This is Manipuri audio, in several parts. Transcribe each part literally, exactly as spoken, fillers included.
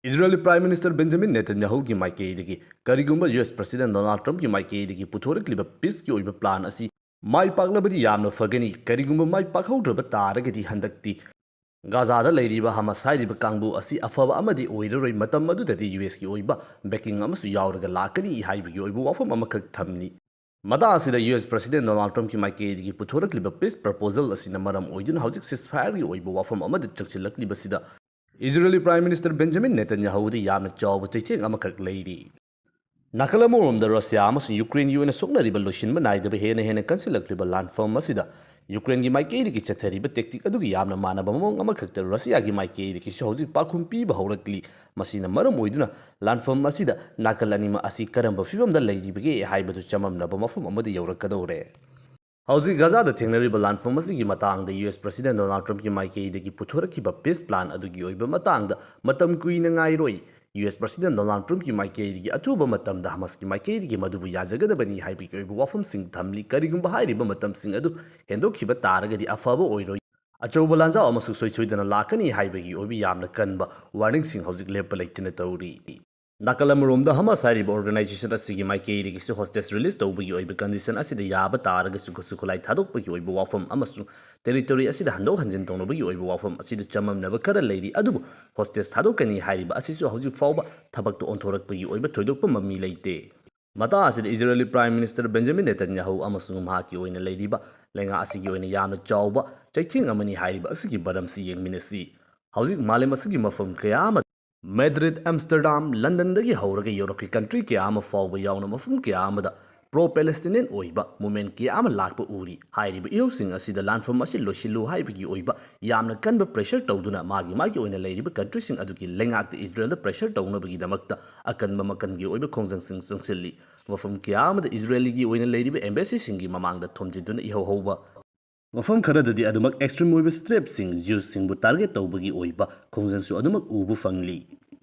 ꯏꯖꯔꯦꯜꯒꯤ Prime Minister Benjamin Netanyahuꯒꯤ ꯃꯥꯏꯀꯩꯗꯒꯤ ꯀꯔꯤꯒꯨꯝꯕ ꯌꯨ ꯑꯦꯁ President Donald Trumpꯀꯤ ꯃꯥꯏꯀꯩꯗꯒꯤ ꯄꯨꯊꯣꯔꯛꯂꯤꯕ peaceꯀꯤ ꯑꯣꯏꯕ plan ꯑꯁꯤ ꯃꯥꯏ ꯄꯥꯛꯂꯕꯗꯤ ꯌꯥꯝꯅ ꯐꯒꯅꯤ, ꯀꯔꯤꯒꯨꯝꯕ ꯃꯥꯏ ꯄꯥꯛꯍꯧꯗ꯭ꯔꯕ ꯇꯥꯔꯒꯗꯤ ꯍꯟꯗꯛꯇꯤ ꯒꯥꯖꯥꯗ ꯂꯩꯔꯤꯕ ꯍꯃꯥꯁ ꯍꯥꯏꯔꯤꯕ ꯀꯥꯡꯕꯨ ꯑꯁꯤ ꯑꯐꯕ ꯑꯃꯗꯤ ꯑꯣꯏꯔꯔꯣꯏ, ꯃꯇꯝ ꯑꯗꯨꯗꯗꯤ ꯌꯨ ꯑꯦꯁꯀꯤ ꯑꯣꯏꯕ backing ꯑꯃꯁꯨ ꯌꯥꯎꯔꯒ ꯂꯥꯛꯀꯅꯤ ꯍꯥꯏꯕꯒꯤ ꯑꯣꯏꯕ ꯋꯥꯐꯝ ꯑꯃꯈꯛ ꯊꯝꯂꯤ꯫ ꯃꯇꯥꯡ ꯑꯁꯤꯗ ꯌꯨ ꯑꯦꯁ President Donald Trumpꯀꯤ ꯃꯥꯏꯀꯩꯗꯒꯤ ꯄꯨꯊꯣꯔꯛꯂꯤꯕ peace proposal ꯑꯁꯤꯅ ꯃꯔꯝ ꯑꯣꯏꯗꯨꯅ ꯍꯧꯖꯤꯛ ceasefireꯒꯤ ꯑꯣꯏꯕ ꯋꯥꯐꯝ ꯑꯃꯗ ꯆꯪꯁꯤꯜꯂꯛꯂꯤꯕꯁꯤꯗ ꯏꯖꯔꯦꯜꯒꯤ Prime Minister Benjamin Netanyahuꯗ ꯌꯥꯝꯅ ꯆꯥꯎꯕ ꯆꯩꯊꯦꯡ ꯑꯃꯈꯛ ꯂꯩꯔꯤ꯫ ꯅꯥꯀꯜ ꯑꯃꯔꯣꯝꯗ ꯔꯁꯤꯌꯥ ꯑꯃꯁꯨꯡ ꯌꯨꯀ꯭ꯔꯦꯟꯒꯤ ꯑꯣꯏꯅ ꯁꯣꯛꯅꯔꯤꯕ ꯂꯣꯏꯁꯤꯟꯕ ꯅꯥꯏꯗꯕ ꯍꯦꯟꯅ ꯍꯦꯟꯅ ꯀꯟꯁꯤꯜꯂꯛꯂꯤꯕ ꯂꯥꯟꯐꯝ ꯑꯁꯤꯗ ꯌꯨꯀ꯭ꯔꯦꯟꯒꯤ ꯃꯥꯏꯀꯩꯗꯒꯤ ꯆꯠꯊꯔꯤꯕ tactic ꯑꯗꯨꯒꯤ ꯌꯥꯝꯅ ꯃꯥꯟꯅꯕ ꯃꯑꯣꯡ ꯑꯃꯈꯛꯇ ꯔꯁꯤꯌꯥꯒꯤ ꯃꯥꯏꯀꯩꯗꯒꯤꯁꯨ ꯍꯧꯖꯤꯛ ꯄꯥꯎꯈꯨꯝ ꯄꯤꯕ ꯍꯧꯔꯛꯂꯤ꯫ ꯃꯁꯤꯅ ꯃꯔꯝ ꯑꯣꯏꯗꯨꯅ ꯂꯥꯟꯐꯝ ꯑꯁꯤꯗ ꯅꯥꯀꯜ ꯑꯅꯤꯃꯛ ꯑꯁꯤ ꯀꯔꯝꯕ ꯐꯤꯕꯝꯗ ꯂꯩꯔꯤꯕꯒꯦ ꯍꯥꯏꯕꯗꯨ ꯆꯃꯝꯅꯕ ꯃꯐꯝ ꯑꯃꯗ ꯌꯧꯔꯛꯀꯗꯧꯔꯦ꯫ ꯍꯧꯖꯤꯛ ꯒꯥꯖꯥꯗ ꯊꯦꯡꯅꯔꯤꯕ ꯂꯥꯟꯐꯝ ꯑꯁꯤꯒꯤ ꯃꯇꯥꯡꯗ ꯌꯨ ꯑꯦꯁ President Donald Trumpꯀꯤ ꯃꯥꯏꯀꯩꯗꯒꯤ ꯄꯨꯊꯣꯔꯛꯈꯤꯕ peace plan ꯑꯗꯨꯒꯤ ꯑꯣꯏꯕ ꯃꯇꯥꯡꯗ ꯃꯇꯝ ꯀꯨꯏꯅ ꯉꯥꯏꯔꯣꯏ꯫ ꯌꯨ ꯑꯦꯁ President Donald Trumpꯀꯤ ꯃꯥꯏꯀꯩꯗꯒꯤ ꯑꯊꯨꯕ ꯃꯇꯝꯗ ꯍꯃꯥꯁꯀꯤ ꯃꯥꯏꯀꯩꯗꯒꯤ ꯃꯗꯨꯕꯨ ꯌꯥꯖꯒꯗꯕꯅꯤ ꯍꯥꯏꯕꯒꯤ ꯑꯣꯏꯕ ꯋꯥꯐꯝꯁꯤꯡ ꯊꯝꯂꯤ꯫ ꯀꯔꯤꯒꯨꯝꯕ ꯍꯥꯏꯔꯤꯕ ꯃꯇꯝꯁꯤꯡ ꯑꯗꯨ ꯍꯦꯟꯗꯣꯛꯈꯤꯕ ꯇꯥꯔꯒꯗꯤ ꯑꯐꯕ ꯑꯣꯏꯔꯣꯏ, ꯑꯆꯧꯕ ꯂꯥꯟꯖꯥꯎ ꯑꯃꯁꯨ ꯁꯣꯏ ꯁꯣꯏꯗꯅ ꯂꯥꯛꯀꯅꯤ ꯍꯥꯏꯕꯒꯤ ꯑꯣꯏꯕ ꯌꯥꯝꯅ ꯀꯟꯕ warningꯁꯤꯡ ꯍꯧꯖꯤꯛ ꯂꯦꯞꯄ ꯂꯩꯇꯅ ꯇꯧꯔꯤ꯫ ꯅꯥꯀꯜ ꯑꯃꯔꯣꯝꯗ ꯍꯃꯥꯁ ꯍꯥꯏꯔꯤꯕ organization ꯑꯁꯤꯒꯤ ꯃꯥꯏꯀꯩꯗꯒꯤꯁꯨ hostage release ꯇꯧꯕꯒꯤ ꯑꯣꯏꯕ condition ꯑꯁꯤꯗ ꯌꯥꯕ ꯇꯥꯔꯒꯁꯨ ꯈꯨꯠꯁꯨ ꯈꯨꯠꯂꯥꯏ ꯊꯥꯗꯣꯛꯄꯒꯤ ꯑꯣꯏꯕ ꯋꯥꯐꯝ ꯑꯃꯁꯨꯡ territory ꯑꯁꯤꯗ ꯍꯟꯗꯣꯛ ꯍꯟꯖꯤꯟ ꯇꯧꯅꯕꯒꯤ ꯑꯣꯏꯕ ꯋꯥꯐꯝ ꯑꯁꯤꯗ ꯆꯃꯝꯅꯕ ꯈꯔ ꯂꯩꯔꯤ꯫ ꯑꯗꯨꯕꯨ hostage ꯊꯥꯗꯣꯛꯀꯅꯤ ꯍꯥꯏꯔꯤꯕ ꯑꯁꯤꯁꯨ ꯍꯧꯖꯤꯛ ꯐꯥꯎꯕ ꯊꯕꯛꯇ ꯑꯣꯟꯊꯣꯔꯛꯄꯒꯤ ꯑꯣꯏꯕ ꯊꯣꯏꯗꯣꯛꯄ ꯃꯃꯤ ꯂꯩꯇꯦ꯫ ꯃꯇꯥꯡ ꯑꯁꯤꯗ ꯏꯖꯔꯦꯜꯒꯤ Prime Minister Benjamin Netanyahu ꯑꯃꯁꯨꯡ ꯃꯍꯥꯛꯀꯤ ꯑꯣꯏꯅ ꯂꯩꯔꯤꯕ ꯂꯩꯉꯥꯛ ꯑꯁꯤꯒꯤ ꯑꯣꯏꯅ ꯌꯥꯝꯅ ꯆꯥꯎꯕ ꯆꯩꯊꯦꯡ ꯑꯃꯅꯤ ꯍꯥꯏꯔꯤꯕ ꯑꯁꯤꯒꯤ ꯃꯔꯝꯁꯤ ꯌꯦꯡꯃꯤꯟꯅꯁꯤ꯫ ꯍꯧꯖꯤꯛ ꯃꯥꯂꯦꯝ ꯑꯁꯤꯒꯤ ꯃꯐꯝ ꯀꯌꯥ ꯑꯃ, Madrid, Amsterdam, Londonꯗꯒꯤ ꯍꯧꯔꯒ ꯌꯨꯔꯣꯞꯀꯤ country ꯀꯌꯥ ꯑꯃ ꯐꯥꯎꯕ ꯌꯥꯎꯅ ꯃꯐꯝ ꯀꯌꯥ ꯑꯃꯗ pro-Palestinian ꯑꯣꯏꯕ movement ꯀꯌꯥ ꯑꯃ ꯂꯥꯛꯄ ꯎꯔꯤ꯫ ꯍꯥꯏꯔꯤꯕ ꯏꯍꯧꯁꯤꯡ ꯑꯁꯤꯗ ꯂꯥꯟꯐꯝ ꯑꯁꯤ ꯂꯣꯏꯁꯤꯜꯂꯨ ꯍꯥꯏꯕꯒꯤ ꯑꯣꯏꯕ ꯌꯥꯝꯅ ꯀꯟꯕ pressure ꯇꯧꯗꯨꯅ ꯃꯥꯒꯤ ꯃꯥꯒꯤ ꯑꯣꯏꯅ ꯂꯩꯔꯤꯕ countryꯁꯤꯡ ꯑꯗꯨꯒꯤ ꯂꯩꯉꯥꯛꯇ ꯏꯖꯔꯦꯜꯗ pressure ꯇꯧꯅꯕꯒꯤꯗꯃꯛꯇ ꯑꯀꯟꯕ ꯃꯈꯜꯒꯤ ꯑꯣꯏꯕ ꯈꯣꯡꯖꯪꯁꯤꯡ ꯆꯪꯁꯤꯜꯂꯤ꯫ ꯃꯐꯝ ꯀꯌꯥ ꯑꯃꯗ ꯏꯖꯔꯦꯜꯒꯤ ꯑꯣꯏꯅ ꯂꯩꯔꯤꯕ embassyꯁꯤꯡꯒꯤ ꯃꯃꯥꯡꯗ ꯊꯣꯝꯖꯤꯟꯗꯨꯅ ꯏꯍꯧ ꯍꯧꯕ, ꯃꯐꯝ ꯈꯔꯗꯗꯤ ꯑꯗꯨꯃꯛ extreme ꯑꯣꯏꯕ ꯁ꯭ꯇꯦꯞꯁꯤꯡ, Jewsꯁꯤꯡꯕꯨ target ꯇꯧꯕꯒꯤ ꯑꯣꯏꯕ ꯈꯣꯡꯖꯪꯁꯨ ꯑꯗꯨꯃꯛ ꯎꯕ ꯐꯪꯂꯤ꯫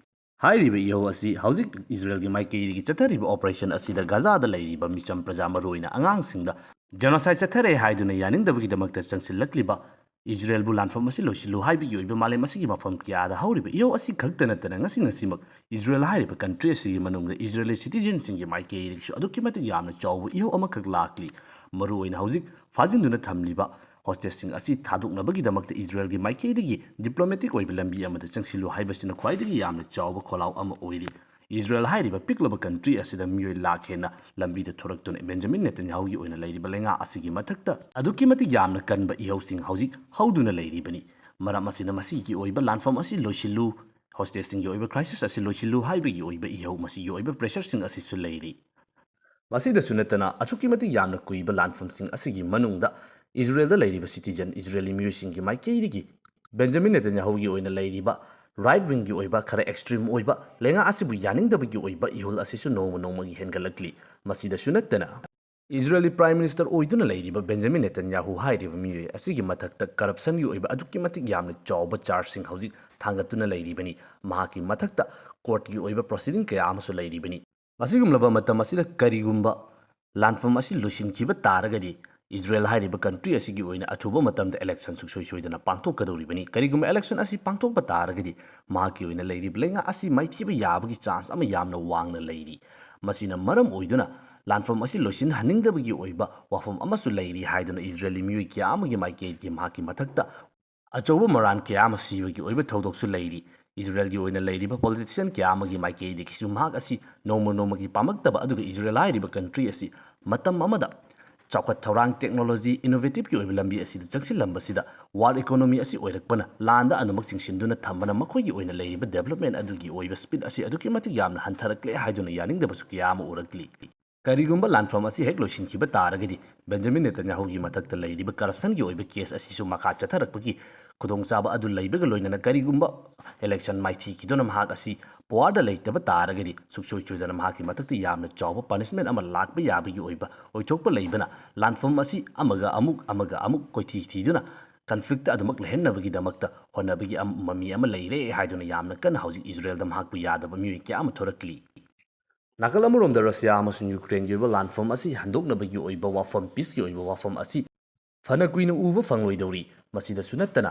ꯍꯥꯏꯔꯤꯕ ꯏꯍꯧ ꯑꯁꯤ ꯍꯧꯖꯤꯛ ꯏꯖꯔꯦꯜꯒꯤ ꯃꯥꯏꯀꯩꯗꯒꯤ ꯆꯠꯊꯔꯤꯕ operation ꯑꯁꯤꯗ ꯒꯥꯖꯥꯗ ꯂꯩꯔꯤꯕ ꯃꯤꯆꯝ ꯄ꯭ꯔꯖꯥ, ꯃꯔꯨꯑꯣꯏꯅ ꯑꯉꯥꯡꯁꯤꯡꯗ genocide ꯆꯠꯊꯔꯦ ꯍꯥꯏꯗꯨꯅ ꯌꯥꯅꯤꯡꯗꯕꯒꯤꯗꯃꯛꯇ ꯆꯪꯁꯤꯜꯂꯛꯂꯤꯕ ꯏꯖꯔꯦꯜꯕꯨ ꯂꯥꯟꯐꯝ ꯑꯁꯤ ꯂꯣꯏꯁꯤꯜꯂꯨ ꯍꯥꯏꯕꯒꯤ ꯑꯣꯏꯕ ꯃꯥꯂꯦꯝ ꯑꯁꯤꯒꯤ ꯃꯐꯝ ꯀꯌꯥꯗ ꯍꯧꯔꯤꯕ ꯏꯍꯧ ꯑꯁꯤ ꯈꯛꯇ ꯅꯠꯇꯅ ꯉꯁꯤ ꯉꯁꯤꯃꯛ ꯏꯖꯔꯦꯜ ꯍꯥꯏꯔꯤꯕ ꯀꯟꯇ꯭ꯔꯤ ꯑꯁꯤꯒꯤ ꯃꯅꯨꯡꯗ ꯏꯖꯔꯦꯂꯤ ꯁꯤꯇꯤꯖꯦꯟꯁꯤꯡꯒꯤ ꯃꯥꯏꯀꯩꯗꯒꯤꯁꯨ ꯑꯗꯨꯛꯀꯤ ꯃꯇꯤꯛ ꯌꯥꯝꯅ ꯆꯥꯎꯕ ꯏꯍꯧ ꯑꯃꯈꯛ ꯂꯥꯛꯂꯤ꯫ ꯃꯔꯨꯑꯣꯏꯅ ꯍꯧꯖꯤꯛ ꯐꯥꯖꯤꯟꯗꯨꯅ ꯊꯝꯂꯤꯕ ꯍꯣꯁꯇꯦꯖꯁꯤꯡ ꯑꯁꯤ ꯊꯥꯗꯣꯛꯅꯕꯒꯤꯗꯃꯛꯇ ꯏꯖꯔꯦꯜꯒꯤ ꯃꯥꯏꯀꯩꯗꯒꯤ ꯗꯤꯄ꯭ꯂꯣꯃꯦꯇꯤꯛ ꯑꯣꯏꯕ ꯂꯝꯕꯤ ꯑꯃꯗ ꯆꯪꯁꯤꯜꯂꯨ ꯍꯥꯏꯕꯁꯤꯅ ꯈ꯭ꯋꯥꯏꯗꯒꯤ ꯌꯥꯝꯅ ꯆꯥꯎꯕ ꯈꯣꯜꯂꯥꯎ ꯑꯃ ꯑꯣꯏꯔꯤ꯫ ꯏꯖꯔꯦꯜ ꯍꯥꯏꯔꯤꯕ ꯄꯤꯛꯂꯕ ꯀꯟꯇ꯭ꯔꯤ ꯑꯁꯤꯗ ꯃꯤꯑꯣꯏ ꯂꯥꯈ ꯍꯦꯟꯅ ꯂꯝꯕꯤꯗ ꯊꯣꯔꯛꯇꯨꯅ ꯕꯦꯟꯖꯥꯃꯤꯟ ꯅꯦꯇꯟꯌꯥꯍꯨꯒꯤ ꯑꯣꯏꯅ ꯂꯩꯔꯤꯕ ꯂꯩꯉꯥꯛ ꯑꯁꯤꯒꯤ ꯃꯊꯛꯇ ꯑꯗꯨꯛꯀꯤ ꯃꯇꯤꯛ ꯌꯥꯝꯅ ꯀꯟꯕ ꯏꯍꯧꯁꯤꯡ ꯍꯧꯖꯤꯛ ꯍꯧꯗꯨꯅ ꯂꯩꯔꯤꯕꯅꯤ꯫ ꯃꯔꯝ ꯑꯁꯤꯅ ꯃꯁꯤꯒꯤ ꯑꯣꯏꯕ ꯂꯥꯟꯐꯝ ꯑꯁꯤ ꯂꯣꯏꯁꯤꯜꯂꯨ, ꯍꯣꯁꯇꯦꯖꯁꯤꯡꯒꯤ ꯑꯣꯏꯕ ꯀ꯭ꯔꯥꯏꯁꯤꯁ ꯑꯁꯤ ꯂꯣꯏꯁꯤꯜꯂꯨ ꯍꯥꯏꯕꯒꯤ ꯑꯣꯏꯕ ꯏꯍꯧ, ꯃꯁꯤꯒꯤ ꯑꯣꯏꯕ ꯄ꯭ꯔꯦꯁꯔꯁꯤꯡ ꯑꯁꯤꯁꯨ ꯂꯩꯔꯤ꯫ ꯃꯁꯤꯗꯁꯨ ꯅꯠꯇꯅ ꯑꯁꯨꯛꯀꯤ ꯃꯇꯤꯛ ꯌꯥꯝꯅ ꯀꯨꯏꯕ ꯂꯥꯟꯐꯝꯁꯤꯡ ꯑꯁꯤꯒꯤ ꯃꯅꯨꯡꯗ ꯏꯖꯔꯦꯜꯗ ꯂꯩꯔꯤꯕ ꯁꯤꯇꯤꯖꯟ ꯏꯖꯔꯦꯂꯤ ꯃꯤꯑꯣꯏꯁꯤꯡꯒꯤ ꯃꯥꯏꯀꯩꯗꯒꯤ ꯕꯦꯟꯖꯥꯃꯤꯟ ꯅꯦꯇꯟꯌꯥꯍꯨꯒꯤ ꯑꯣꯏꯅ ꯂꯩꯔꯤꯕ ꯔꯥꯏꯠ ꯋꯤꯡꯒꯤ ꯑꯣꯏꯕ ꯈꯔ ꯑꯦꯛꯁꯇ꯭ꯔꯤꯝ ꯑꯣꯏꯕ ꯂꯩꯉꯥꯛ ꯑꯁꯤꯕꯨ ꯌꯥꯅꯤꯡꯗꯕꯒꯤ ꯑꯣꯏꯕ ꯏꯍꯨꯜ ꯑꯁꯤꯁꯨ ꯅꯣꯡꯃ ꯅꯣꯡꯃꯒꯤ ꯍꯦꯟꯒꯠꯂꯛꯂꯤ꯫ ꯃꯁꯤꯗꯁꯨ ꯅꯠꯇꯅ ꯏꯖꯔꯦꯂꯤ ꯄ꯭ꯔꯥꯏꯝ ꯃꯤꯅꯤꯁꯇꯔ ꯑꯣꯏꯗꯨꯅ ꯂꯩꯔꯤꯕ ꯕꯦꯟꯖꯥꯃꯤꯟ ꯅꯦꯇꯟꯌꯥꯍꯨ ꯍꯥꯏꯔꯤꯕ ꯃꯤꯑꯣꯏ ꯑꯁꯤꯒꯤ ꯃꯊꯛꯇ ꯀꯔꯞꯁꯟꯒꯤ ꯑꯣꯏꯕ ꯑꯗꯨꯛꯀꯤ ꯃꯇꯤꯛ ꯌꯥꯝꯅ ꯆꯥꯎꯕ ꯆꯥꯔꯖꯁꯤꯡ ꯍꯧꯖꯤꯛ ꯊꯥꯡꯒꯠꯇꯨꯅ ꯂꯩꯔꯤꯕꯅꯤ꯫ ꯃꯍꯥꯛꯀꯤ ꯃꯊꯛꯇ ꯀꯣꯔꯠꯀꯤ ꯑꯣꯏꯕ ꯄ꯭ꯔꯣꯁꯤꯗꯤꯡ ꯀꯌꯥ ꯑꯃꯁꯨ ꯂꯩꯔꯤꯕꯅꯤ꯫ ꯃꯁꯤꯒꯨꯝꯂꯕ ꯃꯇꯝ ꯑꯁꯤꯗ ꯀꯔꯤꯒꯨꯝꯕ ꯂꯥꯟꯐꯝ ꯑꯁꯤ ꯂꯣꯏꯁꯤꯟꯈꯤꯕ ꯇꯥꯔꯒꯗꯤ ꯏꯖꯔꯦꯜ ꯍꯥꯏꯔꯤꯕ ꯀꯟꯇ꯭ꯔꯤ ꯑꯁꯤꯒꯤ ꯑꯣꯏꯅ ꯑꯊꯨꯕ ꯃꯇꯝꯗ ꯏꯂꯦꯛꯁꯟ ꯁꯨꯡꯁꯣꯏ ꯁꯣꯏꯗꯅ ꯄꯥꯡꯊꯣꯛꯀꯗꯧꯔꯤꯕꯅꯤ꯫ ꯀꯔꯤꯒꯨꯝꯕ ꯏꯂꯦꯛꯁꯟ ꯑꯁꯤ ꯄꯥꯡꯊꯣꯛꯄ ꯇꯥꯔꯒꯗꯤ ꯃꯍꯥꯛꯀꯤ ꯑꯣꯏꯅ ꯂꯩꯔꯤꯕ ꯂꯩꯉꯥꯛ ꯑꯁꯤ ꯃꯥꯏꯊꯤꯕ ꯌꯥꯕꯒꯤ ꯆꯥꯟꯁ ꯑꯃ ꯌꯥꯝꯅ ꯋꯥꯡꯅ ꯂꯩꯔꯤ꯫ ꯃꯁꯤꯅ ꯃꯔꯝ ꯑꯣꯏꯗꯨꯅ ꯂꯥꯟꯐꯝ ꯑꯁꯤ ꯂꯣꯏꯁꯤꯟꯍꯟꯅꯤꯡꯗꯕꯒꯤ ꯑꯣꯏꯕ ꯋꯥꯐꯝ ꯑꯃꯁꯨ ꯂꯩꯔꯤ ꯍꯥꯏꯗꯨꯅ ꯏꯖꯔꯦꯂꯤ ꯃꯤꯑꯣꯏ ꯀꯌꯥ ꯑꯃꯒꯤ ꯃꯥꯏꯀꯩꯗꯒꯤ ꯃꯍꯥꯛꯀꯤ ꯃꯊꯛꯇ ꯑꯆꯧꯕ ꯃꯔꯥꯟ ꯀꯌꯥ ꯑꯃ ꯁꯤꯕꯒꯤ ꯑꯣꯏꯕ ꯊꯧꯗꯣꯛꯁꯨ ꯂꯩꯔꯤ꯫ ꯏꯖꯔꯦꯜꯒꯤ ꯑꯣꯏꯅ ꯂꯩꯔꯤꯕ ꯄꯣꯂꯤꯇꯤꯁꯤꯌꯟ ꯀꯌꯥ ꯑꯃꯒꯤ ꯃꯥꯏꯀꯩꯗꯒꯤꯁꯨ ꯃꯍꯥꯛ ꯑꯁꯤ ꯅꯣꯡꯃ ꯅꯣꯡꯃꯒꯤ ꯄꯥꯝꯂꯛꯇꯕ, ꯑꯗꯨꯒ ꯏꯖꯔꯦꯜ ꯍꯥꯏꯔꯤꯕ ꯀꯟꯇ꯭ꯔꯤ ꯑꯁꯤ ꯃꯇꯝ ꯑꯃꯗ ꯆꯥꯎꯈꯠ ꯊꯧꯔꯥꯡ, ꯇꯦꯛꯅꯣꯂꯣꯖꯤ, ꯏꯅꯣꯚꯦꯇꯤꯞꯀꯤ ꯑꯣꯏꯕ ꯂꯝꯕꯤ ꯑꯁꯤꯗ ꯆꯪꯁꯤꯜꯂꯝꯕꯁꯤꯗ ꯋꯥꯔ ꯏꯀꯣꯅꯣꯃꯤ ꯑꯁꯤ ꯑꯣꯏꯔꯛꯄꯅ ꯂꯥꯟꯗ ꯑꯗꯨꯃꯛ ꯆꯤꯡꯁꯤꯟꯗꯨꯅ ꯊꯝꯕꯅ ꯃꯈꯣꯏꯒꯤ ꯑꯣꯏꯅ ꯂꯩꯔꯤꯕ ꯗꯦꯕꯂꯞꯃꯦꯟ ꯑꯗꯨꯒꯤ ꯑꯣꯏꯕ ꯁ꯭ꯄꯤꯗ ꯑꯁꯤ ꯑꯗꯨꯛꯀꯤ ꯃꯇꯤꯛ ꯌꯥꯝꯅ ꯍꯟꯊꯔꯛꯂꯦ ꯍꯥꯏꯗꯨꯅ ꯌꯥꯅꯤꯡꯗꯕꯁꯨ ꯀꯌꯥ ꯑꯃ ꯎꯔꯛꯂꯤ꯫ ꯀꯔꯤꯒꯨꯝꯕ ꯂꯥꯟꯐꯝ ꯑꯁꯤ ꯍꯦꯛ ꯂꯣꯏꯁꯤꯟꯈꯤꯕ ꯇꯥꯔꯒꯗꯤ ꯕꯦꯟꯖꯥꯃꯤꯟ ꯅꯦꯇꯟꯌꯥꯍꯨꯒꯤ ꯃꯊꯛꯇ ꯂꯩꯔꯤꯕ ꯀꯔꯞꯁꯟꯒꯤ ꯑꯣꯏꯕ ꯀꯦꯁ ꯑꯁꯤꯁꯨ ꯃꯈꯥ ꯆꯠꯊꯔꯛꯄꯒꯤ ꯈꯨꯗꯣꯡꯆꯥꯕ ꯑꯗꯨ ꯂꯩꯕꯒ ꯂꯣꯏꯅꯅ ꯀꯔꯤꯒꯨꯝꯕ ꯏꯂꯦꯛꯁꯟ ꯃꯥꯏꯊꯤꯈꯤꯗꯨꯅ ꯃꯍꯥꯛ ꯑꯁꯤ ꯄꯋꯥꯔꯗ ꯂꯩꯇꯕ ꯇꯥꯔꯒꯗꯤ ꯁꯨꯡꯁꯣꯏ ꯁꯣꯏꯗꯅ ꯃꯍꯥꯛꯀꯤ ꯃꯊꯛꯇ ꯌꯥꯝꯅ ꯆꯥꯎꯕ ꯄꯅꯤꯁꯃꯦꯟ ꯑꯃ ꯂꯥꯛꯄ ꯌꯥꯕꯒꯤ ꯑꯣꯏꯕ ꯑꯣꯏꯊꯣꯛꯄ ꯂꯩꯕꯅ ꯂꯥꯟꯐꯝ ꯑꯁꯤ ꯑꯃꯒ ꯑꯃꯨꯛ ꯑꯃꯒ ꯑꯃꯨꯛ ꯀꯣꯏꯊꯤ ꯊꯤꯗꯨꯅ ꯀꯟꯐ꯭ꯂꯤꯛꯇ ꯑꯗꯨꯃꯛ ꯂꯩꯍꯟꯅꯕꯒꯤꯗꯃꯛꯇ ꯍꯣꯠꯅꯕꯒꯤ ꯑꯃ, ꯃꯃꯤ ꯑꯃ ꯂꯩꯔꯦ ꯍꯥꯏꯗꯨꯅ ꯌꯥꯝꯅ ꯀꯟꯅ ꯍꯧꯖꯤꯛ ꯏꯖꯔꯦꯜꯗ ꯃꯍꯥꯛꯄꯨ ꯌꯥꯗꯕ ꯃꯤꯑꯣꯏ ꯀꯌꯥ ꯑꯃ ꯊꯣꯔꯛꯂꯤ꯫ ꯅꯥꯀꯜ ꯑꯃꯔꯣꯝꯗ ꯔꯁꯤꯌꯥ ꯑꯃꯁꯨꯡ ꯌꯨꯀ꯭ꯔꯦꯟꯒꯤ ꯑꯣꯏꯕ ꯂꯥꯟꯐꯝ ꯑꯁꯤ ꯍꯟꯗꯣꯛꯅꯕꯒꯤ ꯑꯣꯏꯕ ꯋꯥꯐꯝ, ꯄꯤꯁꯀꯤ ꯑꯣꯏꯕ ꯋꯥꯐꯝ ꯑꯁꯤ ꯐꯅ ꯀꯨꯏꯅ ꯎꯕ ꯐꯪꯂꯣꯏꯗꯧꯔꯤ꯫ ꯃꯁꯤꯗꯁꯨ ꯅꯠꯇꯅ,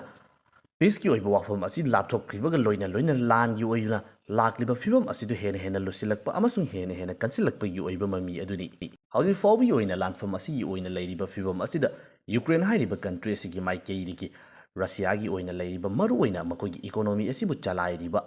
ꯄꯤꯁꯀꯤ ꯑꯣꯏꯕ ꯋꯥꯐꯝ ꯑꯁꯤ ꯂꯥꯞꯊꯣꯛꯈ꯭ꯔꯤꯕꯒ ꯂꯣꯏꯅ ꯂꯣꯏꯅ ꯂꯥꯟꯒꯤ ꯑꯣꯏꯅ ꯂꯥꯛꯂꯤꯕ ꯐꯤꯕꯝ ꯑꯁꯤꯗ ꯍꯦꯟꯅ ꯍꯦꯟꯅ ꯂꯨꯁꯤꯜꯂꯛꯄ ꯑꯃꯁꯨꯡ ꯍꯦꯟꯅ ꯍꯦꯟꯅ ꯀꯟꯁꯤꯜꯂꯛꯄꯒꯤ ꯑꯣꯏꯕ ꯃꯃꯤ ꯑꯗꯨꯅꯤ꯫ ꯍꯧꯖꯤꯛ ꯐꯥꯎꯕꯒꯤ ꯑꯣꯏꯅ ꯂꯥꯟꯐꯝ ꯑꯁꯤꯒꯤ ꯑꯣꯏꯅ ꯂꯩꯔꯤꯕ ꯐꯤꯕꯝ ꯑꯁꯤꯗ ꯌꯨꯀ꯭ꯔꯦꯟ ꯍꯥꯏꯔꯤꯕ ꯀꯟꯇ꯭ꯔꯤ ꯑꯁꯤꯒꯤ ꯃꯥꯏꯀꯩꯗꯒꯤ ꯔꯁꯤꯌꯥꯒꯤ ꯑꯣꯏꯅ ꯂꯩꯔꯤꯕ ꯃꯔꯨꯑꯣꯏꯅ ꯃꯈꯣꯏꯒꯤ ꯏꯀꯣꯅꯣꯃꯤ ꯑꯁꯤꯕꯨ ꯆꯂꯥꯏꯔꯤꯕ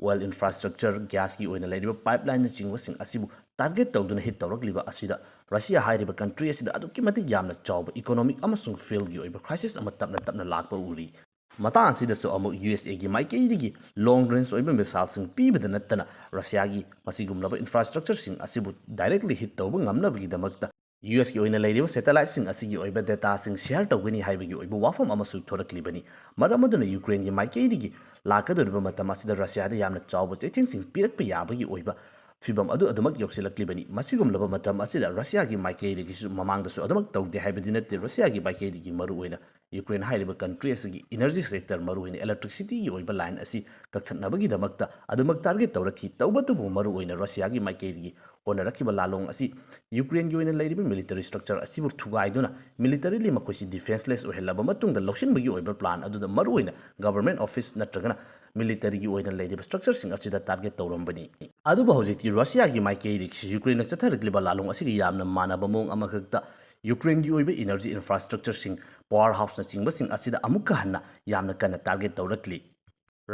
ꯑꯣꯏꯜ ꯏꯟꯐ꯭ꯔꯥꯁ꯭ꯇ꯭ꯔꯛꯆꯔ, ꯒ꯭ꯌꯥꯁꯀꯤ ꯑꯣꯏꯅ ꯂꯩꯔꯤꯕ ꯄꯥꯏꯞꯂꯥꯏꯟꯅꯆꯤꯡꯕꯁꯤꯡ ꯑꯁꯤꯕꯨ ꯇꯥꯔꯒꯦꯠ ꯇꯧꯗꯨꯅ ꯍꯤꯠ ꯇꯧꯔꯛꯂꯤꯕ ꯑꯁꯤꯗ ꯔꯁꯤꯌꯥ ꯍꯥꯏꯔꯤꯕ ꯀꯟꯇ꯭ꯔꯤ ꯑꯁꯤꯗ ꯑꯗꯨꯛꯀꯤ ꯃꯇꯤꯛ ꯌꯥꯝꯅ ꯆꯥꯎꯕ ꯏꯀꯣꯅꯣꯃꯤꯛ ꯑꯃꯁꯨꯡ ꯐꯤꯜꯒꯤ ꯑꯣꯏꯕ ꯀ꯭ꯔꯥꯏꯁꯤꯁ ꯑꯃ ꯇꯞꯅ ꯇꯞꯅ ꯂꯥꯛꯄ ꯎꯔꯤ꯫ ꯃꯇꯥꯡ ꯑꯁꯤꯗꯁꯨ ꯑꯃꯨꯛ ꯌꯨ ꯑꯦꯁ ꯑꯦꯒꯤ ꯃꯥꯏꯀꯩꯗꯒꯤ ꯂꯣꯡ ꯔꯦꯟꯖ ꯑꯣꯏꯕ ꯃꯤꯁꯥꯏꯜꯁꯤꯡ ꯄꯤꯕꯗ ꯅꯠꯇꯅ ꯔꯁꯤꯌꯥꯒꯤ ꯃꯁꯤꯒꯨꯝꯂꯕ ꯏꯟꯐ꯭ꯔꯥꯁ꯭ꯇ꯭ꯔꯛꯆꯔꯁꯤꯡ ꯑꯁꯤꯕꯨ ꯗꯥꯏꯔꯦꯛꯂꯤ ꯍꯤꯠ ꯇꯧꯕ ꯉꯝꯅꯕꯒꯤꯗꯃꯛꯇ ꯌꯨ ꯑꯦꯁꯀꯤ ꯑꯣꯏꯅ ꯂꯩꯔꯤꯕ ꯁꯦꯇꯦꯂꯥꯏꯠꯁꯤꯡ ꯑꯁꯤꯒꯤ ꯑꯣꯏꯕ ꯗꯦꯇꯥꯁꯤꯡ ꯁꯤꯌꯔ ꯇꯧꯒꯅꯤ ꯍꯥꯏꯕꯒꯤ ꯑꯣꯏꯕ ꯋꯥꯐꯝ ꯑꯃꯁꯨ ꯊꯣꯔꯛꯂꯤꯕꯅꯤ꯫ ꯃꯔꯝ ꯑꯗꯨꯅ ꯌꯨꯀ꯭ꯔꯦꯟꯒꯤ ꯃꯥꯏꯀꯩꯗꯒꯤ ꯂꯥꯛꯀꯗꯧꯔꯤꯕ ꯃꯇꯝ ꯑꯁꯤꯗ ꯔꯁꯤꯌꯥꯗ ꯌꯥꯝꯅ ꯆꯥꯎꯕ ꯆꯩꯊꯦꯡꯁꯤꯡ ꯄꯤꯔꯛꯄ ꯌꯥꯕꯒꯤ ꯑꯣꯏꯕ ꯐꯤꯕꯝ ꯑꯗꯨ ꯑꯗꯨꯃꯛ ꯌꯧꯁꯤꯜꯂꯛꯂꯤꯕꯅꯤ꯫ ꯃꯁꯤꯒꯨꯝꯂꯕ ꯃꯇꯝ ꯑꯁꯤꯗ ꯔꯁꯤꯌꯥꯒꯤ ꯃꯥꯏꯀꯩꯗꯒꯤꯁꯨ ꯃꯃꯥꯡꯗꯁꯨ ꯑꯗꯨꯃꯛ ꯇꯧꯗꯦ ꯍꯥꯏꯕꯗꯤ ꯅꯠꯇꯦ, ꯔꯁꯤꯌꯥꯒꯤ ꯃꯥꯏꯀꯩꯗꯒꯤ ꯃꯔꯨꯑꯣꯏꯅ ꯌꯨꯀ꯭ꯔꯦꯟ ꯍꯥꯏꯔꯤꯕ ꯀꯟꯇ꯭ꯔꯤ ꯑꯁꯤꯒꯤ ꯏꯅꯔꯖꯤ ꯁꯦꯛꯇꯔ, ꯃꯔꯨꯑꯣꯏꯅ ꯏꯂꯦꯛꯇ꯭ꯔꯤꯁꯤꯇꯤꯒꯤ ꯑꯣꯏꯕ ꯂꯥꯏꯟ ꯑꯁꯤ ꯀꯛꯊꯠꯅꯕꯒꯤꯗꯃꯛꯇ ꯑꯗꯨꯃꯛ ꯇꯥꯔꯒꯦꯠ ꯇꯧꯔꯛꯈꯤ꯫ ꯇꯧꯕꯇꯕꯨ ꯃꯔꯨꯑꯣꯏꯅ ꯔꯁꯤꯌꯥꯒꯤ ꯃꯥꯏꯀꯩꯗꯒꯤ ꯍꯣꯠꯅꯔꯛꯈꯤꯕ ꯂꯥꯂꯣꯡ ꯑꯁꯤ ꯌꯨꯀ꯭ꯔꯦꯟꯒꯤ ꯑꯣꯏꯅ ꯂꯩꯔꯤꯕ ꯃꯤꯂꯤꯇꯔꯤ ꯁ꯭ꯇ꯭ꯔꯛꯆꯔ ꯑꯁꯤꯕꯨ ꯊꯨꯒꯥꯏꯗꯨꯅ ꯃꯤꯂꯤꯇꯔꯤꯂꯤ ꯃꯈꯣꯏꯁꯤ ꯗꯤꯐꯦꯟꯁꯂꯦꯁ ꯑꯣꯏꯍꯜꯂꯕ ꯃꯇꯨꯡꯗ ꯂꯧꯁꯤꯟꯕꯒꯤ ꯑꯣꯏꯕ ꯄ꯭ꯂꯥꯟ ꯑꯗꯨꯗ ꯃꯔꯨꯑꯣꯏꯅ ꯒꯚꯔꯟꯃꯦꯟꯠ ꯑꯣꯐꯤꯁ ꯅꯠꯇ꯭ꯔꯒꯅ ꯃꯤꯂꯤꯇꯔꯤꯒꯤ ꯑꯣꯏꯅ ꯂꯩꯔꯤꯕ ꯁ꯭ꯇ꯭ꯔꯛꯆꯔꯁꯤꯡ ꯑꯁꯤꯗ ꯇꯥꯔꯒꯦꯠ ꯇꯧꯔꯝꯕꯅꯤ꯫ ꯑꯗꯨꯕꯨ ꯍꯧꯖꯤꯛꯇꯤ ꯔꯁꯤꯌꯥꯒꯤ ꯃꯥꯏꯀꯩꯗꯒꯤ ꯌꯨꯀ꯭ꯔꯦꯟꯅ ꯆꯠꯊꯔꯛꯂꯤꯕ ꯂꯥꯂꯣꯡ ꯑꯁꯤꯒ ꯌꯥꯝꯅ ꯃꯥꯟꯅꯕ ꯃꯑꯣꯡ ꯑꯃꯈꯛꯇ ꯌꯨꯀ꯭ꯔꯦꯟꯒꯤ ꯑꯣꯏꯕ ꯏꯅꯔꯖꯤ ꯏꯟꯐ꯭ꯔꯥꯁ꯭ꯇ꯭ꯔꯛꯆꯔꯁꯤꯡ, ꯄꯥꯋꯔ ꯍꯥꯎꯁꯅꯆꯤꯡꯕꯁꯤꯡ ꯑꯁꯤꯗ ꯑꯃꯨꯛꯀ ꯍꯟꯅ ꯌꯥꯝꯅ ꯀꯟꯅ ꯇꯥꯔꯒꯦꯠ ꯇꯧꯔꯛꯂꯤ꯫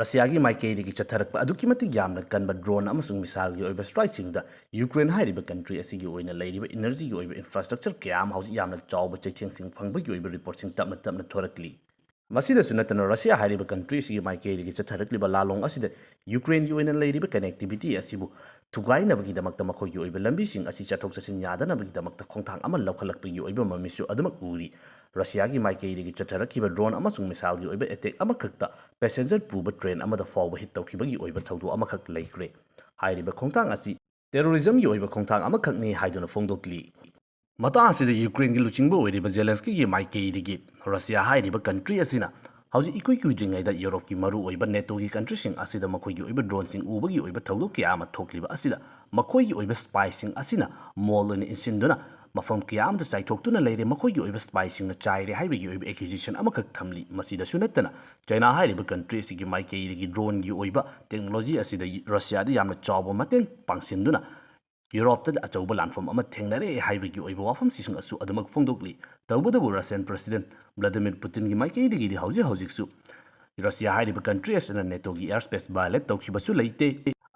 ꯔꯁꯤꯌꯥꯒꯤ ꯃꯥꯏꯀꯩꯗꯒꯤ ꯆꯠꯊꯔꯛꯄ ꯑꯗꯨꯛꯀꯤ ꯃꯇꯤꯛ ꯌꯥꯝꯅ ꯀꯟꯕ ꯗ꯭ꯔꯣꯟ ꯑꯃꯁꯨꯡ ꯃꯤꯁꯥꯏꯜꯒꯤ ꯑꯣꯏꯕ ꯁ꯭ꯇ꯭ꯔꯥꯏꯛꯁꯤꯡꯗ ꯌꯨꯀ꯭ꯔꯦꯟ ꯍꯥꯏꯔꯤꯕ ꯀꯟꯇ꯭ꯔꯤ ꯑꯁꯤꯒꯤ ꯑꯣꯏꯅ ꯂꯩꯔꯤꯕ ꯏꯅꯔꯖꯤꯒꯤ ꯑꯣꯏꯕ ꯏꯟꯐ꯭ꯔꯥꯁ꯭ꯇ꯭ꯔꯛꯆꯔ ꯀꯌꯥ ꯑꯃ ꯍꯧꯖꯤꯛ ꯌꯥꯝꯅ ꯆꯥꯎꯕ ꯆꯩꯊꯦꯡꯁꯤꯡ ꯐꯪꯕꯒꯤ ꯑꯣꯏꯕ ꯔꯤꯄꯣꯔꯠꯁꯤꯡ ꯇꯞꯅ ꯇꯞꯅ ꯊꯣꯔꯛꯂꯤ꯫ ꯃꯁꯤꯗꯁꯨ ꯅꯠꯇꯅ ꯔꯁꯤꯌꯥ ꯍꯥꯏꯔꯤꯕ ꯀꯟꯇ꯭ꯔꯤ ꯑꯁꯤꯒꯤ ꯃꯥꯏꯀꯩꯗꯒꯤ ꯆꯠꯊꯔꯛꯂꯤꯕ ꯂꯥꯂꯣꯡ ꯑꯁꯤꯗ ꯌꯨꯀ꯭ꯔꯦꯟꯒꯤ ꯑꯣꯏꯅ ꯂꯩꯔꯤꯕ ꯀꯅꯦꯛꯇꯤꯚꯤꯇꯤ ꯑꯁꯤꯕꯨ ꯊꯨꯒꯥꯏꯅꯕꯒꯤꯗꯃꯛꯇ ꯃꯈꯣꯏꯒꯤ ꯑꯣꯏꯕ ꯂꯝꯕꯤꯁꯤꯡ ꯑꯁꯤ ꯆꯠꯊꯣꯛ ꯆꯠꯁꯤꯟ ꯌꯥꯗꯅꯕꯒꯤꯗꯃꯛꯇ ꯈꯣꯡꯊꯥꯡ ꯑꯃ ꯂꯧꯈꯠꯂꯛꯄꯒꯤ ꯑꯣꯏꯕ ꯃꯃꯤꯁꯨ ꯑꯗꯨꯃꯛ ꯎꯔꯤ꯫ ꯔꯁꯤꯌꯥꯒꯤ ꯃꯥꯏꯀꯩꯗꯒꯤ ꯆꯠꯊꯔꯛꯈꯤꯕ ꯗ꯭ꯔꯣꯟ ꯑꯃꯁꯨꯡ ꯃꯤꯁꯥꯏꯜꯒꯤ ꯑꯣꯏꯕ ꯑꯦꯇꯦꯛ ꯑꯃꯈꯛꯇ ꯄꯦꯁꯦꯟꯖꯔ ꯄꯨꯕ ꯇ꯭ꯔꯦꯟ ꯑꯃꯗ ꯐꯥꯎꯕ ꯍꯤꯠ ꯇꯧꯈꯤꯕꯒꯤ ꯑꯣꯏꯕ ꯊꯧꯗꯣꯛ ꯑꯃꯈꯛ ꯂꯩꯈ꯭ꯔꯦ꯫ ꯍꯥꯏꯔꯤꯕ ꯈꯣꯡꯊꯥꯡ ꯑꯁꯤ ꯇꯦꯔꯣꯔꯤꯖꯝꯒꯤ ꯑꯣꯏꯕ ꯈꯣꯡꯊꯥꯡ ꯑꯃꯈꯛꯅꯤ ꯍꯥꯏꯗꯨꯅ ꯐꯣꯡꯗꯣꯛꯂꯤ꯫ ꯃꯇꯥꯡ ꯑꯁꯤꯗ ꯌꯨꯀ꯭ꯔꯦꯟꯒꯤ ꯂꯨꯆꯤꯡꯕ ꯑꯣꯏꯔꯤꯕ ꯖꯦꯂꯦꯟꯁꯀꯤꯒꯤ ꯃꯥꯏꯀꯩꯗꯒꯤ ꯔꯁꯤꯌꯥ ꯍꯥꯏꯔꯤꯕ ꯀꯟꯇ꯭ꯔꯤ ꯑꯁꯤꯅ ꯍꯧꯖꯤꯛ ꯏꯀꯨꯏ ꯀꯨꯏꯗ꯭ꯔꯤꯉꯩꯗ ꯌꯨꯔꯣꯞꯀꯤ ꯃꯔꯨꯑꯣꯏꯕ ꯅꯦꯇꯣꯒꯤ ꯀꯟꯇ꯭ꯔꯤꯁꯤꯡ ꯑꯁꯤꯗ ꯃꯈꯣꯏꯒꯤ ꯑꯣꯏꯕ ꯗ꯭ꯔꯣꯟꯁꯤꯡ ꯎꯕꯒꯤ ꯑꯣꯏꯕ ꯊꯧꯗꯣꯛ ꯀꯌꯥ ꯑꯃ ꯊꯣꯛꯂꯤꯕ ꯑꯁꯤꯗ ꯃꯈꯣꯏꯒꯤ ꯑꯣꯏꯕ ꯁ꯭ꯄꯥꯏꯁꯤꯡ ꯑꯁꯤꯅ ꯃꯣꯜ ꯑꯣꯏꯅ ꯏꯟꯁꯤꯟꯗꯨꯅ ꯃꯐꯝ ꯀꯌꯥ ꯑꯃꯗ ꯆꯥꯏꯊꯣꯛꯇꯨꯅ ꯂꯩꯔꯦ, ꯃꯈꯣꯏꯒꯤ ꯑꯣꯏꯕ spy ꯁꯤꯡꯅ ꯆꯥꯏꯔꯦ ꯍꯥꯏꯕꯒꯤ ꯑꯣꯏꯕ accusation ꯑꯃꯈꯛ ꯊꯝꯂꯤ꯫ ꯃꯁꯤꯗꯁꯨ ꯅꯠꯇꯅ, ꯆꯥꯏꯅꯥ ꯍꯥꯏꯔꯤꯕ country ꯑꯁꯤꯒꯤ ꯃꯥꯏꯀꯩꯗꯒꯤ drone ꯒꯤ ꯑꯣꯏꯕ technology ꯑꯁꯤꯗ ꯔꯁꯤꯌꯥꯗ ꯌꯥꯝꯅ ꯆꯥꯎꯕ ꯃꯇꯦꯡ ꯄꯥꯡꯁꯤꯟꯗꯨꯅ ꯌꯨꯔꯣꯞꯇ ꯑꯆꯧꯕ ꯂꯥꯟꯐꯝ ꯑꯃ ꯊꯦꯡꯅꯔꯦ ꯍꯥꯏꯕꯒꯤ ꯑꯣꯏꯕ ꯋꯥꯐꯝꯁꯤꯡ ꯑꯁꯨ ꯑꯗꯨꯃꯛ ꯐꯣꯡꯗꯣꯛꯂꯤ꯫ ꯇꯧꯕꯇꯕꯨ, Russian President Vladimir Putin ꯒꯤ ꯃꯥꯏꯀꯩꯗꯒꯤꯗꯤ ꯍꯧꯖꯤꯛ ꯍꯧꯖꯤꯛꯁꯨ ꯔꯁꯤꯌꯥ ꯍꯥꯏꯔꯤꯕ country ꯑꯁꯤꯅ ꯅꯦꯇꯣꯒꯤ air space violate ꯇꯧꯈꯤꯕꯁꯨ ꯂꯩꯇꯦ꯫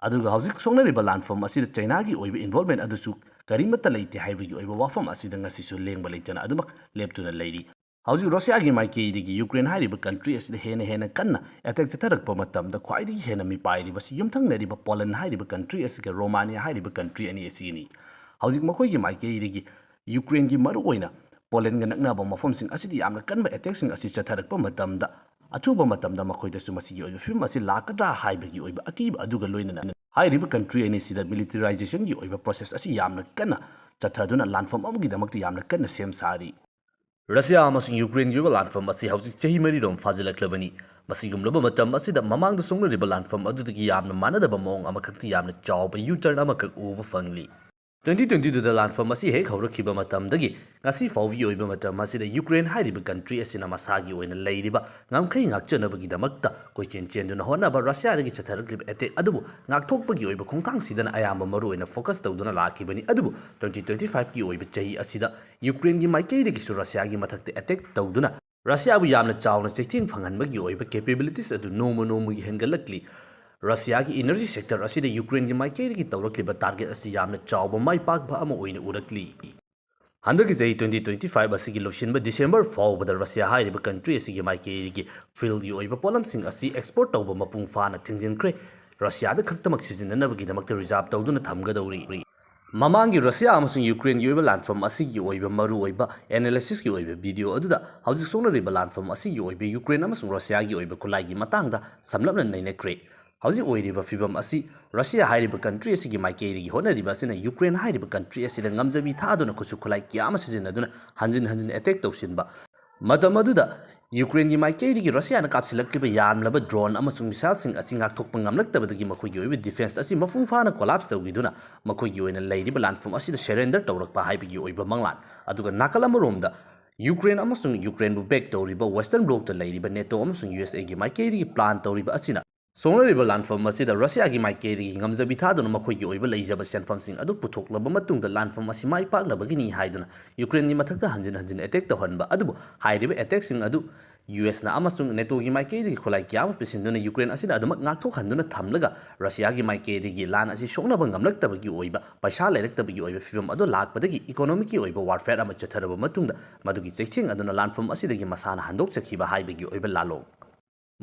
ꯑꯗꯨꯒ ꯍꯧꯖꯤꯛ ꯁꯣꯛꯅꯔꯤꯕ ꯂꯥꯟꯐꯝ ꯑꯁꯤꯗ ꯆꯥꯏꯅꯥꯒꯤ ꯑꯣꯏꯕ involvement ꯑꯗꯨꯁꯨ ꯀꯔꯤꯃꯠꯇ ꯂꯩꯇꯦ ꯍꯥꯏꯕꯒꯤ ꯑꯣꯏꯕ ꯋꯥꯐꯝ ꯑꯁꯤꯗ ꯉꯁꯤꯁꯨ ꯂꯦꯡꯕ ꯂꯩꯇꯅ ꯑꯗꯨꯃꯛ ꯂꯦꯞꯇꯨꯅ ꯂꯩꯔꯤ꯫ ꯍꯧꯖꯤꯛ ꯔꯁꯤꯌꯥꯒꯤ ꯃꯥꯏꯀꯩꯗꯒꯤ ꯌꯨꯀ꯭ꯔꯦꯟ ꯍꯥꯏꯔꯤꯕ country ꯑꯁꯤꯗ ꯍꯦꯟꯅ ꯍꯦꯟꯅ ꯀꯟꯅ attack ꯆꯠꯊꯔꯛꯄ ꯃꯇꯝꯗ, ꯈ꯭ꯋꯥꯏꯗꯒꯤ ꯍꯦꯟꯅ ꯃꯤꯄꯥꯏꯔꯤꯕꯁꯤ ꯌꯨꯝꯊꯪꯅꯔꯤꯕ ꯄꯣꯂꯦꯟ ꯍꯥꯏꯔꯤꯕ country ꯑꯁꯤꯒ ꯔꯣꯃꯥꯅꯤꯌꯥ ꯍꯥꯏꯔꯤꯕ country ꯑꯅꯤ ꯑꯁꯤꯒꯤꯅꯤ꯫ ꯍꯧꯖꯤꯛ ꯃꯈꯣꯏꯒꯤ ꯃꯥꯏꯀꯩꯗꯒꯤ ꯌꯨꯀ꯭ꯔꯦꯟꯒꯤ ꯃꯔꯨꯑꯣꯏꯅ ꯄꯣꯂꯦꯟꯒ ꯅꯛꯅꯕ ꯃꯐꯝꯁꯤꯡ ꯑꯁꯤꯗ ꯌꯥꯝꯅ ꯀꯟꯕ attack ꯁꯤꯡ ꯑꯁꯤ ꯆꯠꯊꯔꯛꯄ ꯃꯇꯝꯗ, ꯑꯊꯨꯕ ꯃꯇꯝꯗ ꯃꯈꯣꯏꯗꯁꯨ ꯃꯁꯤꯒꯤ ꯑꯣꯏꯕ ꯐꯤꯕꯝ ꯑꯁꯤ ꯂꯥꯛꯀꯗ꯭ꯔꯥ ꯍꯥꯏꯕꯒꯤ ꯑꯣꯏꯕ ꯑꯀꯤꯕ ꯑꯗꯨꯒ ꯂꯣꯏꯅꯅ, ꯍꯥꯏꯔꯤꯕ country ꯑꯅꯤꯁꯤꯗ militarization ꯒꯤ ꯑꯣꯏꯕ process ꯑꯁꯤ ꯌꯥꯝꯅ ꯀꯟꯅ ꯆꯠꯊꯗꯨꯅ ꯂꯥꯟꯐꯝ ꯑꯃꯒꯤꯗꯃꯛꯇ ꯌꯥꯝꯅ ꯀꯟꯅ ꯁꯦꯝ ꯁꯥꯔꯤ꯫ ꯔꯁꯤꯌꯥ ꯑꯃꯁꯨꯡ ꯌꯨꯀ꯭ꯔꯦꯟꯒꯤ ꯑꯣꯏꯕ ꯂꯥꯟꯐꯝ ꯑꯁꯤ ꯍꯧꯖꯤꯛ ꯆꯍꯤ ꯃꯔꯤꯔꯣꯝ ꯐꯥꯖꯤꯜꯂꯛꯂꯕꯅꯤ꯫ ꯃꯁꯤꯒꯨꯝꯂꯕ ꯃꯇꯝ ꯑꯁꯤꯗ ꯃꯃꯥꯡꯗ ꯁꯣꯛꯅꯔꯤꯕ ꯂꯥꯟꯐꯝ ꯑꯗꯨꯗꯒꯤ ꯌꯥꯝꯅ ꯃꯥꯟꯅꯗꯕ ꯃꯑꯣꯡ ꯑꯃꯈꯛꯇꯤ ꯌꯥꯝꯅ ꯆꯥꯎꯕ U-turn ꯑꯃꯈꯛ ꯎꯕ ꯐꯪꯂꯤ꯫ Twenty twenty two ꯗ ꯂꯥꯟꯐꯝ ꯑꯁꯤ ꯍꯦꯛ ꯍꯧꯔꯛꯈꯤꯕ ꯃꯇꯝꯗꯒꯤ ꯉꯁꯤ ꯐꯥꯎꯕꯒꯤ ꯑꯣꯏꯕ ꯃꯇꯝ ꯑꯁꯤꯗ ꯌꯨꯀ꯭ꯔꯦꯟ ꯍꯥꯏꯔꯤꯕ country ꯑꯁꯤꯅ ꯃꯁꯥꯒꯤ ꯑꯣꯏꯅ ꯂꯩꯔꯤꯕ ꯉꯝꯈꯩ ꯉꯥꯛꯆꯅꯕꯒꯤꯗꯃꯛꯇ ꯀꯣꯏꯆꯦꯟ ꯆꯦꯟꯗꯨꯅ ꯍꯣꯠꯅꯕ, ꯔꯁꯤꯌꯥꯗꯒꯤ ꯆꯠꯊꯔꯛꯂꯤꯕ attack ꯑꯗꯨꯕꯨ ꯉꯥꯛꯊꯣꯛꯄꯒꯤ ꯑꯣꯏꯕ ꯈꯣꯡꯊꯥꯡꯁꯤꯗꯅ ꯑꯌꯥꯝꯕ ꯃꯔꯨ ꯑꯣꯏꯅ focus ꯇꯧꯗꯨꯅ ꯂꯥꯛꯈꯤꯕꯅꯤ꯫ ꯑꯗꯨꯕꯨ twenty twenty five ꯀꯤ ꯑꯣꯏꯕ ꯆꯍꯤ ꯑꯁꯤꯗ ꯌꯨꯀ꯭ꯔꯦꯟꯒꯤ ꯃꯥꯏꯀꯩꯗꯒꯤꯁꯨ ꯔꯁꯤꯌꯥꯒꯤ ꯃꯊꯛꯇ attack ꯇꯧꯗꯨꯅ ꯔꯁꯤꯌꯥꯕꯨ ꯌꯥꯝꯅ ꯆꯥꯎꯅ ꯆꯩꯊꯦꯡ ꯐꯪꯍꯟꯕꯒꯤ ꯑꯣꯏꯕ capabilities ꯑꯗꯨ ꯅꯣꯡꯃ ꯅꯣꯡꯃꯒꯤ ꯍꯦꯟꯒꯠꯂꯛꯂꯤ꯫ ꯔꯁꯤꯌꯥꯒꯤ energy sector ꯑꯁꯤꯗ ꯌꯨꯀ꯭ꯔꯦꯟꯒꯤ ꯃꯥꯏꯀꯩꯗꯒꯤ ꯇꯧꯔꯛꯂꯤꯕ target ꯑꯁꯤ ꯌꯥꯝꯅ ꯆꯥꯎꯕ ꯃꯥꯏ ꯄꯥꯛꯄ ꯑꯃ ꯑꯣꯏꯅ ꯎꯔꯛꯂꯤ꯫ ꯍꯟꯗꯛꯀꯤ ꯆꯍꯤ twenty twenty five ꯑꯁꯤꯒꯤ ꯂꯣꯏꯁꯤꯟꯕ December ꯐꯥꯎꯕꯗ ꯔꯁꯤꯌꯥ ꯍꯥꯏꯔꯤꯕ country ꯑꯁꯤꯒꯤ ꯃꯥꯏꯀꯩꯗꯒꯤ fuel ꯒꯤ ꯑꯣꯏꯕ ꯄꯣꯠꯂꯝꯁꯤꯡ ꯑꯁꯤ export ꯇꯧꯕ ꯃꯄꯨꯡ ꯐꯥꯅ ꯊꯤꯡꯖꯤꯟꯈ꯭ꯔꯦ꯫ ꯔꯁꯤꯌꯥꯗ ꯈꯛꯇꯃꯛ ꯁꯤꯖꯤꯟꯅꯅꯕꯒꯤꯗꯃꯛꯇ reserve ꯇꯧꯗꯨꯅ ꯊꯝꯒꯗꯧꯔꯤ꯫ ꯃꯃꯥꯡꯒꯤ ꯔꯁꯤꯌꯥ ꯑꯃꯁꯨꯡ ꯌꯨꯀ꯭ꯔꯦꯟꯒꯤ ꯑꯣꯏꯕ ꯂꯥꯟꯐꯝ ꯑꯁꯤꯒꯤ ꯑꯣꯏꯕ ꯃꯔꯨꯑꯣꯏꯕ analysis ꯀꯤ ꯑꯣꯏꯕ video ꯑꯗꯨꯗ ꯍꯧꯖꯤꯛ ꯁꯣꯛꯅꯔꯤꯕ ꯂꯥꯟꯐꯝ ꯑꯁꯤꯒꯤ ꯑꯣꯏꯕ ꯌꯨꯀ꯭ꯔꯦꯟ ꯑꯃꯁꯨꯡ ꯔꯁꯤꯌꯥꯒꯤ ꯑꯣꯏꯕ ꯈꯨꯠꯂꯥꯏꯒꯤ ꯃꯇꯥꯡꯗ ꯁꯝꯂꯞꯅ ꯅꯩꯅꯈ꯭ꯔꯦ꯫ ꯍꯧꯖꯤꯛ ꯑꯣꯏꯔꯤꯕ ꯐꯤꯕꯝ ꯑꯁꯤ ꯔꯁꯤꯌꯥ ꯍꯥꯏꯔꯤꯕ country ꯑꯁꯤꯒꯤ ꯃꯥꯏꯀꯩꯗꯒꯤ ꯍꯣꯠꯅꯔꯤꯕ ꯑꯁꯤꯅ ꯌꯨꯀ꯭ꯔꯦꯟ ꯍꯥꯏꯔꯤꯕ country ꯑꯁꯤꯗ ꯉꯝꯖꯕꯤ ꯊꯥꯗꯨꯅ ꯈꯨꯠꯁꯨ ꯈꯨꯠꯂꯥꯏ ꯀꯌꯥ ꯑꯃ ꯁꯤꯖꯤꯟꯅꯗꯨꯅ ꯍꯟꯖꯤꯟ ꯍꯟꯖꯤꯟ attack ꯇꯧꯁꯤꯟꯕ꯫ ꯃꯇꯝ ꯑꯗꯨꯗ ꯌꯨꯀ꯭ꯔꯦꯟꯒꯤ ꯃꯥꯏꯀꯩꯗꯒꯤ ꯔꯁꯤꯌꯥꯅ ꯀꯥꯞꯁꯤꯜꯂꯛꯂꯤꯕ ꯌꯥꯝꯂꯕ drone ꯑꯃꯁꯨꯡ missileꯁꯤꯡ ꯑꯁꯤ ꯉꯥꯛꯊꯣꯛꯄ ꯉꯝꯂꯛꯇꯕꯗꯒꯤ ꯃꯈꯣꯏꯒꯤ ꯑꯣꯏꯕ defence ꯑꯁꯤ ꯃꯄꯨꯡ ꯐꯥꯅ collapse ꯇꯧꯈꯤꯗꯨꯅ ꯃꯈꯣꯏꯒꯤ ꯑꯣꯏꯅ ꯂꯩꯔꯤꯕ ꯂꯥꯟꯐꯝ ꯑꯁꯤꯗ surrender ꯇꯧꯔꯛꯄ ꯍꯥꯏꯕꯒꯤ ꯑꯣꯏꯕ ꯃꯪꯂꯥꯟ꯫ ꯑꯗꯨꯒ ꯅꯥꯀꯜ ꯑꯃꯔꯣꯝꯗ ꯌꯨꯀ꯭ꯔꯦꯟ ꯑꯃꯁꯨꯡ ꯌꯨꯀ꯭ꯔꯦꯟꯕꯨ back ꯇꯧꯔꯤꯕ Western Bloc ꯇ ꯂꯩꯔꯤꯕ NATO ꯑꯃꯁꯨꯡ U S A ꯒꯤ ꯃꯥꯏꯀꯩꯗꯒꯤ plan ꯇꯧꯔꯤꯕ ꯑꯁꯤꯅ ꯁꯣꯛꯅꯔꯤꯕ ꯂꯥꯟꯐꯝ ꯑꯁꯤꯗ ꯔꯁꯤꯌꯥꯒꯤ ꯃꯥꯏꯀꯩꯗꯒꯤ ꯉꯝꯖꯕꯤ ꯊꯥꯗꯨꯅ ꯃꯈꯣꯏꯒꯤ ꯑꯣꯏꯕ ꯂꯩꯖꯕ ꯁꯦꯟꯐꯝꯁꯤꯡ ꯑꯗꯨ ꯄꯨꯊꯣꯛꯂꯕ ꯃꯇꯨꯡꯗ ꯂꯥꯟꯐꯝ ꯑꯁꯤ ꯃꯥꯏ ꯄꯥꯛꯅꯕꯒꯤꯅꯤ ꯍꯥꯏꯗꯨꯅ ꯌꯨꯀ꯭ꯔꯦꯟꯒꯤ ꯃꯊꯛꯇ ꯍꯟꯖꯤꯟ ꯍꯟꯖꯤꯟ attack ꯇꯧꯍꯟꯕ ꯑꯗꯨꯕꯨ ꯍꯥꯏꯔꯤꯕ attackꯁꯤꯡ ꯑꯗꯨ U S ꯅ ꯑꯃꯁꯨꯡ NATOꯒꯤ ꯃꯥꯏꯀꯩꯗꯒꯤ ꯈꯨꯠꯂꯥꯏ ꯀꯌꯥ ꯑꯃ ꯄꯤꯁꯤꯟꯗꯨꯅ ꯌꯨꯀ꯭ꯔꯦꯟ ꯑꯁꯤꯗ ꯑꯗꯨꯃꯛ ꯉꯥꯛꯊꯣꯛꯍꯟꯗꯨꯅ ꯊꯝꯂꯒ ꯔꯁꯤꯌꯥꯒꯤ ꯃꯥꯏꯀꯩꯗꯒꯤ ꯂꯥꯟ ꯑꯁꯤ ꯁꯣꯛꯅꯕ ꯉꯝꯂꯛꯇꯕꯒꯤ ꯑꯣꯏꯕ ꯄꯩꯁꯥ ꯂꯩꯔꯛꯇꯕꯒꯤ ꯑꯣꯏꯕ ꯐꯤꯕꯝ ꯑꯗꯨ ꯂꯥꯛꯄꯗꯒꯤ economicꯀꯤ ꯑꯣꯏꯕ warfare ꯑꯃ ꯆꯠꯊꯔꯕ ꯃꯇꯨꯡꯗ ꯃꯗꯨꯒꯤ ꯆꯩꯊꯦꯡ ꯑꯗꯨꯅ ꯂꯥꯟꯐꯝ ꯑꯁꯤꯗꯒꯤ ꯃꯁꯥꯅ ꯍꯟꯗꯣꯛꯆꯈꯤꯕ ꯍꯥꯏꯕꯒꯤ ꯑꯣꯏꯕ ꯂꯥꯂꯣꯡ꯫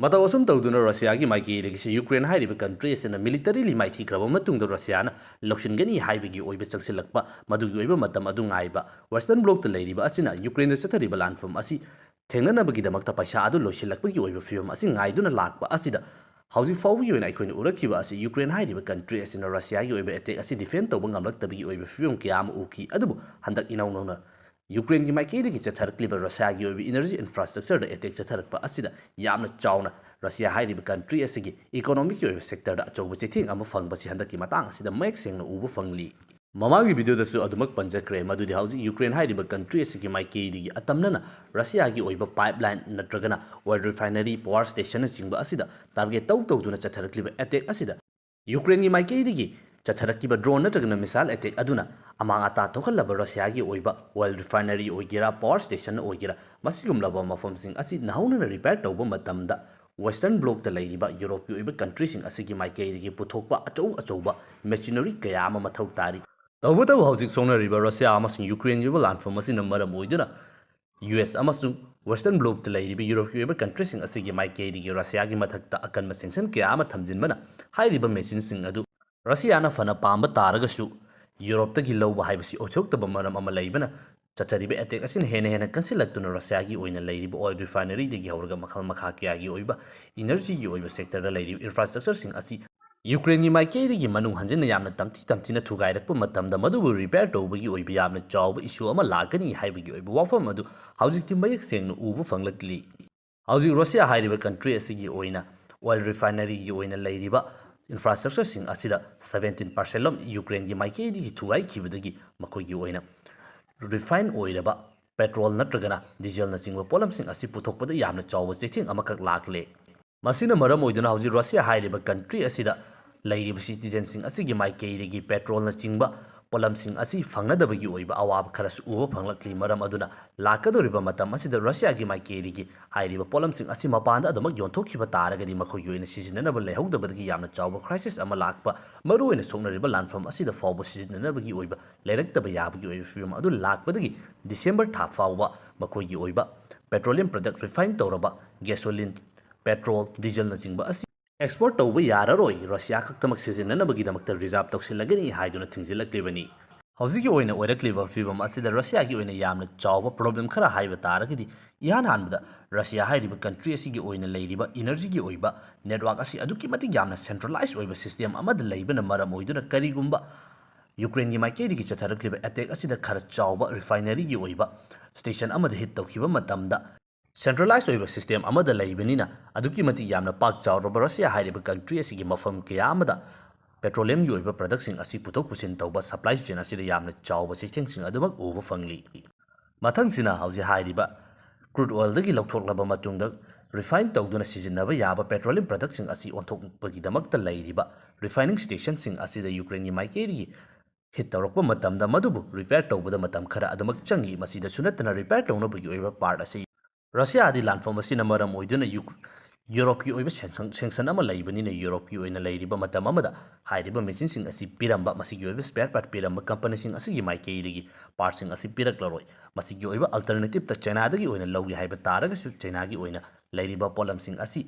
ꯃꯇꯧ ꯑꯁꯨꯝ ꯇꯧꯗꯨꯅ ꯔꯁꯤꯌꯥꯒꯤ ꯃꯥꯏꯀꯩꯗꯒꯤꯁꯨ ꯌꯨꯀ꯭ꯔꯦꯟ ꯍꯥꯏꯔꯤꯕ country ꯑꯁꯤꯅ militarily ꯃꯥꯏꯊꯤꯈ꯭ꯔꯕ ꯃꯇꯨꯡꯗ ꯔꯁꯤꯌꯥꯅ ꯂꯧꯁꯤꯟꯒꯅꯤ ꯍꯥꯏꯕꯒꯤ ꯑꯣꯏꯕ ꯆꯪꯁꯤꯜꯂꯛꯄ ꯃꯗꯨꯒꯤ ꯑꯣꯏꯕ ꯃꯇꯝ ꯑꯗꯨ ꯉꯥꯏꯕ Western Bloc ꯇ ꯂꯩꯔꯤꯕ ꯑꯁꯤꯅ ꯌꯨꯀ꯭ꯔꯦꯟꯗ ꯆꯠꯊꯔꯤꯕ ꯂꯥꯟꯐꯝ ꯑꯁꯤ ꯊꯦꯡꯅꯅꯕꯒꯤꯗꯃꯛꯇ ꯄꯩꯁꯥ ꯑꯗꯨ ꯂꯣꯏꯁꯤꯜꯂꯛꯄꯒꯤ ꯑꯣꯏꯕ ꯐꯤꯕꯝ ꯑꯁꯤ ꯉꯥꯏꯗꯨꯅ ꯂꯥꯛꯄ ꯑꯁꯤꯗ ꯍꯧꯖꯤꯛ ꯐꯥꯎꯕꯒꯤ ꯑꯣꯏꯅ ꯑꯩꯈꯣꯏꯅ ꯎꯔꯛꯈꯤꯕ ꯑꯁꯤ ꯌꯨꯀ꯭ꯔꯦꯟ ꯍꯥꯏꯔꯤꯕ country ꯑꯁꯤꯅ ꯔꯁꯤꯌꯥꯒꯤ ꯑꯣꯏꯕ attack ꯑꯁꯤ defend ꯇꯧꯕ ꯉꯝꯂꯛꯇꯕꯒꯤ ꯑꯣꯏꯕ ꯐꯤꯕꯝ ꯀꯌꯥ ꯑꯃ ꯎꯈꯤ꯫ ꯑꯗꯨꯕꯨ ꯍꯟꯗꯛ ꯏꯅꯧ ꯅꯧꯅ ꯌꯨꯀ꯭ꯔꯦꯟꯒꯤ ꯃꯥꯏꯀꯩꯗꯒꯤ ꯆꯠꯊꯔꯛꯂꯤꯕ ꯔꯁꯤꯌꯥꯒꯤ ꯑꯣꯏꯕ energy infrastructure ꯗ attack ꯆꯠꯊꯔꯛꯄ ꯑꯁꯤꯗ ꯌꯥꯝꯅ ꯆꯥꯎꯅ ꯔꯁꯤꯌꯥ ꯍꯥꯏꯔꯤꯕ country ꯑꯁꯤꯒꯤ economic ꯀꯤ ꯑꯣꯏꯕ sector ꯗ ꯑꯆꯧꯕ ꯆꯩꯊꯦꯡ ꯑꯃ ꯐꯪꯕꯁꯤ ꯍꯟꯗꯛꯀꯤ ꯃꯇꯥꯡ ꯑꯁꯤꯗ ꯃꯌꯦꯛ ꯁꯦꯡꯅ ꯎꯕ ꯐꯪꯂꯤ꯫ ꯃꯃꯥꯡꯒꯤ video ꯗꯁꯨ ꯑꯗꯨꯃꯛ ꯄꯟꯖꯈ꯭ꯔꯦ, ꯃꯗꯨꯗꯤ ꯍꯧꯖꯤꯛ ꯌꯨꯀ꯭ꯔꯦꯟ ꯍꯥꯏꯔꯤꯕ country ꯑꯁꯤꯒꯤ ꯃꯥꯏꯀꯩꯗꯒꯤ ꯑꯇꯝꯅꯅ ꯔꯁꯤꯌꯥꯒꯤ ꯑꯣꯏꯕ pipeline ꯅꯠꯇ꯭ꯔꯒꯅ oil refinery, power station ꯅꯆꯤꯡꯕ ꯑꯁꯤꯗ target ꯇꯧ ꯇꯧꯗꯨꯅ ꯆꯠꯊꯔꯛꯂꯤꯕ attack ꯑꯁꯤꯗ ꯌꯨꯀ꯭ꯔꯦꯟꯒꯤ ꯃꯥꯏꯀꯩꯗꯒꯤ ꯆꯠꯊꯔꯛꯈꯤꯕ drone ꯅꯠꯇ꯭ꯔꯒꯅ missile attack ꯑꯗꯨꯅ ꯑꯃꯥꯡ ꯑꯇꯥ ꯊꯣꯛꯍꯜꯂꯕ ꯔꯁꯤꯌꯥꯒꯤ ꯑꯣꯏꯕ oil refinery ꯑꯣꯏꯒꯦꯔꯥ, power station ꯑꯣꯏꯒꯦꯔꯥ, ꯃꯁꯤꯒꯨꯝꯂꯕ ꯃꯐꯝꯁꯤꯡ ꯑꯁꯤ ꯅꯧꯍꯧꯅꯅ repair ꯇꯧꯕ ꯃꯇꯝꯗ Western Bloc ꯇ ꯂꯩꯔꯤꯕ ꯌꯨꯔꯣꯞꯀꯤ ꯑꯣꯏꯕ country ꯁꯤꯡ ꯑꯁꯤꯒꯤ ꯃꯥꯏꯀꯩꯗꯒꯤ ꯄꯨꯊꯣꯛꯄ ꯑꯆꯧ ꯑꯆꯧꯕ machinery ꯀꯌꯥ ꯑꯃ ꯃꯊꯧ ꯇꯥꯔꯤ꯫ ꯇꯧꯕꯇꯕꯨ ꯍꯧꯖꯤꯛ ꯁꯣꯛꯅꯔꯤꯕ ꯔꯁꯤꯌꯥ ꯑꯃꯁꯨꯡ ꯌꯨꯀ꯭ꯔꯦꯟꯒꯤ ꯑꯣꯏꯕ ꯂꯥꯟꯐꯝ ꯑꯁꯤꯅ ꯃꯔꯝ ꯑꯣꯏꯗꯨꯅ U S ꯑꯃꯁꯨꯡ Western Bloc ꯇ ꯂꯩꯔꯤꯕ ꯌꯨꯔꯣꯞꯀꯤ ꯑꯣꯏꯕ country ꯁꯤꯡ ꯑꯁꯤꯒꯤ ꯃꯥꯏꯀꯩꯗꯒꯤ ꯔꯁꯤꯌꯥꯒꯤ ꯃꯊꯛꯇ ꯑꯀꯟꯕ sanction ꯀꯌꯥ ꯑꯃ ꯊꯝꯖꯤꯟꯕꯅ ꯍꯥꯏꯔꯤꯕ machine ꯁꯤꯡ ꯑꯗꯨ ꯔꯁꯤꯌꯥꯅ ꯐꯅ ꯄꯥꯝꯕ ꯇꯥꯔꯒꯁꯨ ꯌꯨꯔꯣꯞꯇꯒꯤ ꯂꯧꯕ ꯍꯥꯏꯕꯁꯤ ꯑꯣꯏꯊꯣꯛꯇꯕ ꯃꯔꯝ ꯑꯃ ꯂꯩꯕꯅ ꯆꯠꯊꯔꯤꯕ attack ꯑꯁꯤꯅ ꯍꯦꯟꯅ ꯍꯦꯟꯅ ꯀꯟꯁꯤꯜꯂꯛꯇꯨꯅ ꯔꯁꯤꯌꯥꯒꯤ ꯑꯣꯏꯅ ꯂꯩꯔꯤꯕ oil refinery ꯗꯒꯤ ꯍꯧꯔꯒ ꯃꯈꯜ ꯃꯈꯥ ꯀꯌꯥꯒꯤ ꯑꯣꯏꯕ energy ꯒꯤ ꯑꯣꯏꯕ sector ꯗ ꯂꯩꯔꯤꯕ infrastructure ꯁꯤꯡ ꯑꯁꯤ ꯌꯨꯀ꯭ꯔꯦꯟꯒꯤ ꯃꯥꯏꯀꯩꯗꯒꯤ ꯃꯅꯨꯡ ꯍꯟꯖꯤꯟꯅ ꯌꯥꯝꯅ ꯇꯝꯊꯤ ꯇꯝꯊꯤꯅ ꯊꯨꯒꯥꯏꯔꯛꯄ ꯃꯇꯝꯗ ꯃꯗꯨꯕꯨ ꯔꯤꯄꯦꯌꯔ ꯇꯧꯕꯒꯤ ꯑꯣꯏꯕ ꯌꯥꯝꯅ ꯆꯥꯎꯕ ꯏꯁꯨ ꯑꯃ ꯂꯥꯛꯀꯅꯤ ꯍꯥꯏꯕꯒꯤ ꯑꯣꯏꯕ ꯋꯥꯐꯝ ꯑꯗꯨ ꯍꯧꯖꯤꯛꯇꯤ ꯃꯌꯦꯛ ꯁꯦꯡꯅ ꯎꯕ ꯐꯪꯂꯛꯂꯤ꯫ ꯍꯧꯖꯤꯛ ꯔꯨꯁꯤꯌꯥ ꯍꯥꯏꯔꯤꯕ ꯀꯟꯇ꯭ꯔꯤ ꯑꯁꯤꯒꯤ ꯑꯣꯏꯅ ꯑꯣꯏꯜ ꯔꯤꯐꯥꯏꯅꯔꯤꯒꯤ ꯑꯣꯏꯅ ꯂꯩꯔꯤꯕ ꯏꯟꯐ꯭ꯔꯥꯁ꯭ꯇ꯭ꯔꯛꯆꯔꯁꯤꯡ ꯑꯁꯤꯗ ꯁꯕꯦꯟꯇꯤꯟ ꯄꯥꯔꯁꯦꯟ ꯂꯣꯝ ꯌꯨꯀ꯭ꯔꯦꯟꯒꯤ ꯃꯥꯏꯀꯩꯗꯒꯤ ꯊꯨꯒꯥꯏꯈꯤꯕꯗꯒꯤ ꯃꯈꯣꯏꯒꯤ ꯑꯣꯏꯅ ꯔꯤꯐꯥꯏꯟ ꯑꯣꯏꯔꯕ ꯄꯦꯇ꯭ꯔꯣꯜ ꯅꯠꯇ꯭ꯔꯒꯅ ꯗꯤꯖꯦꯜꯅꯆꯤꯡꯕ ꯄꯣꯠꯂꯝꯁꯤꯡ ꯑꯁꯤ ꯄꯨꯊꯣꯛꯄꯗ ꯌꯥꯝꯅ ꯆꯥꯎꯕ ꯆꯩꯊꯦꯡ ꯑꯃꯈꯛ ꯂꯥꯛꯂꯦ꯫ ꯃꯁꯤꯅ ꯃꯔꯝ ꯑꯣꯏꯗꯨꯅ ꯍꯧꯖꯤꯛ ꯔꯨꯁꯤꯌꯥ ꯍꯥꯏꯔꯤꯕ ꯀꯟꯇ꯭ꯔꯤ ꯑꯁꯤꯗ ꯂꯩꯔꯤꯕ ꯁꯤꯇꯤꯖꯦꯟꯁꯤꯡ ꯑꯁꯤꯒꯤ ꯃꯥꯏꯀꯩꯗꯒꯤ ꯄꯦꯇ꯭ꯔꯣꯜꯅꯆꯤꯡꯕ ꯄꯣꯠꯂꯝꯁꯤꯡ ꯑꯁꯤ ꯐꯪꯅꯗꯕꯒꯤ ꯑꯣꯏꯕ ꯑꯋꯥꯕ ꯈꯔꯁꯨ ꯎꯕ ꯐꯪꯂꯛꯂꯤ꯫ ꯃꯔꯝ ꯑꯗꯨꯅ ꯂꯥꯛꯀꯗꯧꯔꯤꯕ ꯃꯇꯝ ꯑꯁꯤꯗ ꯔꯨꯁꯤꯌꯥꯒꯤ ꯃꯥꯏꯀꯩꯗꯒꯤ ꯍꯥꯏꯔꯤꯕ ꯄꯣꯠꯂꯝꯁꯤꯡ ꯑꯁꯤ ꯃꯄꯥꯟꯗ ꯑꯗꯨꯃꯛ ꯌꯣꯟꯊꯣꯛꯈꯤꯕ ꯇꯥꯔꯒꯗꯤ ꯃꯈꯣꯏꯒꯤ ꯑꯣꯏꯅ ꯁꯤꯖꯤꯟꯅꯅꯕ ꯂꯩꯍꯧꯗꯕꯗꯒꯤ ꯌꯥꯝꯅ ꯆꯥꯎꯕ ꯀ꯭ꯔꯥꯏꯁꯤꯁ ꯑꯃ ꯂꯥꯛꯄ, ꯃꯔꯨꯑꯣꯏꯅ ꯁꯣꯛꯅꯔꯤꯕ ꯂꯥꯟꯐꯝ ꯑꯁꯤꯗ ꯐꯥꯎꯕ ꯁꯤꯖꯤꯟꯅꯅꯕꯒꯤ ꯑꯣꯏꯕ ꯂꯩꯔꯛꯇꯕ ꯌꯥꯕꯒꯤ ꯑꯣꯏꯕ ꯐꯤꯕꯝ ꯑꯗꯨ ꯂꯥꯛꯄꯗꯒꯤ ꯗꯤꯁꯦꯝꯕꯔ ꯊꯥ ꯐꯥꯎꯕ ꯃꯈꯣꯏꯒꯤ ꯑꯣꯏꯕ ꯄꯦꯇ꯭ꯔꯣꯂꯤꯌꯝ ꯄ꯭ꯔꯗꯛ ꯔꯤꯐꯥꯏꯟ ꯇꯧꯔꯕ ꯒꯦꯁꯣꯂꯤꯟ, ꯄꯦꯇ꯭ꯔꯣꯜ, ꯗꯤꯖꯦꯜꯅꯆꯤꯡꯕ ꯑꯁꯤ ꯑꯦꯛꯁꯄꯣꯔꯠ ꯇꯧꯕ ꯌꯥꯔꯔꯣꯏ꯫ ꯔꯨꯁꯤꯌꯥ ꯈꯛꯇꯃꯛ ꯁꯤꯖꯤꯟꯅꯅꯕꯒꯤꯗꯃꯛꯇ ꯔꯤꯖꯥꯔꯚ ꯇꯧꯁꯤꯜꯂꯒꯅꯤ ꯍꯥꯏꯗꯨꯅ ꯊꯤꯡꯖꯤꯜꯂꯛꯂꯤꯕꯅꯤ꯫ ꯍꯧꯖꯤꯛꯀꯤ ꯑꯣꯏꯅ ꯑꯣꯏꯔꯛꯂꯤꯕ ꯐꯤꯕꯝ ꯑꯁꯤꯗ ꯔꯨꯁꯤꯌꯥꯒꯤ ꯑꯣꯏꯅ ꯌꯥꯝꯅ ꯆꯥꯎꯕ ꯄ꯭ꯔꯣꯕ꯭ꯂꯦꯝ ꯈꯔ ꯍꯥꯏꯕ ꯇꯥꯔꯒꯗꯤ, ꯏꯍꯥꯟ ꯍꯥꯟꯕꯗ ꯔꯨꯁꯤꯌꯥ ꯍꯥꯏꯔꯤꯕ ꯀꯟꯇ꯭ꯔꯤ ꯑꯁꯤꯒꯤ ꯑꯣꯏꯅ ꯂꯩꯔꯤꯕ ꯏꯅꯔꯖꯤꯒꯤ ꯑꯣꯏꯕ ꯅꯦꯠꯋꯥꯔꯛ ꯑꯁꯤ ꯑꯗꯨꯛꯀꯤ ꯃꯇꯤꯛ ꯌꯥꯝꯅ ꯁꯦꯟꯇ꯭ꯔꯦꯂꯥꯏꯁ ꯑꯣꯏꯕ ꯁꯤꯁꯇꯦꯝ ꯑꯃꯗ ꯂꯩꯕꯅ ꯃꯔꯝ ꯑꯣꯏꯗꯨꯅ ꯀꯔꯤꯒꯨꯝꯕ ꯌꯨꯀ꯭ꯔꯦꯟꯒꯤ ꯃꯥꯏꯀꯩꯗꯒꯤ ꯆꯠꯊꯔꯛꯂꯤꯕ ꯑꯦꯇꯦꯛ ꯑꯁꯤꯗ ꯈꯔ ꯆꯥꯎꯕ ꯔꯤꯐꯥꯏꯅꯔꯤꯒꯤ ꯑꯣꯏꯕ ꯁ꯭ꯇꯦꯁꯟ ꯑꯃꯗ ꯍꯤꯠ ꯇꯧꯈꯤꯕ ꯃꯇꯝꯗ, ꯁꯦꯟꯇ꯭ꯔꯦꯂꯥꯏꯁ ꯑꯣꯏꯕ ꯁꯤꯁꯇꯦꯝ ꯑꯃꯗ ꯂꯩꯕꯅꯤꯅ ꯑꯗꯨꯛꯀꯤ ꯃꯇꯤꯛ ꯌꯥꯝꯅ ꯄꯥꯛ ꯆꯥꯎꯔꯕ ꯔꯨꯁꯤꯌꯥ ꯍꯥꯏꯔꯤꯕ ꯀꯟꯇ꯭ꯔꯤ ꯑꯁꯤꯒꯤ ꯃꯐꯝ ꯀꯌꯥ ꯑꯃꯗ ꯄꯦꯇ꯭ꯔꯣꯂꯤꯌꯝꯒꯤ ꯑꯣꯏꯕ ꯄ꯭ꯔꯗꯛꯁꯤꯡ ꯑꯁꯤ ꯄꯨꯊꯣꯛ ꯄꯨꯁꯤꯟ ꯇꯧꯕ ꯁꯄ꯭ꯂꯥꯏ ꯆꯦꯟ ꯑꯁꯤꯗ ꯌꯥꯝꯅ ꯆꯥꯎꯕ ꯆꯩꯊꯦꯡꯁꯤꯡ ꯑꯗꯨꯃꯛ ꯎꯕ ꯐꯪꯂꯤ꯫ ꯃꯊꯪꯁꯤꯅ ꯍꯧꯖꯤꯛ ꯍꯥꯏꯔꯤꯕ ꯀ꯭ꯔꯨꯗ ꯑꯣꯏꯜꯗꯒꯤ ꯂꯧꯊꯣꯛꯂꯕ ꯃꯇꯨꯡꯗ ꯔꯤꯐꯥꯏꯟ ꯇꯧꯗꯨꯅ ꯁꯤꯖꯤꯟꯅꯕ ꯌꯥꯕ ꯄꯦꯇ꯭ꯔꯣꯂꯤꯌꯝ ꯄ꯭ꯔꯗꯛꯁꯤꯡ ꯑꯁꯤ ꯑꯣꯟꯊꯣꯛꯄꯒꯤꯗꯃꯛꯇ ꯂꯩꯔꯤꯕ ꯔꯤꯐꯥꯏꯅꯤꯡ ꯁ꯭ꯇꯦꯁꯟꯁꯤꯡ ꯑꯁꯤꯗ ꯌꯨꯀ꯭ꯔꯦꯟꯒꯤ ꯃꯥꯏꯀꯩꯗꯒꯤ ꯍꯤꯠ ꯇꯧꯔꯛꯄ ꯃꯇꯝꯗ ꯃꯗꯨꯕꯨ ꯔꯤꯄꯦꯌꯔ ꯇꯧꯕꯗ ꯃꯇꯝ ꯈꯔ ꯑꯗꯨꯃꯛ ꯆꯪꯏ꯫ ꯃꯁꯤꯗꯁꯨ ꯅꯠꯇꯅ ꯔꯤꯄꯦꯌꯔ ꯇꯧꯅꯕꯒꯤ ꯑꯣꯏꯕ ꯄꯥꯔꯠ ꯑꯁꯤ ꯔꯨꯁꯤꯌꯥꯗꯤ ꯂꯥꯟꯐꯝ ꯑꯁꯤꯅ ꯃꯔꯝ ꯑꯣꯏꯗꯨꯅ ꯌꯨ-, ꯌꯨꯔꯣꯞꯀꯤ ꯑꯣꯏꯕ ꯁꯦꯡꯁꯟ, ꯁꯦꯡꯁꯟ ꯑꯃ ꯂꯩꯕꯅꯤꯅ ꯌꯨꯔꯣꯞꯀꯤ ꯑꯣꯏꯅ ꯂꯩꯔꯤꯕ ꯃꯇꯝ ꯑꯃꯗ ꯍꯥꯏꯔꯤꯕ ꯃꯦꯆꯤꯟꯁꯤꯡ ꯑꯁꯤ ꯄꯤꯔꯝꯕ, ꯃꯁꯤꯒꯤ ꯑꯣꯏꯕ ꯁ꯭ꯄꯦꯌꯔ ꯄꯥꯔꯠ ꯄꯤꯔꯝꯕ ꯀꯝꯄꯅꯤꯁꯤꯡ ꯑꯁꯤꯒꯤ ꯃꯥꯏꯀꯩꯗꯒꯤ ꯄꯥꯔꯠꯁꯤꯡ ꯑꯁꯤ ꯄꯤꯔꯛꯂꯔꯣꯏ꯫ ꯃꯁꯤꯒꯤ ꯑꯣꯏꯕ ꯑꯜꯇꯔꯅꯦꯇꯤꯞꯇ ꯆꯥꯏꯅꯥꯗꯒꯤ ꯑꯣꯏꯅ ꯂꯧꯒꯦ ꯍꯥꯏꯕ ꯇꯥꯔꯒꯁꯨ ꯆꯥꯏꯅꯥꯒꯤ ꯑꯣꯏꯅ ꯂꯩꯔꯤꯕ ꯄꯣꯠꯂꯝꯁꯤꯡ ꯑꯁꯤ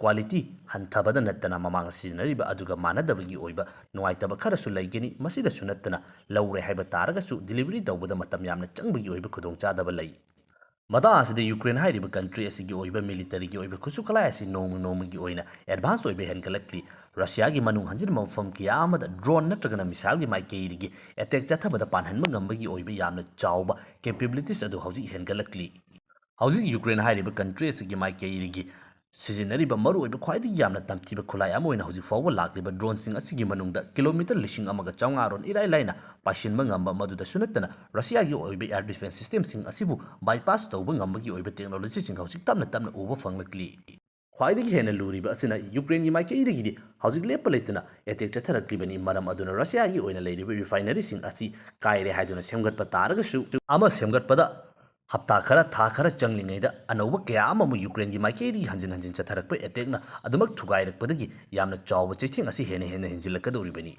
ꯀ꯭ꯋꯥꯂꯤꯇꯤ ꯍꯟꯊꯕꯗ ꯅꯠꯇꯅ ꯃꯃꯥꯡ ꯁꯤꯖꯤꯟꯅꯔꯤꯕ ꯑꯗꯨꯒ ꯃꯥꯟꯅꯗꯕꯒꯤ ꯑꯣꯏꯕ ꯅꯨꯡꯉꯥꯏꯇꯕ ꯈꯔꯁꯨ ꯂꯩꯒꯅꯤ꯫ ꯃꯁꯤꯗꯁꯨ ꯅꯠꯇꯅ ꯂꯧꯔꯦ ꯍꯥꯏꯕ ꯇꯥꯔꯒꯁꯨ ꯗꯤꯂꯤꯚꯔꯤ ꯇꯧꯕꯗ ꯃꯇꯝ ꯌꯥꯝꯅ ꯆꯪꯕꯒꯤ ꯑꯣꯏꯕ ꯈꯨꯗꯣꯡꯆꯥꯗꯕ ꯂꯩ꯫ ꯃꯇꯥꯡ ꯑꯁꯤꯗ ꯌꯨꯀ꯭ꯔꯦꯟ ꯍꯥꯏꯔꯤꯕ ꯀꯟꯇ꯭ꯔꯤ ꯑꯁꯤꯒꯤ ꯑꯣꯏꯕ ꯃꯤꯂꯤꯇꯔꯤꯒꯤ ꯑꯣꯏꯕ ꯈꯨꯠꯁꯨ ꯈꯨꯠꯂꯥꯏ ꯑꯁꯤ ꯅꯣꯡꯃ ꯅꯣꯡꯃꯒꯤ ꯑꯣꯏꯅ ꯑꯦꯗꯚꯥꯟꯁ ꯑꯣꯏꯕ ꯍꯦꯟꯒꯠꯂꯛꯂꯤ꯫ ꯔꯁꯤꯌꯥꯒꯤ ꯃꯅꯨꯡ ꯍꯟꯖꯤꯟꯕ ꯃꯐꯝ ꯀꯌꯥ ꯑꯃꯗ ꯗ꯭ꯔꯣꯟ ꯅꯠꯇ꯭ꯔꯒꯅ ꯃꯤꯁꯥꯏꯜꯒꯤ ꯃꯥꯏꯀꯩꯗꯒꯤ ꯑꯦꯇꯦꯛ ꯆꯠꯊꯕꯗ ꯄꯥꯟꯍꯟꯕ ꯉꯝꯕꯒꯤ ꯑꯣꯏꯕ ꯌꯥꯝꯅ ꯆꯥꯎꯕ ꯀꯦꯄꯦꯕꯤꯂꯤꯇꯤꯁ ꯑꯗꯨ ꯍꯧꯖꯤꯛ ꯍꯦꯟꯒꯠꯂꯛꯂꯤ꯫ ꯍꯧꯖꯤꯛ ꯌꯨꯀ꯭ꯔꯦꯟ ꯍꯥꯏꯔꯤꯕ ꯀꯟꯇ꯭ꯔꯤ ꯑꯁꯤꯒꯤ ꯃꯥꯏꯀꯩꯗꯒꯤ ꯁꯤꯖꯤꯟꯅꯔꯤꯕ ꯃꯔꯨꯑꯣꯏꯕ ꯈ꯭ꯋꯥꯏꯗꯒꯤ ꯌꯥꯝꯅ ꯇꯝꯊꯤꯕ ꯈꯨꯠꯂꯥꯏ ꯑꯃ ꯑꯣꯏꯅ ꯍꯧꯖꯤꯛ ꯐꯥꯎꯕ ꯂꯥꯛꯂꯤꯕ ꯗ꯭ꯔꯣꯟꯁꯤꯡ ꯑꯁꯤꯒꯤ ꯃꯅꯨꯡꯗ ꯀꯤꯂꯣꯃꯤꯇꯔ ꯂꯤꯁꯤꯡ ꯑꯃꯒ ꯆꯥꯝꯃꯉꯥ ꯔꯣꯟ ꯏꯔꯥꯏ ꯂꯥꯏꯅ ꯄꯥꯏꯁꯤꯟꯕ ꯉꯝꯕ, ꯃꯗꯨꯗꯁꯨ ꯅꯠꯇꯅ ꯔꯁꯤꯌꯥꯒꯤ ꯑꯣꯏꯕ ꯑꯦꯌꯔ ꯗꯤꯐꯦꯟꯁ ꯁꯤꯁꯇꯦꯝꯁꯤꯡ ꯑꯁꯤꯕꯨ ꯕꯥꯏꯄꯥꯁ ꯇꯧꯕ ꯉꯝꯕꯒꯤ ꯑꯣꯏꯕ ꯇꯦꯛꯅꯣꯂꯣꯖꯤꯁꯤꯡ ꯍꯧꯖꯤꯛ ꯇꯞꯅ ꯇꯞꯅ ꯎꯕ ꯐꯪꯂꯛꯂꯤ꯫ ꯈ꯭ꯋꯥꯏꯗꯒꯤ ꯍꯦꯟꯅ ꯂꯨꯔꯤꯕ ꯑꯁꯤꯅ ꯌꯨꯀ꯭ꯔꯦꯟꯒꯤ ꯃꯥꯏꯀꯩꯗꯒꯤꯗꯤ ꯍꯧꯖꯤꯛ ꯂꯦꯞꯄ ꯂꯩꯇꯅ ꯑꯦꯇꯦꯛ ꯆꯠꯊꯔꯛꯂꯤꯕꯅꯤ꯫ ꯃꯔꯝ ꯑꯗꯨꯅ ꯔꯁꯤꯌꯥꯒꯤ ꯑꯣꯏꯅ ꯂꯩꯔꯤꯕ ꯔꯤꯐꯥꯏꯅꯔꯤꯁꯤꯡ ꯑꯁꯤ ꯀꯥꯏꯔꯦ ꯍꯥꯏꯗꯨꯅ ꯁꯦꯝꯒꯠꯄ ꯇꯥꯔꯒꯁꯨ, ꯑꯃ ꯁꯦꯝꯒꯠꯄꯗ ꯍꯞꯇꯥ ꯈꯔ, ꯊꯥ ꯈꯔ ꯆꯪꯂꯤꯉꯩꯗ ꯑꯅꯧꯕ ꯀꯌꯥ ꯑꯃ ꯑꯃꯨꯛ ꯌꯨꯀ꯭ꯔꯦꯟꯒꯤ ꯃꯥꯏꯀꯩꯗꯒꯤ ꯍꯟꯖꯤꯟ ꯍꯟꯖꯤꯟ ꯆꯠꯊꯔꯛꯄ ꯑꯦꯇꯦꯛꯅ ꯑꯗꯨꯃꯛ ꯊꯨꯒꯥꯏꯔꯛꯄꯗꯒꯤ ꯌꯥꯝꯅ ꯆꯥꯎꯕ ꯆꯩꯊꯦꯡ ꯑꯁꯤ ꯍꯦꯟꯅ ꯍꯦꯟꯅ ꯍꯦꯟꯖꯤꯜꯂꯛꯀꯗꯧꯔꯤꯕꯅꯤ꯫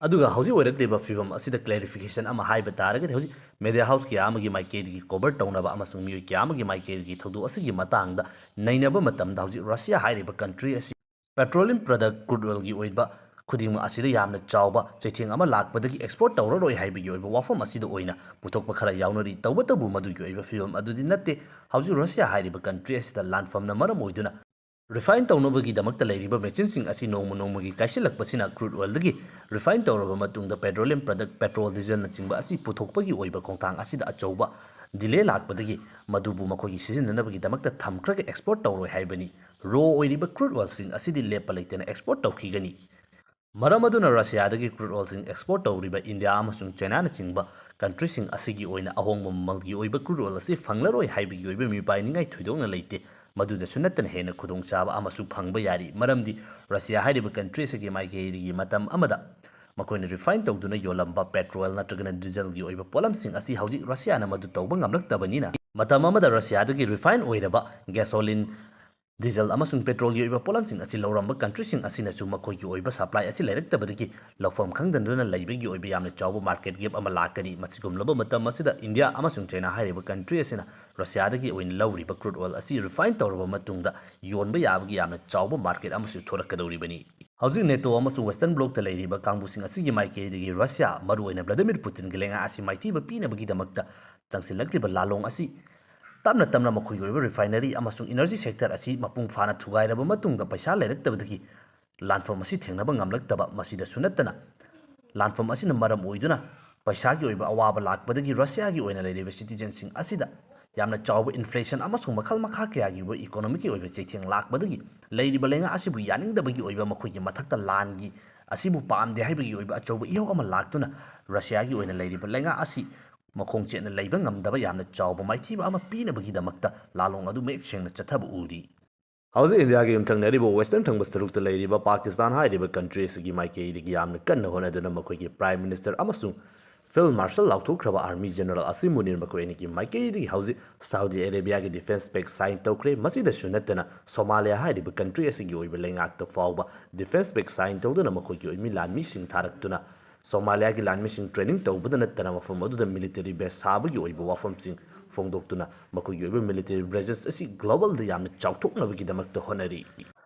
ꯑꯗꯨꯒ ꯍꯧꯖꯤꯛ ꯑꯣꯏꯔꯛꯂꯤꯕ ꯐꯤꯕꯝ ꯑꯁꯤꯗ ꯀ꯭ꯂꯦꯔꯤꯐꯤꯀꯦꯁꯟ ꯑꯃ ꯍꯥꯏꯕ ꯇꯥꯔꯒꯗꯤ, ꯍꯧꯖꯤꯛ ꯃꯦꯗꯤꯌꯥ ꯍꯥꯎꯁ ꯀꯌꯥ ꯑꯃꯒꯤ ꯃꯥꯏꯀꯩꯗꯒꯤ ꯀꯣꯚꯔ ꯇꯧꯅꯕ ꯑꯃꯁꯨꯡ ꯃꯤꯑꯣꯏ ꯀꯌꯥ ꯑꯃꯒꯤ ꯃꯥꯏꯀꯩꯗꯒꯤ ꯊꯧꯗꯣꯛ ꯑꯁꯤꯒꯤ ꯃꯇꯥꯡꯗ ꯅꯩꯅꯕ ꯃꯇꯝꯗ, ꯍꯧꯖꯤꯛ ꯔꯁꯤꯌꯥ ꯍꯥꯏꯔꯤꯕ ꯀꯟꯇ꯭ꯔꯤ ꯑꯁꯤ ꯄꯦꯇ꯭ꯔꯣꯂꯤꯌꯝ ꯄ꯭ꯔꯗꯛ, ꯀ꯭ꯔꯨꯗ ꯑꯣꯏꯜꯒꯤ ꯑꯣꯏꯕ ꯈꯨꯗꯤꯡꯃꯛ ꯑꯁꯤꯗ ꯌꯥꯝꯅ ꯆꯥꯎꯕ ꯆꯩꯊꯦꯡ ꯑꯃ ꯂꯥꯛꯄꯗꯒꯤ ꯑꯦꯛꯁꯄꯣꯔꯠ ꯇꯧꯔꯔꯣꯏ ꯍꯥꯏꯕꯒꯤ ꯑꯣꯏꯕ ꯋꯥꯐꯝ ꯑꯁꯤꯗ ꯑꯣꯏꯅ ꯄꯨꯊꯣꯛꯄ ꯈꯔ ꯌꯥꯎꯅꯔꯤ꯫ ꯇꯧꯕꯇꯕꯨ ꯃꯗꯨꯒꯤ ꯑꯣꯏꯕ ꯐꯤꯕꯝ ꯑꯗꯨꯗꯤ ꯅꯠꯇꯦ꯫ ꯍꯧꯖꯤꯛ ꯔꯁꯤꯌꯥ ꯍꯥꯏꯔꯤꯕ ꯀꯟꯇ꯭ꯔꯤ ꯑꯁꯤꯗ ꯂꯥꯟꯐꯝꯅ ꯃꯔꯝ ꯑꯣꯏꯗꯨꯅ ꯔꯤꯐꯥꯏꯟ ꯇꯧꯅꯕꯒꯤꯗꯃꯛꯇ ꯂꯩꯔꯤꯕ ꯃꯦꯆꯤꯟꯁꯤꯡ ꯑꯁꯤ ꯅꯣꯡꯃ ꯅꯣꯡꯃꯒꯤ ꯀꯥꯏꯁꯤꯜꯂꯛꯄꯁꯤꯅ ꯀ꯭ꯔꯨꯗ ꯑꯣꯏꯜꯗꯒꯤ ꯔꯤꯐꯥꯏꯟ ꯇꯧꯔꯕ ꯃꯇꯨꯡꯗ ꯄꯦꯇ꯭ꯔꯣꯂꯤꯌꯝ ꯄ꯭ꯔꯗꯛ, ꯄꯦꯇ꯭ꯔꯣꯜ, ꯗꯤꯖꯜꯅꯆꯤꯡꯕ ꯑꯁꯤ ꯄꯨꯊꯣꯛꯄꯒꯤ ꯑꯣꯏꯕ ꯈꯣꯡꯊꯥꯡ ꯑꯁꯤꯗ ꯑꯆꯧꯕ ꯗꯤꯂꯦ ꯂꯥꯛꯄꯗꯒꯤ ꯃꯗꯨꯕꯨ ꯃꯈꯣꯏꯒꯤ ꯁꯤꯖꯤꯟꯅꯅꯕꯒꯤꯗꯃꯛꯇ ꯊꯝꯈ꯭ꯔꯒ ꯑꯦꯛꯁꯄꯣꯔꯠ ꯇꯧꯔꯣꯏ ꯍꯥꯏꯕꯅꯤ꯫ ꯔꯣ ꯑꯣꯏꯔꯤꯕ ꯀ꯭ꯔꯨꯗ ꯑꯣꯏꯜꯁꯤꯡ ꯑꯁꯤꯗꯤ ꯂꯦꯞꯄ ꯂꯩꯇꯅ ꯑꯦꯛꯁꯄꯣꯔꯠ ꯇꯧꯈꯤꯒꯅꯤ꯫ ꯃꯔꯝ ꯑꯗꯨꯅ ꯔꯁꯤꯌꯥꯗꯒꯤ ꯀ꯭ꯔꯨꯗ ꯑꯣꯏꯜꯁꯤꯡ ꯑꯦꯛꯁꯄꯣꯔꯠ ꯇꯧꯔꯤꯕ ꯏꯟꯗꯤꯌꯥ ꯑꯃꯁꯨꯡ ꯆꯥꯏꯅꯥꯅꯆꯤꯡꯕ ꯀꯟꯇ꯭ꯔꯤꯁꯤꯡ ꯑꯁꯤꯒꯤ ꯑꯣꯏꯅ ꯑꯍꯣꯡꯕ ꯃꯃꯜꯒꯤ ꯑꯣꯏꯕ ꯀ꯭ꯔꯨꯗ ꯑꯣꯏꯜ ꯑꯁꯤ ꯐꯪꯂꯔꯣꯏ ꯍꯥꯏꯕꯒꯤ ꯑꯣꯏꯕ ꯃꯤꯄꯥꯏꯅꯤꯡꯉꯥꯏ ꯊꯣꯏꯗꯣꯛꯅ ꯂꯩꯇꯦ꯫ ꯃꯗꯨꯗꯁꯨ ꯅꯠꯇꯅ ꯍꯦꯟꯅ ꯈꯨꯗꯣꯡꯆꯥꯕ ꯑꯃꯁꯨ ꯐꯪꯕ ꯌꯥꯔꯤ, ꯃꯔꯝꯗꯤ ꯔꯁꯤꯌꯥ ꯍꯥꯏꯔꯤꯕ ꯀꯟꯇ꯭ꯔꯤ ꯑꯁꯤꯒꯤ ꯃꯥꯏꯀꯩꯗꯒꯤ ꯃꯇꯝ ꯑꯃꯗ ꯃꯈꯣꯏꯅ ꯔꯤꯐꯥꯏꯟ ꯇꯧꯗꯨꯅ ꯌꯣꯜꯂꯝꯕ ꯄꯦꯇ꯭ꯔꯣꯜ ꯅꯠꯇ꯭ꯔꯒꯅ ꯗꯤꯖꯜꯒꯤ ꯑꯣꯏꯕ ꯄꯣꯠꯂꯝꯁꯤꯡ ꯑꯁꯤ ꯍꯧꯖꯤꯛ ꯔꯁꯤꯌꯥꯅ ꯃꯗꯨ ꯇꯧꯕ ꯉꯝꯂꯛꯇꯕꯅꯤꯅ, ꯃꯇꯝ ꯑꯃꯗ ꯔꯁꯤꯌꯥꯗꯒꯤ ꯔꯤꯐꯥꯏꯟ ꯑꯣꯏꯔꯕ ꯒꯦꯁꯣꯂꯤꯟ, ꯗꯤꯖꯜ ꯑꯃꯁꯨꯡ ꯄꯦꯇ꯭ꯔꯣꯜꯒꯤ ꯑꯣꯏꯕ ꯄꯣꯠꯂꯝꯁꯤꯡ ꯑꯁꯤ ꯂꯧꯔꯝꯕ ꯀꯟꯇ꯭ꯔꯤꯁꯤꯡ ꯑꯁꯤꯅꯁꯨ ꯃꯈꯣꯏꯒꯤ ꯑꯣꯏꯕ ꯁꯄ꯭ꯂꯥꯏ ꯑꯁꯤ ꯂꯩꯔꯛꯇꯕꯗꯒꯤ ꯂꯧꯐꯝ ꯈꯪꯗꯗꯨꯅ ꯂꯩꯕꯒꯤ ꯑꯣꯏꯕ ꯌꯥꯝꯅ ꯆꯥꯎꯕ ꯃꯥꯔꯀꯦꯠ ꯒꯦꯞ ꯑꯃ ꯂꯥꯛꯀꯅꯤ꯫ ꯃꯁꯤꯒꯨꯝꯂꯕ ꯃꯇꯝ ꯑꯁꯤꯗ ꯏꯟꯗꯤꯌꯥ ꯑꯃꯁꯨꯡ ꯆꯥꯏꯅꯥ ꯍꯥꯏꯔꯤꯕ ꯀꯟꯇ꯭ꯔꯤ ꯑꯁꯤꯅ ꯔꯁꯤꯌꯥꯗꯒꯤ ꯑꯣꯏꯅ ꯂꯧꯔꯤꯕ ꯀ꯭ꯔꯨꯗ ꯑꯣꯏꯜ ꯑꯁꯤ ꯔꯤꯐꯥꯏꯟ ꯇꯧꯔꯕ ꯃꯇꯨꯡꯗ ꯌꯣꯟꯕ ꯌꯥꯕꯒꯤ ꯌꯥꯝꯅ ꯆꯥꯎꯕ ꯃꯥꯔꯀꯦꯠ ꯑꯃꯁꯨ ꯊꯣꯔꯛꯀꯗꯧꯔꯤꯕꯅꯤ꯫ ꯍꯧꯖꯤꯛ ꯅꯦꯇꯣ ꯑꯃꯁꯨꯡ ꯋꯦꯁꯇꯔꯟ ꯕ꯭ꯂꯣꯛꯇ ꯂꯩꯔꯤꯕ ꯀꯥꯡꯕꯨꯁꯤꯡ ꯑꯁꯤꯒꯤ ꯃꯥꯏꯀꯩꯗꯒꯤ ꯔꯁꯤꯌꯥ, ꯃꯔꯨꯑꯣꯏꯅ ꯚ꯭ꯂꯥꯗꯤꯃꯤꯔ ꯄꯨꯇꯤꯟꯒꯤ ꯂꯩꯉꯥꯛ ꯑꯁꯤ ꯃꯥꯏꯊꯤꯕ ꯄꯤꯅꯕꯒꯤꯗꯃꯛꯇ ꯆꯪꯁꯤꯜꯂꯛꯂꯤꯕ ꯂꯥꯂꯣꯡ ꯑꯁꯤ ꯇꯞꯅ ꯇꯞꯅ ꯃꯈꯣꯏꯒꯤ ꯑꯣꯏꯕ refinery ꯑꯃꯁꯨꯡ energy sector ꯑꯁꯤ ꯃꯄꯨꯡ ꯐꯥꯅ ꯊꯨꯒꯥꯏꯔꯕ ꯃꯇꯨꯡꯗ ꯄꯩꯁꯥ ꯂꯩꯔꯛꯇꯕꯗꯒꯤ ꯂꯥꯟꯐꯝ ꯑꯁꯤ ꯊꯦꯡꯅꯕ ꯉꯝꯂꯛꯇꯕ꯫ ꯃꯁꯤꯗꯁꯨ ꯅꯠꯇꯅ, ꯂꯥꯟꯐꯝ ꯑꯁꯤꯅ ꯃꯔꯝ ꯑꯣꯏꯗꯨꯅ ꯄꯩꯁꯥꯒꯤ ꯑꯣꯏꯕ ꯑꯋꯥꯕ ꯂꯥꯛꯄꯗꯒꯤ ꯔꯁꯤꯌꯥꯒꯤ ꯑꯣꯏꯅ ꯂꯩꯔꯤꯕ citizenꯁꯤꯡ ꯑꯁꯤꯗ ꯌꯥꯝꯅ ꯆꯥꯎꯕ inflation ꯑꯃꯁꯨꯡ ꯃꯈꯜ ꯃꯈꯥ ꯀꯌꯥꯒꯤ ꯑꯣꯏꯕ economicꯀꯤ ꯑꯣꯏꯕ ꯆꯩꯊꯦꯡ ꯂꯥꯛꯄꯗꯒꯤ ꯂꯩꯔꯤꯕ ꯂꯩꯉꯥꯛ ꯑꯁꯤꯕꯨ ꯌꯥꯅꯤꯡꯗꯕꯒꯤ ꯑꯣꯏꯕ, ꯃꯈꯣꯏꯒꯤ ꯃꯊꯛꯇ ꯂꯥꯟꯒꯤ ꯑꯁꯤꯕꯨ ꯄꯥꯝꯗꯦ ꯍꯥꯏꯕꯒꯤ ꯑꯣꯏꯕ ꯑꯆꯧꯕ ꯏꯍꯧ ꯑꯃ ꯂꯥꯛꯇꯨꯅ ꯔꯁꯤꯌꯥꯒꯤ ꯑꯣꯏꯅ ꯂꯩꯔꯤꯕ ꯂꯩꯉꯥꯛ ꯑꯁꯤ ꯃꯈꯣꯡ ꯆꯦꯠꯅ ꯂꯩꯕ ꯉꯝꯗꯕ ꯌꯥꯝꯅ ꯆꯥꯎꯕ ꯃꯥꯏꯊꯤꯕ ꯑꯃ ꯄꯤꯅꯕꯒꯤꯗꯃꯛꯇ ꯂꯥꯂꯣꯡ ꯑꯗꯨ ꯃꯌꯦꯛ ꯁꯦꯡꯅ ꯆꯠꯊꯕ ꯎꯔꯤ꯫ ꯍꯧꯖꯤꯛ ꯏꯟꯗꯤꯌꯥꯒ ꯌꯨꯝꯊꯪꯅꯔꯤꯕ western ꯊꯪꯕ ꯁꯔꯨꯛꯇ ꯂꯩꯔꯤꯕ ꯄꯥꯀꯤꯁꯇꯥꯟ ꯍꯥꯏꯔꯤꯕ country ꯑꯁꯤꯒꯤ ꯃꯥꯏꯀꯩꯗꯒꯤ ꯌꯥꯝꯅ ꯀꯟꯅ ꯍꯣꯠꯅꯗꯨꯅ ꯃꯈꯣꯏꯒꯤ prime minister ꯑꯃꯁꯨꯡ field marshal ꯂꯥꯎꯊꯣꯛꯈ꯭ꯔꯕ army general ꯑꯁꯤꯝ ꯃꯨꯅꯤꯔ ꯃꯈꯣꯏ ꯑꯅꯤꯒꯤ ꯃꯥꯏꯀꯩꯗꯒꯤ ꯍꯧꯖꯤꯛ ꯁꯥꯎꯗꯤ ꯑꯔꯦꯕꯤꯌꯥꯒꯤ defence pact sign ꯇꯧꯈ꯭ꯔꯦ꯫ ꯃꯁꯤꯗꯁꯨ ꯅꯠꯇꯅ ꯁꯣꯃꯥꯂꯤꯌꯥ ꯍꯥꯏꯔꯤꯕ country ꯑꯁꯤꯒꯤ ꯑꯣꯏꯕ ꯂꯩꯉꯥꯛꯇ ꯐꯥꯎꯕ defence pact sign ꯇꯧꯗꯨꯅ ꯃꯈꯣꯏꯒꯤ ꯑꯣꯏꯕ ꯂꯥꯟꯃꯤꯁꯤꯡ ꯊꯥꯔꯛꯇꯨꯅ ꯁꯣꯃꯥꯂꯤꯌꯥꯒꯤ ꯂꯥꯟꯃꯤꯁꯤꯡ training ꯇꯧꯕꯗ ꯅꯠꯇꯅ ꯃꯐꯝ ꯑꯗꯨꯗ military base ꯁꯥꯕꯒꯤ ꯑꯣꯏꯕ ꯋꯥꯐꯝꯁꯤꯡ ꯐꯣꯡꯗꯣꯛꯇꯨꯅ ꯃꯈꯣꯏꯒꯤ ꯑꯣꯏꯕ military presence ꯑꯁꯤ globalꯗ ꯌꯥꯝꯅ ꯆꯥꯎꯊꯣꯛꯅꯕꯒꯤꯗꯃꯛꯇ ꯍꯣꯠꯅꯔꯤ꯫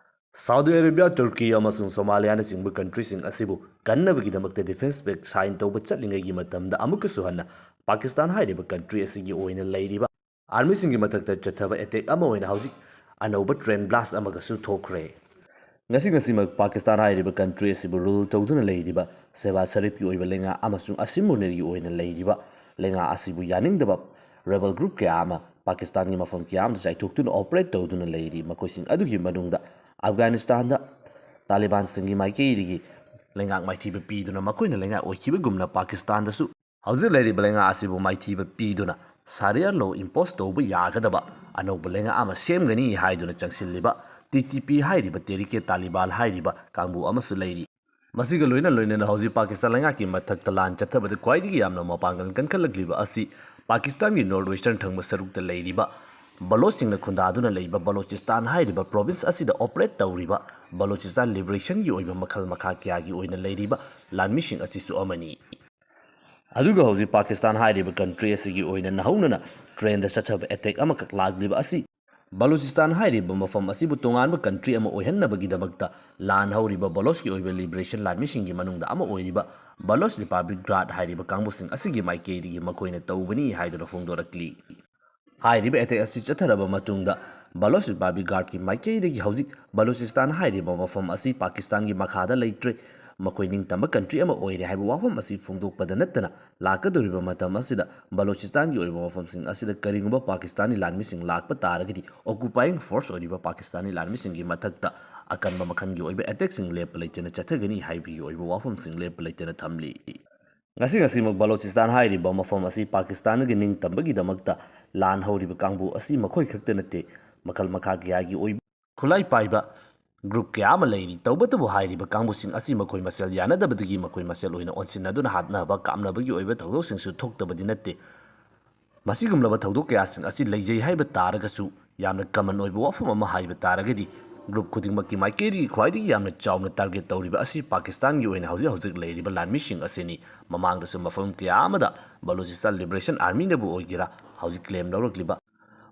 ꯁꯥꯎꯗꯤ ꯑꯔꯦꯕꯤꯌꯥ, ꯇꯨꯔꯀꯤ ꯑꯃꯁꯨꯡ ꯁꯣꯃꯥꯂꯤꯌꯥꯅꯆꯤꯡꯕ countryꯁꯤꯡ ꯑꯁꯤꯕꯨ ꯀꯟꯅꯕꯒꯤꯗꯃꯛꯇ defence pact sign ꯇꯧꯕ ꯆꯠꯂꯤꯉꯩꯒꯤ ꯃꯇꯝꯗ ꯑꯃꯨꯛꯀꯁꯨ ꯍꯟꯅ ꯄꯥꯀꯤꯁꯇꯥꯟ ꯍꯥꯏꯔꯤꯕ country ꯑꯁꯤꯒꯤ ꯑꯣꯏꯅ ꯂꯩꯔꯤꯕ armyꯁꯤꯡꯒꯤ ꯃꯊꯛꯇ ꯆꯠꯊꯕ attack ꯑꯃ ꯑꯣꯏꯅ ꯍꯧꯖꯤꯛ ꯑꯅꯧꯕ train blast ꯑꯃꯒꯁꯨ ꯊꯣꯛꯈ꯭ꯔꯦ꯫ ꯉꯁꯤ ꯉꯁꯤꯃꯛ ꯄꯥꯀꯤꯁꯇꯥꯟ ꯍꯥꯏꯔꯤꯕ country ꯑꯁꯤꯕꯨ rule ꯇꯧꯗꯨꯅ ꯂꯩꯔꯤꯕ ꯁꯦꯕꯥ ꯁꯔꯤꯐꯀꯤ ꯑꯣꯏꯕ ꯂꯩꯉꯥꯛ ꯑꯃꯁꯨꯡ ꯑꯁꯤꯝ ꯃꯨꯅꯤꯔꯒꯤ ꯑꯣꯏꯅ ꯂꯩꯔꯤꯕ ꯂꯩꯉꯥꯛ ꯑꯁꯤꯕꯨ ꯌꯥꯅꯤꯡꯗꯕ rebel group ꯀꯌꯥ ꯑꯃ ꯄꯥꯀꯤꯁꯇꯥꯟꯒꯤ ꯃꯐꯝ ꯀꯌꯥ ꯑꯃꯗ ꯆꯥꯏꯊꯣꯛꯇꯨꯅ operate ꯇꯧꯗꯨꯅ ꯂꯩꯔꯤ꯫ ꯃꯈꯣꯏꯁꯤꯡ ꯑꯗꯨꯒꯤ ꯃꯅꯨꯡꯗ ꯑꯐꯒꯥꯅꯤꯁꯇꯥꯟꯗ ꯇꯥꯂꯤꯕꯥꯟꯁꯤꯡꯒꯤ ꯃꯥꯏꯀꯩꯗꯒꯤ ꯂꯩꯉꯥꯛ ꯃꯥꯏꯊꯤꯕ ꯄꯤꯗꯨꯅ ꯃꯈꯣꯏꯅ ꯂꯩꯉꯥꯛ ꯑꯣꯏꯈꯤꯕꯒꯨꯝꯅ ꯄꯥꯀꯤꯁꯇꯥꯟꯗꯁꯨ ꯍꯧꯖꯤꯛ ꯂꯩꯔꯤꯕ ꯂꯩꯉꯥꯛ ꯑꯁꯤꯕꯨ ꯃꯥꯏꯊꯤꯕ ꯄꯤꯗꯨꯅ Sharia law impose ꯇꯧꯕ ꯌꯥꯒꯗꯕ ꯑꯅꯧꯕ ꯂꯩꯉꯥꯛ ꯑꯃ ꯁꯦꯝꯒꯅꯤ ꯍꯥꯏꯗꯨꯅ ꯆꯪꯁꯤꯜꯂꯤꯕ T T P ꯍꯥꯏꯔꯤꯕ ꯇꯦꯔꯤꯀꯦ ꯇꯥꯂꯤꯕꯥꯟ ꯍꯥꯏꯔꯤꯕ ꯀꯥꯡꯕꯨ ꯑꯃꯁꯨ ꯂꯩꯔꯤ꯫ ꯃꯁꯤꯒ ꯂꯣꯏꯅ ꯂꯣꯏꯅꯅ ꯍꯧꯖꯤꯛ ꯄꯥꯀꯤꯁꯇꯥꯟ ꯂꯩꯉꯥꯛꯀꯤ ꯃꯊꯛꯇ ꯂꯥꯟ ꯆꯠꯊꯕꯗ ꯈ꯭ꯋꯥꯏꯗꯒꯤ ꯌꯥꯝꯅ ꯃꯄꯥꯡꯒꯜ ꯀꯟꯈꯠꯂꯛꯂꯤꯕ ꯑꯁꯤ ꯄꯥꯀꯤꯁꯇꯥꯟꯒꯤ north western ꯊꯪꯕ ꯁꯔꯨꯛꯇ ꯂꯩꯔꯤꯕ ꯕꯂꯣꯆꯁꯤꯡꯅ ꯈꯨꯟꯗꯥꯗꯨꯅ ꯂꯩꯕ ꯕꯂꯣꯆꯤꯁꯇꯥꯟ ꯍꯥꯏꯔꯤꯕ province ꯑꯁꯤꯗ operate ꯇꯧꯔꯤꯕ ꯕꯂꯣꯆꯤꯁꯇꯥꯟ liberationꯒꯤ ꯑꯣꯏꯕ ꯃꯈꯜ ꯃꯈꯥ ꯀꯌꯥꯒꯤ ꯑꯣꯏꯅ ꯂꯩꯔꯤꯕ ꯂꯥꯟꯃꯤꯁꯤꯡ ꯑꯁꯤꯁꯨ ꯑꯃꯅꯤ꯫ ꯑꯗꯨꯒ ꯍꯧꯖꯤꯛ ꯄꯥꯀꯤꯁꯇꯥꯟ ꯍꯥꯏꯔꯤꯕ country ꯑꯁꯤꯒꯤ ꯑꯣꯏꯅ ꯅꯧꯍꯧꯅꯅ trainꯗ ꯆꯠꯊꯕ attack ꯑꯃꯈꯛ ꯂꯥꯛꯂꯤꯕ ꯑꯁꯤ ꯕꯂꯨꯆꯤꯁꯇꯥꯟ ꯍꯥꯏꯔꯤꯕ ꯃꯐꯝ ꯑꯁꯤꯕꯨ ꯇꯣꯉꯥꯟꯕ country ꯑꯃ ꯑꯣꯏꯍꯟꯅꯕꯒꯤꯗꯃꯛꯇ ꯂꯥꯟ ꯍꯧꯔꯤꯕ ꯕꯂꯣꯆꯀꯤ ꯑꯣꯏꯕ liberation ꯂꯥꯟꯃꯤꯁꯤꯡꯒꯤ ꯃꯅꯨꯡꯗ ꯑꯃ ꯑꯣꯏꯔꯤꯕ Baloch Republic Guard ꯍꯥꯏꯔꯤꯕ ꯀꯥꯡꯕꯨꯁꯤꯡ ꯑꯁꯤꯒꯤ ꯃꯥꯏꯀꯩꯗꯒꯤ ꯃꯈꯣꯏꯅ ꯇꯧꯕꯅꯤ ꯍꯥꯏꯗꯨꯅ ꯐꯣꯡꯗꯣꯔꯛꯂꯤ꯫ ꯍꯥꯏꯔꯤꯕ ꯑꯦꯇꯦꯛ ꯑꯁꯤ ꯆꯠꯊꯔꯕ ꯃꯇꯨꯡꯗ ꯕꯂꯣꯆ ꯔꯤꯄꯕ꯭ꯂꯤꯛ ꯒꯥꯔꯗꯀꯤ ꯃꯥꯏꯀꯩꯗꯒꯤ ꯍꯧꯖꯤꯛ ꯕꯂꯣꯆꯤꯁꯇꯥꯟ ꯍꯥꯏꯔꯤꯕ ꯃꯐꯝ ꯑꯁꯤ ꯄꯥꯀꯤꯁꯇꯥꯟꯒꯤ ꯃꯈꯥꯗ ꯂꯩꯇ꯭ꯔꯦ, ꯃꯈꯣꯏ ꯅꯤꯡꯇꯝꯕ ꯀꯟꯇ꯭ꯔꯤ ꯑꯃ ꯑꯣꯏꯔꯦ ꯍꯥꯏꯕ ꯋꯥꯐꯝ ꯑꯁꯤ ꯐꯣꯡꯗꯣꯛꯄꯗ ꯅꯠꯇꯅ ꯂꯥꯛꯀꯗꯧꯔꯤꯕ ꯃꯇꯝ ꯑꯁꯤꯗ ꯕꯂꯣꯆꯤꯁꯇꯥꯟꯒꯤ ꯑꯣꯏꯕ ꯃꯐꯝꯁꯤꯡ ꯑꯁꯤꯗ ꯀꯔꯤꯒꯨꯝꯕ ꯄꯥꯀꯤꯁꯇꯥꯅꯤ ꯂꯥꯟꯃꯤꯁꯤꯡ ꯂꯥꯛꯄ ꯇꯥꯔꯒꯗꯤ ꯑꯣꯀꯨꯄꯥꯏꯌꯤꯡ ꯐꯣꯔꯁ ꯑꯣꯏꯔꯤꯕ ꯄꯥꯀꯤꯁꯇꯥꯅꯤ ꯂꯥꯟꯃꯤꯁꯤꯡꯒꯤ ꯃꯊꯛꯇ ꯑꯀꯟꯕ ꯃꯈꯜꯒꯤ ꯑꯣꯏꯕ ꯑꯦꯇꯦꯛꯁꯤꯡ ꯂꯦꯞꯄ ꯂꯩꯇꯅ ꯆꯠꯊꯒꯅꯤ ꯍꯥꯏꯕꯒꯤ ꯑꯣꯏꯕ ꯋꯥꯐꯝꯁꯤꯡ ꯂꯦꯞꯄ ꯂꯩꯇꯅ ꯊꯝꯂꯤ꯫ ꯉꯁꯤ ꯉꯁꯤꯃꯛ ꯕꯂꯣꯆꯤꯁꯇꯥꯟ ꯍꯥꯏꯔꯤꯕ ꯃꯐꯝ ꯑꯁꯤ ꯄꯥꯀꯤꯁꯇꯥꯟꯒꯤ ꯅꯤꯡꯇꯝꯕꯒꯤꯗꯃꯛꯇ ꯂꯥꯟ ꯍꯧꯔꯤꯕ ꯀꯥꯡꯕꯨ ꯑꯁꯤ ꯃꯈꯣꯏ ꯈꯛꯇ ꯅꯠꯇꯦ, ꯃꯈꯜ ꯃꯈꯥ ꯀꯌꯥꯒꯤ ꯑꯣꯏꯕ ꯈꯨꯠꯂꯥꯏ ꯄꯥꯏꯕ ꯒ꯭ꯔꯨꯞ ꯀꯌꯥ ꯑꯃ ꯂꯩꯔꯤ꯫ ꯇꯧꯕꯇꯕꯨ ꯍꯥꯏꯔꯤꯕ ꯀꯥꯡꯕꯨꯁꯤꯡ ꯑꯁꯤ ꯃꯈꯣꯏ ꯃꯁꯦꯜ ꯌꯥꯅꯗꯕꯗꯒꯤ ꯃꯈꯣꯏ ꯃꯁꯦꯜ ꯑꯣꯏꯅ ꯑꯣꯟꯁꯤꯟꯅꯗꯨꯅ ꯍꯥꯠꯅꯕ ꯀꯥꯞꯅꯕꯒꯤ ꯑꯣꯏꯕ ꯊꯧꯗꯣꯛꯁꯤꯡꯁꯨ ꯊꯣꯛꯇꯕꯗꯤ ꯅꯠꯇꯦ꯫ ꯃꯁꯤꯒꯨꯝꯂꯕ ꯊꯧꯗꯣꯛ ꯀꯌꯥꯁꯤꯡ ꯑꯁꯤ ꯂꯩꯖꯩ ꯍꯥꯏꯕ ꯇꯥꯔꯒꯁꯨ, ꯌꯥꯝꯅ ꯀꯃꯟ ꯑꯣꯏꯕ ꯋꯥꯐꯝ ꯑꯃ ꯍꯥꯏꯕ ꯇꯥꯔꯒꯗꯤ, ꯒ꯭ꯔꯨꯞ ꯈꯨꯗꯤꯡꯃꯛꯀꯤ ꯃꯥꯏꯀꯩꯗꯒꯤ ꯈ꯭ꯋꯥꯏꯗꯒꯤ ꯌꯥꯝꯅ ꯆꯥꯎꯅ ꯇꯥꯔꯒꯦꯠ ꯇꯧꯔꯤꯕ ꯑꯁꯤ ꯄꯥꯀꯤꯁꯇꯥꯟꯒꯤ ꯑꯣꯏꯅ ꯍꯧꯖꯤꯛ ꯍꯧꯖꯤꯛ ꯂꯩꯔꯤꯕ ꯂꯥꯟꯃꯤꯁꯤꯡ ꯑꯁꯤꯅꯤ꯫ ꯃꯃꯥꯡꯗꯁꯨ ꯃꯐꯝ ꯀꯌꯥ ꯑꯃꯗ ꯕꯂꯨꯆꯤꯁꯇꯥꯟ ꯂꯤꯕꯔꯦꯁꯟ ꯑꯥꯔꯃꯤꯅꯕꯨ ꯑꯣꯏꯒꯦꯔꯥ, ꯍꯧꯖꯤꯛ ꯀ꯭ꯂꯦꯝ ꯂꯧꯔꯛꯂꯤꯕ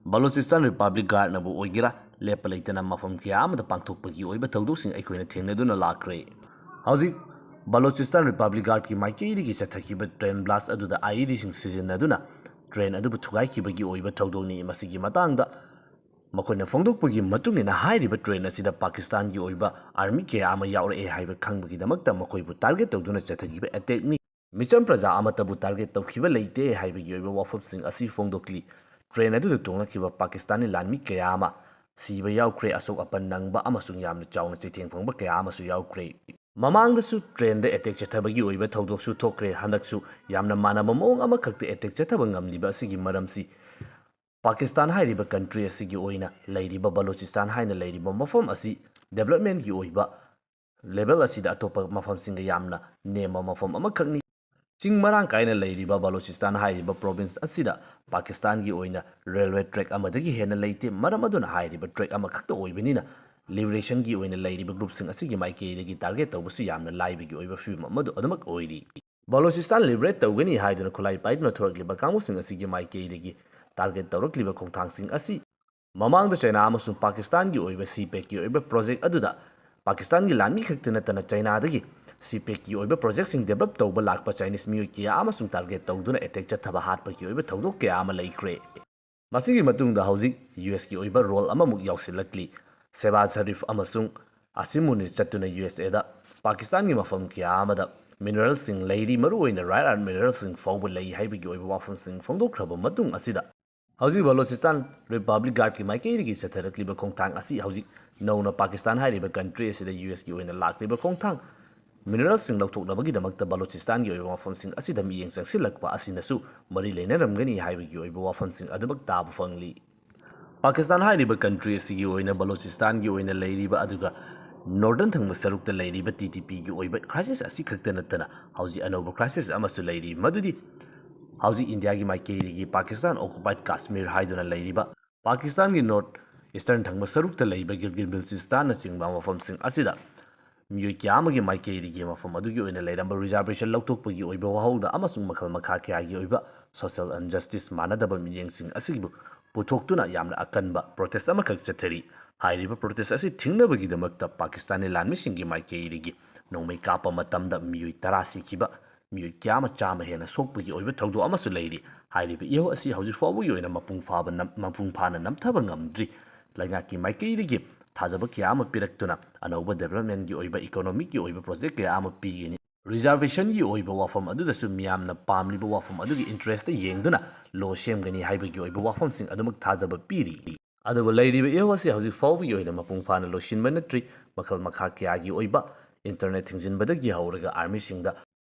ꯕꯂꯨꯆꯤꯁꯇꯥꯟ ꯔꯤꯄꯕ꯭ꯂꯤꯛ ꯒꯥꯔꯗꯅꯕꯨ ꯑꯣꯏꯒꯦꯔꯥ, ꯂꯦꯞꯄ ꯂꯩꯇꯅ ꯃꯐꯝ ꯀꯌꯥ ꯑꯃꯗ ꯄꯥꯡꯊꯣꯛꯄꯒꯤ ꯑꯣꯏꯕ ꯊꯧꯗꯣꯛꯁꯤꯡ ꯑꯩꯈꯣꯏꯅ ꯊꯦꯡꯅꯗꯨꯅ ꯂꯥꯛꯈ꯭ꯔꯦ꯫ ꯍꯧꯖꯤꯛ ꯕꯂꯨꯆꯤꯁꯇꯥꯟ ꯔꯤꯄꯕ꯭ꯂꯤꯛ ꯒꯥꯔꯗꯀꯤ ꯃꯥꯏꯀꯩꯗꯒꯤ ꯆꯠꯊꯈꯤꯕ ꯇ꯭ꯔꯦꯟ ꯕ꯭ꯂꯥꯁ ꯑꯗꯨꯗ ꯑꯥꯏ ꯏ ꯗꯤꯁꯤꯡ ꯁꯤꯖꯤꯟꯅꯗꯨꯅ ꯇ꯭ꯔꯦꯟ ꯑꯗꯨꯕꯨ ꯊꯨꯒꯥꯏꯈꯤꯕꯒꯤ ꯑꯣꯏꯕ ꯊꯧꯗꯣꯛꯅꯤ꯫ ꯃꯁꯤꯒꯤ ꯃꯇꯥꯡꯗ ꯃꯈꯣꯏꯅ ꯐꯣꯡꯗꯣꯛꯄꯒꯤ ꯃꯇꯨꯡ ꯏꯟꯅ, ꯍꯥꯏꯔꯤꯕ ꯇ꯭ꯔꯦꯟ ꯑꯁꯤꯗ ꯄꯥꯀꯤꯁꯇꯥꯟꯒꯤ ꯑꯣꯏꯕ ꯑꯥꯔꯃꯤ ꯀꯌꯥ ꯑꯃ ꯌꯥꯎꯔꯛꯑꯦ ꯍꯥꯏꯕ ꯈꯪꯕꯒꯤꯗꯃꯛꯇ ꯃꯈꯣꯏꯕꯨ ꯇꯥꯔꯒꯦꯠ ꯇꯧꯗꯨꯅ ꯆꯠꯊꯈꯤꯕ ꯑꯦꯇꯦꯛꯅꯤ꯫ ꯃꯤꯆꯝ ꯄ꯭ꯔꯖꯥ ꯑꯃꯠꯇꯕꯨ ꯇꯥꯔꯒꯦꯠ ꯇꯧꯈꯤꯕ ꯂꯩꯇꯦ ꯍꯥꯏꯕꯒꯤ ꯑꯣꯏꯕ ꯋꯥꯐꯝꯁꯤꯡ ꯑꯁꯤ ꯐꯣꯡꯗꯣꯛꯂꯤ꯫ ꯇ꯭ꯔꯦꯟ ꯑꯗꯨꯗ ꯇꯣꯡꯂꯛꯈꯤꯕ ꯄꯥꯀꯤꯁꯇꯥꯅꯤ ꯂꯥꯟꯃꯤ ꯀꯌꯥ ꯑꯃ ꯁꯤꯕ ꯌꯥꯎꯈ꯭ꯔꯦ, ꯑꯁꯣꯛ ꯑꯄꯟ ꯅꯪꯕ ꯑꯃꯁꯨꯡ ꯌꯥꯝꯅ ꯆꯥꯎꯅ ꯆꯩꯊꯦꯡ ꯐꯪꯕ ꯀꯌꯥ ꯑꯃꯁꯨ ꯌꯥꯎꯈ꯭ꯔꯦ꯫ ꯃꯃꯥꯡꯗꯁꯨ ꯇ꯭ꯔꯦꯟꯗ ꯑꯦꯇꯦꯛ ꯆꯠꯊꯕꯒꯤ ꯑꯣꯏꯕ ꯊꯧꯗꯣꯛꯁꯨ ꯊꯣꯛꯈ꯭ꯔꯦ꯫ ꯍꯟꯗꯛꯁꯨ ꯌꯥꯝꯅ ꯃꯥꯟꯅꯕ ꯃꯑꯣꯡ ꯑꯃꯈꯛꯇ ꯑꯦꯇꯦꯛ ꯆꯠꯊꯕ ꯉꯝꯂꯤꯕ ꯑꯁꯤꯒꯤ ꯃꯔꯝꯁꯤ ꯄꯥꯀꯤꯁꯇꯥꯟ ꯍꯥꯏꯔꯤꯕ ꯀꯟꯇ꯭ꯔꯤ ꯑꯁꯤꯒꯤ ꯑꯣꯏꯅ ꯂꯩꯔꯤꯕ ꯕꯂꯨꯆꯤꯁꯇꯥꯟ ꯍꯥꯏꯅ ꯂꯩꯔꯤꯕ ꯃꯐꯝ ꯑꯁꯤ ꯗꯦꯕꯂꯞꯃꯦꯟꯒꯤ ꯑꯣꯏꯕ ꯂꯦꯚꯦꯜ ꯑꯁꯤꯗ ꯑꯇꯣꯞꯄ ꯃꯐꯝꯁꯤꯡꯒ ꯌꯥꯝꯅ ꯅꯦꯝꯕ ꯃꯐꯝ ꯑꯃꯈꯛꯅꯤ꯫ ꯆꯤꯡ ꯃꯔꯥꯡ ꯀꯥꯏꯅ ꯂꯩꯔꯤꯕ ꯕꯂꯨꯆꯤꯁꯇꯥꯟ ꯍꯥꯏꯔꯤꯕ ꯄ꯭ꯔꯣꯚꯤꯟꯁ ꯑꯁꯤꯗ ꯄꯥꯀꯤꯁꯇꯥꯟꯒꯤ ꯑꯣꯏꯅ ꯔꯦꯜꯋꯦ ꯇ꯭ꯔꯦꯛ ꯑꯃꯗꯒꯤ ꯍꯦꯟꯅ ꯂꯩꯇꯦ꯫ ꯃꯔꯝ ꯑꯗꯨꯅ ꯍꯥꯏꯔꯤꯕ ꯇ꯭ꯔꯦꯛ ꯑꯃꯈꯛꯇ ꯑꯣꯏꯕꯅꯤꯅ ꯂꯤꯕꯔꯦꯁꯟꯒꯤ ꯑꯣꯏꯅ ꯂꯩꯔꯤꯕ ꯒ꯭ꯔꯨꯞꯁꯤꯡ ꯑꯁꯤꯒꯤ ꯃꯥꯏꯀꯩꯗꯒꯤ ꯇꯥꯔꯒꯦꯠ ꯇꯧꯕꯁꯨ ꯌꯥꯝꯅ ꯂꯥꯏꯕꯒꯤ ꯑꯣꯏꯕ ꯐꯤꯕꯝ ꯑꯃꯗꯨ ꯑꯗꯨꯃꯛ ꯑꯣꯏꯔꯤ꯫ ꯕꯂꯨꯆꯤꯁꯇꯥꯟ ꯂꯤꯕꯔꯦꯠ ꯇꯧꯒꯅꯤ ꯍꯥꯏꯗꯨꯅ ꯈꯨꯠꯂꯥꯏ ꯄꯥꯏꯗꯨꯅ ꯊꯣꯔꯛꯂꯤꯕ ꯀꯥꯡꯕꯨꯁꯤꯡ ꯑꯁꯤꯒꯤ ꯃꯥꯏꯀꯩꯗꯒꯤ ꯇꯥꯔꯒꯦꯠ ꯇꯧꯔꯛꯂꯤꯕ ꯈꯣꯡꯊꯥꯡꯁꯤꯡ ꯑꯁꯤ ꯃꯃꯥꯡꯗ ꯆꯩꯅꯥ ꯑꯃꯁꯨꯡ ꯄꯥꯀꯤꯁꯇꯥꯟꯒꯤ ꯑꯣꯏꯕ ꯁꯤ ꯄꯦꯛꯀꯤ ꯑꯣꯏꯕ ꯄ꯭ꯔꯣꯖꯦꯛ ꯑꯗꯨꯗ ꯄꯥꯀꯤꯁꯇꯥꯟꯒꯤ ꯂꯥꯟꯃꯤ ꯈꯛꯇ ꯅꯠꯇꯅ ꯆꯩꯅꯥꯗꯒꯤ ꯁꯤ ꯄꯦꯛꯀꯤ ꯑꯣꯏꯕ ꯄ꯭ꯔꯣꯖꯦꯛꯁꯤꯡ ꯗꯦꯕꯂꯞ ꯇꯧꯕ ꯂꯥꯛꯄ ꯆꯥꯏꯅꯤꯁ ꯃꯤꯑꯣꯏ ꯀꯌꯥ ꯑꯃꯁꯨꯡ ꯇꯥꯔꯒꯦꯠ ꯇꯧꯗꯨꯅ ꯑꯦꯇꯦꯛ ꯆꯠꯊꯕ ꯍꯥꯠꯄꯒꯤ ꯑꯣꯏꯕ ꯊꯧꯗꯣꯛ ꯀꯌꯥ ꯑꯃ ꯂꯩꯈ꯭ꯔꯦ꯫ ꯃꯁꯤꯒꯤ ꯃꯇꯨꯡꯗ ꯍꯧꯖꯤꯛ ꯌꯨ ꯑꯦꯁꯀꯤ ꯑꯣꯏꯕ ꯔꯣꯜ ꯑꯃꯃꯨꯛ ꯌꯥꯎꯁꯤꯜꯂꯛꯂꯤ꯫ ꯁꯦꯕꯥꯖ ꯁꯔꯤꯐ ꯑꯃꯁꯨꯡ ꯑꯁꯤꯝ ꯃꯨꯅꯤꯔ ꯆꯠꯇꯨꯅ ꯌꯨ ꯑꯦꯁ ꯑꯦꯗ ꯄꯥꯀꯤꯁꯇꯥꯟꯒꯤ ꯃꯐꯝ ꯀꯌꯥ ꯑꯃꯗ ꯃꯤꯅꯔꯦꯜꯁꯤꯡ ꯂꯩꯔꯤ, ꯃꯔꯨꯑꯣꯏꯅ ꯔꯦꯌꯔ ꯑꯥꯔꯊ ꯃꯤꯅꯔꯦꯜꯁꯤꯡ ꯐꯥꯎꯕ ꯂꯩ ꯍꯥꯏꯕꯒꯤ ꯑꯣꯏꯕ ꯋꯥꯐꯝꯁꯤꯡ ꯐꯣꯡꯗꯣꯛꯈ꯭ꯔꯕ ꯃꯇꯨꯡ ꯑꯁꯤꯗ, ꯍꯧꯖꯤꯛ ꯕꯂꯣꯆꯤꯁꯇꯥꯟ ꯔꯤꯄꯕ꯭ꯂꯤꯛ ꯒꯥꯔꯗꯀꯤ ꯃꯥꯏꯀꯩꯗꯒꯤ ꯆꯠꯊꯔꯛꯂꯤꯕ ꯈꯣꯡꯊꯥꯡ ꯑꯁꯤ ꯍꯧꯖꯤꯛ ꯅꯧꯅ ꯄꯥꯀꯤꯁꯇꯥꯟ ꯍꯥꯏꯔꯤꯕ ꯀꯟꯇ꯭ꯔꯤ ꯑꯁꯤꯗ ꯌꯨ ꯑꯦꯁꯀꯤ ꯑꯣꯏꯅ ꯂꯥꯛꯂꯤꯕ ꯈꯣꯡꯊꯥꯡ, ꯃꯤꯅꯔꯦꯜꯁꯤꯡ ꯂꯧꯊꯣꯛꯅꯕꯒꯤꯗꯃꯛꯇ ꯕꯂꯣꯆꯤꯁꯇꯥꯟꯒꯤ ꯑꯣꯏꯕ ꯃꯐꯝꯁꯤꯡ ꯑꯁꯤꯗ ꯃꯤꯠꯌꯦꯡ ꯆꯪꯁꯤꯜꯂꯛꯄ ꯑꯁꯤꯅꯁꯨ ꯃꯔꯤ ꯂꯩꯅꯔꯝꯒꯅꯤ ꯍꯥꯏꯕꯒꯤ ꯑꯣꯏꯕ ꯋꯥꯐꯝꯁꯤꯡ ꯑꯗꯨꯃꯛ ꯇꯥꯕ ꯐꯪꯂꯤ꯫ ꯄꯥꯀꯤꯁꯇꯥꯟ ꯍꯥꯏꯔꯤꯕ ꯀꯟꯇ꯭ꯔꯤ ꯑꯁꯤꯒꯤ ꯑꯣꯏꯅ ꯕꯂꯣꯆꯤꯁꯇꯥꯟꯒꯤ ꯑꯣꯏꯅ ꯂꯩꯔꯤꯕ ꯑꯗꯨꯒ ꯅꯣꯔꯗꯔꯟ ꯊꯪꯕ ꯁꯔꯨꯛꯇ ꯂꯩꯔꯤꯕ ꯇꯤ ꯇꯤ ꯄꯤꯒꯤ ꯑꯣꯏꯕ ꯀ꯭ꯔꯥꯏꯁꯤꯁ ꯑꯁꯤ ꯈꯛꯇ ꯅꯠꯇꯅ ꯍꯧꯖꯤꯛ ꯑꯅꯧꯕ ꯀ꯭ꯔꯥꯏꯁꯤꯁ ꯑꯃꯁꯨ ꯂꯩꯔꯤ, ꯃꯗꯨꯗꯤ ꯍꯧꯖꯤꯛ ꯏꯟꯗꯤꯌꯥꯒꯤ ꯃꯥꯏꯀꯩꯗꯒꯤ ꯄꯥꯀꯤꯁꯇꯥꯟ ꯑꯣꯀꯨꯄꯥꯏꯗ ꯀꯥꯁꯃꯤꯔ ꯍꯥꯏꯗꯨꯅ ꯂꯩꯔꯤꯕ ꯄꯥꯀꯤꯁꯇꯥꯟꯒꯤ ꯅꯣꯔꯠ ꯏꯁꯇꯔꯟ ꯊꯪꯕ ꯁꯔꯨꯛꯇ ꯂꯩꯕ ꯒꯤꯜꯒꯤꯠ ꯕꯤꯜꯆꯤꯁꯇꯥꯟꯅꯆꯤꯡꯕ ꯃꯐꯝꯁꯤꯡ ꯑꯁꯤꯗ ꯃꯤꯑꯣꯏ ꯀꯌꯥ ꯑꯃꯒꯤ ꯃꯥꯏꯀꯩꯗꯒꯤ ꯃꯐꯝ ꯑꯗꯨꯒꯤ ꯑꯣꯏꯅ ꯂꯩꯔꯝꯕ ꯔꯤꯖꯥꯔꯕꯦꯁꯟ ꯂꯧꯊꯣꯛꯄꯒꯤ ꯑꯣꯏꯕ ꯋꯥꯍꯧꯗ ꯑꯃꯁꯨꯡ ꯃꯈꯜ ꯃꯈꯥ ꯀꯌꯥꯒꯤ ꯑꯣꯏꯕ ꯁꯣꯁꯤꯌꯦꯜ ꯑꯟꯖꯁꯇꯤꯁ, ꯃꯥꯟꯅꯗꯕ ꯃꯤꯠꯌꯦꯡꯁꯤꯡ ꯑꯁꯤꯕꯨ ꯄꯨꯊꯣꯛꯇꯨꯅ ꯌꯥꯝꯅ ꯑꯀꯟꯕ ꯄ꯭ꯔꯣꯇꯦꯁ ꯑꯃꯈꯛ ꯆꯠꯊꯔꯤ꯫ ꯍꯥꯏꯔꯤꯕ ꯄ꯭ꯔꯣꯇꯦꯁ ꯑꯁꯤ ꯊꯤꯡꯅꯕꯒꯤꯗꯃꯛꯇ ꯄꯥꯀꯤꯁꯇꯥꯅꯤ ꯂꯥꯟꯃꯤꯁꯤꯡꯒꯤ ꯃꯥꯏꯀꯩꯗꯒꯤ ꯅꯣꯡꯃꯩ ꯀꯥꯞꯄ ꯃꯇꯝꯗ ꯃꯤꯑꯣꯏ ꯇꯔꯥ ꯁꯤꯈꯤꯕ, ꯃꯤꯑꯣꯏ ꯀꯌꯥ ꯑꯃ ꯆꯥꯝꯃ ꯍꯦꯟꯅ ꯁꯣꯛꯄꯒꯤ ꯑꯣꯏꯕ ꯊꯧꯗꯣꯛ ꯑꯃꯁꯨ ꯂꯩꯔꯤ꯫ ꯍꯥꯏꯔꯤꯕ ꯏꯍꯧ ꯑꯁꯤ ꯍꯧꯖꯤꯛ ꯐꯥꯎꯕꯒꯤ ꯑꯣꯏꯅ ꯃꯄꯨꯡ ꯐꯥꯕ ꯅꯝ-, ꯃꯄꯨꯡ ꯐꯥꯅ ꯅꯝꯊꯕ ꯉꯝꯗ꯭ꯔꯤ꯫ ꯂꯩꯉꯥꯛꯀꯤ ꯃꯥꯏꯀꯩꯗꯒꯤ ꯊꯥꯖꯕ ꯀꯌꯥ ꯑꯃ ꯄꯤꯔꯛꯇꯨꯅ ꯑꯅꯧꯕ ꯗꯦꯕꯂꯞꯃꯦꯟꯒꯤ ꯑꯣꯏꯕ, ꯏꯀꯣꯅꯣꯃꯤꯛꯀꯤ ꯑꯣꯏꯕ ꯄ꯭ꯔꯣꯖꯦꯛ ꯀꯌꯥ ꯑꯃ ꯄꯤꯒꯅꯤ꯫ ꯔꯤꯖꯥꯔꯕꯦꯁꯟꯒꯤ ꯑꯣꯏꯕ ꯋꯥꯐꯝ ꯑꯗꯨꯗꯁꯨ ꯃꯤꯌꯥꯝꯅ ꯄꯥꯝꯂꯤꯕ ꯋꯥꯐꯝ ꯑꯗꯨꯒꯤ ꯏꯟꯇꯔꯦꯁꯇ ꯌꯦꯡꯗꯨꯅ ꯂꯣ ꯁꯦꯝꯒꯅꯤ ꯍꯥꯏꯕꯒꯤ ꯑꯣꯏꯕ ꯋꯥꯐꯝꯁꯤꯡ ꯑꯗꯨꯃꯛ ꯊꯥꯖꯕ ꯄꯤꯔꯤ꯫ ꯑꯗꯨꯕꯨ ꯂꯩꯔꯤꯕ ꯏꯍꯧ ꯑꯁꯤ ꯍꯧꯖꯤꯛ ꯐꯥꯎꯕꯒꯤ ꯑꯣꯏꯅ ꯃꯄꯨꯡ ꯐꯥꯅ ꯂꯣꯏꯁꯤꯟꯕ ꯅꯠꯇ꯭ꯔꯤ꯫ ꯃꯈꯜ ꯃꯈꯥ ꯀꯌꯥꯒꯤ ꯑꯣꯏꯕ ꯏꯟꯇꯔꯅꯦꯠ ꯊꯤꯡꯖꯤꯟꯕꯗꯒꯤ ꯍꯧꯔꯒ ꯑꯥꯔꯃꯤꯁꯤꯡꯗ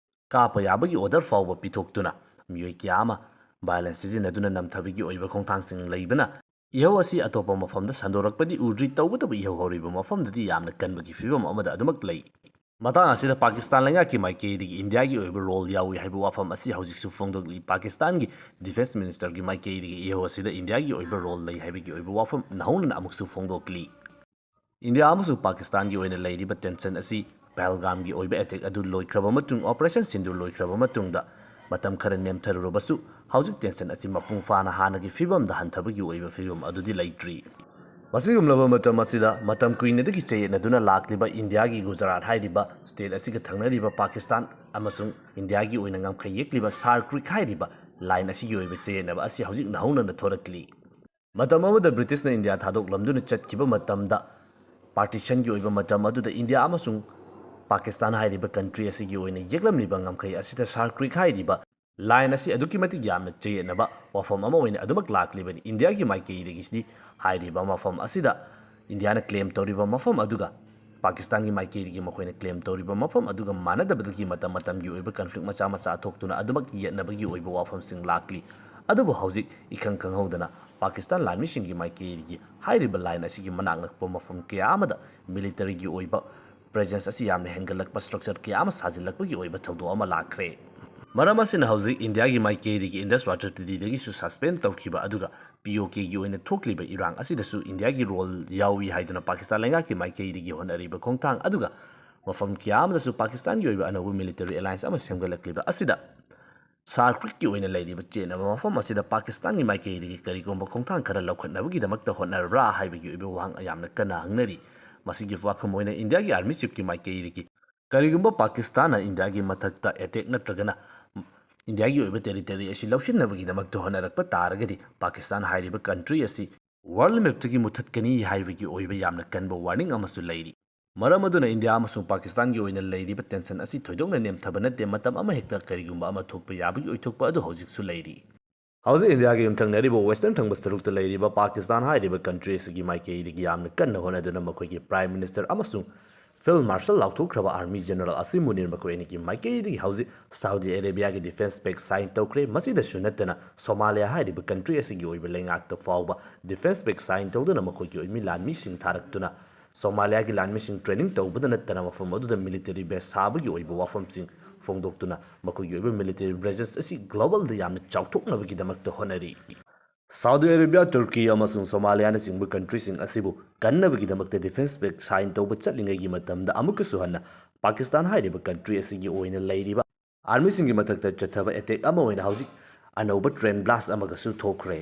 ꯀꯥꯞꯄ ꯌꯥꯕꯒꯤ ꯑꯣꯔꯗꯔ ꯐꯥꯎꯕ ꯄꯤꯊꯣꯛꯇꯨꯅ ꯃꯤꯑꯣꯏ ꯀꯌꯥ ꯑꯃ ꯚꯥꯏꯂꯦꯟꯁ ꯁꯤꯖꯤꯟꯅꯗꯨꯅ ꯅꯝꯊꯕꯒꯤ ꯑꯣꯏꯕ ꯈꯣꯡꯊꯥꯡꯁꯤꯡ ꯂꯩꯕꯅ ꯏꯍꯧ ꯑꯁꯤ ꯑꯇꯣꯞꯄ ꯃꯐꯝꯗ ꯁꯟꯗꯣꯔꯛꯄꯗꯤ ꯎꯗ꯭ꯔꯤ, ꯇꯧꯕꯇꯕꯨ ꯏꯍꯧ ꯍꯧꯔꯤꯕ ꯃꯐꯝꯗꯗꯤ ꯌꯥꯝꯅ ꯀꯟꯕꯒꯤ ꯐꯤꯕꯝ ꯑꯃꯗ ꯑꯗꯨꯃꯛ ꯂꯩ꯫ ꯃꯇꯥꯡ ꯑꯁꯤꯗ ꯄꯥꯀꯤꯁꯇꯥꯟ ꯂꯩꯉꯥꯛꯀꯤ ꯃꯥꯏꯀꯩꯗꯒꯤ ꯏꯟꯗꯤꯌꯥꯒꯤ ꯑꯣꯏꯕ ꯔꯣꯜ ꯌꯥꯎꯏ ꯍꯥꯏꯕ ꯋꯥꯐꯝ ꯑꯁꯤ ꯍꯧꯖꯤꯛꯁꯨ ꯐꯣꯡꯗꯣꯛꯂꯤ꯫ ꯄꯥꯀꯤꯁꯇꯥꯟꯒꯤ ꯗꯤꯐꯦꯟꯁ ꯃꯤꯅꯤꯁꯇꯔꯒꯤ ꯃꯥꯏꯀꯩꯗꯒꯤ ꯏꯍꯧ ꯑꯁꯤꯗ ꯏꯟꯗꯤꯌꯥꯒꯤ ꯑꯣꯏꯕ ꯔꯣꯜ ꯂꯩ ꯍꯥꯏꯕꯒꯤ ꯑꯣꯏꯕ ꯋꯥꯐꯝ ꯅꯧꯍꯧꯅꯅ ꯑꯃꯨꯛꯁꯨ ꯐꯣꯡꯗꯣꯛꯂꯤ꯫ ꯏꯟꯗꯤꯌꯥ ꯑꯃꯁꯨꯡ ꯄꯥꯀꯤꯁꯇꯥꯟꯒꯤ ꯑꯣꯏꯅ ꯂꯩꯔꯤꯕ ꯇꯦꯟꯁꯟ ꯑꯁꯤ ꯄꯍꯜꯒꯥꯝꯒꯤ ꯑꯣꯏꯕ ꯑꯦꯇꯦꯛ ꯑꯗꯨ ꯂꯣꯏꯈ꯭ꯔꯕ ꯃꯇꯨꯡ, ꯑꯣꯄꯔꯦꯁꯟ ꯁꯤꯟꯗꯨꯔ ꯂꯣꯏꯈ꯭ꯔꯕ ꯃꯇꯨꯡꯗ ꯃꯇꯝ ꯈꯔ ꯅꯦꯝꯊꯔꯨꯔꯕꯁꯨ, ꯍꯧꯖꯤꯛ ꯇꯦꯟꯁꯟ ꯑꯁꯤ ꯃꯄꯨꯡ ꯐꯥꯅ ꯍꯥꯟꯅꯒꯤ ꯐꯤꯕꯝꯗ ꯍꯟꯊꯕꯒꯤ ꯑꯣꯏꯕ ꯐꯤꯕꯝ ꯑꯗꯨꯗꯤ ꯂꯩꯇ꯭ꯔꯤ꯫ ꯃꯁꯤꯒꯨꯝꯂꯕ ꯃꯇꯝ ꯑꯁꯤꯗ ꯃꯇꯝ ꯀꯨꯏꯅꯗꯒꯤ ꯆꯌꯦꯠꯅꯗꯨꯅ ꯂꯥꯛꯂꯤꯕ ꯏꯟꯗꯤꯌꯥꯒꯤ ꯒꯨꯖꯔꯥꯠ ꯍꯥꯏꯔꯤꯕ ꯁ꯭ꯇꯦꯠ ꯑꯁꯤꯒ ꯊꯪꯅꯔꯤꯕ ꯄꯥꯀꯤꯁꯇꯥꯟ ꯑꯃꯁꯨꯡ ꯏꯟꯗꯤꯌꯥꯒꯤ ꯑꯣꯏꯅ ꯉꯝꯈꯩ ꯌꯦꯛꯂꯤꯕ ꯁꯥꯔ ꯀ꯭ꯔꯤꯛ ꯍꯥꯏꯔꯤꯕ line ꯑꯁꯤꯒꯤ ꯑꯣꯏꯕ ꯆꯌꯦꯠꯅꯕ ꯑꯁꯤ ꯍꯧꯖꯤꯛ ꯅꯧꯍꯧꯅꯅ ꯊꯣꯔꯛꯂꯤ꯫ ꯃꯇꯝ ꯑꯃꯗ ꯕ꯭ꯔꯤꯇꯤꯁꯅ ꯏꯟꯗꯤꯌꯥ ꯊꯥꯗꯣꯛꯂꯝꯗꯨꯅ ꯆꯠꯈꯤꯕ ꯃꯇꯝꯗ, partitionꯒꯤ ꯑꯣꯏꯕ ꯃꯇꯝ ꯑꯗꯨꯗ ꯏꯟꯗꯤꯌꯥ ꯑꯃꯁꯨꯡ ꯄꯥꯀꯤꯁꯇꯥꯟ ꯍꯥꯏꯔꯤꯕ country ꯑꯁꯤꯒꯤ ꯑꯣꯏꯅ ꯌꯦꯛꯂꯝꯂꯤꯕ ꯉꯝꯈꯩ ꯑꯁꯤꯗ ꯁꯥꯔ ꯀ꯭ꯔꯤꯛ ꯍꯥꯏꯔꯤꯕ line ꯑꯁꯤ ꯑꯗꯨꯛꯀꯤ ꯃꯇꯤꯛ ꯌꯥꯝꯅ ꯆꯌꯦꯠꯅꯕ ꯋꯥꯐꯝ ꯑꯃ ꯑꯣꯏꯅ ꯑꯗꯨꯃꯛ ꯂꯥꯛꯂꯤꯕꯅꯤ꯫ ꯏꯟꯗꯤꯌꯥꯒꯤ ꯃꯥꯏꯀꯩꯗꯒꯤꯗꯤ ꯍꯥꯏꯔꯤꯕ ꯃꯐꯝ ꯑꯁꯤꯗ ꯏꯟꯗꯤꯌꯥꯅ claim ꯇꯧꯔꯤꯕ ꯃꯐꯝ ꯑꯗꯨꯒ ꯄꯥꯀꯤꯁꯇꯥꯟꯒꯤ ꯃꯥꯏꯀꯩꯗꯒꯤ ꯃꯈꯣꯏꯅ claim ꯇꯧꯔꯤꯕ ꯃꯐꯝ ꯑꯗꯨꯒ ꯃꯥꯟꯅꯗꯕꯗꯒꯤ ꯃꯇꯝ ꯃꯇꯝꯒꯤ ꯑꯣꯏꯕ conflict ꯃꯆꯥ ꯃꯆꯥ ꯊꯣꯛꯇꯨꯅ ꯑꯗꯨꯃꯛ ꯌꯦꯠꯅꯕꯒꯤ ꯑꯣꯏꯕ ꯋꯥꯐꯝꯁꯤꯡ ꯂꯥꯛꯂꯤ꯫ ꯑꯗꯨꯕꯨ ꯍꯧꯖꯤꯛ ꯏꯈꯪ ꯈꯪꯍꯧꯗꯅ ꯄꯥꯀꯤꯁꯇꯥꯟ ꯂꯥꯟꯃꯤꯁꯤꯡꯒꯤ ꯃꯥꯏꯀꯩꯗꯒꯤ ꯍꯥꯏꯔꯤꯕ line ꯑꯁꯤꯒꯤ ꯃꯅꯥꯛ ꯅꯛꯄ ꯃꯐꯝ ꯀꯌꯥ ꯑꯃꯗ militaryꯒꯤ ꯑꯣꯏꯕ presence ꯑꯁꯤ ꯌꯥꯝꯅ ꯍꯦꯟꯒꯠꯂꯛꯄ, structure ꯀꯌꯥ ꯑꯃ ꯁꯥꯖꯤꯜꯂꯛꯄꯒꯤ ꯑꯣꯏꯕ ꯊꯧꯗꯣꯛ ꯑꯃ ꯂꯥꯛꯈ꯭ꯔꯦ꯫ ꯃꯔꯝ ꯑꯁꯤꯅ ꯍꯧꯖꯤꯛ ꯏꯟꯗꯤꯌꯥꯒꯤ ꯃꯥꯏꯀꯩꯗꯒꯤ Indus Water Treatyꯗꯒꯤꯁꯨ suspend ꯇꯧꯈꯤꯕ ꯑꯗꯨꯒ POKꯒꯤ ꯑꯣꯏꯅ ꯊꯣꯛꯂꯤꯕ ꯏꯔꯥꯡ ꯑꯁꯤꯗꯁꯨ ꯏꯟꯗꯤꯌꯥꯒꯤ role ꯌꯥꯎꯏ ꯍꯥꯏꯗꯨꯅ ꯄꯥꯀꯤꯁꯇꯥꯟ ꯂꯩꯉꯥꯛꯀꯤ ꯃꯥꯏꯀꯩꯗꯒꯤ ꯍꯣꯠꯅꯔꯤꯕ ꯈꯣꯡꯊꯥꯡ ꯑꯗꯨꯒ ꯃꯐꯝ ꯀꯌꯥ ꯑꯃꯗꯁꯨ ꯄꯥꯀꯤꯁꯇꯥꯟꯒꯤ ꯑꯣꯏꯕ ꯑꯅꯧꯕ military alliance ꯑꯃ ꯁꯦꯝꯒꯠꯂꯛꯂꯤꯕ ꯑꯁꯤꯗ ꯁꯥꯔ ꯀ꯭ꯔꯤꯛꯀꯤ ꯑꯣꯏꯅ ꯂꯩꯔꯤꯕ ꯆꯦꯠꯅꯕ ꯃꯐꯝ ꯑꯁꯤꯗ ꯄꯥꯀꯤꯁꯇꯥꯟꯒꯤ ꯃꯥꯏꯀꯩꯗꯒꯤ ꯀꯔꯤꯒꯨꯝꯕ ꯈꯣꯡꯊꯥꯡ ꯈꯔ ꯂꯧꯈꯠꯅꯕꯒꯤꯗꯃꯛꯇ ꯍꯣꯠꯅꯔꯕ꯭ꯔꯥ ꯍꯥꯏꯕꯒꯤ ꯑꯣꯏꯕ ꯋꯥꯍꯪ ꯌꯥꯝꯅ ꯀꯟꯅ ꯍꯪꯅꯔꯤ꯫ ꯃꯁꯤꯒꯤ ꯋꯥꯐꯝ ꯑꯣꯏꯅ ꯏꯟꯗꯤꯌꯥꯒꯤ army chiefꯀꯤ ꯃꯥꯏꯀꯩꯗꯒꯤ ꯀꯔꯤꯒꯨꯝꯕ ꯄꯥꯀꯤꯁꯇꯥꯟꯅ ꯏꯟꯗꯤꯌꯥꯒꯤ ꯃꯊꯛꯇ attack ꯅꯠꯇ꯭ꯔꯒꯅ ꯏꯟꯗꯤꯌꯥꯒꯤ ꯑꯣꯏꯕ territory ꯑꯁꯤ ꯂꯧꯁꯤꯟꯅꯕꯒꯤꯗꯃꯛꯇ ꯍꯣꯠꯅꯔꯛꯄ ꯇꯥꯔꯒꯗꯤ ꯄꯥꯀꯤꯁꯇꯥꯟ ꯍꯥꯏꯔꯤꯕ country ꯑꯁꯤ world mapꯇꯒꯤ ꯃꯨꯊꯠꯀꯅꯤ ꯍꯥꯏꯕꯒꯤ ꯑꯣꯏꯕ ꯌꯥꯝꯅ ꯀꯟꯕ warning ꯑꯃꯁꯨ ꯂꯩꯔꯤ꯫ ꯃꯔꯝ ꯑꯗꯨꯅ ꯏꯟꯗꯤꯌꯥ ꯑꯃꯁꯨꯡ ꯄꯥꯀꯤꯁꯇꯥꯟꯒꯤ ꯑꯣꯏꯅ ꯂꯩꯔꯤꯕ tension ꯑꯁꯤ ꯊꯣꯏꯗꯣꯛꯅ ꯅꯦꯝꯊꯕ ꯅꯠꯇꯦ, ꯃꯇꯝ ꯑꯃ ꯍꯦꯛꯇ ꯀꯔꯤꯒꯨꯝꯕ ꯑꯃ ꯊꯣꯛꯄ ꯌꯥꯕꯒꯤ ꯑꯣꯏꯊꯣꯛꯄ ꯑꯗꯨ ꯍꯧꯖꯤꯛꯁꯨ ꯂꯩꯔꯤ꯫ ꯍꯧꯖꯤꯛ ꯏꯟꯗꯤꯌꯥꯒꯤ ꯌꯨꯝꯊꯪꯅꯔꯤꯕ western ꯊꯪꯕ ꯁꯔꯨꯛꯇ ꯂꯩꯔꯤꯕ ꯄꯥꯀꯤꯁꯇꯥꯟ ꯍꯥꯏꯔꯤꯕ country ꯑꯁꯤꯒꯤ ꯃꯥꯏꯀꯩꯗꯒꯤ ꯌꯥꯝꯅ ꯀꯟꯅ ꯍꯣꯠꯅꯗꯨꯅ ꯃꯈꯣꯏꯒꯤ prime minister ꯑꯃꯁꯨꯡ field marshal ꯂꯥꯎꯊꯣꯛꯈ꯭ꯔꯕ army general ꯑꯁꯤꯝ ꯃꯨꯅꯤꯔ ꯃꯈꯣꯏ ꯑꯅꯤꯒꯤ ꯃꯥꯏꯀꯩꯗꯒꯤ ꯍꯧꯖꯤꯛ ꯁꯥꯎꯗꯤ ꯑꯔꯦꯕꯤꯌꯥꯒꯤ defence pact sign ꯇꯧꯈ꯭ꯔꯦ꯫ ꯃꯁꯤꯗꯁꯨ ꯅꯠꯇꯅ ꯁꯣꯃꯥꯂꯤꯌꯥ ꯍꯥꯏꯔꯤꯕ country ꯑꯁꯤꯒꯤ ꯑꯣꯏꯕ ꯂꯩꯉꯥꯛꯇ ꯐꯥꯎꯕ defence pact sign ꯇꯧꯗꯨꯅ ꯃꯈꯣꯏꯒꯤ ꯑꯣꯏꯃꯤ ꯂꯥꯟꯃꯤꯁꯤꯡ ꯊꯥꯔꯛꯇꯨꯅ ꯁꯣꯃꯥꯂꯤꯌꯥꯒꯤ ꯂꯥꯟꯃꯤꯁꯤꯡ training ꯇꯧꯕꯗ ꯅꯠꯇꯅ ꯃꯐꯝ ꯑꯗꯨꯗ military base ꯁꯥꯕꯒꯤ ꯑꯣꯏꯕ ꯋꯥꯐꯝꯁꯤꯡ ꯐꯣꯡꯗꯣꯛꯇꯨꯅ ꯃꯈꯣꯏꯒꯤ ꯑꯣꯏꯕ military presence ꯑꯁꯤ globalꯗ ꯌꯥꯝꯅ ꯆꯥꯎꯊꯣꯛꯅꯕꯒꯤꯗꯃꯛꯇ ꯍꯣꯠꯅꯔꯤ꯫ ꯁꯥꯎꯗꯤ ꯑꯔꯦꯕꯤꯌꯥ, ꯇꯨꯔꯀꯤ ꯑꯃꯁꯨꯡ ꯁꯣꯃꯥꯂꯤꯌꯥꯅꯆꯤꯡꯕ countryꯁꯤꯡ ꯑꯁꯤꯕꯨ ꯀꯟꯅꯕꯒꯤꯗꯃꯛꯇ defence pact sign ꯇꯧꯕ ꯆꯠꯂꯤꯉꯩꯒꯤ ꯃꯇꯝꯗ ꯑꯃꯨꯛꯀꯁꯨ ꯍꯟꯅ ꯄꯥꯀꯤꯁꯇꯥꯟ ꯍꯥꯏꯔꯤꯕ country ꯑꯁꯤꯒꯤ ꯑꯣꯏꯅ ꯂꯩꯔꯤꯕ armyꯁꯤꯡꯒꯤ ꯃꯊꯛꯇ ꯆꯠꯊꯕ attack ꯑꯃ ꯑꯣꯏꯅ ꯍꯧꯖꯤꯛ ꯑꯅꯧꯕ train blast ꯑꯃꯒꯁꯨ ꯊꯣꯛꯈ꯭ꯔꯦ꯫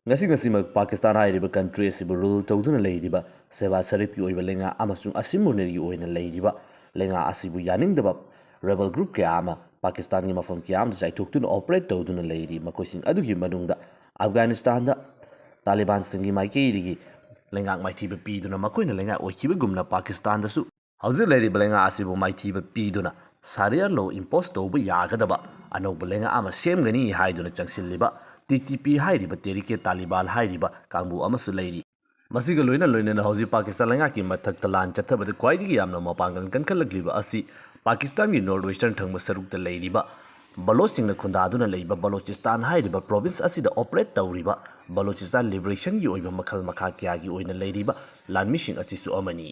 ꯉꯁꯤ ꯉꯁꯤꯃꯛ ꯄꯥꯀꯤꯁꯇꯥꯟ ꯍꯥꯏꯔꯤꯕ country ꯑꯁꯤꯕꯨ rule ꯇꯧꯗꯨꯅ ꯂꯩꯔꯤꯕ ꯁꯦꯕꯥ ꯁꯔꯤꯐꯀꯤ ꯑꯣꯏꯕ ꯂꯩꯉꯥꯛ ꯑꯃꯁꯨꯡ ꯑꯁꯤꯝ ꯃꯨꯅꯤꯔꯒꯤ ꯑꯣꯏꯅ ꯂꯩꯔꯤꯕ ꯂꯩꯉꯥꯛ ꯑꯁꯤꯕꯨ ꯌꯥꯅꯤꯡꯗꯕ rebel group ꯀꯌꯥ ꯑꯃ ꯄꯥꯀꯤꯁꯇꯥꯟꯒꯤ ꯃꯐꯝ ꯀꯌꯥ ꯑꯃꯗ ꯆꯥꯏꯊꯣꯛꯇꯨꯅ ꯑꯣꯄꯔꯦꯠ ꯇꯧꯗꯨꯅ ꯂꯩꯔꯤ꯫ ꯃꯈꯣꯏꯁꯤꯡ ꯑꯗꯨꯒꯤ ꯃꯅꯨꯡꯗ ꯑꯐꯒꯥꯅꯤꯁꯇꯥꯟꯗ ꯇꯥꯂꯤꯕꯥꯟꯁꯤꯡꯒꯤ ꯃꯥꯏꯀꯩꯗꯒꯤ ꯂꯩꯉꯥꯛ ꯃꯥꯏꯊꯤꯕ ꯄꯤꯗꯨꯅ ꯃꯈꯣꯏꯅ ꯂꯩꯉꯥꯛ ꯑꯣꯏꯈꯤꯕꯒꯨꯝꯅ ꯄꯥꯀꯤꯁꯇꯥꯟꯗꯁꯨ ꯍꯧꯖꯤꯛ ꯂꯩꯔꯤꯕ ꯂꯩꯉꯥꯛ ꯑꯁꯤꯕꯨ ꯃꯥꯏꯊꯤꯕ ꯄꯤꯗꯨꯅ ꯁꯥꯔꯤꯌꯥ ꯂꯣ ꯏꯝꯄꯣꯁ ꯇꯧꯕ ꯌꯥꯒꯗꯕ ꯑꯅꯧꯕ ꯂꯩꯉꯥꯛ ꯑꯃ ꯁꯦꯝꯒꯅꯤ ꯍꯥꯏꯗꯨꯅ ꯆꯪꯁꯤꯜꯂꯤꯕ ꯇꯤ ꯇꯤ ꯄꯤ ꯍꯥꯏꯔꯤꯕ ꯇꯦꯔꯤꯀꯦ ꯇꯥꯂꯤꯕꯥꯟ ꯍꯥꯏꯔꯤꯕ ꯀꯥꯡꯕꯨ ꯑꯃꯁꯨ ꯂꯩꯔꯤ꯫ ꯃꯁꯤꯒ ꯂꯣꯏꯅ ꯂꯣꯏꯅꯅ ꯍꯧꯖꯤꯛ ꯄꯥꯀꯤꯁꯇꯥꯟ ꯂꯩꯉꯥꯛꯀꯤ ꯃꯊꯛꯇ ꯂꯥꯟ ꯆꯠꯊꯕꯗ ꯈ꯭ꯋꯥꯏꯗꯒꯤ ꯌꯥꯝꯅ ꯃꯄꯥꯡꯒꯜ ꯀꯟꯈꯠꯂꯛꯂꯤꯕ ꯑꯁꯤ ꯄꯥꯀꯤꯁꯇꯥꯟꯒꯤ ꯅꯣꯔꯠ ꯋꯦꯁꯇꯔꯟ ꯊꯪꯕ ꯁꯔꯨꯛꯇ ꯂꯩꯔꯤꯕ ꯕꯂꯣꯆꯁꯤꯡꯅ ꯈꯨꯟꯗꯥꯗꯨꯅ ꯂꯩꯕ ꯕꯂꯣꯆꯤꯁꯇꯥꯟ ꯍꯥꯏꯔꯤꯕ ꯄ꯭ꯔꯣꯚꯤꯟꯁ ꯑꯁꯤꯗ ꯑꯣꯄꯔꯦꯠ ꯇꯧꯔꯤꯕ ꯕꯂꯣꯆꯤꯁꯇꯥꯟ ꯂꯤꯕꯔꯦꯁꯟꯒꯤ ꯑꯣꯏꯕ ꯃꯈꯜ ꯃꯈꯥ ꯀꯌꯥꯒꯤ ꯑꯣꯏꯅ ꯂꯩꯔꯤꯕ ꯂꯥꯟꯃꯤꯁꯤꯡ ꯑꯁꯤꯁꯨ ꯑꯃꯅꯤ꯫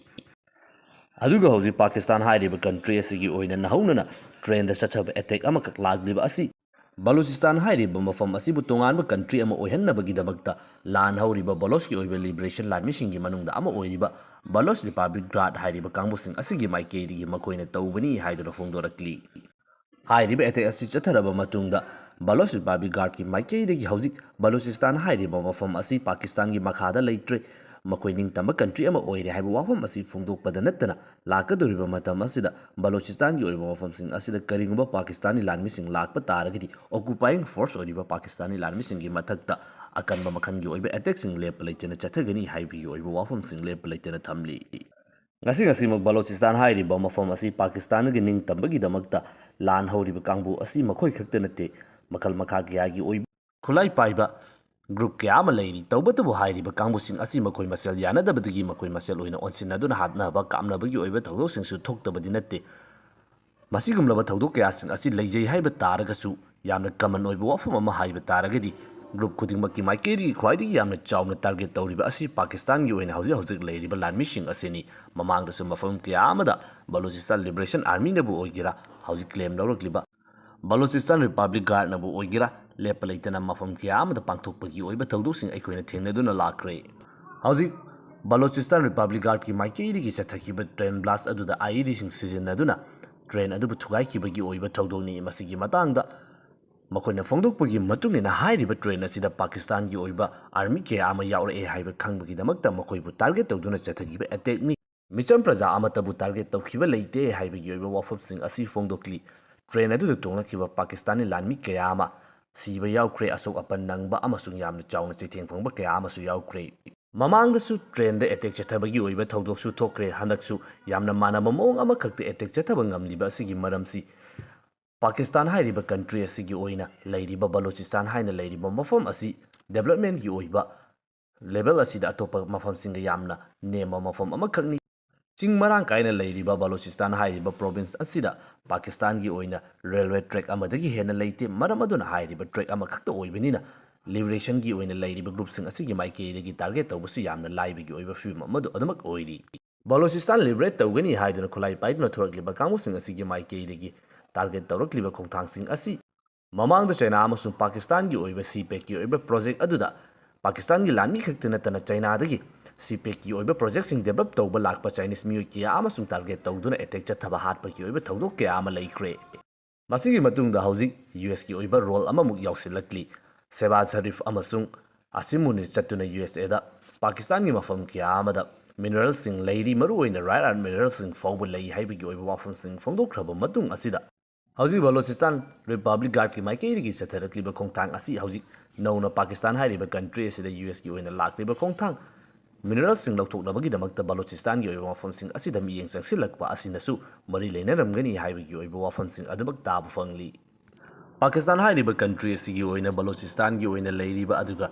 ꯑꯗꯨꯒ ꯍꯧꯖꯤꯛ ꯄꯥꯀꯤꯁꯇꯥꯟ ꯍꯥꯏꯔꯤꯕ ꯀꯟꯇ꯭ꯔꯤ ꯑꯁꯤꯒꯤ ꯑꯣꯏꯅ ꯅꯧꯍꯧꯅꯅ ꯇ꯭ꯔꯦꯟꯗ ꯆꯠꯊꯕ ꯑꯦꯇꯦꯛ ꯑꯃꯈꯛ ꯂꯥꯛꯂꯤꯕ ꯑꯁꯤ ꯕꯂꯨꯆꯤꯁꯇꯥꯟ ꯍꯥꯏꯔꯤꯕ ꯃꯐꯝ ꯑꯁꯤꯕꯨ ꯇꯣꯉꯥꯟꯕ ꯀꯟꯇ꯭ꯔꯤ ꯑꯃ ꯑꯣꯏꯍꯟꯅꯕꯒꯤꯗꯃꯛꯇ ꯂꯥꯟ ꯍꯧꯔꯤꯕ ꯕꯂꯣꯆꯀꯤ ꯑꯣꯏꯕ ꯂꯤꯕꯔꯦꯁꯟ ꯂꯥꯟꯃꯤꯁꯤꯡꯒꯤ ꯃꯅꯨꯡꯗ ꯑꯃ ꯑꯣꯏꯔꯤꯕ ꯕꯂꯣꯆ ꯔꯤꯄꯕ꯭ꯂꯤꯛ ꯒꯥꯔꯗ ꯍꯥꯏꯔꯤꯕ ꯀꯥꯡꯕꯨꯁꯤꯡ ꯑꯁꯤꯒꯤ ꯃꯥꯏꯀꯩꯗꯒꯤ ꯃꯈꯣꯏꯅ ꯇꯧꯕꯅꯤ ꯍꯥꯏꯗꯨꯅ ꯐꯣꯡꯗꯣꯔꯛꯂꯤ꯫ ꯍꯥꯏꯔꯤꯕ ꯑꯦꯇꯦꯛ ꯑꯁꯤ ꯆꯠꯊꯔꯕ ꯃꯇꯨꯡꯗ ꯕꯂꯣꯆ ꯔꯤꯄꯕ꯭ꯂꯤꯛ ꯒꯥꯔꯗꯀꯤ ꯃꯥꯏꯀꯩꯗꯒꯤ ꯍꯧꯖꯤꯛ ꯕꯂꯨꯆꯤꯁꯇꯥꯟ ꯍꯥꯏꯔꯤꯕ ꯃꯐꯝ ꯑꯁꯤ ꯄꯥꯀꯤꯁꯇꯥꯟꯒꯤ ꯃꯈꯥꯗ ꯂꯩꯇ꯭ꯔꯦ, ꯃꯈꯣꯏ ꯅꯤꯡꯇꯝꯕ ꯀꯟꯇ꯭ꯔꯤ ꯑꯃ ꯑꯣꯏꯔꯦ ꯍꯥꯏꯕ ꯋꯥꯐꯝ ꯑꯁꯤ ꯐꯣꯡꯗꯣꯛꯄꯗ ꯅꯠꯇꯅ ꯂꯥꯛꯀꯗꯧꯔꯤꯕ ꯃꯇꯝ ꯑꯁꯤꯗ ꯕꯂꯨꯆꯤꯁꯇꯥꯟꯒꯤ ꯑꯣꯏꯕ ꯃꯐꯝꯁꯤꯡ ꯑꯁꯤꯗ ꯀꯔꯤꯒꯨꯝꯕ ꯄꯥꯀꯤꯁꯇꯥꯅꯤ ꯂꯥꯟꯃꯤꯁꯤꯡ ꯂꯥꯛꯄ ꯇꯥꯔꯒꯗꯤ ꯑꯣꯀꯨꯄꯥꯏꯡ ꯐꯣꯔꯁ ꯑꯣꯏꯔꯤꯕ ꯄꯥꯀꯤꯁꯇꯥꯅꯤ ꯂꯥꯟꯃꯤꯁꯤꯡꯒꯤ ꯃꯊꯛꯇ ꯑꯀꯟꯕ ꯃꯈꯜꯒꯤ ꯑꯣꯏꯕ ꯑꯦꯇꯦꯛꯁꯤꯡ ꯂꯦꯞꯄ ꯂꯩꯇꯅ ꯆꯠꯊꯒꯅꯤ ꯍꯥꯏꯕꯒꯤ ꯑꯣꯏꯕ ꯋꯥꯐꯝꯁꯤꯡ ꯂꯦꯞꯄ ꯂꯩꯇꯅ ꯊꯝꯂꯤ꯫ ꯉꯁꯤ ꯉꯁꯤꯃꯛ ꯕꯂꯣꯆꯤꯁꯇꯥꯟ ꯍꯥꯏꯔꯤꯕ ꯃꯐꯝ ꯑꯁꯤ ꯄꯥꯀꯤꯁꯇꯥꯟꯒꯤ ꯅꯤꯡꯇꯝꯕꯒꯤꯗꯃꯛꯇ ꯂꯥꯟ ꯍꯧꯔꯤꯕ ꯀꯥꯡꯕꯨ ꯑꯁꯤ ꯃꯈꯣꯏ ꯈꯛꯇ ꯅꯠꯇꯦ, ꯃꯈꯜ ꯃꯈꯥ ꯀꯌꯥꯒꯤ ꯑꯣꯏꯕ ꯈꯨꯠꯂꯥꯏ ꯄꯥꯏꯕ ꯒ꯭ꯔꯨꯞ ꯀꯌꯥ ꯑꯃ ꯂꯩꯔꯤ꯫ ꯇꯧꯕꯇꯕꯨ ꯍꯥꯏꯔꯤꯕ ꯀꯥꯡꯕꯨꯁꯤꯡ ꯑꯁꯤ ꯃꯈꯣꯏ ꯃꯁꯦꯜ ꯌꯥꯅꯗꯕꯗꯒꯤ ꯃꯈꯣꯏ ꯃꯁꯦꯜ ꯑꯣꯏꯅ ꯑꯣꯟꯁꯤꯟꯅꯗꯨꯅ ꯍꯥꯠꯅꯕ ꯀꯥꯞꯅꯕꯒꯤ ꯑꯣꯏꯕ ꯊꯧꯗꯣꯛꯁꯤꯡꯁꯨ ꯊꯣꯛꯇꯕꯗꯤ ꯅꯠꯇꯦ꯫ ꯃꯁꯤꯒꯨꯝꯂꯕ ꯊꯧꯗꯣꯛ ꯀꯌꯥꯁꯤꯡ ꯑꯁꯤ ꯂꯩꯖꯩ ꯍꯥꯏꯕ ꯇꯥꯔꯒꯁꯨ, ꯌꯥꯝꯅ ꯀꯃꯟ ꯑꯣꯏꯕ ꯋꯥꯐꯝ ꯑꯃ ꯍꯥꯏꯕ ꯇꯥꯔꯒꯗꯤ, ꯒ꯭ꯔꯨꯞ ꯈꯨꯗꯤꯡꯃꯛꯀꯤ ꯃꯥꯏꯀꯩꯗꯒꯤ ꯈ꯭ꯋꯥꯏꯗꯒꯤ ꯌꯥꯝꯅ ꯆꯥꯎꯅ ꯇꯥꯔꯒꯦꯠ ꯇꯧꯔꯤꯕ ꯑꯁꯤ ꯄꯥꯀꯤꯁꯇꯥꯟꯒꯤ ꯑꯣꯏꯅ ꯍꯧꯖꯤꯛ ꯍꯧꯖꯤꯛ ꯂꯩꯔꯤꯕ ꯂꯥꯟꯃꯤꯁꯤꯡ ꯑꯁꯤꯅꯤ꯫ ꯃꯃꯥꯡꯗꯁꯨ ꯃꯐꯝ ꯀꯌꯥ ꯑꯃꯗ ꯕꯂꯨꯆꯤꯁꯇꯥꯟ ꯂꯤꯕꯔꯦꯁꯟ ꯑꯥꯔꯃꯤꯅꯕꯨ ꯑꯣꯏꯒꯦꯔꯥ, ꯍꯧꯖꯤꯛ ꯀ꯭ꯂꯦꯝ ꯂꯧꯔꯛꯂꯤꯕ ꯕꯂꯨꯆꯤꯁꯇꯥꯟ ꯔꯤꯄꯕ꯭ꯂꯤꯛ ꯒꯥꯔꯗꯅꯕꯨ ꯑꯣꯏꯒꯦꯔꯥ, ꯂꯦꯞꯄ ꯂꯩꯇꯅ ꯃꯐꯝ ꯀꯌꯥ ꯑꯃꯗ ꯄꯥꯡꯊꯣꯛꯄꯒꯤ ꯑꯣꯏꯕ ꯊꯧꯗꯣꯛꯁꯤꯡ ꯑꯩꯈꯣꯏꯅ ꯊꯦꯡꯅꯗꯨꯅ ꯂꯥꯛꯈ꯭ꯔꯦ꯫ ꯍꯧꯖꯤꯛ ꯕꯂꯨꯆꯤꯁꯇꯥꯟ ꯔꯤꯄꯕ꯭ꯂꯤꯛ ꯒꯥꯔꯗꯀꯤ ꯃꯥꯏꯀꯩꯗꯒꯤ ꯆꯠꯊꯈꯤꯕ ꯇ꯭ꯔꯦꯟ ꯕ꯭ꯂꯥꯁ ꯑꯗꯨꯗ ꯑꯥꯏ ꯏ ꯗꯤꯁꯤꯡ ꯁꯤꯖꯤꯟꯅꯗꯨꯅ ꯇ꯭ꯔꯦꯟ ꯑꯗꯨꯕꯨ ꯊꯨꯒꯥꯏꯈꯤꯕꯒꯤ ꯑꯣꯏꯕ ꯊꯧꯗꯣꯛꯅꯤ꯫ ꯃꯁꯤꯒꯤ ꯃꯇꯥꯡꯗ ꯃꯈꯣꯏꯅ ꯐꯣꯡꯗꯣꯛꯄꯒꯤ ꯃꯇꯨꯡ ꯏꯟꯅ, ꯍꯥꯏꯔꯤꯕ ꯇ꯭ꯔꯦꯟ ꯑꯁꯤꯗ ꯄꯥꯀꯤꯁꯇꯥꯟꯒꯤ ꯑꯣꯏꯕ ꯑꯥꯔꯃꯤ ꯀꯌꯥ ꯑꯃ ꯌꯥꯎꯔꯛꯑꯦ ꯍꯥꯏꯕ ꯈꯪꯕꯒꯤꯗꯃꯛꯇ ꯃꯈꯣꯏꯕꯨ ꯇꯥꯔꯒꯦꯠ ꯇꯧꯗꯨꯅ ꯆꯠꯊꯈꯤꯕ ꯑꯦꯇꯦꯛꯅꯤ꯫ ꯃꯤꯆꯝ ꯄ꯭ꯔꯖꯥ ꯑꯃꯠꯇꯕꯨ ꯇꯥꯔꯒꯦꯠ ꯇꯧꯈꯤꯕ ꯂꯩꯇꯦ ꯍꯥꯏꯕꯒꯤ ꯑꯣꯏꯕ ꯋꯥꯐꯝꯁꯤꯡ ꯑꯁꯤ ꯐꯣꯡꯗꯣꯛꯂꯤ꯫ ꯇ꯭ꯔꯦꯟ ꯑꯗꯨꯗ ꯇꯣꯡꯂꯛꯈꯤꯕ ꯄꯥꯀꯤꯁꯇꯥꯟꯒꯤ ꯂꯥꯟꯃꯤ ꯀꯌꯥ ꯑꯃ ꯁꯤꯕ ꯌꯥꯎꯈ꯭ꯔꯦ, ꯑꯁꯣꯛ ꯑꯄꯟ ꯅꯪꯕ ꯑꯃꯁꯨꯡ ꯌꯥꯝꯅ ꯆꯥꯎꯅ ꯆꯩꯊꯦꯡ ꯐꯪꯕ ꯀꯌꯥ ꯑꯃꯁꯨ ꯌꯥꯎꯈ꯭ꯔꯦ꯫ ꯃꯃꯥꯡꯗꯁꯨ ꯇ꯭ꯔꯦꯟꯗ ꯑꯦꯇꯦꯛ ꯆꯠꯊꯕꯒꯤ ꯑꯣꯏꯕ ꯊꯧꯗꯣꯛꯁꯨ ꯊꯣꯛꯈ꯭ꯔꯦ꯫ ꯍꯟꯗꯛꯁꯨ ꯌꯥꯝꯅ ꯃꯥꯟꯅꯕ ꯃꯑꯣꯡ ꯑꯃꯈꯛꯇ ꯑꯦꯇꯦꯛ ꯆꯠꯊꯕ ꯉꯝꯂꯤꯕ ꯑꯁꯤꯒꯤ ꯃꯔꯝꯁꯤ ꯄꯥꯀꯤꯁꯇꯥꯟ ꯍꯥꯏꯔꯤꯕ ꯀꯟꯇ꯭ꯔꯤ ꯑꯁꯤꯒꯤ ꯑꯣꯏꯅ ꯂꯩꯔꯤꯕ ꯕꯂꯣꯆꯤꯁꯇꯥꯟ ꯍꯥꯏꯅ ꯂꯩꯔꯤꯕ ꯃꯐꯝ ꯑꯁꯤ ꯗꯦꯕꯂꯞꯃꯦꯟꯒꯤ ꯑꯣꯏꯕ ꯂꯦꯚꯦꯜ ꯑꯁꯤꯗ ꯑꯇꯣꯞꯄ ꯃꯐꯝꯁꯤꯡꯒ ꯌꯥꯝꯅ ꯅꯦꯝꯕ ꯃꯐꯝ ꯑꯃꯈꯛꯅꯤ꯫ ꯆꯤꯡ ꯃꯔꯥꯡ ꯀꯥꯏꯅ ꯂꯩꯔꯤꯕ ꯕꯂꯣꯆꯤꯁꯇꯥꯟ ꯍꯥꯏꯔꯤꯕ ꯄ꯭ꯔꯣꯚꯤꯟꯁ ꯑꯁꯤꯗ ꯄꯥꯀꯤꯁꯇꯥꯟꯒꯤ ꯑꯣꯏꯅ ꯔꯦꯜꯋꯦ ꯇ꯭ꯔꯦꯛ ꯑꯃꯗꯒꯤ ꯍꯦꯟꯅ ꯂꯩꯇꯦ꯫ ꯃꯔꯝ ꯑꯗꯨꯅ ꯍꯥꯏꯔꯤꯕ ꯇ꯭ꯔꯦꯛ ꯑꯃꯈꯛꯇ ꯑꯣꯏꯕꯅꯤꯅ ꯂꯤꯕꯔꯦꯁꯟꯒꯤ ꯑꯣꯏꯅ ꯂꯩꯔꯤꯕ ꯒ꯭ꯔꯨꯞꯁꯤꯡ ꯑꯁꯤꯒꯤ ꯃꯥꯏꯀꯩꯗꯒꯤ ꯇꯥꯔꯒꯦꯠ ꯇꯧꯕꯁꯨ ꯌꯥꯝꯅ ꯂꯥꯏꯕꯒꯤ ꯑꯣꯏꯕ ꯐꯤꯕꯝ ꯑꯃꯗꯨ ꯑꯗꯨꯃꯛ ꯑꯣꯏꯔꯤ꯫ ꯕꯂꯣꯆꯤꯁꯇꯥꯟ ꯂꯤꯕꯔꯦꯠ ꯇꯧꯒꯅꯤ ꯍꯥꯏꯗꯨꯅ ꯈꯨꯠꯂꯥꯏ ꯄꯥꯏꯗꯨꯅ ꯊꯣꯔꯛꯂꯤꯕ ꯀꯥꯡꯕꯨꯁꯤꯡ ꯑꯁꯤꯒꯤ ꯃꯥꯏꯀꯩꯗꯒꯤ ꯇꯥꯔꯒꯦꯠ ꯇꯧꯔꯛꯂꯤꯕ ꯈꯣꯡꯊꯥꯡꯁꯤꯡ ꯑꯁꯤ ꯃꯃꯥꯡꯗ ꯆꯩꯅꯥ ꯑꯃꯁꯨꯡ ꯄꯥꯀꯤꯁꯇꯥꯟꯒꯤ ꯑꯣꯏꯕ ꯁꯤ ꯄꯦꯛꯀꯤ ꯑꯣꯏꯕ ꯄ꯭ꯔꯣꯖꯦꯛ ꯑꯗꯨꯗ ꯄꯥꯀꯤꯁꯇꯥꯟꯒꯤ ꯂꯥꯟꯃꯤ ꯈꯛꯇ ꯅꯠꯇꯅ ꯆꯩꯅꯥꯗꯒꯤ ꯁꯤ ꯄꯦꯛꯀꯤ ꯑꯣꯏꯕ ꯄ꯭ꯔꯣꯖꯦꯛꯁꯤꯡ ꯗꯦꯕꯂꯞ ꯇꯧꯕ ꯂꯥꯛꯄ ꯆꯥꯏꯅꯤꯁ ꯃꯤꯑꯣꯏ ꯀꯌꯥ ꯑꯃꯁꯨꯡ ꯇꯥꯔꯒꯦꯠ ꯇꯧꯗꯨꯅ ꯑꯦꯇꯦꯛ ꯆꯠꯊꯕ ꯍꯥꯠꯄꯒꯤ ꯑꯣꯏꯕ ꯊꯧꯗꯣꯛ ꯀꯌꯥ ꯑꯃ ꯂꯩꯈ꯭ꯔꯦ꯫ ꯃꯁꯤꯒꯤ ꯃꯇꯨꯡꯗ ꯍꯧꯖꯤꯛ ꯌꯨ ꯑꯦꯁꯀꯤ ꯑꯣꯏꯕ ꯔꯣꯜ ꯑꯃꯃꯨꯛ ꯌꯥꯎꯁꯤꯜꯂꯛꯂꯤ꯫ ꯁꯦꯕꯥꯖ ꯁꯔꯤꯐ ꯑꯃꯁꯨꯡ ꯑꯁꯤꯝ ꯃꯨꯅꯤꯔ ꯆꯠꯇꯨꯅ ꯌꯨ ꯑꯦꯁ ꯑꯦꯗ ꯄꯥꯀꯤꯁꯇꯥꯟꯒꯤ ꯃꯐꯝ ꯀꯌꯥ ꯑꯃꯗ ꯃꯤꯅꯔꯦꯜꯁꯤꯡ ꯂꯩꯔꯤ, ꯃꯔꯨꯑꯣꯏꯅ ꯔꯦꯌꯔ ꯑꯔꯊ ꯃꯤꯅꯔꯦꯜꯁꯤꯡ ꯐꯥꯎꯕ ꯂꯩ ꯍꯥꯏꯕꯒꯤ ꯑꯣꯏꯕ ꯋꯥꯐꯝꯁꯤꯡ ꯐꯣꯡꯗꯣꯛꯈ꯭ꯔꯕ ꯃꯇꯨꯡ ꯑꯁꯤꯗ, ꯍꯧꯖꯤꯛ ꯕꯂꯣꯆꯤꯁꯇꯥꯟ ꯔꯤꯄꯕ꯭ꯂꯤꯛ ꯒꯥꯔꯗꯀꯤ ꯃꯥꯏꯀꯩꯗꯒꯤ ꯆꯠꯊꯔꯛꯂꯤꯕ ꯈꯣꯡꯊꯥꯡ ꯑꯁꯤ ꯍꯧꯖꯤꯛ ꯅꯧꯅ ꯄꯥꯀꯤꯁꯇꯥꯟ ꯍꯥꯏꯔꯤꯕ ꯀꯟꯇ꯭ꯔꯤ ꯑꯁꯤꯗ ꯌꯨ ꯑꯦꯁꯀꯤ ꯑꯣꯏꯅ ꯂꯥꯛꯂꯤꯕ ꯈꯣꯡꯊꯥꯡ, ꯃꯤꯅꯔꯦꯜꯁꯤꯡ ꯂꯧꯊꯣꯛꯅꯕꯒꯤꯗꯃꯛꯇ ꯕꯂꯣꯆꯤꯁꯇꯥꯟꯒꯤ ꯑꯣꯏꯕ ꯃꯐꯝꯁꯤꯡ ꯑꯁꯤꯗ ꯃꯤꯠꯌꯦꯡ ꯆꯪꯁꯤꯜꯂꯛꯄ ꯑꯁꯤꯅꯁꯨ ꯃꯔꯤ ꯂꯩꯅꯔꯝꯒꯅꯤ ꯍꯥꯏꯕꯒꯤ ꯑꯣꯏꯕ ꯋꯥꯐꯝꯁꯤꯡ ꯑꯗꯨꯃꯛ ꯇꯥꯕ ꯐꯪꯂꯤ꯫ ꯄꯥꯀꯤꯁꯇꯥꯟ ꯍꯥꯏꯔꯤꯕ ꯀꯟꯇ꯭ꯔꯤ ꯑꯁꯤꯒꯤ ꯑꯣꯏꯅ ꯕꯂꯣꯆꯤꯁꯇꯥꯟꯒꯤ ꯑꯣꯏꯅ ꯂꯩꯔꯤꯕ ꯑꯗꯨꯒ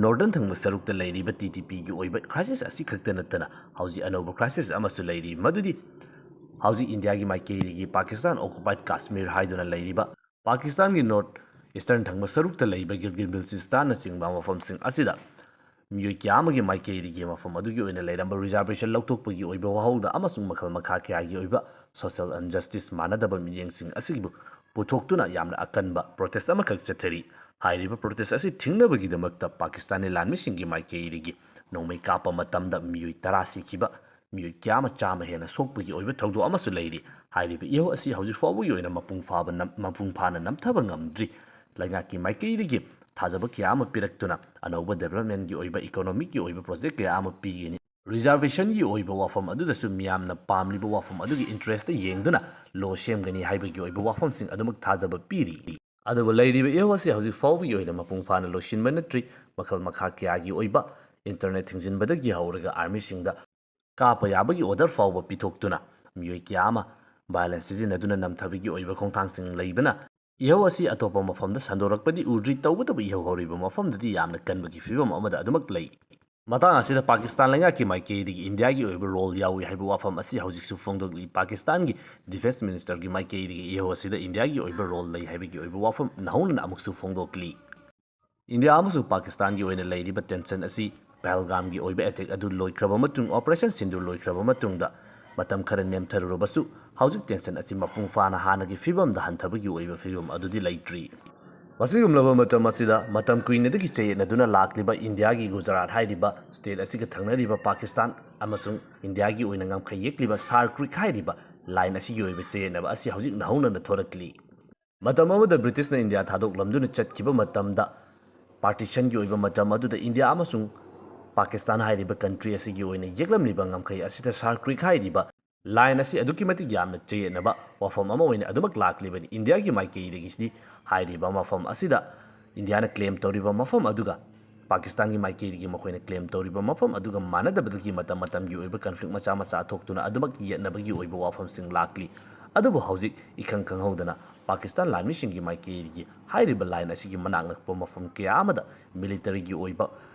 ꯅꯣꯔꯗꯔꯟ ꯊꯪꯕ ꯁꯔꯨꯛꯇ ꯂꯩꯔꯤꯕ ꯇꯤ ꯇꯤ ꯄꯤꯒꯤ ꯑꯣꯏꯕ ꯀ꯭ꯔꯥꯏꯁꯤꯁ ꯑꯁꯤ ꯈꯛꯇ ꯅꯠꯇꯅ ꯍꯧꯖꯤꯛ ꯑꯅꯧꯕ ꯀ꯭ꯔꯥꯏꯁꯤꯁ ꯑꯃꯁꯨ ꯂꯩꯔꯤ, ꯃꯗꯨꯗꯤ ꯍꯧꯖꯤꯛ ꯏꯟꯗꯤꯌꯥꯒꯤ ꯃꯥꯏꯀꯩꯗꯒꯤ ꯄꯥꯀꯤꯁꯇꯥꯟ ꯑꯣꯀꯨꯄꯥꯏꯗ ꯀꯥꯁꯃꯤꯔ ꯍꯥꯏꯗꯨꯅ ꯂꯩꯔꯤꯕ ꯄꯥꯀꯤꯁꯇꯥꯟꯒꯤ ꯅꯣꯔꯠ ꯏꯁꯇꯔꯟ ꯊꯪꯕ ꯁꯔꯨꯛꯇ ꯂꯩꯕ ꯒꯤꯜꯒꯤꯠ ꯕꯤꯜꯆꯤꯁꯇꯥꯟꯅꯆꯤꯡꯕ ꯃꯐꯝꯁꯤꯡ ꯑꯁꯤꯗ ꯃꯤꯑꯣꯏ ꯀꯌꯥ ꯑꯃꯒꯤ ꯃꯥꯏꯀꯩꯗꯒꯤ ꯃꯐꯝ ꯑꯗꯨꯒꯤ ꯑꯣꯏꯅ ꯂꯩꯔꯝꯕ ꯔꯤꯖꯥꯔꯕꯦꯁꯟ ꯂꯧꯊꯣꯛꯄꯒꯤ ꯑꯣꯏꯕ ꯋꯥꯍꯧꯗ ꯑꯃꯁꯨꯡ ꯃꯈꯜ ꯃꯈꯥ ꯀꯌꯥꯒꯤ ꯑꯣꯏꯕ ꯁꯣꯁꯤꯌꯦꯜ ꯏꯟꯖꯁꯇꯤꯁ, ꯃꯥꯟꯅꯗꯕ ꯃꯤꯠꯌꯦꯡꯁꯤꯡ ꯑꯁꯤꯕꯨ ꯄꯨꯊꯣꯛꯇꯨꯅ ꯌꯥꯝꯅ ꯑꯀꯟꯕ ꯄ꯭ꯔꯣꯇꯦꯁ ꯑꯃꯈꯛ ꯆꯠꯊꯔꯤ꯫ ꯍꯥꯏꯔꯤꯕ ꯄ꯭ꯔꯣꯇꯦꯁ ꯑꯁꯤ ꯊꯤꯡꯅꯕꯒꯤꯗꯃꯛꯇ ꯄꯥꯀꯤꯁꯇꯥꯟꯒꯤ ꯂꯥꯟꯃꯤꯁꯤꯡꯒꯤ ꯃꯥꯏꯀꯩꯗꯒꯤ ꯅꯣꯡꯃꯩ ꯀꯥꯞꯄ ꯃꯇꯝꯗ ꯃꯤꯑꯣꯏ ꯇꯔꯥ ꯁꯤꯈꯤꯕ, ꯃꯤꯑꯣꯏ ꯀꯌꯥ ꯑꯃ ꯆꯥꯝꯃ ꯍꯦꯟꯅ ꯁꯣꯛꯄꯒꯤ ꯑꯣꯏꯕ ꯊꯧꯗꯣꯛ ꯑꯃꯁꯨ ꯂꯩꯔꯤ꯫ ꯍꯥꯏꯔꯤꯕ ꯏꯍꯧ ꯑꯁꯤ ꯍꯧꯖꯤꯛ ꯐꯥꯎꯕꯒꯤ ꯑꯣꯏꯅ ꯃꯄꯨꯡ ꯐꯥꯕ ꯅꯝ-, ꯃꯄꯨꯡ ꯐꯥꯅ ꯅꯝꯊꯕ ꯉꯝꯗ꯭ꯔꯤ꯫ ꯂꯩꯉꯥꯛꯀꯤ ꯃꯥꯏꯀꯩꯗꯒꯤ ꯊꯥꯖꯕ ꯀꯌꯥ ꯑꯃ ꯄꯤꯔꯛꯇꯨꯅ ꯑꯅꯧꯕ ꯗꯦꯕꯂꯞꯃꯦꯟꯒꯤ ꯑꯣꯏꯕ, ꯏꯀꯣꯅꯣꯃꯤꯛꯀꯤ ꯑꯣꯏꯕ ꯄ꯭ꯔꯣꯖꯦꯛ ꯀꯌꯥ ꯑꯃ ꯄꯤꯒꯅꯤ꯫ ꯔꯤꯖꯥꯔꯕꯦꯁꯟꯒꯤ ꯑꯣꯏꯕ ꯋꯥꯐꯝ ꯑꯗꯨꯗꯁꯨ ꯃꯤꯌꯥꯝꯅ ꯄꯥꯝꯂꯤꯕ ꯋꯥꯐꯝ ꯑꯗꯨꯒꯤ ꯏꯟꯇꯔꯦꯁꯇ ꯌꯦꯡꯗꯨꯅ ꯂꯣ ꯁꯦꯝꯒꯅꯤ ꯍꯥꯏꯕꯒꯤ ꯑꯣꯏꯕ ꯋꯥꯐꯝꯁꯤꯡ ꯑꯗꯨꯃꯛ ꯊꯥꯖꯕ ꯄꯤꯔꯤ꯫ ꯑꯗꯨꯕꯨ ꯂꯩꯔꯤꯕ ꯏꯍꯧ ꯑꯁꯤ ꯍꯧꯖꯤꯛ ꯐꯥꯎꯕꯒꯤ ꯑꯣꯏꯅ ꯃꯄꯨꯡ ꯐꯥꯅ ꯂꯣꯏꯁꯤꯟꯕ ꯅꯠꯇ꯭ꯔꯤ꯫ ꯃꯈꯜ ꯃꯈꯥ ꯀꯌꯥꯒꯤ ꯑꯣꯏꯕ ꯏꯟꯇꯔꯅꯦꯠ ꯊꯤꯡꯖꯤꯟꯕꯗꯒꯤ ꯍꯧꯔꯒ ꯑꯥꯔꯃꯤꯁꯤꯡꯗ ꯀꯥꯞꯄ ꯌꯥꯕꯒꯤ ꯑꯣꯔꯗꯔ ꯐꯥꯎꯕ ꯄꯤꯊꯣꯛꯇꯨꯅ ꯃꯤꯑꯣꯏ ꯀꯌꯥ ꯑꯃ ꯚꯥꯏꯂꯦꯟꯁ ꯁꯤꯖꯤꯟꯅꯗꯨꯅ ꯅꯝꯊꯕꯒꯤ ꯑꯣꯏꯕ ꯈꯣꯡꯊꯥꯡꯁꯤꯡ ꯂꯩꯕꯅ ꯏꯍꯧ ꯑꯁꯤ ꯑꯇꯣꯞꯄ ꯃꯐꯝꯗ ꯁꯟꯗꯣꯔꯛꯄꯗꯤ ꯎꯗ꯭ꯔꯤ꯫ ꯇꯧꯕꯇꯕꯨ ꯏꯍꯧ ꯍꯧꯔꯤꯕ ꯃꯐꯝꯗꯗꯤ ꯌꯥꯝꯅ ꯀꯟꯕꯒꯤ ꯐꯤꯕꯝ ꯑꯃꯗ ꯑꯗꯨꯃꯛ ꯂꯩ꯫ ꯃꯇꯥꯡ ꯑꯁꯤꯗ ꯄꯥꯀꯤꯁꯇꯥꯟ ꯂꯩꯉꯥꯛꯀꯤ ꯃꯥꯏꯀꯩꯗꯒꯤ ꯏꯟꯗꯤꯌꯥꯒꯤ ꯑꯣꯏꯕ ꯔꯣꯜ ꯌꯥꯎꯏ ꯍꯥꯏꯕ ꯋꯥꯐꯝ ꯑꯁꯤ ꯍꯧꯖꯤꯛꯁꯨ ꯐꯣꯡꯗꯣꯛꯂꯤ꯫ ꯄꯥꯀꯤꯁꯇꯥꯟꯒꯤ ꯗꯤꯐꯦꯟꯁ ꯃꯤꯅꯤꯁꯇꯔꯒꯤ ꯃꯥꯏꯀꯩꯗꯒꯤ ꯏꯍꯧ ꯑꯁꯤꯗ ꯏꯟꯗꯤꯌꯥꯒꯤ ꯑꯣꯏꯕ ꯔꯣꯜ ꯂꯩ ꯍꯥꯏꯕꯒꯤ ꯑꯣꯏꯕ ꯋꯥꯐꯝ ꯅꯧꯍꯧꯅꯅ ꯑꯃꯨꯛꯁꯨ ꯐꯣꯡꯗꯣꯛꯂꯤ꯫ ꯏꯟꯗꯤꯌꯥ ꯑꯃꯁꯨꯡ ꯄꯥꯀꯤꯁꯇꯥꯟꯒꯤ ꯑꯣꯏꯅ ꯂꯩꯔꯤꯕ ꯇꯦꯟꯁꯟ ꯑꯁꯤ ꯄꯍꯜꯒꯥꯝꯒꯤ ꯑꯣꯏꯕ ꯑꯦꯇꯦꯛ ꯑꯗꯨ ꯂꯣꯏꯈ꯭ꯔꯕ ꯃꯇꯨꯡ, ꯑꯣꯄꯔꯦꯁꯟ ꯁꯤꯟꯗꯨ ꯂꯣꯏꯈ꯭ꯔꯕ ꯃꯇꯨꯡꯗ ꯃꯇꯝ ꯈꯔ ꯅꯦꯝꯊꯔꯨꯔꯕꯁꯨ, ꯍꯧꯖꯤꯛ ꯇꯦꯟꯁꯟ ꯑꯁꯤ ꯃꯄꯨꯡ ꯐꯥꯅ ꯍꯥꯟꯅꯒꯤ ꯐꯤꯕꯝꯗ ꯍꯟꯊꯕꯒꯤ ꯑꯣꯏꯕ ꯐꯤꯕꯝ ꯑꯗꯨꯗꯤ ꯂꯩꯇ꯭ꯔꯤ꯫ ꯑꯁꯤꯒꯨꯝꯂꯕ ꯃꯇꯝ ꯑꯁꯤꯗ ꯃꯇꯝ ꯀꯨꯏꯅꯗꯒꯤ ꯆꯌꯦꯠꯅꯗꯨꯅ ꯂꯥꯛꯂꯤꯕ ꯏꯟꯗꯤꯌꯥꯒꯤ ꯒꯨꯖꯔꯥꯠ ꯍꯥꯏꯔꯤꯕ ꯁ꯭ꯇꯦꯠ ꯑꯁꯤꯒ ꯊꯪꯅꯔꯤꯕ ꯄꯥꯀꯤꯁꯇꯥꯟ ꯑꯃꯁꯨꯡ ꯏꯟꯗꯤꯌꯥꯒꯤ ꯑꯣꯏꯅ ꯉꯝꯈꯩ ꯌꯦꯛꯂꯤꯕ ꯁꯥꯔ ꯀ꯭ꯔꯤꯛ ꯍꯥꯏꯔꯤꯕ ꯂꯥꯏꯟ ꯑꯁꯤꯒꯤ ꯑꯣꯏꯕ ꯆꯌꯦꯠꯅꯕ ꯑꯁꯤ ꯍꯧꯖꯤꯛ ꯅꯧꯍꯧꯅꯅ ꯊꯣꯔꯛꯂꯤ꯫ ꯃꯇꯝ ꯑꯃꯗ ꯕ꯭ꯔꯤꯇꯤꯁꯅ ꯏꯟꯗꯤꯌꯥ ꯊꯥꯗꯣꯛꯂꯝꯗꯨꯅ ꯆꯠꯈꯤꯕ ꯃꯇꯝꯗ, ꯄꯥꯔꯇꯤꯁꯟꯒꯤ ꯑꯣꯏꯕ ꯃꯇꯝ ꯑꯗꯨꯗ ꯏꯟꯗꯤꯌꯥ ꯑꯃꯁꯨꯡ ꯄꯥꯀꯤꯁꯇꯥꯟ ꯍꯥꯏꯔꯤꯕ ꯀꯟꯇ꯭ꯔꯤ ꯑꯁꯤꯒꯤ ꯑꯣꯏꯅ ꯌꯦꯛꯂꯝꯂꯤꯕ ꯉꯝꯈꯩ ꯑꯁꯤꯗ ꯁꯥꯔ ꯀ꯭ꯔꯤꯛ ꯍꯥꯏꯔꯤꯕ ꯂꯥꯏꯟ ꯑꯁꯤ ꯑꯗꯨꯛꯀꯤ ꯃꯇꯤꯛ ꯌꯥꯝꯅ ꯆꯌꯦꯠꯅꯕ ꯋꯥꯐꯝ ꯑꯃ ꯑꯣꯏꯅ ꯑꯗꯨꯃꯛ ꯂꯥꯛꯂꯤꯕꯅꯤ꯫ ꯏꯟꯗꯤꯌꯥꯒꯤ ꯃꯥꯏꯀꯩꯗꯒꯤꯗꯤ ꯍꯥꯏꯔꯤꯕ ꯃꯐꯝ ꯑꯁꯤꯗ ꯏꯟꯗꯤꯌꯥꯅ ꯀ꯭ꯂꯦꯝ ꯇꯧꯔꯤꯕ ꯃꯐꯝ ꯑꯗꯨꯒ ꯄꯥꯀꯤꯁꯇꯥꯟꯒꯤ ꯃꯥꯏꯀꯩꯗꯒꯤ ꯃꯈꯣꯏꯅ ꯀ꯭ꯂꯦꯝ ꯇꯧꯔꯤꯕ ꯃꯐꯝ ꯑꯗꯨꯒ ꯃꯥꯟꯅꯗꯕꯗꯒꯤ ꯃꯇꯝ ꯃꯇꯝꯒꯤ ꯑꯣꯏꯕ ꯀꯟꯐ꯭ꯂꯤꯛ ꯃꯆꯥ ꯃꯆꯥ ꯊꯣꯛꯇꯨꯅ ꯑꯗꯨꯃꯛ ꯌꯦꯠꯅꯕꯒꯤ ꯑꯣꯏꯕ ꯋꯥꯐꯝꯁꯤꯡ ꯂꯥꯛꯂꯤ꯫ ꯑꯗꯨꯕꯨ ꯍꯧꯖꯤꯛ ꯏꯈꯪ ꯈꯪꯍꯧꯗꯅ ꯄꯥꯀꯤꯁꯇꯥꯟ ꯂꯥꯟꯃꯤꯁꯤꯡꯒꯤ ꯃꯥꯏꯀꯩꯗꯒꯤ ꯍꯥꯏꯔꯤꯕ ꯂꯥꯏꯟ ꯑꯁꯤꯒꯤ ꯃꯅꯥꯛ ꯅꯛꯄ ꯃꯐꯝ ꯀꯌꯥ ꯑꯃꯗ ꯃꯤꯂꯤꯇꯔꯤꯒꯤ ꯑꯣꯏꯕ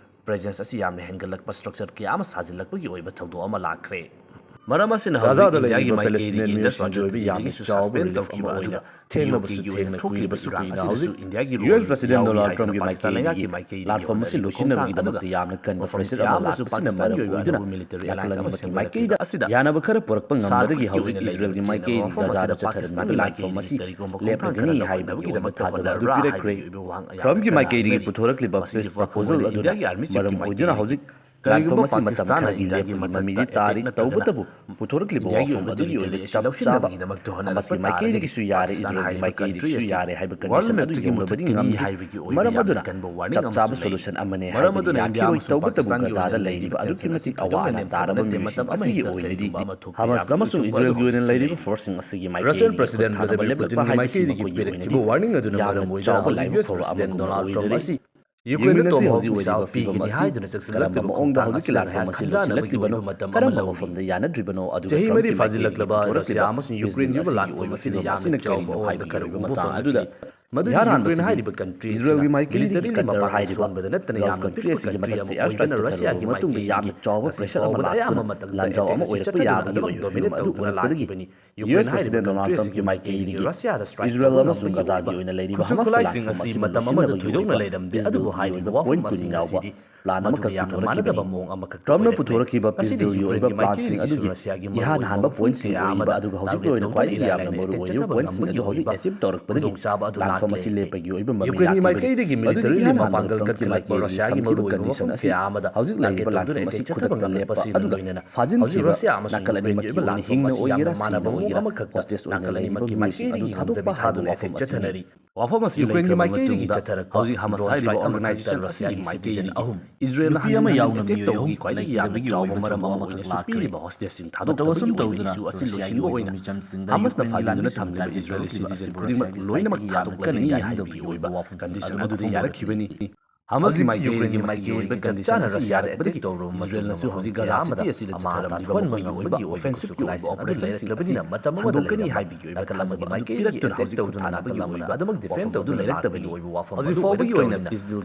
ꯄ꯭ꯔꯦꯖꯦꯟꯁ ꯑꯁꯤ ꯌꯥꯝꯅ ꯍꯦꯟꯒꯠꯂꯛꯄ, ꯁ꯭ꯇ꯭ꯔꯛꯆꯔ ꯀꯌꯥ ꯑꯃ ꯁꯥꯖꯤꯜꯂꯛꯄꯒꯤ ꯑꯣꯏꯕ ꯊꯧꯗꯣꯛ ꯑꯃ ꯂꯥꯛꯈ꯭ꯔꯦ꯫ ꯃꯔꯝ ꯑꯁꯤꯅ ꯍꯧꯖꯤꯛ ꯒꯥꯖꯥꯗ ꯏꯟꯗꯤꯌꯥꯒꯤ ꯂꯩꯔꯤꯕ ꯃꯥꯏꯀꯩꯗꯒꯤ ꯄꯦꯂꯦꯁꯇꯤꯅꯤꯌꯟ ꯏꯟꯗꯁ ꯃꯤꯑꯣꯏꯁꯤꯡꯒꯤ ꯋꯥꯇꯔ ꯑꯣꯏꯕ ꯇ꯭ꯔꯤꯇꯤꯗꯒꯤꯁꯨ ꯌꯥꯝꯅ ꯁꯁꯄꯦꯟ ꯆꯥꯎꯕ ꯇꯧꯈꯤꯕ ꯔꯤꯂꯤꯐ ꯑꯃ ꯑꯣꯏꯅ ꯑꯣꯏꯅ ꯊꯦꯡꯂꯕꯁꯨ ꯊꯦꯡꯅ ꯀꯨꯏꯔꯕꯁꯨ ꯀꯨꯏꯅ ꯍꯧꯖꯤꯛ ꯌꯨ ꯑꯦꯁ ꯄ꯭ꯔꯁꯤꯗꯦꯟ ꯗꯣꯅꯥꯜꯗ ꯇ꯭ꯔꯝꯞꯀꯤ ꯃꯥꯏꯀꯩꯗꯒꯤ ꯂꯥꯟꯐꯝ ꯑꯁꯤ ꯂꯣꯏꯁꯤꯟꯅꯕꯒꯤꯗꯃꯛꯇ ꯌꯥꯝꯅ ꯀꯟꯕ ꯄ꯭ꯔꯦꯁꯔ ꯑꯃ ꯂꯥꯛꯄꯁꯤꯅ ꯃꯔꯝ ꯑꯣꯏꯗꯨꯅ ꯅꯥꯀꯜ ꯑꯅꯤꯃꯛꯀꯤ ꯃꯥꯏꯀꯩꯗ ꯌꯥꯅꯕ ꯈꯔ ꯄꯨꯔꯛꯄ ꯉꯝꯕꯗꯒꯤ ꯍꯧꯖꯤꯛ ꯏꯖꯔꯦꯜꯒꯤ ꯃꯥꯏꯀꯩꯗꯒꯤ ꯒꯥꯖꯥꯗ ꯆꯠꯊꯍꯟꯕꯒꯤ ꯂꯥꯟꯐꯝ ꯑꯁꯤ ꯂꯦꯞꯂꯒꯅꯤ ꯍꯥꯏꯕꯒꯤ ꯑꯣꯏꯕ ꯊꯥꯖꯕ ꯑꯗꯨ ꯄꯤꯔꯛꯈ꯭ꯔꯦ꯫ ꯇ꯭ꯔꯝꯞꯀꯤ ꯃꯥꯏꯀꯩꯗꯒꯤ ꯄꯨꯊꯣꯔꯛꯂꯤꯕ ꯄꯤꯁ ꯄ꯭ꯔꯄꯣꯖꯜ ꯑꯗꯨꯅ ꯃꯔꯝ ꯑꯣꯏꯗꯨꯅ ꯍꯧꯖꯤꯛ ꯀꯔꯤꯒꯨꯝꯕ ꯂꯥꯟꯐꯝ ꯑꯁꯤ ꯃꯇꯝ ꯈꯔꯒꯤ ꯂꯦꯞꯄꯒꯤ ꯃꯃꯤꯗꯤ ꯇꯥꯔꯤ, ꯇꯧꯕꯇꯕꯨ ꯄꯨꯊꯣꯔꯛꯂꯤꯕ ꯋꯥꯐꯝ ꯑꯗꯨꯒꯤ ꯑꯣꯏꯕ ꯆꯞ ꯆꯥꯕ ꯍꯃꯥꯁꯀꯤ ꯃꯥꯏꯀꯩꯗꯒꯤꯁꯨ ꯌꯥꯔꯦ, ꯏꯁꯔꯥꯌꯦꯜꯒꯤ ꯃꯥꯏꯀꯩꯗꯒꯤꯁꯨ ꯌꯥꯔꯦ ꯍꯥꯏꯕ condition ꯑꯗꯨ ꯌꯧꯅꯕꯗꯤ ꯉꯝꯗ꯭ꯔꯤ꯫ ꯃꯔꯝ ꯑꯗꯨꯅ ꯆꯞ ꯆꯥꯕ solution ꯑꯃꯅꯦ ꯍꯥꯏꯕꯗꯤ ꯌꯥꯈꯤꯔꯣꯏ꯫ ꯇꯧꯕꯇꯕꯨ ꯒꯖꯥꯗ ꯂꯩꯔꯤꯕ ꯑꯗꯨꯛꯀꯤ ꯃꯇꯤꯛ ꯑꯋꯥ ꯑꯅꯥ ꯇꯥꯔꯕ ꯃꯤꯑꯣꯏꯁꯤꯡ ꯑꯁꯤꯒꯤ ꯑꯣꯏꯅꯗꯤ ꯍꯃꯥꯁ ꯑꯃꯁꯨꯡ ꯏꯁꯔꯥꯌꯦꯜꯒꯤ ꯑꯣꯏꯅ ꯂꯩꯔꯤꯕ forceꯁꯤꯡ ꯑꯁꯤꯒꯤ ꯃꯥꯏꯀꯩꯗꯒꯤ ꯈꯨꯠꯊꯥꯅꯕ ꯂꯦꯞꯂꯛꯄ ꯍꯥꯏꯕꯁꯤ ꯃꯈꯣꯏꯒꯤ ꯑꯣꯏꯅꯗꯤ ꯌꯥꯝꯅ ꯆꯥꯎꯕ ꯂꯥꯏꯕꯛ ꯐꯕ ꯑꯃꯒꯨꯝꯅ ꯑꯣꯏꯔꯔꯤ꯫ ꯌꯨꯀ꯭ꯔꯦꯟꯅ ꯍꯧꯖꯤꯛ ꯑꯣꯏꯔꯤꯕ ꯐꯤꯕꯝ ꯑꯁꯤ ꯀꯔꯝꯕ ꯃꯑꯣꯡꯗ ꯍꯧꯖꯤꯛꯀꯤ ꯂꯥꯟꯐꯝ ꯑꯁꯤ ꯂꯣꯏꯁꯤꯜꯂꯛꯂꯤꯕꯅꯣ, ꯀꯔꯝꯕ ꯃꯐꯝꯗ ꯌꯥꯅꯗ꯭ꯔꯤꯕꯅꯣ, ꯑꯗꯨꯒ ꯆꯍꯤ ꯃꯔꯤ ꯐꯥꯖꯤꯜꯂꯛꯂꯕ ꯔꯁꯤꯌꯥ ꯑꯃꯁꯨꯡ ꯌꯨꯀ꯭ꯔꯦꯟꯒꯤ ꯑꯣꯏꯕ ꯂꯥꯟꯐꯝ ꯑꯁꯤꯗ ꯌꯥꯝꯅ ꯆꯥꯎꯕ ꯑꯍꯣꯡꯕ ꯈꯔ ꯎꯕ ꯃꯇꯥꯡ ꯑꯗꯨꯗ, ꯃꯗꯨ ꯌꯨꯀ꯭ꯔꯦꯟ ꯍꯥꯏꯔꯤꯕ country ꯑꯁꯤꯅ ꯏꯁꯔꯥꯌꯦꯜꯒꯤ ꯃꯥꯏꯀꯩꯗꯒꯤ ꯃꯤꯂꯤꯇꯔꯤꯒꯤ ꯀꯇꯔ ꯃꯄꯥꯡꯒꯜ ꯍꯥꯏꯔꯤꯕ ꯁꯣꯟꯕꯗ ꯅꯠꯇꯅ ꯌꯥꯝꯅ ꯄꯤꯛꯄ country ꯑꯃ ꯑꯣꯏꯕꯅ ꯔꯁꯤꯌꯥꯒꯤ ꯃꯊꯛꯇ air strike ꯆꯠꯊꯔꯨꯕ ꯃꯇꯨꯡꯗ ꯌꯥꯝꯅ ꯆꯥꯎꯕ pressure ꯑꯃ ꯂꯥꯛꯇꯨꯅ ꯂꯥꯟꯖꯥꯎ ꯑꯃ ꯑꯣꯏꯔꯛꯄ ꯌꯥꯕꯒꯤ ꯑꯣꯏꯕ ꯐꯤꯕꯝ ꯑꯗꯨ ꯎꯔꯛꯄꯗꯒꯤ ꯌꯨ ꯑꯦꯁ President Donald Trumpꯀꯤ ꯃꯥꯏꯀꯩꯗꯒꯤ ꯏꯁꯔꯥꯌꯦꯜ ꯑꯃꯁꯨꯡ ꯒꯖꯥꯒꯤ ꯑꯣꯏꯅ ꯂꯩꯔꯤꯕ ꯍꯃꯥꯁꯀꯤ ꯂꯥꯟꯐꯝ ꯑꯁꯤ ꯂꯣꯏꯁꯤꯟꯅꯕꯒꯤ ꯑꯣꯏꯕ plan ꯑꯃꯈꯛ ꯄꯨꯊꯣꯔꯛꯈꯤꯕꯅꯤ꯫ ꯇ꯭ꯔꯝꯞꯅ ꯄꯨꯊꯣꯔꯛꯈꯤꯕ peace dealꯒꯤ ꯑꯣꯏꯕ planꯁꯤꯡ ꯑꯗꯨꯒꯤ ꯏꯍꯥꯟ ꯍꯥꯟꯕ pointꯁꯤꯡ ꯑꯣꯏꯔꯤꯕ ꯑꯗꯨꯒ ꯍꯧꯖꯤꯛꯀꯤ ꯑꯣꯏꯅ ꯈ꯭ꯋꯥꯏꯗꯒꯤ ꯌꯥꯝꯅ ꯃꯔꯨꯑꯣꯏꯔꯤꯕ pointꯁꯤꯡ ꯑꯗꯨ ꯍꯧꯖꯤꯛ achieve ꯇꯧꯔꯛꯄꯗꯒꯤ ꯂꯥꯟꯐꯝ ꯑꯁꯤ ꯂꯦꯞꯄꯒꯤ ꯑꯣꯏꯕ ꯃꯃꯤ ꯂꯥꯛꯈꯤꯕꯅꯤ꯫ ꯃꯗꯨꯗꯤ ꯏꯍꯥꯟ ꯍꯥꯟꯕꯗ ꯇ꯭ꯔꯝꯞꯀꯤ ꯃꯥꯏꯀꯩꯗꯒꯤ ꯊꯝꯈꯤꯕ condition ꯑꯁꯤ ꯍꯧꯖꯤꯛ ꯂꯩꯔꯤꯕ ꯂꯥꯟꯐꯝ ꯑꯁꯤ ꯈꯨꯗꯛꯇ ꯂꯦꯞꯄ ꯑꯗꯨꯒ ꯐꯥꯖꯤꯟꯈꯤꯕ ꯅꯥꯀꯜ ꯑꯅꯤꯃꯛꯀꯤ ꯑꯣꯏꯅ ꯍꯤꯡꯅ ꯑꯣꯏꯒꯦꯔꯥ ꯁꯤꯅ ꯑꯣꯏꯒꯦꯔꯥ hostage ꯑꯣꯏꯅ ꯂꯩꯔꯤꯕ ꯃꯤꯑꯣꯏꯁꯤꯡ ꯑꯗꯨ ꯊꯥꯗꯣꯛꯄ ꯍꯥꯏꯕ ꯋꯥꯐꯝ ꯑꯁꯤꯅꯤ꯫ ꯋꯥꯐꯝ ꯑꯁꯤ ꯂꯩꯈ꯭ꯔꯕ ꯃꯇꯨꯡꯗ ꯍꯧꯖꯤꯛ ꯍꯃꯥꯁ ꯍꯥꯏꯔꯤꯕ organization ꯑꯁꯤꯒꯤ ꯃꯥꯏꯀꯩꯗꯒꯤ ꯅꯨꯄꯤ ꯑꯃ ꯌꯥꯎꯅ ꯃꯤꯑꯣꯏ ꯑꯍꯨꯝ ꯈ꯭ꯋꯥꯏꯗꯒꯤ ꯌꯥꯝꯅ ꯆꯥꯎꯕ ꯃꯔꯝ ꯑꯃ ꯑꯣꯏꯅꯁꯨ ꯄꯤꯔꯤꯕ hostage ꯁꯤꯡ ꯊꯥꯗꯣꯛꯇꯕꯒꯤ ꯑꯣꯏꯕ issue ꯑꯁꯤ ꯂꯣꯏꯁꯤꯟꯕ ꯑꯣꯏꯅ ꯍꯃꯥꯁꯅ ꯐꯥꯖꯤꯟꯗꯨꯅ ꯊꯝꯂꯤꯕ ꯏꯁꯔꯥꯌꯦꯂꯤ citizen ꯈꯨꯗꯤꯡꯃꯛ ꯂꯣꯏꯅꯃꯛ ꯊꯥꯗꯣꯛꯀꯅꯤ ꯍꯥꯏꯕꯒꯤ ꯑꯣꯏꯕ condition ꯑꯗꯨꯗ ꯌꯥꯔꯛꯈꯤꯕꯅꯤ꯫ ꯍꯃꯥꯁꯀꯤ ꯃꯥꯏꯀꯩꯗꯒꯤ ꯃꯁꯤꯒꯤ ꯑꯣꯏꯕ condition ꯑꯁꯤ ꯌꯥꯔꯛꯄꯗꯒꯤ ꯏꯁꯔꯥꯌꯦꯜꯅꯁꯨ ꯍꯧꯖꯤꯛ ꯒꯖꯥ city ꯑꯁꯤꯗ ꯆꯠꯊꯔꯝꯂꯤꯕ ꯃꯈꯣꯏꯒꯤ ꯑꯣꯏꯕ offensive ꯀꯤ ꯑꯣꯏꯕ operation ꯁꯤꯡ ꯑꯗꯨ ꯂꯩꯔꯛꯂꯕꯅꯤꯅ ꯃꯇꯝ ꯑꯃꯗ ꯂꯩꯔꯝꯕ ꯅꯥꯀꯜ ꯑꯃꯒꯤ ꯃꯥꯏꯀꯩꯗꯒꯤ attack ꯇꯧꯗꯨꯅ ꯅꯥꯀꯜ ꯑꯃꯅ ꯑꯗꯨꯃꯛ defend ꯇꯧꯗꯨꯅ ꯂꯩꯔꯛꯇꯕꯅꯤ꯫ ꯍꯧꯖꯤꯛ ꯐꯥꯎꯕꯒꯤ ꯑꯣꯏꯅ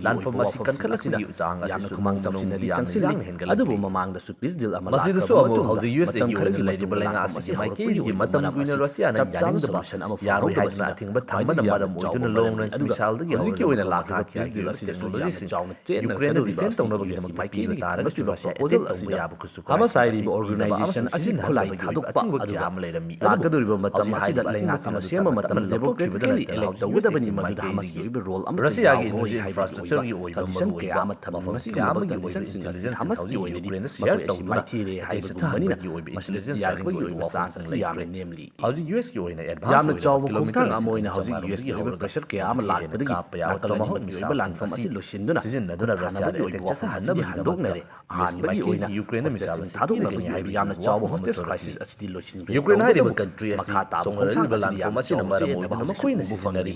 ꯂꯥꯟꯐꯝ ꯑꯁꯤ ꯀꯟꯈꯠꯂꯛꯄꯒꯤ ꯆꯥꯡ ꯑꯁꯤ ꯈꯨꯃꯥꯡ ꯆꯥꯎꯁꯤꯟꯅꯗꯤ ꯆꯪꯁꯤꯜꯂꯤ꯫ ꯑꯗꯨꯕꯨ ꯃꯃꯥꯡꯗꯁꯨ peace deal ꯑꯃ ꯂꯥꯛꯈ꯭ꯔꯕ ꯃꯇꯨꯡꯗ ꯃꯇꯝ ꯈꯔꯒꯤ ꯃꯇꯨꯡꯗ ꯂꯥꯟꯐꯝ ꯑꯁꯤ ꯍꯧꯔꯛꯄꯒꯤ ꯃꯔꯝ ꯑꯁꯤ ꯆꯞ ꯆꯥꯕ ꯂꯥꯟꯐꯝ ꯑꯁꯤ ꯍꯧꯔꯛꯄꯗꯒꯤ ꯈ꯭ꯋꯥꯏꯗꯒꯤ ꯌꯥꯝꯅ ꯆꯥꯎꯕ ꯃꯔꯝꯅꯤ꯫ ꯑꯗꯨꯒ ꯍꯧꯖꯤꯛꯀꯤ ꯑꯣꯏꯅ ꯂꯥꯛꯈꯤꯕ peace deal ꯑꯁꯤ technology ꯆꯥꯎꯅ ꯆꯦꯟꯅꯔꯛꯀꯗꯧꯔꯤꯕ ꯌꯨꯀ꯭ꯔꯦꯟꯗ ꯗꯤꯐꯦꯟ ꯇꯧꯅꯕꯒꯤꯗꯃꯛꯇ ꯃꯥꯏꯀꯩꯗꯒꯤ ꯇꯥꯔꯒꯁꯨ ꯊꯣꯛꯂꯛꯄ ꯔꯁꯤꯌꯥ ꯄ꯭ꯔꯣꯄꯣꯖꯦꯜ ꯑꯇꯦꯛ ꯇꯧꯕ ꯑꯁꯤꯗ ꯌꯥꯕ ꯈꯨꯠꯁꯨ ꯈꯨꯠꯂꯥꯏ ꯍꯃꯥꯁ ꯍꯥꯏꯔꯤꯕ ꯁꯤꯖꯤꯟꯅꯕ ꯑꯣꯔꯒꯅꯥꯏꯖꯦꯁꯟ ꯑꯃꯁꯨꯡ ꯑꯁꯤ ꯁꯤꯖꯤꯟꯅꯗꯕ ꯈꯨꯠꯂꯥꯏ ꯌꯥꯕ ꯊꯥꯗꯣꯛꯄ ꯑꯊꯤꯡꯕ ꯑꯗꯨ ꯀꯌꯥ ꯑꯃ ꯂꯩꯔꯝꯃꯤ꯫ ꯍꯥꯏꯔꯤꯕ ꯋꯥꯐꯝ ꯑꯁꯤꯗ ꯂꯩꯉꯥꯛ ꯑꯃ ꯁꯦꯝꯕ ꯃꯇꯝꯗ ꯗꯦꯃꯣꯀ꯭ꯔꯦꯇꯤꯀꯦꯂꯤ ꯏꯂꯦꯛ ꯇꯧꯒꯗꯕꯅꯤ, ꯃꯗꯨꯗ ꯍꯃꯥꯁꯀꯤ ꯑꯣꯏꯕ ꯔꯣꯜ ꯑꯃꯠꯇ ꯌꯥꯎꯔꯣꯏ ꯍꯥꯏꯕꯒꯤ ꯑꯣꯏꯕ ꯀꯟꯗꯤꯁꯟ ꯀꯌꯥ ꯑꯃ ꯊꯝꯃꯤ꯫ ꯃꯁꯤꯒꯨꯝꯂꯕ ꯀꯟꯗꯤꯁꯟꯁꯤꯡ ꯑꯁꯤ ꯍꯃꯥꯁꯀꯤ ꯑꯣꯏꯅꯗꯤ ꯃꯈꯣꯏ ꯑꯁꯤ ꯃꯥꯏꯊꯤꯔꯦ ꯍꯥꯏꯕꯒꯨꯝꯕꯅꯤꯅ ꯃꯁꯤꯗ ꯌꯥꯔꯛꯄꯒꯤ ꯑꯣꯏꯕ ꯆꯥꯟꯁ ꯑꯁꯤ ꯌꯥꯝꯅ ꯅꯦꯝꯂꯤ꯫ ꯍꯧꯖꯤꯛ ꯌꯨ ꯑꯦꯁꯀꯤ ꯑꯣꯏꯅ ꯌꯥꯝꯅ ꯆꯥꯎꯕ ꯈꯣꯡꯊꯥꯡ ꯑꯃ ꯑꯣꯏꯅ ꯍꯧꯖꯤꯛ ꯌꯨ ꯑꯦꯁꯀꯤ ꯑꯣꯏꯕ ꯄ꯭ꯔꯦꯁꯔ ꯀꯌꯥ ꯑꯃ ꯂꯥꯛꯄꯗꯒꯤ ꯃꯇꯝ ꯑꯃꯒꯤ ꯑꯣꯏꯕ ꯂꯥꯟꯐꯝ ꯑꯁꯤ ꯂꯣꯏꯁꯤꯟꯗꯨꯅ ꯁꯤꯖꯤꯟꯅꯗꯨꯅ ꯔꯁꯤꯌꯥꯗ ꯊꯥꯅꯕꯒꯤ ꯑꯦꯇꯦꯛ ꯋꯥꯐꯝ ꯑꯁꯤꯗꯤ ꯆꯠꯊꯍꯟꯅꯕꯒꯤꯗꯃꯛꯇ ꯍꯟꯗꯣꯛꯅꯔꯦ꯫ ꯑꯍꯥꯟꯕꯒꯤ ꯑꯣꯏꯅ ꯍꯣꯁꯇꯦꯖꯁꯤꯡ ꯊꯥꯗꯣꯛꯅꯕꯒꯤ ꯑꯣꯏꯕ ꯌꯥꯝꯅ ꯆꯥꯎꯕ ꯍꯣꯁꯇꯦꯖ ꯀ꯭ꯔꯥꯏꯁꯤꯁ ꯑꯁꯤꯗꯤ ꯂꯣꯏꯁꯤꯟꯈ꯭ꯔꯦ꯫ ꯌꯨꯀ꯭ꯔꯦꯟ ꯍꯥꯏꯔꯤꯕ ꯀꯟꯇ꯭ꯔꯤ ꯑꯁꯤ ꯃꯈꯥ ꯇꯥꯕ ꯈꯣꯡꯊꯥꯡ ꯑꯁꯤꯗꯤ ꯌꯥꯝꯅ ꯆꯥꯎꯅ ꯆꯦꯟꯅꯕ ꯍꯧꯖꯤꯛ ꯐꯪꯂꯤ꯫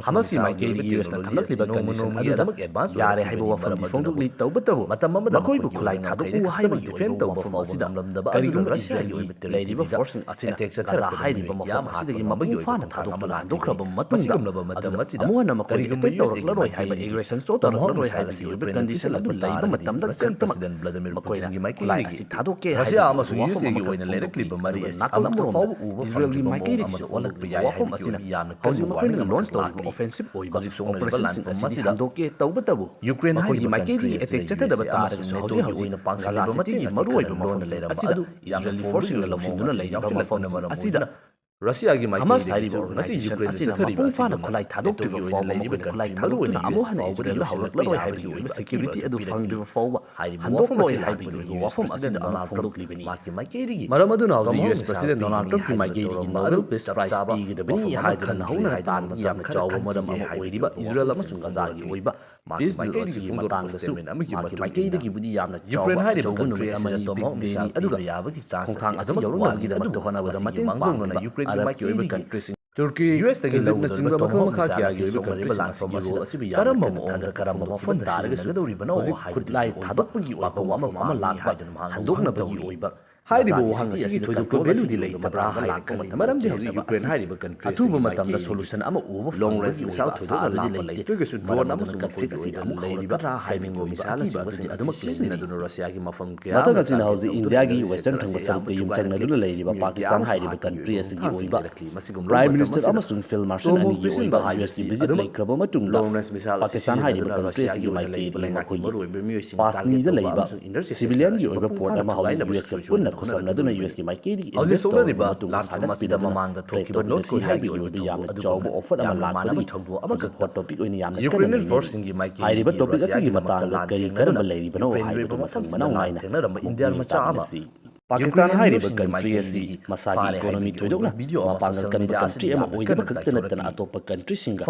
ꯍꯃꯥꯁꯀꯤ ꯃꯥꯏꯀꯩꯗꯒꯤ ꯌꯨ ꯑꯦꯁꯅ ꯊꯝꯂꯛꯂꯤꯕ ꯀꯟꯗꯤꯁꯟ ꯑꯗꯨꯗ ꯌꯥꯔꯦ ꯍꯥꯏꯕ ꯋꯥꯐꯝꯗꯤ ꯐꯣꯡꯗꯣꯛꯂꯤ꯫ ꯇꯧꯕꯇꯕꯨ ꯃꯈꯣꯏꯕꯨ ꯈꯨꯠꯂꯥꯏ ꯊꯥꯗꯣꯛꯎ ꯍꯥꯏꯕꯒꯤ ꯑꯣꯏꯕ ꯋꯥꯐꯝ ꯑꯁꯤꯗ ꯀꯔꯤꯒꯨꯝꯕ ꯏꯁꯔꯥꯌꯦꯜꯒꯤ ꯂꯩꯔꯤꯕ ꯐꯣꯔꯁꯁꯤꯡ ꯑꯁꯤꯅ ꯒꯥꯖꯥ ꯍꯥꯏꯔꯤꯕ ꯃꯐꯝ ꯑꯁꯤꯗꯒꯤ ꯃꯄꯨꯡ ꯐꯥꯅ ꯊꯥꯗꯣꯛꯇꯨꯅ ꯍꯟꯗꯣꯛꯈ꯭ꯔꯕ ꯃꯇꯨꯡꯗ ꯑꯗꯨꯗ ꯑꯃꯨꯛ ꯍꯟꯅ ꯃꯈꯣꯏꯗ ꯑꯦꯇꯦꯛ ꯇꯧꯔꯛꯂꯔꯣꯏ ꯍꯥꯏꯕ, ꯑꯦꯒ꯭ꯔꯦꯁꯟ ꯁꯣ ꯇꯧꯔꯛꯂꯔꯣꯏ ꯍꯥꯏꯕꯒꯤ ꯑꯣꯏꯕ ꯀꯟꯗꯤꯁꯟ ꯑꯗꯨ ꯂꯩꯕ ꯃꯇꯝꯗ ꯀꯔꯤꯒꯨꯝꯕ ꯃꯈꯣꯏꯅ ꯈꯨꯠꯂꯥꯏ ꯑꯁꯤ ꯊꯥꯗꯣꯛꯀꯦ ꯍꯥꯏꯕꯒꯤ ꯋꯥꯐꯝ ꯑꯃꯈꯛ ꯐꯣꯡꯗꯣꯛꯂꯤ꯫ ꯑꯗꯨꯒ ꯅꯥꯇꯣꯟ ꯄꯨꯝꯕ ꯏꯁꯔꯥꯌꯦꯜꯒꯤ ꯃꯥꯏꯀꯩꯗꯒꯤꯁꯨ ꯑꯣꯜꯂꯛꯄ ꯌꯥꯏ ꯍꯥꯏꯕꯒꯤ ꯑꯣꯏꯕ ꯌꯥꯝꯅ ꯍꯧꯖꯤꯛ ꯃꯈꯣꯏꯅ ꯂꯣꯟꯆ ꯇꯧꯔꯤꯕ ꯑꯣꯐꯦꯟꯁꯤꯞ ꯑꯣꯏꯕ ꯑꯣꯄꯔꯦꯁꯟꯁꯤꯡ ꯑꯁꯤꯗꯤ ꯍꯟꯗꯣꯛꯀꯦ꯫ ꯇꯧꯕꯇꯕꯨ ꯃꯈꯣꯏꯒꯤ ꯃꯥꯏꯀꯩꯗꯒꯤ ꯑꯦꯇꯦꯛ ꯆꯠꯊꯗꯕ ꯇꯥꯔꯒꯁꯨ ꯍꯧꯖꯤꯛ ꯍꯧꯖꯤꯛ ꯒꯥꯖꯥ ꯁꯤꯇꯤꯒꯤ ꯃꯔꯨꯑꯣꯏꯕ ꯃꯐꯝꯁꯤꯡ ꯑꯁꯤꯗ ꯏꯁꯔꯥꯌꯦꯜꯒꯤ ꯐꯣꯔꯁꯁꯤꯡꯅ ꯂꯧꯁꯤꯟꯗꯨꯅ ꯂꯩꯔꯤꯕ ꯃꯐꯝꯁꯤꯡ ꯑꯁꯤꯗ ꯔꯁꯤꯌꯥꯒꯤ ꯍꯃꯥꯁ ꯃꯥꯏꯀꯩꯗꯒꯤꯁꯨ ꯍꯥꯏꯔꯤꯕ ꯉꯁꯤ ꯑꯣꯔꯒꯅꯥꯏꯖꯦꯁꯟ ꯌꯨꯀ꯭ꯔꯦꯟꯗ ꯑꯁꯤꯅ ꯆꯠꯊꯔꯤꯕ ꯃꯄꯨꯡ ꯐꯥꯅ ꯑꯁꯤꯒꯨꯝꯕ ꯈꯨꯠꯂꯥꯏ ꯊꯥꯗꯣꯛꯇ꯭ꯔꯤꯕ ꯅꯦꯇꯣꯒꯤ ꯑꯣꯏꯅ ꯐꯥꯎꯕ ꯂꯩꯔꯤꯕ ꯃꯈꯣꯏꯅ ꯀꯟꯇ꯭ꯔꯤ ꯈꯨꯠꯂꯥꯏ ꯃꯔꯨꯑꯣꯏꯅ ꯊꯥꯗꯣꯛꯇꯨꯅ ꯌꯨ ꯑꯦꯁ ꯑꯃꯨꯛ ꯍꯟꯅ ꯐꯥꯎꯕꯗ ꯏꯁꯔꯥꯌꯦꯜꯗ ꯍꯧꯔꯛꯂꯔꯣꯏ ꯍꯥꯏꯕꯒꯤ ꯑꯣꯏꯕ ꯁꯦꯀ꯭ꯌꯨꯔꯤꯇꯤ ꯑꯗꯨ ꯐꯪꯗ꯭ꯔꯤꯕ ꯐꯥꯎꯕ ꯍꯟꯗꯣꯛꯂꯣꯏ ꯍꯥꯏꯕꯒꯤ ꯑꯣꯏꯕ ꯋꯥꯐꯝ ꯑꯁꯤꯗ ꯑꯃꯨꯛ ꯐꯣꯡꯗꯣꯛꯂꯤꯕꯅꯤ꯫ ꯃꯔꯝ ꯑꯗꯨꯅ ꯍꯧꯖꯤꯛ ꯌꯨ ꯑꯦꯁ ꯄ꯭ꯔꯁꯤꯗꯦꯟ ꯗꯣꯅꯥꯜꯗ ꯇ꯭ꯔꯝꯞꯀꯤ ꯃꯥꯏꯀꯩꯗꯒꯤ ꯅꯣꯕꯦꯜ ꯄꯤꯁ ꯄ꯭ꯔꯥꯏꯖ ꯄꯤꯒꯗꯕꯅꯤ ꯍꯥꯏꯗꯨꯅ ꯍꯧꯅ ꯇꯥꯟꯕ ꯌꯥꯝꯅ ꯆꯥꯎꯕ ꯃꯔꯝ ꯑꯃ ꯑꯣꯏꯔꯤꯕ ꯏꯁꯔꯥꯌꯦꯜ ꯑꯃꯁꯨꯡ ꯒꯥꯖꯥꯒꯤ ꯑꯣꯏꯕ ꯄꯤꯁ ꯗꯤꯜ ꯑꯁꯤꯒꯤ ꯃꯇꯥꯡꯗꯁꯨ ꯃꯍꯥꯛꯀꯤ ꯃꯥꯏꯀꯩꯗꯒꯤꯕꯨꯗꯤ ꯌꯥꯝꯅ ꯆꯥꯎꯕ ꯑꯆꯧꯕ ꯅꯨꯃꯤꯠ ꯑꯃꯅꯤ, ꯕꯤꯛ ꯗꯦꯅꯤ, ꯑꯗꯨꯒ ꯈꯣꯡꯊꯥꯡ ꯑꯁꯤ ꯌꯧꯔꯛꯅꯕꯒꯤꯗꯃꯛꯇ ꯍꯣꯠꯅꯕꯗ ꯃꯇꯦꯡ ꯄꯥꯡꯕ ꯑꯔꯕꯀꯤ ꯑꯣꯏꯕ ꯀꯟꯇ꯭ꯔꯤꯁꯤꯡ, ꯇꯨꯔꯀꯤ, ꯏꯖꯤꯞꯅ ꯆꯤꯡꯕ ꯃꯈꯜ ꯃꯈꯥꯒꯤ ꯑꯥꯏꯒꯤ ꯑꯣꯏꯕ ꯀꯟꯇ꯭ꯔꯤꯁꯤꯡ ꯀꯔꯝꯕ ꯃꯑꯣꯡꯗ ꯀꯔꯝꯕ ꯃꯐꯝꯗ ꯁꯤꯖꯤꯟꯅꯒꯗꯧꯔꯤꯕꯅꯣ ꯍꯥꯏꯕꯗꯨꯒꯤ ꯑꯣꯏꯕ ꯋꯥꯐꯝ ꯑꯃ ꯂꯥꯛꯄ ꯍꯟꯗꯣꯛꯅꯕꯒꯤ ꯑꯣꯏꯕ ꯍꯥꯏꯔꯤꯕ ꯋꯥꯍꯪ ꯑꯁꯤꯒꯤ ꯊꯣꯏꯗꯣꯛꯄ value ꯗꯤ ꯂꯩꯇꯕ꯭ꯔꯥ ꯍꯥꯏꯅ ꯈꯟꯕ ꯃꯇꯝꯗ, ꯃꯔꯝꯗꯤ ꯍꯧꯖꯤꯛ Ukraine ꯍꯥꯏꯔꯤꯕ country ꯑꯁꯤꯒꯤ ꯃꯥꯏꯀꯩꯗꯒꯤ ꯂꯣꯡ ꯔꯦꯟꯖ ꯃꯤꯁꯥꯏꯜ ꯊꯣꯏꯗꯣꯛꯅ ꯂꯥꯞꯄ ꯂꯩꯇ꯭ꯔꯒꯁꯨ drone ꯑꯃꯁꯨꯡ conflict ꯑꯁꯤ ꯑꯃꯨꯛ ꯍꯧꯔꯒꯗ꯭ꯔꯥ ꯍꯥꯏꯕꯒꯤ ꯑꯣꯏꯕ ꯑꯀꯤꯕ ꯑꯁꯤ ꯑꯗꯨꯃꯛ ꯂꯩꯖꯔꯤ꯫ ꯃꯊꯪ ꯑꯁꯤꯅ ꯍꯧꯖꯤꯛ ꯏꯟꯗꯤꯌꯥꯒꯤ western ꯊꯪꯕ ꯁꯔꯨꯛꯇ ꯌꯨꯝꯁꯪꯅꯗꯨꯅ ꯂꯩꯔꯤꯕ ꯄꯥꯀꯤꯁꯇꯥꯟ ꯍꯥꯏꯔꯤꯕ country ꯑꯁꯤꯒꯤ ꯑꯣꯏꯕ Prime Minister ꯑꯃꯁꯨꯡ Field Marshal ꯑꯅꯤꯒꯤ ꯑꯣꯏꯕ ꯌꯨ ꯑꯦꯁꯀꯤ visit ꯂꯩꯈ꯭ꯔꯕ ꯃꯇꯨꯡꯗ, ꯄꯥꯀꯤꯁꯇꯥꯟ ꯍꯥꯏꯔꯤꯕ country ꯑꯁꯤꯒꯤ ꯃꯥꯏꯀꯩꯗꯒꯤ ꯃꯈꯣꯏꯒꯤ ꯄꯥꯁꯅꯤꯗ ꯂꯩꯕ civilianꯒꯤ ꯑꯣꯏꯕ port ꯑꯃ ꯍꯧꯖꯤꯛ ꯌꯨ ꯑꯦꯁꯀ ꯄꯨꯟꯅ ꯈꯨꯠꯁꯝꯅꯗꯨꯅ ꯌꯨ ꯑꯦꯁꯀꯤ ꯃꯥꯏꯀꯩꯗꯒꯤ invest ꯇꯧꯔꯕ ꯃꯇꯨꯡꯗ ꯁꯥꯒꯠꯄꯤꯔꯗꯨꯅ trade ꯇꯧꯕꯗ ꯁꯤ ꯍꯥꯏꯕꯒꯤ ꯑꯣꯏꯕ ꯌꯥꯝꯅ ꯆꯥꯎꯕ offer ꯑꯃ ꯂꯥꯛꯄꯗꯒꯤ ꯍꯧꯖꯤꯛ hot topic ꯑꯣꯏꯅ ꯌꯥꯝꯅ ꯀꯟꯅ ꯅꯩꯅꯔꯤ꯫ ꯍꯥꯏꯔꯤꯕ topic ꯑꯁꯤꯒꯤ ꯃꯇꯥꯡꯗ ꯀꯔꯤ ꯀꯔꯝꯕ ꯂꯩꯔꯤꯕꯅꯣ ꯍꯥꯏꯕꯗꯨ ꯃꯊꯪ ꯃꯅꯥꯎ ꯅꯥꯏꯅ ꯃꯨꯛꯅ ꯇꯥꯃꯤꯟꯅꯁꯤ꯫ ꯄꯥꯀꯤꯁꯇꯥꯟ ꯍꯥꯏꯔꯤꯕ country ꯑꯁꯤ ꯃꯁꯥꯒꯤ economy ꯊꯣꯏꯗꯣꯛꯅ ꯃꯄꯥꯡꯒꯜ ꯀꯟꯕ country ꯑꯃ ꯑꯣꯏꯗꯕ ꯈꯛꯇ ꯅꯠꯇꯅ ꯑꯇꯣꯞꯄ countryꯁꯤꯡꯒ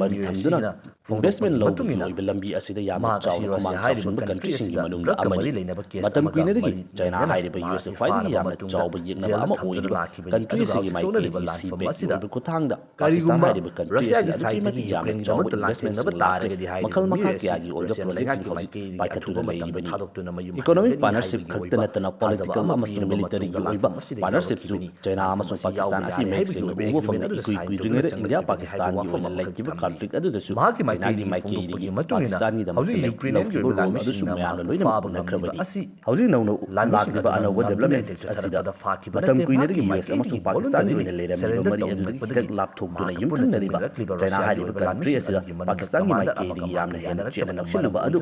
ꯃꯔꯤ ꯊꯝꯗꯨꯅ investment ꯂꯧꯕꯒꯤ ꯑꯣꯏꯕ ꯂꯝꯕꯤ ꯑꯁꯤꯗ ꯌꯥꯝꯅ ꯆꯥꯎꯅ ꯈꯨꯃꯥꯡ ꯆꯥꯎꯁꯤꯟꯕ countryꯁꯤꯡꯒꯤ ꯃꯅꯨꯡꯗ ꯑꯃꯅꯤ꯫ ꯃꯇꯝ ꯀꯨꯏꯅꯗꯒꯤ ꯆꯥꯏꯅꯥ ꯍꯥꯏꯔꯤꯕ ꯌꯨ ꯑꯦꯁꯀ ꯈ꯭ꯋꯥꯏꯗꯒꯤ ꯌꯥꯝꯅ ꯆꯥꯎꯕ ꯌꯦꯛꯅꯕ ꯑꯃ ꯑꯣꯏꯔꯤꯕ country ꯑꯁꯤꯒꯤ ꯃꯥꯏꯀꯩꯗꯒꯤ ꯁꯤꯕꯦꯛꯀꯤ ꯑꯣꯏꯕ ꯈꯨꯠꯊꯥꯡꯗ ꯄꯥꯀꯤꯁꯇꯥꯟ ꯍꯥꯏꯔꯤꯕ country ꯑꯁꯤꯗ ꯑꯗꯨꯛꯀꯤ ꯃꯇꯤꯛ ꯌꯥꯝꯅ ꯆꯥꯎꯕ investmentꯁꯤꯡ ꯂꯥꯛꯄꯗꯒꯤ ꯃꯈꯜ ꯃꯈꯥ ꯀꯌꯥꯒꯤ ꯑꯣꯏꯕ projectꯁꯤꯡ ꯍꯧꯖꯤꯛ ꯄꯥꯏꯈꯠꯇꯨꯅ ꯂꯩꯔꯤꯕꯅꯤ꯫ Economic partnership ꯈꯛꯇ ꯅꯠꯇꯅ political ꯑꯃꯁꯨꯡ militaryꯒꯤ ꯑꯣꯏꯕ partnershipꯁꯨ ꯆꯥꯏꯅꯥ ꯑꯃꯁꯨꯡ ꯄꯥꯀꯤꯁꯇꯥꯟ ꯑꯁꯤ ꯃꯌꯦꯛ ꯁꯦꯡꯅ ꯎꯕ ꯐꯪꯂꯛꯂꯤ꯫ ꯏꯀꯣꯏ ꯀꯨꯏꯗ꯭ꯔꯤꯉꯩꯗ ꯏꯟꯗꯤꯌꯥ ꯄꯥꯀꯤꯁꯇꯥꯟꯒꯤ ꯑꯣꯏꯅ ꯂꯩꯈꯤꯕ conflict ꯑꯗꯨꯗꯁꯨ ꯆꯥꯏꯅꯥꯒꯤ ꯃꯥꯏꯀꯩꯗꯒꯤ ꯄꯥꯀꯤꯁꯇꯥꯟꯒꯤꯗꯃꯛꯇ ꯂꯧꯈꯤꯕ role ꯑꯗꯨꯁꯨ ꯃꯌꯥꯝꯅ ꯂꯣꯏꯅꯃꯛ ꯎꯅꯈ꯭ꯔꯕꯅꯤ꯫ ꯍꯧꯖꯤꯛ ꯅꯧꯅ ꯂꯥꯛꯂꯤꯕ ꯑꯅꯧꯕ development ꯑꯁꯤꯗ ꯃꯇꯝ ꯀꯨꯏꯅꯗꯒꯤ ꯌꯨ ꯑꯦꯁ ꯑꯃꯁꯨꯡ ꯄꯥꯀꯤꯁꯇꯥꯟꯒꯤ ꯑꯣꯏꯅ ꯂꯩꯔꯝꯃꯤꯕ ꯃꯔꯤ ꯑꯗꯨꯗꯒꯤ ꯈꯤꯇꯪ ꯂꯥꯞꯊꯣꯛꯇꯨꯅ ꯌꯨꯝꯊꯪꯅꯔꯤꯕ ꯆꯥꯏꯅꯥ ꯍꯥꯏꯔꯤꯕ country ꯑꯁꯤꯗ ꯄꯥꯀꯤꯁꯇꯥꯟꯒꯤ ꯃꯥꯏꯀꯩꯗꯒꯤ ꯌꯥꯝꯅ ꯍꯦꯟꯅ ꯆꯦꯠꯅ ꯅꯛꯁꯤꯜꯂꯨꯕ ꯑꯗꯨ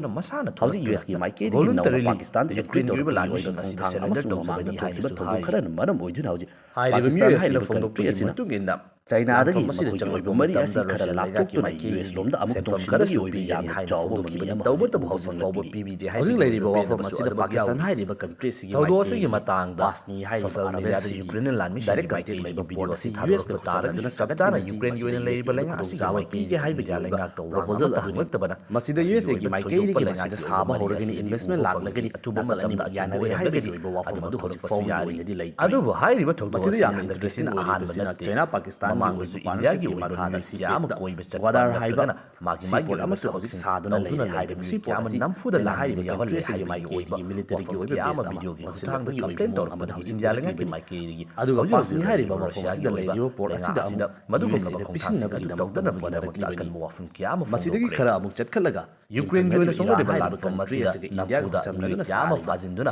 ꯍꯧꯖꯤꯛ ꯌꯨ ꯑꯦꯁꯀꯤ ꯃꯥꯏꯀꯩꯗꯒꯤ ꯅꯧꯅ ꯄꯥꯀꯤꯁꯇꯥꯟꯗ ꯌꯨꯝꯊꯪꯅꯔꯛꯄꯒꯤ ꯑꯣꯏꯕ ꯈꯣꯡꯊꯥꯡ ꯑꯃꯁꯨꯡ ꯃꯃꯥꯡꯗ ꯊꯣꯛꯈꯤꯕ ꯊꯧꯗꯣꯛ ꯈꯔꯅ ꯃꯔꯝ ꯑꯣꯏꯗꯨꯅ ꯍꯧꯖꯤꯛ ꯄꯥꯀꯤꯁꯇꯥꯟ ꯍꯥꯏꯔꯤꯕ ꯃꯤꯑꯣꯏ ꯑꯁꯤꯅ ꯐꯣꯡꯗꯣꯛꯄꯒꯤ ꯃꯇꯨꯡ ꯏꯟꯅ, ꯆꯥꯏꯅꯥꯗꯒꯤ ꯃꯈꯣꯏꯒꯤ ꯑꯣꯏꯕ ꯃꯔꯤ ꯑꯁꯤ ꯈꯔ ꯂꯥꯞꯊꯣꯛꯇꯨꯅ ꯌꯨ ꯑꯦꯁ ꯂꯣꯝꯗ ꯑꯃꯨꯛ ꯇꯣꯡꯁꯤꯟꯕꯒꯤ ꯑꯣꯏꯕ ꯌꯥꯝꯅ ꯆꯥꯎꯕ ꯃꯃꯤ ꯑꯃ ꯍꯧꯖꯤꯛ ꯍꯧꯖꯤꯛ ꯐꯪꯂꯛꯂꯤ꯫ ꯍꯧꯖꯤꯛ ꯂꯩꯔꯤꯕ ꯋꯥꯐꯝ ꯑꯁꯤꯗ ꯄꯥꯀꯤꯁꯇꯥꯟ ꯍꯥꯏꯔꯤꯕ country ꯑꯁꯤꯒꯤ ꯃꯥꯏꯀꯩꯒꯤ ꯃꯇꯥꯡꯗ ꯄꯥꯁꯅꯤ ꯍꯥꯏꯔꯤꯕ social mediaꯗ Ukraineꯅ ꯂꯥꯟꯃꯤꯁꯤꯡꯒꯤ ꯃꯥꯏꯀꯩꯒꯤ video ꯑꯁꯤ ꯌꯨ ꯑꯦꯁ ꯇꯥꯔꯒꯗꯤ ꯆꯞ ꯆꯥꯅ Ukraineꯒꯤ ꯑꯣꯏꯅ ꯂꯩꯔꯤꯕ ꯂꯩꯉꯥꯛ ꯑꯁꯤꯒꯤ ꯃꯥꯏꯀꯩꯗꯒꯤ ꯏꯟꯗꯤꯌꯥ ꯂꯩꯉꯥꯛꯇ ꯋꯥ ꯉꯥꯡꯕ ꯇꯥꯍꯟꯂꯛꯇꯕꯅ ꯃꯁꯤꯗ ꯌꯨ ꯑꯦꯁꯀꯤ ꯃꯥꯏꯀꯩꯗꯒꯤ ꯃꯁꯤꯗ ꯁꯥꯕ ꯍꯧꯔꯒꯅꯤ, investment ꯂꯥꯛꯂꯒꯅꯤ, ꯅꯥꯀꯜ ꯑꯅꯤꯃꯛ ꯌꯥꯅꯔꯦ ꯍꯥꯏꯕꯒꯤ ꯋꯥꯐꯝ ꯑꯗꯨ ꯍꯧꯖꯤꯛ ꯐꯥꯎꯕ ꯑꯣꯏꯅꯗꯤ ꯂꯩꯇꯦ꯫ ꯑꯗꯨꯕꯨ ꯍꯥꯏꯔꯤꯕ ꯊꯧꯗꯣꯛ ꯃꯁꯤꯗ ꯌꯥꯝꯅ interesting ꯑꯣꯏꯔꯤꯕꯁꯤꯅ ꯆꯥꯏꯅꯥ ꯄꯥꯀꯤꯁꯇꯥꯟ ꯃꯃꯥꯡꯗꯁꯨ ꯏꯟꯗꯤꯌꯥꯒꯤ ꯑꯣꯏꯕ ꯃꯤꯑꯣꯏ ꯀꯌꯥ ꯑꯃ ꯀꯣꯏꯕ ꯆꯠꯄ ꯒ꯭ꯋꯥꯗꯥꯔ ꯍꯥꯏꯕ ꯃꯥꯒꯤ ꯃꯥꯒꯤ ꯑꯣꯏꯕ ꯊꯕꯛꯁꯤꯡ ꯇꯧꯗꯨꯅ ꯂꯩꯔꯦ ꯍꯥꯏꯕ ꯃꯤꯑꯣꯏ ꯀꯌꯥ ꯑꯃ ꯅꯝꯐꯨꯗ ꯂꯥꯛꯍꯟꯕ ꯌꯥꯎꯍꯜꯂꯦ ꯍꯥꯏꯕꯒꯤ ꯀꯌꯥ ꯑꯃ ꯚꯤꯗꯤꯑꯣꯒꯤ ꯃꯈꯣꯟ ꯀꯌꯥ ꯑꯃ ꯚꯤꯗꯤꯑꯣꯒꯤ ꯈꯨꯠꯊꯥꯡꯗ ꯀꯝꯄ꯭ꯂꯦꯟ ꯇꯧꯔꯛꯄꯗ ꯍꯧꯖꯤꯛ ꯏꯟꯗꯤꯌꯥ ꯂꯩꯉꯥꯛꯀꯤ ꯃꯥꯏꯀꯩꯗꯒꯤ ꯍꯧꯖꯤꯛ ꯍꯧꯖꯤꯛ ꯍꯥꯏꯔꯤꯕ ꯃꯐꯝ ꯑꯁꯤꯗ ꯂꯩꯔꯤꯕ ꯄꯣꯠ ꯑꯁꯤꯗ ꯑꯃꯨꯛ ꯃꯗꯨꯒꯨꯝꯂꯕ ꯈꯣꯡꯊꯥꯡꯁꯤꯡ ꯑꯗꯨ ꯇꯧꯗꯅꯕ ꯍꯣꯠꯅꯕꯗ ꯑꯀꯟꯕ ꯋꯥꯐꯝ ꯀꯌꯥ ꯑꯃ ꯐꯣꯡꯗꯣꯛꯈ꯭ꯔꯦ꯫ ꯃꯁꯤꯗꯒꯤ ꯈꯔ ꯑꯃꯨꯛ ꯆꯠꯈꯠꯂꯒ ꯌꯨꯀ꯭ꯔꯦꯟꯒꯤ ꯑꯣꯏꯅ ꯁꯣꯛꯅꯔꯤꯕ ꯂꯥꯟꯐꯝ ꯑꯁꯤꯗ ꯅꯝꯐꯨꯗ ꯃꯤꯑꯣꯏ ꯀꯌꯥ ꯑꯃ ꯐꯥꯖꯤꯟꯗꯨꯅ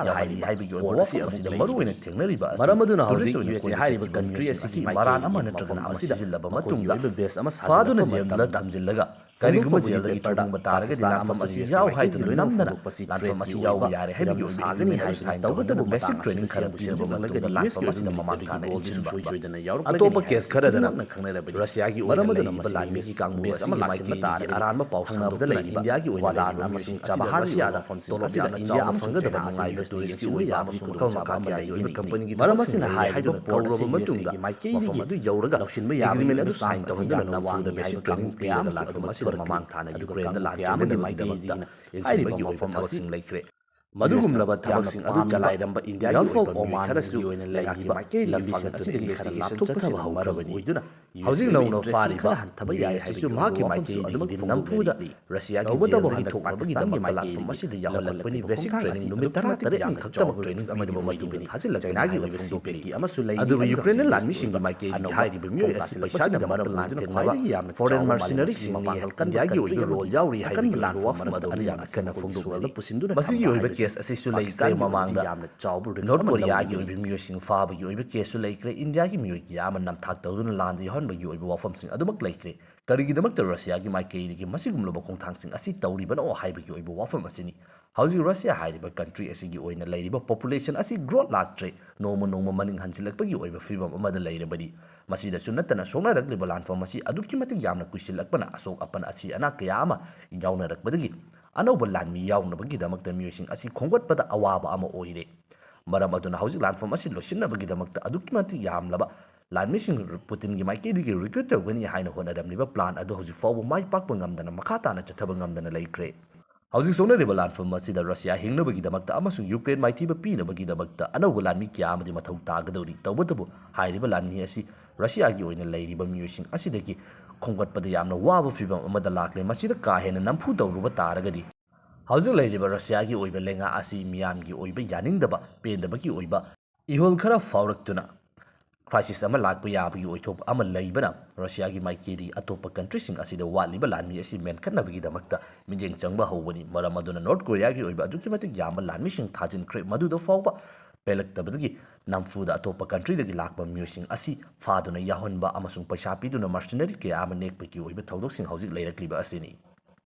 ꯌꯥꯍꯜꯂꯤ ꯍꯥꯏꯕꯒꯤ ꯑꯣꯏꯕ ꯋꯥꯐꯝ ꯑꯁꯤꯗ ꯃꯔꯨꯑꯣꯏꯅ ꯊꯦꯡꯅꯔꯤꯕ ꯑꯁꯤ ꯃꯔꯝ ꯑꯗꯨꯅ ꯍꯧꯖꯤꯛ ꯌꯨ ꯑꯦꯁ ꯑꯦ ꯍꯥꯏꯔꯤꯕ ꯀꯟꯇ꯭ꯔꯤ ꯑꯁꯤꯒꯤ ꯃꯔꯥꯟ ꯑꯃ ꯅꯠꯇ꯭ꯔꯒ ꯑꯃ ꯁꯤꯖꯤꯜꯂꯕ ꯃꯇꯨꯡꯗ ꯐꯥꯗꯨꯅ ꯖꯦꯜꯗ ꯊꯝꯖꯤꯜꯂꯒ ꯀꯔꯤꯒꯨꯝꯕ ꯖꯦꯜꯗꯒꯤ ꯊꯣꯛꯂꯛꯄ ꯇꯥꯔꯒꯗꯤ ꯂꯥꯟꯐꯝ ꯑꯁꯤ ꯌꯥꯎ ꯍꯥꯏꯗꯨꯅ ꯅꯝꯗꯅ ꯂꯥꯟꯐꯝ ꯑꯁꯤ ꯌꯥꯎꯕ ꯌꯥꯔꯦ ꯍꯥꯏꯕꯒꯤ ꯑꯣꯏꯕ ꯁꯥꯏꯟ ꯇꯧꯕꯇꯕꯨ ꯕꯦꯁꯤꯛ ꯇ꯭ꯔꯦꯅꯤꯡ ꯈꯔ ꯄꯤꯔꯕ ꯃꯇꯨꯡꯗ ꯂꯥꯟꯐꯝ ꯑꯁꯤꯗ ꯃꯃꯥꯡ ꯊꯥꯅ ꯏꯟꯁꯤꯟꯕ꯫ ꯑꯇꯣꯞꯄ ꯀꯦꯁ ꯈꯔꯗꯅ ꯔꯁꯤꯌꯥꯒꯤ ꯑꯣꯏꯅ ꯂꯩꯔꯤꯕ ꯂꯥꯟꯃꯤꯒꯤ ꯀꯥꯡꯕꯨ ꯑꯁꯤꯒꯤ ꯃꯥꯏꯀꯩꯗꯒꯤ ꯑꯔꯥꯟꯕ ꯄꯥꯎ ꯁꯟꯗꯣꯛꯄꯗ ꯂꯩꯔꯤꯕ ꯏꯟꯗꯤꯌꯥꯒꯤ ꯑꯣꯏꯅ ꯂꯩꯔꯤꯕ ꯃꯤꯑꯣꯏꯁꯤꯡ ꯑꯁꯤꯗ ꯔꯁꯤꯌꯥꯗ ꯇꯣꯂꯣꯞ ꯌꯥꯝꯅ ꯆꯥꯎꯅ ꯐꯪꯒꯗꯕ ꯅꯨꯡꯉꯥꯏꯕ ꯇꯨꯔꯤꯁꯀꯤ ꯑꯣꯏꯕ ꯑꯃꯁꯨꯡ ꯃꯈꯜ ꯃꯈꯥ ꯀꯌꯥꯒꯤ ꯑꯣꯏꯕ ꯀꯝꯄꯅꯤꯒꯤ ꯃꯔꯝ ꯑꯁꯤꯅ ꯍꯥꯏꯔꯤꯕ ꯀꯧꯔꯕ ꯃꯇꯨꯡꯗ ꯃꯐꯝ ꯑꯗꯨ ꯌꯧꯔꯒ ꯂꯧꯁꯤꯟꯕ ꯌꯥꯕ ꯑꯦꯒ꯭ꯔꯤꯃꯦꯟ ꯑꯗꯨ ꯁꯥꯏꯟ ꯇꯧꯍꯟꯗꯨꯅ ꯅꯝꯐꯨꯗ ꯕꯦꯁꯤꯛ ꯇ꯭ꯔꯦꯅꯤꯡ ꯄꯤꯔꯒ ꯂꯥꯛꯄ ꯑꯁꯤꯗ ꯃꯃꯥꯡ ꯊꯥꯅ ꯌꯨꯀ꯭ꯔꯦꯟꯗ ꯂꯥꯟ ꯊꯦꯡꯅꯅꯕꯒꯤꯗꯃꯛꯇ ꯏꯟꯁꯤꯟꯕꯒꯤ ꯑꯣꯏꯕ ꯊꯕꯛꯁꯤꯡ ꯂꯩꯈ꯭ꯔꯦ꯫ ꯃꯗꯨꯒꯨꯝꯂꯕ ꯊꯕꯛꯁꯤꯡ ꯑꯗꯨ ꯆꯂꯥꯏꯔꯝꯕ ꯏꯟꯗꯤꯌꯥꯒꯤ ꯑꯣꯏꯕ ꯃꯤꯑꯣꯏ ꯈꯔꯁꯨ ꯂꯩꯉꯥꯛꯀꯤ ꯃꯥꯏꯀꯩ ꯂꯝꯕꯤꯁꯤꯡ ꯑꯁꯤꯗꯒꯤ ꯈꯔ ꯂꯥꯞꯊꯣꯛꯄꯁꯤꯅ ꯃꯔꯝ ꯑꯣꯏꯗꯨꯅ ꯍꯧꯖꯤꯛ ꯅꯧꯅ ꯐꯥꯔꯤꯕ ꯌꯨ ꯑꯦꯁ ꯑꯦꯁꯨ ꯃꯍꯥꯛꯀꯤ ꯃꯥꯏꯀꯩꯗꯒꯤꯗꯤ ꯅꯝꯐꯨꯗ ꯔꯁꯤꯌꯥꯒꯤ ꯖꯦꯜꯗꯒꯤ ꯊꯣꯛꯅꯕꯒꯤꯗꯃꯛꯇ ꯂꯥꯟꯐꯝ ꯑꯁꯤꯗ ꯌꯥꯎꯍꯜꯂꯛꯄꯅꯤ꯫ ꯕꯦꯁꯤꯛ ꯇ꯭ꯔꯦꯅꯤꯡ ꯅꯨꯃꯤꯠ ꯇꯔꯥ ꯇꯔꯦꯠꯅꯤ ꯈꯛꯇꯃꯛ ꯇ꯭ꯔꯦꯅꯤꯡ ꯑꯃꯒꯤ ꯃꯇꯨꯡꯗ ꯊꯥꯖꯤꯜꯂꯛꯄꯅꯤ ꯍꯥꯏꯅ ꯐꯣꯡꯗꯣꯛꯈꯤ꯫ ꯑꯗꯨꯕꯨ ꯌꯨꯀ꯭ꯔꯦꯟꯅ ꯂꯥꯟꯃꯤꯁꯤꯡꯒꯤ ꯃꯥꯏꯀꯩꯗꯒꯤ ꯍꯥꯏꯔꯤꯕ ꯃꯤꯑꯣꯏ ꯑꯁꯤ ꯄꯩꯁꯥꯒꯤꯗꯃꯛꯇ ꯂꯥꯟꯊꯦꯡꯅꯕ ꯐꯣꯔꯦꯟ ꯃꯔꯁꯤꯅꯔꯤꯁꯤꯡꯅꯤ, ꯏꯟꯗꯤꯌꯥꯒꯤ ꯑꯣꯏꯕ ꯔꯣꯜ ꯌꯥꯎꯔꯤ ꯍꯥꯏꯕꯒꯤ ꯑꯣꯏꯕ ꯋꯥꯐꯝ ꯑꯗꯨ ꯌꯥꯝꯅ ꯀꯟꯅ ꯐꯣꯡꯗꯣꯛꯂꯒ ꯄꯨꯁꯤꯟꯗꯨꯅ ꯃꯁꯤꯒꯤ ꯑꯣꯏꯕ ꯀꯦꯁ ꯑꯁꯤꯁꯨ ꯂꯩꯈ꯭ꯔꯦ꯫ ꯃꯃꯥꯡꯗ ꯌꯥꯝꯅ ꯆꯥꯎꯕ ꯅꯣꯔꯠ ꯀꯣꯔꯤꯌꯥꯒꯤ ꯑꯣꯏꯕ ꯃꯤꯑꯣꯏꯁꯤꯡ ꯐꯥꯕꯒꯤ ꯑꯣꯏꯕ ꯀꯦꯁꯁꯨ ꯂꯩꯈ꯭ꯔꯦ꯫ ꯏꯟꯗꯤꯌꯥꯒꯤ ꯃꯤꯑꯣꯏ ꯀꯌꯥ ꯑꯃ ꯅꯝꯊꯥꯛ ꯇꯧꯗꯨꯅ ꯂꯥꯟꯗ ꯌꯥꯎꯍꯟꯕꯒꯤ ꯑꯣꯏꯕ ꯋꯥꯐꯝꯁꯤꯡ ꯑꯗꯨꯃꯛ ꯂꯩꯈ꯭ꯔꯦ꯫ ꯀꯔꯤꯒꯤꯗꯃꯛꯇ ꯔꯁꯤꯌꯥꯒꯤ ꯃꯥꯏꯀꯩꯗꯒꯤ ꯃꯁꯤꯒꯨꯝꯂꯕ ꯈꯣꯡꯊꯥꯡꯁꯤꯡ ꯑꯁꯤ ꯇꯧꯔꯤꯕꯅꯣ ꯍꯥꯏꯕꯒꯤ ꯑꯣꯏꯕ ꯋꯥꯐꯝ ꯑꯁꯤꯅꯤ꯫ ꯍꯧꯖꯤꯛ ꯔꯁꯤꯌꯥ ꯍꯥꯏꯔꯤꯕ ꯀꯟꯇ꯭ꯔꯤ ꯑꯁꯤꯒꯤ ꯑꯣꯏꯅ ꯂꯩꯔꯤꯕ ꯄꯣꯄꯨꯂꯦꯁꯟ ꯑꯁꯤ ꯒ꯭ꯔꯣꯠ ꯂꯥꯛꯇ꯭ꯔꯦ, ꯅꯣꯡꯃ ꯅꯣꯡꯃ ꯃꯅꯤꯡ ꯍꯟꯖꯤꯜꯂꯛꯄꯒꯤ ꯑꯣꯏꯕ ꯐꯤꯕꯝ ꯑꯃꯗ ꯂꯩꯔꯕꯗꯤ꯫ ꯃꯁꯤꯗꯁꯨ ꯅꯠꯇꯅ ꯁꯣꯛꯅꯔꯛꯂꯤꯕ ꯂꯥꯟꯐꯝ ꯑꯁꯤ ꯑꯗꯨꯛꯀꯤ ꯃꯇꯤꯛ ꯌꯥꯝꯅ ꯀꯨꯏꯁꯤꯜꯂꯛꯄꯅ ꯑꯁꯣꯛ ꯑꯄꯟ ꯑꯁꯤ ꯑꯅꯥ ꯀꯌꯥ ꯑꯃ ꯌꯥꯎꯅꯔꯛꯄꯗꯒꯤ ꯑꯅꯧꯕ ꯂꯥꯟꯃꯤ ꯌꯥꯎꯅꯕꯒꯤꯗꯃꯛꯇ ꯃꯤꯑꯣꯏꯁꯤꯡ ꯑꯁꯤ ꯈꯣꯝꯒꯠꯄꯗ ꯑꯋꯥꯕ ꯑꯃ ꯑꯣꯏꯔꯦ꯫ ꯃꯔꯝ ꯑꯗꯨꯅ ꯍꯧꯖꯤꯛ ꯂꯥꯟꯐꯝ ꯑꯁꯤ ꯂꯣꯏꯁꯤꯟꯅꯕꯒꯤꯗꯃꯛꯇ ꯑꯗꯨꯛꯀꯤ ꯃꯇꯤꯛ ꯌꯥꯝꯂꯕ ꯂꯥꯟꯃꯤꯁꯤꯡ ꯄꯨꯇꯤꯟꯒꯤ ꯃꯥꯏꯀꯩꯗꯒꯤ ꯔꯤꯀ꯭ꯔꯨꯠ ꯇꯧꯒꯅꯤ ꯍꯥꯏꯅ ꯍꯣꯠꯅꯔꯝꯂꯤꯕ ꯄ꯭ꯂꯥꯟ ꯑꯗꯨ ꯍꯧꯖꯤꯛ ꯐꯥꯎꯕ ꯃꯥꯏ ꯄꯥꯛꯄ ꯉꯝꯗꯅ ꯃꯈꯥ ꯇꯥꯅ ꯆꯠꯊꯕ ꯉꯝꯗꯅ ꯂꯩꯈ꯭ꯔꯦ꯫ ꯍꯧꯖꯤꯛ ꯁꯣꯛꯅꯔꯤꯕ ꯂꯥꯟꯐꯝ ꯑꯁꯤꯗ ꯔꯁꯤꯌꯥ ꯍꯤꯡꯅꯕꯒꯤꯗꯃꯛꯇ ꯑꯃꯁꯨꯡ ꯌꯨꯀ꯭ꯔꯦꯟ ꯃꯥꯏꯊꯤꯕ ꯄꯤꯅꯕꯒꯤꯗꯃꯛꯇ ꯑꯅꯧꯕ ꯂꯥꯟꯃꯤ ꯀꯌꯥ ꯑꯃꯗꯤ ꯃꯊꯧ ꯇꯥꯒꯗꯧꯔꯤ꯫ ꯇꯧꯕꯇꯕꯨ ꯍꯥꯏꯔꯤꯕ ꯂꯥꯟꯃꯤ ꯑꯁꯤ ꯔꯁꯤꯌꯥꯒꯤ ꯑꯣꯏꯅ ꯂꯩꯔꯤꯕ ꯃꯤꯑꯣꯏꯁꯤꯡ ꯑꯁꯤꯗꯒꯤ ꯈꯣꯝꯒꯠꯄꯗ ꯌꯥꯝꯅ ꯋꯥꯕ ꯐꯤꯕꯝ ꯑꯃꯗ ꯂꯥꯛꯂꯦ꯫ ꯃꯁꯤꯗ ꯀꯥ ꯍꯦꯟꯅ ꯅꯝꯐꯨ ꯇꯧꯔꯨꯕ ꯇꯥꯔꯒꯗꯤ ꯍꯧꯖꯤꯛ ꯂꯩꯔꯤꯕ ꯔꯁꯤꯌꯥꯒꯤ ꯑꯣꯏꯕ ꯂꯩꯉꯥꯛ ꯑꯁꯤ ꯃꯤꯌꯥꯝꯒꯤ ꯑꯣꯏꯕ ꯌꯥꯅꯤꯡꯗꯕ ꯄꯦꯟꯗꯕꯒꯤ ꯑꯣꯏꯕ ꯏꯍꯨꯜ ꯈꯔ ꯐꯥꯎꯔꯛꯇꯨꯅ ꯀ꯭ꯔꯥꯏꯁꯤꯁ ꯑꯃ ꯂꯥꯛꯄ ꯌꯥꯕꯒꯤ ꯑꯣꯏꯊꯣꯛꯄ ꯑꯃ ꯂꯩꯕꯅ ꯔꯁꯤꯌꯥꯒꯤ ꯃꯥꯏꯀꯩꯗꯒꯤ ꯑꯇꯣꯞꯄ ꯀꯟꯇ꯭ꯔꯤꯁꯤꯡ ꯑꯁꯤꯗ ꯋꯥꯠꯂꯤꯕ ꯂꯥꯟꯃꯤ ꯑꯁꯤ ꯃꯦꯟꯈꯠꯅꯕꯒꯤꯗꯃꯛꯇ ꯃꯤꯠꯌꯦꯡ ꯆꯪꯕ ꯍꯧꯕꯅꯤ꯫ ꯃꯔꯝ ꯑꯗꯨꯅ ꯅꯣꯔꯠ ꯀꯣꯔꯤꯌꯥꯒꯤ ꯑꯣꯏꯕ ꯑꯗꯨꯛꯀꯤ ꯃꯇꯤꯛ ꯌꯥꯝꯕ ꯂꯥꯟꯃꯤꯁꯤꯡ ꯊꯥꯖꯤꯟꯈ꯭ꯔꯦ꯫ ꯃꯗꯨꯗ ꯐꯥꯎꯕ ꯄꯦꯜꯂꯛꯇꯕꯗꯒꯤ ꯅꯝꯐꯨꯗ ꯑꯇꯣꯞꯄ ꯀꯟꯇ꯭ꯔꯤꯗꯒꯤ ꯂꯥꯛꯄ ꯃꯤꯑꯣꯏꯁꯤꯡ ꯑꯁꯤ ꯐꯥꯗꯨꯅ ꯌꯥꯎꯍꯟꯕ ꯑꯃꯁꯨꯡ ꯄꯩꯁꯥ ꯄꯤꯗꯨꯅ ꯃꯔꯁꯤꯅꯔꯤ ꯀꯌꯥ ꯑꯃ ꯅꯦꯛꯄꯒꯤ ꯑꯣꯏꯕ ꯊꯧꯗꯣꯛꯁꯤꯡ ꯍꯧꯖꯤꯛ ꯂꯩꯔꯛꯂꯤꯕ ꯑꯁꯤꯅꯤ꯫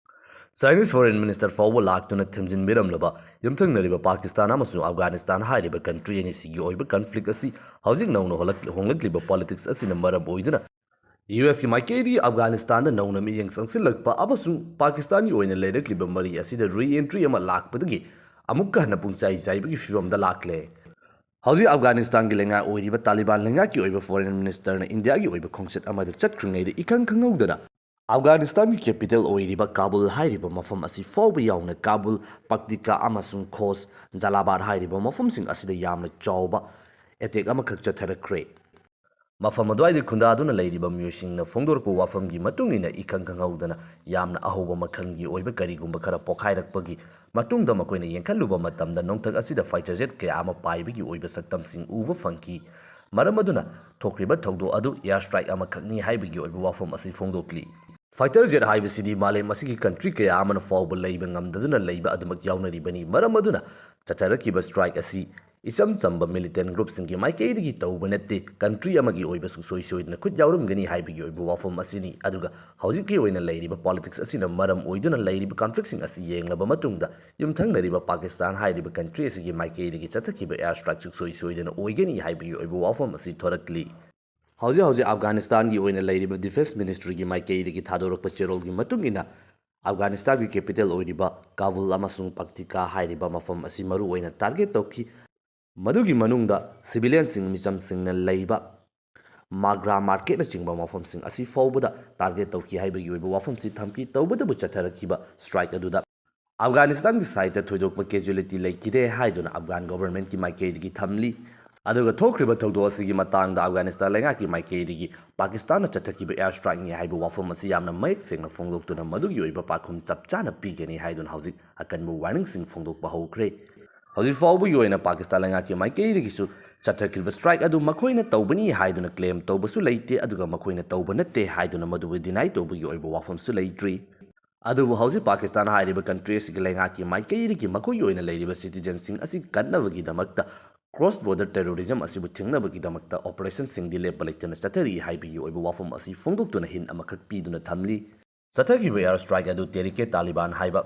ꯆꯥꯏꯅꯤꯁ ꯐꯣꯔꯦꯟ ꯃꯤꯅꯤꯁꯇꯔ ꯐꯥꯎꯕ ꯂꯥꯛꯇꯨꯅ ꯊꯦꯝꯖꯤꯟꯕꯤꯔꯝꯂꯕ ꯌꯨꯝꯊꯪꯅꯔꯤꯕ ꯄꯥꯀꯤꯁꯇꯥꯟ ꯑꯃꯁꯨꯡ ꯑꯐꯒꯥꯅꯤꯁꯇꯥꯟ ꯍꯥꯏꯔꯤꯕ ꯀꯟꯇ꯭ꯔꯤ ꯑꯅꯤꯁꯤꯒꯤ ꯑꯣꯏꯕ ꯀꯟꯐ꯭ꯂꯤꯛ ꯑꯁꯤ ꯍꯧꯖꯤꯛ ꯅꯧꯅ ꯍꯣꯂꯛ-, ꯍꯣꯡꯂꯛꯂꯤꯕ ꯄꯣꯂꯤꯇꯤꯛꯁ ꯑꯁꯤꯅ ꯃꯔꯝ ꯑꯣꯏꯗꯨꯅ ꯌꯨ ꯑꯦꯁꯀꯤ ꯃꯥꯏꯀꯩꯗꯒꯤ ꯑꯐꯒꯥꯅꯤꯁꯇꯥꯟꯗ ꯅꯧꯅ ꯃꯤꯠꯌꯦꯡ ꯆꯪꯁꯤꯜꯂꯛꯄ ꯑꯃꯁꯨꯡ ꯄꯥꯀꯤꯁꯇꯥꯟꯒꯤ ꯑꯣꯏꯅ ꯂꯩꯔꯛꯂꯤꯕ ꯃꯔꯤ ꯑꯁꯤꯗ ꯔꯤ ꯑꯦꯟꯇ꯭ꯔꯤ ꯑꯃ ꯂꯥꯛꯄꯗꯒꯤ ꯑꯃꯨꯛꯀ ꯍꯟꯅ ꯄꯨꯡꯆꯥꯏ ꯆꯥꯏꯕꯒꯤ ꯐꯤꯕꯝꯗ ꯂꯥꯛꯂꯦ꯫ ꯍꯧꯖꯤꯛ ꯑꯐꯒꯥꯅꯤꯁꯇꯥꯟꯒꯤ ꯂꯩꯉꯥꯛ ꯑꯣꯏꯔꯤꯕ ꯇꯥꯂꯤꯕꯥꯟ ꯂꯩꯉꯥꯛꯀꯤ ꯑꯣꯏꯕ ꯐꯣꯔꯦꯟ ꯃꯤꯅꯤꯁꯇꯔꯅ ꯏꯟꯗꯤꯌꯥꯒꯤ ꯑꯣꯏꯕ ꯈꯣꯡꯆꯠ ꯑꯃꯗ ꯆꯠꯈ꯭ꯔꯤꯉꯩꯗ ꯏꯈꯪ ꯈꯪꯍꯧꯗꯅ ꯑꯐꯒꯥꯅꯤꯁꯇꯥꯟꯒꯤ ꯀꯦꯄꯤꯇꯦꯜ ꯑꯣꯏꯔꯤꯕ ꯀꯥꯕꯨꯜ ꯍꯥꯏꯔꯤꯕ ꯃꯐꯝ ꯑꯁꯤ ꯐꯥꯎꯕ ꯌꯥꯎꯅ ꯀꯥꯕꯨꯜ, ꯄꯛꯇꯤꯀꯥ ꯑꯃꯁꯨꯡ ꯈꯣꯁ ꯖꯂꯥꯕꯥꯗ ꯍꯥꯏꯔꯤꯕ ꯃꯐꯝꯁꯤꯡ ꯑꯁꯤꯗ ꯌꯥꯝꯅ ꯆꯥꯎꯕ ꯑꯦꯇꯦꯛ ꯑꯃꯈꯛ ꯆꯠꯊꯔꯛꯈ꯭ꯔꯦ꯫ ꯃꯐꯝ ꯑꯗꯨꯋꯥꯏꯗ ꯈꯨꯟꯗꯥꯗꯨꯅ ꯂꯩꯔꯤꯕ ꯃꯤꯑꯣꯏꯁꯤꯡꯅ ꯐꯣꯡꯗꯣꯔꯛꯄ ꯋꯥꯐꯝꯒꯤ ꯃꯇꯨꯡ ꯏꯟꯅ ꯏꯈꯪ ꯈꯪꯍꯧꯗꯅ ꯌꯥꯝꯅ ꯑꯍꯧꯕ ꯃꯈꯜꯒꯤ ꯑꯣꯏꯕ ꯀꯔꯤꯒꯨꯝꯕ ꯈꯔ ꯄꯣꯈꯥꯏꯔꯛꯄꯒꯤ ꯃꯇꯨꯡꯗ ꯃꯈꯣꯏꯅ ꯌꯦꯡꯈꯠꯂꯨꯕ ꯃꯇꯝꯗ ꯅꯣꯡꯊꯛ ꯑꯁꯤꯗ ꯐꯥꯏꯇꯔ ꯖꯦꯠ ꯀꯌꯥ ꯑꯃ ꯄꯥꯏꯕꯒꯤ ꯑꯣꯏꯕ ꯁꯛꯇꯝꯁꯤꯡ ꯎꯕ ꯐꯪꯈꯤ꯫ ꯃꯔꯝ ꯑꯗꯨꯅ ꯊꯣꯛꯈ꯭ꯔꯤꯕ ꯊꯧꯗꯣꯛ ꯑꯗꯨ ꯑꯦꯌꯔ ꯁ꯭ꯇ꯭ꯔꯥꯏꯛ ꯑꯃꯈꯛꯅꯤ ꯍꯥꯏꯕꯒꯤ ꯑꯣꯏꯕ ꯋꯥꯐꯝ ꯑꯁꯤ ꯐꯣꯡꯗꯣꯛꯂꯤ꯫ ꯐꯥꯏꯇꯔ ꯖꯦꯠ ꯍꯥꯏꯕꯁꯤꯗꯤ ꯃꯥꯂꯦꯝ ꯑꯁꯤꯒꯤ ꯀꯟꯇ꯭ꯔꯤ ꯀꯌꯥ ꯑꯃꯅ ꯐꯥꯎꯕ ꯂꯩꯕ ꯉꯝꯗꯗꯨꯅ ꯂꯩꯕ ꯑꯗꯨꯃꯛ ꯌꯥꯎꯅꯔꯤꯕꯅꯤ꯫ ꯃꯔꯝ ꯑꯗꯨꯅ ꯆꯠꯊꯔꯛꯈꯤꯕ ꯁ꯭ꯇ꯭ꯔꯥꯏꯛ ꯑꯁꯤ ꯏꯆꯝ ꯆꯝꯕ ꯃꯤꯂꯤꯇꯦꯟ ꯒ꯭ꯔꯨꯞꯁꯤꯡꯒꯤ ꯃꯥꯏꯀꯩꯗꯒꯤ ꯇꯧꯕ ꯅꯠꯇꯦ, ꯀꯟꯇ꯭ꯔꯤ ꯑꯃꯒꯤ ꯑꯣꯏꯕ ꯁꯨꯡꯁꯣꯏ ꯁꯣꯏꯗꯅ ꯈꯨꯠ ꯌꯥꯎꯔꯝꯒꯅꯤ ꯍꯥꯏꯕꯒꯤ ꯑꯣꯏꯕ ꯋꯥꯐꯝ ꯑꯁꯤꯅꯤ꯫ ꯑꯗꯨꯒ ꯍꯧꯖꯤꯛꯀꯤ ꯑꯣꯏꯅ ꯂꯩꯔꯤꯕ ꯄꯣꯂꯤꯇꯤꯛꯁ ꯑꯁꯤꯅ ꯃꯔꯝ ꯑꯣꯏꯗꯨꯅ ꯂꯩꯔꯤꯕ ꯀꯟꯐ꯭ꯂꯤꯛꯁꯤꯡ ꯑꯁꯤ ꯌꯦꯡꯂꯕ ꯃꯇꯨꯡꯗ ꯌꯨꯝꯊꯪꯅꯔꯤꯕ ꯄꯥꯀꯤꯁꯇꯥꯟ ꯍꯥꯏꯔꯤꯕ ꯀꯟꯇ꯭ꯔꯤ ꯑꯁꯤꯒꯤ ꯃꯥꯏꯀꯩꯗꯒꯤ ꯆꯠꯊꯈꯤꯕ ꯑꯦꯌꯔ ꯁ꯭ꯇ꯭ꯔꯥꯏꯛ ꯁꯨꯡꯁꯣꯏ ꯁꯣꯏꯗꯅ ꯑꯣꯏꯒꯅꯤ ꯍꯥꯏꯕꯒꯤ ꯑꯣꯏꯕ ꯋꯥꯐꯝ ꯑꯁꯤ ꯊꯣꯔꯛꯂꯤ꯫ ꯍꯧꯖꯤꯛ ꯍꯧꯖꯤꯛ ꯑꯐꯒꯥꯅꯤꯁꯇꯥꯟꯒꯤ ꯑꯣꯏꯅ ꯂꯩꯔꯤꯕ ꯗꯤꯐꯦꯟꯁ ꯃꯤꯅꯤꯁꯇ꯭ꯔꯤꯒꯤ ꯃꯥꯏꯀꯩꯗꯒꯤ ꯊꯥꯗꯣꯔꯛꯄ ꯆꯦꯔꯣꯜꯒꯤ ꯃꯇꯨꯡ ꯏꯟꯅ, ꯑꯐꯒꯥꯅꯤꯁꯇꯥꯟꯒꯤ ꯀꯦꯄꯤꯇꯦꯜ ꯑꯣꯏꯔꯤꯕ ꯀꯥꯕꯨꯜ ꯑꯃꯁꯨꯡ ꯄꯛꯇꯤꯀꯥ ꯍꯥꯏꯔꯤꯕ ꯃꯐꯝ ꯑꯁꯤ ꯃꯔꯨ ꯑꯣꯏꯅ ꯇꯥꯔꯒꯦꯠ ꯇꯧꯈꯤ꯫ ꯃꯗꯨꯒꯤ ꯃꯅꯨꯡꯗ ꯁꯤꯚꯤꯂꯤꯌꯟꯁꯤꯡ, ꯃꯤꯆꯝꯁꯤꯡꯅ ꯂꯩꯕ ꯃꯥꯒ꯭ꯔꯥ ꯃꯥꯔꯀꯦꯠꯅꯆꯤꯡꯕ ꯃꯐꯝꯁꯤꯡ ꯑꯁꯤ ꯐꯥꯎꯕꯗ ꯇꯥꯔꯒꯦꯠ ꯇꯧꯈꯤ ꯍꯥꯏꯕꯒꯤ ꯑꯣꯏꯕ ꯋꯥꯐꯝꯁꯤ ꯊꯝꯈꯤ꯫ ꯇꯧꯕꯇꯕꯨ ꯆꯠꯊꯔꯛꯈꯤꯕ ꯁ꯭ꯇ꯭ꯔꯥꯏꯛ ꯑꯗꯨꯗ ꯑꯐꯒꯥꯅꯤꯁꯇꯥꯟꯒꯤ ꯁꯥꯏꯠꯇ ꯊꯣꯏꯗꯣꯛꯄ ꯀꯦꯖꯨꯋꯦꯂꯤꯇꯤ ꯂꯩꯈꯤꯗꯦ ꯍꯥꯏꯗꯨꯅ ꯑꯐꯒꯥꯟ ꯒꯣꯚꯔꯟꯃꯦꯟꯠꯀꯤ ꯃꯥꯏꯀꯩꯗꯒꯤ ꯊꯝꯂꯤ꯫ ꯑꯗꯨꯒ ꯊꯣꯛꯈ꯭ꯔꯤꯕ ꯊꯧꯗꯣꯛ ꯑꯁꯤꯒꯤ ꯃꯇꯥꯡꯗ ꯑꯐꯒꯥꯅꯤꯁꯇꯥꯟ ꯂꯩꯉꯥꯛꯀꯤ ꯃꯥꯏꯀꯩꯗꯒꯤ ꯄꯥꯀꯤꯁꯇꯥꯟꯅ ꯆꯠꯊꯈꯤꯕ air strikeꯅꯤ ꯍꯥꯏꯕ ꯋꯥꯐꯝ ꯑꯁꯤ ꯌꯥꯝꯅ ꯃꯌꯦꯛ ꯁꯦꯡꯅ ꯐꯣꯡꯗꯣꯛꯇꯨꯅ ꯃꯗꯨꯒꯤ ꯑꯣꯏꯕ ꯄꯥꯎꯈꯨꯝ ꯆꯞ ꯆꯥꯅ ꯄꯤꯒꯅꯤ ꯍꯥꯏꯗꯨꯅ ꯍꯧꯖꯤꯛ ꯑꯀꯟꯕ warningꯁꯤꯡ ꯐꯣꯡꯗꯣꯛꯄ ꯍꯧꯈ꯭ꯔꯦ꯫ ꯍꯧꯖꯤꯛ ꯐꯥꯎꯕꯒꯤ ꯑꯣꯏꯅ ꯄꯥꯀꯤꯁꯇꯥꯟ ꯂꯩꯉꯥꯛꯀꯤ ꯃꯥꯏꯀꯩꯗꯒꯤꯁꯨ ꯆꯠꯊꯈ꯭ꯔꯤꯕ strike ꯑꯗꯨ ꯃꯈꯣꯏꯅ ꯇꯧꯕꯅꯤ ꯍꯥꯏꯗꯨꯅ claim ꯇꯧꯕꯁꯨ ꯂꯩꯇꯦ, ꯑꯗꯨꯒ ꯃꯈꯣꯏꯅ ꯇꯧꯕ ꯅꯠꯇꯦ ꯍꯥꯏꯗꯨꯅ ꯃꯗꯨꯕꯨ deny ꯇꯧꯕꯒꯤ ꯑꯣꯏꯕ ꯋꯥꯐꯝꯁꯨ ꯂꯩꯇ꯭ꯔꯤ꯫ ꯑꯗꯨꯕꯨ ꯍꯧꯖꯤꯛ ꯄꯥꯀꯤꯁꯇꯥꯟ ꯍꯥꯏꯔꯤꯕ country ꯑꯁꯤꯒꯤ ꯂꯩꯉꯥꯛꯀꯤ ꯃꯥꯏꯀꯩꯗꯒꯤ ꯃꯈꯣꯏꯒꯤ ꯑꯣꯏꯅ ꯂꯩꯔꯤꯕ citizenꯁꯤꯡ ꯑꯁꯤ ꯀꯟꯅꯕꯒꯤꯗꯃꯛꯇ cross border terrorism ꯑꯁꯤꯕꯨ ꯊꯤꯡꯅꯕꯒꯤꯗꯃꯛꯇ operationꯁꯤꯡꯗꯤ ꯂꯦꯞꯄ ꯂꯩꯇꯅ ꯆꯠꯊꯔꯤ ꯍꯥꯏꯕꯒꯤ ꯑꯣꯏꯕ ꯋꯥꯐꯝ ꯑꯁꯤ ꯐꯣꯡꯗꯣꯛꯇꯨꯅ hint ꯑꯃꯈꯛ ꯄꯤꯗꯨꯅ ꯊꯝꯂꯤ꯫ ꯆꯠꯊꯈꯤꯕ air strike ꯑꯗꯨ ꯇꯦꯔꯤꯀꯦ ꯇꯥꯂꯤꯕꯥꯟ ꯍꯥꯏꯕ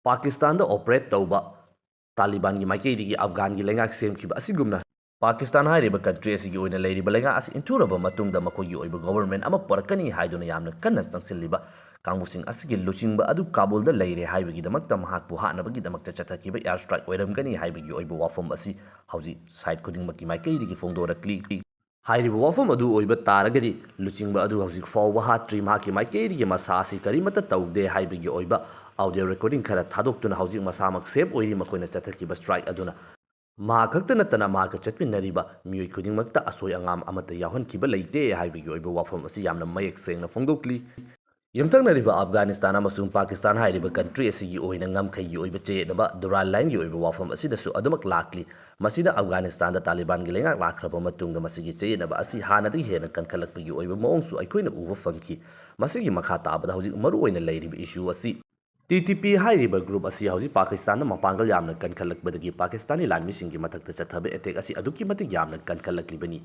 ꯄꯥꯀꯤꯁꯇꯥꯟꯗ operate ꯇꯧꯕ ꯇꯥꯂꯤꯕꯥꯟꯒꯤ ꯃꯥꯏꯀꯩꯗꯒꯤ ꯑꯐꯒꯥꯟꯒꯤ ꯂꯩꯉꯥꯛ ꯁꯦꯝꯈꯤꯕ ꯑꯁꯤꯒꯨꯝꯅ ꯄꯥꯀꯤꯁꯇꯥꯟ ꯍꯥꯏꯔꯤꯕ country ꯑꯁꯤꯒꯤ ꯑꯣꯏꯅ ꯂꯩꯔꯤꯕ ꯂꯩꯉꯥꯛ ꯑꯁꯤ ꯏꯟꯊꯨꯔꯕ ꯃꯇꯨꯡꯗ ꯃꯈꯣꯏꯒꯤ ꯑꯣꯏꯕ government ꯑꯃ ꯄꯨꯔꯛꯀꯅꯤ ꯍꯥꯏꯗꯨꯅ ꯌꯥꯝꯅ ꯀꯟꯅ ꯆꯪꯁꯤꯜꯂꯤꯕ ꯀꯥꯡꯕꯨꯁꯤꯡ ꯑꯁꯤꯒꯤ ꯂꯨꯆꯤꯡꯕ ꯑꯗꯨ ꯀꯥꯕꯨꯜꯗ ꯂꯩꯔꯦ ꯍꯥꯏꯕꯒꯤꯗꯃꯛꯇ ꯃꯍꯥꯛꯄꯨ ꯍꯥꯠꯅꯕꯒꯤꯗꯃꯛꯇ ꯆꯠꯊꯈꯤꯕ air strike ꯑꯣꯏꯔꯝꯒꯅꯤ ꯍꯥꯏꯕꯒꯤ ꯑꯣꯏꯕ ꯋꯥꯐꯝ ꯑꯁꯤ ꯍꯧꯖꯤꯛ side ꯈꯨꯗꯤꯡꯃꯛꯀꯤ ꯃꯥꯏꯀꯩꯗꯒꯤ ꯐꯣꯡꯗꯣꯔꯛꯂꯤ꯫ ꯍꯥꯏꯔꯤꯕ ꯋꯥꯐꯝ ꯑꯗꯨ ꯑꯣꯏꯕ ꯇꯥꯔꯒꯗꯤ ꯂꯨꯆꯤꯡꯕ ꯑꯗꯨ ꯍꯧꯖꯤꯛ ꯐꯥꯎꯕ ꯍꯥꯠꯇ꯭ꯔꯤ, ꯃꯍꯥꯛꯀꯤ ꯃꯥꯏꯀꯩꯗꯒꯤ ꯃꯁꯥ ꯑꯁꯤ ꯀꯔꯤꯃꯠꯇ ꯇꯧꯗꯦ ꯍꯥꯏꯕꯒꯤ ꯑꯣꯏꯕ audio recording ꯈꯔ ꯊꯥꯗꯣꯛꯇꯨꯅ ꯍꯧꯖꯤꯛ ꯃꯁꯥꯃꯛ safe ꯑꯣꯏꯔꯤ꯫ ꯃꯈꯣꯏꯅ ꯆꯠꯊꯈꯤꯕ strike ꯑꯗꯨꯅ ꯃꯍꯥꯛ ꯈꯛꯇ ꯅꯠꯇꯅ ꯃꯍꯥꯛꯀ ꯆꯠꯃꯤꯟꯅꯔꯤꯕ ꯃꯤꯑꯣꯏ ꯈꯨꯗꯤꯡꯃꯛꯇ ꯑꯁꯣꯏ ꯑꯉꯥꯝ ꯑꯃꯠꯇ ꯌꯥꯎꯍꯟꯈꯤꯕ ꯂꯩꯇꯦ ꯍꯥꯏꯕꯒꯤ ꯑꯣꯏꯕ ꯋꯥꯐꯝ ꯑꯁꯤ ꯌꯥꯝꯅ ꯃꯌꯦꯛ ꯁꯦꯡꯅ ꯐꯣꯡꯗꯣꯛꯂꯤ꯫ ꯌꯨꯝꯊꯪꯅꯔꯤꯕ ꯑꯐꯒꯥꯅꯤꯁꯇꯥꯟ ꯑꯃꯁꯨꯡ ꯄꯥꯀꯤꯁꯇꯥꯟ ꯍꯥꯏꯔꯤꯕ country ꯑꯁꯤꯒꯤ ꯑꯣꯏꯅ ꯉꯝꯈꯩꯒꯤ ꯑꯣꯏꯕ ꯆꯌꯦꯠꯅꯕ Duran Lineꯒꯤ ꯑꯣꯏꯕ ꯋꯥꯐꯝ ꯑꯁꯤꯗꯁꯨ ꯑꯗꯨꯃꯛ ꯂꯥꯛꯂꯤ꯫ ꯃꯁꯤꯗ ꯑꯐꯒꯥꯅꯤꯁꯇꯥꯟꯗ ꯇꯥꯂꯤꯕꯥꯟꯒꯤ ꯂꯩꯉꯥꯛ ꯂꯥꯛꯈ꯭ꯔꯕ ꯃꯇꯨꯡꯗ ꯃꯁꯤꯒꯤ ꯆꯌꯦꯠꯅꯕ ꯑꯁꯤ ꯍꯥꯟꯅꯗꯒꯤ ꯍꯦꯟꯅ ꯀꯟꯈꯠꯂꯛꯄꯒꯤ ꯑꯣꯏꯕ ꯃꯑꯣꯡꯁꯨ ꯑꯩꯈꯣꯏꯅ ꯎꯕ ꯐꯪꯈꯤ꯫ ꯃꯁꯤꯒꯤ ꯃꯈꯥ ꯇꯥꯕꯗ ꯍꯧꯖꯤꯛ ꯃꯔꯨꯑꯣꯏꯅ ꯂꯩꯔꯤꯕ issue ꯑꯁꯤ T T P ꯍꯥꯏꯔꯤꯕ group ꯑꯁꯤ ꯍꯧꯖꯤꯛ ꯄꯥꯀꯤꯁꯇꯥꯟꯗ ꯃꯄꯥꯡꯒꯜ ꯌꯥꯝꯅ ꯀꯟꯈꯠꯂꯛꯄꯗꯒꯤ ꯄꯥꯀꯤꯁꯇꯥꯅꯤ ꯂꯥꯟꯃꯤꯁꯤꯡꯒꯤ ꯃꯊꯛꯇ ꯆꯠꯊꯕ attack ꯑꯁꯤ ꯑꯗꯨꯛꯀꯤ ꯃꯇꯤꯛ ꯌꯥꯝꯅ ꯀꯟꯈꯠꯂꯛꯂꯤꯕꯅꯤ꯫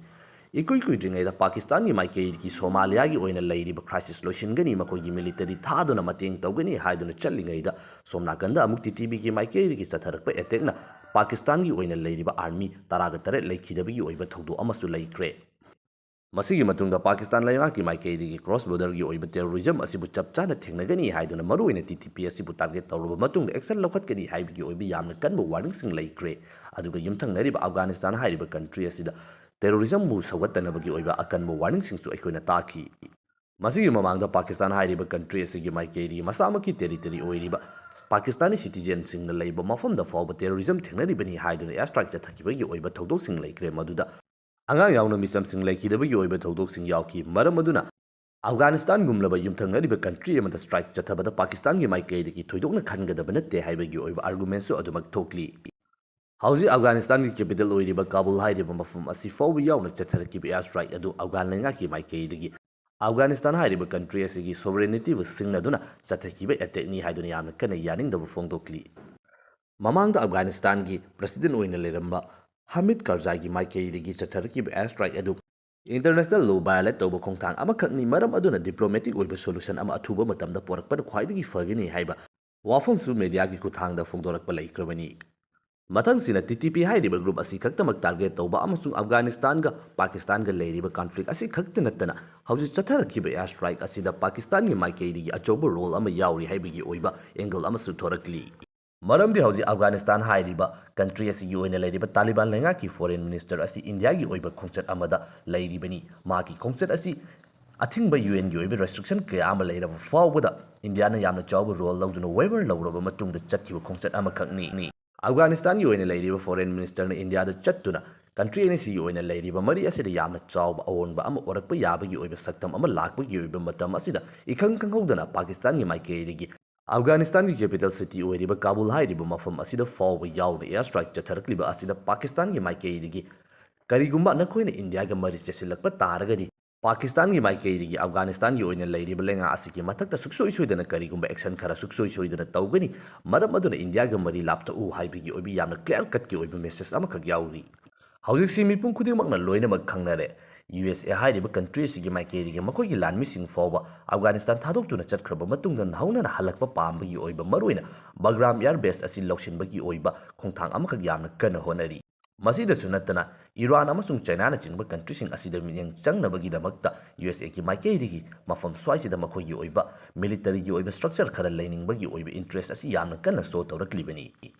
ꯏꯀꯨꯏ ꯀꯨꯏꯗ꯭ꯔꯤꯉꯩꯗ ꯄꯥꯀꯤꯁꯇꯥꯟꯒꯤ ꯃꯥꯏꯀꯩꯗꯒꯤ ꯁꯣꯃꯥꯂꯤꯌꯥꯒꯤ ꯑꯣꯏꯅ ꯂꯩꯔꯤꯕ crisis ꯂꯣꯏꯁꯤꯟꯒꯅꯤ, ꯃꯈꯣꯏꯒꯤ military ꯊꯥꯗꯨꯅ ꯃꯇꯦꯡ ꯇꯧꯒꯅꯤ ꯍꯥꯏꯗꯨꯅ ꯆꯠꯂꯤꯉꯩꯗ ꯁꯣꯝ ꯅꯥꯀꯟꯗ ꯑꯃꯨꯛ T T Pꯒꯤ ꯃꯥꯏꯀꯩꯗꯒꯤ ꯆꯠꯊꯔꯛꯄ attackꯅ ꯄꯥꯀꯤꯁꯇꯥꯟꯒꯤ ꯑꯣꯏꯅ ꯂꯩꯔꯤꯕ army ꯇꯔꯥꯒ ꯇꯔꯦꯠ ꯂꯩꯈꯤꯗꯕꯒꯤ ꯑꯣꯏꯕ ꯊꯧꯗꯣꯛ ꯑꯃꯁꯨ ꯂꯩꯈ꯭ꯔꯦ꯫ ꯃꯁꯤꯒꯤ ꯃꯇꯨꯡꯗ ꯄꯥꯀꯤꯁꯇꯥꯟ ꯂꯩꯉꯥꯛꯀꯤ ꯃꯥꯏꯀꯩꯗꯒꯤ cross borderꯒꯤ ꯑꯣꯏꯕ terrorism ꯑꯁꯤꯕꯨ ꯆꯞ ꯆꯥꯅ ꯊꯦꯡꯅꯒꯅꯤ ꯍꯥꯏꯗꯨꯅ ꯃꯔꯨꯑꯣꯏꯅ T T P ꯑꯁꯤꯕꯨ target ꯇꯧꯔꯕ ꯃꯇꯨꯡꯗ action ꯂꯧꯈꯠꯀꯅꯤ ꯍꯥꯏꯕꯒꯤ ꯑꯣꯏꯕ ꯌꯥꯝꯅ ꯀꯟꯕ warningꯁꯤꯡ ꯂꯩꯈ꯭ꯔꯦ꯫ ꯑꯗꯨꯒ ꯌꯨꯝꯊꯪꯅꯔꯤꯕ ꯑꯐꯒꯥꯅꯤꯁꯇꯥꯟ ꯍꯥꯏꯔꯤꯕ country ꯑꯁꯤꯗ terrorismꯕꯨ ꯁꯧꯒꯠꯇꯅꯕꯒꯤ ꯑꯣꯏꯕ ꯑꯀꯟꯕ warningꯁꯤꯡꯁꯨ ꯑꯩꯈꯣꯏꯅ ꯇꯥꯈꯤ꯫ ꯃꯁꯤꯒꯤ ꯃꯃꯥꯡꯗ ꯄꯥꯀꯤꯁꯇꯥꯟ ꯍꯥꯏꯔꯤꯕ country ꯑꯁꯤꯒꯤ ꯃꯥꯏꯀꯩꯗꯒꯤ ꯃꯁꯥꯃꯛꯀꯤ territory ꯑꯣꯏꯔꯤꯕ ꯄꯥꯀꯤꯁꯇꯥꯅꯤ citizenꯁꯤꯡꯅ ꯂꯩꯕ ꯃꯐꯝꯗ ꯐꯥꯎꯕ terrorism ꯊꯦꯡꯅꯔꯤꯕꯅꯤ ꯍꯥꯏꯗꯨꯅ air strike ꯆꯠꯊꯈꯤꯕꯒꯤ ꯑꯣꯏꯕ ꯊꯧꯗꯣꯛꯁꯤꯡ ꯂꯩꯈ꯭ꯔꯦ, ꯃꯗꯨꯗ ꯑꯉꯥꯡ ꯌꯥꯎꯅ ꯃꯤꯆꯝꯁꯤꯡ ꯂꯩꯈꯤꯗꯕꯒꯤ ꯑꯣꯏꯕ ꯊꯧꯗꯣꯛꯁꯤꯡ ꯌꯥꯎꯈꯤ꯫ ꯃꯔꯝ ꯑꯗꯨꯅ ꯑꯐꯒꯥꯅꯤꯁꯇꯥꯟꯒꯨꯝꯂꯕ ꯌꯨꯝꯊꯪꯅꯔꯤꯕ country ꯑꯃꯗ strike ꯆꯠꯊꯕꯗ ꯄꯥꯀꯤꯁꯇꯥꯟꯒꯤ ꯃꯥꯏꯀꯩꯗꯒꯤ ꯊꯣꯏꯗꯣꯛꯅ ꯈꯟꯒꯗꯕ ꯅꯠꯇꯦ ꯍꯥꯏꯕꯒꯤ ꯑꯣꯏꯕ argumentꯁꯨ ꯑꯗꯨꯃꯛ ꯊꯣꯛꯂꯤ꯫ ꯍꯧꯖꯤꯛ ꯑꯐꯒꯥꯅꯤꯁꯇꯥꯟꯒꯤ capital ꯑꯣꯏꯔꯤꯕ ꯀꯥꯕꯨꯜ ꯍꯥꯏꯔꯤꯕ ꯃꯐꯝ ꯑꯁꯤ ꯐꯥꯎꯕ ꯌꯥꯎꯅ ꯆꯠꯊꯔꯛꯈꯤꯕ air strike ꯑꯗꯨ ꯑꯐꯒꯥꯟ ꯂꯩꯉꯥꯛꯀꯤ ꯃꯥꯏꯀꯩꯗꯒꯤ ꯑꯐꯒꯥꯅꯤꯁꯇꯥꯟ ꯍꯥꯏꯔꯤꯕ country ꯑꯁꯤꯒꯤ sovereigntyꯕꯨ ꯁꯤꯡꯅꯗꯨꯅ ꯆꯠꯊꯈꯤꯕ attackꯅꯤ ꯍꯥꯏꯗꯨꯅ ꯌꯥꯝꯅ ꯀꯟꯅ ꯌꯥꯅꯤꯡꯗꯕ ꯐꯣꯡꯗꯣꯛꯂꯤ꯫ ꯃꯃꯥꯡꯗ ꯑꯐꯒꯥꯅꯤꯁꯇꯥꯟꯒꯤ president ꯑꯣꯏꯅ ꯂꯩꯔꯝꯕ ꯍꯥꯃꯤꯗ ꯀꯔꯖꯥꯏꯒꯤ ꯃꯥꯏꯀꯩꯗꯒꯤ ꯆꯠꯊꯔꯛꯈꯤꯕ air strike ꯑꯗꯨ international law violate ꯇꯧꯕ ꯈꯣꯡꯊꯥꯡ ꯑꯃꯈꯛꯅꯤ, ꯃꯔꯝ ꯑꯗꯨꯅ diplomatic ꯑꯣꯏꯕ solution ꯑꯃ ꯑꯊꯨꯕ ꯃꯇꯝꯗ ꯄꯨꯔꯛꯄꯅ ꯈ꯭ꯋꯥꯏꯗꯒꯤ ꯐꯒꯅꯤ ꯍꯥꯏꯕ ꯋꯥꯐꯝꯁꯨ mediaꯒꯤ ꯈꯨꯠꯊꯥꯡꯗ ꯐꯣꯡꯗꯣꯔꯛꯄ ꯂꯩꯈ꯭ꯔꯕꯅꯤ꯫ ꯃꯊꯪꯁꯤꯅ TTP ꯍꯥꯏꯔꯤꯕ group ꯑꯁꯤ ꯈꯛꯇꯃꯛ target ꯇꯧꯕ ꯑꯃꯁꯨꯡ ꯑꯐꯒꯥꯅꯤꯁꯇꯥꯟꯒ ꯄꯥꯀꯤꯁꯇꯥꯟꯒ ꯂꯩꯔꯤꯕ conflict ꯑꯁꯤ ꯈꯛꯇ ꯅꯠꯇꯅ ꯍꯧꯖꯤꯛ ꯆꯠꯊꯔꯛꯈꯤꯕ air strike ꯑꯁꯤꯗ ꯄꯥꯀꯤꯁꯇꯥꯟꯒꯤ ꯃꯥꯏꯀꯩꯗꯒꯤ ꯑꯆꯧꯕ role ꯑꯃ ꯌꯥꯎꯔꯤ ꯍꯥꯏꯕꯒꯤ ꯑꯣꯏꯕ angle ꯑꯃꯁꯨ ꯊꯣꯔꯛꯂꯤ꯫ ꯃꯔꯝꯗꯤ ꯍꯧꯖꯤꯛ ꯑꯐꯒꯥꯅꯤꯁꯇꯥꯟ ꯍꯥꯏꯔꯤꯕ country ꯑꯁꯤꯒꯤ ꯑꯣꯏꯅ ꯂꯩꯔꯤꯕ ꯇꯥꯂꯤꯕꯥꯟ ꯂꯩꯉꯥꯛꯀꯤ foreign minister ꯑꯁꯤ ꯏꯟꯗꯤꯌꯥꯒꯤ ꯑꯣꯏꯕ ꯈꯣꯡꯆꯠ ꯑꯃꯗ ꯂꯩꯔꯤꯕꯅꯤ꯫ ꯃꯍꯥꯛꯀꯤ ꯈꯣꯡꯆꯠ ꯑꯁꯤ ꯑꯊꯤꯡꯕ UNꯒꯤ ꯑꯣꯏꯕ restriction ꯀꯌꯥ ꯑꯃ ꯂꯩꯔꯕ ꯐꯥꯎꯕꯗ ꯏꯟꯗꯤꯌꯥꯅ ꯌꯥꯝꯅ ꯆꯥꯎꯕ role ꯂꯧꯗꯨꯅ waiver ꯂꯧꯔꯕ ꯃꯇꯨꯡꯗ ꯆꯠꯈꯤꯕ ꯈꯣꯡꯆꯠ ꯑꯃꯈꯛꯅꯤ꯫ ꯑꯐꯒꯥꯅꯤꯁꯇꯥꯟꯒꯤ ꯑꯣꯏꯅ ꯂꯩꯔꯤꯕ foreign ministerꯅ ꯏꯟꯗꯤꯌꯥꯗ ꯆꯠꯇꯨꯅ country ꯑꯅꯤꯁꯤꯒꯤ ꯑꯣꯏꯅ ꯂꯩꯔꯤꯕ ꯃꯔꯤ ꯑꯁꯤꯗ ꯌꯥꯝꯅ ꯆꯥꯎꯕ ꯑꯑꯣꯟꯕ ꯑꯃ ꯑꯣꯏꯔꯛꯄ ꯌꯥꯕꯒꯤ ꯑꯣꯏꯕ ꯁꯛꯇꯝ ꯑꯃ ꯂꯥꯛꯄꯒꯤ ꯑꯣꯏꯕ ꯃꯇꯝ ꯑꯁꯤꯗ ꯏꯈꯪ ꯈꯪꯍꯧꯗꯅ ꯄꯥꯀꯤꯁꯇꯥꯟꯒꯤ ꯃꯥꯏꯀꯩꯗꯒꯤ ꯑꯐꯒꯥꯅꯤꯁꯇꯥꯟꯒꯤ capital city ꯑꯣꯏꯔꯤꯕ ꯀꯥꯕꯨꯜ ꯍꯥꯏꯔꯤꯕ ꯃꯐꯝ ꯑꯁꯤꯗ ꯐꯥꯎꯕ ꯌꯥꯎꯅ air strike ꯆꯠꯊꯔꯛꯂꯤꯕ ꯑꯁꯤꯗ ꯄꯥꯀꯤꯁꯇꯥꯟꯒꯤ ꯃꯥꯏꯀꯩꯗꯒꯤ ꯀꯔꯤꯒꯨꯝꯕ ꯅꯈꯣꯏꯅ ꯏꯟꯗꯤꯌꯥꯒ ꯃꯔꯤ ꯆꯦꯁꯤꯜꯂꯛꯄ ꯇꯥꯔꯒꯗꯤ ꯄꯥꯀꯤꯁꯇꯥꯟꯒꯤ ꯃꯥꯏꯀꯩꯗꯒꯤ ꯑꯐꯒꯥꯅꯤꯁꯇꯥꯟꯒꯤ ꯑꯣꯏꯅ ꯂꯩꯔꯤꯕ ꯂꯩꯉꯥꯛ ꯑꯁꯤꯒꯤ ꯃꯊꯛꯇ ꯁꯨꯛꯁꯣꯏ ꯁꯣꯏꯗꯅ ꯀꯔꯤꯒꯨꯝꯕ action ꯈꯔ ꯁꯨꯛꯁꯣꯏ ꯁꯣꯏꯗꯅ ꯇꯧꯒꯅꯤ꯫ ꯃꯔꯝ ꯑꯗꯨꯅ ꯏꯟꯗꯤꯌꯥꯒ ꯃꯔꯤ ꯂꯥꯞꯊꯣꯛꯎ ꯍꯥꯏꯕꯒꯤ ꯑꯣꯏꯕ ꯌꯥꯝꯅ clear cutꯀꯤ ꯑꯣꯏꯕ message ꯑꯃꯈꯛ ꯌꯥꯎꯔꯤ꯫ ꯍꯧꯖꯤꯛꯁꯤ ꯃꯤꯄꯨꯝ ꯈꯨꯗꯤꯡꯃꯛꯅ ꯂꯣꯏꯅꯃꯛ ꯈꯪꯅꯔꯦ, USA ꯍꯥꯏꯔꯤꯕ country ꯑꯁꯤꯒꯤ ꯃꯥꯏꯀꯩꯗꯒꯤ ꯃꯈꯣꯏꯒꯤ ꯂꯥꯟꯃꯤꯁꯤꯡ ꯐꯥꯎꯕ ꯑꯐꯒꯥꯅꯤꯁꯇꯥꯟ ꯊꯥꯗꯣꯛꯇꯨꯅ ꯆꯠꯈ꯭ꯔꯕ ꯃꯇꯨꯡꯗ ꯍꯧꯅꯅ ꯍꯜꯂꯛꯄ ꯄꯥꯝꯕꯒꯤ ꯑꯣꯏꯕ ꯃꯔꯨꯑꯣꯏꯅ ꯕꯒ꯭ꯔꯥꯝ air base ꯑꯁꯤ ꯂꯧꯁꯤꯟꯕꯒꯤ ꯑꯣꯏꯕ ꯈꯣꯡꯊꯥꯡ ꯑꯃꯈꯛ ꯌꯥꯝꯅ ꯀꯟꯅ ꯍꯣꯠꯅꯔꯤ꯫ ꯃꯁꯤꯗꯁꯨ ꯅꯠꯇꯅ ꯏꯔꯥꯟ ꯑꯃꯁꯨꯡ ꯆꯥꯏꯅꯥꯅꯆꯤꯡꯕ countryꯁꯤꯡ ꯑꯁꯤꯗ ꯃꯤꯠꯌꯦꯡ ꯆꯪꯅꯕꯒꯤꯗꯃꯛꯇ USAꯒꯤ ꯃꯥꯏꯀꯩꯗꯒꯤ ꯃꯐꯝ ꯁ꯭ꯋꯥꯏꯁꯤꯗ ꯃꯈꯣꯏꯒꯤ ꯑꯣꯏꯕ militaryꯒꯤ ꯑꯣꯏꯕ structure ꯈꯔ ꯂꯩꯅꯤꯡꯕꯒꯤ ꯑꯣꯏꯕ interest ꯑꯁꯤ ꯌꯥꯝꯅ ꯀꯟꯅ show ꯇꯧꯔꯛꯂꯤꯕꯅꯤ꯫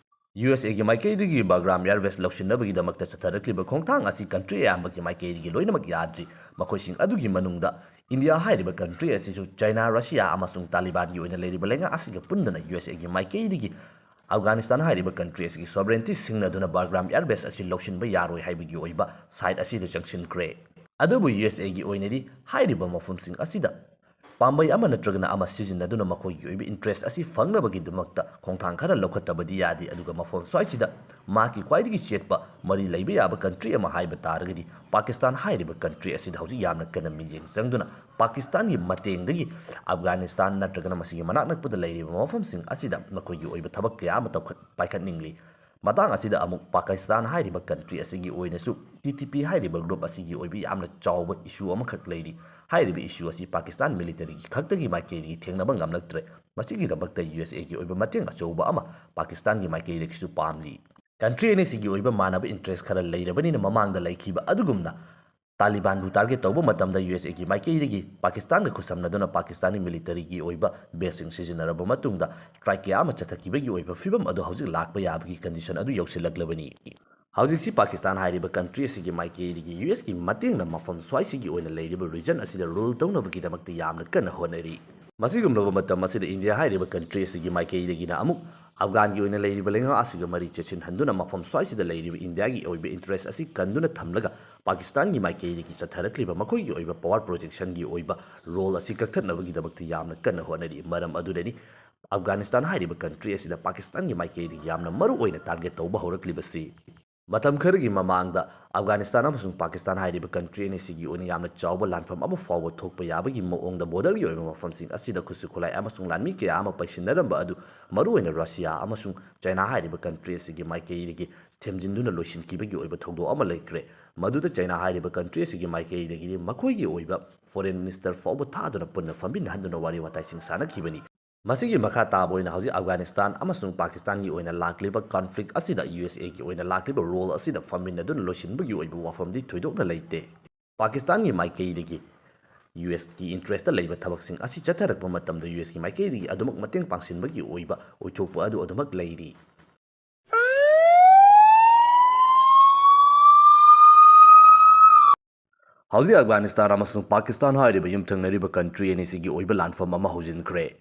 ꯌꯨ ꯑꯦꯁ ꯑꯦꯒꯤ ꯃꯥꯏꯀꯩꯗꯒꯤ ꯕꯒ꯭ꯔꯥꯝ ꯑꯦꯌꯔꯕꯦꯁ ꯂꯧꯁꯤꯟꯅꯕꯒꯤꯗꯃꯛꯇ ꯆꯠꯊꯔꯛꯂꯤꯕ ꯈꯣꯡꯊꯥꯡ ꯑꯁꯤ ꯀꯟꯇ꯭ꯔꯤ ꯑꯌꯥꯝꯕꯒꯤ ꯃꯥꯏꯀꯩꯗꯒꯤ ꯂꯣꯏꯅꯃꯛ ꯌꯥꯗ꯭ꯔꯤ꯫ ꯃꯈꯣꯏꯁꯤꯡ ꯑꯗꯨꯒꯤ ꯃꯅꯨꯡꯗ ꯏꯟꯗꯤꯌꯥ ꯍꯥꯏꯔꯤꯕ ꯀꯟꯇ꯭ꯔꯤ ꯑꯁꯤꯁꯨ ꯆꯥꯏꯅꯥ, ꯔꯁꯤꯌꯥ ꯑꯃꯁꯨꯡ ꯇꯥꯂꯤꯕꯥꯟꯒꯤ ꯑꯣꯏꯅ ꯂꯩꯔꯤꯕ ꯂꯩꯉꯥꯛ ꯑꯁꯤꯒ ꯄꯨꯟꯗꯨꯅ ꯌꯨ ꯑꯦꯁ ꯑꯦꯒꯤ ꯃꯥꯏꯀꯩꯗꯒꯤ ꯑꯐꯒꯥꯅꯤꯁꯇꯥꯟ ꯍꯥꯏꯔꯤꯕ ꯀꯟꯇ꯭ꯔꯤ ꯑꯁꯤꯒꯤ ꯁꯣꯚꯔꯦꯟꯇꯤ ꯁꯤꯡꯅꯗꯨꯅ ꯕꯒ꯭ꯔꯥꯝ ꯑꯦꯌꯔꯕꯦꯁ ꯑꯁꯤ ꯂꯧꯁꯤꯟꯕ ꯌꯥꯔꯣꯏ ꯍꯥꯏꯕꯒꯤ ꯑꯣꯏꯕ ꯁꯥꯏꯠ ꯑꯁꯤꯗ ꯆꯪꯁꯤꯟꯈ꯭ꯔꯦ꯫ ꯑꯗꯨꯕꯨ ꯌꯨ ꯑꯦꯁ ꯑꯦꯒꯤ ꯑꯣꯏꯅꯗꯤ ꯍꯥꯏꯔꯤꯕ ꯃꯐꯝꯁꯤꯡ ꯑꯁꯤꯗ ꯄꯥꯝꯕꯩ ꯑꯃ ꯅꯠꯇ꯭ꯔꯒꯅ ꯑꯃ ꯁꯤꯖꯤꯟꯅꯗꯨꯅ ꯃꯈꯣꯏꯒꯤ ꯑꯣꯏꯕ ꯏꯟꯇꯔꯦꯁ ꯑꯁꯤ ꯐꯪꯅꯕꯒꯤꯗꯃꯛꯇ ꯈꯣꯡꯊꯥꯡ ꯈꯔ ꯂꯧꯈꯠꯇꯕꯗꯤ ꯌꯥꯗꯦ꯫ ꯑꯗꯨꯒ ꯃꯐꯝ ꯁ꯭ꯋꯥꯏꯁꯤꯗ ꯃꯍꯥꯛꯀꯤ ꯈ꯭ꯋꯥꯏꯗꯒꯤ ꯆꯦꯠꯄ ꯃꯔꯤ ꯂꯩꯕ ꯌꯥꯕ ꯀꯟꯇ꯭ꯔꯤ ꯑꯃ ꯍꯥꯏꯕ ꯇꯥꯔꯒꯗꯤ ꯄꯥꯀꯤꯁꯇꯥꯟ ꯍꯥꯏꯔꯤꯕ ꯀꯟꯇ꯭ꯔꯤ ꯑꯁꯤꯗ ꯍꯧꯖꯤꯛ ꯌꯥꯝꯅ ꯀꯟꯅ ꯃꯤꯠꯌꯦꯡ ꯆꯪꯗꯨꯅ ꯄꯥꯀꯤꯁꯇꯥꯟꯒꯤ ꯃꯇꯦꯡꯗꯒꯤ ꯑꯐꯒꯥꯅꯤꯁꯇꯥꯟ ꯅꯠꯇ꯭ꯔꯒꯅ ꯃꯁꯤꯒꯤ ꯃꯅꯥꯛ ꯅꯛꯄꯗ ꯂꯩꯔꯤꯕ ꯃꯐꯝꯁꯤꯡ ꯑꯁꯤꯗ ꯃꯈꯣꯏꯒꯤ ꯑꯣꯏꯕ ꯊꯕꯛ ꯀꯌꯥ ꯑꯃ ꯇꯧꯈꯠ ꯄꯥꯏꯈꯠꯅꯤꯡꯂꯤ꯫ ꯃꯇꯥꯡ ꯑꯁꯤꯗ ꯑꯃꯨꯛ ꯄꯥꯀꯤꯁꯇꯥꯟ ꯍꯥꯏꯔꯤꯕ ꯀꯟꯇ꯭ꯔꯤ ꯑꯁꯤꯒꯤ ꯑꯣꯏꯅꯁꯨ ꯇꯤ ꯇꯤ ꯄꯤ ꯍꯥꯏꯔꯤꯕ ꯒ꯭ꯔꯨꯞ ꯑꯁꯤꯒꯤ ꯑꯣꯏꯕ ꯌꯥꯝꯅ ꯆꯥꯎꯕ ꯏꯁꯨ ꯑꯃꯈꯛ ꯂꯩꯔꯤ꯫ ꯍꯥꯏꯔꯤꯕ ꯏꯁꯨ ꯑꯁꯤ ꯄꯥꯀꯤꯁꯇꯥꯟ ꯃꯤꯂꯤꯇꯔꯤꯒꯤ ꯈꯛꯇꯒꯤ ꯃꯥꯏꯀꯩꯗꯒꯤ ꯊꯦꯡꯅꯕ ꯉꯝꯂꯛꯇ꯭ꯔꯦ꯫ ꯃꯁꯤꯒꯤꯗꯃꯛꯇ ꯌꯨ ꯑꯦꯁ ꯑꯦꯒꯤ ꯑꯣꯏꯕ ꯃꯇꯦꯡ ꯑꯆꯧꯕ ꯑꯃ ꯄꯥꯀꯤꯁꯇꯥꯟꯒꯤ ꯃꯥꯏꯀꯩꯗꯒꯤꯁꯨ ꯄꯥꯝꯂꯤ꯫ ꯀꯟꯇ꯭ꯔꯤ ꯑꯅꯤꯁꯤꯒꯤ ꯑꯣꯏꯕ ꯃꯥꯟꯅꯕ ꯏꯟꯇꯔꯦꯁ ꯈꯔ ꯂꯩꯔꯕꯅꯤꯅ ꯃꯃꯥꯡꯗ ꯂꯩꯈꯤꯕ ꯑꯗꯨꯒꯨꯝꯅ ꯇꯥꯂꯤꯕꯥꯟꯕꯨ ꯇꯥꯔꯒꯦꯠ ꯇꯧꯕ ꯃꯇꯝꯗ ꯌꯨ ꯑꯦꯁ ꯑꯦꯒꯤ ꯃꯥꯏꯀꯩꯗꯒꯤ ꯄꯥꯀꯤꯁꯇꯥꯟꯒ ꯈꯨꯠꯁꯝꯅꯗꯨꯅ ꯄꯥꯀꯤꯁꯇꯥꯟꯒꯤ ꯃꯤꯂꯤꯇꯔꯤꯒꯤ ꯑꯣꯏꯕ ꯕꯦꯁꯁꯤꯡ ꯁꯤꯖꯤꯟꯅꯔꯕ ꯃꯇꯨꯡꯗ ꯁ꯭ꯇ꯭ꯔꯥꯏꯛ ꯀꯌꯥ ꯑꯃ ꯆꯠꯊꯈꯤꯕꯒꯤ ꯑꯣꯏꯕ ꯐꯤꯕꯝ ꯑꯗꯨ ꯍꯧꯖꯤꯛ ꯂꯥꯛꯄ ꯌꯥꯕꯒꯤ ꯀꯟꯗꯤꯁꯟ ꯑꯗꯨ ꯌꯧꯁꯤꯜꯂꯛꯂꯕꯅꯤ꯫ ꯍꯧꯖꯤꯛꯁꯤ ꯄꯥꯀꯤꯁꯇꯥꯟ ꯍꯥꯏꯔꯤꯕ ꯀꯟꯇ꯭ꯔꯤ ꯑꯁꯤꯒꯤ ꯃꯥꯏꯀꯩꯗꯒꯤ ꯌꯨ ꯑꯦꯁꯀꯤ ꯃꯇꯦꯡꯅ ꯃꯐꯝ ꯁ꯭ꯋꯥꯏꯁꯤꯒꯤ ꯑꯣꯏꯅ ꯂꯩꯔꯤꯕ ꯔꯤꯖꯟ ꯑꯁꯤꯗ ꯔꯨꯜ ꯇꯧꯅꯕꯒꯤꯗꯃꯛꯇ ꯌꯥꯝꯅ ꯀꯟꯅ ꯍꯣꯠꯅꯔꯤ꯫ ꯃꯁꯤꯒꯨꯝꯂꯕ ꯃꯇꯝ ꯑꯁꯤꯗ ꯏꯟꯗꯤꯌꯥ ꯍꯥꯏꯔꯤꯕ ꯀꯟꯇ꯭ꯔꯤ ꯑꯁꯤꯒꯤ ꯃꯥꯏꯀꯩꯗꯒꯤꯅ ꯑꯃꯨꯛ ꯑꯐꯒꯥꯟꯒꯤ ꯑꯣꯏꯅ ꯂꯩꯔꯤꯕ ꯂꯩꯉꯥꯛ ꯑꯁꯤꯒ ꯃꯔꯤ ꯆꯦꯠꯁꯤꯟꯍꯟꯗꯨꯅ ꯃꯐꯝ ꯁ꯭ꯋꯥꯏꯁꯤꯗ ꯂꯩꯔꯤꯕ ꯏꯟꯗꯤꯌꯥꯒꯤ ꯑꯣꯏꯕ ꯏꯟꯇꯔꯦꯁ ꯑꯁꯤ ꯀꯟꯗꯨꯅ ꯊꯝꯂꯒ ꯄꯥꯀꯤꯁꯇꯥꯟꯒꯤ ꯃꯥꯏꯀꯩꯗꯒꯤ ꯆꯠꯊꯔꯛꯂꯤꯕ ꯃꯈꯣꯏꯒꯤ ꯑꯣꯏꯕ ꯄꯋꯥꯔ ꯄ꯭ꯔꯣꯖꯦꯛꯁꯟꯒꯤ ꯑꯣꯏꯕ ꯔꯣꯜ ꯑꯁꯤ ꯀꯛꯊꯠꯅꯕꯒꯤꯗꯃꯛꯇ ꯌꯥꯝꯅ ꯀꯟꯅ ꯍꯣꯠꯅꯔꯤ꯫ ꯃꯔꯝ ꯑꯗꯨꯅꯅꯤ ꯑꯐꯒꯥꯅꯤꯁꯇꯥꯟ ꯍꯥꯏꯔꯤꯕ ꯀꯟꯇ꯭ꯔꯤ ꯑꯁꯤꯗ ꯄꯥꯀꯤꯁꯇꯥꯟꯒꯤ ꯃꯥꯏꯀꯩꯗꯒꯤ ꯌꯥꯝꯅ ꯃꯔꯨ ꯑꯣꯏꯅ ꯇꯥꯔꯒꯦꯠ ꯇꯧꯕ ꯍꯧꯔꯛꯂꯤꯕꯁꯤ꯫ ꯃꯇꯝ ꯈꯔꯒꯤ ꯃꯃꯥꯡꯗ ꯑꯐꯒꯥꯅꯤꯁꯇꯥꯟ ꯑꯃꯁꯨꯡ ꯄꯥꯀꯤꯁꯇꯥꯟ ꯍꯥꯏꯔꯤꯕ ꯀꯟꯇ꯭ꯔꯤ ꯑꯅꯤꯁꯤꯒꯤ ꯑꯣꯏꯅ ꯌꯥꯝꯅ ꯆꯥꯎꯕ ꯂꯥꯟꯐꯝ ꯑꯃ ꯐꯥꯎꯕ ꯊꯣꯛꯄ ꯌꯥꯕꯒꯤ ꯃꯑꯣꯡꯗ ꯕꯣꯔꯗꯔꯒꯤ ꯑꯣꯏꯕ ꯃꯐꯝꯁꯤꯡ ꯑꯁꯤꯗ ꯈꯨꯠꯁꯨ ꯈꯨꯠꯂꯥꯏ ꯑꯃꯁꯨꯡ ꯂꯥꯟꯃꯤ ꯀꯌꯥ ꯑꯃ ꯄꯩꯁꯤꯟꯅꯔꯝꯕ ꯑꯗꯨ ꯃꯔꯨꯑꯣꯏꯅ ꯔꯁꯤꯌꯥ ꯑꯃꯁꯨꯡ ꯆꯥꯏꯅꯥ ꯍꯥꯏꯔꯤꯕ ꯀꯟꯇ꯭ꯔꯤ ꯑꯁꯤꯒꯤ ꯃꯥꯏꯀꯩꯗꯒꯤ ꯊꯦꯝꯖꯤꯟꯗꯨꯅ ꯂꯣꯏꯁꯤꯟꯈꯤꯕꯒꯤ ꯑꯣꯏꯕ ꯊꯧꯗꯣꯛ ꯑꯃ ꯂꯩꯈ꯭ꯔꯦ꯫ ꯃꯗꯨꯗ ꯆꯥꯏꯅꯥ ꯍꯥꯏꯔꯤꯕ ꯀꯟꯇ꯭ꯔꯤ ꯑꯁꯤꯒꯤ ꯃꯥꯏꯀꯩꯗꯒꯤꯗꯤ ꯃꯈꯣꯏꯒꯤ ꯑꯣꯏꯕ ꯐꯣꯔꯦꯟ ꯃꯤꯅꯤꯁꯇꯔ ꯐꯥꯎꯕ ꯊꯥꯗꯨꯅ ꯄꯨꯟꯅ ꯐꯝꯃꯤꯟꯅꯍꯟꯗꯨꯅ ꯋꯥꯔꯤ ꯋꯥꯇꯥꯏꯁꯤꯡ ꯁꯥꯟꯅꯈꯤꯕꯅꯤ꯫ ꯃꯁꯤꯒꯤ ꯃꯈꯥ ꯇꯥꯕ ꯑꯣꯏꯅ ꯍꯧꯖꯤꯛ ꯑꯐꯒꯥꯅꯤꯁꯇꯥꯟ ꯑꯃꯁꯨꯡ ꯄꯥꯀꯤꯁꯇꯥꯟꯒꯤ ꯑꯣꯏꯅ ꯂꯥꯛꯂꯤꯕ ꯀꯟꯐ꯭ꯂꯤꯛ ꯑꯁꯤꯗ ꯌꯨ ꯑꯦꯁ ꯑꯦꯒꯤ ꯑꯣꯏꯅ ꯂꯥꯛꯂꯤꯕ ꯔꯣꯜ ꯑꯁꯤꯗ ꯐꯝꯃꯤꯟꯅꯗꯨꯅ ꯂꯣꯏꯁꯤꯟꯕꯒꯤ ꯑꯣꯏꯕ ꯋꯥꯐꯝꯗꯤ ꯊꯣꯏꯗꯣꯛꯅ ꯂꯩꯇꯦ꯫ ꯄꯥꯀꯤꯁꯇꯥꯟꯒꯤ ꯃꯥꯏꯀꯩꯗꯒꯤ ꯌꯨ ꯑꯦꯁꯀꯤ ꯏꯟꯇꯔꯦꯁꯇ ꯂꯩꯕ ꯊꯕꯛꯁꯤꯡ ꯑꯁꯤ ꯆꯠꯊꯔꯛꯄ ꯃꯇꯝꯗ ꯌꯨ ꯑꯦꯁꯀꯤ ꯃꯥꯏꯀꯩꯗꯒꯤ ꯑꯗꯨꯃꯛ ꯃꯇꯦꯡ ꯄꯥꯡꯁꯤꯟꯕꯒꯤ ꯑꯣꯏꯕ ꯑꯣꯏꯊꯣꯛꯄ ꯑꯗꯨ ꯑꯗꯨꯃꯛ ꯂꯩꯔꯤ꯫ ꯍꯧꯖꯤꯛ ꯑꯐꯒꯥꯅꯤꯁꯇꯥꯟ ꯑꯃꯁꯨꯡ ꯄꯥꯀꯤꯁꯇꯥꯟ ꯍꯥꯏꯔꯤꯕ ꯌꯨꯝꯊꯪꯅꯔꯤꯕ ꯀꯟꯇ꯭ꯔꯤ ꯑꯅꯤꯁꯤꯒꯤ ꯑꯣꯏꯕ ꯂꯥꯟꯐꯝ ꯑꯃ ꯍꯧꯖꯤꯟꯈ꯭ꯔꯦ꯫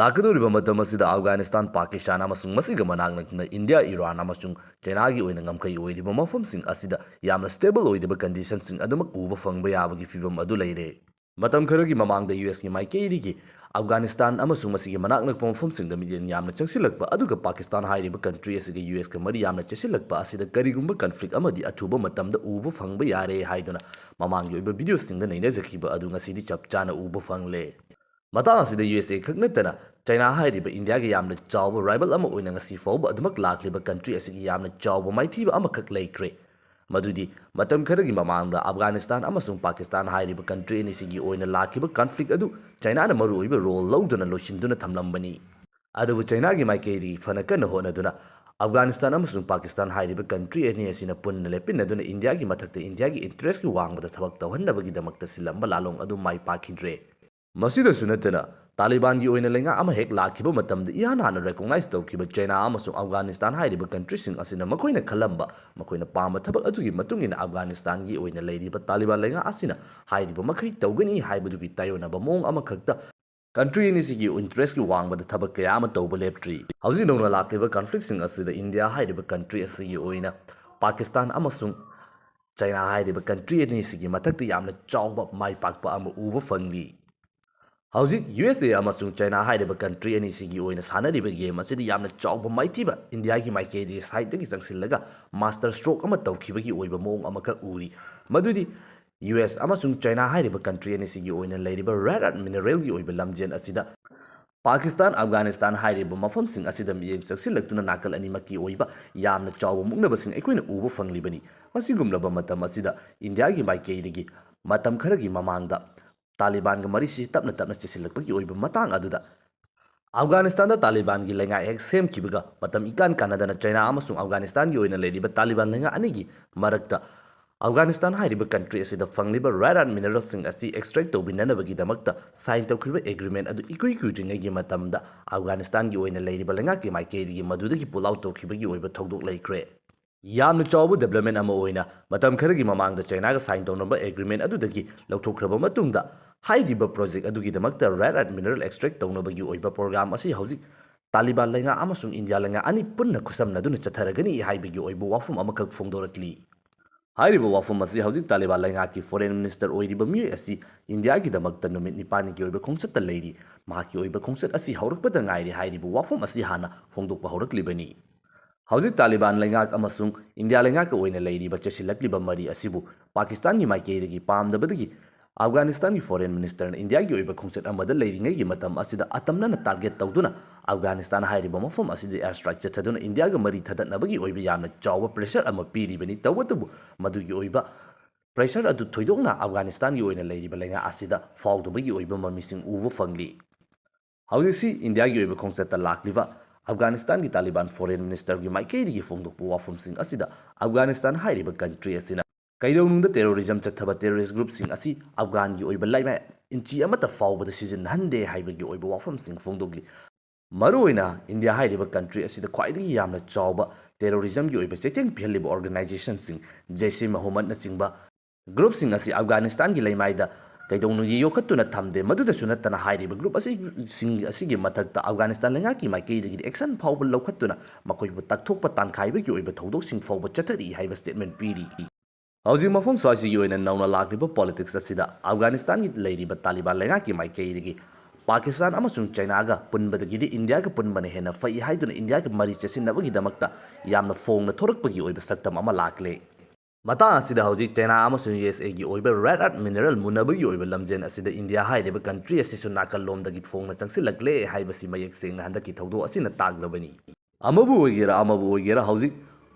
ꯂꯥꯛꯀꯗꯧꯔꯤꯕ ꯃꯇꯝ ꯑꯁꯤꯗ ꯑꯐꯒꯥꯅꯤꯁꯇꯥꯟ, ꯄꯥꯀꯤꯁꯇꯥꯟ ꯑꯃꯁꯨꯡ ꯃꯁꯤꯒ ꯃꯅꯥꯛ ꯅꯛꯅ ꯏꯟꯗꯤꯌꯥ, ꯏꯔꯥꯟ ꯑꯃꯁꯨꯡ ꯆꯩꯅꯥꯒꯤ ꯑꯣꯏꯅ ꯉꯝꯈꯩ ꯑꯣꯏꯔꯤꯕ ꯃꯐꯝꯁꯤꯡ ꯑꯁꯤꯗ ꯌꯥꯝꯅ stable ꯑꯣꯏꯗꯕ conditionꯁꯤꯡ ꯑꯗꯨꯃꯛ ꯎꯕ ꯐꯪꯕ ꯌꯥꯕꯒꯤ ꯐꯤꯚꯝ ꯑꯗꯨ ꯂꯩꯔꯦ꯫ ꯃꯇꯝ ꯈꯔꯒꯤ ꯃꯃꯥꯡꯗ ꯌꯨ ꯑꯦꯁꯀꯤ ꯃꯥꯏꯀꯩꯗꯒꯤ ꯑꯐꯒꯥꯅꯤꯁꯇꯥꯟ ꯑꯃꯁꯨꯡ ꯃꯁꯤꯒꯤ ꯃꯅꯥꯛ ꯅꯛꯄ ꯃꯐꯝꯁꯤꯡꯗ ꯃꯤꯠꯌꯦꯡ ꯌꯥꯝꯅ ꯆꯪꯁꯤꯜꯂꯛꯄ, ꯑꯗꯨꯒ ꯄꯥꯀꯤꯁꯇꯥꯟ ꯍꯥꯏꯔꯤꯕ ꯀꯟꯇ꯭ꯔꯤ ꯑꯁꯤꯒ ꯌꯨ ꯑꯦꯁꯀ ꯃꯔꯤ ꯌꯥꯝꯅ ꯆꯦꯁꯤꯜꯂꯛꯄ ꯑꯁꯤꯗ ꯀꯔꯤꯒꯨꯝꯕ conflict ꯑꯃꯗꯤ ꯑꯊꯨꯕ ꯃꯇꯝꯗ ꯎꯕ ꯐꯪꯕ ꯌꯥꯔꯦ ꯍꯥꯏꯗꯨꯅ ꯃꯃꯥꯡꯒꯤ ꯑꯣꯏꯕ videoꯁꯤꯡꯗ ꯅꯩꯅꯖꯈꯤꯕ ꯑꯗꯨ ꯉꯁꯤꯗꯤ ꯆꯞ ꯆꯥꯅ ꯎꯕ ꯐꯪꯂꯦ꯫ ꯃꯇꯥꯡ ꯑꯁꯤꯗ ꯌꯨ ꯑꯦꯁ ꯑꯦ ꯈꯛ ꯅꯠꯇꯅ ꯆꯩꯅꯥ ꯍꯥꯏꯔꯤꯕ ꯏꯟꯗꯤꯌꯥꯒꯤ ꯌꯥꯝꯅ ꯆꯥꯎꯕ rival ꯑꯃ ꯑꯣꯏꯅ ꯉꯁꯤ ꯐꯥꯎꯕ ꯑꯗꯨꯃꯛ ꯂꯥꯛꯂꯤꯕ ꯀꯟꯇ꯭ꯔꯤ ꯑꯁꯤꯒꯤ ꯌꯥꯝꯅ ꯆꯥꯎꯕ ꯃꯥꯏꯊꯤꯕ ꯑꯃꯈꯛ ꯂꯩꯈ꯭ꯔꯦ꯫ ꯃꯗꯨꯗꯤ ꯃꯇꯝ ꯈꯔꯒꯤ ꯃꯃꯥꯡꯗ ꯑꯐꯒꯥꯅꯤꯁꯇꯥꯟ ꯑꯃꯁꯨꯡ ꯄꯥꯀꯤꯁꯇꯥꯟ ꯍꯥꯏꯔꯤꯕ ꯀꯟꯇ꯭ꯔꯤ ꯑꯅꯤꯁꯤꯒꯤ ꯑꯣꯏꯅ ꯂꯥꯛꯈꯤꯕ conflict ꯑꯗꯨ ꯆꯩꯅꯥꯅ ꯃꯔꯨꯑꯣꯏꯕ role ꯂꯧꯗꯨꯅ ꯂꯣꯏꯁꯤꯟꯗꯨꯅ ꯊꯝꯂꯝꯕꯅꯤ꯫ ꯑꯗꯨꯕꯨ ꯆꯩꯅꯥꯒꯤ ꯃꯥꯏꯀꯩꯗꯒꯤ ꯐꯅ ꯀꯟꯅ ꯍꯣꯠꯅꯗꯨꯅ ꯑꯐꯒꯥꯅꯤꯁꯇꯥꯟ ꯑꯃꯁꯨꯡ ꯄꯥꯀꯤꯁꯇꯥꯟ ꯍꯥꯏꯔꯤꯕ ꯀꯟꯇ꯭ꯔꯤ ꯑꯅꯤ ꯑꯁꯤꯅ ꯄꯨꯟꯅ ꯂꯦꯞꯄꯤꯟꯅꯗꯨꯅ ꯏꯟꯗꯤꯌꯥꯒꯤ ꯃꯊꯛꯇ ꯏꯟꯗꯤꯌꯥꯒꯤ interestꯀꯤ ꯋꯥꯡꯃꯗ ꯊꯕꯛ ꯇꯧꯍꯟꯅꯕꯒꯤꯗꯃꯛꯇ ꯁꯤꯜꯂꯝꯕ ꯂꯥꯂꯣꯡ ꯑꯗꯨ ꯃꯥꯏ ꯄꯥꯛꯈꯤꯗ꯭ꯔꯦ꯫ ꯃꯁꯤꯗꯁꯨ ꯅꯠꯇꯅ, ꯇꯥꯂꯤꯕꯥꯟꯒꯤ ꯑꯣꯏꯅ ꯂꯩꯉꯥꯛ ꯑꯃ ꯍꯦꯛ ꯂꯥꯛꯈꯤꯕ ꯃꯇꯝꯗ ꯏꯍꯥꯟ ꯍꯥꯟꯅ recognize ꯇꯧꯈꯤꯕ ꯆꯩꯅꯥ ꯑꯃꯁꯨꯡ ꯑꯐꯒꯥꯅꯤꯁꯇꯥꯟ ꯍꯥꯏꯔꯤꯕ ꯀꯟꯇ꯭ꯔꯤꯁꯤꯡ ꯑꯁꯤꯅ ꯃꯈꯣꯏꯅ ꯈꯜꯂꯝꯕ, ꯃꯈꯣꯏꯅ ꯄꯥꯝꯕ ꯊꯕꯛ ꯑꯗꯨꯒꯤ ꯃꯇꯨꯡ ꯏꯟꯅ ꯑꯐꯒꯥꯅꯤꯁꯇꯥꯟꯒꯤ ꯑꯣꯏꯅ ꯂꯩꯔꯤꯕ ꯇꯥꯂꯤꯕꯥꯟ ꯂꯩꯉꯥꯛ ꯑꯁꯤꯅ ꯍꯥꯏꯔꯤꯕ ꯃꯈꯩ ꯇꯧꯒꯅꯤ ꯍꯥꯏꯕꯗꯨꯒꯤ ꯇꯥꯏꯑꯣꯟꯅꯕ ꯃꯑꯣꯡ ꯑꯃꯈꯛꯇ ꯀꯟꯇ꯭ꯔꯤ ꯑꯅꯤꯁꯤꯒꯤ interestꯀꯤ ꯋꯥꯡꯃꯗ ꯊꯕꯛ ꯀꯌꯥ ꯑꯃ ꯇꯧꯕ ꯂꯦꯞꯇ꯭ꯔꯤ꯫ ꯍꯧꯖꯤꯛ ꯅꯧꯅ ꯂꯥꯛꯂꯤꯕ conflictꯁꯤꯡ ꯑꯁꯤꯗ ꯏꯟꯗꯤꯌꯥ ꯍꯥꯏꯔꯤꯕ ꯀꯟꯇ꯭ꯔꯤ ꯑꯁꯤꯒꯤ ꯑꯣꯏꯅ ꯄꯥꯀꯤꯁꯇꯥꯟ ꯑꯃꯁꯨꯡ ꯆꯩꯅꯥ ꯍꯥꯏꯔꯤꯕ ꯀꯟꯇ꯭ꯔꯤ ꯑꯅꯤꯁꯤꯒꯤ ꯃꯊꯛꯇ ꯌꯥꯝꯅ ꯆꯥꯎꯕ ꯃꯥꯏ ꯄꯥꯛꯄ ꯑꯃ ꯎꯕ ꯐꯪꯂꯤ꯫ ꯍꯧꯖꯤꯛ ꯌꯨ ꯑꯦꯁ ꯑꯦ ꯑꯃꯁꯨꯡ ꯆꯩꯅꯥ ꯍꯥꯏꯔꯤꯕ ꯀꯟꯇ꯭ꯔꯤ ꯑꯅꯤꯁꯤꯒꯤ ꯑꯣꯏꯅ ꯁꯥꯟꯅꯔꯤꯕ game ꯑꯁꯤꯗ ꯌꯥꯝꯅ ꯆꯥꯎꯕ ꯃꯥꯏꯊꯤꯕ ꯏꯟꯗꯤꯌꯥꯒꯤ ꯃꯥꯏꯀꯩꯗꯒꯤ sideꯇꯒꯤ ꯆꯪꯁꯤꯜꯂꯒ master stroke ꯑꯃ ꯇꯧꯈꯤꯕꯒꯤ ꯑꯣꯏꯕ ꯃꯑꯣꯡ ꯑꯃꯈꯛ ꯎꯔꯤ꯫ ꯃꯗꯨꯗꯤ ꯌꯨ ꯑꯦꯁ ꯑꯃꯁꯨꯡ ꯆꯩꯅꯥ ꯍꯥꯏꯔꯤꯕ ꯀꯟꯇ꯭ꯔꯤ ꯑꯅꯤꯁꯤꯒꯤ ꯑꯣꯏꯅ ꯂꯩꯔꯤꯕ rare earth mineralꯒꯤ ꯑꯣꯏꯕ ꯂꯝꯖꯦꯜ ꯑꯁꯤꯗ ꯄꯥꯀꯤꯁꯇꯥꯟ, ꯑꯐꯒꯥꯅꯤꯁꯇꯥꯟ ꯍꯥꯏꯔꯤꯕ ꯃꯐꯝꯁꯤꯡ ꯑꯁꯤꯗ ꯃꯤꯠꯌꯦꯡ ꯆꯪꯁꯤꯜꯂꯛꯇꯨꯅ ꯅꯥꯀꯜ ꯑꯅꯤꯃꯛꯀꯤ ꯑꯣꯏꯕ ꯌꯥꯝꯅ ꯆꯥꯎꯕ ꯃꯨꯛꯅꯕꯁꯤꯡ ꯑꯩꯈꯣꯏꯅ ꯎꯕ ꯐꯪꯂꯤꯕꯅꯤ꯫ ꯃꯁꯤꯒꯨꯝꯂꯕ ꯃꯇꯝ ꯑꯁꯤꯗ ꯏꯟꯗꯤꯌꯥꯒꯤ ꯃꯥꯏꯀꯩꯗꯒꯤ ꯃꯇꯝ ꯈꯔꯒꯤ ꯃꯃꯥꯡꯗ ꯇꯥꯂꯤꯕꯥꯟꯒ ꯃꯔꯤꯁꯤ ꯇꯞꯅ ꯇꯞꯅ ꯆꯦꯁꯤꯜꯂꯛꯄꯒꯤ ꯑꯣꯏꯕ ꯃꯇꯥꯡ ꯑꯗꯨꯗ, ꯑꯐꯒꯥꯅꯤꯁꯇꯥꯟꯗ ꯇꯥꯂꯤꯕꯥꯟꯒꯤ ꯂꯩꯉꯥꯛ ꯍꯦꯛ ꯁꯦꯝꯈꯤꯕꯒ ꯃꯇꯝ ꯏꯀꯥꯟ ꯀꯥꯟꯅꯗꯅ ꯆꯩꯅꯥ ꯑꯃꯁꯨꯡ ꯑꯐꯒꯥꯅꯤꯁꯇꯥꯟꯒꯤ ꯑꯣꯏꯅ ꯂꯩꯔꯤꯕ ꯇꯥꯂꯤꯕꯥꯟ ꯂꯩꯉꯥꯛ ꯑꯅꯤꯒꯤ ꯃꯔꯛꯇ ꯑꯐꯒꯥꯅꯤꯁꯇꯥꯟ ꯍꯥꯏꯔꯤꯕ ꯀꯟꯇ꯭ꯔꯤ ꯑꯁꯤꯗ ꯐꯪꯂꯤꯕ rare earth mineralꯁꯤꯡ ꯑꯁꯤ extract ꯇꯧꯕꯤꯅꯅꯕꯒꯤꯗꯃꯛꯇ sign ꯇꯧꯈꯤꯕ agreement ꯑꯗꯨ ꯏꯀꯨꯏ ꯀꯨꯏꯗ꯭ꯔꯤꯉꯩꯒꯤ ꯃꯇꯝꯗ ꯑꯐꯒꯥꯅꯤꯁꯇꯥꯟꯒꯤ ꯑꯣꯏꯅ ꯂꯩꯔꯤꯕ ꯂꯩꯉꯥꯛꯀꯤ ꯃꯥꯏꯀꯩꯗꯒꯤ ꯃꯗꯨꯗꯒꯤ pull out ꯇꯧꯈꯤꯕꯒꯤ ꯑꯣꯏꯕ ꯊꯧꯗꯣꯛ ꯂꯩꯈ꯭ꯔꯦ꯫ ꯌꯥꯝꯅ ꯆꯥꯎꯕ development ꯑꯃ ꯑꯣꯏꯅ ꯃꯇꯝ ꯈꯔꯒꯤ ꯃꯃꯥꯡꯗ ꯆꯥꯏꯅꯥꯒ sign ꯇꯧꯅꯕ agreement ꯑꯗꯨꯗꯒꯤ ꯂꯧꯊꯣꯛꯈ꯭ꯔꯕ ꯃꯇꯨꯡꯗ, ꯍꯥꯏꯔꯤꯕ project ꯑꯗꯨꯒꯤꯗꯃꯛꯇ rare earth mineral extract ꯇꯧꯅꯕꯒꯤ ꯑꯣꯏꯕ program ꯑꯁꯤ ꯍꯧꯖꯤꯛ ꯇꯥꯂꯤꯕꯥꯟ ꯂꯩꯉꯥꯛ ꯑꯃꯁꯨꯡ ꯏꯟꯗꯤꯌꯥ ꯂꯩꯉꯥꯛ ꯑꯅꯤ ꯄꯨꯟꯅ ꯈꯨꯠꯁꯝꯅꯗꯨꯅ ꯆꯠꯊꯔꯒꯅꯤ ꯍꯥꯏꯕꯒꯤ ꯑꯣꯏꯕ ꯋꯥꯐꯝ ꯑꯃꯈꯛ ꯐꯣꯡꯗꯣꯔꯛꯂꯤ꯫ ꯍꯥꯏꯔꯤꯕ ꯋꯥꯐꯝ ꯑꯁꯤ ꯍꯧꯖꯤꯛ ꯇꯥꯂꯤꯕꯥꯟ ꯂꯩꯉꯥꯛꯀꯤ foreign minister ꯑꯣꯏꯔꯤꯕ ꯃꯤꯑꯣꯏ ꯑꯁꯤ ꯏꯟꯗꯤꯌꯥꯒꯤꯗꯃꯛꯇ ꯅꯨꯃꯤꯠ ꯅꯤꯄꯥꯟꯒꯤ ꯑꯣꯏꯕ ꯈꯣꯡꯆꯠꯇ ꯂꯩꯔꯤ꯫ ꯃꯍꯥꯛꯀꯤ ꯑꯣꯏꯕ ꯈꯣꯡꯆꯠ ꯑꯁꯤ ꯍꯧꯔꯛꯄꯗ ꯉꯥꯏꯔꯤ꯫ ꯍꯥꯏꯔꯤꯕ ꯋꯥꯐꯝ ꯑꯁꯤ ꯍꯥꯟꯅ ꯐꯣꯡꯗꯣꯛꯄ ꯍꯧꯔꯛꯂꯤꯕꯅꯤ꯫ ꯍꯧꯖꯤꯛ ꯇꯥꯂꯤꯕꯥꯟ ꯂꯩꯉꯥꯛ ꯑꯃꯁꯨꯡ ꯏꯟꯗꯤꯌꯥ ꯂꯩꯉꯥꯛꯀ ꯑꯣꯏꯅ ꯂꯩꯔꯤꯕ ꯆꯦꯁꯤꯜꯂꯛꯂꯤꯕ ꯃꯔꯤ ꯑꯁꯤꯕꯨ ꯄꯥꯀꯤꯁꯇꯥꯟꯒꯤ ꯃꯥꯏꯀꯩꯗꯒꯤ ꯄꯥꯝꯗꯕꯗꯒꯤ ꯑꯐꯒꯥꯅꯤꯁꯇꯥꯟꯒꯤ foreign ministerꯅ ꯏꯟꯗꯤꯌꯥꯒꯤ ꯑꯣꯏꯕ ꯈꯣꯡꯆꯠ ꯑꯃꯗ ꯂꯩꯔꯤꯉꯩꯒꯤ ꯃꯇꯝ ꯑꯁꯤꯗ ꯑꯇꯝꯅꯅ target ꯇꯧꯗꯨꯅ ꯑꯐꯒꯥꯅꯤꯁꯇꯥꯟ ꯍꯥꯏꯔꯤꯕ ꯃꯐꯝ ꯑꯁꯤꯗ air strike ꯆꯠꯊꯗꯨꯅ ꯏꯟꯗꯤꯌꯥꯒ ꯃꯔꯤ ꯊꯗꯠꯅꯕꯒꯤ ꯑꯣꯏꯕ ꯌꯥꯝꯅ ꯆꯥꯎꯕ pressure ꯑꯃ ꯄꯤꯔꯤꯕꯅꯤ꯫ ꯇꯧꯕꯇꯕꯨ ꯃꯗꯨꯒꯤ ꯑꯣꯏꯕ pressure ꯑꯗꯨ ꯊꯣꯏꯗꯣꯛꯅ ꯑꯐꯒꯥꯅꯤꯁꯇꯥꯟꯒꯤ ꯑꯣꯏꯅ ꯂꯩꯔꯤꯕ ꯂꯩꯉꯥꯛ ꯑꯁꯤꯗ ꯐꯥꯎꯗꯕꯒꯤ ꯑꯣꯏꯕ ꯃꯃꯤꯁꯤꯡ ꯎꯕ ꯐꯪꯂꯤ꯫ ꯍꯧꯖꯤꯛꯁꯤ ꯏꯟꯗꯤꯌꯥꯒꯤ ꯑꯣꯏꯕ ꯈꯣꯡꯆꯠꯇ ꯂꯥꯛꯂꯤꯕ ꯑꯐꯒꯥꯅꯤꯁꯇꯥꯟꯒꯤ ꯇꯥꯂꯤꯕꯥꯟ foreign ministerꯒꯤ ꯃꯥꯏꯀꯩꯗꯒꯤ ꯐꯣꯡꯗꯣꯛꯄ ꯋꯥꯐꯝꯁꯤꯡ ꯑꯁꯤꯗ ꯑꯐꯒꯥꯅꯤꯁꯇꯥꯟ ꯍꯥꯏꯔꯤꯕ country ꯑꯁꯤꯅ ꯀꯩꯗꯧꯅꯨꯡꯗ terrorism ꯆꯠꯊꯕ terrorist groupꯁꯤꯡ ꯑꯁꯤ ꯑꯐꯒꯥꯟꯒꯤ ꯑꯣꯏꯕ ꯂꯩꯃꯥꯏ inch ꯑꯃꯠꯇ ꯐꯥꯎꯕꯗ ꯁꯤꯖꯤꯟꯅꯍꯟꯗꯦ ꯍꯥꯏꯕꯒꯤ ꯑꯣꯏꯕ ꯋꯥꯐꯝꯁꯤꯡ ꯐꯣꯡꯗꯣꯛꯂꯤ꯫ ꯃꯔꯨꯑꯣꯏꯅ ꯏꯟꯗꯤꯌꯥ ꯍꯥꯏꯔꯤꯕ country ꯑꯁꯤꯗ ꯈ꯭ꯋꯥꯏꯗꯒꯤ ꯌꯥꯝꯅ ꯆꯥꯎꯕ terrorismꯒꯤ ꯑꯣꯏꯕ ꯆꯩꯊꯦꯡ ꯄꯤꯍꯜꯂꯤꯕ organizationꯁꯤꯡ ꯖꯩꯁꯦ ꯃꯣꯍꯝꯃꯗꯅꯆꯤꯡꯕ groupꯁꯤꯡ ꯑꯁꯤ ꯑꯐꯒꯥꯅꯤꯁꯇꯥꯟꯒꯤ ꯂꯩꯃꯥꯏꯗ ꯀꯩꯗꯧꯅꯨꯡꯒꯤ ꯌꯣꯛꯈꯠꯇꯨꯅ ꯊꯝꯗꯦ꯫ ꯃꯗꯨꯗꯁꯨ ꯅꯠꯇꯅ ꯍꯥꯏꯔꯤꯕ group ꯑꯁꯤꯁꯤꯡ ꯑꯁꯤꯒꯤ ꯃꯊꯛꯇ ꯑꯐꯒꯥꯅꯤꯁꯇꯥꯟ ꯂꯩꯉꯥꯛꯀꯤ ꯃꯥꯏꯀꯩꯗꯒꯤꯗꯤ action ꯐꯥꯎꯕ ꯂꯧꯈꯠꯇꯨꯅ ꯃꯈꯣꯏꯕꯨ ꯇꯛꯊꯣꯛꯄ ꯇꯥꯟꯈꯥꯏꯕꯒꯤ ꯑꯣꯏꯕ ꯊꯧꯗꯣꯛꯁꯤꯡ ꯐꯥꯎꯕ ꯆꯠꯊꯔꯤ ꯍꯥꯏꯕ statement ꯄꯤꯔꯤ꯫ ꯍꯧꯖꯤꯛ ꯃꯐꯝ ꯁ꯭ꯋꯥꯏꯁꯤꯒꯤ ꯑꯣꯏꯅ ꯅꯧꯅ ꯂꯥꯛꯂꯤꯕ politics ꯑꯁꯤꯗ ꯑꯐꯒꯥꯅꯤꯁꯇꯥꯟꯒꯤ ꯂꯩꯔꯤꯕ ꯇꯥꯂꯤꯕꯥꯟ ꯂꯩꯉꯥꯛꯀꯤ ꯃꯥꯏꯀꯩꯗꯒꯤ ꯄꯥꯀꯤꯁꯇꯥꯟ ꯑꯃꯁꯨꯡ ꯆꯥꯏꯅꯥꯒ ꯄꯨꯟꯕꯗꯒꯤꯗꯤ ꯏꯟꯗꯤꯌꯥꯒ ꯄꯨꯟꯕꯅ ꯍꯦꯟꯅ ꯐꯩ ꯍꯥꯏꯗꯨꯅ ꯏꯟꯗꯤꯌꯥꯒ ꯃꯔꯤ ꯆꯦꯁꯤꯟꯅꯕꯒꯤꯗꯃꯛꯇ ꯌꯥꯝꯅ ꯐꯣꯡꯅ ꯊꯣꯔꯛꯄꯒꯤ ꯑꯣꯏꯕ ꯁꯛꯇꯝ ꯑꯃ ꯂꯥꯛꯂꯦ꯫ ꯃꯇꯥꯡ ꯑꯁꯤꯗ ꯍꯧꯖꯤꯛ ꯆꯥꯏꯅꯥ ꯑꯃꯁꯨꯡ USAꯒꯤ ꯑꯣꯏꯕ rare earth mineral ꯃꯨꯟꯅꯕꯒꯤ ꯑꯣꯏꯕ ꯂꯝꯖꯦꯜ ꯑꯁꯤꯗ ꯏꯟꯗꯤꯌꯥ ꯍꯥꯏꯔꯤꯕ country ꯑꯁꯤꯁꯨ ꯅꯥꯀꯜꯂꯣꯝꯗꯒꯤ ꯐꯣꯡꯅ ꯆꯪꯁꯤꯜꯂꯛꯂꯦ ꯍꯥꯏꯕꯁꯤ ꯃꯌꯦꯛ ꯁꯦꯡꯅ ꯍꯟꯗꯛꯀꯤ ꯊꯧꯗꯣꯛ ꯑꯁꯤꯅ ꯇꯥꯛꯂꯕꯅꯤ꯫ ꯑꯃꯕꯨ ꯑꯣꯏꯒꯦꯔꯥ ꯑꯃꯕꯨ ꯑꯣꯏꯒꯦꯔꯥ, ꯍꯧꯖꯤꯛ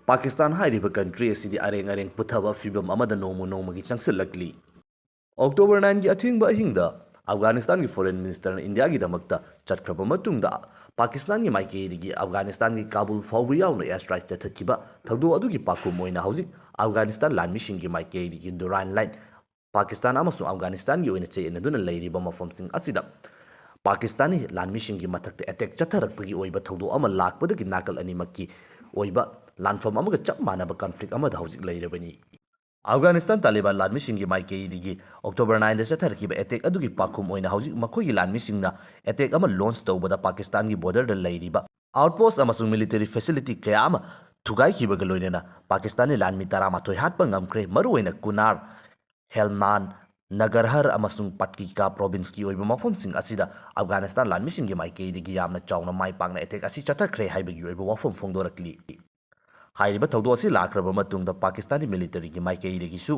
ꯄꯥꯀꯤꯁꯇꯥꯟ ꯍꯥꯏꯔꯤꯕ country ꯑꯁꯤꯗꯤ ꯑꯔꯦꯡ ꯑꯔꯦꯡ ꯄꯨꯊꯕ ꯐꯤꯕꯝ ꯑꯃꯗ ꯅꯣꯡꯃ ꯅꯣꯡꯃꯒꯤ ꯆꯪꯁꯤꯜꯂꯛꯂꯤ꯫ October nineꯒꯤ ꯑꯊꯦꯡꯕ ꯑꯍꯤꯡꯗ ꯑꯐꯒꯥꯅꯤꯁꯇꯥꯟꯒꯤ foreign ministerꯅ ꯏꯟꯗꯤꯌꯥꯒꯤꯗꯃꯛꯇ ꯆꯠꯈ꯭ꯔꯕ ꯃꯇꯨꯡꯗ, ꯄꯥꯀꯤꯁꯇꯥꯟꯒꯤ ꯃꯥꯏꯀꯩꯗꯒꯤ ꯑꯐꯒꯥꯅꯤꯁꯇꯥꯟꯒꯤ ꯀꯥꯕꯨꯜ ꯐꯥꯎꯕ ꯌꯥꯎꯅ air strike ꯆꯠꯊꯈꯤꯕ ꯊꯧꯗꯣꯛ ꯑꯗꯨꯒꯤ ꯄꯥꯈꯨꯝ ꯑꯣꯏꯅ ꯍꯧꯖꯤꯛ ꯑꯐꯒꯥꯅꯤꯁꯇꯥꯟ ꯂꯥꯟꯃꯤꯁꯤꯡꯒꯤ ꯃꯥꯏꯀꯩꯗꯒꯤ Durand Line, ꯄꯥꯀꯤꯁꯇꯥꯟ ꯑꯃꯁꯨꯡ ꯑꯐꯒꯥꯅꯤꯁꯇꯥꯟꯒꯤ ꯑꯣꯏꯅ ꯆꯌꯦꯠꯅꯗꯨꯅ ꯂꯩꯔꯤꯕ ꯃꯐꯝꯁꯤꯡ ꯑꯁꯤꯗ ꯄꯥꯀꯤꯁꯇꯥꯅꯤ ꯂꯥꯟꯃꯤꯁꯤꯡꯒꯤ ꯃꯊꯛꯇ attack ꯆꯠꯊꯔꯛꯄꯒꯤ ꯑꯣꯏꯕ ꯊꯧꯗꯣꯛ ꯑꯃ ꯂꯥꯛꯄꯗꯒꯤ ꯅꯥꯀꯜ ꯑꯅꯤꯃꯛꯀꯤ ꯑꯣꯏꯕ ꯂꯥꯟꯐꯝ ꯑꯃꯒ ꯆꯞ ꯃꯥꯟꯅꯕ ꯀꯟꯐ꯭ꯂꯤꯛ ꯑꯃꯗ ꯍꯧꯖꯤꯛ ꯂꯩꯔꯕꯅꯤ꯫ ꯑꯐꯒꯥꯅꯤꯁꯇꯥꯟ ꯇꯥꯂꯤꯕꯥꯟ ꯂꯥꯟꯃꯤꯁꯤꯡꯒꯤ ꯃꯥꯏꯀꯩꯗꯒꯤ ꯑꯣꯛꯇꯣꯕꯔ ꯅꯥꯏꯟꯗ ꯆꯠꯊꯔꯛꯈꯤꯕ ꯑꯦꯇꯦꯛ ꯑꯗꯨꯒꯤ ꯄꯥꯎꯈꯨꯝ ꯑꯣꯏꯅ ꯍꯧꯖꯤꯛ ꯃꯈꯣꯏꯒꯤ ꯂꯥꯟꯃꯤꯁꯤꯡꯅ ꯑꯦꯇꯦꯛ ꯑꯃ ꯂꯣꯟꯆ ꯇꯧꯕꯗ ꯄꯥꯀꯤꯁꯇꯥꯟꯒꯤ ꯕꯣꯔꯗꯔꯗ ꯂꯩꯔꯤꯕ ꯑꯥꯎꯠꯄꯣꯁ ꯑꯃꯁꯨꯡ ꯃꯤꯂꯤꯇꯔꯤ ꯐꯦꯁꯤꯂꯤꯇꯤ ꯀꯌꯥ ꯑꯃ ꯊꯨꯒꯥꯏꯈꯤꯕꯒ ꯂꯣꯏꯅꯅ ꯄꯥꯀꯤꯁꯇꯥꯟꯒꯤ ꯂꯥꯟꯃꯤ ꯇꯔꯥꯃꯥꯊꯣꯏ ꯍꯥꯠꯄ ꯉꯝꯈ꯭ꯔꯦ꯫ ꯃꯔꯨꯑꯣꯏꯅ ꯀꯨꯅꯥꯔ, ꯍꯦꯜꯃꯥꯟ, ꯅꯒꯔꯍꯔ ꯑꯃꯁꯨꯡ ꯄꯠꯀꯤꯀꯥ ꯄ꯭ꯔꯣꯚꯤꯟꯁꯀꯤ ꯑꯣꯏꯕ ꯃꯐꯝꯁꯤꯡ ꯑꯁꯤꯗ ꯑꯐꯒꯥꯅꯤꯁꯇꯥꯟ ꯂꯥꯟꯃꯤꯁꯤꯡꯒꯤ ꯃꯥꯏꯀꯩꯗꯒꯤ ꯌꯥꯝꯅ ꯆꯥꯎꯅ ꯃꯥꯏ ꯄꯥꯛꯅ ꯑꯦꯇꯦꯛ ꯑꯁꯤ ꯆꯠꯊꯈ꯭ꯔꯦ ꯍꯥꯏꯕꯒꯤ ꯑꯣꯏꯕ ꯋꯥꯐꯝ ꯐꯣꯡꯗꯣꯔꯛꯂꯤ꯫ ꯍꯥꯏꯔꯤꯕ ꯊꯧꯗꯣꯛ ꯑꯁꯤ ꯂꯥꯛꯈ꯭ꯔꯕ ꯃꯇꯨꯡꯗ ꯄꯥꯀꯤꯁꯇꯥꯟꯒꯤ ꯃꯤꯂꯤꯇꯔꯤꯒꯤ ꯃꯥꯏꯀꯩꯗꯒꯤꯁꯨ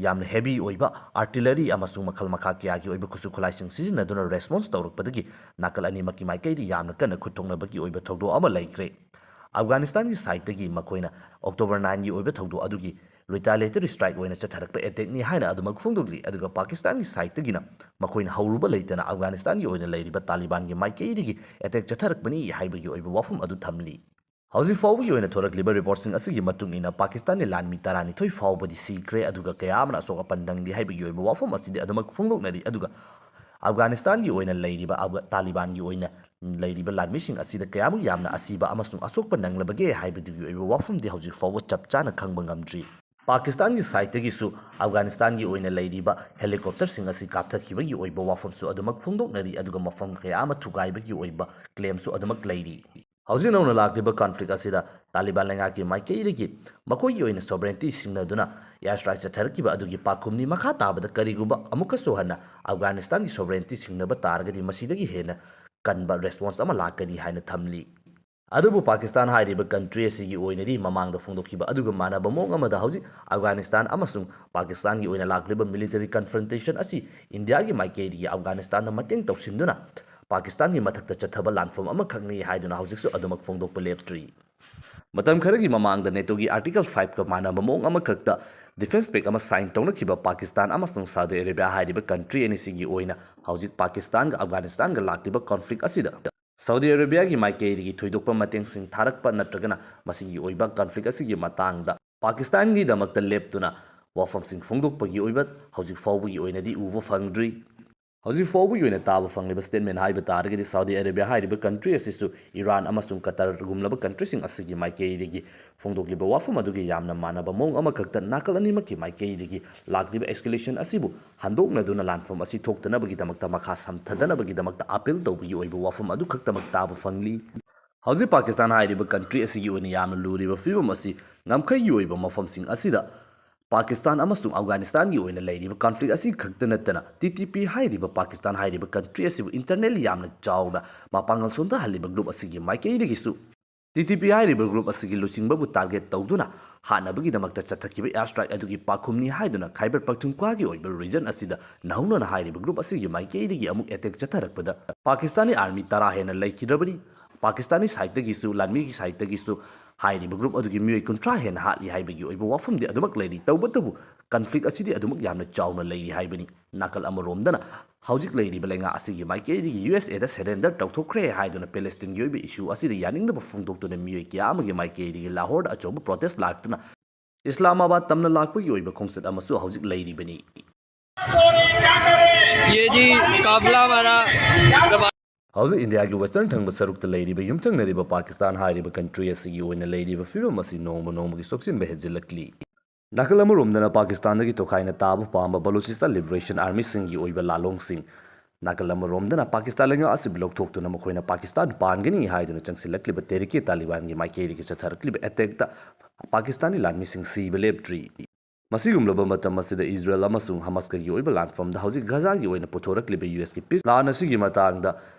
ꯌꯥꯝꯅ ꯍꯦꯚꯤ ꯑꯣꯏꯕ ꯑꯥꯔꯇꯤꯂꯔꯤ ꯑꯃꯁꯨꯡ ꯃꯈꯜ ꯃꯈꯥ ꯀꯌꯥꯒꯤ ꯑꯣꯏꯕ ꯈꯨꯠꯁꯨ ꯈꯨꯠꯂꯥꯏꯁꯤꯡ ꯁꯤꯖꯤꯟꯅꯗꯨꯅ ꯔꯦꯁꯄꯣꯟꯁ ꯇꯧꯔꯛꯄꯗꯒꯤ ꯅꯥꯀꯜ ꯑꯅꯤꯃꯛꯀꯤ ꯃꯥꯏꯀꯩꯗ ꯌꯥꯝꯅ ꯀꯟꯅ ꯈꯨꯠ ꯊꯣꯛꯅꯕꯒꯤ ꯑꯣꯏꯕ ꯊꯧꯗꯣꯛ ꯑꯃ ꯂꯩꯈ꯭ꯔꯦ꯫ ꯑꯐꯒꯥꯅꯤꯁꯇꯥꯟꯒꯤ ꯁꯥꯏꯠꯇꯒꯤ ꯃꯈꯣꯏꯅ ꯑꯣꯛꯇꯣꯕꯔ ꯅꯥꯏꯟꯒꯤ ꯑꯣꯏꯕ ꯊꯧꯗꯣꯛ ꯑꯗꯨꯒꯤ ꯔꯤꯇꯥꯂꯤꯌꯦꯇꯔꯤ ꯁ꯭ꯇ꯭ꯔꯥꯏꯛ ꯑꯣꯏꯅ ꯆꯠꯊꯔꯛꯄ ꯑꯦꯇꯦꯛꯅꯤ ꯍꯥꯏꯅ ꯑꯗꯨꯃꯛ ꯐꯣꯡꯗꯣꯛꯂꯤ, ꯑꯗꯨꯒ ꯄꯥꯀꯤꯁꯇꯥꯟꯒꯤ ꯁꯥꯏꯠꯇꯒꯤꯅ ꯃꯈꯣꯏꯅ ꯍꯧꯔꯨꯕ ꯂꯩꯇꯅ ꯑꯐꯒꯥꯅꯤꯁꯇꯥꯟꯒꯤ ꯑꯣꯏꯅ ꯂꯩꯔꯤꯕ ꯇꯥꯂꯤꯕꯥꯟꯒꯤ ꯃꯥꯏꯀꯩꯗꯒꯤ ꯑꯦꯇꯦꯛ ꯆꯠꯊꯔꯛꯄꯅꯤ ꯍꯥꯏꯕꯒꯤ ꯑꯣꯏꯕ ꯋꯥꯐꯝ ꯑꯗꯨ ꯊꯝꯂꯤ꯫ ꯍꯧꯖꯤꯛ ꯐꯥꯎꯕꯒꯤ ꯑꯣꯏꯅ ꯊꯣꯔꯛꯂꯤꯕ ꯔꯤꯄꯣꯔꯠꯁꯤꯡ ꯑꯁꯤꯒꯤ ꯃꯇꯨꯡ ꯏꯟꯅ ꯄꯥꯀꯤꯁꯇꯥꯟꯒꯤ ꯂꯥꯟꯃꯤ ꯇꯔꯥꯅꯤꯊꯣꯏ ꯐꯥꯎꯕꯗꯤ ꯁꯤꯈ꯭ꯔꯦ, ꯑꯗꯨꯒ ꯀꯌꯥ ꯑꯃꯅ ꯑꯁꯣꯛ ꯑꯄꯟ ꯅꯪꯂꯤ ꯍꯥꯏꯕꯒꯤ ꯑꯣꯏꯕ ꯋꯥꯐꯝ ꯑꯁꯤꯗꯤ ꯑꯗꯨꯃꯛ ꯐꯣꯡꯗꯣꯛꯅꯔꯤ꯫ ꯑꯗꯨꯒ ꯑꯐꯒꯥꯅꯤꯁꯇꯥꯟꯒꯤ ꯑꯣꯏꯅ ꯂꯩꯔꯤꯕ ꯑꯐꯒ-, ꯇꯥꯂꯤꯕꯥꯟꯒꯤ ꯑꯣꯏꯅ ꯂꯩꯔꯤꯕ ꯂꯥꯟꯃꯤꯁꯤꯡ ꯑꯁꯤꯗ ꯀꯌꯥꯃꯨꯛ ꯌꯥꯝꯅ ꯑꯁꯤꯕ ꯑꯃꯁꯨꯡ ꯑꯁꯣꯛꯄ ꯅꯪꯂꯕꯒꯦ ꯍꯥꯏꯕꯗꯨꯒꯤ ꯑꯣꯏꯕ ꯋꯥꯐꯝꯗꯤ ꯍꯧꯖꯤꯛ ꯐꯥꯎꯕ ꯆꯞ ꯆꯥꯅ ꯈꯪꯕ ꯉꯝꯗ꯭ꯔꯤ꯫ ꯄꯥꯀꯤꯁꯇꯥꯟꯒꯤ ꯁꯥꯏꯠꯇꯒꯤꯁꯨ ꯑꯐꯒꯥꯅꯤꯁꯇꯥꯟꯒꯤ ꯑꯣꯏꯅ ꯂꯩꯔꯤꯕ ꯍꯦꯂꯤꯀꯣꯞꯇꯔꯁꯤꯡ ꯑꯁꯤ ꯀꯥꯞꯊꯈꯤꯕꯒꯤ ꯑꯣꯏꯕ ꯋꯥꯐꯝꯁꯨ ꯑꯗꯨꯃꯛ ꯐꯣꯡꯗꯣꯛꯅꯔꯤ, ꯑꯗꯨꯒ ꯃꯐꯝ ꯀꯌꯥ ꯑꯃ ꯊꯨꯒꯥꯏꯕꯒꯤ ꯑꯣꯏꯕ ꯀ꯭ꯂꯦꯝꯁꯨ ꯑꯗꯨꯃꯛ ꯂꯩꯔꯤ꯫ ꯍꯧꯖꯤꯛ ꯅꯧꯅ ꯂꯥꯛꯂꯤꯕ ꯀꯟꯐ꯭ꯂꯤꯛ ꯑꯁꯤꯗ ꯇꯥꯂꯤꯕꯥꯟ ꯂꯩꯉꯥꯛꯀꯤ ꯃꯥꯏꯀꯩꯗꯒꯤ ꯃꯈꯣꯏꯒꯤ ꯑꯣꯏꯅ ꯁꯣꯚꯔꯦꯟꯇꯤ ꯁꯤꯡꯅꯗꯨꯅ ꯑꯦꯌꯔ ꯁ꯭ꯇ꯭ꯔꯥꯏꯛ ꯆꯠꯊꯔꯛꯈꯤꯕ ꯑꯗꯨꯒꯤ ꯄꯥꯎꯈꯨꯝꯅꯤ꯫ ꯃꯈꯥ ꯇꯥꯕꯗ ꯀꯔꯤꯒꯨꯝꯕ ꯑꯃꯨꯛꯀꯁꯨ ꯍꯟꯅ ꯑꯐꯒꯥꯅꯤꯁꯇꯥꯟꯒꯤ ꯁꯣꯚꯔꯦꯟꯇꯤ ꯁꯤꯡꯅꯕ ꯇꯥꯔꯒꯗꯤ ꯃꯁꯤꯗꯒꯤ ꯍꯦꯟꯅ ꯀꯟꯕ ꯔꯦꯁꯄꯣꯟꯁ ꯑꯃ ꯂꯥꯛꯀꯅꯤ ꯍꯥꯏꯅ ꯊꯝꯂꯤ꯫ ꯑꯗꯨꯕꯨ ꯄꯥꯀꯤꯁꯇꯥꯟ ꯍꯥꯏꯔꯤꯕ ꯀꯟꯇ꯭ꯔꯤ ꯑꯁꯤꯒꯤ ꯑꯣꯏꯅꯗꯤ ꯃꯃꯥꯡꯗ ꯐꯣꯡꯗꯣꯛꯈꯤꯕ ꯑꯗꯨꯒ ꯃꯥꯟꯅꯕ ꯃꯑꯣꯡ ꯑꯃꯗ ꯍꯧꯖꯤꯛ ꯑꯐꯒꯥꯅꯤꯁꯇꯥꯟ ꯑꯃꯁꯨꯡ ꯄꯥꯀꯤꯁꯇꯥꯟꯒꯤ ꯑꯣꯏꯅ ꯂꯥꯛꯂꯤꯕ ꯃꯤꯂꯤꯇꯔꯤ ꯀꯟꯐ꯭ꯔꯟꯇꯦꯁꯟ ꯑꯁꯤ ꯏꯟꯗꯤꯌꯥꯒꯤ ꯃꯥꯏꯀꯩꯗꯒꯤ ꯑꯐꯒꯥꯅꯤꯁꯇꯥꯟꯗ ꯃꯇꯦꯡ ꯇꯧꯁꯤꯟꯗꯨꯅ ꯄꯥꯀꯤꯁꯇꯥꯟꯒꯤ ꯃꯊꯛꯇ ꯆꯠꯊꯕ ꯂꯥꯟꯐꯝ ꯑꯃꯈꯛꯅꯤ ꯍꯥꯏꯗꯨꯅ ꯍꯧꯖꯤꯛꯁꯨ ꯑꯗꯨꯃꯛ ꯐꯣꯡꯗꯣꯛꯄ ꯂꯦꯞꯇ꯭ꯔꯤ꯫ ꯃꯇꯝ ꯈꯔꯒꯤ ꯃꯃꯥꯡꯗ ꯅꯦꯇꯣꯒꯤ ꯑꯥꯔꯇꯤꯀꯜ ꯐꯥꯏꯚꯀ ꯃꯥꯟꯅꯕ ꯃꯑꯣꯡ ꯑꯃꯈꯛꯇ ꯗꯤꯐꯦꯟꯁ ꯄꯦꯛ ꯑꯃ ꯁꯥꯏꯟ ꯇꯧꯅꯈꯤꯕ ꯄꯥꯀꯤꯁꯇꯥꯟ ꯑꯃꯁꯨꯡ ꯁꯥꯎꯗꯤ ꯑꯔꯦꯕꯤꯌꯥ ꯍꯥꯏꯔꯤꯕ ꯀꯟꯇ꯭ꯔꯤ ꯑꯅꯤꯁꯤꯒꯤ ꯑꯣꯏꯅ ꯍꯧꯖꯤꯛ ꯄꯥꯀꯤꯁꯇꯥꯟꯒ ꯑꯐꯒꯥꯅꯤꯁꯇꯥꯟꯒ ꯂꯥꯛꯂꯤꯕ ꯀꯟꯐ꯭ꯂꯤꯛ ꯑꯁꯤꯗ ꯁꯥꯎꯗꯤ ꯑꯔꯦꯕꯤꯌꯥꯒꯤ ꯃꯥꯏꯀꯩꯗꯒꯤ ꯊꯣꯏꯗꯣꯛꯄ ꯃꯇꯦꯡꯁꯤꯡ ꯊꯥꯔꯛꯄ ꯅꯠꯇ꯭ꯔꯒꯅ ꯃꯁꯤꯒꯤ ꯑꯣꯏꯕ ꯀꯟꯐ꯭ꯂꯤꯛ ꯑꯁꯤꯒꯤ ꯃꯇꯥꯡꯗ ꯄꯥꯀꯤꯁꯇꯥꯟꯒꯤꯗꯃꯛꯇ ꯂꯦꯞꯇꯨꯅ ꯋꯥꯐꯝꯁꯤꯡ ꯐꯣꯡꯗꯣꯛꯄꯒꯤ ꯑꯣꯏꯕ ꯍꯧꯖꯤꯛ ꯐꯥꯎꯕꯒꯤ ꯑꯣꯏꯅꯗꯤ ꯎꯕ ꯐꯪꯗ꯭ꯔꯤ꯫ ꯍꯧꯖꯤꯛ ꯐꯥꯎꯕꯒꯤ ꯑꯣꯏꯅ ꯇꯥꯕ ꯐꯪꯂꯤꯕ statement ꯍꯥꯏꯕ ꯇꯥꯔꯒꯗꯤ, ꯁꯥꯎꯗꯤ ꯑꯔꯦꯕꯤꯌꯥ ꯍꯥꯏꯔꯤꯕ country ꯑꯁꯤꯁꯨ ꯏꯔꯥꯟ ꯑꯃꯁꯨꯡ ꯀꯇꯔꯒꯨꯝꯂꯕ countryꯁꯤꯡ ꯑꯁꯤꯒꯤ ꯃꯥꯏꯀꯩꯗꯒꯤ ꯐꯣꯡꯗꯣꯛꯂꯤꯕ ꯋꯥꯐꯝ ꯑꯗꯨꯒ ꯌꯥꯝꯅ ꯃꯥꯟꯅꯕ ꯃꯑꯣꯡ ꯑꯃꯈꯛꯇ ꯅꯥꯀꯜ ꯑꯅꯤꯃꯛꯀꯤ ꯃꯥꯏꯀꯩꯗꯒꯤ ꯂꯥꯛꯂꯤꯕ escalation ꯑꯁꯤꯕꯨ ꯍꯟꯗꯣꯛꯅꯗꯨꯅ ꯂꯥꯟꯐꯝ ꯑꯁꯤ ꯊꯣꯛꯇꯅꯕꯒꯤꯗꯃꯛꯇ, ꯃꯈꯥ ꯁꯝꯊꯗꯅꯕꯒꯤꯗꯃꯛꯇ appeal ꯇꯧꯕꯒꯤ ꯑꯣꯏꯕ ꯋꯥꯐꯝ ꯑꯗꯨꯈꯛꯇꯃꯛ ꯇꯥꯕ ꯐꯪꯂꯤ꯫ ꯍꯧꯖꯤꯛ ꯄꯥꯀꯤꯁꯇꯥꯟ ꯍꯥꯏꯔꯤꯕ country ꯑꯁꯤꯒꯤ ꯑꯣꯏꯅ ꯌꯥꯝꯅ ꯂꯨꯔꯤꯕ ꯐꯤꯕꯝ ꯑꯁꯤ ꯉꯝꯈꯩꯒꯤ ꯑꯣꯏꯕ ꯃꯐꯝꯁꯤꯡ ꯑꯁꯤꯗ ꯄꯥꯀꯤꯁꯇꯥꯟ ꯑꯃꯁꯨꯡ ꯑꯐꯒꯥꯅꯤꯁꯇꯥꯟꯒꯤ ꯑꯣꯏꯅ ꯂꯩꯔꯤꯕ conflict ꯑꯁꯤ ꯈꯛꯇ ꯅꯠꯇꯅ, T T P ꯍꯥꯏꯔꯤꯕ ꯄꯥꯀꯤꯁꯇꯥꯟ ꯍꯥꯏꯔꯤꯕ country ꯑꯁꯤꯕꯨ internally ꯌꯥꯝꯅ ꯆꯥꯎꯅ ꯃꯄꯥꯡꯒꯜ ꯁꯣꯟꯊꯍꯜꯂꯤꯕ group ꯑꯁꯤꯒꯤ ꯃꯥꯏꯀꯩꯗꯒꯤꯁꯨ T T P ꯍꯥꯏꯔꯤꯕ group ꯑꯁꯤꯒꯤ ꯂꯨꯆꯤꯡꯕꯕꯨ target ꯇꯧꯗꯨꯅ ꯍꯥꯠꯅꯕꯒꯤꯗꯃꯛꯇ ꯆꯠꯊꯈꯤꯕ air strike ꯑꯗꯨꯒꯤ ꯄꯥꯎꯈꯨꯝꯅꯤ ꯍꯥꯏꯗꯨꯅ ꯈꯥꯏꯕꯔ ꯄꯈꯇꯨꯟꯈ꯭ꯋꯥꯒꯤ ꯑꯣꯏꯕ region ꯑꯁꯤꯗ ꯅꯧꯍꯧꯅꯅ ꯍꯥꯏꯔꯤꯕ group ꯑꯁꯤꯒꯤ ꯃꯥꯏꯀꯩꯗꯒꯤ ꯑꯃꯨꯛ attack ꯆꯠꯊꯔꯛꯄꯗ ꯄꯥꯀꯤꯁꯇꯥꯅꯤ army ꯇꯔꯥ ꯍꯦꯟꯅ ꯂꯩꯈꯤꯗ꯭ꯔꯕꯅꯤ꯫ ꯄꯥꯀꯤꯁꯇꯥꯅꯤ sideꯇꯒꯤꯁꯨ, ꯂꯥꯟꯃꯤꯒꯤ sideꯇꯒꯤꯁꯨ ꯍꯥꯏꯔꯤꯕ group ꯑꯗꯨꯒꯤ ꯃꯤꯑꯣꯏ ꯀꯨꯟꯊ꯭ꯔꯥ ꯍꯦꯟꯅ ꯍꯥꯠꯂꯤ ꯍꯥꯏꯕꯒꯤ ꯑꯣꯏꯕ ꯋꯥꯐꯝꯗꯤ ꯑꯗꯨꯃꯛ ꯂꯩꯔꯤ꯫ ꯇꯧꯕꯇꯕꯨ conflict ꯑꯁꯤꯗꯤ ꯑꯗꯨꯃꯛ ꯌꯥꯝꯅ ꯆꯥꯎꯅ ꯂꯩꯔꯤ ꯍꯥꯏꯕꯅꯤ꯫ ꯅꯥꯀꯜ ꯑꯃꯔꯣꯝꯗꯅ ꯍꯧꯖꯤꯛ ꯂꯩꯔꯤꯕ ꯂꯩꯉꯥꯛ ꯑꯁꯤꯒꯤ ꯃꯥꯏꯀꯩꯗꯒꯤ U S Aꯗ surrender ꯇꯧꯊꯣꯛꯈ꯭ꯔꯦ ꯍꯥꯏꯗꯨꯅ Palestineꯒꯤ ꯑꯣꯏꯕ issue ꯑꯁꯤꯗ ꯌꯥꯅꯤꯡꯗꯕ ꯐꯣꯡꯗꯣꯛꯇꯨꯅ ꯃꯤꯑꯣꯏ ꯀꯌꯥ ꯑꯃꯒꯤ ꯃꯥꯏꯀꯩꯗꯒꯤ ꯂꯥꯍꯣꯔꯗ ꯑꯆꯧꯕ protest ꯂꯥꯛꯇꯨꯅ ꯏꯁꯂꯥꯃꯥꯕꯥꯗ ꯇꯝꯅ ꯂꯥꯛꯄꯒꯤ ꯑꯣꯏꯕ ꯈꯣꯡꯆꯠ ꯑꯃꯁꯨ ꯍꯧꯖꯤꯛ ꯂꯩꯔꯤꯕꯅꯤ꯫ ये जी काफिला हमारा ꯍꯧꯖꯤꯛ ꯏꯟꯗꯤꯌꯥꯒꯤ western ꯊꯪꯕ ꯁꯔꯨꯛꯇ ꯂꯩꯔꯤꯕ ꯌꯨꯝꯊꯪꯅꯔꯤꯕ ꯄꯥꯀꯤꯁꯇꯥꯟ ꯍꯥꯏꯔꯤꯕ country ꯑꯁꯤꯒꯤ ꯑꯣꯏꯅ ꯂꯩꯔꯤꯕ ꯐꯤꯕꯝ ꯑꯁꯤ ꯅꯣꯡꯃ ꯅꯣꯡꯃꯒꯤ ꯁꯣꯛꯆꯤꯟꯕ ꯍꯦꯟꯖꯤꯜꯂꯛꯂꯤ꯫ ꯅꯥꯀꯜ ꯑꯃꯔꯣꯝꯗꯅ ꯄꯥꯀꯤꯁꯇꯥꯟꯗꯒꯤ ꯇꯣꯈꯥꯏꯅ ꯇꯥꯕ ꯄꯥꯝꯕ Balochistan Liberation Armyꯁꯤꯡꯒꯤ ꯑꯣꯏꯕ ꯂꯥꯂꯣꯡꯁꯤꯡ, ꯅꯥꯀꯜ ꯑꯃꯔꯣꯝꯗꯅ ꯄꯥꯀꯤꯁꯇꯥꯟ ꯂꯩꯉꯥꯛ ꯑꯁꯤꯕꯨ ꯂꯧꯊꯣꯛꯇꯨꯅ ꯃꯈꯣꯏꯅ ꯄꯥꯀꯤꯁꯇꯥꯟ ꯄꯥꯟꯒꯅꯤ ꯍꯥꯏꯗꯨꯅ ꯆꯪꯁꯤꯜꯂꯛꯂꯤꯕ ꯇꯦꯔꯤꯀꯦ ꯇꯥꯂꯤꯕꯥꯟꯒꯤ ꯃꯥꯏꯀꯩꯗꯒꯤ ꯆꯠꯊꯔꯛꯂꯤꯕ attackꯇ ꯄꯥꯀꯤꯁꯇꯥꯅꯤ ꯂꯥꯟꯃꯤꯁꯤꯡ ꯁꯤꯕ ꯂꯦꯞꯇ꯭ꯔꯤ꯫ ꯃꯁꯤꯒꯨꯝꯂꯕ ꯃꯇꯝ ꯑꯁꯤꯗ ꯏꯖꯔꯦꯜ ꯑꯃꯁꯨꯡ ꯍꯃꯥꯁꯀꯒꯤ ꯑꯣꯏꯕ ꯂꯥꯟꯐꯝꯗ ꯍꯧꯖꯤꯛ ꯒꯖꯥꯒꯤ ꯑꯣꯏꯅ ꯄꯨꯊꯣꯔꯛꯂꯤꯕ U Sꯀꯤ peace plan ꯑꯁꯤꯒꯤ ꯃꯇꯥꯡꯗ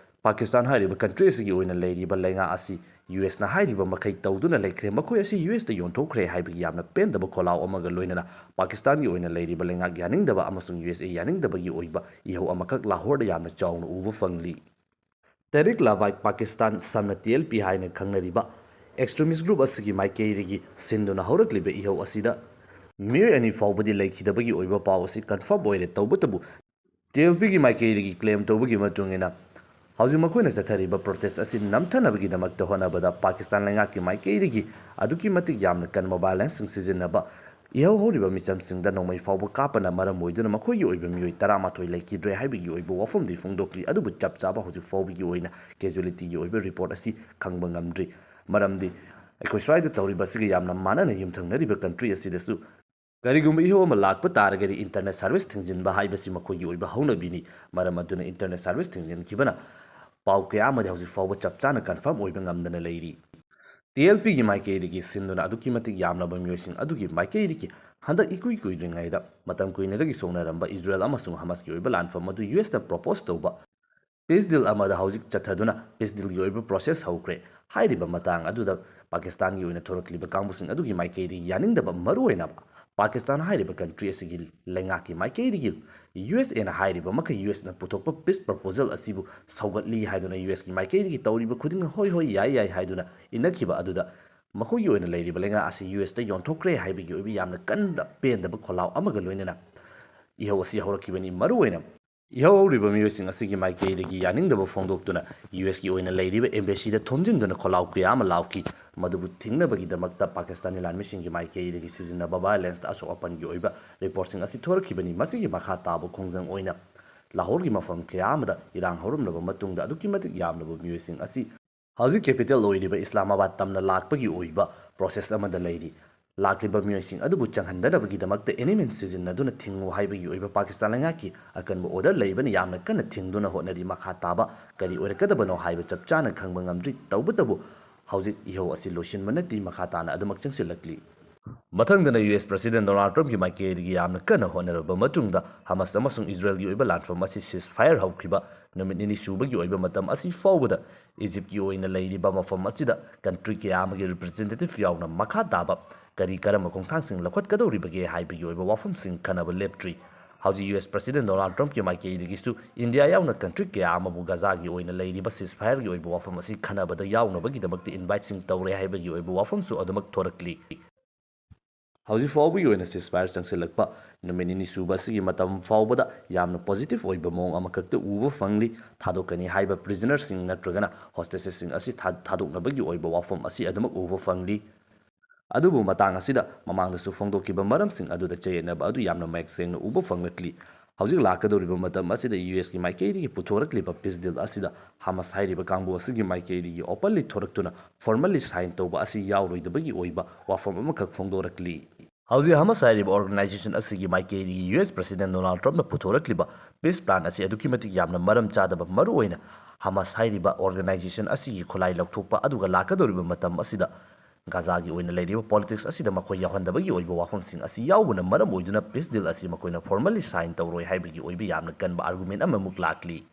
ꯄꯥꯀꯤꯁꯇꯥꯟ ꯍꯥꯏꯔꯤꯕ country ꯑꯁꯤꯒꯤ ꯑꯣꯏꯅ ꯂꯩꯔꯤꯕ ꯂꯩꯉꯥꯛ ꯑꯁꯤ U Sꯅ ꯍꯥꯏꯔꯤꯕ ꯃꯈꯩ ꯇꯧꯗꯨꯅ ꯂꯩꯈ꯭ꯔꯦ꯫ ꯃꯈꯣꯏ ꯑꯁꯤ U Sꯇ ꯌꯣꯟꯊꯣꯛꯈ꯭ꯔꯦ ꯍꯥꯏꯕꯒꯤ ꯌꯥꯝꯅ ꯄꯦꯟꯗꯕ ꯈꯣꯜꯂꯥꯎ ꯑꯃꯒ ꯂꯣꯏꯅꯅ ꯄꯥꯀꯤꯁꯇꯥꯟꯒꯤ ꯑꯣꯏꯅ ꯂꯩꯔꯤꯕ ꯂꯩꯉꯥꯛ ꯌꯥꯅꯤꯡꯗꯕ ꯑꯃꯁꯨꯡ U S A ꯌꯥꯅꯤꯡꯗꯕꯒꯤ ꯑꯣꯏꯕ ꯏꯍꯧ ꯑꯃꯈꯛ ꯂꯥꯍꯣꯔꯗ ꯌꯥꯝꯅ ꯆꯥꯎꯅ ꯎꯕ ꯐꯪꯂꯤ꯫ ꯇꯦꯍꯔꯤꯛ ꯂꯕꯥꯏꯛ ꯄꯥꯀꯤꯁꯇꯥꯟ, ꯁꯝꯅ T L P ꯍꯥꯏꯅ ꯈꯪꯅꯔꯤꯕ extremist group ꯑꯁꯤꯒꯤ ꯃꯥꯏꯀꯩꯗꯒꯤ ꯁꯤꯟꯗꯨꯅ ꯍꯧꯔꯛꯂꯤꯕ ꯏꯍꯧ ꯑꯁꯤꯗ ꯃꯤꯑꯣꯏ ꯑꯅꯤ ꯐꯥꯎꯕꯗꯤ ꯂꯩꯈꯤꯗꯕꯒꯤ ꯑꯣꯏꯕ ꯄꯥꯎ ꯑꯁꯤ confirm ꯑꯣꯏꯔꯦ꯫ ꯇꯧꯕꯇꯕꯨ T L Pꯒꯤ ꯃꯥꯏꯀꯩꯗꯒꯤ claim ꯇꯧꯕꯒꯤ ꯃꯇꯨꯡ ꯏꯟꯅ ꯍꯧꯖꯤꯛ ꯃꯈꯣꯏꯅ ꯆꯠꯊꯔꯤꯕ protest ꯑꯁꯤ ꯅꯝꯊꯅꯕꯒꯤꯗꯃꯛꯇ ꯍꯣꯠꯅꯕꯗ ꯄꯥꯀꯤꯁꯇꯥꯟ ꯂꯩꯉꯥꯛꯀꯤ ꯃꯥꯏꯀꯩꯗꯒꯤ ꯑꯗꯨꯛꯀꯤ ꯃꯇꯤꯛ ꯌꯥꯝꯅ ꯀꯟꯕ violenceꯁꯤꯡ ꯁꯤꯖꯤꯟꯅꯕ ꯏꯍꯧ ꯍꯧꯔꯤꯕ ꯃꯤꯆꯝꯁꯤꯡꯗ ꯅꯣꯡꯃꯩ ꯐꯥꯎꯕ ꯀꯥꯞꯄꯅ ꯃꯔꯝ ꯑꯣꯏꯗꯨꯅ ꯃꯈꯣꯏꯒꯤ ꯑꯣꯏꯕ ꯃꯤꯑꯣꯏ ꯇꯔꯥꯃꯥꯊꯣꯏ ꯂꯩꯈꯤꯗ꯭ꯔꯦ ꯍꯥꯏꯕꯒꯤ ꯑꯣꯏꯕ ꯋꯥꯐꯝꯗꯤ ꯐꯣꯡꯗꯣꯛꯂꯤ꯫ ꯑꯗꯨꯕꯨ ꯆꯞ ꯆꯥꯕ ꯍꯧꯖꯤꯛ ꯐꯥꯎꯕꯒꯤ ꯑꯣꯏꯅ casualtyꯒꯤ ꯑꯣꯏꯕ report ꯑꯁꯤ ꯈꯪꯕ ꯉꯝꯗ꯭ꯔꯤ꯫ ꯃꯔꯝꯗꯤ ꯑꯩꯈꯣꯏ ꯁ꯭ꯋꯥꯏꯗ ꯇꯧꯔꯤꯕ ꯑꯁꯤꯒ ꯌꯥꯝꯅ ꯃꯥꯟꯅꯅ ꯌꯨꯝꯊꯪꯅꯔꯤꯕ country ꯑꯁꯤꯗꯁꯨ ꯀꯔꯤꯒꯨꯝꯕ ꯏꯍꯧ ꯑꯃ ꯂꯥꯛꯄ ꯇꯥꯔꯒꯗꯤ internet service ꯊꯤꯡꯖꯤꯟꯕ ꯍꯥꯏꯕꯁꯤ ꯃꯈꯣꯏꯒꯤ ꯑꯣꯏꯕ ꯍꯧꯅꯕꯤꯅꯤ꯫ ꯃꯔꯝ ꯑꯗꯨꯅ internet service ꯊꯤꯡꯖꯤꯟꯈꯤꯕꯅ ꯄꯥꯎ ꯀꯌꯥ ꯑꯃꯗꯤ ꯍꯧꯖꯤꯛ ꯐꯥꯎꯕ ꯆꯞ ꯆꯥꯅ confirm ꯑꯣꯏꯕ ꯉꯝꯗꯅ ꯂꯩꯔꯤ꯫ TLPꯒꯤ ꯃꯥꯏꯀꯩꯗꯒꯤ ꯁꯤꯟꯗꯨꯅ ꯑꯗꯨꯛꯀꯤ ꯃꯇꯤꯛ ꯌꯥꯝꯂꯕ ꯃꯤꯑꯣꯏꯁꯤꯡ ꯑꯗꯨꯒꯤ ꯃꯥꯏꯀꯩꯗꯒꯤ ꯍꯟꯗꯛ ꯏꯀꯨꯏ ꯀꯨꯏꯗ꯭ꯔꯤꯉꯩꯗ ꯃꯇꯝ ꯀꯨꯏꯅꯗꯒꯤ ꯁꯣꯛꯅꯔꯝꯕ ꯏꯖꯔꯦꯜ ꯑꯃꯁꯨꯡ ꯍꯃꯁꯀꯤ ꯑꯣꯏꯕ ꯂꯥꯟꯐꯝ ꯑꯗꯨ USꯅ propose ꯇꯧꯕ peace deal ꯑꯃꯗ ꯍꯧꯖꯤꯛ ꯆꯠꯊꯗꯨꯅ peace dealꯒꯤ ꯑꯣꯏꯕ process ꯍꯧꯈ꯭ꯔꯦ꯫ ꯍꯥꯏꯔꯤꯕ ꯃꯇꯥꯡ ꯑꯗꯨꯗ ꯄꯥꯀꯤꯁꯇꯥꯟꯒꯤ ꯑꯣꯏꯅ ꯊꯣꯔꯛꯂꯤꯕ ꯀꯥꯡꯕꯨꯁꯤꯡ ꯑꯗꯨꯒꯤ ꯃꯥꯏꯀꯩꯗꯒꯤ ꯌꯥꯅꯤꯡꯗꯕ, ꯃꯔꯨꯑꯣꯏꯅ ꯄꯥꯀꯤꯁꯇꯥꯟ ꯍꯥꯏꯔꯤꯕ country ꯑꯁꯤꯒꯤ ꯂꯩꯉꯥꯛꯀꯤ ꯃꯥꯏꯀꯩꯗꯒꯤ USAꯅ ꯍꯥꯏꯔꯤꯕ ꯃꯈꯩ USꯅ ꯄꯨꯊꯣꯛꯄ peace proposal ꯑꯁꯤꯕꯨ ꯁꯧꯒꯠꯂꯤ ꯍꯥꯏꯗꯨꯅ USꯀꯤ ꯃꯥꯏꯀꯩꯗꯒꯤ ꯇꯧꯔꯤꯕ ꯈꯨꯗꯤꯡꯃꯛ ꯍꯣꯏ ꯍꯣꯏ ꯌꯥꯏ ꯌꯥꯏ ꯍꯥꯏꯗꯨꯅ ꯏꯟꯅꯈꯤꯕ ꯑꯗꯨꯗ ꯃꯈꯣꯏꯒꯤ ꯑꯣꯏꯅ ꯂꯩꯔꯤꯕ ꯂꯩꯉꯥꯛ ꯑꯁꯤ USꯇ ꯌꯣꯟꯊꯣꯛꯈ꯭ꯔꯦ ꯍꯥꯏꯕꯒꯤ ꯑꯣꯏꯕ ꯌꯥꯝꯅ ꯀꯟꯅ ꯄꯦꯟꯗꯕ ꯈꯣꯜꯂꯥꯎ ꯑꯃꯒ ꯂꯣꯏꯅꯅ ꯏꯍꯧ ꯑꯁꯤ ꯍꯧꯔꯛꯈꯤꯕꯅꯤ꯫ ꯃꯔꯨꯑꯣꯏꯅ ꯏꯍꯧ ꯍꯧꯔꯤꯕ ꯃꯤꯑꯣꯏꯁꯤꯡ ꯑꯁꯤꯒꯤ ꯃꯥꯏꯀꯩꯗꯒꯤ ꯌꯥꯅꯤꯡꯗꯕ ꯐꯣꯡꯗꯣꯛꯇꯨꯅ USꯀꯤ ꯑꯣꯏꯅ ꯂꯩꯔꯤꯕ embassyꯗ ꯊꯣꯝꯖꯤꯟꯗꯨꯅ ꯈꯣꯜꯂꯥꯎ ꯀꯌꯥ ꯑꯃ ꯂꯥꯎꯈꯤ꯫ ꯃꯗꯨꯕꯨ ꯊꯤꯡꯅꯕꯒꯤꯗꯃꯛꯇ ꯄꯥꯀꯤꯁꯇꯥꯅꯤ ꯂꯥꯟꯃꯤꯁꯤꯡꯒꯤ ꯃꯥꯏꯀꯩꯗꯒꯤ ꯁꯤꯖꯤꯟꯅꯕ violenceꯇ ꯑꯁꯣꯛ ꯑꯄꯟꯒꯤ ꯑꯣꯏꯕ reportꯁꯤꯡ ꯑꯁꯤ ꯊꯣꯔꯛꯈꯤꯕꯅꯤ꯫ ꯃꯁꯤꯒꯤ ꯃꯈꯥ ꯇꯥꯕ ꯈꯣꯡꯖꯪ ꯑꯣꯏꯅ ꯂꯥꯍꯣꯔꯒꯤ ꯃꯐꯝ ꯀꯌꯥ ꯑꯃꯗ ꯏꯔꯥꯡ ꯍꯧꯔꯝꯂꯕ ꯃꯇꯨꯡꯗ ꯑꯗꯨꯛꯀꯤ ꯃꯇꯤꯛ ꯌꯥꯝꯂꯕ ꯃꯤꯑꯣꯏꯁꯤꯡ ꯑꯁꯤ ꯍꯧꯖꯤꯛ capital ꯑꯣꯏꯔꯤꯕ ꯏꯁꯂꯥꯃꯥꯕꯥꯗ ꯇꯝꯅ ꯂꯥꯛꯄꯒꯤ ꯑꯣꯏꯕ process ꯑꯃꯗ ꯂꯩꯔꯤ꯫ ꯂꯥꯛꯂꯤꯕ ꯃꯤꯑꯣꯏꯁꯤꯡ ꯑꯗꯨꯕꯨ ꯆꯪꯍꯟꯗꯅꯕꯒꯤꯗꯃꯛꯇ enemy means ꯁꯤꯖꯤꯟꯅꯗꯨꯅ ꯊꯤꯡꯉꯨ ꯍꯥꯏꯕꯒꯤ ꯑꯣꯏꯕ ꯄꯥꯀꯤꯁꯇꯥꯟ ꯂꯩꯉꯥꯛꯀꯤ ꯑꯀꯟꯕ order ꯂꯩꯕꯅ ꯌꯥꯝꯅ ꯀꯟꯅ ꯊꯤꯡꯗꯨꯅ ꯍꯣꯠꯅꯔꯤ꯫ ꯃꯈꯥ ꯇꯥꯕ ꯀꯔꯤ ꯑꯣꯏꯔꯛꯀꯗꯕꯅꯣ ꯍꯥꯏꯕ ꯆꯞ ꯆꯥꯅ ꯈꯪꯕ ꯉꯝꯗ꯭ꯔꯤ꯫ ꯇꯧꯕꯇꯕꯨ ꯍꯧꯖꯤꯛ ꯏꯍꯧ ꯑꯁꯤ ꯂꯣꯏꯁꯤꯟꯕ ꯅꯠꯇꯦ, ꯃꯈꯥ ꯇꯥꯅ ꯑꯗꯨꯃꯛ ꯆꯪꯁꯤꯜꯂꯛꯂꯤ꯫ ꯃꯊꯪꯗꯅ US President Donald Trumpꯀꯤ ꯃꯥꯏꯀꯩꯗꯒꯤ ꯌꯥꯝꯅ ꯀꯟꯅ ꯍꯣꯠꯅꯔꯕ ꯃꯇꯨꯡꯗ ꯍꯃꯁ ꯑꯃꯁꯨꯡ ꯏꯖꯔꯦꯜꯒꯤ ꯑꯣꯏꯕ ꯂꯥꯟꯐꯝ ꯑꯁꯤ ceasefire ꯍꯧꯈꯤꯕ ꯅꯨꯃꯤꯠ ꯅꯤꯅꯤ ꯁꯨꯕꯒꯤ ꯑꯣꯏꯕ ꯃꯇꯝ ꯑꯁꯤ ꯐꯥꯎꯕꯗ ꯏꯖꯤꯞꯀꯤ ꯑꯣꯏꯅ ꯂꯩꯔꯤꯕ ꯃꯐꯝ ꯑꯁꯤꯗ country ꯀꯌꯥ ꯑꯃꯒꯤ representative ꯌꯥꯎꯅ ꯃꯈꯥ ꯇꯥꯕ ꯀꯔꯤ ꯀꯔꯝꯕ ꯈꯣꯡꯊꯥꯡꯁꯤꯡ ꯂꯧꯈꯠꯀꯗꯧꯔꯤꯕꯒꯦ ꯍꯥꯏꯕꯒꯤ ꯑꯣꯏꯕ ꯋꯥꯐꯝꯁꯤꯡ ꯈꯟꯅꯕ ꯂꯦꯞꯇ꯭ꯔꯤ꯫ ꯍꯧꯖꯤꯛ US President Donald Trumpꯀꯤ ꯃꯥꯏꯀꯩꯗꯒꯤꯁꯨ ꯏꯟꯗꯤꯌꯥ ꯌꯥꯎꯅ country ꯀꯌꯥ ꯑꯃꯕꯨ ꯒꯖꯥꯒꯤ ꯑꯣꯏꯅ ꯂꯩꯔꯤꯕ ceasefireꯒꯤ ꯑꯣꯏꯕ ꯋꯥꯐꯝ ꯑꯁꯤ ꯈꯟꯅꯕꯗ ꯌꯥꯎꯅꯕꯒꯤꯗꯃꯛꯇ inviteꯁꯤꯡ ꯇꯧꯔꯦ ꯍꯥꯏꯕꯒꯤ ꯑꯣꯏꯕ ꯋꯥꯐꯝꯁꯨ ꯑꯗꯨꯃꯛ ꯊꯣꯔꯛꯂꯤ꯫ ꯍꯧꯖꯤꯛ ꯐꯥꯎꯕꯒꯤ ꯑꯣꯏꯅ ceasefire ꯆꯪꯁꯤꯜꯂꯛꯄ ꯅꯨꯃꯤꯠ ꯅꯤꯅꯤ ꯁꯨꯕ ꯑꯁꯤꯒꯤ ꯃꯇꯝ ꯐꯥꯎꯕꯗ ꯌꯥꯝꯅ positive ꯑꯣꯏꯕ ꯃꯑꯣꯡ ꯑꯃꯈꯛꯇ ꯎꯕ ꯐꯪꯂꯤ꯫ ꯊꯥꯗꯣꯛꯀꯅꯤ ꯍꯥꯏꯕ prisonerꯁꯤꯡ ꯅꯠꯇ꯭ꯔꯒꯅ hostagesꯁꯤꯡ ꯑꯁꯤ ꯊꯥ-, ꯊꯥꯗꯣꯛꯅꯕꯒꯤ ꯑꯣꯏꯕ ꯋꯥꯐꯝ ꯑꯁꯤ ꯑꯗꯨꯃꯛ ꯎꯕ ꯐꯪꯂꯤ꯫ ꯑꯗꯨꯕꯨ ꯃꯇꯥꯡ ꯑꯁꯤꯗ ꯃꯃꯥꯡꯗꯁꯨ ꯐꯣꯡꯗꯣꯛꯈꯤꯕ ꯃꯔꯝꯁꯤꯡ ꯑꯗꯨꯗ ꯆꯌꯦꯠꯅꯕ ꯑꯗꯨ ꯌꯥꯝꯅ ꯃꯌꯦꯛ ꯁꯦꯡꯅ ꯎꯕ ꯐꯪꯂꯛꯂꯤ꯫ ꯍꯧꯖꯤꯛ ꯂꯥꯛꯀꯗꯧꯔꯤꯕ ꯃꯇꯝ ꯑꯁꯤꯗ ꯌꯨ ꯑꯦꯁꯀꯤ ꯃꯥꯏꯀꯩꯗꯒꯤ ꯄꯨꯊꯣꯔꯛꯂꯤꯕ ꯄꯤꯁ ꯗꯤꯜ ꯑꯁꯤꯗ ꯍꯃꯥꯁ ꯍꯥꯏꯔꯤꯕ ꯀꯥꯡꯕꯨ ꯑꯁꯤꯒꯤ ꯃꯥꯏꯀꯩꯗꯒꯤ ꯑꯣꯄꯟꯂꯤ ꯊꯣꯔꯛꯇꯨꯅ ꯐꯣꯔꯃꯜꯂꯤ ꯁꯥꯏꯟ ꯇꯧꯕ ꯑꯁꯤ ꯌꯥꯎꯔꯣꯏꯗꯕꯒꯤ ꯑꯣꯏꯕ ꯋꯥꯐꯝ ꯑꯃꯈꯛ ꯐꯣꯡꯗꯣꯔꯛꯂꯤ꯫ ꯍꯧꯖꯤꯛ ꯍꯃꯥꯁ ꯍꯥꯏꯔꯤꯕ ꯑꯣꯔꯒꯅꯥꯏꯖꯦꯁꯟ ꯑꯁꯤꯒꯤ ꯃꯥꯏꯀꯩꯗꯒꯤ ꯌꯨ ꯑꯦꯁ ꯄ꯭ꯔꯁꯤꯗꯦꯟ ꯗꯣꯅꯥꯜꯗ ꯇ꯭ꯔꯝꯞꯅ ꯄꯨꯊꯣꯔꯛꯂꯤꯕ ꯄꯤꯁ ꯄ꯭ꯂꯥꯟ ꯑꯁꯤ ꯑꯗꯨꯛꯀꯤ ꯃꯇꯤꯛ ꯌꯥꯝꯅ ꯃꯔꯝ ꯆꯥꯗꯕ, ꯃꯔꯨꯑꯣꯏꯅ ꯍꯃꯥꯁ ꯍꯥꯏꯔꯤꯕ ꯑꯣꯔꯒꯅꯥꯏꯖꯦꯁꯟ ꯑꯁꯤꯒꯤ ꯈꯨꯠꯂꯥꯏ ꯂꯧꯊꯣꯛꯄ, ꯑꯗꯨꯒ ꯂꯥꯛꯀꯗꯧꯔꯤꯕ ꯃꯇꯝ ꯑꯁꯤꯗ ꯒꯥꯖꯥꯒꯤ ꯑꯣꯏꯅ ꯂꯩꯔꯤꯕ ꯄꯣꯂꯤꯇꯤꯛꯁ ꯑꯁꯤꯗ ꯃꯈꯣꯏ ꯌꯥꯎꯍꯟꯗꯕꯒꯤ ꯑꯣꯏꯕ ꯋꯥꯐꯝꯁꯤꯡ ꯑꯁꯤ ꯌꯥꯎꯕꯅ ꯃꯔꯝ ꯑꯣꯏꯗꯨꯅ ꯄꯤꯁ ꯗꯤꯜ ꯑꯁꯤ ꯃꯈꯣꯏꯅ ꯐꯣꯔꯃꯜꯂꯤ ꯁꯥꯏꯟ ꯇꯧꯔꯣꯏ ꯍꯥꯏꯕꯒꯤ ꯑꯣꯏꯕ ꯌꯥꯝꯅ ꯀꯟꯕ ꯑꯥꯔꯒꯨꯃꯦꯟ ꯑꯃꯃꯨꯛ ꯂꯥꯛꯂꯤ꯫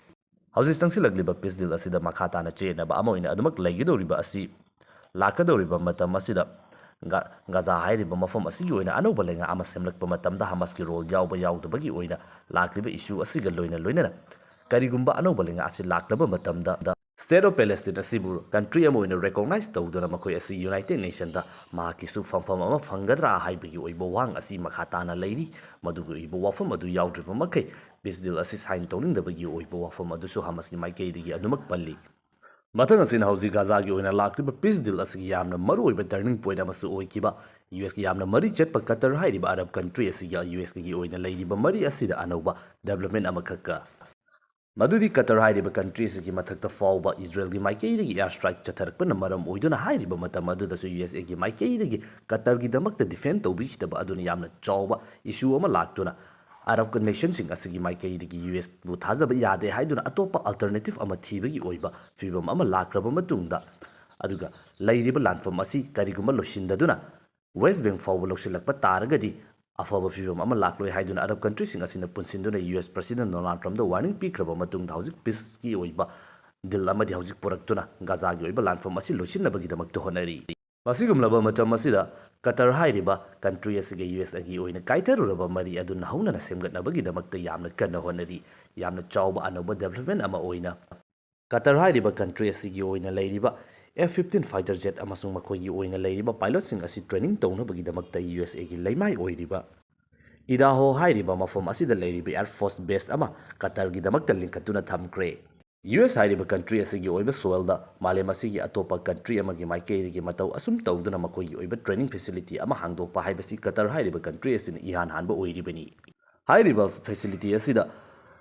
ꯍꯧꯖꯤꯛ ꯆꯪꯁꯤꯜꯂꯛꯂꯤꯕ ꯄꯤꯁ ꯗꯤꯜ ꯑꯁꯤꯗ ꯃꯈꯥ ꯇꯥꯅ ꯆꯌꯦꯠꯅꯕ ꯑꯃ ꯑꯣꯏꯅ ꯑꯗꯨꯃꯛ ꯂꯩꯒꯗꯧꯔꯤꯕ ꯑꯁꯤ, ꯂꯥꯛꯀꯗꯧꯔꯤꯕ ꯃꯇꯝ ꯑꯁꯤꯗ ꯒ-, ꯒꯥꯖꯥ ꯍꯥꯏꯔꯤꯕ ꯃꯐꯝ ꯑꯁꯤꯒꯤ ꯑꯣꯏꯅ ꯑꯅꯧꯕ ꯂꯩꯉꯥꯛ ꯑꯃ ꯁꯦꯝꯂꯛꯄ ꯃꯇꯝꯗ ꯍꯃꯥꯁꯀꯤ ꯔꯣꯜ ꯌꯥꯎꯕ ꯌꯥꯎꯗꯕꯒꯤ ꯑꯣꯏꯅ ꯂꯥꯛꯂꯤꯕ ꯏꯁꯨ ꯑꯁꯤꯒ ꯂꯣꯏꯅ ꯂꯣꯏꯅꯅ ꯀꯔꯤꯒꯨꯝꯕ ꯑꯅꯧꯕ ꯂꯩꯉꯥꯛ ꯑꯁꯤ ꯂꯥꯛꯂꯕ ꯃꯇꯝꯗ State of Palestine ꯑꯁꯤꯕꯨ ꯀꯟꯇ꯭ꯔꯤ ꯑꯃ ꯑꯣꯏꯅ ꯔꯦꯀꯣꯛꯅꯥꯏꯖ ꯇꯧꯗꯨꯅ ꯃꯈꯣꯏ ꯑꯁꯤ ꯌꯨꯅꯥꯏꯇꯦꯗ ꯅꯦꯁꯟꯗ ꯃꯍꯥꯛꯀꯤꯁꯨ ꯐꯝꯐꯝ ꯑꯃ ꯐꯪꯒꯗ꯭ꯔꯥ ꯍꯥꯏꯕꯒꯤ ꯑꯣꯏꯕ ꯋꯥꯍꯪ ꯑꯁꯤ ꯃꯈꯥ ꯇꯥꯅ ꯂꯩꯔꯤ꯫ ꯃꯗꯨꯒꯤ ꯑꯣꯏꯕ ꯋꯥꯐꯝ ꯑꯗꯨ ꯌꯥꯎꯗ꯭ꯔꯤꯕ ꯃꯈꯩ ꯄꯤꯁ ꯗꯤꯜ ꯑꯁꯤ ꯁꯥꯏꯟ ꯇꯧꯅꯤꯡꯗꯕꯒꯤ ꯑꯣꯏꯕ ꯋꯥꯐꯝ ꯑꯗꯨꯁꯨ ꯍꯃꯥꯁꯀꯤ ꯃꯥꯏꯀꯩꯗꯒꯤ ꯑꯗꯨꯃꯛ ꯄꯜꯂꯤ꯫ ꯃꯊꯪ ꯑꯁꯤꯅ ꯍꯧꯖꯤꯛ ꯒꯥꯖꯥꯒꯤ ꯑꯣꯏꯅ ꯂꯥꯛꯂꯤꯕ ꯄꯤꯁ ꯗꯤꯜ ꯑꯁꯤꯒꯤ ꯌꯥꯝꯅ ꯃꯔꯨꯑꯣꯏꯕ ꯇꯔꯅꯤꯡ ꯄꯣꯏꯟꯠ ꯑꯃꯁꯨ ꯑꯣꯏꯈꯤꯕ, ꯌꯨ ꯑꯦꯁꯀꯤ ꯌꯥꯝꯅ ꯃꯔꯤ ꯆꯠꯄ ꯀꯇꯔ ꯍꯥꯏꯔꯤꯕ ꯑꯔꯕ ꯀꯟꯇ꯭ꯔꯤ ꯑꯁꯤꯒ ꯌꯨ ꯑꯦꯁꯀꯤ ꯑꯣꯏꯅ ꯂꯩꯔꯤꯕ ꯃꯔꯤ ꯑꯁꯤꯗ ꯑꯅꯧꯕ ꯗꯦꯕꯂꯞꯃꯦꯟ ꯑꯃꯈꯛꯀ꯫ ꯃꯗꯨꯗꯤ ꯀꯇꯔ ꯍꯥꯏꯔꯤꯕ ꯀꯟꯇ꯭ꯔꯤ ꯑꯁꯤꯒꯤ ꯃꯊꯛꯇ ꯐꯥꯎꯕ ꯏꯖꯔꯦꯜꯒꯤ ꯃꯥꯏꯀꯩꯗꯒꯤ ꯑꯦꯌꯔ ꯁ꯭ꯇ꯭ꯔꯥꯏꯛ ꯆꯠꯊꯔꯛꯄꯅ ꯃꯔꯝ ꯑꯣꯏꯗꯨꯅ ꯍꯥꯏꯔꯤꯕ ꯃꯇꯝ ꯑꯗꯨꯗꯁꯨ ꯌꯨ ꯑꯦꯁ ꯑꯦꯒꯤ ꯃꯥꯏꯀꯩꯗꯒꯤ ꯀꯇꯔꯒꯤꯗꯃꯛꯇ ꯗꯤꯐꯦꯟ ꯇꯧꯕꯤꯈꯤꯗꯕ ꯑꯗꯨꯅ ꯌꯥꯝꯅ ꯆꯥꯎꯕ ꯏꯁꯨ ꯑꯃ ꯂꯥꯛꯇꯨꯅ ꯑꯔꯕ ꯅꯦꯁꯟꯁꯤꯡ ꯑꯁꯤꯒꯤ ꯃꯥꯏꯀꯩꯗꯒꯤ ꯌꯨ ꯑꯦꯁꯄꯨ ꯊꯥꯖꯕ ꯌꯥꯗꯦ ꯍꯥꯏꯗꯨꯅ ꯑꯇꯣꯞꯄ ꯑꯜꯇꯔꯅꯦꯇꯤꯚ ꯑꯃ ꯊꯤꯕꯒꯤ ꯑꯣꯏꯕ ꯐꯤꯕꯝ ꯑꯃ ꯂꯥꯛꯈ꯭ꯔꯕ ꯃꯇꯨꯡꯗ, ꯑꯗꯨꯒ ꯂꯩꯔꯤꯕ ꯂꯥꯟꯐꯝ ꯑꯁꯤ ꯀꯔꯤꯒꯨꯝꯕ ꯂꯣꯏꯁꯤꯟꯗꯗꯨꯅ ꯋꯦꯁ ꯕꯦꯡꯛ ꯐꯥꯎꯕ ꯂꯧꯁꯤꯜꯂꯛꯄ ꯇꯥꯔꯒꯗꯤ ꯑꯐꯕ ꯐꯤꯕꯝ ꯑꯃ ꯂꯥꯛꯂꯣꯏ ꯍꯥꯏꯗꯨꯅ ꯑꯔꯕ ꯀꯟꯇ꯭ꯔꯤꯁꯤꯡ ꯑꯁꯤꯅ ꯄꯨꯟꯁꯤꯟꯗꯨꯅ ꯌꯨ ꯑꯦꯁ ꯄ꯭ꯔꯁꯤꯗꯦꯟ ꯗꯣꯅꯥꯜꯗ ꯇ꯭ꯔꯝꯞꯗ ꯋꯥꯔꯅꯤꯡ ꯄꯤꯈ꯭ꯔꯕ ꯃꯇꯨꯡꯗ ꯍꯧꯖꯤꯛ ꯄꯤꯁꯀꯤ ꯑꯣꯏꯕ ꯗꯤꯜ ꯑꯃꯗꯤ ꯍꯧꯖꯤꯛ ꯄꯨꯔꯛꯇꯨꯅ ꯒꯥꯖꯥꯒꯤ ꯑꯣꯏꯕ ꯂꯥꯟꯐꯝ ꯑꯁꯤ ꯂꯣꯏꯁꯤꯟꯅꯕꯒꯤꯗꯃꯛꯇ ꯍꯣꯠꯅꯔꯤ꯫ ꯃꯁꯤꯒꯨꯝꯂꯕ ꯃꯇꯝ ꯑꯁꯤꯗ ꯀꯇꯔ ꯍꯥꯏꯔꯤꯕ ꯀꯟꯇ꯭ꯔꯤ ꯑꯁꯤꯒ ꯌꯨ ꯑꯦꯁ ꯑꯦꯒꯤ ꯑꯣꯏꯅ ꯀꯥꯏꯊꯔꯨꯔꯕ ꯃꯔꯤ ꯑꯗꯨ ꯅꯧꯍꯧꯅꯅ ꯁꯦꯝꯒꯠꯅꯕꯒꯤꯗꯃꯛꯇ ꯌꯥꯝꯅ ꯀꯟꯅ ꯍꯣꯠꯅꯔꯤ꯫ ꯌꯥꯝꯅ ꯆꯥꯎꯕ ꯑꯅꯧꯕ ꯗꯦꯕꯂꯞꯃꯦꯟ ꯑꯃ ꯑꯣꯏꯅ ꯀꯇꯔ ꯍꯥꯏꯔꯤꯕ ꯀꯟꯇ꯭ꯔꯤ ꯑꯁꯤꯒꯤ ꯑꯣꯏꯅ ꯂꯩꯔꯤꯕ ꯑꯦꯐ ꯐꯤꯐꯇꯤꯟ ꯐꯥꯏꯇꯔ ꯖꯦꯠ ꯑꯃꯁꯨꯡ ꯃꯈꯣꯏꯒꯤ ꯑꯣꯏꯅ ꯂꯩꯔꯤꯕ ꯄꯥꯏꯂꯣꯠꯁꯤꯡ ꯑꯁꯤ ꯇ꯭ꯔꯦꯅꯤꯡ ꯇꯧꯅꯕꯒꯤꯗꯃꯛꯇ ꯌꯨ ꯑꯦꯁ ꯑꯦꯒꯤ ꯂꯩꯃꯥꯏ ꯑꯣꯏꯔꯤꯕ ꯏꯗꯥꯍꯣ ꯍꯥꯏꯔꯤꯕ ꯃꯐꯝ ꯑꯁꯤꯗ ꯂꯩꯔꯤꯕ ꯑꯦꯌꯔ ꯐꯣꯔꯁ ꯕꯦꯁ ꯑꯃ ꯀꯇꯔꯒꯤꯗꯃꯛꯇ ꯂꯤꯡꯈꯠꯇꯨꯅ ꯊꯝꯈ꯭ꯔꯦ꯫ ꯌꯨ ꯑꯦꯁ ꯍꯥꯏꯔꯤꯕ ꯀꯟꯇ꯭ꯔꯤ ꯑꯁꯤꯒꯤ ꯑꯣꯏꯕ ꯁꯣꯏꯜꯗ ꯃꯥꯂꯦꯝ ꯑꯁꯤꯒꯤ ꯑꯇꯣꯞꯄ ꯀꯟꯇ꯭ꯔꯤ ꯑꯃꯒꯤ ꯃꯥꯏꯀꯩꯗꯒꯤ ꯃꯇꯧ ꯑꯁꯨꯝ ꯇꯧꯗꯨꯅ ꯃꯈꯣꯏꯒꯤ ꯑꯣꯏꯕ ꯇ꯭ꯔꯦꯅꯤꯡ ꯐꯦꯁꯤꯂꯤꯇꯤ ꯑꯃ ꯍꯥꯡꯗꯣꯛꯄ ꯍꯥꯏꯕꯁꯤ ꯀꯇꯔ ꯍꯥꯏꯔꯤꯕ ꯀꯟꯇ꯭ꯔꯤ ꯑꯁꯤꯅ ꯏꯍꯥꯟ ꯍꯥꯟꯕ ꯑꯣꯏꯔꯤꯕꯅꯤ꯫ ꯍꯥꯏꯔꯤꯕ ꯐꯦꯁꯤꯂꯤꯇꯤ ꯑꯁꯤꯗ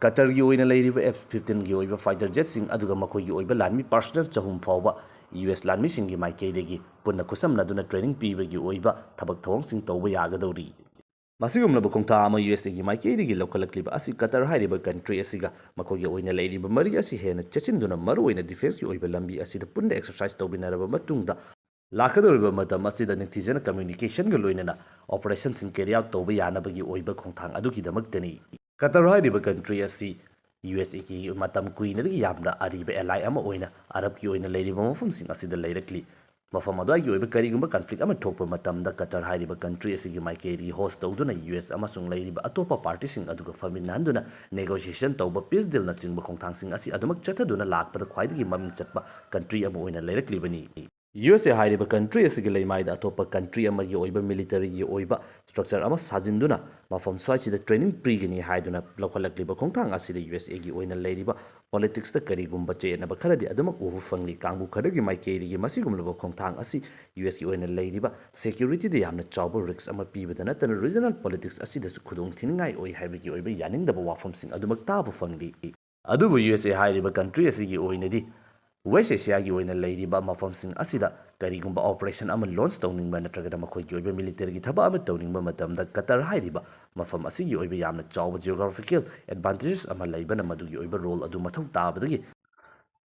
ꯀꯇꯔꯒꯤ ꯑꯣꯏꯅ ꯂꯩꯔꯤꯕ ꯑꯦꯐ ꯐꯤꯐꯇꯤꯟꯒꯤ ꯑꯣꯏꯕ ꯐꯥꯏꯇꯔ ꯖꯦꯠꯁꯤꯡ, ꯑꯗꯨꯒ ꯃꯈꯣꯏꯒꯤ ꯑꯣꯏꯕ ꯂꯥꯟꯃꯤ ꯄꯥꯔꯁꯅꯦꯜ ꯆꯍꯨꯝ ꯐꯥꯎꯕ ꯌꯨ ꯑꯦꯁ ꯂꯥꯟꯃꯤꯁꯤꯡꯒꯤ ꯃꯥꯏꯀꯩꯗꯒꯤ ꯄꯨꯟꯅ ꯈꯨꯠꯁꯝꯅꯗꯨꯅ ꯇ꯭ꯔꯦꯅꯤꯡ ꯄꯤꯕꯒꯤ ꯑꯣꯏꯕ ꯊꯕꯛ ꯊꯧꯑꯣꯡꯁꯤꯡ ꯇꯧꯕ ꯌꯥꯒꯗꯧꯔꯤ꯫ ꯃꯁꯤꯒꯨꯝꯂꯕ ꯈꯣꯡꯊꯥꯡ ꯑꯃ ꯌꯨ ꯑꯦꯁ ꯑꯦꯒꯤ ꯃꯥꯏꯀꯩꯗꯒꯤ ꯂꯧꯈꯠꯂꯛꯂꯤꯕ ꯑꯁꯤ ꯀꯇꯔ ꯍꯥꯏꯔꯤꯕ ꯀꯟꯇ꯭ꯔꯤ ꯑꯁꯤꯒ ꯃꯈꯣꯏꯒꯤ ꯑꯣꯏꯅ ꯂꯩꯔꯤꯕ ꯃꯔꯤ ꯑꯁꯤ ꯍꯦꯟꯅ ꯆꯦꯠꯁꯤꯟꯗꯨꯅ, ꯃꯔꯨꯑꯣꯏꯅ ꯗꯤꯐꯦꯟꯁꯀꯤ ꯑꯣꯏꯕ ꯂꯝꯕꯤ ꯑꯁꯤꯗ ꯄꯨꯟꯅ ꯑꯦꯛꯁꯔꯁꯥꯏꯁ ꯇꯧꯃꯤꯟꯅꯔꯕ ꯃꯇꯨꯡꯗ, ꯂꯥꯛꯀꯗꯧꯔꯤꯕ ꯃꯇꯝ ꯑꯁꯤꯗ ꯅꯤꯡꯊꯤꯖꯅ ꯀꯝꯃ꯭ꯌꯨꯅꯤꯀꯦꯁꯟꯒ ꯂꯣꯏꯅꯅ ꯑꯣꯄꯔꯦꯁꯟꯁꯤꯡ ꯀꯦꯔꯤ ꯑꯥꯎꯠ ꯇꯧꯕ ꯌꯥꯅꯕꯒꯤ ꯑꯣꯏꯕ ꯈꯣꯡꯊꯥꯡ ꯑꯗꯨꯒꯤꯗꯃꯛꯇꯅꯤ꯫ ꯀꯇꯔ ꯍꯥꯏꯔꯤꯕ ꯀꯟꯇ꯭ꯔꯤ ꯑꯁꯤ ꯌꯨ ꯑꯦꯁ ꯑꯦꯒꯤ ꯃꯇꯝ ꯀꯨꯏꯅꯗꯒꯤ ꯌꯥꯝꯅ ꯑꯔꯤꯕ ꯑꯦꯂꯥꯏ ꯑꯃ ꯑꯣꯏꯅ ꯑꯔꯕꯀꯤ ꯑꯣꯏꯅ ꯂꯩꯔꯤꯕ ꯃꯐꯝꯁꯤꯡ ꯑꯁꯤꯗ ꯂꯩꯔꯛꯂꯤ꯫ ꯃꯐꯝ ꯑꯗꯨꯋꯥꯏꯒꯤ ꯑꯣꯏꯕ ꯀꯔꯤꯒꯨꯝꯕ ꯀꯟꯐ꯭ꯂꯤꯛ ꯑꯃ ꯊꯣꯛꯄ ꯃꯇꯝꯗ ꯀꯇꯔ ꯍꯥꯏꯔꯤꯕ ꯀꯟꯇ꯭ꯔꯤ ꯑꯁꯤꯒꯤ ꯃꯥꯏꯀꯩꯗꯒꯤ ꯍꯣꯁ ꯇꯧꯗꯨꯅ ꯌꯨ ꯑꯦꯁ ꯑꯃꯁꯨꯡ ꯂꯩꯔꯤꯕ ꯑꯇꯣꯞꯄ ꯄꯥꯔꯇꯤꯁꯤꯡ ꯑꯗꯨꯒ ꯐꯝꯃꯤꯟꯅꯍꯟꯗꯨꯅ ꯅꯦꯒꯣꯁꯤꯌꯦꯁꯟ ꯇꯧꯕ, ꯄꯤꯁ ꯗꯤꯜꯅꯆꯤꯡꯕ ꯈꯣꯡꯊꯥꯡꯁꯤꯡ ꯑꯁꯤ ꯑꯗꯨꯃꯛ ꯆꯠꯊꯗꯨꯅ ꯂꯥꯛꯄꯗ ꯈ꯭ꯋꯥꯏꯗꯒꯤ ꯃꯃꯤꯡ ꯆꯠꯄ ꯀꯟꯇ꯭ꯔꯤ ꯑꯃ ꯑꯣꯏꯅ ꯂꯩꯔꯛꯂꯤꯕꯅꯤ꯫ ꯌꯨ ꯑꯦꯁ ꯑꯦ ꯍꯥꯏꯔꯤꯕ ꯀꯟꯇ꯭ꯔꯤ ꯑꯁꯤꯒꯤ ꯂꯩꯃꯥꯏꯗ ꯑꯇꯣꯞꯄ ꯀꯟꯇ꯭ꯔꯤ ꯑꯃꯒꯤ ꯑꯣꯏꯕ ꯃꯤꯂꯤꯇꯔꯤꯒꯤ ꯑꯣꯏꯕ ꯁ꯭ꯇ꯭ꯔꯛꯆꯔ ꯑꯃ ꯁꯥꯖꯤꯟꯗꯨꯅ ꯃꯐꯝ ꯁ꯭ꯋꯥꯏꯁꯤꯗ ꯇ꯭ꯔꯦꯅꯤꯡ ꯄꯤꯒꯅꯤ ꯍꯥꯏꯗꯨꯅ ꯂꯧꯈꯠꯂꯛꯂꯤꯕ ꯈꯣꯡꯊꯥꯡ ꯑꯁꯤꯗ ꯌꯨ ꯑꯦꯁ ꯑꯦꯒꯤ ꯑꯣꯏꯅ ꯂꯩꯔꯤꯕ ꯄꯣꯂꯤꯇꯤꯛꯁꯇ ꯀꯔꯤꯒꯨꯝꯕ ꯆꯌꯦꯠꯅꯕ ꯈꯔꯗꯤ ꯑꯗꯨꯃꯛ ꯎꯕ ꯐꯪꯂꯤ꯫ ꯀꯥꯡꯕꯨ ꯈꯔꯒꯤ ꯃꯥꯏꯀꯩꯗꯒꯤ ꯃꯁꯤꯒꯨꯝꯂꯕ ꯈꯣꯡꯊꯥꯡ ꯑꯁꯤ ꯌꯨ ꯑꯦꯁꯀꯤ ꯑꯣꯏꯅ ꯂꯩꯔꯤꯕ ꯁꯦꯀ꯭ꯌꯨꯔꯤꯇꯤꯗ ꯌꯥꯝꯅ ꯆꯥꯎꯕ ꯔꯤꯁꯛ ꯑꯃ ꯄꯤꯕꯗ ꯅꯠꯇꯅ ꯔꯤꯖꯅꯦꯜ ꯄꯣꯂꯤꯇꯤꯛꯁ ꯑꯁꯤꯗꯁꯨ ꯈꯨꯗꯣꯡ ꯊꯤꯅꯤꯡꯉꯥꯏ ꯑꯣꯏ ꯍꯥꯏꯕꯒꯤ ꯑꯣꯏꯕ ꯌꯥꯅꯤꯡꯗꯕ ꯋꯥꯐꯝꯁꯤꯡ ꯑꯗꯨꯃꯛ ꯇꯥꯕ ꯐꯪꯂꯤ꯫ ꯑꯗꯨꯕꯨ ꯌꯨ ꯑꯦꯁ ꯑꯦ ꯍꯥꯏꯔꯤꯕ ꯀꯟꯇ꯭ꯔꯤ ꯑꯁꯤꯒꯤ ꯑꯣꯏꯅꯗꯤ ꯋꯦꯁ ꯑꯦꯁꯤꯌꯥꯒꯤ ꯑꯣꯏꯅ ꯂꯩꯔꯤꯕ ꯃꯐꯝꯁꯤꯡ ꯑꯁꯤꯗ ꯀꯔꯤꯒꯨꯝꯕ ꯑꯣꯄꯔꯦꯁꯟ ꯑꯃ ꯂꯣꯟꯆ ꯇꯧꯅꯤꯡꯕ ꯅꯠꯇ꯭ꯔꯒꯅ ꯃꯈꯣꯏꯒꯤ ꯑꯣꯏꯕ ꯃꯤꯂꯤꯇꯔꯤꯒꯤ ꯊꯕꯛ ꯑꯃ ꯇꯧꯅꯤꯡꯕ ꯃꯇꯝꯗ ꯀꯇꯔ ꯍꯥꯏꯔꯤꯕ ꯃꯐꯝ ꯑꯁꯤꯒꯤ ꯑꯣꯏꯕ ꯌꯥꯝꯅ ꯆꯥꯎꯕ ꯖꯤꯑꯣꯒ꯭ꯔꯥꯐꯤꯀꯦꯜ ꯑꯦꯗꯚꯥꯟꯇꯦꯖꯦꯁ ꯑꯃ ꯂꯩꯕꯅ ꯃꯗꯨꯒꯤ ꯑꯣꯏꯕ ꯔꯣꯜ ꯑꯗꯨ ꯃꯊꯧ ꯇꯥꯕꯗꯒꯤ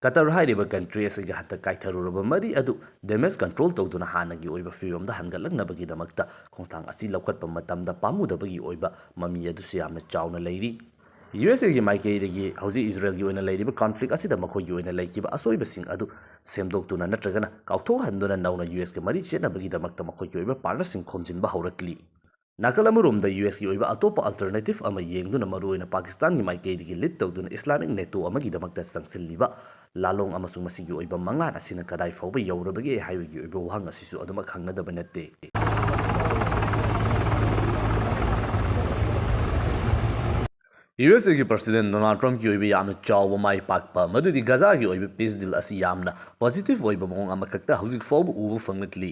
ꯀꯇꯔ ꯍꯥꯏꯔꯤꯕ ꯀꯟꯇ꯭ꯔꯤ ꯑꯁꯤꯒꯤ ꯍꯟꯗꯛ ꯀꯥꯏꯊꯔꯨꯔꯕ ꯃꯔꯤ ꯑꯗꯨ ꯗꯦꯃꯦꯖ ꯀꯟꯇ꯭ꯔꯣꯜ ꯇꯧꯗꯨꯅ ꯍꯥꯟꯅꯒꯤ ꯑꯣꯏꯕ ꯐꯤꯕꯝꯗ ꯍꯟꯒꯠꯂꯛꯅꯕꯒꯤꯗꯃꯛꯇ ꯈꯣꯡꯊꯥꯡ ꯑꯁꯤ ꯂꯧꯈꯠꯄ ꯃꯇꯝꯗ ꯄꯥꯝꯃꯨꯗꯕꯒꯤ ꯑꯣꯏꯕ ꯃꯃꯤ ꯑꯗꯨꯁꯨ ꯌꯥꯝꯅ ꯆꯥꯎꯅ ꯂꯩꯔꯤ꯫ ꯌꯨ ꯑꯦꯁ ꯑꯦꯒꯤ ꯃꯥꯏꯀꯩꯗꯒꯤ ꯍꯧꯖꯤꯛ ꯏꯖꯔꯦꯜꯒꯤ ꯑꯣꯏꯅ ꯂꯩꯔꯤꯕ ꯀꯟꯐ꯭ꯂꯤꯛ ꯑꯁꯤꯗ ꯃꯈꯣꯏꯒꯤ ꯑꯣꯏꯅ ꯂꯩꯈꯤꯕ ꯑꯁꯣꯏꯕꯁꯤꯡ ꯑꯗꯨ ꯁꯦꯝꯗꯣꯛꯇꯨꯅ ꯅꯠꯇ꯭ꯔꯒꯅ ꯀꯥꯎꯊꯣꯛꯍꯟꯗꯨꯅ ꯅꯧꯅ ꯌꯨ ꯑꯦꯁꯀ ꯃꯔꯤ ꯆꯦꯠꯅꯕꯒꯤꯗꯃꯛꯇ ꯃꯈꯣꯏꯒꯤ ꯑꯣꯏꯕ ꯄꯥꯔꯠꯅꯔꯁꯤꯡ ꯈꯣꯝꯖꯤꯟꯕ ꯍꯧꯔꯛꯂꯤ꯫ ꯅꯥꯀꯜ ꯑꯃꯔꯣꯝꯗ ꯌꯨ ꯑꯦꯁꯀꯤ ꯑꯣꯏꯕ ꯑꯇꯣꯞꯄ ꯑꯜꯇꯔꯅꯦꯇꯤꯚ ꯑꯃ ꯌꯦꯡꯗꯨꯅ ꯃꯔꯨꯑꯣꯏꯅ ꯄꯥꯀꯤꯁꯇꯥꯟꯒꯤ ꯃꯥꯏꯀꯩꯗꯒꯤ ꯂꯤꯗ ꯇꯧꯗꯨꯅ ꯏꯁꯂꯥꯃꯤꯛ ꯅꯦꯇꯣ ꯑꯃꯒꯤꯗꯃꯛꯇ ꯆꯪꯁꯤꯜꯂꯤꯕ ꯂꯥꯂꯣꯡ ꯑꯃꯁꯨꯡ ꯃꯁꯤꯒꯤ ꯑꯣꯏꯕ ꯃꯪꯂꯥꯟ ꯑꯁꯤꯅ ꯀꯗꯥꯏ ꯐꯥꯎꯕ ꯌꯧꯔꯕꯒꯦ ꯍꯥꯏꯕꯒꯤ ꯑꯣꯏꯕ ꯋꯥꯍꯪ ꯑꯁꯤꯁꯨ ꯑꯗꯨꯃꯛ ꯍꯪꯅꯗꯕ ꯅꯠꯇꯦ꯫ ꯌꯨ ꯑꯦꯁ ꯑꯦꯒꯤ ꯄ꯭ꯔꯁꯤꯗꯦꯟ ꯗꯣꯅꯥꯜꯗ ꯇ꯭ꯔꯝꯞꯀꯤ ꯑꯣꯏꯕ ꯌꯥꯝꯅ ꯆꯥꯎꯕ ꯃꯥꯏ ꯄꯥꯛꯄ, ꯃꯗꯨꯗꯤ ꯒꯥꯖꯥꯒꯤ ꯑꯣꯏꯕ ꯄꯤꯁ ꯗꯤꯜ ꯑꯁꯤ ꯌꯥꯝꯅ ꯄꯣꯖꯤꯇꯤꯚ ꯑꯣꯏꯕ ꯃꯑꯣꯡ ꯑꯃꯈꯛꯇ ꯍꯧꯖꯤꯛ ꯐꯥꯎꯕ ꯎꯕ ꯐꯪꯂꯛꯂꯤ꯫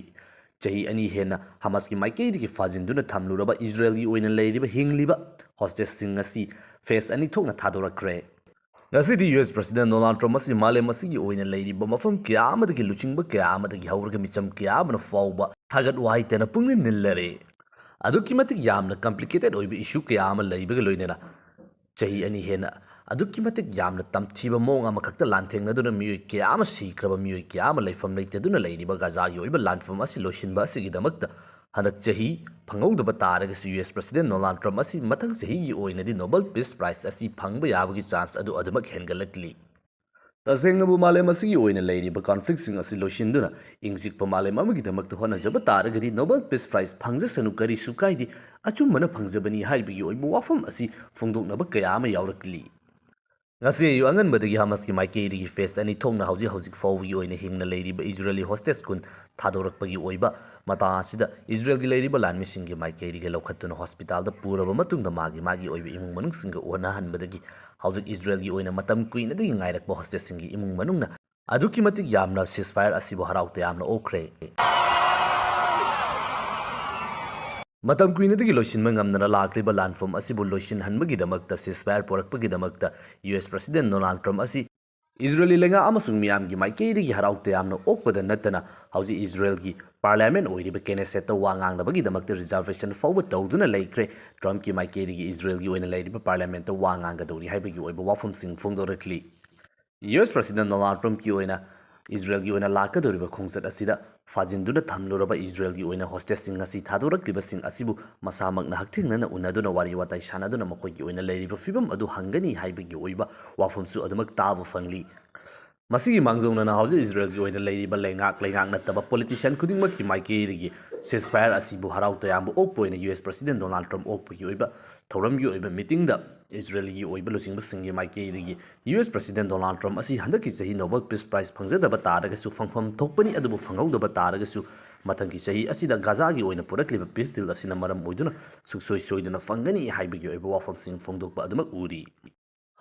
ꯆꯍꯤ ꯑꯅꯤ ꯍꯦꯟꯅ ꯍꯃꯥꯁꯀꯤ ꯃꯥꯏꯀꯩꯗꯒꯤ ꯐꯥꯖꯤꯟꯗꯨꯅ ꯊꯝꯂꯨꯔꯕ ꯏꯖꯔꯦꯜꯒꯤ ꯑꯣꯏꯅ ꯂꯩꯔꯤꯕ ꯍꯤꯡꯂꯤꯕ ꯍꯣꯁꯇꯦꯖꯁꯤꯡ ꯑꯁꯤ ꯐꯦꯁ ꯑꯅꯤ ꯊꯣꯛꯅ ꯊꯥꯗꯣꯔꯛꯈ꯭ꯔꯦ꯫ ꯉꯁꯤꯗꯤ ꯌꯨ ꯑꯦꯁ ꯄ꯭ꯔꯁꯤꯗꯦꯟ ꯗꯣꯅꯥꯜꯗ ꯇ꯭ꯔꯝꯞ ꯑꯁꯤ ꯃꯥꯂꯦꯝ ꯑꯁꯤꯒꯤ ꯑꯣꯏꯅ ꯂꯩꯔꯤꯕ ꯃꯐꯝ ꯀꯌꯥ ꯑꯃꯗꯒꯤ, ꯂꯨꯆꯤꯡꯕ ꯀꯌꯥ ꯑꯃꯗꯒꯤ ꯍꯧꯔꯒ ꯃꯤꯆꯝ ꯀꯌꯥ ꯑꯃꯅ ꯐꯥꯎꯕ ꯊꯥꯒꯠ ꯋꯥꯍꯩ ꯇꯅ ꯄꯨꯡꯅꯤꯜ ꯅꯤꯜꯂꯔꯦ꯫ ꯑꯗꯨꯛꯀꯤ ꯃꯇꯤꯛ ꯌꯥꯝꯅ ꯀꯝꯄ꯭ꯂꯤꯀꯦꯇꯦꯠ ꯑꯣꯏꯕ ꯏꯁꯨ ꯀꯌꯥ ꯑꯃ ꯂꯩꯕꯒ ꯂꯣꯏꯅꯅ ꯆꯍꯤ ꯑꯅꯤ ꯍꯦꯟꯅ ꯑꯗꯨꯛꯀꯤ ꯃꯇꯤꯛ ꯌꯥꯝꯅ ꯇꯝꯊꯤꯕ ꯃꯑꯣꯡ ꯑꯃꯈꯛꯇ ꯂꯥꯟꯊꯦꯡꯅꯗꯨꯅ ꯃꯤꯑꯣꯏ ꯀꯌꯥ ꯑꯃ ꯁꯤꯈ꯭ꯔꯕ, ꯃꯤꯑꯣꯏ ꯀꯌꯥ ꯑꯃ ꯂꯩꯐꯝ ꯂꯩꯇꯗꯨꯅ ꯂꯩꯔꯤꯕ ꯒꯥꯖꯥꯒꯤ ꯑꯣꯏꯕ ꯂꯥꯟꯐꯝ ꯑꯁꯤ ꯂꯣꯏꯁꯤꯟꯕ ꯑꯁꯤꯒꯤꯗꯃꯛꯇ ꯍꯟꯗꯛ ꯆꯍꯤ ꯐꯪꯍꯧꯗꯕ ꯇꯥꯔꯒꯁꯨ ꯌꯨ ꯑꯦꯁ ꯄ꯭ꯔꯁꯤꯗꯦꯟ ꯗꯣꯅꯥꯜꯗ ꯇ꯭ꯔꯝꯞ ꯑꯁꯤ ꯃꯊꯪ ꯆꯍꯤꯒꯤ ꯑꯣꯏꯅꯗꯤ ꯅꯣꯕꯦꯜ ꯄꯤꯁ ꯄ꯭ꯔꯥꯏꯖ ꯑꯁꯤ ꯐꯪꯕ ꯌꯥꯕꯒꯤ ꯆꯥꯟꯁ ꯑꯗꯨ ꯑꯗꯨꯃꯛ ꯍꯦꯟꯒꯠꯂꯛꯂꯤ꯫ ꯇꯁꯦꯡꯅꯕꯨ ꯃꯥꯂꯦꯝ ꯑꯁꯤꯒꯤ ꯑꯣꯏꯅ ꯂꯩꯔꯤꯕ ꯀꯟꯐ꯭ꯂꯤꯛꯁꯤꯡ ꯑꯁꯤ ꯂꯣꯏꯁꯤꯟꯗꯨꯅ ꯏꯪ ꯆꯤꯛꯄ ꯃꯥꯂꯦꯝ ꯑꯃꯒꯤꯗꯃꯛꯇ ꯍꯣꯠꯅꯖꯕ ꯇꯥꯔꯒꯗꯤ ꯅꯣꯕꯦꯜ ꯄꯤꯁ ꯄ꯭ꯔꯥꯏꯖ ꯐꯪꯖꯁꯅꯨ, ꯀꯔꯤꯁꯨ ꯀꯥꯏꯗꯦ, ꯑꯆꯨꯝꯕꯅ ꯐꯪꯖꯕꯅꯤ ꯍꯥꯏꯕꯒꯤ ꯑꯣꯏꯕ ꯋꯥꯐꯝ ꯑꯁꯤ ꯐꯣꯡꯗꯣꯛꯅꯕ ꯀꯌꯥ ꯑꯃ ꯌꯥꯎꯔꯛꯂꯤ꯫ ꯉꯁꯤ ꯑꯌꯨꯛ ꯑꯉꯟꯕꯗꯒꯤ ꯍꯃꯥꯁꯀꯤ ꯃꯥꯏꯀꯩꯗꯒꯤ ꯐꯦꯁ ꯑꯅꯤ ꯊꯣꯛꯅ ꯍꯧꯖꯤꯛ ꯍꯧꯖꯤꯛ ꯐꯥꯎꯕꯒꯤ ꯑꯣꯏꯅ ꯍꯤꯡꯅ ꯂꯩꯔꯤꯕ ꯏꯖꯔꯦꯂꯤ ꯍꯣꯁꯇꯦꯖ ꯀꯨꯟ ꯊꯥꯗꯣꯔꯛꯄꯒꯤ ꯑꯣꯏꯕ ꯃꯇꯥꯡ ꯑꯁꯤꯗ ꯏꯖꯔꯦꯜꯒꯤ ꯂꯩꯔꯤꯕ ꯂꯥꯟꯃꯤꯁꯤꯡꯒꯤ ꯃꯥꯏꯀꯩꯗꯒꯤ ꯂꯧꯈꯠꯇꯨꯅ ꯍꯣꯁꯄꯤꯇꯥꯜꯗ ꯄꯨꯔꯕ ꯃꯇꯨꯡꯗ ꯃꯥꯒꯤ ꯃꯥꯒꯤ ꯑꯣꯏꯕ ꯏꯃꯨꯡ ꯃꯅꯨꯡꯁꯤꯡꯒ ꯎꯅꯍꯟꯕꯗꯒꯤ ꯍꯧꯖꯤꯛ ꯏꯖꯔꯦꯜꯒꯤ ꯑꯣꯏꯅ ꯃꯇꯝ ꯀꯨꯏꯅꯗꯒꯤ ꯉꯥꯏꯔꯛꯄ ꯍꯣꯁꯇꯦꯖꯁꯤꯡꯒꯤ ꯏꯃꯨꯡ ꯃꯅꯨꯡꯅ ꯑꯗꯨꯛꯀꯤ ꯃꯇꯤꯛ ꯌꯥꯝꯅ ꯁꯤꯁꯐꯥꯌꯔ ꯑꯁꯤꯕꯨ ꯍꯔꯥꯎ ꯇꯌꯥꯝꯅ ꯑꯣꯛꯈ꯭ꯔꯦ꯫ ꯃꯇꯝ ꯀꯨꯏꯅꯗꯒꯤ ꯂꯣꯏꯁꯤꯟꯕ ꯉꯝꯗꯅ ꯂꯥꯛꯂꯤꯕ ꯂꯥꯟꯐꯝ ꯑꯁꯤꯕꯨ ꯂꯣꯏꯁꯤꯟꯍꯟꯕꯒꯤꯗꯃꯛꯇ, ꯁꯤꯁꯐꯥꯌꯔ ꯄꯨꯔꯛꯄꯒꯤꯗꯃꯛꯇ ꯌꯨ ꯑꯦꯁ ꯄ꯭ꯔꯁꯤꯗꯦꯟ ꯗꯣꯅꯥꯜꯗ ꯇ꯭ꯔꯝꯞ ꯑꯁꯤ ꯏꯖꯔꯦꯂꯤ ꯂꯩꯉꯥꯛ ꯑꯃꯁꯨꯡ ꯃꯤꯌꯥꯝꯒꯤ ꯃꯥꯏꯀꯩꯗꯒꯤ ꯍꯔꯥꯎ ꯇꯌꯥꯝꯅ ꯑꯣꯛꯄꯗ ꯅꯠꯇꯅ ꯍꯧꯖꯤꯛ ꯏꯖꯔꯦꯜꯒꯤ ꯄꯥꯔꯂꯤꯌꯥꯃꯦꯟ ꯑꯣꯏꯔꯤꯕ ꯀꯦꯅꯦꯁꯦꯠꯇ ꯋꯥ ꯉꯥꯡꯅꯕꯒꯤꯗꯃꯛꯇ ꯔꯤꯖꯥꯔꯕꯦꯁꯟ ꯐꯥꯎꯕ ꯇꯧꯗꯨꯅ ꯂꯩꯈ꯭ꯔꯦ꯫ ꯇ꯭ꯔꯝꯞꯀꯤ ꯃꯥꯏꯀꯩꯗꯒꯤ ꯏꯖꯔꯦꯜꯒꯤ ꯑꯣꯏꯅ ꯂꯩꯔꯤꯕ ꯄꯥꯔꯂꯤꯌꯥꯃꯦꯟꯇ ꯋꯥ ꯉꯥꯡꯒꯗꯧꯔꯤ ꯍꯥꯏꯕꯒꯤ ꯑꯣꯏꯕ ꯋꯥꯐꯝꯁꯤꯡ ꯐꯣꯡꯗꯣꯔꯛꯂꯤ꯫ ꯌꯨ ꯑꯦꯁ ꯄ꯭ꯔꯁꯤꯗꯦꯟ ꯗꯣꯅꯥꯜꯗ ꯇ꯭ꯔꯝꯞꯀꯤ ꯑꯣꯏꯅ ꯏꯖꯔꯦꯜꯒꯤ ꯑꯣꯏꯅ ꯂꯥꯛꯀꯗꯧꯔꯤꯕ ꯈꯣꯡꯆꯠ ꯑꯁꯤꯗ ꯐꯥꯖꯤꯟꯗꯨꯅ ꯊꯝꯂꯨꯔꯕ ꯏꯖꯔꯦꯜꯒꯤ ꯑꯣꯏꯅ ꯍꯣꯁꯇꯦꯖꯁꯤꯡ ꯉꯁꯤ ꯊꯥꯗꯣꯔꯛꯂꯤꯕꯁꯤꯡ ꯑꯁꯤꯕꯨ ꯃꯁꯥꯃꯛꯅ ꯍꯛꯊꯦꯡꯅꯅ ꯎꯅꯗꯨꯅ ꯋꯥꯔꯤ ꯋꯥꯇꯥꯏ ꯁꯥꯟꯅꯗꯨꯅ ꯃꯈꯣꯏꯒꯤ ꯑꯣꯏꯅ ꯂꯩꯔꯤꯕ ꯐꯤꯕꯝ ꯑꯗꯨ ꯍꯪꯒꯅꯤ ꯍꯥꯏꯕꯒꯤ ꯑꯣꯏꯕ ꯋꯥꯐꯝꯁꯨ ꯑꯗꯨꯃꯛ ꯇꯥꯕ ꯐꯪꯂꯤ꯫ ꯃꯁꯤꯒꯤ ꯃꯥꯡꯖꯧꯅꯅ ꯍꯧꯖꯤꯛ ꯏꯖꯔꯦꯜꯒꯤ ꯑꯣꯏꯅ ꯂꯩꯔꯤꯕ ꯂꯩꯉꯥꯛ, ꯂꯩꯉꯥꯛ ꯅꯠꯇꯕ ꯄꯣꯂꯤꯇꯤꯁꯤꯌꯥꯟ ꯈꯨꯗꯤꯡꯃꯛꯀꯤ ꯃꯥꯏꯀꯩꯗꯒꯤ ꯁꯤꯁꯐꯥꯌꯔ ꯑꯁꯤꯕꯨ ꯍꯔꯥꯎ ꯇꯌꯥꯝꯕ ꯑꯣꯛꯄ ꯑꯣꯏꯅ ꯌꯨ ꯑꯦꯁ ꯄ꯭ꯔꯁꯤꯗꯦꯟ ꯗꯣꯅꯥꯜꯗ ꯇ꯭ꯔꯝꯞ ꯑꯣꯛꯄꯒꯤ ꯑꯣꯏꯕ ꯊꯧꯔꯝꯒꯤ ꯑꯣꯏꯕ ꯃꯤꯇꯤꯡꯗ ꯏꯖꯔꯦꯜꯒꯤ ꯑꯣꯏꯕ ꯂꯨꯆꯤꯡꯕꯁꯤꯡꯒꯤ ꯃꯥꯏꯀꯩꯗꯒꯤ ꯌꯨ ꯑꯦꯁ ꯄ꯭ꯔꯁꯤꯗꯦꯟ ꯗꯣꯅꯥꯜꯗ ꯇ꯭ꯔꯝꯞ ꯑꯁꯤ ꯍꯟꯗꯛꯀꯤ ꯆꯍꯤ ꯅꯣꯕꯦꯜ ꯄꯤꯁ ꯄ꯭ꯔꯥꯏꯖ ꯐꯪꯖꯗꯕ ꯇꯥꯔꯒꯁꯨ, ꯐꯪꯐꯝ ꯊꯣꯛꯄꯅꯤ, ꯑꯗꯨꯕꯨ ꯐꯪꯍꯧꯗꯕ ꯇꯥꯔꯒꯁꯨ ꯃꯊꯪꯒꯤ ꯆꯍꯤ ꯑꯁꯤꯗ ꯒꯥꯖꯥꯒꯤ ꯑꯣꯏꯅ ꯄꯨꯔꯛꯂꯤꯕ peace deal ꯑꯁꯤꯅ ꯃꯔꯝ ꯑꯣꯏꯗꯨꯅ ꯁꯨꯡꯁꯣꯏ ꯁꯣꯏꯗꯅ ꯐꯪꯒꯅꯤ ꯍꯥꯏꯕꯒꯤ ꯑꯣꯏꯕ ꯋꯥꯐꯝꯁꯤꯡ ꯐꯣꯡꯗꯣꯛꯄ ꯑꯗꯨꯃꯛ ꯎꯔꯤ꯫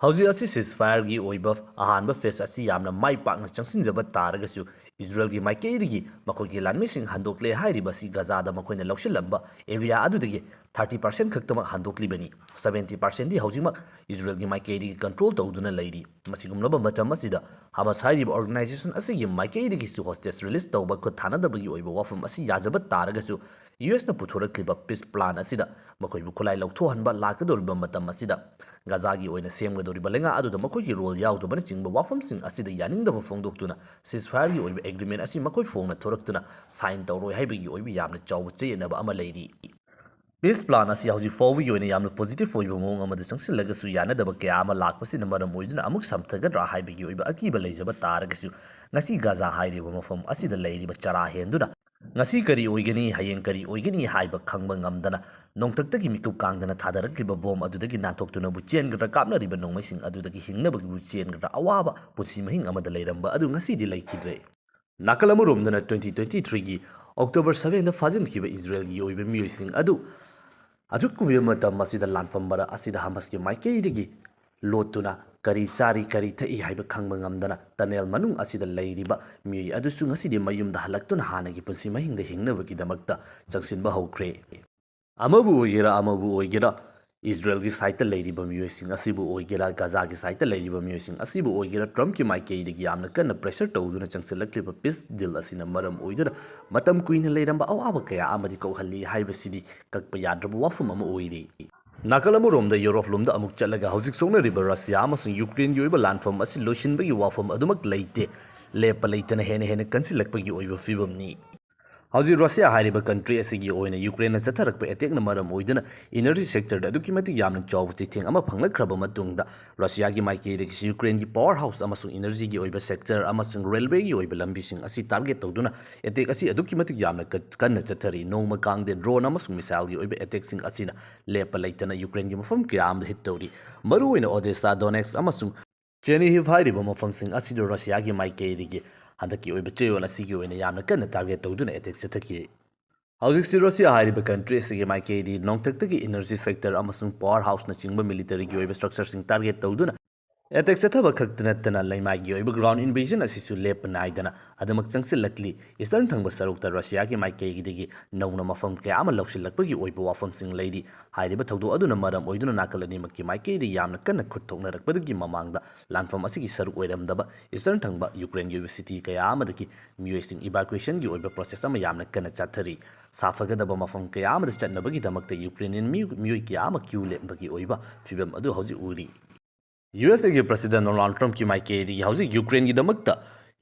ꯍꯧꯖꯤꯛ ꯑꯁꯤ ceasefire ꯒꯤ ꯑꯣꯏꯕ ꯑꯍꯥꯟꯕ phase ꯑꯁꯤ ꯌꯥꯝꯅ ꯃꯥꯏ ꯄꯥꯛꯅ ꯆꯪꯁꯤꯟꯖꯕ ꯇꯥꯔꯒꯁꯨ, ꯏꯖꯔꯦꯜꯒꯤ ꯃꯥꯏꯀꯩꯗꯒꯤ ꯃꯈꯣꯏꯒꯤ ꯂꯥꯟꯃꯤꯁꯤꯡ ꯍꯟꯗꯣꯛꯂꯦ ꯍꯥꯏꯔꯤꯕ ꯑꯁꯤ ꯒꯥꯖꯥꯗ ꯃꯈꯣꯏꯅ ꯂꯧꯁꯤꯜꯂꯝꯕ area ꯑꯗꯨꯗꯒꯤ thirty percent ꯈꯛꯇꯃꯛ ꯍꯟꯗꯣꯛꯂꯤꯕꯅꯤ꯫ Seventy percent ꯗꯤ ꯍꯧꯖꯤꯛꯃꯛ ꯏꯖꯔꯦꯜꯒꯤ ꯃꯥꯏꯀꯩꯗꯒꯤ control ꯇꯧꯗꯨꯅ ꯂꯩꯔꯤ꯫ ꯃꯁꯤꯒꯨꯝꯂꯕ ꯃꯇꯝ ꯑꯁꯤꯗ ꯍꯃꯥꯁ ꯍꯥꯏꯔꯤꯕ organization ꯑꯁꯤꯒꯤ ꯃꯥꯏꯀꯩꯗꯒꯤꯁꯨ hostage release ꯇꯧꯕ ꯈꯨꯠ ꯊꯥꯅꯗꯕꯒꯤ ꯑꯣꯏꯕ ꯋꯥꯐꯝ ꯑꯁꯤ ꯌꯥꯖꯕ ꯇꯥꯔꯒꯁꯨ, ꯌꯨ ꯑꯦꯁꯅ ꯄꯨꯊꯣꯔꯛꯂꯤꯕ peace plan ꯑꯁꯤꯗ ꯃꯈꯣꯏꯕꯨ ꯈꯨꯠꯂꯥꯏ ꯂꯧꯊꯣꯛꯍꯟꯕ ꯂꯥꯛꯀꯗꯧꯔꯤꯕ ꯃꯇꯝ ꯑꯁꯤꯗ ꯒꯥꯖꯥꯒꯤ ꯑꯣꯏꯅ ꯁꯦꯝꯒꯗꯧꯔꯤꯕ ꯂꯩꯉꯥꯛ ꯑꯗꯨꯗ ꯃꯈꯣꯏꯒꯤ role ꯌꯥꯎꯗꯕꯅꯆꯤꯡꯕ ꯋꯥꯐꯝꯁꯤꯡ ꯑꯁꯤꯗ ꯌꯥꯅꯤꯡꯗꯕ ꯐꯣꯡꯗꯣꯛꯇꯨꯅ ceasefire ꯒꯤ ꯑꯣꯏꯕ agreement ꯑꯁꯤ ꯃꯈꯣꯏ ꯐꯣꯡꯅ ꯊꯣꯔꯛꯇꯨꯅ sign ꯇꯧꯔꯣꯏ ꯍꯥꯏꯕꯒꯤ ꯑꯣꯏꯕ ꯌꯥꯝꯅ ꯆꯥꯎꯕ ꯆꯌꯦꯠꯅꯕ ꯑꯃ ꯂꯩꯔꯤ꯫ Peace plan ꯑꯁꯤ ꯍꯧꯖꯤꯛ ꯐꯥꯎꯕꯒꯤ ꯑꯣꯏꯅ ꯌꯥꯝꯅ positive ꯑꯣꯏꯕ ꯃꯑꯣꯡ ꯑꯃꯗ ꯆꯪꯁꯤꯜꯂꯒꯁꯨ, ꯌꯥꯅꯗꯕ ꯀꯌꯥ ꯑꯃ ꯂꯥꯛꯄꯁꯤꯅ ꯃꯔꯝ ꯑꯣꯏꯗꯨꯅ ꯑꯃꯨꯛ ꯁꯝꯊꯒꯗ꯭ꯔꯥ ꯍꯥꯏꯕꯒꯤ ꯑꯣꯏꯕ ꯑꯀꯤꯕ ꯂꯩꯖꯕ ꯇꯥꯔꯒꯁꯨ, ꯉꯁꯤ ꯒꯥꯖꯥ ꯍꯥꯏꯔꯤꯕ ꯃꯐꯝ ꯑꯁꯤꯗ ꯂꯩꯔꯤꯕ ꯆꯔꯥ ꯍꯦꯟꯗꯨꯅ ꯉꯁꯤ ꯀꯔꯤ ꯑꯣꯏꯒꯅꯤ, ꯍꯌꯦꯡ ꯀꯔꯤ ꯑꯣꯏꯒꯅꯤ ꯍꯥꯏꯕ ꯈꯪꯕ ꯉꯝꯗꯅ, ꯅꯣꯡꯊꯛꯇꯒꯤ ꯃꯤꯀꯨꯞ ꯀꯥꯡꯗꯅ ꯊꯥꯗꯔꯛꯂꯤꯕ bomb ꯑꯗꯨꯗꯒꯤ ꯅꯥꯟꯊꯣꯛꯇꯨꯅꯕꯨ ꯆꯦꯟꯒꯗ꯭ꯔꯥ, ꯀꯥꯞꯅꯔꯤꯕ ꯅꯣꯡꯃꯩꯁꯤꯡ ꯑꯗꯨꯗꯒꯤ ꯍꯤꯡꯅꯕꯒꯤꯕꯨ ꯆꯦꯟꯒꯗ꯭ꯔꯥ, ꯑꯋꯥꯕ ꯄꯨꯟꯁꯤ ꯃꯍꯤꯡ ꯑꯃꯗ ꯂꯩꯔꯝꯕ ꯑꯗꯨ ꯉꯁꯤꯗꯤ ꯂꯩꯈꯤꯗ꯭ꯔꯦ꯫ ꯅꯥꯀꯜ ꯑꯃꯔꯣꯝꯗꯅ twenty twenty three ꯒꯤ October seven ꯗ ꯐꯥꯖꯤꯟꯈꯤꯕ ꯏꯖꯔꯦꯜꯒꯤ ꯑꯣꯏꯕ ꯃꯤꯑꯣꯏꯁꯤꯡ ꯑꯗꯨ ꯑꯗꯨꯒꯨꯝꯕ ꯃꯇꯝ ꯑꯁꯤꯗ ꯂꯥꯟꯐꯝ ꯃꯔꯛ ꯑꯁꯤꯗ ꯍꯃꯥꯁꯀꯤ ꯃꯥꯏꯀꯩꯗꯒꯤ ꯂꯣꯠꯇꯨꯅ ꯀꯔꯤ ꯆꯥꯔꯤ, ꯀꯔꯤ ꯊꯛꯏ ꯍꯥꯏꯕ ꯈꯪꯕ ꯉꯝꯗꯅ tunnel ꯃꯅꯨꯡ ꯑꯁꯤꯗ ꯂꯩꯔꯤꯕ ꯃꯤꯑꯣꯏ ꯑꯗꯨꯁꯨ ꯉꯁꯤꯗꯤ ꯃꯌꯨꯝꯗ ꯍꯜꯂꯛꯇꯨꯅ ꯍꯥꯟꯅꯒꯤ ꯄꯨꯟꯁꯤ ꯃꯍꯤꯡꯗ ꯍꯤꯡꯅꯕꯒꯤꯗꯃꯛꯇ ꯆꯪꯁꯤꯟꯕ ꯍꯧꯈ꯭ꯔꯦ꯫ ꯑꯃꯕꯨ ꯑꯣꯏꯒꯦꯔꯥ, ꯑꯃꯕꯨ ꯑꯣꯏꯒꯦꯔꯥ, ꯏꯖꯔꯦꯜꯒꯤ side ꯇ ꯂꯩꯔꯤꯕ ꯃꯤꯑꯣꯏꯁꯤꯡ ꯑꯁꯤꯕꯨ ꯑꯣꯏꯒꯦꯔꯥ, ꯒꯥꯖꯥꯒꯤ side ꯇ ꯂꯩꯔꯤꯕ ꯃꯤꯑꯣꯏꯁꯤꯡ ꯑꯁꯤꯕꯨ ꯑꯣꯏꯒꯦꯔꯥ, Trump ꯀꯤ ꯃꯥꯏꯀꯩꯗꯒꯤ ꯌꯥꯝꯅ ꯀꯟꯅ pressure ꯇꯧꯗꯨꯅ ꯆꯪꯁꯤꯜꯂꯛꯂꯤꯕ peace deal ꯑꯁꯤꯅ ꯃꯔꯝ ꯑꯣꯏꯗꯨꯅ ꯃꯇꯝ ꯀꯨꯏꯅ ꯂꯩꯔꯝꯕ ꯑꯋꯥꯕ ꯀꯌꯥ ꯑꯃꯗꯤ ꯀꯣꯛꯍꯜꯂꯤ ꯍꯥꯏꯕꯁꯤꯗꯤ ꯀꯛꯄ ꯌꯥꯗ꯭ꯔꯕ ꯋꯥꯐꯝ ꯑꯃ ꯑꯣꯏꯔꯤ꯫ ꯅꯥꯀꯜ ꯑꯃꯔꯣꯝꯗ ꯌꯨꯔꯣꯞ ꯂꯣꯝꯗ ꯑꯃꯨꯛ ꯆꯠꯂꯒ ꯍꯧꯖꯤꯛ ꯁꯣꯛꯅꯔꯤꯕ ꯔꯁꯤꯌꯥ ꯑꯃꯁꯨꯡ ꯌꯨꯀ꯭ꯔꯦꯟꯒꯤ ꯑꯣꯏꯕ ꯂꯥꯟꯐꯝ ꯑꯁꯤ ꯂꯣꯏꯁꯤꯟꯕꯒꯤ ꯋꯥꯐꯝ ꯑꯗꯨꯃꯛ ꯂꯩꯇꯦ꯫ ꯂꯦꯞꯄ ꯂꯩꯇꯅ ꯍꯦꯟꯅ ꯍꯦꯟꯅ ꯀꯟꯁꯤꯜꯂꯛꯄꯒꯤ ꯑꯣꯏꯕ ꯐꯤꯕꯝꯅꯤ꯫ ꯍꯧꯖꯤꯛ ꯔꯁꯤꯌꯥ ꯍꯥꯏꯔꯤꯕ country ꯑꯁꯤꯒꯤ ꯑꯣꯏꯅ ꯌꯨꯀ꯭ꯔꯦꯟꯅ ꯆꯠꯊꯔꯛꯄ attack ꯅ ꯃꯔꯝ ꯑꯣꯏꯗꯨꯅ energy sector ꯗ ꯑꯗꯨꯛꯀꯤ ꯃꯇꯤꯛ ꯌꯥꯝꯅ ꯆꯥꯎꯕ ꯆꯩꯊꯦꯡ ꯑꯃ ꯐꯪꯂꯛꯈ꯭ꯔꯕ ꯃꯇꯨꯡꯗ, ꯔꯁꯤꯌꯥꯒꯤ ꯃꯥꯏꯀꯩꯗꯒꯤꯁꯨ ꯌꯨꯀ꯭ꯔꯦꯟꯒꯤ power house ꯑꯃꯁꯨꯡ energy ꯒꯤ ꯑꯣꯏꯕ sector ꯑꯃꯁꯨꯡ railway ꯒꯤ ꯑꯣꯏꯕ ꯂꯝꯕꯤꯁꯤꯡ ꯑꯁꯤ target ꯇꯧꯗꯨꯅ attack ꯑꯁꯤ ꯑꯗꯨꯛꯀꯤ ꯃꯇꯤꯛ ꯌꯥꯝꯅ ꯀ-, ꯀꯟꯅ ꯆꯠꯊꯔꯤ꯫ ꯅꯣꯡꯃ ꯀꯥꯡꯗ drone ꯑꯃꯁꯨꯡ missile ꯒꯤ ꯑꯣꯏꯕ attack ꯁꯤꯡ ꯑꯁꯤꯅ ꯂꯦꯞꯄ ꯂꯩꯇꯅ ꯌꯨꯀ꯭ꯔꯦꯟꯒꯤ ꯃꯐꯝ ꯀꯌꯥ ꯑꯃꯗ hit ꯇꯧꯔꯤ꯫ ꯃꯔꯨꯑꯣꯏꯅ Odessa, Donetsk ꯑꯃꯁꯨꯡ Chernihiv ꯍꯥꯏꯔꯤꯕ ꯃꯐꯝꯁꯤꯡ ꯑꯁꯤꯗ ꯔꯁꯤꯌꯥꯒꯤ ꯃꯥꯏꯀꯩꯗꯒꯤ ꯍꯟꯗꯛꯀꯤ ꯑꯣꯏꯕ ꯆꯌꯣꯜ ꯑꯁꯤꯒꯤ ꯑꯣꯏꯅ ꯌꯥꯝꯅ ꯀꯟꯅ target ꯇꯧꯗꯨꯅ attack ꯆꯠꯊꯈꯤ꯫ ꯍꯧꯖꯤꯛꯁꯤ ꯔꯁꯤꯌꯥ ꯍꯥꯏꯔꯤꯕ country ꯑꯁꯤꯒꯤ ꯃꯥꯏꯀꯩꯗꯤ ꯅꯣꯡꯊꯛꯇꯒꯤ energy sector ꯑꯃꯁꯨꯡ power house ꯅꯆꯤꯡꯕ military ꯒꯤ ꯑꯣꯏꯕ structure ꯁꯤꯡ target ꯇꯧꯗꯨꯅ attack ꯆꯠꯊꯕ ꯈꯛꯇ ꯅꯠꯇꯅ ꯂꯩꯃꯥꯏꯒꯤ ꯑꯣꯏꯕ ground invasion ꯑꯁꯤꯁꯨ ꯂꯦꯞꯄ ꯅꯥꯏꯗꯅ ꯑꯗꯨꯃꯛ ꯆꯪꯁꯤꯜꯂꯛꯂꯤ꯫ Eastern ꯊꯪꯕ ꯁꯔꯨꯛꯇ ꯔꯁꯤꯌꯥꯒꯤ ꯃꯥꯏꯀꯩꯗꯒꯤ ꯅꯧꯅ ꯃꯐꯝ ꯀꯌꯥ ꯑꯃ ꯂꯧꯁꯤꯜꯂꯛꯄꯒꯤ ꯑꯣꯏꯕ ꯋꯥꯐꯝꯁꯤꯡ ꯂꯩꯔꯤ꯫ ꯍꯥꯏꯔꯤꯕ ꯊꯧꯗꯣꯛ ꯑꯗꯨꯅ ꯃꯔꯝ ꯑꯣꯏꯗꯨꯅ ꯅꯥꯀꯜ ꯑꯅꯤꯃꯛꯀꯤ ꯃꯥꯏꯀꯩꯗ ꯌꯥꯝꯅ ꯀꯟꯅ ꯈꯨꯠ ꯊꯣꯛꯅꯔꯛꯄꯗꯒꯤ ꯃꯃꯥꯡꯗ ꯂꯥꯟꯐꯝ ꯑꯁꯤꯒꯤ ꯁꯔꯨꯛ ꯑꯣꯏꯔꯝꯗꯕ Eastern ꯊꯪꯕ ꯌꯨꯀ꯭ꯔꯦꯟꯒꯤ ꯑꯣꯏꯕ city ꯀꯌꯥ ꯑꯃꯗꯒꯤ ꯃꯤꯑꯣꯏꯁꯤꯡ evacuation ꯒꯤ ꯑꯣꯏꯕ process ꯑꯃ ꯌꯥꯝꯅ ꯀꯟꯅ ꯆꯠꯊꯔꯤ꯫ ꯁꯥꯐꯒꯗꯕ ꯃꯐꯝ ꯀꯌꯥ ꯑꯃꯗ ꯆꯠꯅꯕꯒꯤꯗꯃꯛꯇ Ukrainian ꯃꯤꯑꯣꯏ ꯃꯤꯑꯣꯏ ꯀꯌꯥ ꯑꯃ queue ꯂꯦꯞꯄꯒꯤ ꯑꯣꯏꯕ ꯐꯤꯕꯝ ꯑꯗꯨ ꯍꯧꯖꯤꯛ ꯎꯔꯤ꯫ ꯌꯨ ꯑꯦꯁ ꯑꯦꯒꯤ President Donald Trumpꯀꯤ ꯃꯥꯏꯀꯩꯗꯒꯤ ꯍꯧꯖꯤꯛ ꯌꯨꯀ꯭ꯔꯦꯟꯒꯤꯗꯃꯛꯇ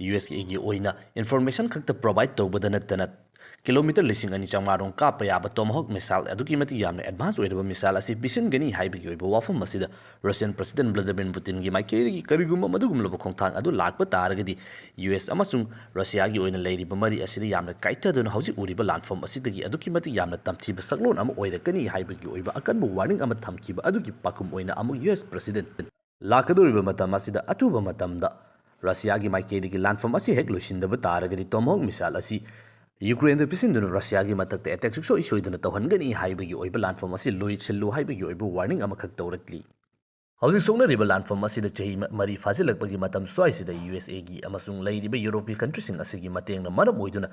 ꯌꯨ ꯑꯦꯁ ꯑꯦꯒꯤ ꯑꯣꯏꯅ information ꯈꯛꯇ provide ꯇꯧꯕꯗ ꯅꯠꯇꯅ kilometer ꯂꯤꯁꯤꯡ ꯑꯅꯤ ꯆꯥꯝꯃꯉꯥ ꯔꯣꯝ ꯀꯥꯞꯄ ꯌꯥꯕ Tomahawk missile ꯑꯗꯨꯛꯀꯤ ꯃꯇꯤꯛ ꯌꯥꯝꯅ advance ꯑꯣꯏꯔꯕ missile ꯑꯁꯤ ꯄꯤꯁꯤꯟꯒꯅꯤ ꯍꯥꯏꯕꯒꯤ ꯑꯣꯏꯕ ꯋꯥꯐꯝ ꯑꯁꯤꯗ Russian President Vladimir Putinꯒꯤ ꯃꯥꯏꯀꯩꯗꯒꯤ ꯀꯔꯤꯒꯨꯝꯕ ꯃꯗꯨꯒꯨꯝꯂꯕ ꯈꯣꯡꯊꯥꯡ ꯑꯗꯨ ꯂꯥꯛꯄ ꯇꯥꯔꯒꯗꯤ ꯌꯨ ꯑꯦꯁ ꯑꯃꯁꯨꯡ ꯔꯁꯤꯌꯥꯒꯤ ꯑꯣꯏꯅ ꯂꯩꯔꯤꯕ ꯃꯔꯤ ꯑꯁꯤꯗ ꯌꯥꯝꯅ ꯀꯥꯏꯊꯗꯨꯅ ꯍꯧꯖꯤꯛ ꯎꯔꯤꯕ ꯂꯥꯟꯐꯝ ꯑꯁꯤꯗꯒꯤ ꯑꯗꯨꯛꯀꯤ ꯃꯇꯤꯛ ꯌꯥꯝꯅ ꯇꯝꯊꯤꯕ ꯁꯛꯂꯣꯟ ꯑꯃ ꯑꯣꯏꯔꯛꯀꯅꯤ ꯍꯥꯏꯕꯒꯤ ꯑꯣꯏꯕ ꯑꯀꯟꯕ warning ꯑꯃ ꯊꯝꯈꯤꯕ ꯑꯗꯨꯒꯤ ꯄꯥꯎꯈꯨꯝ ꯑꯣꯏꯅ ꯑꯃꯨꯛ ꯌꯨ ꯑꯦꯁ President ꯂꯥꯛꯀꯗꯧꯔꯤꯕ ꯃꯇꯝ ꯑꯁꯤꯗ ꯑꯊꯨꯕ ꯃꯇꯝꯗ ꯔꯁꯤꯌꯥꯒꯤ ꯃꯥꯏꯀꯩꯗꯒꯤ ꯂꯥꯟꯐꯝ ꯑꯁꯤ ꯍꯦꯛ ꯂꯣꯏꯁꯤꯟꯗꯕ ꯇꯥꯔꯒꯗꯤ Tomahawk missile ꯑꯁꯤ ꯌꯨꯀ꯭ꯔꯦꯟꯗ ꯄꯤꯁꯤꯟꯗꯨꯅ ꯔꯁꯤꯌꯥꯒꯤ ꯃꯊꯛꯇ attack ꯁꯨꯡꯁꯣꯏ ꯁꯣꯏꯗꯅ ꯇꯧꯍꯟꯒꯅꯤ ꯍꯥꯏꯕꯒꯤ ꯑꯣꯏꯕ ꯂꯥꯟꯐꯝ ꯑꯁꯤ ꯂꯣꯏꯁꯤꯜꯂꯨ ꯍꯥꯏꯕꯒꯤ ꯑꯣꯏꯕ warning ꯑꯃꯈꯛ ꯇꯧꯔꯛꯂꯤ꯫ ꯍꯧꯖꯤꯛ ꯁꯣꯛꯅꯔꯤꯕ ꯂꯥꯟꯐꯝ ꯑꯁꯤꯗ ꯆꯍꯤ ꯃ-, ꯃꯔꯤ ꯐꯥꯖꯤꯜꯂꯛꯄꯒꯤ ꯃꯇꯝ ꯁ꯭ꯋꯥꯏꯁꯤꯗ ꯌꯨ ꯑꯦꯁ ꯑꯦꯒꯤ ꯑꯃꯁꯨꯡ ꯂꯩꯔꯤꯕ ꯌꯨꯔꯣꯞꯀꯤ countryꯁꯤꯡ ꯑꯁꯤꯒꯤ ꯃꯇꯦꯡꯅ ꯃꯔꯝ ꯑꯣꯏꯗꯨꯅ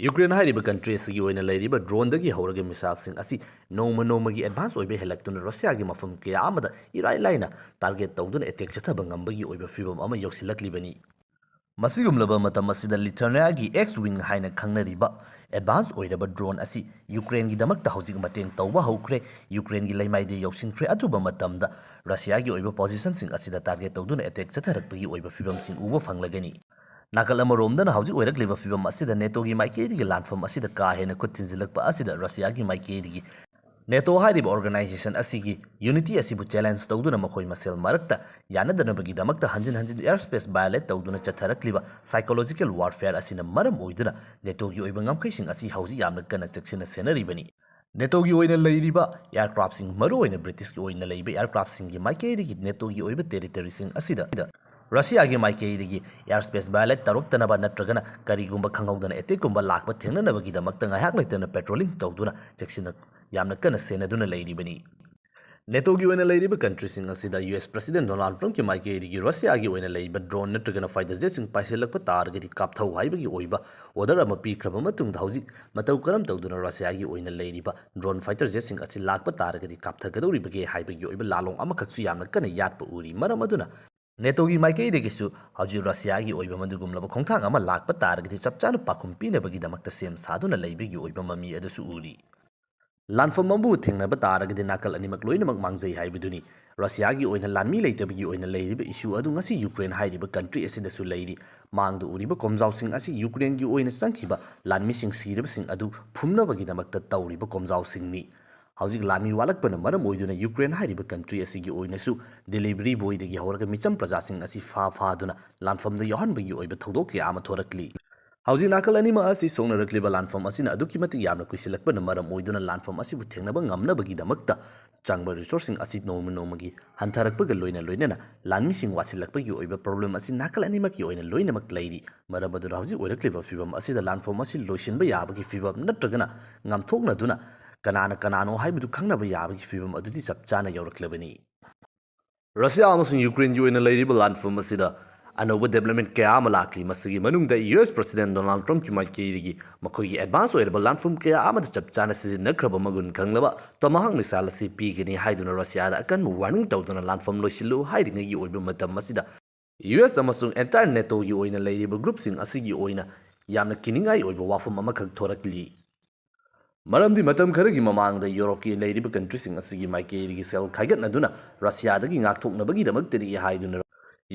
ꯌꯨꯀ꯭ꯔꯦꯟ ꯍꯥꯏꯔꯤꯕ country ꯑꯁꯤꯒꯤ ꯑꯣꯏꯅ ꯂꯩꯔꯤꯕ droneꯗꯒꯤ ꯍꯧꯔꯒ missileꯁꯤꯡ ꯑꯁꯤ ꯅꯣꯡꯃ ꯅꯣꯡꯃꯒꯤ advance ꯑꯣꯏꯕ ꯍꯦꯜꯂꯛꯇꯨꯅ ꯔꯁꯤꯌꯥꯒꯤ ꯃꯐꯝ ꯀꯌꯥ ꯑꯃꯗ ꯏꯔꯥꯏ ꯂꯥꯏꯅ target ꯇꯧꯗꯨꯅ attack ꯆꯠꯊꯕ ꯉꯝꯕꯒꯤ ꯑꯣꯏꯕ ꯐꯤꯕꯝ ꯑꯃ ꯌꯧꯁꯤꯜꯂꯛꯂꯤꯕꯅꯤ꯫ ꯃꯁꯤꯒꯨꯝꯂꯕ ꯃꯇꯝ ꯑꯁꯤꯗ Lithuaniaꯒꯤ X-wing ꯍꯥꯏꯅ ꯈꯪꯅꯔꯤꯕ advance ꯑꯣꯏꯔꯕ drone ꯑꯁꯤ ꯌꯨꯀ꯭ꯔꯦꯟꯒꯤꯗꯃꯛꯇ ꯍꯧꯖꯤꯛ ꯃꯇꯦꯡ ꯇꯧꯕ ꯍꯧꯈ꯭ꯔꯦ꯫ ꯌꯨꯀ꯭ꯔꯦꯟꯒꯤ ꯂꯩꯃꯥꯏꯗ ꯌꯧꯁꯤꯟꯈ꯭ꯔꯦ꯫ ꯑꯊꯨꯕ ꯃꯇꯝꯗ ꯔꯁꯤꯌꯥꯒꯤ ꯑꯣꯏꯕ positionꯁꯤꯡ ꯑꯁꯤꯗ target ꯇꯧꯗꯨꯅ attack ꯆꯠꯊꯔꯛꯄꯒꯤ ꯑꯣꯏꯕ ꯐꯤꯕꯝꯁꯤꯡ ꯎꯕ ꯐꯪꯂꯒꯅꯤ꯫ ꯅꯥꯀꯜ ꯑꯃꯔꯣꯝꯗꯅ ꯍꯧꯖꯤꯛ ꯑꯣꯏꯔꯛꯂꯤꯕ ꯐꯤꯕꯝ ꯑꯁꯤꯗ NATOꯒꯤ ꯃꯥꯏꯀꯩꯗꯒꯤ ꯂꯥꯟꯐꯝ ꯑꯁꯤꯗ ꯀꯥ ꯍꯦꯟꯅ ꯈꯨꯠ ꯊꯤꯟꯖꯤꯜꯂꯛꯄ ꯑꯁꯤꯗ ꯔꯁꯤꯌꯥꯒꯤ ꯃꯥꯏꯀꯩꯗꯒꯤ NATO ꯍꯥꯏꯔꯤꯕ organization ꯑꯁꯤꯒꯤ unity ꯑꯁꯤꯕꯨ challenge ꯇꯧꯗꯨꯅ ꯃꯈꯣꯏ ꯃꯁꯦꯜ ꯃꯔꯛꯇ ꯌꯥꯅꯗꯅꯕꯒꯤꯗꯃꯛꯇ ꯍꯟꯖꯤꯟ ꯍꯟꯖꯤꯟ air space violate ꯇꯧꯗꯨꯅ ꯆꯠꯊꯔꯛꯂꯤꯕ psychological warfare ꯑꯁꯤꯅ ꯃꯔꯝ ꯑꯣꯏꯗꯨꯅ NATOꯒꯤ ꯑꯣꯏꯕ ꯉꯝꯈꯩꯁꯤꯡ ꯑꯁꯤ ꯍꯧꯖꯤꯛ ꯌꯥꯝꯅ ꯀꯟꯅ ꯆꯦꯛꯁꯤꯟꯅ ꯁꯦꯟꯅꯔꯤꯕꯅꯤ꯫ NATOꯒꯤ ꯑꯣꯏꯅ ꯂꯩꯔꯤꯕ aircraftꯁꯤꯡ, ꯃꯔꯨꯑꯣꯏꯅ Britishꯀꯤ ꯑꯣꯏꯅ ꯂꯩꯕ aircraftꯁꯤꯡꯒꯤ ꯃꯥꯏꯀꯩꯗꯒꯤ NATOꯒꯤ ꯑꯣꯏꯕ territoryꯁꯤꯡ ꯑꯁꯤꯗ ꯔꯁꯤꯌꯥꯒꯤ ꯃꯥꯏꯀꯩꯗꯒꯤ air space violate ꯇꯧꯔꯛꯇꯅꯕ ꯅꯠꯇ꯭ꯔꯒꯅ ꯀꯔꯤꯒꯨꯝꯕ ꯈꯪꯍꯧꯗꯅ attack ꯀꯨꯝꯕ ꯂꯥꯛꯄ ꯊꯦꯡꯅꯅꯕꯒꯤꯗꯃꯛꯇ ꯉꯥꯏꯍꯥꯛ ꯂꯩꯇꯅ patrolling ꯇꯧꯗꯨꯅ ꯆꯦꯛꯁꯤꯟꯅ ꯌꯥꯝꯅ ꯀꯟꯅ ꯁꯦꯟꯅꯗꯨꯅ ꯂꯩꯔꯤꯕꯅꯤ꯫ ꯅꯦꯇꯣꯒꯤ ꯑꯣꯏꯅ ꯂꯩꯔꯤꯕ countryꯁꯤꯡ ꯑꯁꯤꯗ ꯌꯨ ꯑꯦꯁ President Donald Trumpꯀꯤ ꯃꯥꯏꯀꯩꯗꯒꯤ ꯔꯁꯤꯌꯥꯒꯤ ꯑꯣꯏꯅ ꯂꯩꯕ drone ꯅꯠꯇ꯭ꯔꯒꯅ fighter jetꯁꯤꯡ ꯄꯥꯏꯁꯤꯜꯂꯛꯄ ꯇꯥꯔꯒꯗꯤ ꯀꯥꯞꯊꯧ ꯍꯥꯏꯕꯒꯤ ꯑꯣꯏꯕ order ꯑꯃ ꯄꯤꯈ꯭ꯔꯕ ꯃꯇꯨꯡꯗ ꯍꯧꯖꯤꯛ ꯃꯇꯧ ꯀꯔꯝ ꯇꯧꯗꯨꯅ ꯔꯁꯤꯌꯥꯒꯤ ꯑꯣꯏꯅ ꯂꯩꯔꯤꯕ drone fighter jetꯁꯤꯡ ꯑꯁꯤ ꯂꯥꯛꯄ ꯇꯥꯔꯒꯗꯤ ꯀꯥꯞꯊꯒꯗꯧꯔꯤꯕꯒꯦ ꯍꯥꯏꯕꯒꯤ ꯑꯣꯏꯕ ꯂꯥꯂꯣꯡ ꯑꯃꯈꯛꯁꯨ ꯌꯥꯝꯅ ꯀꯟꯅ ꯌꯥꯠꯄ ꯎꯔꯤ꯫ ꯃꯔꯝ ꯑꯗꯨꯅ ꯅꯦꯇꯣꯒꯤ ꯃꯥꯏꯀꯩꯗꯒꯤꯁꯨ ꯍꯧꯖꯤꯛ ꯔꯁꯤꯌꯥꯒꯤ ꯑꯣꯏꯕ ꯃꯗꯨꯒꯨꯝꯂꯕ ꯈꯣꯡꯊꯥꯡ ꯑꯃ ꯂꯥꯛꯄ ꯇꯥꯔꯒꯗꯤ ꯆꯞ ꯆꯥꯅ ꯄꯥꯎꯈꯨꯝ ꯄꯤꯅꯕꯒꯤꯗꯃꯛꯇ ꯁꯦꯝ ꯁꯥꯗꯨꯅ ꯂꯩꯕꯒꯤ ꯑꯣꯏꯕ ꯃꯃꯤ ꯑꯗꯨꯁꯨ ꯎꯔꯤ꯫ ꯂꯥꯟꯐꯝ ꯑꯃꯕꯨ ꯊꯦꯡꯅꯕ ꯇꯥꯔꯒꯗꯤ ꯅꯥꯀꯜ ꯑꯅꯤꯃꯛ ꯂꯣꯏꯅꯃꯛ ꯃꯥꯡꯖꯩ ꯍꯥꯏꯕꯗꯨꯅꯤ꯫ ꯔꯁꯤꯌꯥꯒꯤ ꯑꯣꯏꯅ ꯂꯥꯟꯃꯤ ꯂꯩꯇꯕꯒꯤ ꯑꯣꯏꯅ ꯂꯩꯔꯤꯕ issue ꯑꯗꯨ ꯉꯁꯤ ꯌꯨꯀ꯭ꯔꯦꯟ ꯍꯥꯏꯔꯤꯕ country ꯑꯁꯤꯗꯁꯨ ꯂꯩꯔꯤ꯫ ꯃꯥꯡꯗ ꯎꯔꯤꯕ ꯀꯣꯝꯖꯥꯎꯁꯤꯡ ꯑꯁꯤ ꯌꯨꯀ꯭ꯔꯦꯟꯒꯤ ꯑꯣꯏꯅ ꯆꯪꯈꯤꯕ ꯂꯥꯟꯃꯤꯁꯤꯡ ꯁꯤꯔꯕꯁꯤꯡ ꯑꯗꯨ ꯐꯨꯝꯅꯕꯒꯤꯗꯃꯛꯇ ꯇꯧꯔꯤꯕ ꯀꯣꯝꯖꯥꯎꯁꯤꯡꯅꯤ꯫ ꯍꯧꯖꯤꯛ ꯂꯥꯟꯃꯤ ꯋꯥꯠꯂꯛꯄꯅ ꯃꯔꯝ ꯑꯣꯏꯗꯨꯅ ꯌꯨꯀ꯭ꯔꯦꯟ ꯍꯥꯏꯔꯤꯕ country ꯑꯁꯤꯒꯤ ꯑꯣꯏꯅꯁꯨ delivery boyꯗꯒꯤ ꯍꯧꯔꯒ ꯃꯤꯆꯝ ꯄ꯭ꯔꯖꯥꯁꯤꯡ ꯑꯁꯤ ꯐꯥ ꯐꯥꯗꯨꯅ ꯂꯥꯟꯐꯝꯗ ꯌꯥꯎꯍꯟꯕꯒꯤ ꯑꯣꯏꯕ ꯊꯧꯗꯣꯛ ꯀꯌꯥ ꯑꯃ ꯊꯣꯔꯛꯂꯤ꯫ ꯍꯧꯖꯤꯛ ꯅꯥꯀꯜ ꯑꯅꯤꯃꯛ ꯑꯁꯤ ꯁꯣꯛꯅꯔꯛꯂꯤꯕ ꯂꯥꯟꯐꯝ ꯑꯁꯤꯅ ꯑꯗꯨꯛꯀꯤ ꯃꯇꯤꯛ ꯌꯥꯝꯅ ꯀꯨꯏꯁꯤꯜꯂꯛꯄꯅ ꯃꯔꯝ ꯑꯣꯏꯗꯨꯅ ꯂꯥꯟꯐꯝ ꯑꯁꯤꯕꯨ ꯊꯦꯡꯅꯕ ꯉꯝꯅꯕꯒꯤꯗꯃꯛꯇ ꯆꯪꯕ resourceꯁꯤꯡ ꯑꯁꯤ ꯅꯣꯡꯃ ꯅꯣꯡꯃꯒꯤ ꯍꯟꯊꯔꯛꯄꯒ ꯂꯣꯏꯅ ꯂꯣꯏꯅꯅ ꯂꯥꯟꯃꯤꯁꯤꯡ ꯋꯥꯠꯁꯤꯜꯂꯛꯄꯒꯤ ꯑꯣꯏꯕ problem ꯑꯁꯤ ꯅꯥꯀꯜ ꯑꯅꯤꯃꯛꯀꯤ ꯑꯣꯏꯅ ꯂꯣꯏꯅꯃꯛ ꯂꯩꯔꯤ꯫ ꯃꯔꯝ ꯑꯗꯨꯅ ꯍꯧꯖꯤꯛ ꯑꯣꯏꯔꯛꯂꯤꯕ ꯐꯤꯕꯝ ꯑꯁꯤꯗ ꯂꯥꯟꯐꯝ ꯑꯁꯤ ꯂꯣꯏꯁꯤꯟꯕ ꯌꯥꯕꯒꯤ ꯐꯤꯕꯝ ꯅꯠꯇ꯭ꯔꯒꯅ ꯉꯥꯝꯊꯣꯛꯅꯗꯨꯅ ꯀꯅꯥꯅ ꯀꯅꯥꯅꯣ ꯍꯥꯏꯕꯗꯨ ꯈꯪꯅꯕ ꯌꯥꯕꯒꯤ ꯐꯤꯕꯝ ꯑꯗꯨꯗꯤ ꯆꯞ ꯆꯥꯅ ꯌꯧꯔꯛꯂꯕꯅꯤ꯫ ꯔꯁꯤꯌꯥ ꯑꯃꯁꯨꯡ ꯌꯨꯀ꯭ꯔꯦꯟꯒꯤ ꯑꯣꯏꯅ ꯂꯩꯔꯤꯕ ꯂꯥꯟꯐꯝ ꯑꯁꯤꯗ ꯑꯅꯧꯕ development ꯀꯌꯥ ꯑꯃ ꯂꯥꯛꯂꯤ꯫ ꯃꯁꯤꯒꯤ ꯃꯅꯨꯡꯗ ꯌꯨ ꯑꯦꯁ President Donald Trumpꯀꯤ ꯃꯥꯏꯀꯩꯗꯒꯤ ꯃꯈꯣꯏꯒꯤ advance ꯑꯣꯏꯔꯕ ꯂꯥꯟꯐꯝ ꯀꯌꯥ ꯑꯃꯗ ꯆꯞ ꯆꯥꯅ ꯁꯤꯖꯤꯟꯅꯈ꯭ꯔꯕ ꯃꯒꯨꯟ ꯈꯪꯂꯕ Tomahawk missile ꯑꯁꯤ ꯄꯤꯒꯅꯤ ꯍꯥꯏꯗꯨꯅ ꯔꯁꯤꯌꯥꯗ ꯑꯀꯟꯕ warning ꯇꯧꯗꯨꯅ ꯂꯥꯟꯐꯝ ꯂꯣꯏꯁꯤꯜꯂꯨ ꯍꯥꯏꯔꯤꯉꯩꯒꯤ ꯑꯣꯏꯕ ꯃꯇꯝ ꯑꯁꯤꯗ ꯌꯨ ꯑꯦꯁ ꯑꯃꯁꯨꯡ entire ꯅꯦꯇꯣꯒꯤ ꯑꯣꯏꯅ ꯂꯩꯔꯤꯕ groupꯁꯤꯡ ꯑꯁꯤꯒꯤ ꯑꯣꯏꯅ ꯌꯥꯝꯅ ꯀꯤꯅꯤꯡꯉꯥꯏ ꯑꯣꯏꯕ ꯋꯥꯐꯝ ꯑꯃꯈꯛ ꯊꯣꯔꯛꯂꯤ꯫ ꯃꯔꯝꯗꯤ ꯃꯇꯝ ꯈꯔꯒꯤ ꯃꯃꯥꯡꯗ ꯌꯨꯔꯣꯞꯀꯤ ꯂꯩꯔꯤꯕ countryꯁꯤꯡ ꯑꯁꯤꯒꯤ ꯃꯥꯏꯀꯩꯗꯒꯤ ꯁꯦꯜ ꯈꯥꯏꯒꯠꯅꯗꯨꯅ ꯔꯁꯤꯌꯥꯗꯒꯤ ꯉꯥꯛꯊꯣꯛꯅꯕꯒꯤꯗꯃꯛꯇꯅꯤ ꯍꯥꯏꯗꯨꯅ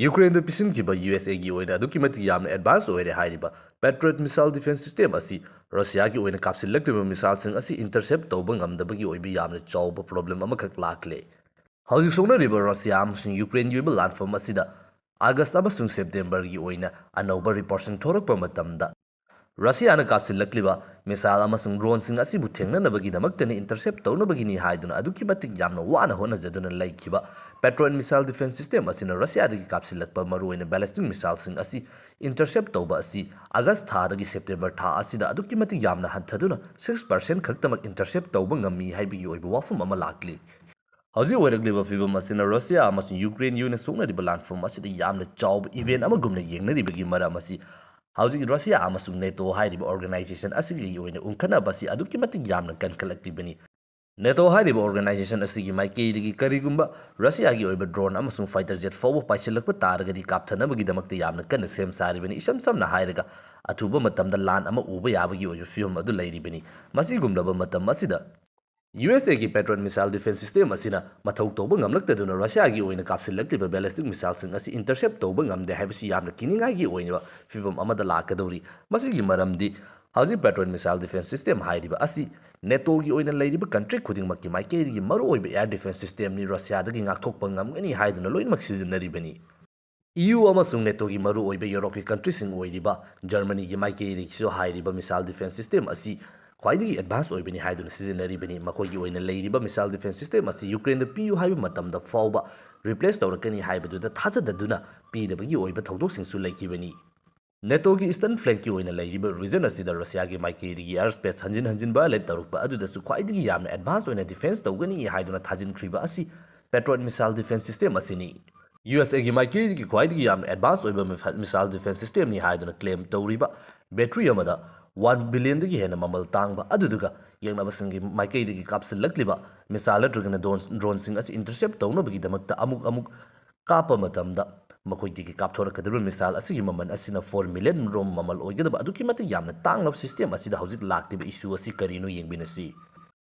ꯌꯨꯀ꯭ꯔꯦꯟꯗ ꯄꯤꯁꯤꯟꯈꯤꯕ ꯌꯨ ꯑꯦꯁ ꯑꯦꯒꯤ ꯑꯣꯏꯅ ꯑꯗꯨꯛꯀꯤ ꯃꯇꯤꯛ ꯌꯥꯝꯅ advance ꯑꯣꯏꯔꯦ ꯍꯥꯏꯔꯤꯕ Patriot missile defense system ꯑꯁꯤ ꯔꯁꯤꯌꯥꯒꯤ ꯑꯣꯏꯅ ꯀꯥꯞꯁꯤꯜꯂꯛꯂꯤꯕ missileꯁꯤꯡ ꯑꯁꯤ intercept ꯇꯧꯕ ꯉꯝꯗꯕꯒꯤ ꯑꯣꯏꯕ ꯌꯥꯝꯅ ꯆꯥꯎꯕ problem ꯑꯃꯈꯛ ꯂꯥꯛꯂꯦ꯫ ꯍꯧꯖꯤꯛ ꯁꯣꯛꯅꯔꯤꯕ ꯔꯁꯤꯌꯥ ꯑꯃꯁꯨꯡ ꯌꯨꯀ꯭ꯔꯦꯟꯒꯤ ꯑꯣꯏꯕ ꯂꯥꯟꯐꯝ ꯑꯁꯤꯗ ꯑꯥꯒꯁ ꯑꯃꯁꯨꯡ ꯁꯦꯞꯇꯦꯝꯕꯔꯒꯤ ꯑꯣꯏꯅ ꯑꯅꯧꯕ reportꯁꯤꯡ ꯊꯣꯔꯛꯄ ꯃꯇꯝꯗ ꯔꯁꯤꯌꯥꯅ ꯀꯥꯞꯁꯤꯜꯂꯛꯂꯤꯕ ꯃꯤꯁꯥꯏꯜ ꯑꯃꯁꯨꯡ ꯗ꯭ꯔꯣꯟꯁꯤꯡ ꯑꯁꯤꯕꯨ ꯊꯦꯡꯅꯅꯕꯒꯤꯗꯃꯛꯇꯅꯤ, ꯏꯟꯇꯔꯁꯦꯞ ꯇꯧꯅꯕꯒꯤꯅꯤ ꯍꯥꯏꯗꯨꯅ ꯑꯗꯨꯛꯀꯤ ꯃꯇꯤꯛ ꯌꯥꯝꯅ ꯋꯥꯅ ꯍꯣꯠꯅꯖꯗꯨꯅ ꯂꯩꯈꯤꯕ ꯄꯦꯇ꯭ꯔꯣꯏꯠ ꯃꯤꯁꯥꯏꯜ ꯗꯤꯐꯦꯟꯁ ꯁꯤꯁꯇꯦꯝ ꯑꯁꯤꯅ ꯔꯁꯤꯌꯥꯗꯒꯤ ꯀꯥꯞꯁꯤꯜꯂꯛꯄ ꯃꯔꯨꯑꯣꯏꯅ ꯕꯦꯂꯤꯁꯇꯤꯛ ꯃꯤꯁꯥꯏꯜꯁꯤꯡ ꯑꯁꯤ ꯏꯟꯇꯔꯁꯦꯞ ꯇꯧꯕ ꯑꯁꯤ ꯑꯥꯒꯁ ꯊꯥꯗꯒꯤ ꯁꯦꯞꯇꯦꯝꯕꯔ ꯊꯥ ꯑꯁꯤꯗ ꯑꯗꯨꯛꯀꯤ ꯃꯇꯤꯛ ꯌꯥꯝꯅ ꯍꯟꯊꯗꯨꯅ ꯁꯤꯛꯁ ꯄꯥꯔꯁꯦꯟ ꯈꯛꯇꯃꯛ ꯏꯟꯇꯔꯁꯦꯞ ꯇꯧꯕ ꯉꯝꯃꯤ ꯍꯥꯏꯕꯒꯤ ꯑꯣꯏꯕ ꯋꯥꯐꯝ ꯑꯃ ꯂꯥꯛꯂꯤ꯫ ꯍꯧꯖꯤꯛ ꯑꯣꯏꯔꯛꯂꯤꯕ ꯐꯤꯕꯝ ꯑꯁꯤꯅ ꯔꯁꯤꯌꯥ ꯑꯃꯁꯨꯡ ꯌꯨꯀ꯭ꯔꯦꯟꯒꯤ ꯑꯣꯏꯅ ꯁꯣꯛꯅꯔꯤꯕ ꯂꯥꯟꯐꯝ ꯑꯁꯤꯗ ꯌꯥꯝꯅ ꯆꯥꯎꯕ ꯏꯚꯦꯟ ꯑꯃꯒꯨꯝꯅ ꯌꯦꯡꯅꯔꯤꯕꯒꯤ ꯃꯔꯝ ꯑꯁꯤ ꯍꯧꯖꯤꯛ ꯔꯁꯤꯌꯥ ꯑꯃꯁꯨꯡ ꯅꯦꯇꯣ ꯍꯥꯏꯔꯤꯕ ꯑꯣꯔꯒꯅꯥꯏꯖꯦꯁꯟ ꯑꯁꯤꯒꯤ ꯑꯣꯏꯅ ꯎꯪꯈꯠꯅꯕ ꯑꯁꯤ ꯑꯗꯨꯛꯀꯤ ꯃꯇꯤꯛ ꯌꯥꯝꯅ ꯀꯟꯈꯠꯂꯛꯂꯤꯕꯅꯤ꯫ ꯅꯦꯇꯣ ꯍꯥꯏꯔꯤꯕ ꯑꯣꯔꯒꯅꯥꯏꯖꯦꯁꯟ ꯑꯁꯤꯒꯤ ꯃꯥꯏꯀꯩꯗꯒꯤ ꯀꯔꯤꯒꯨꯝꯕ ꯔꯁꯤꯌꯥꯒꯤ ꯑꯣꯏꯕ ꯗ꯭ꯔꯣꯟ ꯑꯃꯁꯨꯡ ꯐꯥꯏꯇꯔ ꯖꯦꯠ ꯐꯥꯎꯕ ꯄꯥꯏꯁꯤꯜꯂꯛꯄ ꯇꯥꯔꯒꯗꯤ ꯀꯥꯞꯊꯅꯕꯒꯤꯗꯃꯛꯇ ꯌꯥꯝꯅ ꯀꯟꯅ ꯁꯦꯝ ꯁꯥꯔꯤꯕꯅꯤ꯫ ꯏꯁꯝ ꯁꯝꯅ ꯍꯥꯏꯔꯒ ꯑꯊꯨꯕ ꯃꯇꯝꯗ ꯂꯥꯟ ꯑꯃ ꯎꯕ ꯌꯥꯕꯒꯤ ꯑꯣꯏꯕ ꯐꯤꯕꯝ ꯑꯗꯨ ꯂꯩꯔꯤꯕꯅꯤ꯫ ꯃꯁꯤꯒꯨꯝꯂꯕ ꯃꯇꯝ ꯑꯁꯤꯗ ꯌꯨ ꯑꯦꯁ ꯑꯦꯒꯤ ꯄꯦꯇ꯭ꯔꯣꯏꯠ ꯃꯤꯁꯥꯏꯜ ꯗꯤꯐꯦꯟꯁ ꯁꯤꯁꯇꯦꯝ ꯑꯁꯤꯅ ꯃꯊꯧ ꯇꯧꯕ ꯉꯝꯂꯛꯇꯗꯨꯅ ꯔꯁꯤꯌꯥꯒꯤ ꯑꯣꯏꯅ ꯀꯥꯞꯁꯤꯜꯂꯛꯂꯤꯕ ꯕꯦꯂꯤꯁꯇꯤꯛ ꯃꯤꯁꯥꯏꯜꯁꯤꯡ ꯑꯁꯤ ꯏꯟꯇꯔꯁꯦꯞ ꯇꯧꯕ ꯉꯝꯗꯦ ꯍꯥꯏꯕꯁꯤ ꯌꯥꯝꯅ ꯀꯤꯅꯤꯡꯉꯥꯏꯒꯤ ꯑꯣꯏꯕ ꯐꯤꯕꯝ ꯑꯃꯗ ꯂꯥꯛꯀꯗꯧꯔꯤ꯫ ꯃꯁꯤꯒꯤ ꯃꯔꯝꯗꯤ ꯍꯧꯖꯤꯛ ꯄꯦꯇ꯭ꯔꯣꯏꯠ ꯃꯤꯁꯥꯏꯜ ꯗꯤꯐꯦꯟꯁ ꯁꯤꯁꯇꯦꯝ ꯍꯥꯏꯔꯤꯕ ꯑꯁꯤ ꯅꯦꯇꯣꯒꯤ ꯑꯣꯏꯅ ꯂꯩꯔꯤꯕ ꯀꯟꯇ꯭ꯔꯤ ꯈꯨꯗꯤꯡꯃꯛꯀꯤ ꯃꯥꯏꯀꯩꯗꯒꯤ ꯃꯔꯨꯑꯣꯏꯕ ꯑꯦꯌꯔ ꯗꯤꯐꯦꯟꯁ ꯁꯤꯁꯇꯦꯝꯅꯤ꯫ ꯔꯁꯤꯌꯥꯗꯒꯤ ꯉꯥꯛꯊꯣꯛꯄ ꯉꯝꯒꯅꯤ ꯍꯥꯏꯗꯨꯅ ꯂꯣꯏꯅꯃꯛ ꯁꯤꯖꯤꯟꯅꯔꯤꯕꯅꯤ꯫ ꯏ ꯌꯨ ꯑꯃꯁꯨꯡ ꯅꯦꯇꯣꯒꯤ ꯃꯔꯨꯑꯣꯏꯕ ꯌꯨꯔꯣꯞꯀꯤ ꯀꯟꯇ꯭ꯔꯤꯁꯤꯡ ꯑꯣꯏꯔꯤꯕ ꯖꯔꯃꯅꯤꯒꯤ ꯃꯥꯏꯀꯩꯗꯒꯤꯁꯨ ꯍꯥꯏꯔꯤꯕ ꯃꯤꯁꯥꯏꯜ ꯗꯤꯐꯦꯟꯁ ꯁꯤꯁꯇꯦꯝ ꯑꯁꯤ ꯈ꯭ꯋꯥꯏꯗꯒꯤ ꯑꯦꯗꯚꯥꯟꯁ ꯑꯣꯏꯕꯅꯤ ꯍꯥꯏꯗꯨꯅ ꯁꯤꯖꯤꯟꯅꯔꯤꯕꯅꯤ꯫ ꯃꯈꯣꯏꯒꯤ ꯑꯣꯏꯅ ꯂꯩꯔꯤꯕ ꯃꯤꯁꯥꯏꯜ ꯗꯤꯐꯦꯟꯁ ꯁꯤꯁꯇꯦꯝ ꯑꯁꯤ ꯌꯨꯀ꯭ꯔꯦꯟꯗ ꯄꯤꯌꯨ ꯍꯥꯏꯕ ꯃꯇꯝꯗ ꯐꯥꯎꯕ ꯔꯤꯄ꯭ꯂꯦꯁ ꯇꯧꯔꯛꯀꯅꯤ ꯍꯥꯏꯕꯗꯨꯗ ꯊꯥꯖꯗꯗꯨꯅ ꯄꯤꯗꯕꯒꯤ ꯑꯣꯏꯕ ꯊꯧꯗꯣꯛꯁꯤꯡꯁꯨ ꯂꯩꯈꯤꯕꯅꯤ꯫ ꯅꯦꯇꯣꯒꯤ ꯏꯁꯇꯔꯟ ꯐ꯭ꯂꯦꯡꯀꯤ ꯑꯣꯏꯅ ꯂꯩꯔꯤꯕ ꯔꯤꯖꯟ ꯑꯁꯤꯗ ꯔꯁꯤꯌꯥꯒꯤ ꯃꯥꯏꯀꯩꯗꯒꯤ ꯑꯦꯌꯔ ꯁ꯭ꯄꯦꯁ ꯍꯟꯖꯤꯟ ꯍꯟꯖꯤꯟ ꯚꯥꯏꯑꯣꯂꯦꯠ ꯇꯧꯔꯛꯄ ꯑꯗꯨꯗꯁꯨ ꯈ꯭ꯋꯥꯏꯗꯒꯤ ꯌꯥꯝꯅ ꯑꯦꯗꯚꯥꯟꯁ ꯑꯣꯏꯅ ꯗꯤꯐꯦꯟꯁ ꯇꯧꯒꯅꯤ ꯍꯥꯏꯗꯨꯅ ꯊꯥꯖꯤꯟꯈ꯭ꯔꯤꯕ ꯑꯁꯤ ꯄꯦꯇ꯭ꯔꯣꯏꯠ ꯃꯤꯁꯥꯏꯜ ꯗꯤꯐꯦꯟꯁ ꯁꯤꯁꯇꯦꯝ ꯑꯁꯤꯅꯤ꯫ ꯌꯨ ꯑꯦꯁ ꯑꯦꯒꯤ ꯃꯥꯏꯀꯩꯗꯒꯤ ꯈ꯭ꯋꯥꯏꯗꯒꯤ ꯌꯥꯝꯅ ꯑꯦꯗꯚꯥꯟꯁ ꯑꯣꯏꯕ ꯃꯤꯐ-, ꯃꯤꯁꯥꯏꯜ ꯗꯤꯐꯦꯟꯁ ꯁꯤꯁꯇꯦꯝꯅꯤ ꯍꯥꯏꯗꯨꯅ ꯀ꯭ꯂꯦꯝ ꯇꯧꯔꯤꯕ ꯕꯦꯇ꯭ꯔꯤ ꯑꯃꯗ ꯋꯥꯟ ꯕꯤꯂꯤꯌꯟꯗꯒꯤ ꯍꯦꯟꯅ ꯃꯃꯜ ꯇꯥꯡꯕ ꯑꯗꯨꯗꯨꯒ ꯌꯦꯡꯅꯕꯁꯤꯡꯒꯤ ꯃꯥꯏꯀꯩꯗꯒꯤ ꯀꯥꯞꯁꯤꯜꯂꯛꯂꯤꯕ ꯃꯤꯁꯥꯏꯜ ꯅꯠꯇ꯭ꯔꯒꯅ ꯗ꯭ꯔꯣꯟ, ꯗ꯭ꯔꯣꯟꯁꯤꯡ ꯑꯁꯤ ꯏꯟꯇꯔꯁꯦꯞ ꯇꯧꯅꯕꯒꯤꯗꯃꯛꯇ ꯑꯃꯨꯛ ꯑꯃꯨꯛ ꯀꯥꯞꯄ ꯃꯇꯝꯗ ꯃꯈꯣꯏꯗꯒꯤ ꯀꯥꯞꯊꯣꯔꯛꯀꯗꯧꯔꯤꯕ ꯃꯤꯁꯥꯏꯜ ꯑꯁꯤꯒꯤ ꯃꯃꯜ ꯑꯁꯤꯅ ꯐꯣꯔ ꯃꯤꯂꯤꯌꯟ ꯔꯣꯝ ꯃꯃꯜ ꯑꯣꯏꯒꯗꯕ ꯑꯗꯨꯛꯀꯤ ꯃꯇꯤꯛ ꯌꯥꯝꯅ ꯇꯥꯡꯂꯕ ꯁꯤꯁꯇꯦꯝ ꯑꯁꯤꯗ ꯍꯧꯖꯤꯛ ꯂꯥꯛꯂꯤꯕ ꯏꯁꯨ ꯑꯁꯤ ꯀꯔꯤꯅꯣ ꯌꯦꯡꯃꯤꯟꯅꯁꯤ꯫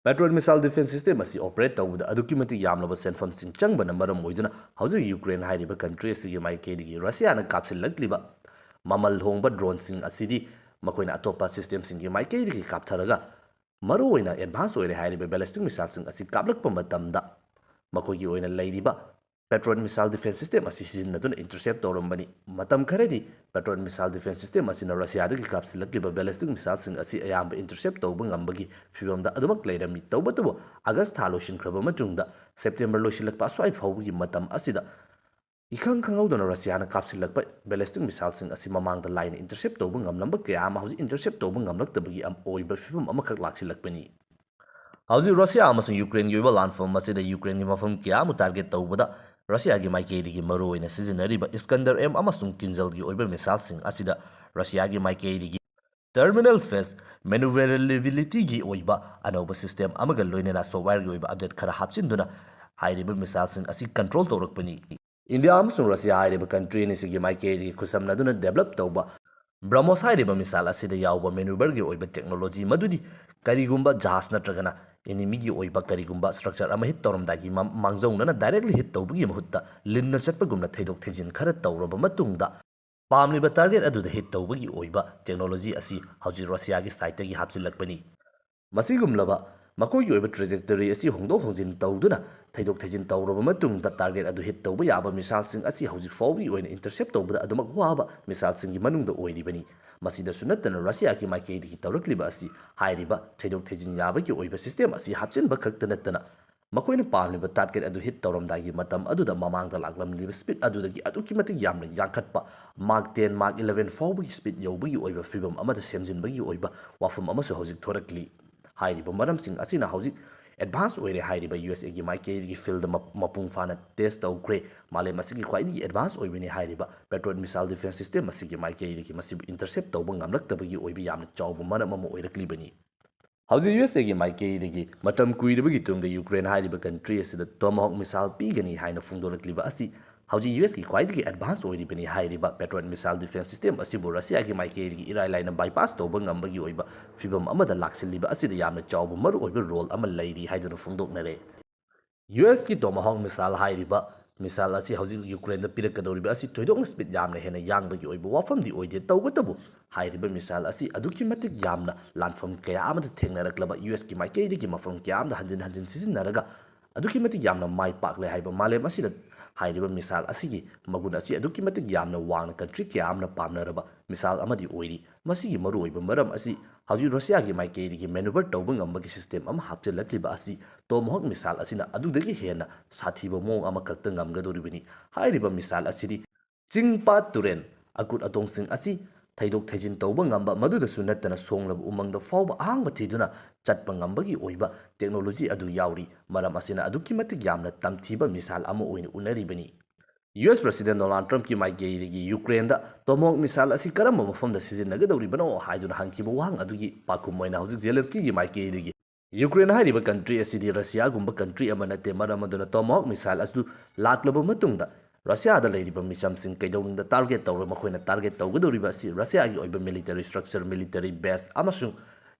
ꯄꯦꯇ꯭ꯔꯣꯏꯠ ꯃꯤꯁꯥꯏꯜ ꯗꯤꯐꯦꯟꯁ ꯁꯤꯁꯇꯦꯝ ꯑꯁꯤ ꯑꯣꯄꯔꯦꯠ ꯇꯧꯕꯗ ꯑꯗꯨꯛꯀꯤ ꯃꯇꯤꯛ ꯌꯥꯝꯂꯕ ꯁꯦꯟꯐꯝꯁꯤꯡ ꯆꯪꯕꯅ ꯃꯔꯝ ꯑꯣꯏꯗꯨꯅ ꯍꯧꯖꯤꯛ ꯌꯨꯀ꯭ꯔꯦꯟ ꯍꯥꯏꯔꯤꯕ ꯀꯟꯇ꯭ꯔꯤ ꯑꯁꯤꯒꯤ ꯃꯥꯏꯀꯩꯗꯒꯤ ꯔꯁꯤꯌꯥꯅ ꯀꯥꯞꯁꯤꯜꯂꯛꯂꯤꯕ ꯃꯃꯜ ꯍꯣꯡꯕ ꯗ꯭ꯔꯣꯟꯁꯤꯡ ꯑꯁꯤꯗꯤ ꯃꯈꯣꯏꯅ ꯑꯇꯣꯞꯄ ꯁꯤꯁꯇꯦꯝꯁꯤꯡꯒꯤ ꯃꯥꯏꯀꯩꯗꯒꯤ ꯀꯥꯞꯊꯔꯒ ꯃꯔꯨꯑꯣꯏꯅ ꯑꯦꯗꯚꯥꯟꯁ ꯑꯣꯏꯔꯦ ꯍꯥꯏꯔꯤꯕ ꯕꯦꯂꯤꯁꯇꯤꯛ ꯃꯤꯁꯥꯏꯜꯁꯤꯡ ꯑꯁꯤ ꯀꯥꯞꯂꯛꯄ ꯃꯇꯝꯗ ꯃꯈꯣꯏꯒꯤ ꯑꯣꯏꯅ ꯂꯩꯔꯤꯕ Patriot missile defense system ꯑꯁꯤ ꯁꯤꯖꯤꯟꯅꯗꯨꯅ intercept ꯇꯧꯔꯝꯕꯅꯤ꯫ ꯃꯇꯝ ꯈꯔꯗꯤ Patriot missile defense system ꯑꯁꯤꯅ ꯔꯁꯤꯌꯥꯗꯒꯤ ꯀꯥꯞꯁꯤꯜꯂꯛꯂꯤꯕ ballistic missileꯁꯤꯡ ꯑꯁꯤ ꯑꯌꯥꯝꯕ intercept ꯇꯧꯕ ꯉꯝꯕꯒꯤ ꯐꯤꯕꯝꯗ ꯑꯗꯨꯃꯛ ꯂꯩꯔꯝꯃꯤ꯫ ꯇꯧꯕꯇꯕꯨ, ꯑꯥꯒꯁ ꯊꯥ ꯂꯣꯏꯁꯤꯟꯈ꯭ꯔꯕ ꯃꯇꯨꯡꯗ ꯁꯦꯞꯇꯦꯝꯕꯔ ꯂꯣꯏꯁꯤꯜꯂꯛꯄ ꯑꯁ꯭ꯋꯥꯏ ꯐꯥꯎꯕꯒꯤ ꯃꯇꯝ ꯑꯁꯤꯗ ꯏꯈꯪ ꯈꯪꯍꯧꯗꯅ ꯔꯁꯤꯌꯥꯅ ꯀꯥꯞꯁꯤꯜꯂꯛꯄ ballistic missileꯁꯤꯡ ꯑꯁꯤ ꯃꯃꯥꯡꯗ ꯂꯥꯏꯅ intercept ꯇꯧꯕ ꯉꯝꯂꯝꯕ ꯀꯌꯥ ꯑꯃ ꯍꯧꯖꯤꯛ intercept ꯇꯧꯕ ꯉꯝꯂꯛꯇꯕꯒꯤ ꯑꯝ-, ꯑꯣꯏꯕ ꯐꯤꯕꯝ ꯑꯃꯈꯛ ꯂꯥꯛꯁꯤꯜꯂꯛꯄꯅꯤ꯫ ꯍꯧꯖꯤꯛ ꯔꯁꯤꯌꯥ ꯑꯃꯁꯨꯡ ꯌꯨꯀ꯭ꯔꯦꯟꯒꯤ ꯑꯣꯏꯕ ꯂꯥꯟꯐꯝ ꯑꯁꯤꯗ ꯌꯨꯀ꯭ꯔꯦꯟꯒꯤ ꯃꯐꯝ ꯀꯌꯥ ꯑꯃ target ꯇꯧꯕꯗ ꯔꯁꯤꯌꯥꯒꯤ ꯃꯥꯏꯀꯩꯗꯒꯤ ꯃꯔꯨꯑꯣꯏꯅ ꯁꯤꯖꯤꯟꯅꯔꯤꯕ Iskander M ꯑꯃꯁꯨꯡ Kinzhalꯒꯤ ꯑꯣꯏꯕ missileꯁꯤꯡ ꯑꯁꯤꯗ ꯔꯁꯤꯌꯥꯒꯤ ꯃꯥꯏꯀꯩꯗꯒꯤ terminal phase maneuverabilityꯒꯤ ꯑꯣꯏꯕ ꯑꯅꯧꯕ system ꯑꯃꯒ ꯂꯣꯏꯅꯅ softwareꯒꯤ ꯑꯣꯏꯕ update ꯈꯔ ꯍꯥꯞꯆꯤꯟꯗꯨꯅ ꯍꯥꯏꯔꯤꯕ missileꯁꯤꯡ ꯑꯁꯤ control ꯇꯧꯔꯛꯄꯅꯤ꯫ ꯏꯟꯗꯤꯌꯥ ꯑꯃꯁꯨꯡ ꯔꯁꯤꯌꯥ ꯍꯥꯏꯔꯤꯕ country ꯑꯅꯤꯁꯤꯒꯤ ꯃꯥꯏꯀꯩꯗꯒꯤ ꯈꯨꯠꯁꯝꯅꯗꯨꯅ develop ꯇꯧꯕ BrahMos ꯍꯥꯏꯔꯤꯕ missile ꯑꯁꯤꯗ ꯌꯥꯎꯕ maneuverꯒꯤ ꯑꯣꯏꯕ technology ꯃꯗꯨꯗꯤ ꯀꯔꯤꯒꯨꯝꯕ ꯖꯍꯥꯖ ꯅꯠꯇ꯭ꯔꯒꯅ enemyꯒꯤ ꯑꯣꯏꯕ ꯀꯔꯤꯒꯨꯝꯕ structure ꯑꯃ hit ꯇꯧꯔꯝꯗꯥꯏꯒꯤ ꯃ-, ꯃꯥꯡꯖꯧꯅꯅ directly hit ꯇꯧꯕꯒꯤ ꯃꯍꯨꯠꯇ ꯂꯤꯟꯅ ꯆꯠꯄꯒꯨꯝꯅ ꯊꯩꯗꯣꯛ ꯊꯩꯖꯤꯟ ꯈꯔ ꯇꯧꯔꯕ ꯃꯇꯨꯡꯗ ꯄꯥꯝꯂꯤꯕ target ꯑꯗꯨꯗ hit ꯇꯧꯕꯒꯤ ꯑꯣꯏꯕ technology ꯑꯁꯤ ꯍꯧꯖꯤꯛ ꯔꯁꯤꯌꯥꯒꯤ sideꯇꯒꯤ ꯍꯥꯞꯆꯤꯜꯂꯛꯄꯅꯤ꯫ ꯃꯁꯤꯒꯨꯝꯂꯕ ꯃꯈꯣꯏꯒꯤ ꯑꯣꯏꯕ trajectory ꯑꯁꯤ ꯍꯣꯡꯗꯣꯛ ꯍꯣꯡꯖꯤꯟ ꯇꯧꯗꯨꯅ ꯊꯩꯗꯣꯛ ꯊꯩꯖꯤꯟ ꯇꯧꯔꯕ ꯃꯇꯨꯡꯗ target ꯑꯗꯨ hit ꯇꯧꯕ ꯌꯥꯕ missileꯁꯤꯡ ꯑꯁꯤ ꯍꯧꯖꯤꯛ ꯐꯥꯎꯕꯒꯤ ꯑꯣꯏꯅ intercept ꯇꯧꯕꯗ ꯑꯗꯨꯃꯛ ꯋꯥꯕ missileꯁꯤꯡꯒꯤ ꯃꯅꯨꯡꯗ ꯑꯣꯏꯔꯤꯕꯅꯤ꯫ ꯃꯁꯤꯗꯁꯨ ꯅꯠꯇꯅ ꯔꯁꯤꯌꯥꯒꯤ ꯃꯥꯏꯀꯩꯗꯒꯤ ꯇꯧꯔꯛꯂꯤꯕ ꯑꯁꯤ ꯍꯥꯏꯔꯤꯕ ꯊꯩꯗꯣꯛ ꯊꯩꯖꯤꯟ ꯌꯥꯕꯒꯤ ꯑꯣꯏꯕ system ꯑꯁꯤ ꯍꯥꯞꯆꯤꯟꯕ ꯈꯛꯇ ꯅꯠꯇꯅ ꯃꯈꯣꯏꯅ ꯄꯥꯝꯂꯤꯕ target ꯑꯗꯨ hit ꯇꯧꯔꯝꯗꯥꯏꯒꯤ ꯃꯇꯝ ꯑꯗꯨꯗ ꯃꯃꯥꯡꯗ ꯂꯥꯛꯂꯝꯂꯤꯕ speed ꯑꯗꯨꯗꯒꯤ ꯑꯗꯨꯛꯀꯤ ꯃꯇꯤꯛ ꯌꯥꯝꯅ ꯌꯥꯡꯈꯠꯄ Mach ten, Mach eleven ꯐꯥꯎꯕꯒꯤ speed ꯌꯧꯕꯒꯤ ꯑꯣꯏꯕ ꯐꯤꯕꯝ ꯑꯃꯗ ꯁꯦꯝꯖꯤꯟꯕꯒꯤ ꯑꯣꯏꯕ ꯋꯥꯐꯝ ꯑꯃꯁꯨ ꯍꯧꯖꯤꯛ ꯊꯣꯔꯛꯂꯤ꯫ ꯍꯥꯏꯔꯤꯕ ꯃꯔꯝꯁꯤꯡ ꯑꯁꯤꯅ ꯍꯧꯖꯤꯛ advance ꯑꯣꯏꯔꯦ ꯍꯥꯏꯔꯤꯕ USAꯒꯤ ꯃꯥꯏꯀꯩꯗꯒꯤ fieldꯗ ꯃ-, ꯃꯄꯨꯡ ꯐꯥꯅ test ꯇꯧꯈ꯭ꯔꯦ꯫ ꯃꯥꯂꯦꯝ ꯑꯁꯤꯒꯤ ꯈ꯭ꯋꯥꯏꯗꯒꯤ advance ꯑꯣꯏꯕꯅꯤ ꯍꯥꯏꯔꯤꯕ Patriot missile defense system ꯑꯁꯤꯒꯤ ꯃꯥꯏꯀꯩꯗꯒꯤ ꯃꯁꯤꯕꯨ intercept ꯇꯧꯕ ꯉꯝꯂꯛꯇꯕꯒꯤ ꯑꯣꯏꯕ ꯌꯥꯝꯅ ꯆꯥꯎꯕ ꯃꯔꯝ ꯑꯃ ꯑꯣꯏꯔꯛꯂꯤꯕꯅꯤ꯫ ꯍꯧꯖꯤꯛ USAꯒꯤ ꯃꯥꯏꯀꯩꯗꯒꯤ ꯃꯇꯝ ꯀꯨꯏꯔꯕꯒꯤ ꯇꯨꯡꯗ ꯌꯨꯀ꯭ꯔꯦꯟ ꯍꯥꯏꯔꯤꯕ country ꯑꯁꯤꯗ Tomahawk missile ꯄꯤꯒꯅꯤ ꯍꯥꯏꯅ ꯐꯣꯡꯗꯣꯔꯛꯂꯤꯕ ꯑꯁꯤ ꯍꯧꯖꯤꯛ USꯀꯤ ꯈ꯭ꯋꯥꯏꯗꯒꯤ advance ꯑꯣꯏꯔꯤꯕꯅꯤ ꯍꯥꯏꯔꯤꯕ Patriot missile defense system ꯑꯁꯤꯕꯨ ꯔꯁꯤꯌꯥꯒꯤ ꯃꯥꯏꯀꯩꯗꯒꯤ ꯏꯔꯥꯏ ꯂꯥꯏꯅ bypass ꯇꯧꯕ ꯉꯝꯕꯒꯤ ꯑꯣꯏꯕ ꯐꯤꯕꯝ ꯑꯃꯗ ꯂꯥꯛꯁꯤꯜꯂꯤꯕ ꯑꯁꯤꯗ ꯌꯥꯝꯅ ꯆꯥꯎꯕ ꯃꯔꯨꯑꯣꯏꯕ role ꯑꯃ ꯂꯩꯔꯤ ꯍꯥꯏꯗꯨꯅ ꯐꯣꯡꯗꯣꯛꯅꯔꯦ꯫ USꯀꯤ Tomahawk missile ꯍꯥꯏꯔꯤꯕ missile ꯑꯁꯤ ꯍꯧꯖꯤꯛ ꯌꯨꯀ꯭ꯔꯦꯟꯗ ꯄꯤꯔꯛꯀꯗꯧꯔꯤꯕ ꯑꯁꯤ ꯊꯣꯏꯗꯣꯛꯅ speed ꯌꯥꯝꯅ ꯍꯦꯟꯅ ꯌꯥꯡꯕꯒꯤ ꯑꯣꯏꯕ ꯋꯥꯐꯝꯗꯤ ꯑꯣꯏꯗꯦ꯫ ꯇꯧꯕꯇꯕꯨ ꯍꯥꯏꯔꯤꯕ missile ꯑꯁꯤ ꯑꯗꯨꯛꯀꯤ ꯃꯇꯤꯛ ꯌꯥꯝꯅ ꯂꯥꯟꯐꯝ ꯀꯌꯥ ꯑꯃꯗ ꯊꯦꯡꯅꯔꯛꯂꯕ USꯀꯤ ꯃꯥꯏꯀꯩꯗꯒꯤ ꯃꯐꯝ ꯀꯌꯥ ꯑꯃꯗ ꯍꯟꯖꯤꯟ ꯍꯟꯖꯤꯟ ꯁꯤꯖꯤꯟꯅꯔꯒ ꯑꯗꯨꯛꯀꯤ ꯃꯇꯤꯛ ꯌꯥꯝꯅ ꯃꯥꯏ ꯄꯥꯛꯂꯦ ꯍꯥꯏꯕ ꯃꯥꯂꯦꯝ ꯑꯁꯤꯗ ꯍꯥꯏꯔꯤꯕ ꯃꯤꯁꯥꯏꯜ ꯑꯁꯤꯒꯤ ꯃꯒꯨꯟ ꯑꯁꯤ ꯑꯗꯨꯛꯀꯤ ꯃꯇꯤꯛ ꯌꯥꯝꯅ ꯋꯥꯡꯅ ꯀꯟꯇ꯭ꯔꯤ ꯀꯌꯥ ꯑꯃꯅ ꯄꯥꯝꯅꯔꯕ ꯃꯤꯁꯥꯏꯜ ꯑꯃꯗꯤ ꯑꯣꯏꯔꯤ꯫ ꯃꯁꯤꯒꯤ ꯃꯔꯨꯑꯣꯏꯕ ꯃꯔꯝ ꯑꯁꯤ ꯍꯧꯖꯤꯛ ꯔꯁꯤꯌꯥꯒꯤ ꯃꯥꯏꯀꯩꯗꯒꯤ ꯃꯦꯅꯨꯚꯔ ꯇꯧꯕ ꯉꯝꯕꯒꯤ ꯁꯤꯁꯇꯦꯝ ꯑꯃ ꯍꯥꯞꯆꯤꯜꯂꯛꯂꯤꯕ ꯑꯁꯤ ꯇꯣꯃꯍꯣꯛ ꯃꯤꯁꯥꯏꯜ ꯑꯁꯤꯅ ꯑꯗꯨꯗꯒꯤ ꯍꯦꯟꯅ ꯁꯥꯊꯤꯕ ꯃꯑꯣꯡ ꯑꯃꯈꯛꯇ ꯉꯝꯒꯗꯧꯔꯤꯕꯅꯤ꯫ ꯍꯥꯏꯔꯤꯕ ꯃꯤꯁꯥꯏꯜ ꯑꯁꯤꯗꯤ ꯆꯤꯡ ꯄꯥꯠ ꯇꯨꯔꯦꯜ, ꯑꯀꯨꯠ ꯑꯇꯣꯡꯁꯤꯡ ꯑꯁꯤ ꯊꯩꯗꯣꯛ ꯊꯩꯖꯤꯟ ꯇꯧꯕ ꯉꯝꯕ, ꯃꯗꯨꯗꯁꯨ ꯅꯠꯇꯅ ꯁꯣꯡꯂꯕ ꯎꯃꯪꯗ ꯐꯥꯎꯕ ꯑꯍꯥꯡꯕ ꯊꯤꯗꯨꯅ ꯆꯠꯄ ꯉꯝꯕꯒꯤ ꯑꯣꯏꯕ ꯇꯦꯛꯅꯣꯂꯣꯖꯤ ꯑꯗꯨ ꯌꯥꯎꯔꯤ꯫ ꯃꯔꯝ ꯑꯁꯤꯅ ꯑꯗꯨꯛꯀꯤ ꯃꯇꯤꯛ ꯌꯥꯝꯅ ꯇꯝꯊꯤꯕ ꯃꯤꯁꯥꯏꯜ ꯑꯃ ꯑꯣꯏꯅ ꯎꯅꯔꯤꯕꯅꯤ꯫ ꯌꯨ ꯑꯦꯁ ꯄ꯭ꯔꯁꯤꯗꯦꯟ ꯗꯣꯅꯥꯜꯗ ꯇ꯭ꯔꯝꯞꯀꯤ ꯃꯥꯏꯀꯩꯗꯒꯤ ꯌꯨꯀ꯭ꯔꯦꯟꯗ ꯇꯣꯃꯍꯣꯛ ꯃꯤꯁꯥꯏꯜ ꯑꯁꯤ ꯀꯔꯝꯕ ꯃꯐꯝꯗ ꯁꯤꯖꯤꯟꯅꯒꯗꯧꯔꯤꯕꯅꯣ ꯍꯥꯏꯗꯨꯅ ꯍꯪꯈꯤꯕ ꯋꯥꯍꯪ ꯑꯗꯨꯒꯤ ꯄꯥꯎꯈꯨꯝ ꯑꯣꯏꯅ ꯍꯧꯖꯤꯛ ꯖꯦꯂꯦꯟꯁꯀꯤꯒꯤ ꯃꯥꯏꯀꯩꯗꯒꯤ ꯌꯨꯀ꯭ꯔꯦꯟ ꯍꯥꯏꯔꯤꯕ ꯀꯟꯇ꯭ꯔꯤ ꯑꯁꯤꯗꯤ ꯔꯁꯤꯌꯥꯒꯨꯝꯕ ꯀꯟꯇ꯭ꯔꯤ ꯑꯃ ꯅꯠꯇꯦ, ꯃꯔꯝ ꯑꯗꯨꯅ ꯇꯣꯃꯍꯣꯛ ꯃꯤꯁꯥꯏꯜ ꯑꯗꯨ ꯂꯥꯛꯂꯕ ꯃꯇꯨꯡꯗ ꯔꯁꯤꯌꯥꯗ ꯂꯩꯔꯤꯕ ꯃꯤꯆꯝꯁꯤꯡ ꯀꯩꯗꯧꯅꯨꯡꯗ ꯇꯥꯔꯒꯦꯠ ꯇꯧꯔꯣꯏ꯫ ꯃꯈꯣꯏꯅ ꯇꯥꯔꯒꯦꯠ ꯇꯧꯒꯗꯧꯔꯤꯕ ꯑꯁꯤ ꯔꯁꯤꯌꯥꯒꯤ ꯑꯣꯏꯕ ꯃꯤꯂꯤꯇꯔꯤ ꯁ꯭ꯇ꯭ꯔꯛꯆꯔ, ꯃꯤꯂꯤꯇꯔꯤ ꯕꯦꯁ ꯑꯃꯁꯨꯡ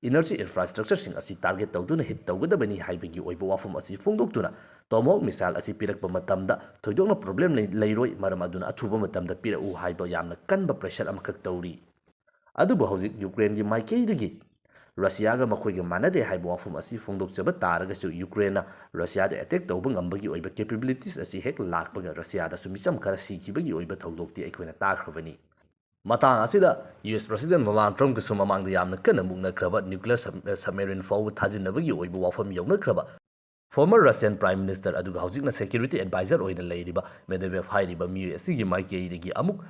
ꯏꯅꯔꯖꯤ ꯏꯟꯐ꯭ꯔꯥꯁ꯭ꯇ꯭ꯔꯛꯆꯔꯁꯤꯡ ꯑꯁꯤ ꯇꯥꯔꯒꯦꯠ ꯇꯧꯗꯨꯅ ꯍꯤꯠ ꯇꯧꯒꯗꯕꯅꯤ ꯍꯥꯏꯕꯒꯤ ꯑꯣꯏꯕ ꯋꯥꯐꯝ ꯑꯁꯤ ꯐꯣꯡꯗꯣꯛꯇꯨꯅ ꯇꯣꯃꯍꯣꯛ ꯃꯤꯁꯥꯏꯜ ꯑꯁꯤ ꯄꯤꯔꯛꯄ ꯃꯇꯝꯗ ꯊꯣꯏꯗꯣꯛꯅ ꯄ꯭ꯔꯣꯕ꯭ꯂꯦꯝ ꯂꯩ-, ꯂꯩꯔꯣꯏ, ꯃꯔꯝ ꯑꯗꯨꯅ ꯑꯊꯨꯕ ꯃꯇꯝꯗ ꯄꯤꯔꯛꯎ ꯍꯥꯏꯕ ꯌꯥꯝꯅ ꯀꯟꯕ ꯄ꯭ꯔꯦꯁꯔ ꯑꯃꯈꯛ ꯇꯧꯔꯤ꯫ ꯑꯗꯨꯕꯨ ꯍꯧꯖꯤꯛ ꯌꯨꯀ꯭ꯔꯦꯟꯒꯤ ꯃꯥꯏꯀꯩꯗꯒꯤ ꯔꯁꯤꯌꯥꯒ ꯃꯈꯣꯏꯒ ꯃꯥꯟꯅꯗꯦ ꯍꯥꯏꯕ ꯋꯥꯐꯝ ꯑꯁꯤ ꯐꯣꯡꯗꯣꯛꯆꯕ ꯇꯥꯔꯒꯁꯨ, ꯌꯨꯀ꯭ꯔꯦꯟꯅ ꯔꯁꯤꯌꯥꯗ ꯑꯦꯇꯦꯛ ꯇꯧꯕ ꯉꯝꯕꯒꯤ ꯑꯣꯏꯕ ꯀꯦꯄꯦꯕꯤꯂꯤꯇꯤꯁ ꯑꯁꯤ ꯍꯦꯛ ꯂꯥꯛꯄꯒ ꯔꯁꯤꯌꯥꯗꯁꯨ ꯃꯤꯆꯝ ꯈꯔ ꯁꯤꯈꯤꯕꯒꯤ ꯑꯣꯏꯕ ꯊꯧꯗꯣꯛꯇꯤ ꯑꯩꯈꯣꯏꯅ ꯇꯥꯈ꯭ꯔꯕꯅꯤ꯫ ꯃꯇꯥꯡ ꯑꯁꯤꯗ ꯌꯨ ꯑꯦꯁ ꯄ꯭ꯔꯁꯤꯗꯦꯟ ꯗꯣꯅꯥꯜꯗ ꯇ꯭ꯔꯝꯞꯀꯁꯨ ꯃꯃꯥꯡꯗ ꯌꯥꯝꯅ ꯀꯟꯅ ꯃꯨꯛꯅꯈ꯭ꯔꯕ ꯅ꯭ꯌꯨꯀ꯭ꯂꯤꯌꯔ ꯁꯕ-, ꯁꯕꯃꯦꯔꯤꯟ ꯐꯥꯎꯕ ꯊꯥꯖꯤꯟꯅꯕꯒꯤ ꯑꯣꯏꯕ ꯋꯥꯐꯝ ꯌꯧꯅꯈ꯭ꯔꯕ ꯐꯣꯔꯃꯔ ꯔꯁꯤꯌꯟ ꯄ꯭ꯔꯥꯏꯝ ꯃꯤꯅꯤꯁꯇꯔ ꯑꯗꯨꯒ ꯍꯧꯖꯤꯛꯅ ꯁꯦꯀ꯭ꯌꯨꯔꯤꯇꯤ ꯑꯦꯗꯚꯥꯏꯖꯔ ꯑꯣꯏꯅ ꯂꯩꯔꯤꯕ ꯃꯦꯗꯚꯦꯗꯦꯚ ꯍꯥꯏꯔꯤꯕ ꯃꯤꯑꯣꯏ ꯑꯁꯤꯒꯤ ꯃꯥꯏꯀꯩꯗꯒꯤ ꯑꯃꯨꯛ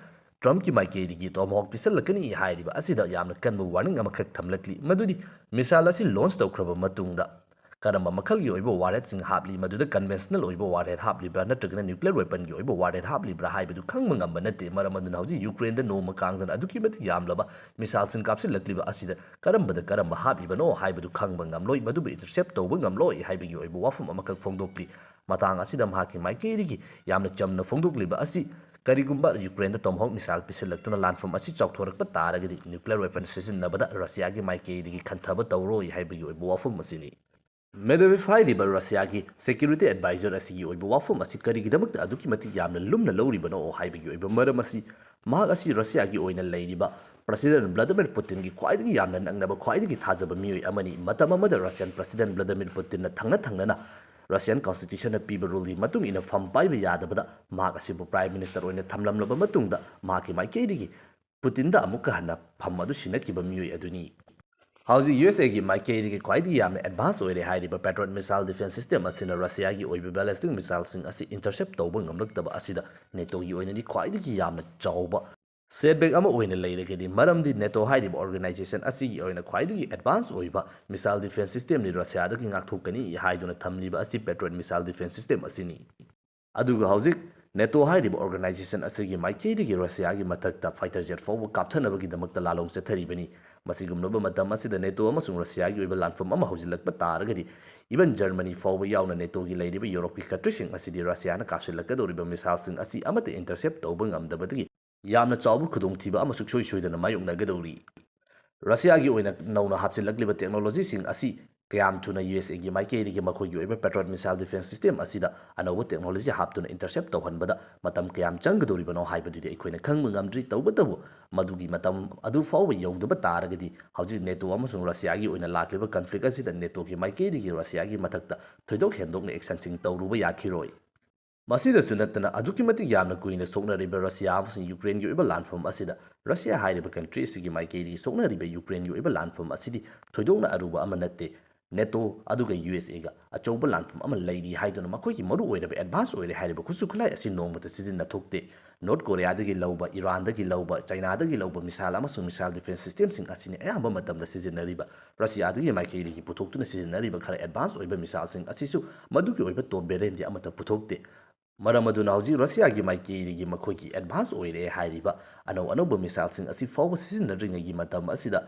ꯇ꯭ꯔꯝꯞꯀꯤ ꯃꯥꯏꯀꯩꯗꯒꯤ ꯇꯣꯃꯍꯣꯛ ꯄꯤꯁꯜꯂꯛꯀꯅꯤ ꯍꯥꯏꯔꯤꯕ ꯑꯁꯤꯗ ꯌꯥꯝꯅ ꯀꯟꯕ ꯋꯥꯔꯅꯤꯡ ꯑꯃꯈꯛ ꯊꯝꯂꯛꯂꯤ, ꯃꯗꯨꯗꯤ ꯃꯤꯁꯥꯏꯜ ꯑꯁꯤ ꯂꯣꯟꯆ ꯇꯧꯈ꯭ꯔꯕ ꯃꯇꯨꯡꯗ ꯀꯔꯝꯕ ꯃꯈꯜꯒꯤ ꯑꯣꯏꯕ ꯋꯥꯔꯍꯦꯗꯁꯤꯡ ꯍꯥꯞꯂꯤ, ꯃꯗꯨꯗ ꯀꯟꯚꯦꯟꯁꯅꯦꯜ ꯑꯣꯏꯕ ꯋꯥꯔꯍꯦꯗ ꯍꯥꯞꯂꯤꯕ꯭ꯔꯥ ꯅꯠꯇ꯭ꯔꯒꯅ ꯅ꯭ꯌꯨꯀ꯭ꯂꯤꯌꯔ ꯋꯦꯄꯟꯒꯤ ꯑꯣꯏꯕ ꯋꯥꯔꯍꯦꯗ ꯍꯥꯞꯂꯤꯕ꯭ꯔꯥ ꯍꯥꯏꯕꯗꯨ ꯈꯪꯕ ꯉꯝꯕ ꯅꯠꯇꯦ꯫ ꯃꯔꯝ ꯑꯗꯨꯅ ꯍꯧꯖꯤꯛ ꯌꯨꯀ꯭ꯔꯦꯟꯗ ꯅꯣꯡꯃ ꯀꯥꯡꯗꯅ ꯑꯗꯨꯛꯀꯤ ꯃꯇꯤꯛ ꯌꯥꯝꯂꯕ ꯃꯤꯁꯥꯏꯜꯁꯤꯡ ꯀꯥꯞꯁꯤꯜꯂꯛꯂꯤꯕ ꯑꯁꯤꯗ ꯀꯔꯝꯕꯗ ꯀꯔꯝꯕ ꯍꯥꯞꯂꯤꯕꯅꯣ ꯍꯥꯏꯕꯗꯨ ꯈꯪꯕ ꯉꯝꯂꯣꯏ, ꯃꯗꯨꯕꯨ ꯏꯟꯇꯔꯁꯦꯞ ꯇꯧꯕ ꯉꯝꯂꯣꯏ ꯍꯥꯏꯕꯒꯤ ꯑꯣꯏꯕ ꯋꯥꯐꯝ ꯑꯃꯈꯛ ꯐꯣꯡꯗꯣꯛꯂꯤ꯫ ꯃꯇꯥꯡ ꯑꯁꯤꯗ ꯃꯍꯥꯛꯀꯤ ꯃꯥꯏꯀꯩꯗꯒꯤ ꯌꯥꯝꯅ ꯆꯝꯅ ꯐꯣꯡꯗꯣꯛꯂꯤꯕ ꯑꯁꯤ, ꯀꯔꯤꯒꯨꯝꯕ ꯌꯨꯀ꯭ꯔꯦꯟꯗ ꯇꯣꯃꯍꯣꯛ ꯃꯤꯁꯥꯏꯜ ꯄꯤꯁꯤꯜꯂꯛꯇꯨꯅ ꯂꯥꯟꯐꯝ ꯑꯁꯤ ꯆꯥꯎꯊꯣꯔꯛꯄ ꯇꯥꯔꯒꯗꯤ ꯅ꯭ꯌꯨꯀ꯭ꯂꯤꯌꯔ ꯋꯦꯄꯟ ꯁꯤꯖꯤꯟꯅꯕꯗ ꯔꯁꯤꯌꯥꯒꯤ ꯃꯥꯏꯀꯩꯗꯒꯤ ꯈꯟꯊꯕ ꯇꯧꯔꯣꯏ ꯍꯥꯏꯕꯒꯤ ꯑꯣꯏꯕ ꯋꯥꯐꯝ ꯑꯁꯤꯅꯤ꯫ ꯃꯦꯗꯚꯦꯗꯦꯚ ꯍꯥꯏꯔꯤꯕ ꯔꯁꯤꯌꯥꯒꯤ ꯁꯦꯀ꯭ꯌꯨꯔꯤꯇꯤ ꯑꯦꯗꯚꯥꯏꯖꯔ ꯑꯁꯤꯒꯤ ꯑꯣꯏꯕ ꯋꯥꯐꯝ ꯑꯁꯤ ꯀꯔꯤꯒꯤꯗꯃꯛꯇ ꯑꯗꯨꯛꯀꯤ ꯃꯇꯤꯛ ꯌꯥꯝꯅ ꯂꯨꯝꯅ ꯂꯧꯔꯤꯕꯅꯣ ꯍꯥꯏꯕꯒꯤ ꯑꯣꯏꯕ ꯃꯔꯝ ꯑꯁꯤ, ꯃꯍꯥꯛ ꯑꯁꯤ ꯔꯁꯤꯌꯥꯒꯤ ꯑꯣꯏꯅ ꯂꯩꯔꯤꯕ ꯄ꯭ꯔꯁꯤꯗꯦꯟ ꯚ꯭ꯂꯥꯗꯤꯃꯤꯔ ꯄꯨꯇꯤꯟꯒꯤ ꯈ꯭ꯋꯥꯏꯗꯒꯤ ꯌꯥꯝꯅ ꯅꯛꯅꯕ, ꯈ꯭ꯋꯥꯏꯗꯒꯤ ꯊꯥꯖꯕ ꯃꯤꯑꯣꯏ ꯑꯃꯅꯤ꯫ ꯃꯇꯝ ꯑꯃꯗ ꯔꯁꯤꯌꯟ ꯄ꯭ꯔꯁꯤꯗꯦꯟ ꯚ꯭ꯂꯥꯗꯤꯃꯤꯔ ꯄꯨꯇꯤꯟꯅ ꯊꯪꯅ ꯊꯪꯅꯅ Russian Constitution ꯅ ꯄꯤꯕ rule ꯒꯤ ꯃꯇꯨꯡ ꯏꯟꯅ ꯐꯝ ꯄꯥꯏꯕ ꯌꯥꯗꯕꯗ ꯃꯍꯥꯛ ꯑꯁꯤꯕꯨ Prime Minister ꯑꯣꯏꯅ ꯊꯝꯂꯝꯂꯕ ꯃꯇꯨꯡꯗ ꯃꯍꯥꯛꯀꯤ ꯃꯥꯏꯀꯩꯗꯒꯤ Putin ꯗ ꯑꯃꯨꯛꯀ ꯍꯟꯅ ꯐꯝ ꯑꯗꯨ ꯁꯤꯟꯅꯈꯤꯕ ꯃꯤꯑꯣꯏ ꯑꯗꯨꯅꯤ꯫ ꯍꯧꯖꯤꯛ ꯌꯨ ꯑꯦꯁ ꯑꯦꯒꯤ ꯃꯥꯏꯀꯩꯗꯒꯤ ꯈ꯭ꯋꯥꯏꯗꯒꯤ ꯌꯥꯝꯅ advance ꯑꯣꯏꯔꯦ ꯍꯥꯏꯔꯤꯕ Patriot missile defense system ꯑꯁꯤꯅ ꯔꯁꯤꯌꯥꯒꯤ ꯑꯣꯏꯕ ballistic missile ꯁꯤꯡ ꯑꯁꯤ intercept ꯇꯧꯕ ꯉꯝꯂꯛꯇꯕ ꯑꯁꯤꯗ ꯅꯦꯇꯣꯒꯤ ꯑꯣꯏꯅꯗꯤ ꯈ꯭ꯋꯥꯏꯗꯒꯤ ꯌꯥꯝꯅ ꯆꯥꯎꯕ setback ꯑꯃ ꯑꯣꯏꯅ ꯂꯩꯔꯒꯗꯤ, ꯃꯔꯝꯗꯤ ꯅꯦꯇꯣ ꯍꯥꯏꯔꯤꯕ organization ꯑꯁꯤꯒꯤ ꯑꯣꯏꯅ ꯈ꯭ꯋꯥꯏꯗꯒꯤ advance ꯑꯣꯏꯕ missile defense system ꯅꯤ ꯔꯁꯤꯌꯥꯗꯒꯤ ꯉꯥꯛꯊꯣꯛꯀꯅꯤ ꯍꯥꯏꯗꯨꯅ ꯊꯝꯂꯤꯕ ꯑꯁꯤ Patriot missile defense system ꯑꯁꯤꯅꯤ꯫ ꯑꯗꯨꯒ ꯍꯧꯖꯤꯛ ꯅꯦꯇꯣ ꯍꯥꯏꯔꯤꯕ organization ꯑꯁꯤꯒꯤ ꯃꯥꯏꯀꯩꯗꯒꯤ ꯔꯁꯤꯌꯥꯒꯤ ꯃꯊꯛꯇ fighter jet ꯐꯥꯎꯕ ꯀꯥꯞꯊꯅꯕꯒꯤꯗꯃꯛꯇ ꯂꯥꯂꯣꯡ ꯆꯠꯊꯔꯤꯕꯅꯤ꯫ ꯃꯁꯤꯒꯨꯝꯂꯕ ꯃꯇꯝ ꯑꯁꯤꯗ ꯅꯦꯇꯣ ꯑꯃꯁꯨꯡ ꯔꯁꯤꯌꯥꯒꯤ ꯑꯣꯏꯕ ꯂꯥꯟꯐꯝ ꯑꯃ ꯍꯧꯖꯤꯜꯂꯛꯄ ꯇꯥꯔꯒꯗꯤ, even Germany ꯐꯥꯎꯕ ꯌꯥꯎꯅ ꯅꯦꯇꯣꯒꯤ ꯂꯩꯔꯤꯕ ꯌꯨꯔꯣꯞꯀꯤ country ꯁꯤꯡ ꯑꯁꯤꯗꯤ ꯔꯁꯤꯌꯥꯅ ꯀꯥꯞꯁꯤꯜꯂꯛꯀꯗꯧꯔꯤꯕ missile ꯁꯤꯡ ꯑꯁꯤ ꯑꯃꯠꯇ intercept ꯇꯧꯕ ꯉꯝꯗꯕꯗꯒꯤ ꯌꯥꯝꯅ ꯆꯥꯎꯕ ꯈꯨꯗꯣꯡꯊꯤꯕ ꯑꯃ ꯁꯨꯡꯁꯣꯏ ꯁꯣꯏꯗꯅ ꯃꯥꯌꯣꯛꯅꯒꯗꯧꯔꯤ꯫ ꯔꯁꯤꯌꯥꯒꯤ ꯑꯣꯏꯅ ꯅꯧꯅ ꯍꯥꯞꯆꯤꯜꯂꯛꯂꯤꯕ technology ꯁꯤꯡ ꯑꯁꯤ ꯀꯌꯥꯝ ꯊꯨꯅ ꯌꯨ ꯑꯦꯁ ꯑꯦꯒꯤ ꯃꯥꯏꯀꯩꯗꯒꯤ ꯃꯈꯣꯏꯒꯤ ꯑꯣꯏꯕ Patriot missile defense system ꯑꯁꯤꯗ ꯑꯅꯧꯕ technology ꯍꯥꯞꯇꯨꯅ intercept ꯇꯧꯍꯟꯕꯗ ꯃꯇꯝ ꯀꯌꯥꯝ ꯆꯪꯒꯗꯧꯔꯤꯕꯅꯣ ꯍꯥꯏꯕꯗꯨꯗꯤ ꯑꯩꯈꯣꯏꯅ ꯈꯪꯕ ꯉꯝꯗ꯭ꯔꯤ꯫ ꯇꯧꯕꯇꯕꯨ ꯃꯗꯨꯒꯤ ꯃꯇꯝ ꯑꯗꯨ ꯐꯥꯎꯕ ꯌꯧꯗꯕ ꯇꯥꯔꯒꯗꯤ, ꯍꯧꯖꯤꯛ ꯅꯦꯇꯣ ꯑꯃꯁꯨꯡ ꯔꯁꯤꯌꯥꯒꯤ ꯑꯣꯏꯅ ꯂꯥꯛꯂꯤꯕ conflict ꯑꯁꯤꯗ ꯅꯦꯇꯣꯒꯤ ꯃꯥꯏꯀꯩꯗꯒꯤ ꯔꯁꯤꯌꯥꯒꯤ ꯃꯊꯛꯇ ꯊꯣꯏꯗꯣꯛ ꯍꯦꯟꯗꯣꯛꯅ action ꯁꯤꯡ ꯇꯧꯔꯨꯕ ꯌꯥꯈꯤꯔꯣꯏ꯫ ꯃꯁꯤꯗꯁꯨ ꯅꯠꯇꯅ, ꯑꯗꯨꯛꯀꯤ ꯃꯇꯤꯛ ꯌꯥꯝꯅ ꯀꯨꯏꯅ ꯁꯣꯛꯅꯔꯤꯕ ꯔꯁꯤꯌꯥ ꯑꯃꯁꯨꯡ ꯌꯨꯀ꯭ꯔꯦꯟꯒꯤ ꯑꯣꯏꯕ ꯂꯥꯟꯐꯝ ꯑꯁꯤꯗ, ꯔꯁꯤꯌꯥ ꯍꯥꯏꯔꯤꯕ country ꯑꯁꯤꯒꯤ ꯃꯥꯏꯀꯩꯗꯒꯤ ꯁꯣꯛꯅꯔꯤꯕ ꯌꯨꯀ꯭ꯔꯦꯟꯒꯤ ꯑꯣꯏꯕ ꯂꯥꯟꯐꯝ ꯑꯁꯤꯗꯤ ꯊꯣꯏꯗꯣꯛꯅ ꯑꯔꯨꯕ ꯑꯃ ꯅꯠꯇꯦ꯫ ꯅꯦꯇꯣ ꯑꯗꯨꯒ ꯌꯨ ꯑꯦꯁ ꯑꯦꯒ ꯑꯆꯧꯕ ꯂꯥꯟꯐꯝ ꯑꯃ ꯂꯩꯔꯤ ꯍꯥꯏꯗꯨꯅ ꯃꯈꯣꯏꯒꯤ ꯃꯔꯨ ꯑꯣꯏꯔꯕ advance ꯑꯣꯏꯔꯦ ꯍꯥꯏꯔꯤꯕ ꯈꯨꯠꯁꯨ ꯈꯨꯠꯂꯥꯏ ꯑꯁꯤ ꯅꯣꯡꯃꯇ ꯁꯤꯖꯤꯟꯅ ꯊꯣꯛꯇꯦ꯫ North Korea ꯗꯒꯤ ꯂꯧꯕ, ꯏꯔꯥꯟꯗꯒꯤ ꯂꯧꯕ, ꯆꯥꯏꯅꯥꯗꯒꯤ ꯂꯧꯕ missile ꯑꯃꯁꯨꯡ missile defense system ꯁꯤꯡ ꯑꯁꯤꯅꯤ ꯑꯌꯥꯝꯕ ꯃꯇꯝꯗ ꯁꯤꯖꯤꯟꯅꯔꯤꯕ꯫ ꯔꯁꯤꯌꯥꯗꯒꯤ ꯃꯥꯏꯀꯩꯗꯒꯤ ꯄꯨꯊꯣꯛꯇꯨꯅ ꯁꯤꯖꯤꯟꯅꯔꯤꯕ ꯈꯔ advance ꯑꯣꯏꯕ missile ꯁꯤꯡ ꯑꯁꯤꯁꯨ ꯃꯗꯨꯒꯤ ꯑꯣꯏꯕ top variant ꯗꯤ ꯑꯃꯠꯇ ꯄꯨꯊꯣꯛꯇꯦ꯫ ꯃꯔꯝ ꯑꯗꯨꯅ ꯍꯧꯖꯤꯛ ꯔꯁꯤꯌꯥꯒꯤ ꯃꯥꯏꯀꯩꯗꯒꯤ ꯃꯈꯣꯏꯒꯤ advance ꯑꯣꯏꯔꯦ ꯍꯥꯏꯔꯤꯕ ꯑꯅꯧ ꯑꯅꯧꯕ missile ꯁꯤꯡ ꯑꯁꯤ ꯐꯥꯎꯕ ꯁꯤꯖꯤꯟꯅꯗ꯭ꯔꯤꯉꯩꯒꯤ ꯃꯇꯝ ꯑꯁꯤꯗ,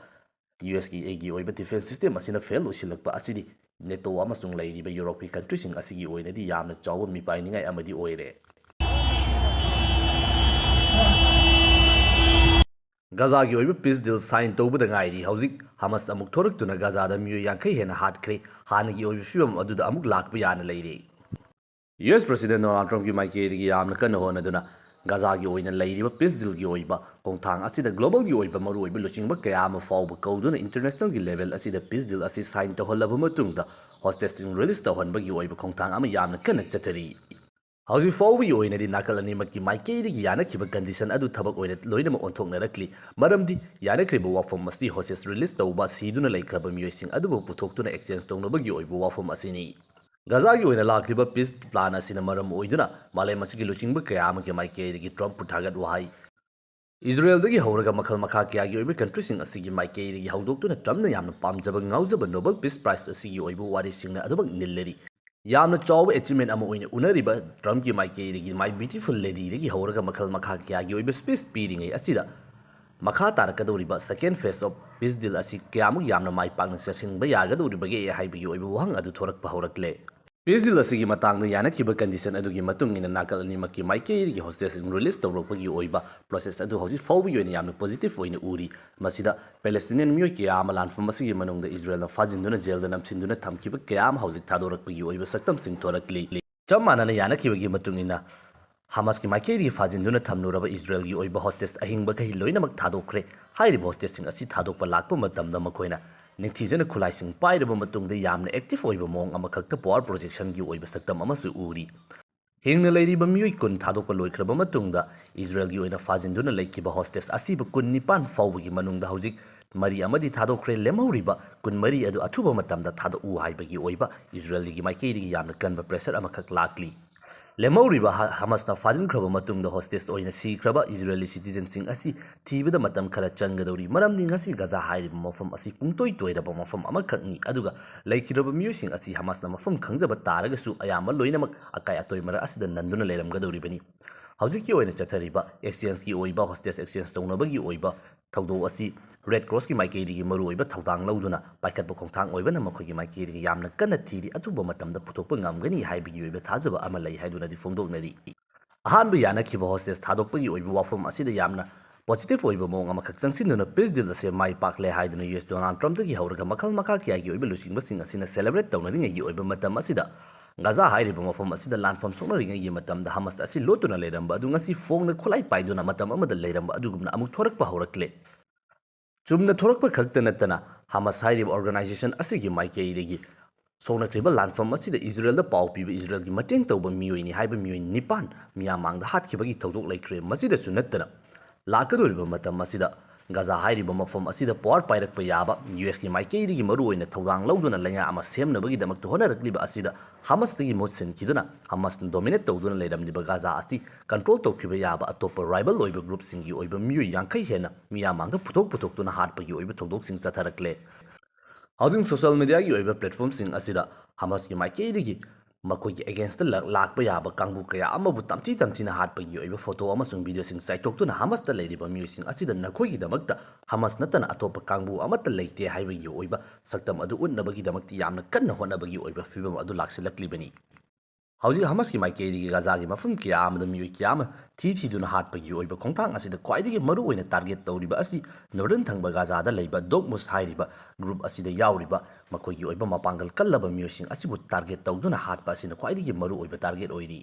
ꯌꯨ ꯑꯦꯁ ꯑꯦꯒꯤ ꯑꯣꯏꯕ defense system ꯑꯁꯤꯅ fail ꯑꯣꯏꯁꯤꯜꯂꯛꯄ ꯑꯁꯤꯗꯤ ꯅꯦꯇꯣ ꯑꯃꯁꯨꯡ ꯂꯩꯔꯤꯕ ꯌꯨꯔꯣꯞꯀꯤ country ꯁꯤꯡ ꯑꯁꯤꯒꯤ ꯑꯣꯏꯅꯗꯤ ꯌꯥꯝꯅ ꯆꯥꯎꯕ ꯃꯤꯄꯥꯏꯅꯤꯡꯉꯥꯏ ꯑꯃꯗꯤ ꯑꯣꯏꯔꯦ꯫ ꯒꯖꯥꯒꯤ ꯑꯣꯏꯕ peace deal sign ꯇꯧꯕꯗ ꯉꯥꯏꯔꯤ꯫ ꯍꯧꯖꯤꯛ ꯍꯃꯁ ꯑꯃꯨꯛ ꯊꯣꯔꯛꯇꯨꯅ ꯒꯖꯥꯗ ꯃꯤꯑꯣꯏ ꯌꯥꯡꯈꯩ ꯍꯦꯟꯅ ꯍꯥꯠꯈ꯭ꯔꯦ꯫ ꯍꯥꯟꯅꯒꯤ ꯑꯣꯏꯕ ꯐꯤꯕꯝ ꯑꯗꯨꯗ ꯑꯃꯨꯛ ꯂꯥꯛꯄ ꯌꯥꯅ ꯂꯩꯔꯦ꯫ U S President Donald Trump ꯀꯤ ꯃꯥꯏꯀꯩꯗꯒꯤ ꯌꯥꯝꯅ ꯀꯟꯅ ꯍꯣꯠꯅꯗꯨꯅ ꯒꯥꯖꯥꯒꯤ ꯑꯣꯏꯅ ꯂꯩꯔꯤꯕ peace dealꯒꯤ ꯑꯣꯏꯕ ꯈꯣꯡꯊꯥꯡ ꯑꯁꯤꯗ globalꯒꯤ ꯑꯣꯏꯕ ꯃꯔꯨꯑꯣꯏꯕ ꯂꯨꯆꯤꯡꯕ ꯀꯌꯥ ꯑꯃ ꯐꯥꯎꯕ ꯀꯧꯗꯨꯅ internationalꯒꯤ level ꯑꯁꯤꯗ peace deal ꯑꯁꯤ sign ꯇꯧꯍꯜꯂꯕ ꯃꯇꯨꯡꯗ hostageꯁꯤꯡ release ꯇꯧꯍꯟꯕꯒꯤ ꯑꯣꯏꯕ ꯈꯣꯡꯊꯥꯡ ꯑꯃ ꯌꯥꯝꯅ ꯀꯟꯅ ꯆꯠꯊꯔꯤ꯫ ꯍꯧꯖꯤꯛ ꯐꯥꯎꯕꯒꯤ ꯑꯣꯏꯅꯗꯤ ꯅꯥꯀꯜ ꯑꯅꯤꯃꯛꯀꯤ ꯃꯥꯏꯀꯩꯗꯒꯤ ꯌꯥꯅꯈꯤꯕ condition ꯑꯗꯨ ꯊꯕꯛ ꯑꯣꯏꯅ ꯂꯣꯏꯅꯃꯛ ꯑꯣꯟꯊꯣꯛꯅꯔꯛꯂꯤ, ꯃꯔꯝꯗꯤ ꯌꯥꯅꯈ꯭ꯔꯤꯕ ꯋꯥꯐꯝ ꯑꯁꯤ hostage release ꯇꯧꯕ, ꯁꯤꯗꯨꯅ ꯂꯩꯈ꯭ꯔꯕ ꯃꯤꯑꯣꯏꯁꯤꯡ ꯑꯗꯨꯕꯨ ꯄꯨꯊꯣꯛꯇꯨꯅ exchange ꯇꯧꯅꯕꯒꯤ ꯑꯣꯏꯕ ꯋꯥꯐꯝ ꯑꯁꯤꯅꯤ꯫ ꯒꯥꯖꯥꯒꯤ ꯑꯣꯏꯅ ꯂꯥꯛꯂꯤꯕ peace plan ꯑꯁꯤꯅ ꯃꯔꯝ ꯑꯣꯏꯗꯨꯅ ꯃꯥꯂꯦꯝ ꯑꯁꯤꯒꯤ ꯂꯨꯆꯤꯡꯕ ꯀꯌꯥ ꯑꯃꯒꯤ ꯃꯥꯏꯀꯩꯗꯒꯤ Trumpꯄꯨ ꯊꯥꯒꯠ ꯋꯥꯍꯩ, ꯏꯖꯔꯦꯜꯗꯒꯤ ꯍꯧꯔꯒ ꯃꯈꯜ ꯃꯈꯥ ꯀꯌꯥꯒꯤ ꯑꯣꯏꯕ countryꯁꯤꯡ ꯑꯁꯤꯒꯤ ꯃꯥꯏꯀꯩꯗꯒꯤ ꯍꯧꯗꯣꯛꯇꯨꯅ Trumpꯅ ꯌꯥꯝꯅ ꯄꯥꯝꯖꯕ ꯉꯥꯎꯖꯕ Nobel Peace Prize ꯑꯁꯤꯒꯤ ꯑꯣꯏꯕ ꯋꯥꯔꯤꯁꯤꯡꯅ ꯑꯗꯨꯃꯛ ꯅꯤꯜꯂꯔꯤ꯫ ꯌꯥꯝꯅ ꯆꯥꯎꯕ achievement ꯑꯃ ꯑꯣꯏꯅ ꯎꯅꯔꯤꯕ Trumpꯀꯤ ꯃꯥꯏꯀꯩꯗꯒꯤ My Beautiful Ladyꯗꯒꯤ ꯍꯧꯔꯒ ꯃꯈꯜ ꯃꯈꯥ ꯀꯌꯥꯒꯤ ꯑꯣꯏꯕ speech ꯄꯤꯔꯤꯉꯩ ꯑꯁꯤꯗ ꯃꯈꯥ ꯇꯥꯔꯛꯀꯗꯧꯔꯤꯕ second phase of peace deal ꯑꯁꯤ ꯀꯌꯥꯃꯨꯛ ꯌꯥꯝꯅ ꯃꯥꯏ ꯄꯥꯛꯅ ꯆꯠꯁꯤꯟꯕ ꯌꯥꯒꯗꯧꯔꯤꯕꯒꯦ ꯍꯥꯏꯕꯒꯤ ꯑꯣꯏꯕ ꯋꯥꯍꯪ ꯑꯗꯨ ꯊꯣꯔꯛꯄ ꯍꯧꯔꯛꯂꯦ꯫ Peace deal ꯑꯁꯤꯒꯤ ꯃꯇꯥꯡꯗ ꯌꯥꯅꯈꯤꯕ condition ꯑꯗꯨꯒꯤ ꯃꯇꯨꯡ ꯏꯟꯅ ꯅꯥꯀꯜ ꯑꯅꯤꯃꯛꯀꯤ ꯃꯥꯏꯀꯩꯗꯒꯤ hostageꯁꯤꯡ release ꯇꯧꯔꯛꯄꯒꯤ ꯑꯣꯏꯕ process ꯑꯗꯨ ꯍꯧꯖꯤꯛ ꯐꯥꯎꯕꯒꯤ ꯑꯣꯏꯅ ꯌꯥꯝꯅ positive ꯑꯣꯏꯅ ꯎꯔꯤ꯫ ꯃꯁꯤꯗ Palestinian ꯃꯤꯑꯣꯏ ꯀꯌꯥ ꯑꯃ ꯂꯥꯟꯐꯝ ꯑꯁꯤꯒꯤ ꯃꯅꯨꯡꯗ ꯏꯖꯔꯦꯜꯅ ꯐꯥꯖꯤꯟꯗꯨꯅ ꯖꯦꯜꯗ ꯅꯝꯁꯤꯟꯗꯨꯅ ꯊꯝꯈꯤꯕ ꯀꯌꯥ ꯑꯃ ꯍꯧꯖꯤꯛ ꯊꯥꯗꯣꯔꯛꯄꯒꯤ ꯑꯣꯏꯕ ꯁꯛꯇꯝꯁꯤꯡ ꯊꯣꯔꯛꯂꯤ꯫ ꯆꯞ ꯃꯥꯟꯅꯅ ꯌꯥꯅꯈꯤꯕꯒꯤ ꯃꯇꯨꯡ ꯏꯟꯅ ꯍꯃꯥꯁꯀꯤ ꯃꯥꯏꯀꯩꯗꯒꯤ ꯐꯥꯖꯤꯟꯗꯨꯅ ꯊꯝꯂꯨꯔꯕ ꯏꯖꯔꯦꯜꯒꯤ ꯑꯣꯏꯕ hostage ꯑꯍꯤꯡꯕꯈꯩ ꯂꯣꯏꯅꯃꯛ ꯊꯥꯗꯣꯛꯈ꯭ꯔꯦ꯫ ꯍꯥꯏꯔꯤꯕ hostageꯁꯤꯡ ꯑꯁꯤ ꯊꯥꯗꯣꯛꯄ ꯂꯥꯛꯄ ꯃꯇꯝꯗ ꯃꯈꯣꯏꯅ ꯅꯤꯡꯊꯤꯖꯅ ꯈꯨꯠꯂꯥꯏꯁꯤꯡ ꯄꯥꯏꯔꯕ ꯃꯇꯨꯡꯗ ꯌꯥꯝꯅ active ꯑꯣꯏꯕ ꯃꯑꯣꯡ ꯑꯃꯈꯛꯇ power projectionꯒꯤ ꯑꯣꯏꯕ ꯁꯛꯇꯝ ꯑꯃꯁꯨ ꯎꯔꯤ꯫ ꯍꯤꯡꯅ ꯂꯩꯔꯤꯕ ꯃꯤꯑꯣꯏ ꯀꯨꯟ ꯊꯥꯗꯣꯛꯄ ꯂꯣꯏꯈ꯭ꯔꯕ ꯃꯇꯨꯡꯗ ꯏꯖꯔꯦꯜꯒꯤ ꯑꯣꯏꯅ ꯐꯥꯖꯤꯟꯗꯨꯅ ꯂꯩꯈꯤꯕ hostage ꯑꯁꯤꯕꯨ ꯀꯨꯟꯅꯤꯄꯥꯟ ꯐꯥꯎꯕꯒꯤ ꯃꯅꯨꯡꯗ ꯍꯧꯖꯤꯛ ꯃꯔꯤ ꯑꯃꯗꯤ ꯊꯥꯗꯣꯛꯈ꯭ꯔꯦ꯫ ꯂꯦꯝꯍꯧꯔꯤꯕ ꯀꯨꯟꯃꯔꯤ ꯑꯗꯨ ꯑꯊꯨꯕ ꯃꯇꯝꯗ ꯊꯥꯗꯣꯛꯎ ꯍꯥꯏꯕꯒꯤ ꯑꯣꯏꯕ ꯏꯖꯔꯦꯜꯒꯤ ꯃꯥꯏꯀꯩꯗꯒꯤ ꯌꯥꯝꯅ ꯀꯟꯕ pressure ꯑꯃꯈꯛ ꯂꯥꯛꯂꯤ꯫ ꯂꯦꯝꯍꯧꯔꯤꯕ ꯍ-, ꯍꯃꯥꯁꯅ ꯐꯥꯖꯤꯟꯈ꯭ꯔꯕ ꯃꯇꯨꯡꯗ hostage ꯑꯣꯏꯅ ꯁꯤꯈ꯭ꯔꯕ ꯏꯖꯔꯦꯂꯤ citizenꯁꯤꯡ ꯑꯁꯤ ꯊꯤꯕꯗ ꯃꯇꯝ ꯈꯔ ꯆꯪꯒꯗꯧꯔꯤ, ꯃꯔꯝꯗꯤ ꯉꯁꯤ ꯒꯥꯖꯥ ꯍꯥꯏꯔꯤꯕ ꯃꯐꯝ ꯑꯁꯤ ꯄꯨꯡꯇꯣꯏ ꯇꯣꯏꯔꯕ ꯃꯐꯝ ꯑꯃꯈꯛꯅꯤ, ꯑꯗꯨꯒ ꯂꯩꯈꯤꯗ꯭ꯔꯕ ꯃꯤꯑꯣꯏꯁꯤꯡ ꯑꯁꯤ ꯍꯃꯥꯁꯅ ꯃꯐꯝ ꯈꯪꯖꯕ ꯇꯥꯔꯒꯁꯨ ꯑꯌꯥꯝꯕ ꯂꯣꯏꯅꯃꯛ ꯑꯀꯥꯏ ꯑꯇꯣꯏ ꯃꯔꯛ ꯑꯁꯤꯗ ꯅꯟꯗꯨꯅ ꯂꯩꯔꯝꯒꯗꯧꯔꯤꯕꯅꯤ꯫ ꯍꯧꯖꯤꯛꯀꯤ ꯑꯣꯏꯅ ꯆꯠꯊꯔꯤꯕ exchangeꯀꯤ ꯑꯣꯏꯕ, hostage exchange ꯇꯧꯅꯕꯒꯤ ꯑꯣꯏꯕ ꯊꯧꯗꯣꯛ ꯑꯁꯤ Red Crossꯀꯤ ꯃꯥꯏꯀꯩꯗꯒꯤ ꯃꯔꯨꯑꯣꯏꯕ ꯊꯧꯗꯥꯡ ꯂꯧꯗꯨꯅ ꯄꯥꯏꯈꯠꯄ ꯈꯣꯡꯊꯥꯡ ꯑꯣꯏꯕꯅ ꯃꯈꯣꯏꯒꯤ ꯃꯥꯏꯀꯩꯗꯒꯤ ꯌꯥꯝꯅ ꯀꯟꯅ ꯊꯤꯔꯤ꯫ ꯑꯊꯨꯕ ꯃꯇꯝꯗ ꯄꯨꯊꯣꯛꯄ ꯉꯝꯒꯅꯤ ꯍꯥꯏꯕꯒꯤ ꯑꯣꯏꯕ ꯊꯥꯖꯕ ꯑꯃ ꯂꯩ ꯍꯥꯏꯗꯨꯅꯗꯤ ꯐꯣꯡꯗꯣꯛꯅꯔꯤ꯫ ꯑꯍꯥꯟꯕ ꯌꯥꯅꯈꯤꯕ hostage ꯊꯥꯗꯣꯛꯄꯒꯤ ꯑꯣꯏꯕ ꯋꯥꯐꯝ ꯑꯁꯤꯗ ꯌꯥꯝꯅ positive ꯑꯣꯏꯕ ꯃꯑꯣꯡ ꯑꯃꯈꯛ ꯆꯪꯁꯤꯟꯗꯨꯅ peace deal ꯑꯁꯤ ꯃꯥꯏ ꯄꯥꯛꯂꯦ ꯍꯥꯏꯗꯨꯅ ꯌꯨ ꯑꯦꯁ ꯗꯣꯅꯥꯜꯗ ꯇ꯭ꯔꯝꯞꯇꯒꯤ ꯍꯧꯔꯒ ꯃꯈꯜ ꯃꯈꯥ ꯀꯌꯥꯒꯤ ꯑꯣꯏꯕ ꯂꯨꯆꯤꯡꯕꯁꯤꯡ ꯑꯁꯤꯅ celebrate ꯇꯧꯅꯔꯤꯉꯩꯒꯤ ꯑꯣꯏꯕ ꯃꯇꯝ ꯑꯁꯤꯗ ꯒꯥꯖꯥ ꯍꯥꯏꯔꯤꯕ ꯃꯐꯝ ꯑꯁꯤꯗ ꯂꯥꯟꯐꯝ ꯁꯣꯛꯅꯔꯤꯉꯩꯒꯤ ꯃꯇꯝꯗ ꯍꯃꯥꯁ ꯑꯁꯤ ꯂꯣꯠꯇꯨꯅ ꯂꯩꯔꯝꯕ ꯑꯗꯨ ꯉꯁꯤ ꯐꯣꯡꯅ ꯈꯨꯠꯂꯥꯏ ꯄꯥꯏꯗꯨꯅ ꯃꯇꯝ ꯑꯃꯗ ꯂꯩꯔꯝꯕ ꯑꯗꯨꯒꯨꯝꯅ ꯑꯃꯨꯛ ꯊꯣꯔꯛꯄ ꯍꯧꯔꯛꯂꯦ꯫ ꯆꯨꯝꯅ ꯊꯣꯔꯛꯄ ꯈꯛꯇ ꯅꯠꯇꯅ ꯍꯃꯥꯁ ꯍꯥꯏꯔꯤꯕ organization ꯑꯁꯤꯒꯤ ꯃꯥꯏꯀꯩꯗꯒꯤ ꯁꯣꯛꯅꯈ꯭ꯔꯤꯕ ꯂꯥꯟꯐꯝ ꯑꯁꯤꯗ ꯏꯖꯔꯦꯜꯗ ꯄꯥꯎ ꯄꯤꯕ, ꯏꯖꯔꯦꯜꯒꯤ ꯃꯇꯦꯡ ꯇꯧꯕ ꯃꯤꯑꯣꯏꯅꯤ ꯍꯥꯏꯕ ꯃꯤꯑꯣꯏ ꯅꯤꯄꯥꯟ ꯃꯤꯌꯥꯝ ꯃꯥꯡꯗ ꯍꯥꯠꯈꯤꯕꯒꯤ ꯊꯧꯗꯣꯛ ꯂꯩꯈ꯭ꯔꯦ꯫ ꯃꯁꯤꯗꯁꯨ ꯅꯠꯇꯅ ꯂꯥꯛꯀꯗꯧꯔꯤꯕ ꯃꯇꯝ ꯑꯁꯤꯗ ꯒꯥꯖꯥ ꯍꯥꯏꯔꯤꯕ ꯃꯐꯝ ꯑꯁꯤꯗ power ꯄꯥꯏꯔꯛꯄ ꯌꯥꯕ ꯌꯨ ꯑꯦꯁꯀꯤ ꯃꯥꯏꯀꯩꯗꯒꯤ ꯃꯔꯨꯑꯣꯏꯅ ꯊꯧꯗꯥꯡ ꯂꯧꯗꯨꯅ ꯂꯩꯉꯥꯛ ꯑꯃ ꯁꯦꯝꯅꯕꯒꯤꯗꯃꯛꯇ ꯍꯣꯠꯅꯔꯛꯂꯤꯕ ꯑꯁꯤꯗ ꯍꯃꯥꯁꯇꯒꯤ ꯃꯍꯨꯠ ꯁꯤꯟꯈꯤꯗꯨꯅ ꯍꯃꯥꯁꯅ dominate ꯇꯧꯗꯨꯅ ꯂꯩꯔꯝꯂꯤꯕ ꯒꯥꯖꯥ ꯑꯁꯤ control ꯇꯧꯈꯤꯕ ꯌꯥꯕ ꯑꯇꯣꯞꯄ rival ꯑꯣꯏꯕ groupꯁꯤꯡꯒꯤ ꯑꯣꯏꯕ ꯃꯤꯑꯣꯏ ꯌꯥꯡꯈꯩ ꯍꯦꯟꯅ ꯃꯤꯌꯥꯝ ꯃꯥꯡꯗ ꯄꯨꯊꯣꯛ ꯄꯨꯊꯣꯛꯇꯨꯅ ꯍꯥꯠꯄꯒꯤ ꯑꯣꯏꯕ ꯊꯧꯗꯣꯛꯁꯤꯡ ꯆꯠꯊꯔꯛꯂꯦ꯫ ꯍꯧꯖꯤꯛ social mediaꯒꯤ ꯑꯣꯏꯕ platformꯁꯤꯡ ꯑꯁꯤꯗ ꯍꯃꯥꯁꯀꯤ ꯃꯥꯏꯀꯩꯗꯒꯤ ꯃꯈꯣꯏꯒꯤ againstꯇ ꯂꯥꯛ-, ꯂꯥꯛꯄ ꯌꯥꯕ ꯀꯥꯡꯕꯨ ꯀꯌꯥ ꯑꯃꯕꯨ ꯇꯝꯊꯤ ꯇꯝꯊꯤꯅ ꯍꯥꯠꯄꯒꯤ ꯑꯣꯏꯕ photo ꯑꯃꯁꯨꯡ videoꯁꯤꯡ ꯆꯥꯏꯊꯣꯛꯇꯨꯅ ꯍꯃꯥꯁꯇ ꯂꯩꯔꯤꯕ ꯃꯤꯑꯣꯏꯁꯤꯡ ꯑꯁꯤꯗ ꯅꯈꯣꯏꯒꯤꯗꯃꯛꯇ ꯍꯃꯥꯁ ꯅꯠꯇꯅ ꯑꯇꯣꯞꯄ ꯀꯥꯡꯕꯨ ꯑꯃꯠꯇ ꯂꯩꯇꯦ ꯍꯥꯏꯕꯒꯤ ꯑꯣꯏꯕ ꯁꯛꯇꯝ ꯑꯗꯨ ꯎꯠꯅꯕꯒꯤꯗꯃꯛꯇ ꯌꯥꯝꯅ ꯀꯟꯅ ꯍꯣꯠꯅꯕꯒꯤ ꯑꯣꯏꯕ ꯐꯤꯕꯝ ꯑꯗꯨ ꯂꯥꯛꯁꯤꯜꯂꯛꯂꯤꯕꯅꯤ꯫ ꯍꯧꯖꯤꯛ ꯍꯃꯥꯁꯀꯤ ꯃꯥꯏꯀꯩꯗꯒꯤ ꯒꯥꯖꯥꯒꯤ ꯃꯐꯝ ꯀꯌꯥ ꯑꯃꯗ ꯃꯤꯑꯣꯏ ꯀꯌꯥ ꯑꯃ ꯊꯤ ꯊꯤꯗꯨꯅ ꯍꯥꯠꯄꯒꯤ ꯑꯣꯏꯕ ꯈꯣꯡꯊꯥꯡ ꯑꯁꯤꯗ ꯈ꯭ꯋꯥꯏꯗꯒꯤ ꯃꯔꯨꯑꯣꯏꯅ target ꯇꯧꯔꯤꯕ ꯑꯁꯤ northern ꯊꯪꯕ ꯒꯥꯖꯥꯗ ꯂꯩꯕ ꯗꯣꯛꯃꯨꯁ ꯍꯥꯏꯔꯤꯕ group ꯑꯁꯤꯗ ꯌꯥꯎꯔꯤꯕ ꯃꯈꯣꯏꯒꯤ ꯑꯣꯏꯕ ꯃꯄꯥꯡꯒꯜ ꯀꯜꯂꯕ ꯃꯤꯑꯣꯏꯁꯤꯡ ꯑꯁꯤꯕꯨ target ꯇꯧꯗꯨꯅ ꯍꯥꯠꯄ ꯑꯁꯤꯅ ꯈ꯭ꯋꯥꯏꯗꯒꯤ ꯃꯔꯨꯑꯣꯏꯕ target ꯑꯣꯏꯔꯤ꯫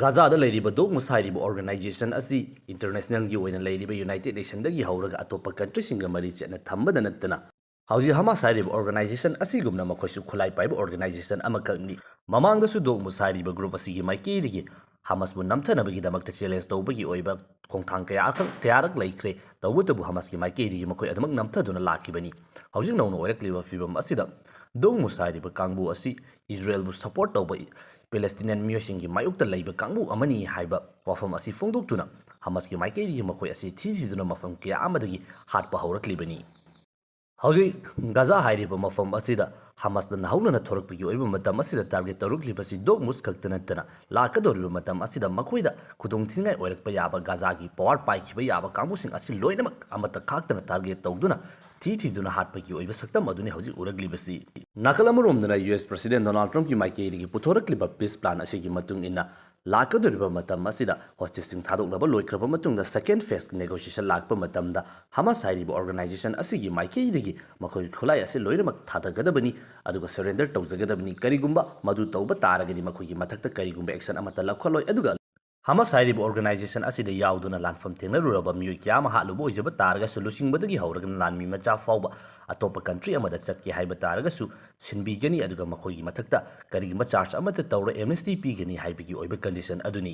ꯒꯥꯖꯥꯗ ꯂꯩꯔꯤꯕ ꯗꯣꯛꯃꯨꯁ ꯍꯥꯏꯔꯤꯕ organization ꯑꯁꯤ internationalꯒꯤ ꯑꯣꯏꯅ ꯂꯩꯔꯤꯕ United Nationꯗꯒꯤ ꯍꯧꯔꯒ ꯑꯇꯣꯞꯄ countryꯁꯤꯡꯒ ꯃꯔꯤ ꯆꯦꯠꯅ ꯊꯝꯕꯗ ꯅꯠꯇꯅ ꯍꯧꯖꯤꯛ ꯍꯃꯥꯁ ꯍꯥꯏꯔꯤꯕ organization ꯑꯁꯤꯒꯨꯝꯅ ꯃꯈꯣꯏꯁꯨ ꯈꯨꯠꯂꯥꯏ ꯄꯥꯏꯕ organization ꯑꯃꯈꯛꯅꯤ꯫ ꯃꯃꯥꯡꯗꯁꯨ ꯗꯣꯛꯃꯨꯁ ꯍꯥꯏꯔꯤꯕ group ꯑꯁꯤꯒꯤ ꯃꯥꯏꯀꯩꯗꯒꯤ ꯍꯃꯥꯁꯕꯨ ꯅꯝꯊꯅꯕꯒꯤꯗꯃꯛꯇ challenge ꯇꯧꯕꯒꯤ ꯑꯣꯏꯕ ꯈꯣꯡꯊꯥꯡ ꯀꯌꯥ, ꯀꯌꯥꯔꯛ ꯂꯩꯈ꯭ꯔꯦ꯫ ꯇꯧꯕꯇꯕꯨ ꯍꯃꯥꯁꯀꯤ ꯃꯥꯏꯀꯩꯗꯒꯤ ꯃꯈꯣꯏ ꯑꯗꯨꯃꯛ ꯅꯝꯊꯗꯨꯅ ꯂꯥꯛꯈꯤꯕꯅꯤ꯫ ꯍꯧꯖꯤꯛ ꯅꯧꯅ ꯑꯣꯏꯔꯛꯂꯤꯕ ꯐꯤꯕꯝ ꯑꯁꯤꯗ ꯗꯣꯛꯃꯨꯁ ꯍꯥꯏꯔꯤꯕ ꯀꯥꯡꯕꯨ ꯑꯁꯤ ꯏꯖꯔꯦꯜꯕꯨ support ꯇꯧꯕ Palestinian ꯃꯤꯑꯣꯏꯁꯤꯡꯒꯤ ꯃꯥꯌꯣꯛꯇ ꯂꯩꯕ ꯀꯥꯡꯕꯨ ꯑꯃꯅꯤ ꯍꯥꯏꯕ ꯋꯥꯐꯝ ꯑꯁꯤ ꯐꯣꯡꯗꯣꯛꯇꯨꯅ ꯍꯃꯥꯁꯀꯤ ꯃꯥꯏꯀꯩꯗꯒꯤ ꯃꯈꯣꯏ ꯑꯁꯤ ꯊꯤ ꯊꯤꯗꯨꯅ ꯃꯐꯝ ꯀꯌꯥ ꯑꯃꯗꯒꯤ ꯍꯥꯠꯄ ꯍꯧꯔꯛꯂꯤꯕꯅꯤ꯫ ꯍꯧꯖꯤꯛ ꯒꯥꯖꯥ ꯍꯥꯏꯔꯤꯕ ꯃꯐꯝ ꯑꯁꯤꯗ ꯍꯃꯥꯁꯅ ꯅꯧꯍꯧꯅꯅ ꯊꯣꯔꯛꯄꯒꯤ ꯑꯣꯏꯕ ꯃꯇꯝ ꯑꯁꯤꯗ target ꯇꯧꯔꯛꯂꯤꯕꯁꯤ ꯗꯣꯛꯃꯨꯁ ꯈꯛꯇ ꯅꯠꯇꯅ ꯂꯥꯛꯀꯗꯧꯔꯤꯕ ꯃꯇꯝ ꯑꯁꯤꯗ ꯃꯈꯣꯏꯗ ꯈꯨꯗꯣꯡꯊꯤꯅꯤꯡꯉꯥꯏ ꯑꯣꯏꯔꯛꯄ ꯌꯥꯕ ꯒꯥꯖꯥꯒꯤ power ꯄꯥꯏꯈꯤꯕ ꯌꯥꯕ ꯀꯥꯡꯕꯨꯁꯤꯡ ꯑꯁꯤ ꯂꯣꯏꯅꯃꯛ ꯑꯃꯠꯇ ꯈꯥꯛꯇꯅ target ꯇꯧꯗꯨꯅ ꯊꯤ ꯊꯤꯗꯨꯅ ꯍꯥꯠꯄꯒꯤ ꯑꯣꯏꯕ ꯁꯛꯇꯝ ꯑꯗꯨꯅꯤ ꯍꯧꯖꯤꯛ ꯎꯔꯛꯂꯤꯕꯁꯤ꯫ ꯅꯥꯀꯜ ꯑꯃꯔꯣꯝꯗꯅ ꯌꯨ ꯑꯦꯁ President Donald Trumpꯀꯤ ꯃꯥꯏꯀꯩꯗꯒꯤ ꯄꯨꯊꯣꯔꯛꯂꯤꯕ peace plan ꯑꯁꯤꯒꯤ ꯃꯇꯨꯡ ꯏꯟꯅ ꯂꯥꯛꯀꯗꯧꯔꯤꯕ ꯃꯇꯝ ꯑꯁꯤꯗ ꯍꯣꯁꯇꯦꯖꯁꯤꯡ ꯊꯥꯗꯣꯛꯅꯕ ꯂꯣꯏꯈ꯭ꯔꯕ ꯃꯇꯨꯡꯗ second phase negotiation ꯂꯥꯛꯄ ꯃꯇꯝꯗ ꯍꯃꯥꯁ ꯍꯥꯏꯔꯤꯕ organization ꯑꯁꯤꯒꯤ ꯃꯥꯏꯀꯩꯗꯒꯤ ꯃꯈꯣꯏꯒꯤ ꯈꯨꯠꯂꯥꯏ ꯑꯁꯤ ꯂꯣꯏꯅꯃꯛ ꯊꯥꯗꯒꯗꯕꯅꯤ, ꯑꯗꯨꯒ surrender ꯇꯧꯖꯒꯗꯕꯅꯤ꯫ ꯀꯔꯤꯒꯨꯝꯕ ꯃꯗꯨ ꯇꯧꯕ ꯇꯥꯔꯒꯗꯤ ꯃꯈꯣꯏꯒꯤ ꯃꯊꯛꯇ ꯀꯔꯤꯒꯨꯝꯕ action ꯑꯃꯠꯇ ꯂꯧꯈꯠꯂꯣꯏ꯫ ꯑꯗꯨꯒ ꯍꯃꯥꯁ ꯍꯥꯏꯔꯤꯕ organization ꯑꯁꯤꯗ ꯌꯥꯎꯗꯨꯅ ꯂꯥꯟꯐꯝ ꯊꯦꯡꯅꯔꯨꯔꯕ ꯃꯤꯑꯣꯏ ꯀꯌꯥ ꯑꯃ ꯍꯥꯠꯂꯨꯕ ꯑꯣꯏꯖꯕ ꯇꯥꯔꯒꯁꯨ, ꯂꯨꯆꯤꯡꯕꯗꯒꯤ ꯍꯧꯔꯒ ꯂꯥꯟꯃꯤ ꯃꯆꯥ ꯐꯥꯎꯕ ꯑꯇꯣꯞꯄ country ꯑꯃꯗ ꯆꯠꯀꯦ ꯍꯥꯏꯕ ꯇꯥꯔꯒꯁꯨ ꯁꯤꯟꯕꯤꯒꯅꯤ, ꯑꯗꯨꯒ ꯃꯈꯣꯏꯒꯤ ꯃꯊꯛꯇ ꯀꯔꯤꯒꯨꯝꯕ charge ꯑꯃꯠꯇ ꯇꯧꯔꯣꯏ, amnesty ꯄꯤꯒꯅꯤ ꯍꯥꯏꯕꯒꯤ ꯑꯣꯏꯕ condition ꯑꯗꯨꯅꯤ꯫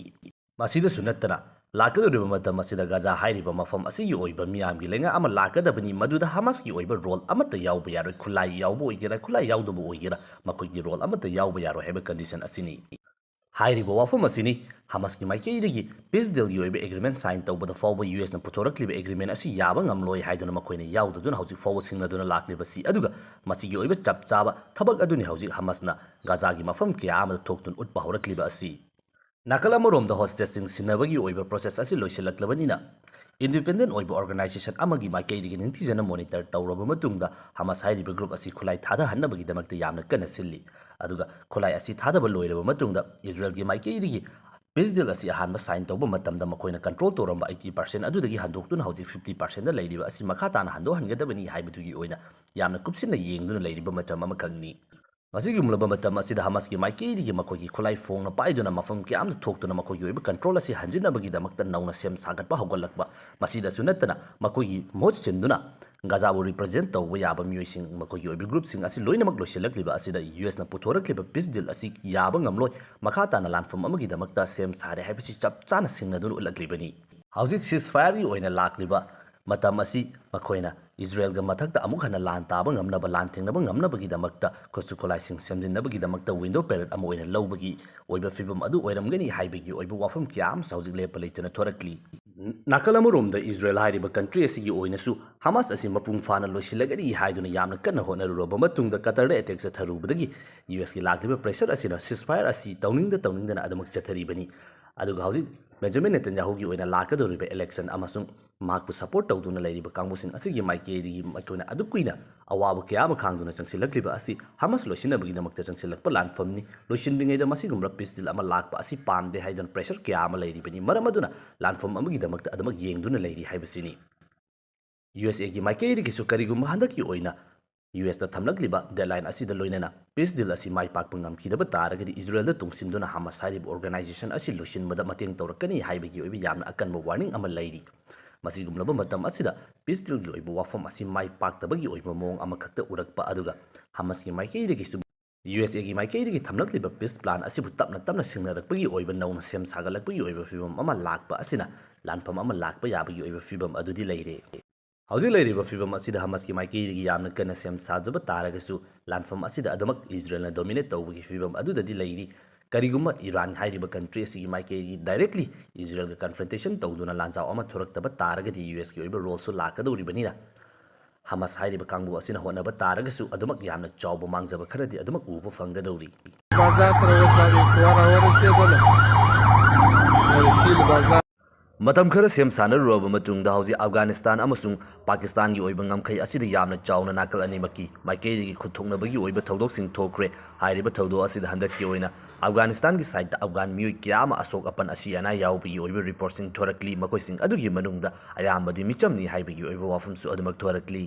ꯃꯁꯤꯗꯁꯨ ꯅꯠꯇꯅ, ꯂꯥꯛꯀꯗꯧꯔꯤꯕ ꯃꯇꯝ ꯑꯁꯤꯗ ꯒꯥꯖꯥ ꯍꯥꯏꯔꯤꯕ ꯃꯐꯝ ꯑꯁꯤꯒꯤ ꯑꯣꯏꯕ ꯃꯤꯌꯥꯝꯒꯤ ꯂꯩꯉꯥꯛ ꯑꯃ ꯂꯥꯛꯀꯗꯕꯅꯤ, ꯃꯗꯨꯗ ꯍꯃꯥꯁꯀꯤ ꯑꯣꯏꯕ role ꯑꯃꯠꯇ ꯌꯥꯎꯕ ꯌꯥꯔꯣꯏ꯫ ꯈꯨꯠꯂꯥꯏ ꯌꯥꯎꯕ ꯑꯣꯏꯒꯦꯔꯥ, ꯈꯨꯠꯂꯥꯏ ꯌꯥꯎꯗꯕ ꯑꯣꯏꯒꯦꯔꯥ, ꯃꯈꯣꯏꯒꯤ role ꯑꯃꯠꯇ ꯌꯥꯎꯕ ꯌꯥꯔꯣꯏ ꯍꯥꯏꯕ condition ꯑꯁꯤꯅꯤ꯫ ꯍꯥꯏꯔꯤꯕ ꯋꯥꯐꯝ ꯑꯁꯤꯅꯤ ꯍꯃꯥꯁꯀꯤ ꯃꯥꯏꯀꯩꯗꯒꯤ peace dealꯒꯤ ꯑꯣꯏꯕ agreement sign ꯇꯧꯕꯗ ꯐꯥꯎꯕ USꯅ ꯄꯨꯊꯣꯔꯛꯂꯤꯕ agreement ꯑꯁꯤ ꯌꯥꯕ ꯉꯝꯂꯣꯏ ꯍꯥꯏꯗꯨꯅ ꯃꯈꯣꯏꯅ ꯌꯥꯎꯗꯗꯨꯅ ꯍꯧꯖꯤꯛ ꯐꯥꯎꯕ ꯁꯤꯡꯅꯗꯨꯅ ꯂꯥꯛꯂꯤꯕꯁꯤ꯫ ꯑꯗꯨꯒ ꯃꯁꯤꯒꯤ ꯑꯣꯏꯕ ꯆꯞ ꯆꯥꯕ ꯊꯕꯛ ꯑꯗꯨꯅꯤ ꯍꯧꯖꯤꯛ ꯍꯃꯥꯁꯅ ꯒꯥꯖꯥꯒꯤ ꯃꯐꯝ ꯀꯌꯥ ꯑꯃꯗ ꯊꯣꯛꯇꯨꯅ ꯎꯠꯄ ꯍꯧꯔꯛꯂꯤꯕ ꯑꯁꯤ꯫ ꯅꯥꯀꯜ ꯑꯃꯔꯣꯝꯗ ꯍꯣꯁꯇꯦꯖꯁꯤꯡ ꯁꯤꯟꯅꯕꯒꯤ ꯑꯣꯏꯕ process ꯑꯁꯤ ꯂꯣꯏꯁꯤꯜꯂꯛꯂꯕꯅꯤꯅ, independent ꯑꯣꯏꯕ organization ꯑꯃꯒꯤ ꯃꯥꯏꯀꯩꯗꯒꯤ ꯅꯤꯡꯊꯤꯖꯅ monitor ꯇꯧꯔꯕ ꯃꯇꯨꯡꯗ ꯍꯃꯥꯁ ꯍꯥꯏꯔꯤꯕ group ꯑꯁꯤ ꯈꯨꯠꯂꯥꯏ ꯊꯥꯗꯍꯟꯅꯕꯒꯤꯗꯃꯛꯇ ꯌꯥꯝꯅ ꯀꯟꯅ ꯁꯤꯜꯂꯤ꯫ ꯑꯗꯨꯒ ꯈꯨꯠꯂꯥꯏ ꯑꯁꯤ ꯊꯥꯗꯕ ꯂꯣꯏꯔꯕ ꯃꯇꯨꯡꯗ ꯏꯖꯔꯦꯜꯒꯤ ꯃꯥꯏꯀꯩꯗꯒꯤ peace deal ꯑꯁꯤ ꯑꯍꯥꯟꯕ sign ꯇꯧꯕ ꯃꯇꯝꯗ ꯃꯈꯣꯏꯅ control ꯇꯧꯔꯝꯕ eighty percent ꯑꯗꯨꯗꯒꯤ ꯍꯟꯗꯣꯛꯇꯨꯅ ꯍꯧꯖꯤꯛ fifty percentꯗ ꯂꯩꯔꯤꯕ ꯑꯁꯤ ꯃꯈꯥ ꯇꯥꯅ ꯍꯟꯗꯣꯛꯍꯟꯒꯗꯕꯅꯤ ꯍꯥꯏꯕꯗꯨꯒꯤ ꯑꯣꯏꯅ ꯌꯥꯝꯅ ꯀꯨꯞꯁꯤꯟꯅ ꯌꯦꯡꯗꯨꯅ ꯂꯩꯔꯤꯕ ꯃꯇꯝ ꯑꯃꯈꯛꯅꯤ꯫ ꯃꯁꯤꯒꯨꯝꯂꯕ ꯃꯇꯝ ꯑꯁꯤꯗ ꯍꯃꯥꯁꯀꯤ ꯃꯥꯏꯀꯩꯗꯒꯤ ꯃꯈꯣꯏꯒꯤ ꯈꯨꯠꯂꯥꯏ ꯐꯣꯡꯅ ꯄꯥꯏꯗꯨꯅ ꯃꯐꯝ ꯀꯌꯥ ꯑꯃꯗ ꯊꯣꯛꯇꯨꯅ ꯃꯈꯣꯏꯒꯤ ꯑꯣꯏꯕ control ꯑꯁꯤ ꯍꯟꯖꯤꯟꯅꯕꯒꯤꯗꯃꯛꯇ ꯅꯧꯅ ꯁꯦꯝ ꯁꯥꯒꯠꯄ ꯍꯧꯒꯠꯂꯛꯄ, ꯃꯁꯤꯗꯁꯨ ꯅꯠꯇꯅ ꯃꯈꯣꯏꯒꯤ ꯃꯍꯨꯠ ꯁꯤꯟꯗꯨꯅ ꯒꯥꯖꯥꯕꯨ represent ꯇꯧꯕ ꯌꯥꯕ ꯃꯤꯑꯣꯏꯁꯤꯡ, ꯃꯈꯣꯏꯒꯤ ꯑꯣꯏꯕ groupꯁꯤꯡ ꯑꯁꯤ ꯂꯣꯏꯅꯃꯛ ꯂꯣꯏꯁꯤꯜꯂꯛꯂꯤꯕ ꯑꯁꯤꯗ USꯅ ꯄꯨꯊꯣꯔꯛꯂꯤꯕ peace deal ꯑꯁꯤ ꯌꯥꯕ ꯉꯝꯂꯣꯏ, ꯃꯈꯥ ꯇꯥꯅ ꯂꯥꯟꯐꯝ ꯑꯃꯒꯤꯗꯃꯛꯇ ꯁꯦꯝ ꯁꯥꯔꯦ ꯍꯥꯏꯕꯁꯤ ꯆꯞ ꯆꯥꯅ ꯁꯤꯡꯅꯗꯨꯅ ꯎꯠꯂꯛꯂꯤꯕꯅꯤ꯫ ꯍꯧꯖꯤꯛ ceasefireꯒꯤ ꯑꯣꯏꯅ ꯂꯥꯛꯂꯤꯕ ꯃꯇꯝ ꯑꯁꯤ ꯃꯈꯣꯏꯅ ꯏꯖꯔꯦꯜꯒ ꯃꯊꯛꯇ ꯑꯃꯨꯛ ꯍꯟꯅ ꯂꯥꯟ ꯇꯥꯕ ꯉꯝꯅꯕ, ꯂꯥꯟ ꯊꯦꯡꯅꯕ ꯉꯝꯅꯕꯒꯤꯗꯃꯛꯇ ꯈꯨꯠꯁꯨ ꯈꯨꯠꯂꯥꯏꯁꯤꯡ ꯁꯦꯝꯖꯤꯟꯅꯕꯒꯤꯗꯃꯛꯇ window period ꯑꯃ ꯑꯣꯏꯅ ꯂꯧꯕꯒꯤ ꯑꯣꯏꯕ ꯐꯤꯕꯝ ꯑꯗꯨ ꯑꯣꯏꯔꯝꯒꯅꯤ ꯍꯥꯏꯕꯒꯤ ꯑꯣꯏꯕ ꯋꯥꯐꯝ ꯀꯌꯥ ꯑꯃꯁꯨ ꯍꯧꯖꯤꯛ ꯂꯦꯞꯄ ꯂꯩꯇꯅ ꯊꯣꯔꯛꯂꯤ꯫ ꯅꯥꯀꯜ ꯑꯃꯔꯣꯝꯗ ꯏꯖꯔꯦꯜ ꯍꯥꯏꯔꯤꯕ country ꯑꯁꯤꯒꯤ ꯑꯣꯏꯅꯁꯨ ꯍꯃꯥꯁ ꯑꯁꯤ ꯃꯄꯨꯡ ꯐꯥꯅ ꯂꯣꯏꯁꯤꯜꯂꯒꯅꯤ ꯍꯥꯏꯗꯨꯅ ꯌꯥꯝꯅ ꯀꯟꯅ ꯍꯣꯠꯅꯔꯨꯔꯕ ꯃꯇꯨꯡꯗ ꯀꯇꯔꯗ attack ꯆꯠꯊꯔꯨꯕꯗꯒꯤ USꯀꯤ ꯂꯥꯛꯂꯤꯕ pressure ꯑꯁꯤꯅ ceasefire ꯑꯁꯤ ꯇꯧꯅꯤꯡꯗ ꯇꯧꯅꯤꯡꯗꯅ ꯑꯗꯨꯃꯛ ꯆꯠꯊꯔꯤꯕꯅꯤ꯫ ꯑꯗꯨꯒ ꯍꯧꯖꯤꯛ ꯕꯦꯟꯖꯥꯃꯤꯟ ꯅꯦꯇꯟꯌꯥꯍꯨꯒꯤ ꯑꯣꯏꯅ ꯂꯥꯛꯀꯗꯧꯔꯤꯕ election ꯑꯃꯁꯨꯡ ꯃꯍꯥꯛꯄꯨ support ꯇꯧꯗꯨꯅ ꯂꯩꯔꯤꯕ ꯀꯥꯡꯕꯨꯁꯤꯡ ꯑꯁꯤꯒꯤ ꯃꯥꯏꯀꯩꯗꯒꯤ ꯃꯈꯣꯏꯅ ꯑꯗꯨꯛ ꯀꯨꯏꯅ ꯑꯋꯥꯕ ꯀꯌꯥ ꯑꯃ ꯈꯥꯡꯗꯨꯅ ꯆꯪꯁꯤꯜꯂꯛꯂꯤꯕ ꯑꯁꯤ ꯍꯃꯥꯁ ꯂꯣꯏꯁꯤꯟꯅꯕꯒꯤꯗꯃꯛꯇ ꯆꯪꯁꯤꯜꯂꯛꯄ ꯂꯥꯟꯐꯝꯅꯤ꯫ ꯂꯣꯏꯁꯤꯟꯗ꯭ꯔꯤꯉꯩꯗ ꯃꯁꯤꯒꯨꯝꯕ peace deal ꯑꯃ ꯂꯥꯛꯄ ꯑꯁꯤ ꯄꯥꯝꯗꯦ ꯍꯥꯏꯗꯨꯅ pressure ꯀꯌꯥ ꯑꯃ ꯂꯩꯔꯤꯕꯅꯤ꯫ ꯃꯔꯝ ꯑꯗꯨꯅ ꯂꯥꯟꯐꯝ ꯑꯃꯒꯤꯗꯃꯛꯇ ꯑꯗꯨꯃꯛ ꯌꯦꯡꯗꯨꯅ ꯂꯩꯔꯤ ꯍꯥꯏꯕꯁꯤꯅꯤ꯫ ꯌꯨ ꯑꯦꯁ ꯑꯦꯒꯤ ꯃꯥꯏꯀꯩꯗꯒꯤꯁꯨ ꯀꯔꯤꯒꯨꯝꯕ ꯍꯟꯗꯛꯀꯤ ꯑꯣꯏꯅ ꯌꯨ ꯑꯦꯁꯇ ꯊꯝꯂꯛꯂꯤꯕ deadline ꯑꯁꯤꯗ ꯂꯣꯏꯅꯅ peace deal ꯑꯁꯤ ꯃꯥꯏ ꯄꯥꯛꯄ ꯉꯝꯈꯤꯗꯕ ꯇꯥꯔꯒꯗꯤ ꯏꯖꯔꯦꯜꯗ ꯇꯨꯡꯁꯤꯟꯗꯨꯅ ꯍꯃꯥꯁ ꯍꯥꯏꯔꯤꯕ organization ꯑꯁꯤ ꯂꯣꯏꯁꯤꯟꯕꯗ ꯃꯇꯦꯡ ꯇꯧꯔꯛꯀꯅꯤ ꯍꯥꯏꯕꯒꯤ ꯑꯣꯏꯕ ꯌꯥꯝꯅ ꯑꯀꯟꯕ warning ꯑꯃ ꯂꯩꯔꯤ꯫ ꯃꯁꯤꯒꯨꯝꯂꯕ ꯃꯇꯝ ꯑꯁꯤꯗ peace dealꯒꯤ ꯑꯣꯏꯕ ꯋꯥꯐꯝ ꯑꯁꯤ ꯃꯥꯏ ꯄꯥꯛꯇꯕꯒꯤ ꯑꯣꯏꯕ ꯃꯑꯣꯡ ꯑꯃꯈꯛꯇ ꯎꯔꯛꯄ ꯑꯗꯨꯒ ꯍꯃꯥꯁꯀꯤ ꯃꯥꯏꯀꯩꯗꯒꯤꯁꯨ ꯌꯨ ꯑꯦꯁ ꯑꯦꯒꯤ ꯃꯥꯏꯀꯩꯗꯒꯤ ꯊꯝꯂꯛꯂꯤꯕ peace plan ꯑꯁꯤꯕꯨ ꯇꯞꯅ ꯇꯞꯅ ꯁꯤꯡꯅꯔꯛꯄꯒꯤ ꯑꯣꯏꯕ ꯅꯧꯅ ꯁꯦꯝ ꯁꯥꯒꯠꯂꯛꯄꯒꯤ ꯑꯣꯏꯕ ꯐꯤꯕꯝ ꯑꯃ ꯂꯥꯛꯄ ꯑꯁꯤꯅ ꯂꯥꯟꯐꯝ ꯑꯃ ꯂꯥꯛꯄ ꯌꯥꯕꯒꯤ ꯑꯣꯏꯕ ꯐꯤꯕꯝ ꯑꯗꯨꯗꯤ ꯂꯩꯔꯦ꯫ ꯍꯧꯖꯤꯛ ꯂꯩꯔꯤꯕ ꯐꯤꯕꯝ ꯑꯁꯤꯗ ꯍꯃꯥꯁꯀꯤ ꯃꯥꯏꯀꯩꯗꯒꯤ ꯌꯥꯝꯅ ꯀꯟꯅ ꯁꯦꯝ ꯁꯥꯖꯕ ꯇꯥꯔꯒꯁꯨ ꯂꯥꯟꯐꯝ ꯑꯁꯤꯗ ꯑꯗꯨꯃꯛ ꯏꯖꯔꯦꯜꯅ dominate ꯇꯧꯕꯒꯤ ꯐꯤꯕꯝ ꯑꯗꯨꯗꯗꯤ ꯂꯩꯔꯤ꯫ ꯀꯔꯤꯒꯨꯝꯕ ꯏꯔꯥꯟ ꯍꯥꯏꯔꯤꯕ country ꯑꯁꯤꯒꯤ ꯃꯥꯏꯀꯩꯗꯒꯤ directly ꯏꯖꯔꯦꯜꯒ confrontation ꯇꯧꯗꯨꯅ ꯂꯥꯟꯖꯥꯎ ꯑꯃ ꯊꯣꯔꯛꯇꯕ ꯇꯥꯔꯒꯗꯤ ꯌꯨ ꯑꯦꯁꯀꯤ ꯑꯣꯏꯕ roleꯁꯨ ꯂꯥꯛꯀꯗꯧꯔꯤꯕꯅꯤꯅ ꯍꯃꯥꯁ ꯍꯥꯏꯔꯤꯕ ꯀꯥꯡꯕꯨ ꯑꯁꯤꯅ ꯍꯣꯠꯅꯕ ꯇꯥꯔꯒꯁꯨ ꯑꯗꯨꯃꯛ ꯌꯥꯝꯅ ꯆꯥꯎꯕ ꯃꯥꯡꯖꯕ ꯈꯔꯗꯤ ꯑꯗꯨꯃꯛ ꯎꯕ ꯐꯪꯒꯗꯧꯔꯤ꯫ Bazar sira wasu kuwara wani sedala. Wani fil bazar. ꯃꯇꯝ ꯈꯔ ꯁꯦꯝ ꯁꯥꯟꯅꯔꯨꯔꯕ ꯃꯇꯨꯡꯗ ꯍꯧꯖꯤꯛ ꯑꯐꯒꯥꯅꯤꯁꯇꯥꯟ ꯑꯃꯁꯨꯡ ꯄꯥꯀꯤꯁꯇꯥꯟꯒꯤ ꯑꯣꯏꯕ ꯉꯝꯈꯩ ꯑꯁꯤꯗ ꯌꯥꯝꯅ ꯆꯥꯎꯅ ꯅꯥꯀꯜ ꯑꯅꯤꯃꯛꯀꯤ ꯃꯥꯏꯀꯩꯗꯒꯤ ꯈꯨꯠꯊꯣꯛꯅꯕꯒꯤ ꯑꯣꯏꯕ ꯊꯧꯗꯣꯛꯁꯤꯡ ꯊꯣꯛꯈ꯭ꯔꯦ꯫ ꯍꯥꯏꯔꯤꯕ ꯊꯧꯗꯣꯛ ꯑꯁꯤꯗ ꯍꯟꯗꯛꯀꯤ ꯑꯣꯏꯅ ꯑꯐꯒꯥꯅꯤꯁꯇꯥꯟꯒꯤ sideꯇ ꯑꯐꯒꯥꯟ ꯃꯤꯑꯣꯏ ꯀꯌꯥ ꯑꯃ ꯑꯁꯣꯛ ꯑꯄꯟ ꯑꯁꯤ ꯑꯅꯥ ꯌꯥꯎꯕꯒꯤ ꯑꯣꯏꯕ reportꯁꯤꯡ ꯊꯣꯔꯛꯂꯤ꯫ ꯃꯈꯣꯏꯁꯤꯡ ꯑꯗꯨꯒꯤ ꯃꯅꯨꯡꯗ ꯑꯌꯥꯝꯕꯗꯤ ꯃꯤꯆꯝꯅꯤ ꯍꯥꯏꯕꯒꯤ ꯑꯣꯏꯕ ꯋꯥꯐꯝꯁꯨ ꯑꯗꯨꯃꯛ ꯊꯣꯔꯛꯂꯤ꯫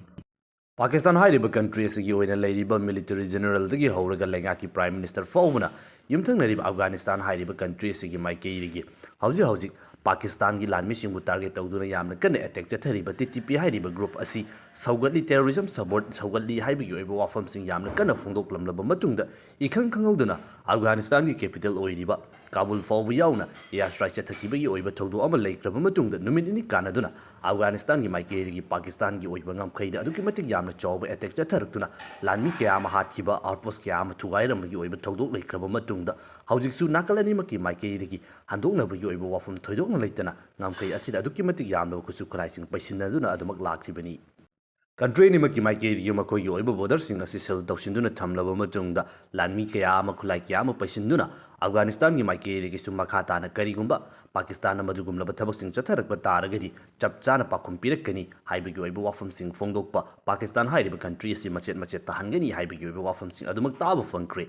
ꯄꯥꯀꯤꯁꯇꯥꯟ ꯍꯥꯏꯔꯤꯕ country ꯑꯁꯤꯒꯤ ꯑꯣꯏꯅ ꯂꯩꯔꯤꯕ military generalꯗꯒꯤ ꯍꯧꯔꯒ ꯂꯩꯉꯥꯛꯀꯤ prime minister ꯐꯥꯎꯕꯅ ꯌꯨꯝꯊꯪꯅꯔꯤꯕ ꯑꯐꯒꯥꯅꯤꯁꯇꯥꯟ ꯍꯥꯏꯔꯤꯕ country ꯑꯁꯤꯒꯤ ꯃꯥꯏꯀꯩꯗꯒꯤ ꯍꯧꯖꯤꯛ ꯍꯧꯖꯤꯛ ꯄꯥꯀꯤꯁꯇꯥꯟꯒꯤ ꯂꯥꯟꯃꯤꯁꯤꯡꯕꯨ target ꯇꯧꯗꯨꯅ ꯌꯥꯝꯅ ꯀꯟꯅ attack ꯆꯠꯊꯔꯤꯕ T T P ꯍꯥꯏꯔꯤꯕ group ꯑꯁꯤ ꯁꯧꯒꯠꯂꯤ, terrorism support ꯁꯧꯒꯠꯂꯤ ꯍꯥꯏꯕꯒꯤ ꯑꯣꯏꯕ ꯋꯥꯐꯝꯁꯤꯡ ꯌꯥꯝꯅ ꯀꯟꯅ ꯐꯣꯡꯗꯣꯛꯂꯝꯂꯕ ꯃꯇꯨꯡꯗ, ꯏꯈꯪ ꯈꯪꯍꯧꯗꯅ ꯑꯐꯒꯥꯅꯤꯁꯇꯥꯟꯒꯤ capital ꯑꯣꯏꯔꯤꯕ ꯀꯥꯕꯨꯜ ꯐꯥꯎꯕ ꯌꯥꯎꯅ air strike ꯆꯠꯊꯈꯤꯕꯒꯤ ꯑꯣꯏꯕ ꯊꯧꯗꯣꯛ ꯑꯃ ꯂꯩꯈ꯭ꯔꯕ ꯃꯇꯨꯡꯗ, ꯅꯨꯃꯤꯠ ꯅꯤꯅꯤ ꯀꯥꯟꯅꯗꯨꯅ ꯑꯐꯒꯥꯅꯤꯁꯇꯥꯟꯒꯤ ꯃꯥꯏꯀꯩꯗꯒꯤ ꯄꯥꯀꯤꯁꯇꯥꯟꯒꯤ ꯑꯣꯏꯕ ꯉꯝꯈꯩꯗ ꯑꯗꯨꯛꯀꯤ ꯃꯇꯤꯛ ꯌꯥꯝꯅ ꯆꯥꯎꯕ attack ꯆꯠꯊꯔꯛꯇꯨꯅ ꯂꯥꯟꯃꯤ ꯀꯌꯥ ꯑꯃ ꯍꯥꯠꯈꯤꯕ, outpost ꯀꯌꯥ ꯑꯃ ꯊꯨꯒꯥꯏꯔꯝꯕꯒꯤ ꯑꯣꯏꯕ ꯊꯧꯗꯣꯛ ꯂꯩꯈ꯭ꯔꯕ ꯃꯇꯨꯡꯗ, ꯍꯧꯖꯤꯛꯁꯨ ꯅꯥꯀꯜ ꯑꯅꯤꯃꯛꯀꯤ ꯃꯥꯏꯀꯩꯗꯒꯤ ꯍꯟꯗꯣꯛꯅꯕꯒꯤ ꯑꯣꯏꯕ ꯋꯥꯐꯝ ꯊꯣꯏꯗꯣꯛꯅ ꯂꯩꯇꯅ ꯉꯝꯈꯩ ꯑꯁꯤꯗ ꯑꯗꯨꯛꯀꯤ ꯃꯇꯤꯛ ꯌꯥꯝꯂꯕ ꯈꯨꯠꯁꯨ ꯈꯨꯠꯂꯥꯏꯁꯤꯡ ꯄꯩꯁꯤꯟꯅꯗꯨꯅ ꯑꯗꯨꯃꯛ ꯂꯥꯛꯂꯤꯕꯅꯤ꯫ ꯀꯟꯇ꯭ꯔꯤ ꯑꯅꯤꯃꯛꯀꯤ ꯃꯥꯏꯀꯩꯗꯒꯤ ꯃꯈꯣꯏꯒꯤ ꯑꯣꯏꯕ ꯕꯣꯔꯗꯔꯁꯤꯡ ꯑꯁꯤ ꯁꯤꯜ ꯇꯧꯁꯤꯟꯗꯨꯅ ꯊꯝꯂꯕ ꯃꯇꯨꯡꯗ, ꯂꯥꯟꯃꯤ ꯀꯌꯥ ꯑꯃ, ꯈꯨꯠꯂꯥꯏ ꯀꯌꯥ ꯑꯃ ꯄꯩꯁꯤꯟꯗꯨꯅ ꯑꯐꯒꯥꯅꯤꯁꯇꯥꯟꯒꯤ ꯃꯥꯏꯀꯩꯗꯒꯤꯁꯨ ꯃꯈꯥ ꯇꯥꯅ ꯀꯔꯤꯒꯨꯝꯕ ꯄꯥꯀꯤꯁꯇꯥꯟꯅ ꯃꯗꯨꯒꯨꯝꯂꯕ ꯊꯕꯛꯁꯤꯡ ꯆꯠꯊꯔꯛꯄ ꯇꯥꯔꯒꯗꯤ ꯆꯞ ꯆꯥꯅ ꯄꯥꯎꯈꯨꯝ ꯄꯤꯔꯛꯀꯅꯤ ꯍꯥꯏꯕꯒꯤ ꯑꯣꯏꯕ ꯋꯥꯐꯝꯁꯤꯡ ꯐꯣꯡꯗꯣꯛꯄ, ꯄꯥꯀꯤꯁꯇꯥꯟ ꯍꯥꯏꯔꯤꯕ ꯀꯟꯇ꯭ꯔꯤ ꯑꯁꯤ ꯃꯆꯦꯠ ꯃꯆꯦꯠ ꯇꯥꯍꯟꯒꯅꯤ ꯍꯥꯏꯕꯒꯤ ꯑꯣꯏꯕ ꯋꯥꯐꯝꯁꯤꯡ ꯑꯗꯨꯃꯛ ꯇꯥꯕ ꯐꯪꯈ꯭ꯔꯦ꯫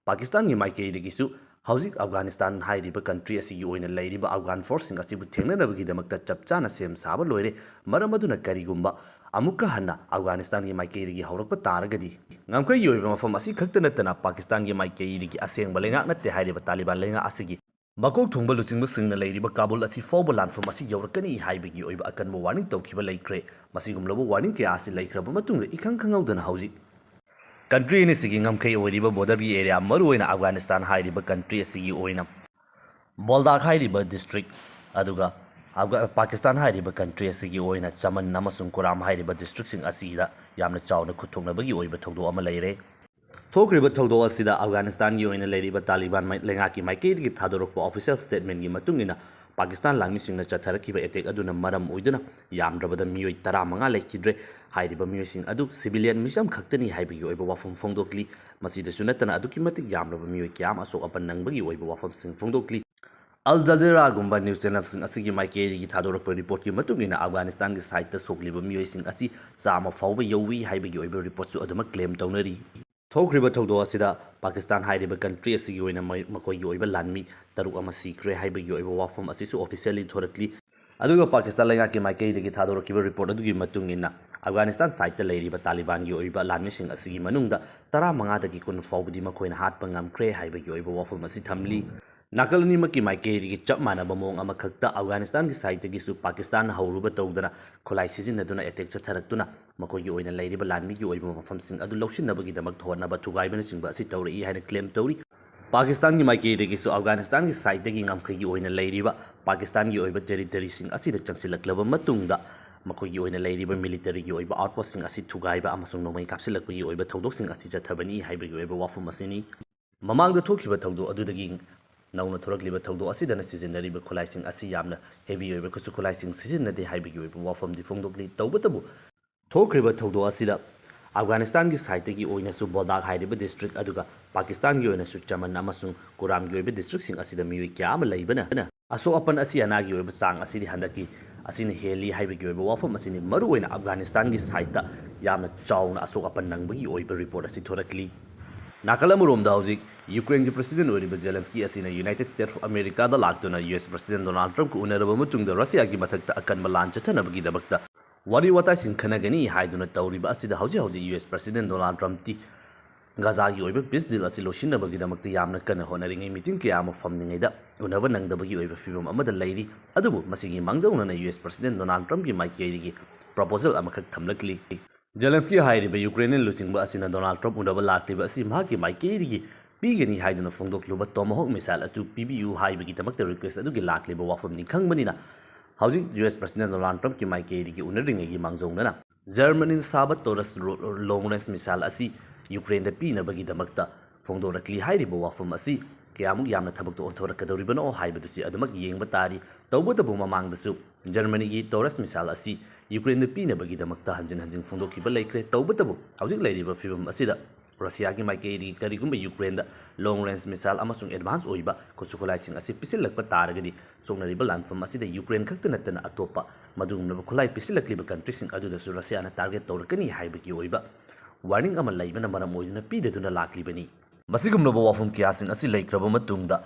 ꯄꯥꯀꯤꯁꯇꯥꯟꯒꯤ ꯃꯥꯏꯀꯩꯗꯒꯤꯁꯨ ꯍꯧꯖꯤꯛ ꯑꯐꯒꯥꯅꯤꯁꯇꯥꯟ ꯍꯥꯏꯔꯤꯕ ꯀꯟꯇ꯭ꯔꯤ ꯑꯁꯤꯒꯤ ꯑꯣꯏꯅ ꯂꯩꯔꯤꯕ ꯑꯐꯒꯥꯟ ꯐꯣꯔꯁꯁꯤꯡ ꯑꯁꯤꯕꯨ ꯊꯦꯡꯅꯅꯕꯒꯤꯗꯃꯛꯇ ꯆꯞ ꯆꯥꯅ ꯁꯦꯝ ꯁꯥꯕ ꯂꯣꯏꯔꯦ꯫ ꯃꯔꯝ ꯑꯗꯨꯅ ꯀꯔꯤꯒꯨꯝꯕ ꯑꯃꯨꯛꯀ ꯍꯟꯅ ꯑꯐꯒꯥꯅꯤꯁꯇꯥꯟꯒꯤ ꯃꯥꯏꯀꯩꯗꯒꯤ ꯍꯧꯔꯛꯄ ꯇꯥꯔꯒꯗꯤ, ꯉꯝꯈꯩꯒꯤ ꯑꯣꯏꯕ ꯃꯐꯝ ꯑꯁꯤ ꯈꯛꯇ ꯅꯠꯇꯅ ꯄꯥꯀꯤꯁꯇꯥꯟꯒꯤ ꯃꯥꯏꯀꯩꯗꯒꯤ ꯑꯁꯦꯡꯕ ꯂꯩꯉꯥꯛ ꯅꯠꯇꯦ ꯍꯥꯏꯔꯤꯕ ꯇꯥꯂꯤꯕꯥꯟ ꯂꯩꯉꯥꯛ ꯑꯁꯤꯒꯤ ꯃꯀꯣꯛ ꯊꯣꯡꯕ ꯂꯨꯆꯤꯡꯕꯁꯤꯡꯅ ꯂꯩꯔꯤꯕ ꯀꯥꯕꯨꯜ ꯑꯁꯤ ꯐꯥꯎꯕ ꯂꯥꯟꯐꯝ ꯑꯁꯤ ꯌꯧꯔꯛꯀꯅꯤ ꯍꯥꯏꯕꯒꯤ ꯑꯣꯏꯕ ꯑꯀꯟꯕ ꯋꯥꯔꯅꯤꯡ ꯇꯧꯈꯤꯕ ꯂꯩꯈ꯭ꯔꯦ꯫ ꯃꯁꯤꯒꯨꯝꯂꯕ ꯋꯥꯔꯅꯤꯡ ꯀꯌꯥ ꯑꯁꯤ ꯂꯩꯈ꯭ꯔꯕ ꯃꯇꯨꯡꯗ, ꯏꯈꯪ ꯈꯪꯍꯧꯗꯅ ꯍꯧꯖꯤꯛ ꯀꯟꯇ꯭ꯔꯤ ꯑꯅꯤꯁꯤꯒꯤ ꯉꯝꯈꯩ ꯑꯣꯏꯔꯤꯕ ꯕꯣꯔꯗꯔꯒꯤ ꯑꯦꯔꯤꯌꯥ, ꯃꯔꯨꯑꯣꯏꯅ ꯑꯐꯒꯥꯅꯤꯁꯇꯥꯟ ꯍꯥꯏꯔꯤꯕ ꯀꯟꯇ꯭ꯔꯤ ꯑꯁꯤꯒꯤ ꯑꯣꯏꯅ ꯕꯣꯜꯗꯥꯛ ꯍꯥꯏꯔꯤꯕ ꯗꯤꯁꯇ꯭ꯔꯤꯛ, ꯑꯗꯨꯒ ꯑꯐꯒꯥ-, ꯄꯥꯀꯤꯁꯇꯥꯟ ꯍꯥꯏꯔꯤꯕ ꯀꯟꯇ꯭ꯔꯤ ꯑꯁꯤꯒꯤ ꯑꯣꯏꯅ ꯆꯃꯟ ꯑꯃꯁꯨꯡ ꯀꯨꯔꯥꯝ ꯍꯥꯏꯔꯤꯕ ꯗꯤꯁꯇ꯭ꯔꯤꯛꯁꯤꯡ ꯑꯁꯤꯗ ꯌꯥꯝꯅ ꯆꯥꯎꯅ ꯈꯨꯠ ꯊꯣꯛꯅꯕꯒꯤ ꯑꯣꯏꯕ ꯊꯧꯗꯣꯛ ꯑꯃ ꯂꯩꯔꯦ꯫ ꯊꯣꯛꯈ꯭ꯔꯤꯕ ꯊꯧꯗꯣꯛ ꯑꯁꯤꯗ ꯑꯐꯒꯥꯅꯤꯁꯇꯥꯟꯒꯤ ꯑꯣꯏꯅ ꯂꯩꯔꯤꯕ ꯇꯥꯂꯤꯕꯥꯟ ꯃꯥꯏ-, ꯂꯩꯉꯥꯛꯀꯤ ꯃꯥꯏꯀꯩꯗꯒꯤ ꯊꯥꯗꯣꯔꯛꯄ ꯑꯣꯐꯤꯁꯤꯌꯦꯜ ꯁ꯭ꯇꯦꯠꯃꯦꯟꯒꯤ ꯃꯇꯨꯡ ꯏꯟꯅ, ꯄꯥꯀꯤꯁꯇꯥꯟ ꯂꯥꯟꯃꯤꯁꯤꯡꯅ ꯆꯠꯊꯔꯛꯈꯤꯕ ꯑꯦꯇꯦꯛ ꯑꯗꯨꯅ ꯃꯔꯝ ꯑꯣꯏꯗꯨꯅ ꯌꯥꯝꯗ꯭ꯔꯕꯗ ꯃꯤꯑꯣꯏ ꯇꯔꯥꯃꯉꯥ ꯂꯩꯈꯤꯗ꯭ꯔꯦ꯫ ꯍꯥꯏꯔꯤꯕ ꯃꯤꯑꯣꯏꯁꯤꯡ ꯑꯗꯨ ꯁꯤꯚꯤꯂꯤꯌꯟ ꯃꯤꯆꯝ ꯈꯛꯇꯅꯤ ꯍꯥꯏꯕꯒꯤ ꯑꯣꯏꯕ ꯋꯥꯐꯝ ꯐꯣꯡꯗꯣꯛꯂꯤ꯫ ꯃꯁꯤꯗꯁꯨ ꯅꯠꯇꯅ ꯑꯗꯨꯛꯀꯤ ꯃꯇꯤꯛ ꯌꯥꯝꯂꯕ ꯃꯤꯑꯣꯏ ꯀꯌꯥ ꯑꯃ ꯑꯁꯣꯛ ꯑꯄꯟ ꯅꯪꯕꯒꯤ ꯑꯣꯏꯕ ꯋꯥꯐꯝꯁꯤꯡ ꯐꯣꯡꯗꯣꯛꯂꯤ꯫ ꯑꯜ ꯖꯖꯤꯔꯥꯒꯨꯝꯕ ꯅ꯭ꯌꯨꯁ ꯆꯦꯅꯦꯜꯁꯤꯡ ꯑꯁꯤꯒꯤ ꯃꯥꯏꯀꯩꯗꯒꯤ ꯊꯥꯗꯣꯔꯛꯄ ꯔꯤꯄꯣꯔꯠꯀꯤ ꯃꯇꯨꯡ ꯏꯟꯅ, ꯑꯐꯒꯥꯅꯤꯁꯇꯥꯟꯒꯤ ꯁꯥꯏꯠꯇ ꯁꯣꯛꯂꯤꯕ ꯃꯤꯑꯣꯏꯁꯤꯡ ꯑꯁꯤ ꯆꯥꯝꯃ ꯐꯥꯎꯕ ꯌꯧꯏ ꯍꯥꯏꯕꯒꯤ ꯑꯣꯏꯕ ꯔꯤꯄꯣꯔꯠꯁꯨ ꯑꯗꯨꯃꯛ ꯀ꯭ꯂꯦꯝ ꯇꯧꯅꯔꯤ꯫ ꯊꯣꯛꯈ꯭ꯔꯤꯕ ꯊꯧꯗꯣꯛ ꯑꯁꯤꯗ ꯄꯥꯀꯤꯁꯇꯥꯟ ꯍꯥꯏꯔꯤꯕ ꯀꯟꯇ꯭ꯔꯤ ꯑꯁꯤꯒꯤ ꯑꯣꯏꯅ ꯃꯈꯣꯏꯒꯤ ꯑꯣꯏꯕ ꯂꯥꯟꯃꯤ ꯇꯔꯨꯛ ꯑꯃ ꯁꯤꯈ꯭ꯔꯦ ꯍꯥꯏꯕꯒꯤ ꯑꯣꯏꯕ ꯋꯥꯐꯝ ꯑꯁꯤꯁꯨ ꯑꯣꯐꯤꯁꯤꯌꯦꯜꯂꯤ ꯊꯣꯔꯛꯂꯤ꯫ ꯑꯗꯨꯒ ꯄꯥꯀꯤꯁꯇꯥꯟ ꯂꯩꯉꯥꯛꯀꯤ ꯃꯥꯏꯀꯩꯗꯒꯤ ꯊꯥꯗꯣꯔꯛꯈꯤꯕ ꯔꯤꯄꯣꯔꯠ ꯑꯗꯨꯒꯤ ꯃꯇꯨꯡ ꯏꯟꯅ, ꯑꯐꯒꯥꯅꯤꯁꯇꯥꯟ ꯁꯥꯏꯠꯇ ꯂꯩꯔꯤꯕ ꯇꯥꯂꯤꯕꯥꯟꯒꯤ ꯑꯣꯏꯕ ꯂꯥꯟꯃꯤꯁꯤꯡ ꯑꯁꯤꯒꯤ ꯃꯅꯨꯡꯗ ꯇꯔꯥꯃꯉꯥꯗꯒꯤ ꯀꯨꯟ ꯐꯥꯎꯕꯗꯤ ꯃꯈꯣꯏꯅ ꯍꯥꯠꯄ ꯉꯝꯈ꯭ꯔꯦ ꯍꯥꯏꯕꯒꯤ ꯑꯣꯏꯕ ꯋꯥꯐꯝ ꯑꯁꯤ ꯊꯝꯂꯤ꯫ ꯅꯥꯀꯜ ꯑꯅꯤꯃꯛꯀꯤ ꯃꯥꯏꯀꯩꯗꯒꯤ ꯆꯞ ꯃꯥꯟꯅꯕ ꯃꯑꯣꯡ ꯑꯃꯈꯛꯇ ꯑꯐꯒꯥꯅꯤꯁꯇꯥꯟꯒꯤ ꯁꯥꯏꯠꯇꯒꯤꯁꯨ ꯄꯥꯀꯤꯁꯇꯥꯟꯅ ꯍꯧꯔꯨꯕ ꯇꯧꯗꯅ ꯈꯨꯠꯂꯥꯏ ꯁꯤꯖꯤꯟꯅꯗꯨꯅ ꯑꯦꯇꯦꯛ ꯆꯠꯊꯔꯛꯇꯨꯅ ꯃꯈꯣꯏꯒꯤ ꯑꯣꯏꯅ ꯂꯩꯔꯤꯕ ꯂꯥꯟꯃꯤꯒꯤ ꯑꯣꯏꯕ ꯃꯐꯝꯁꯤꯡ ꯑꯗꯨ ꯂꯧꯁꯤꯟꯅꯕꯒꯤꯗꯃꯛ ꯍꯣꯠꯅꯕ ꯊꯨꯒꯥꯏꯕꯅꯆꯤꯡꯕ ꯑꯁꯤ ꯇꯧꯔꯛꯏ ꯍꯥꯏꯅ ꯀ꯭ꯂꯦꯝ ꯇꯧꯔꯤ꯫ ꯄꯥꯀꯤꯁꯇꯥꯟꯒꯤ ꯃꯥꯏꯀꯩꯗꯒꯤꯁꯨ ꯑꯐꯒꯥꯅꯤꯁꯇꯥꯟꯒꯤ ꯁꯥꯏꯠꯇꯒꯤ ꯉꯝꯈꯩꯒꯤ ꯑꯣꯏꯅ ꯂꯩꯔꯤꯕ ꯄꯥꯀꯤꯁꯇꯥꯟꯒꯤ ꯑꯣꯏꯕ ꯇꯦꯔꯤꯇꯔꯤꯁꯤꯡ ꯑꯁꯤꯗ ꯆꯪꯁꯤꯜꯂꯛꯂꯕ ꯃꯇꯨꯡꯗ ꯃꯈꯣꯏꯒꯤ ꯑꯣꯏꯅ ꯂꯩꯔꯤꯕ ꯃꯤꯂꯤꯇꯔꯤꯒꯤ ꯑꯣꯏꯕ ꯑꯥꯎꯠꯄꯣꯁꯁꯤꯡ ꯑꯁꯤ ꯊꯨꯒꯥꯏꯕ ꯑꯃꯁꯨꯡ ꯅꯣꯡꯃꯩ ꯀꯥꯞꯁꯤꯜꯂꯛꯄꯒꯤ ꯑꯣꯏꯕ ꯊꯧꯗꯣꯛꯁꯤꯡ ꯑꯁꯤ ꯆꯠꯊꯕꯅꯤ ꯍꯥꯏꯕꯒꯤ ꯑꯣꯏꯕ ꯋꯥꯐꯝ ꯑꯁꯤꯅꯤ꯫ ꯃꯃꯥꯡꯗ ꯊꯣꯛꯈꯤꯕ ꯊꯧꯗꯣꯛ ꯑꯗꯨꯗꯒꯤ ꯅꯧꯅ ꯊꯣꯔꯛꯂꯤꯕ ꯊꯧꯗꯣꯛ ꯑꯁꯤꯗꯅ ꯁꯤꯖꯤꯟꯅꯔꯤꯕ ꯈꯨꯠꯂꯥꯏꯁꯤꯡ ꯑꯁꯤ ꯌꯥꯝꯅ ꯍꯦꯚꯤ ꯑꯣꯏꯕ ꯈꯨꯠꯁꯨ ꯈꯨꯠꯂꯥꯏꯁꯤꯡ ꯁꯤꯖꯤꯟꯅꯗꯦ ꯍꯥꯏꯕꯒꯤ ꯑꯣꯏꯕ ꯋꯥꯐꯝꯗꯤ ꯐꯣꯡꯗꯣꯛꯂꯤ꯫ ꯇꯧꯕꯇꯕꯨ, ꯊꯣꯛꯈ꯭ꯔꯤꯕ ꯊꯧꯗꯣꯛ ꯑꯁꯤꯗ ꯑꯐꯒꯥꯅꯤꯁꯇꯥꯟꯒꯤ ꯁꯥꯏꯠꯇꯒꯤ ꯑꯣꯏꯅꯁꯨ ꯕꯣꯜꯗꯥꯛ ꯍꯥꯏꯔꯤꯕ ꯗꯤꯁꯇ꯭ꯔꯤꯛ ꯑꯗꯨꯒ ꯄꯥꯀꯤꯁꯇꯥꯟꯒꯤ ꯑꯣꯏꯅꯁꯨ ꯆꯃꯟ ꯑꯃꯁꯨꯡ ꯀꯨꯔꯥꯝꯒꯤ ꯑꯣꯏꯕ ꯗꯤꯁꯇ꯭ꯔꯤꯛꯁꯤꯡ ꯑꯁꯤꯗ ꯃꯤꯑꯣꯏ ꯀꯌꯥ ꯑꯃ ꯂꯩꯕꯅ ꯑꯁꯣꯛ ꯑꯄꯟ ꯑꯁꯤ ꯑꯅꯥꯒꯤ ꯑꯣꯏꯕ ꯆꯥꯡ ꯑꯁꯤꯗꯤ ꯍꯟꯗꯛꯀꯤ ꯑꯁꯤꯅ ꯍꯦꯜꯂꯤ ꯍꯥꯏꯕꯒꯤ ꯑꯣꯏꯕ ꯋꯥꯐꯝ ꯑꯁꯤꯅꯤ ꯃꯔꯨꯑꯣꯏꯅ ꯑꯐꯒꯥꯅꯤꯁꯇꯥꯟꯒꯤ ꯁꯥꯏꯠꯇ ꯌꯥꯝꯅ ꯆꯥꯎꯅ ꯑꯁꯣꯛ ꯑꯄꯟ ꯅꯪꯕꯒꯤ ꯑꯣꯏꯕ ꯔꯤꯄꯣꯔꯠ ꯑꯁꯤ ꯊꯣꯔꯛꯂꯤ꯫ ꯅꯥꯀꯜ ꯑꯃꯔꯣꯝꯗ ꯍꯧꯖꯤꯛ ꯌꯨꯀ꯭ꯔꯦꯟꯒꯤ ꯄ꯭ꯔꯁꯤꯗꯦꯟ ꯑꯣꯏꯔꯤꯕ ꯖꯦꯂꯦꯟꯁꯀꯤ ꯑꯁꯤꯅ ꯌꯨꯅꯥꯏꯇꯦꯗ ꯁ꯭ꯇꯦꯠ ꯑꯣꯐ ꯑꯃꯦꯔꯤꯀꯥꯗ ꯂꯥꯛꯇꯨꯅ ꯌꯨ ꯑꯦꯁ ꯄ꯭ꯔꯁꯤꯗꯦꯟ ꯗꯣꯅꯥꯜꯗ ꯇ꯭ꯔꯝꯞꯀ ꯎꯅꯔꯕ ꯃꯇꯨꯡꯗ ꯔꯁꯤꯌꯥꯒꯤ ꯃꯊꯛꯇ ꯑꯀꯟꯕ ꯂꯥꯟ ꯆꯠꯊꯅꯕꯒꯤꯗꯃꯛꯇ ꯋꯥꯔꯤ ꯋꯥꯇꯥꯏꯁꯤꯡ ꯈꯟꯅꯒꯅꯤ ꯍꯥꯏꯗꯨꯅ ꯇꯧꯔꯤꯕ ꯑꯁꯤꯗ ꯍꯧꯖꯤꯛ ꯍꯧꯖꯤꯛ ꯌꯨ ꯑꯦꯁ ꯄ꯭ꯔꯁꯤꯗꯦꯟ ꯗꯣꯅꯥꯜꯗ ꯇ꯭ꯔꯝꯞꯇꯤ ꯒꯥꯖꯥꯒꯤ ꯑꯣꯏꯕ ꯄꯤꯁ ꯗꯤꯜ ꯑꯁꯤ ꯂꯣꯏꯁꯤꯟꯅꯕꯒꯤꯗꯃꯛꯇ ꯌꯥꯝꯅ ꯀꯟꯅ ꯍꯣꯠꯅꯔꯤꯉꯩ ꯃꯤꯇꯤꯡ ꯀꯌꯥ ꯑꯃ ꯐꯝꯂꯤꯉꯩꯗ ꯎꯅꯕ ꯅꯪꯗꯕꯒꯤ ꯑꯣꯏꯕ ꯐꯤꯕꯝ ꯑꯃꯗ ꯂꯩꯔꯤ꯫ ꯑꯗꯨꯕꯨ ꯃꯁꯤꯒꯤ ꯃꯥꯡꯖꯧꯅꯅ ꯌꯨ ꯑꯦꯁ ꯄ꯭ꯔꯁꯤꯗꯦꯟ ꯗꯣꯅꯥꯜꯗ ꯇ꯭ꯔꯝꯞꯀꯤ ꯃꯥꯏꯀꯩꯗꯒꯤ ꯄ꯭ꯔꯣꯄꯣꯖꯦꯜ ꯑꯃꯈꯛ ꯊꯝꯂꯛꯂꯤ꯫ ꯖꯦꯂꯦꯟꯁꯀꯤ ꯍꯥꯏꯔꯤꯕ ꯌꯨꯀ꯭ꯔꯦꯟ ꯂꯨꯆꯤꯡꯕ ꯑꯁꯤꯅ ꯗꯣꯅꯥꯜꯗ ꯇ꯭ꯔꯝꯞ ꯎꯅꯕ ꯂꯥꯛꯂꯤꯕ ꯑꯁꯤ ꯃꯍꯥꯛꯀꯤ ꯃꯥꯏꯀꯩꯗꯒꯤ ꯄꯤꯒꯅꯤ ꯍꯥꯏꯗꯨꯅ ꯐꯣꯡꯗꯣꯛꯂꯨꯕ ꯇꯣꯃꯥꯍꯣꯛ ꯃꯤꯁꯥꯏꯜ ꯑꯗꯨ ꯄꯤꯕꯤꯌꯨ ꯍꯥꯏꯕꯒꯤꯗꯃꯛꯇ ꯔꯤꯀ꯭ꯋꯦꯁ ꯑꯗꯨꯒꯤ ꯂꯥꯛꯂꯤꯕ ꯋꯥꯐꯝꯅꯤ ꯈꯪꯕꯅꯤꯅ ꯍꯧꯖꯤꯛ ꯌꯨ ꯑꯦꯁ ꯄ꯭ꯔꯁꯤꯗꯦꯟ ꯗꯣꯅꯥꯜꯗ ꯇ꯭ꯔꯝꯞꯀꯤ ꯃꯥꯏꯀꯩꯗꯒꯤ ꯎꯅꯗ꯭ꯔꯤꯉꯩꯒꯤ ꯃꯥꯡꯖꯧꯅꯅ ꯖꯔꯃꯅꯤꯅ ꯁꯥꯕ ꯇꯣꯔꯁ ꯂꯣꯡ ꯔꯦꯟꯖ ꯃꯤꯁꯥꯏꯜ ꯑꯁꯤ ꯌꯨꯀ꯭ꯔꯦꯟꯗ ꯄꯤꯅꯕꯒꯤꯗꯃꯛꯇ ꯐꯣꯡꯗꯣꯔꯛꯂꯤ ꯍꯥꯏꯔꯤꯕ ꯋꯥꯐꯝ ꯑꯁꯤ ꯀꯌꯥꯃꯨꯛ ꯌꯥꯝꯅ ꯊꯕꯛꯇ ꯑꯣꯟꯊꯣꯔꯛꯀꯗꯧꯔꯤꯕꯅꯣ ꯍꯥꯏꯕꯗꯨꯁꯤ ꯑꯗꯨꯃꯛ ꯌꯦꯡꯕ ꯇꯥꯔꯤ꯫ ꯇꯧꯕꯇꯕꯨ ꯃꯃꯥꯡꯗꯁꯨ ꯖꯔꯃꯅꯤꯒꯤ ꯇꯣꯔꯁ ꯃꯤꯁꯥꯏꯜ ꯑꯁꯤ ꯌꯨꯀ꯭ꯔꯦꯟꯗ ꯄꯤꯅꯕꯒꯤꯗꯃꯛꯇ ꯍꯟꯖꯤꯟ ꯍꯟꯖꯤꯟ ꯐꯣꯡꯗꯣꯛꯈꯤꯕ ꯂꯩꯈ꯭ꯔꯦ꯫ ꯇꯧꯕꯇꯕꯨ ꯍꯧꯖꯤꯛ ꯂꯩꯔꯤꯕ ꯐꯤꯕꯝ ꯑꯁꯤꯗ ꯔꯁꯤꯌꯥꯒꯤ ꯃꯥꯏꯀꯩꯗꯒꯤ ꯀꯔꯤꯒꯨꯝꯕ ꯌꯨꯀ꯭ꯔꯦꯟꯗ ꯂꯣꯡ ꯔꯦꯟꯖ ꯃꯤꯁꯥꯏꯜ ꯑꯃꯁꯨꯡ ꯑꯦꯗꯚꯥꯟꯁ ꯑꯣꯏꯕ ꯈꯨꯠꯁꯨ ꯈꯨꯠꯂꯥꯏꯁꯤꯡ ꯑꯁꯤ ꯄꯤꯁꯤꯜꯂꯛꯄ ꯇꯥꯔꯒꯗꯤ ꯁꯣꯛꯅꯔꯤꯕ ꯂꯥꯟꯐꯝ ꯑꯁꯤꯗ ꯌꯨꯀ꯭ꯔꯦꯟ ꯈꯛꯇ ꯅꯠꯇꯅ ꯑꯇꯣꯞꯄ ꯃꯗꯨꯒꯨꯝꯂꯕ ꯈꯨꯠꯂꯥꯏ ꯄꯤꯁꯤꯜꯂꯛꯂꯤꯕ ꯀꯟꯇ꯭ꯔꯤꯁꯤꯡ ꯑꯗꯨꯗꯁꯨ ꯔꯁꯤꯌꯥꯅ ꯇꯥꯔꯒꯦꯠ ꯇꯧꯔꯛꯀꯅꯤ ꯍꯥꯏꯕꯒꯤ ꯑꯣꯏꯕ ꯋꯥꯔꯅꯤꯡ ꯑꯃ ꯂꯩꯕꯅ ꯃꯔꯝ ꯑꯣꯏꯗꯨꯅ ꯄꯤꯗꯗꯨꯅ ꯂꯥꯛꯂꯤꯕꯅꯤ꯫ ꯃꯁꯤꯒꯨꯝꯂꯕ ꯋꯥꯐꯝ ꯀꯌꯥꯁꯤꯡ ꯑꯁꯤ ꯂꯩꯈ꯭ꯔꯕ ꯃꯇꯨꯡꯗ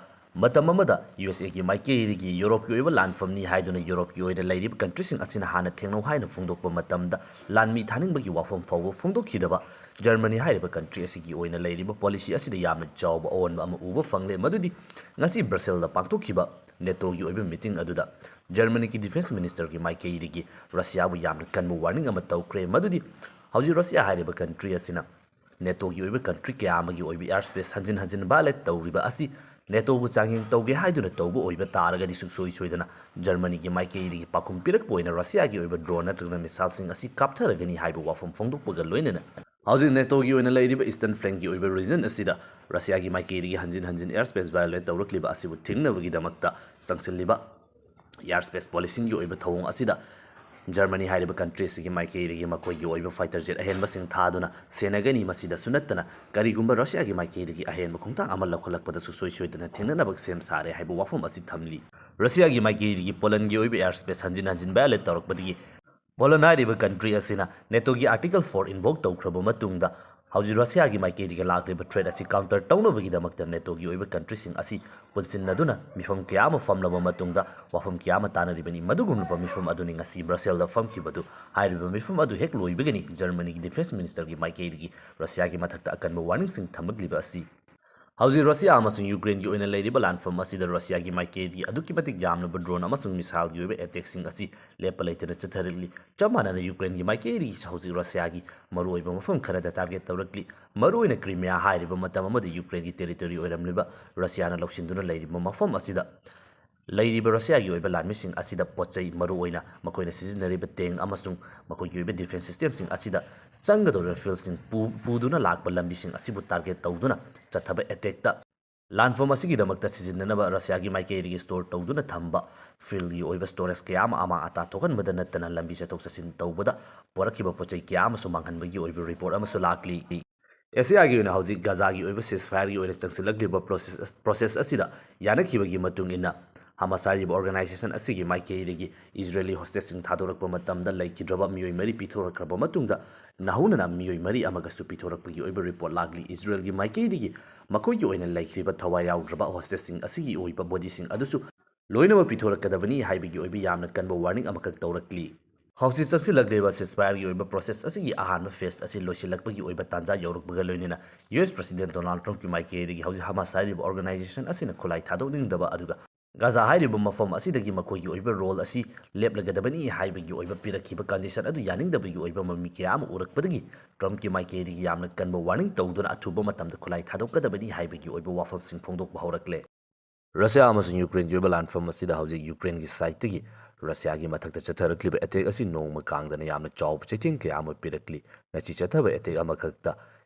ꯃꯇꯝ ꯑꯃꯗ ꯌꯨ ꯑꯦꯁ ꯑꯦꯒꯤ ꯃꯥꯏꯀꯩꯗꯒꯤ ꯌꯨꯔꯣꯞꯀꯤ ꯑꯣꯏꯕ ꯂꯥꯟꯐꯝꯅꯤ ꯍꯥꯏꯗꯨꯅ ꯌꯨꯔꯣꯞꯀꯤ ꯑꯣꯏꯅ ꯂꯩꯔꯤꯕ ꯀꯟꯇ꯭ꯔꯤꯁꯤꯡ ꯑꯁꯤꯅ ꯍꯥꯟꯅ ꯊꯦꯡꯅꯧ ꯍꯥꯏꯅ ꯐꯣꯡꯗꯣꯛꯄ ꯃꯇꯝꯗ ꯂꯥꯟꯃꯤ ꯊꯥꯅꯤꯡꯕꯒꯤ ꯋꯥꯐꯝ ꯐꯥꯎꯕ ꯐꯣꯡꯗꯣꯛꯈꯤꯗꯕ ꯖꯔꯃꯅꯤ ꯍꯥꯏꯔꯤꯕ ꯀꯟꯇ꯭ꯔꯤ ꯑꯁꯤꯒꯤ ꯑꯣꯏꯅ ꯂꯩꯔꯤꯕ ꯄꯣꯂꯤꯁꯤ ꯑꯁꯤꯗ ꯌꯥꯝꯅ ꯆꯥꯎꯕ ꯑꯑꯣꯟꯕ ꯑꯃ ꯎꯕ ꯐꯪꯂꯦ꯫ ꯃꯗꯨꯗꯤ ꯉꯁꯤ ꯕ꯭ꯔꯁꯦꯜꯗ ꯄꯥꯡꯊꯣꯛꯈꯤꯕ ꯅꯦꯇꯣꯒꯤ ꯑꯣꯏꯕ ꯃꯤꯇꯤꯡ ꯑꯗꯨꯗ ꯖꯔꯃꯅꯤꯒꯤ ꯗꯤꯐꯦꯟꯁ ꯃꯤꯅꯤꯁꯇꯔꯒꯤ ꯃꯥꯏꯀꯩꯗꯒꯤ ꯔꯁꯤꯌꯥꯕꯨ ꯌꯥꯝꯅ ꯀꯟꯕ ꯋꯥꯔꯅꯤꯡ ꯑꯃ ꯇꯧꯈ꯭ꯔꯦ꯫ ꯃꯗꯨꯗꯤ ꯍꯧꯖꯤꯛ ꯔꯁꯤꯌꯥ ꯍꯥꯏꯔꯤꯕ ꯀꯟꯇ꯭ꯔꯤ ꯑꯁꯤꯅ ꯅꯦꯇꯣꯒꯤ ꯑꯣꯏꯕ ꯀꯟꯇ꯭ꯔꯤ ꯀꯌꯥ ꯑꯃꯒꯤ ꯑꯣꯏꯕ ꯑꯦꯌꯔ ꯁ꯭ꯄꯦꯁ ꯍꯟꯖꯤꯟ ꯍꯟꯖꯤꯟ ꯚꯥꯏꯑꯣꯂꯦꯠ ꯇꯧꯔꯤꯕ ꯑꯁꯤ ꯅꯦꯇꯣꯕꯨ ꯆꯥꯡꯌꯦꯡ ꯇꯧꯒꯦ ꯍꯥꯏꯗꯨꯅ ꯇꯧꯕ ꯑꯣꯏꯕ ꯇꯥꯔꯒꯗꯤ ꯁꯨꯡꯁꯣꯏ ꯁꯣꯏꯗꯅ ꯖꯔꯃꯅꯤꯒꯤ ꯃꯥꯏꯀꯩꯗꯒꯤ ꯄꯥꯎꯈꯨꯝ ꯄꯤꯔꯛꯄ ꯑꯣꯏꯅ ꯔꯁꯤꯌꯥꯒꯤ ꯑꯣꯏꯕ ꯗ꯭ꯔꯣꯟ ꯅꯠꯇ꯭ꯔꯒꯅ ꯃꯤꯁꯥꯏꯜꯁꯤꯡ ꯑꯁꯤ ꯀꯥꯞꯊꯔꯒꯅꯤ ꯍꯥꯏꯕ ꯋꯥꯐꯝ ꯐꯣꯡꯗꯣꯛꯄꯒ ꯂꯣꯏꯅꯅ ꯍꯧꯖꯤꯛ ꯅꯦꯇꯣꯒꯤ ꯑꯣꯏꯅ ꯂꯩꯔꯤꯕ ꯏꯁꯇꯔꯟ ꯐ꯭ꯂꯦꯡꯒꯤ ꯑꯣꯏꯕ ꯔꯤꯖꯟ ꯑꯁꯤꯗ ꯔꯁꯤꯌꯥꯒꯤ ꯃꯥꯏꯀꯩꯗꯒꯤ ꯍꯟꯖꯤꯟ ꯍꯟꯖꯤꯟ ꯑꯦꯌꯔ ꯁ꯭ꯄꯦꯁ ꯚꯥꯏꯑꯣꯂꯦꯠ ꯇꯧꯔꯛꯂꯤꯕ ꯑꯁꯤꯕꯨ ꯊꯤꯡꯅꯕꯒꯤꯗꯃꯛꯇ ꯆꯪꯁꯤꯜꯂꯤꯕ ꯑꯦꯌꯔ ꯁ꯭ꯄꯦꯁ ꯄꯣꯂꯤꯁꯤꯡꯒꯤ ꯑꯣꯏꯕ ꯊꯧꯑꯣꯡ ꯑꯁꯤꯗ ꯖꯔꯃꯅꯤ ꯍꯥꯏꯔꯤꯕ ꯀꯟꯇ꯭ꯔꯤ ꯑꯁꯤꯒꯤ ꯃꯥꯏꯀꯩꯗꯒꯤ ꯃꯈꯣꯏꯒꯤ ꯑꯣꯏꯕ ꯐꯥꯏꯇꯔ ꯖꯦꯠ ꯑꯍꯦꯟꯕꯁꯤꯡ ꯊꯥꯗꯨꯅ ꯁꯦꯟꯅꯒꯅꯤ꯫ ꯃꯁꯤꯗꯁꯨ ꯅꯠꯇꯅ, ꯀꯔꯤꯒꯨꯝꯕ ꯔꯁꯤꯌꯥꯒꯤ ꯃꯥꯏꯀꯩꯗꯒꯤ ꯑꯍꯦꯟꯕ ꯈꯣꯡꯊꯥꯡ ꯑꯃ ꯂꯧꯈꯠꯂꯛꯄꯗꯁꯨ ꯁꯨꯡꯁꯣꯏ ꯁꯣꯏꯗꯅ ꯊꯦꯡꯅꯅꯕ ꯁꯦꯝ ꯁꯥꯔꯦ ꯍꯥꯏꯕ ꯋꯥꯐꯝ ꯑꯁꯤ ꯊꯝꯂꯤ꯫ ꯔꯁꯤꯌꯥꯒꯤ ꯃꯥꯏꯀꯩꯗꯒꯤ ꯄꯣꯂꯟꯒꯤ ꯑꯣꯏꯕ ꯑꯦꯌꯔ ꯁ꯭ꯄꯦꯁ ꯍꯟꯖꯤꯟ ꯍꯟꯖꯤꯟ ꯚꯥꯏꯑꯣꯂꯦꯠ ꯇꯧꯔꯛꯄꯗꯒꯤ ꯄꯣꯂꯟ ꯍꯥꯏꯔꯤꯕ ꯀꯟꯇ꯭ꯔꯤ ꯑꯁꯤꯅ ꯅꯦꯇꯣꯒꯤ ꯑꯥꯔꯇꯤꯀꯜ ꯐꯣꯔ ꯏꯟꯚꯣꯛ ꯇꯧꯈ꯭ꯔꯕ ꯃꯇꯨꯡꯗ ꯍꯧꯖꯤꯛ ꯔꯁꯤꯌꯥꯒꯤ ꯃꯥꯏꯀꯩꯗꯒꯤ ꯂꯥꯛꯂꯤꯕ ꯊ꯭ꯔꯦꯠ ꯑꯁꯤ ꯀꯥꯎꯟꯇꯔ ꯇꯧꯅꯕꯒꯤꯗꯃꯛꯇ ꯅꯦꯇꯣꯒꯤ ꯑꯣꯏꯕ ꯀꯟꯇ꯭ꯔꯤꯁꯤꯡ ꯑꯁꯤ ꯄꯨꯟꯁꯤꯟꯅꯗꯨꯅ ꯃꯤꯐꯝ ꯀꯌꯥ ꯑꯃ ꯐꯝꯂꯕ ꯃꯇꯨꯡꯗ ꯋꯥꯐꯝ ꯀꯌꯥ ꯑꯃ ꯇꯥꯅꯔꯤꯕꯅꯤ꯫ ꯃꯗꯨꯒꯨꯝꯂꯕ ꯃꯤꯐꯝ ꯑꯗꯨꯅꯤ ꯉꯁꯤ ꯕ꯭ꯔꯁꯦꯜꯗ ꯐꯝꯈꯤꯕꯗꯨ꯫ ꯍꯥꯏꯔꯤꯕ ꯃꯤꯐꯝ ꯑꯗꯨ ꯍꯦꯛ ꯂꯣꯏꯕꯒꯅꯤ ꯖꯔꯃꯅꯤꯒꯤ ꯗꯤꯐꯦꯟꯁ ꯃꯤꯅꯤꯁꯇꯔꯒꯤ ꯃꯥꯏꯀꯩꯗꯒꯤ ꯔꯁꯤꯌꯥꯒꯤ ꯃꯊꯛꯇ ꯑꯀꯟꯕ ꯋꯥꯔꯅꯤꯡꯁꯤꯡ ꯊꯝꯂꯛꯂꯤꯕ ꯑꯁꯤ꯫ ꯍꯧꯖꯤꯛ ꯔꯁꯤꯌꯥ ꯑꯃꯁꯨꯡ ꯌꯨꯀ꯭ꯔꯦꯟꯒꯤ ꯑꯣꯏꯅ ꯂꯩꯔꯤꯕ ꯂꯥꯟꯐꯝ ꯑꯁꯤꯗ ꯔꯁꯤꯌꯥꯒꯤ ꯃꯥꯏꯀꯩꯗꯒꯤ ꯑꯗꯨꯛꯀꯤ ꯃꯇꯤꯛ ꯌꯥꯝꯂꯕ ꯗ꯭ꯔꯣꯟ ꯑꯃꯁꯨꯡ ꯃꯤꯁꯥꯏꯜꯒꯤ ꯑꯣꯏꯕ ꯑꯦꯇꯦꯛꯁꯤꯡ ꯑꯁꯤ ꯂꯦꯞꯄ ꯂꯩꯇꯅ ꯆꯠꯊꯔꯛꯂꯤ꯫ ꯆꯞ ꯃꯥꯟꯅꯅ ꯌꯨꯀ꯭ꯔꯦꯟꯒꯤ ꯃꯥꯏꯀꯩꯗꯒꯤꯁꯨ ꯍꯧꯖꯤꯛ ꯔꯁꯤꯌꯥꯒꯤ ꯃꯔꯨꯑꯣꯏꯕ ꯃꯐꯝ ꯈꯔꯗ ꯇꯥꯔꯒꯦꯠ ꯇꯧꯔꯛꯂꯤ꯫ ꯃꯔꯨꯑꯣꯏꯅ ꯀ꯭ꯔꯤꯃꯤꯌꯥ ꯍꯥꯏꯔꯤꯕ ꯃꯇꯝ ꯑꯃꯗ ꯌꯨꯀ꯭ꯔꯦꯟꯒꯤ ꯇꯦꯔꯤꯇꯣꯔꯤ ꯑꯣꯏꯔꯝꯂꯤꯕ ꯔꯁꯤꯌꯥꯅ ꯂꯧꯁꯤꯟꯗꯨꯅ ꯂꯩꯔꯤꯕ ꯃꯐꯝ ꯑꯁꯤꯗ ꯂꯩꯔꯤꯕ ꯔꯁꯤꯌꯥꯒꯤ ꯑꯣꯏꯕ ꯂꯥꯟꯃꯤꯁꯤꯡ ꯑꯁꯤꯗ ꯄꯣꯠ ꯆꯩ, ꯃꯔꯨꯑꯣꯏꯅ ꯃꯈꯣꯏꯅ ꯁꯤꯖꯤꯟꯅꯔꯤꯕ ꯇꯦꯡ ꯑꯃꯁꯨꯡ ꯃꯈꯣꯏꯒꯤ ꯑꯣꯏꯕ ꯗꯤꯐꯦꯟꯁ ꯁꯤꯁꯇꯦꯝꯁꯤꯡ ꯑꯁꯤꯗ ꯆꯪꯒꯗꯧꯔꯤꯕ ꯐ꯭ꯌꯨꯜꯁꯤꯡ ꯄꯨ-, ꯄꯨꯗꯨꯅ ꯂꯥꯛꯄ ꯂꯝꯕꯤꯁꯤꯡ ꯑꯁꯤꯕꯨ ꯇꯥꯔꯒꯦꯠ ꯇꯧꯗꯨꯅ ꯆꯠꯊꯕ ꯑꯦꯇꯦꯛꯇ ꯂꯥꯟꯐꯝ ꯑꯁꯤꯒꯤꯗꯃꯛꯇ ꯁꯤꯖꯤꯟꯅꯅꯕ ꯔꯁꯤꯌꯥꯒꯤ ꯃꯥꯏꯀꯩꯗꯒꯤ ꯁ꯭ꯇꯣꯔ ꯇꯧꯗꯨꯅ ꯊꯝꯕ ꯐ꯭ꯌꯨꯜꯒꯤ ꯑꯣꯏꯕ ꯁ꯭ꯇꯣꯔꯦꯖ ꯀꯌꯥ ꯑꯃ ꯑꯃꯥꯡ ꯑꯇꯥ ꯊꯣꯛꯍꯟꯕꯗ ꯅꯠꯇꯅ ꯂꯝꯕꯤ ꯆꯠꯊꯣꯛ ꯆꯠꯁꯤꯟ ꯇꯧꯕꯗ ꯄꯣꯔꯛꯈꯤꯕ ꯄꯣꯠ ꯆꯩ ꯀꯌꯥ ꯑꯃꯁꯨ ꯃꯥꯡꯍꯟꯕꯒꯤ ꯑꯣꯏꯕ ꯔꯤꯄꯣꯔꯠ ꯑꯃꯁꯨ ꯂꯥꯛꯂꯤ꯫ ꯑꯦꯁꯤꯌꯥꯒꯤ ꯑꯣꯏꯅ ꯍꯧꯖꯤꯛ ꯒꯥꯖꯥꯒꯤ ꯑꯣꯏꯕ ꯁꯤꯁꯐꯥꯌꯔꯒꯤ ꯑꯣꯏꯅ ꯆꯪꯁꯤꯜꯂꯛꯂꯤꯕ ꯄ꯭ꯔꯣꯁꯦꯁ, ꯄ꯭ꯔꯣꯁꯦꯁ ꯑꯁꯤꯗ ꯌꯥꯅꯈꯤꯕꯒꯤ ꯃꯇꯨꯡ ꯏꯟꯅ ꯍꯃꯥꯁ ꯍꯥꯏꯔꯤꯕ ꯑꯣꯔꯒꯅꯥꯏꯖꯦꯁꯟ ꯑꯁꯤꯒꯤ ꯃꯥꯏꯀꯩꯗꯒꯤ ꯏꯖꯔꯦꯂꯤ ꯍꯣꯁꯇꯦꯖꯁꯤꯡ ꯊꯥꯗꯣꯔꯛꯄ ꯃꯇꯝꯗ ꯂꯩꯈꯤꯗ꯭ꯔꯕ ꯃꯤꯑꯣꯏ ꯃꯔꯤ ꯄꯤꯊꯣꯔꯛꯈ꯭ꯔꯕ ꯃꯇꯨꯡꯗ ꯅꯧꯍꯧꯅꯅ ꯃꯤꯑꯣꯏ ꯃꯔꯤ ꯑꯃꯒꯁꯨ ꯄꯤꯊꯣꯔꯛꯄꯒꯤ ꯑꯣꯏꯕ ꯔꯤꯄꯣꯔꯠ ꯂꯥꯛꯂꯤ꯫ ꯏꯖꯔꯦꯜꯒꯤ ꯃꯥꯏꯀꯩꯗꯒꯤ ꯃꯈꯣꯏꯒꯤ ꯑꯣꯏꯅ ꯂꯩꯈ꯭ꯔꯤꯕ ꯊꯋꯥꯏ ꯌꯥꯎꯗ꯭ꯔꯕ ꯍꯣꯁꯇꯦꯖꯁꯤꯡ ꯑꯁꯤꯒꯤ ꯑꯣꯏꯕ ꯕꯣꯗꯤꯁꯤꯡ ꯑꯗꯨꯁꯨ ꯂꯣꯏꯅꯃꯛ ꯄꯤꯊꯣꯔꯛꯀꯗꯕꯅꯤ ꯍꯥꯏꯕꯒꯤ ꯑꯣꯏꯕ ꯌꯥꯝꯅ ꯀꯟꯕ ꯋꯥꯔꯅꯤꯡ ꯑꯃꯈꯛ ꯇꯧꯔꯛꯂꯤ꯫ ꯍꯧꯖꯤꯛ ꯆꯪꯁꯤꯜꯂꯛꯂꯤꯕ ꯁꯤꯁꯐꯥꯌꯔꯒꯤ ꯑꯣꯏꯕ ꯄ꯭ꯔꯣꯁꯦꯁ ꯑꯁꯤꯒꯤ ꯑꯍꯥꯟꯕ ꯐꯦꯁ ꯑꯁꯤ ꯂꯣꯏꯁꯤꯜꯂꯛꯄꯒꯤ ꯑꯣꯏꯕ ꯇꯥꯟꯖꯥ ꯌꯧꯔꯛꯄꯒ ꯂꯣꯏꯅꯅ ꯌꯨ ꯑꯦꯁ ꯄ꯭ꯔꯁꯤꯗꯦꯟ ꯗꯣꯅꯥꯜꯗ ꯇ꯭ꯔꯝꯞꯀꯤ ꯃꯥꯏꯀꯩꯗꯒꯤ ꯍꯧꯖꯤꯛ ꯍꯃꯥꯁ ꯍꯥꯏꯔꯤꯕ ꯑꯣꯔꯒꯅꯥꯏꯖꯦꯁꯟ ꯑꯁꯤꯅ ꯈꯨꯠꯂꯥꯏ ꯊꯥꯗꯣꯛꯅꯤꯡꯗꯕ, ꯑꯗꯨꯒ ꯒꯥꯖꯥ ꯍꯥꯏꯔꯤꯕ ꯃꯐꯝ ꯑꯁꯤꯗꯒꯤ ꯃꯈꯣꯏꯒꯤ ꯑꯣꯏꯕ ꯔꯣꯜ ꯑꯁꯤ ꯂꯦꯞꯂꯒꯗꯕꯅꯤ ꯍꯥꯏꯕꯒꯤ ꯑꯣꯏꯕ ꯄꯤꯔꯛꯈꯤꯕ ꯀꯟꯗꯤꯁꯟ ꯑꯗꯨ ꯌꯥꯅꯤꯡꯗꯕꯒꯤ ꯑꯣꯏꯕ ꯃꯃꯤ ꯀꯌꯥ ꯑꯃ ꯎꯔꯛꯄꯗꯒꯤ ꯇ꯭ꯔꯝꯞꯀꯤ ꯃꯥꯏꯀꯩꯗꯒꯤ ꯌꯥꯝꯅ ꯀꯟꯕ ꯋꯥꯔꯅꯤꯡ ꯇꯧꯗꯨꯅ ꯑꯊꯨꯕ ꯃꯇꯝꯗ ꯈꯨꯠꯂꯥꯏ ꯊꯥꯗꯣꯛꯀꯗꯕꯅꯤ ꯍꯥꯏꯕꯒꯤ ꯑꯣꯏꯕ ꯋꯥꯐꯝꯁꯤꯡ ꯐꯣꯡꯗꯣꯛꯄ ꯍꯧꯔꯛꯂꯦ꯫ ꯔꯁꯤꯌꯥ ꯑꯃꯁꯨꯡ ꯌꯨꯀ꯭ꯔꯦꯟꯒꯤ ꯑꯣꯏꯕ ꯂꯥꯟꯐꯝ ꯑꯁꯤꯗ ꯍꯧꯖꯤꯛ ꯌꯨꯀ꯭ꯔꯦꯟꯒꯤ ꯁꯥꯏꯠꯇꯒꯤ ꯔꯁꯤꯌꯥꯒꯤ ꯃꯊꯛꯇ ꯆꯠꯊꯔꯛꯂꯤꯕ ꯑꯦꯇꯦꯛ ꯑꯁꯤ ꯅꯣꯡꯃ ꯀꯥꯡꯗꯅ ꯌꯥꯝꯅ ꯆꯥꯎꯕ ꯆꯩꯊꯦꯡ ꯀꯌꯥ ꯑꯃ ꯄꯤꯔꯛꯂꯤ꯫ ꯉꯁꯤ ꯆꯠꯊꯕ ꯑꯦꯇꯦꯛ ꯑꯃꯈꯛꯇ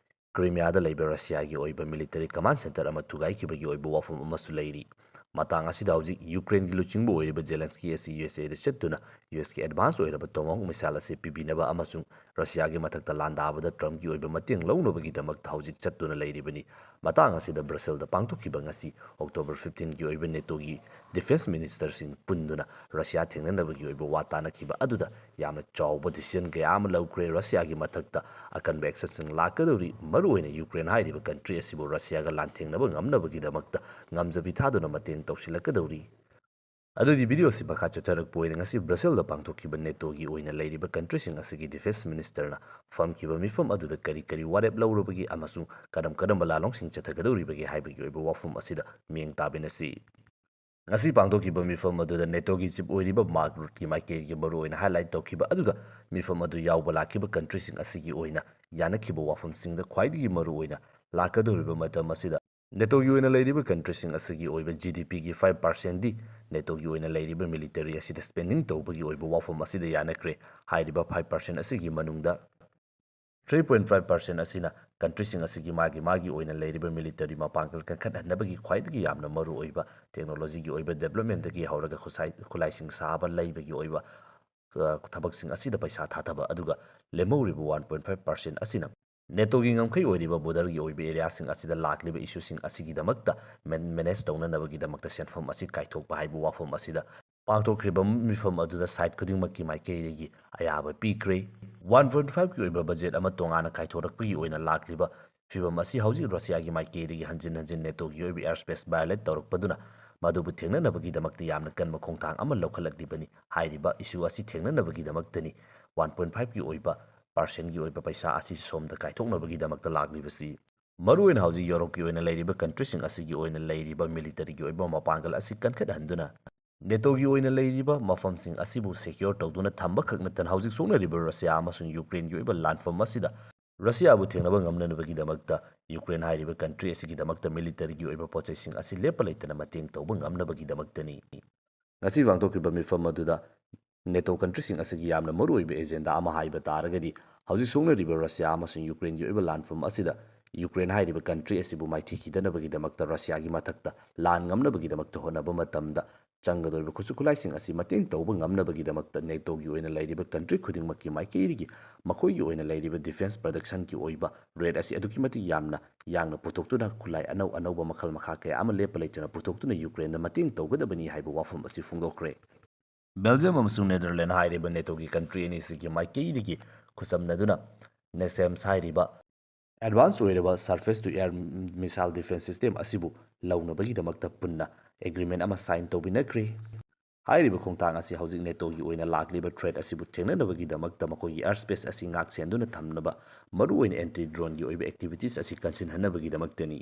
ꯀ꯭ꯔꯤꯃꯤꯌꯥꯗ ꯂꯩꯕ ꯔꯁꯤꯌꯥꯒꯤ ꯑꯣꯏꯕ ꯃꯤꯂꯤꯇꯔꯤ ꯀꯃꯥꯟ ꯁꯦꯟꯇꯔ ꯑꯃ ꯊꯨꯒꯥꯏꯈꯤꯕꯒꯤ ꯑꯣꯏꯕ ꯋꯥꯐꯝ ꯑꯃꯁꯨ ꯂꯩꯔꯤ꯫ ꯃꯇꯥꯡ ꯑꯁꯤꯗ ꯍꯧꯖꯤꯛ ꯌꯨꯀ꯭ꯔꯦꯟꯒꯤ ꯂꯨꯆꯤꯡꯕ ꯑꯣꯏꯔꯤꯕ ꯖꯦꯂꯦꯟꯁꯀꯤ ꯑꯁꯤ ꯌꯨ ꯑꯦꯁ ꯑꯦꯗ ꯆꯠꯇꯨꯅ ꯌꯨ ꯑꯦꯁꯀꯤ ꯑꯦꯗꯚꯥꯟꯁ ꯑꯣꯏꯔꯕ ꯇꯣꯃꯥꯍꯣꯛ ꯃꯤꯁꯥꯏꯜ ꯑꯁꯤ ꯄꯤꯕꯤꯅꯕ ꯑꯃꯁꯨꯡ ꯔꯁꯤꯌꯥꯒꯤ ꯃꯊꯛꯇ ꯂꯥꯟꯗꯥꯕꯗ ꯇ꯭ꯔꯝꯞꯀꯤ ꯑꯣꯏꯕ ꯃꯇꯦꯡ ꯂꯧꯅꯕꯒꯤꯗꯃꯛꯇ ꯍꯧꯖꯤꯛ ꯆꯠꯇꯨꯅ ꯂꯩꯔꯤꯕꯅꯤ꯫ ꯃꯇꯥꯡ ꯑꯁꯤꯗ ꯕ꯭ꯔꯁꯦꯜꯗ ꯄꯥꯡꯊꯣꯛꯈꯤꯕ ꯉꯁꯤ ꯑꯣꯛꯇꯣꯕꯔ ꯐꯤꯐꯇꯤꯟꯒꯤ ꯑꯣꯏꯕ ꯅꯦꯇꯣꯒꯤ ꯗꯤꯐꯦꯟꯁ ꯃꯤꯅꯤꯁꯇꯔꯁꯤꯡ ꯄꯨꯟꯗꯨꯅ ꯔꯁꯤꯌꯥ ꯊꯦꯡꯅꯅꯕꯒꯤ ꯑꯣꯏꯕ ꯋꯥ ꯇꯥꯅꯈꯤꯕ ꯑꯗꯨꯗ ꯌꯥꯝꯅ ꯆꯥꯎꯕ ꯗꯤꯁꯤꯖꯟ ꯀꯌꯥ ꯑꯃ ꯂꯧꯈ꯭ꯔꯦ꯫ ꯔꯁꯤꯌꯥꯒꯤ ꯃꯊꯛꯇ ꯑꯀꯟꯕ ꯑꯦꯛꯁꯟꯁꯤꯡ ꯂꯥꯛꯀꯗꯧꯔꯤ꯫ ꯃꯔꯨꯑꯣꯏꯅ ꯌꯨꯀ꯭ꯔꯦꯟ ꯍꯥꯏꯔꯤꯕ ꯀꯟꯇ꯭ꯔꯤ ꯑꯁꯤꯕꯨ ꯔꯁꯤꯌꯥꯒ ꯂꯥꯟꯊꯦꯡꯅꯕ ꯉꯝꯅꯕꯒꯤꯗꯃꯛꯇ ꯉꯝꯖꯕꯤ ꯊꯥꯗꯨꯅ ꯃꯇꯦꯡ ꯇꯧꯁꯤꯜꯂꯛꯀꯗꯧꯔꯤ꯫ ꯑꯗꯨꯗꯤ ꯚꯤꯗꯤꯑꯣꯁꯤ ꯃꯈꯥ ꯆꯠꯊꯔꯛꯄ ꯑꯣꯏꯅ ꯉꯁꯤ ꯕ꯭ꯔꯁꯦꯜꯗ ꯄꯥꯡꯊꯣꯛꯈꯤꯕ ꯅꯦꯇꯣꯒꯤ ꯑꯣꯏꯅ ꯂꯩꯔꯤꯕ ꯀꯟꯇ꯭ꯔꯤꯁꯤꯡ ꯑꯁꯤꯒꯤ ꯗꯤꯐꯦꯟꯁ ꯃꯤꯅꯤꯁꯇꯔꯅ ꯐꯝꯈꯤꯕ ꯃꯤꯐꯝ ꯑꯗꯨꯗ ꯀꯔꯤ ꯀꯔꯤ ꯋꯥꯔꯦꯞ ꯂꯧꯔꯕꯒꯦ ꯑꯃꯁꯨꯡ ꯀꯔꯝ ꯀꯔꯝꯕ ꯂꯥꯂꯣꯡꯁꯤꯡ ꯆꯠꯊꯒꯗꯧꯔꯤꯕꯒꯦ ꯍꯥꯏꯕꯒꯤ ꯑꯣꯏꯕ ꯋꯥꯐꯝ ꯑꯁꯤꯗ ꯃꯤꯠꯌꯦꯡ ꯇꯥꯃꯤꯟꯅꯁꯤ꯫ ꯉꯁꯤ ꯄꯥꯡꯊꯣꯛꯈꯤꯕ ꯃꯤꯐꯝ ꯑꯗꯨꯗ ꯅꯦꯇꯣꯒꯤ ꯆꯤꯐ ꯑꯣꯏꯔꯤꯕ ꯃꯥꯔꯛ ꯔꯨꯠꯀꯤ ꯃꯥꯏꯀꯩꯒꯤ ꯃꯔꯨꯑꯣꯏꯅ ꯍꯥꯏꯂꯥꯏꯠ ꯇꯧꯈꯤꯕ ꯑꯗꯨꯒ ꯃꯤꯐꯝ ꯑꯗꯨ ꯌꯥꯎꯕ ꯂꯥꯛꯈꯤꯕ ꯀꯟꯇ꯭ꯔꯤꯁꯤꯡ ꯑꯁꯤꯒꯤ ꯑꯣꯏꯅ ꯌꯥꯅꯈꯤꯕ ꯋꯥꯐꯝꯁꯤꯡꯗ ꯈ꯭ꯋꯥꯏꯗꯒꯤ ꯃꯔꯨꯑꯣꯏꯅ ꯂꯥꯛꯀꯗꯧꯔꯤꯕ ꯃꯇꯝ ꯑꯁꯤꯗ ꯅꯦꯇꯣꯒꯤ ꯑꯣꯏꯅ ꯂꯩꯔꯤꯕ ꯀꯟꯇ꯭ꯔꯤꯁꯤꯡ ꯑꯁꯤꯒꯤ ꯑꯣꯏꯕ ꯖꯤ ꯗꯤ ꯄꯤꯒꯤ ꯐꯥꯏꯚ ꯄꯥꯔꯁꯦꯟꯗꯤ ꯅꯦꯇꯣꯒꯤ ꯑꯣꯏꯅ ꯂꯩꯔꯤꯕ ꯃꯤꯂꯤꯇꯔꯤ ꯑꯁꯤꯗ ꯁ꯭ꯄꯦꯟꯗꯤꯡ ꯇꯧꯕꯒꯤ ꯑꯣꯏꯕ ꯋꯥꯐꯝ ꯑꯁꯤꯗ ꯌꯥꯅꯈ꯭ꯔꯦ꯫ ꯍꯥꯏꯔꯤꯕ ꯐꯥꯏꯚ ꯄꯥꯔꯁꯦꯟ ꯑꯁꯤꯒꯤ ꯃꯅꯨꯡꯗ ꯊ꯭ꯔꯤ ꯄꯣꯏꯟꯠ ꯐꯥꯏꯚ ꯄꯥꯔꯁꯦꯟ ꯑꯁꯤꯅ ꯀꯟꯇ꯭ꯔꯤꯁꯤꯡ ꯑꯁꯤꯒꯤ ꯃꯥꯒꯤ ꯃꯥꯒꯤ ꯑꯣꯏꯅ ꯂꯩꯔꯤꯕ ꯃꯤꯂꯤꯇꯔꯤ ꯃꯄꯥꯡꯒꯜ ꯀꯟꯈꯠꯍꯟꯅꯕꯒꯤ ꯈ꯭ꯋꯥꯏꯗꯒꯤ ꯌꯥꯝꯅ ꯃꯔꯨꯑꯣꯏꯕ ꯇꯦꯛꯅꯣꯂꯣꯖꯤꯒꯤ ꯑꯣꯏꯕ ꯗꯦꯕꯂꯞꯃꯦꯟꯗꯒꯤ ꯍꯧꯔꯒ ꯈꯨꯠꯁꯥꯏ-, ꯈꯨꯠꯂꯥꯏꯁꯤꯡ ꯁꯥꯕ ꯂꯩꯕꯒꯤ ꯑꯣꯏꯕ, ꯑ, ꯊꯕꯛꯁꯤꯡ ꯑꯁꯤꯗ ꯄꯩꯁꯥ ꯊꯥꯊꯕ, ꯑꯗꯨꯒ ꯂꯦꯝꯍꯧꯔꯤꯕ ꯋꯥꯟ ꯄꯣꯏꯟꯠ ꯐꯥꯏꯚ ꯄꯥꯔꯁꯦꯟ ꯑꯁꯤꯅ ꯅꯦꯇꯣꯒꯤ ꯉꯝꯈꯩ ꯑꯣꯏꯔꯤꯕ ꯕꯣꯔꯗꯔꯒꯤ ꯑꯣꯏꯕ ꯑꯦꯔꯤꯌꯥꯁꯤꯡ ꯑꯁꯤꯗ ꯂꯥꯛꯂꯤꯕ ꯏꯁꯨꯁꯤꯡ ꯑꯁꯤꯒꯤꯗꯃꯛꯇ ꯃꯦꯟ-, ꯃꯦꯅꯦꯖ ꯇꯧꯅꯅꯕꯒꯤꯗꯃꯛꯇ ꯁꯦꯟꯐꯝ ꯑꯁꯤ ꯀꯥꯏꯊꯣꯛꯄ ꯍꯥꯏꯕ ꯋꯥꯐꯝ ꯑꯁꯤꯗ ꯄꯥꯡꯊꯣꯛꯈ꯭ꯔꯤꯕ ꯃꯤꯐꯝ ꯑꯗꯨꯗ ꯁꯥꯏꯠ ꯈꯨꯗꯤꯡꯃꯛꯀꯤ ꯃꯥꯏꯀꯩꯗꯒꯤ ꯑꯌꯥꯕ ꯄꯤꯈ꯭ꯔꯦ꯫ ꯋꯥꯟ ꯄꯣꯏꯟꯠ ꯐꯥꯏꯚꯀꯤ ꯑꯣꯏꯕ ꯕꯖꯦꯠ ꯑꯃ ꯇꯣꯉꯥꯟꯅ ꯀꯥꯏꯊꯣꯔꯛꯄꯒꯤ ꯑꯣꯏꯅ ꯂꯥꯛꯂꯤꯕ ꯐꯤꯚꯝ ꯑꯁꯤ ꯍꯧꯖꯤꯛ ꯔꯁꯤꯌꯥꯒꯤ ꯃꯥꯏꯀꯩꯗꯒꯤ ꯍꯟꯖꯤꯟ ꯍꯟꯖꯤꯟ ꯅꯦꯇꯣꯒꯤ ꯑꯣꯏꯕ ꯑꯦꯌꯔ ꯁ꯭ꯄꯦꯁ ꯚꯥꯏꯑꯣꯂꯦꯠ ꯇꯧꯔꯛꯄꯗꯨꯅ ꯃꯗꯨꯕꯨ ꯊꯦꯡꯅꯅꯕꯒꯤꯗꯃꯛꯇ ꯌꯥꯝꯅ ꯀꯟꯕ ꯈꯣꯡꯊꯥꯡ ꯑꯃ ꯂꯧꯈꯠꯂꯛꯂꯤꯕꯅꯤ꯫ ꯍꯥꯏꯔꯤꯕ ꯏꯁꯨ ꯑꯁꯤ ꯊꯦꯡꯅꯅꯕꯒꯤꯗꯃꯛꯇꯅꯤ ꯋꯥꯟ ꯄꯣꯏꯟꯠ ꯐꯥꯏꯚꯀꯤ ꯑꯣꯏꯕ ꯄꯥꯔꯁꯦꯟꯒꯤ ꯑꯣꯏꯕ ꯄꯩꯁꯥ ꯑꯁꯤ ꯁꯣꯝꯗ ꯀꯥꯏꯊꯣꯛꯅꯕꯒꯤꯗꯃꯛꯇ ꯂꯥꯛꯂꯤꯕꯁꯤ꯫ ꯃꯔꯨꯑꯣꯏꯅ ꯍꯧꯖꯤꯛ ꯌꯨꯔꯣꯞꯀꯤ ꯑꯣꯏꯅ ꯂꯩꯔꯤꯕ ꯀꯟꯇ꯭ꯔꯤꯁꯤꯡ ꯑꯁꯤꯒꯤ ꯑꯣꯏꯅ ꯂꯩꯔꯤꯕ ꯃꯤꯂꯤꯇꯔꯤꯒꯤ ꯑꯣꯏꯕ ꯃꯄꯥꯡꯒꯜ ꯑꯁꯤ ꯀꯟꯈꯠꯍꯟꯗꯨꯅ ꯅꯦꯇꯣꯒꯤ ꯑꯣꯏꯅ ꯂꯩꯔꯤꯕ ꯃꯐꯝꯁꯤꯡ ꯑꯁꯤꯕꯨ ꯁꯦꯀ꯭ꯌꯣꯔ ꯇꯧꯗꯨꯅ ꯊꯝꯕ ꯈꯛ ꯅꯠꯇꯅ ꯍꯧꯖꯤꯛ ꯁꯣꯛꯅꯔꯤꯕ ꯔꯁꯤꯌꯥ ꯑꯃꯁꯨꯡ ꯌꯨꯀ꯭ꯔꯦꯟꯒꯤ ꯑꯣꯏꯕ ꯂꯥꯟꯐꯝ ꯑꯁꯤꯗ ꯔꯁꯤꯌꯥꯕꯨ ꯊꯦꯡꯅꯕ ꯉꯝꯅꯅꯕꯒꯤꯗꯃꯛꯇ ꯌꯨꯀ꯭ꯔꯦꯟ ꯍꯥꯏꯔꯤꯕ ꯀꯟꯇ꯭ꯔꯤ ꯑꯁꯤꯒꯤꯗꯃꯛꯇ ꯃꯤꯂꯤꯇꯔꯤꯒꯤ ꯑꯣꯏꯕ ꯄꯣꯠꯆꯩꯁꯤꯡ ꯑꯁꯤ ꯂꯦꯞꯄ ꯂꯩꯇꯅ ꯃꯇꯦꯡ ꯇꯧꯕ ꯉꯝꯅꯕꯒꯤꯗꯃꯛꯇꯅꯤ꯫ ꯉꯁꯤ ꯄꯥꯡꯊꯣꯛꯈꯤꯕ ꯃꯤꯐꯝ ꯑꯗꯨꯗ ꯅꯦꯇꯣ ꯀꯟꯇ꯭ꯔꯤꯁꯤꯡ ꯑꯁꯤꯒꯤ ꯌꯥꯝꯅ ꯃꯔꯨꯑꯣꯏꯕ ꯑꯦꯖꯦꯟꯗꯥ ꯑꯃ ꯍꯥꯏꯕ ꯇꯥꯔꯒꯗꯤ ꯍꯧꯖꯤꯛ ꯁꯣꯛꯅꯔꯤꯕ ꯔꯁꯤꯌꯥ ꯑꯃꯁꯨꯡ ꯌꯨꯀ꯭ꯔꯦꯟꯒꯤ ꯑꯣꯏꯕ ꯂꯥꯟꯐꯝ ꯑꯁꯤꯗ ꯌꯨꯀ꯭ꯔꯦꯟ ꯍꯥꯏꯔꯤꯕ country ꯑꯁꯤꯕꯨ ꯃꯥꯏꯊꯤꯈꯤꯗꯅꯕꯒꯤꯗꯃꯛꯇ ꯔꯁꯤꯌꯥꯒꯤ ꯃꯊꯛꯇ ꯂꯥꯟ ꯉꯝꯅꯕꯒꯤꯗꯃꯛꯇ ꯍꯣꯠꯅꯕ ꯃꯇꯝꯗ ꯆꯪꯒꯗꯧꯔꯤꯕ ꯈꯨꯠꯁꯨ ꯈꯨꯠꯂꯥꯏꯁꯤꯡ ꯑꯁꯤ ꯃꯇꯦꯡ ꯇꯧꯕ ꯉꯝꯅꯕꯒꯤꯗꯃꯛꯇ ꯅꯦꯇꯣꯒꯤ ꯑꯣꯏꯅ ꯂꯩꯔꯤꯕ country ꯈꯨꯗꯤꯡꯃꯛꯀꯤ ꯃꯥꯏꯀꯩꯗꯒꯤ ꯃꯈꯣꯏꯒꯤ ꯑꯣꯏꯅ ꯂꯩꯔꯤꯕ defence productionꯒꯤ ꯑꯣꯏꯕ rate ꯑꯁꯤ ꯑꯗꯨꯛꯀꯤ ꯃꯇꯤꯛ ꯌꯥꯝꯅ ꯌꯥꯡꯅ ꯄꯨꯊꯣꯛꯇꯨꯅ ꯈꯨꯠꯂꯥꯏ ꯑꯅꯧ ꯑꯅꯧꯕ ꯃꯈꯜ ꯃꯈꯥ ꯀꯌꯥ ꯑꯃ ꯂꯦꯞꯄ ꯂꯩꯇꯅ ꯄꯨꯊꯣꯛꯇꯨꯅ ꯌꯨꯀ꯭ꯔꯦꯟꯗ ꯃꯇꯦꯡ ꯇꯧꯒꯗꯕꯅꯤ ꯍꯥꯏꯕ ꯋꯥꯐꯝ ꯑꯁꯤ ꯐꯣꯡꯗꯣꯛꯈ꯭ꯔꯦ꯫ ꯕꯦꯜꯖꯤꯌꯝ ꯑꯃꯁꯨꯡ ꯅꯦꯗꯔꯂꯦꯟ ꯍꯥꯏꯔꯤꯕ ꯅꯦꯇꯣꯒꯤ country ꯑꯅꯤꯁꯤꯒꯤ ꯃꯥꯏꯀꯩꯗꯒꯤ ꯈꯨꯠꯁꯝꯅꯗꯨꯅ ꯅꯦꯁꯦꯝꯁ ꯍꯥꯏꯔꯤꯕ advance ꯑꯣꯏꯔꯕ surface to air missile defence system ꯑꯁꯤꯕꯨ ꯂꯧꯅꯕꯒꯤꯗꯃꯛꯇ ꯄꯨꯟꯅ agreement ꯑꯃ sign ꯇꯧꯃꯤꯟꯅꯈ꯭ꯔꯦ꯫ ꯍꯥꯏꯔꯤꯕ ꯈꯣꯡꯊꯥꯡ ꯑꯁꯤ ꯍꯧꯖꯤꯛ ꯅꯦꯇꯣꯒꯤ ꯑꯣꯏꯅ ꯂꯥꯛꯂꯤꯕ threat ꯑꯁꯤꯕꯨ ꯊꯦꯡꯅꯅꯕꯒꯤꯗꯃꯛꯇ ꯃꯈꯣꯏꯒꯤ air space ꯑꯁꯤ ꯉꯥꯛ ꯁꯦꯟꯗꯨꯅ ꯊꯝꯅꯕ, ꯃꯔꯨꯑꯣꯏꯅ anti droneꯒꯤ ꯑꯣꯏꯕ activities ꯑꯁꯤ ꯀꯟꯁꯤꯟꯍꯟꯅꯕꯒꯤꯗꯃꯛꯇꯅꯤ꯫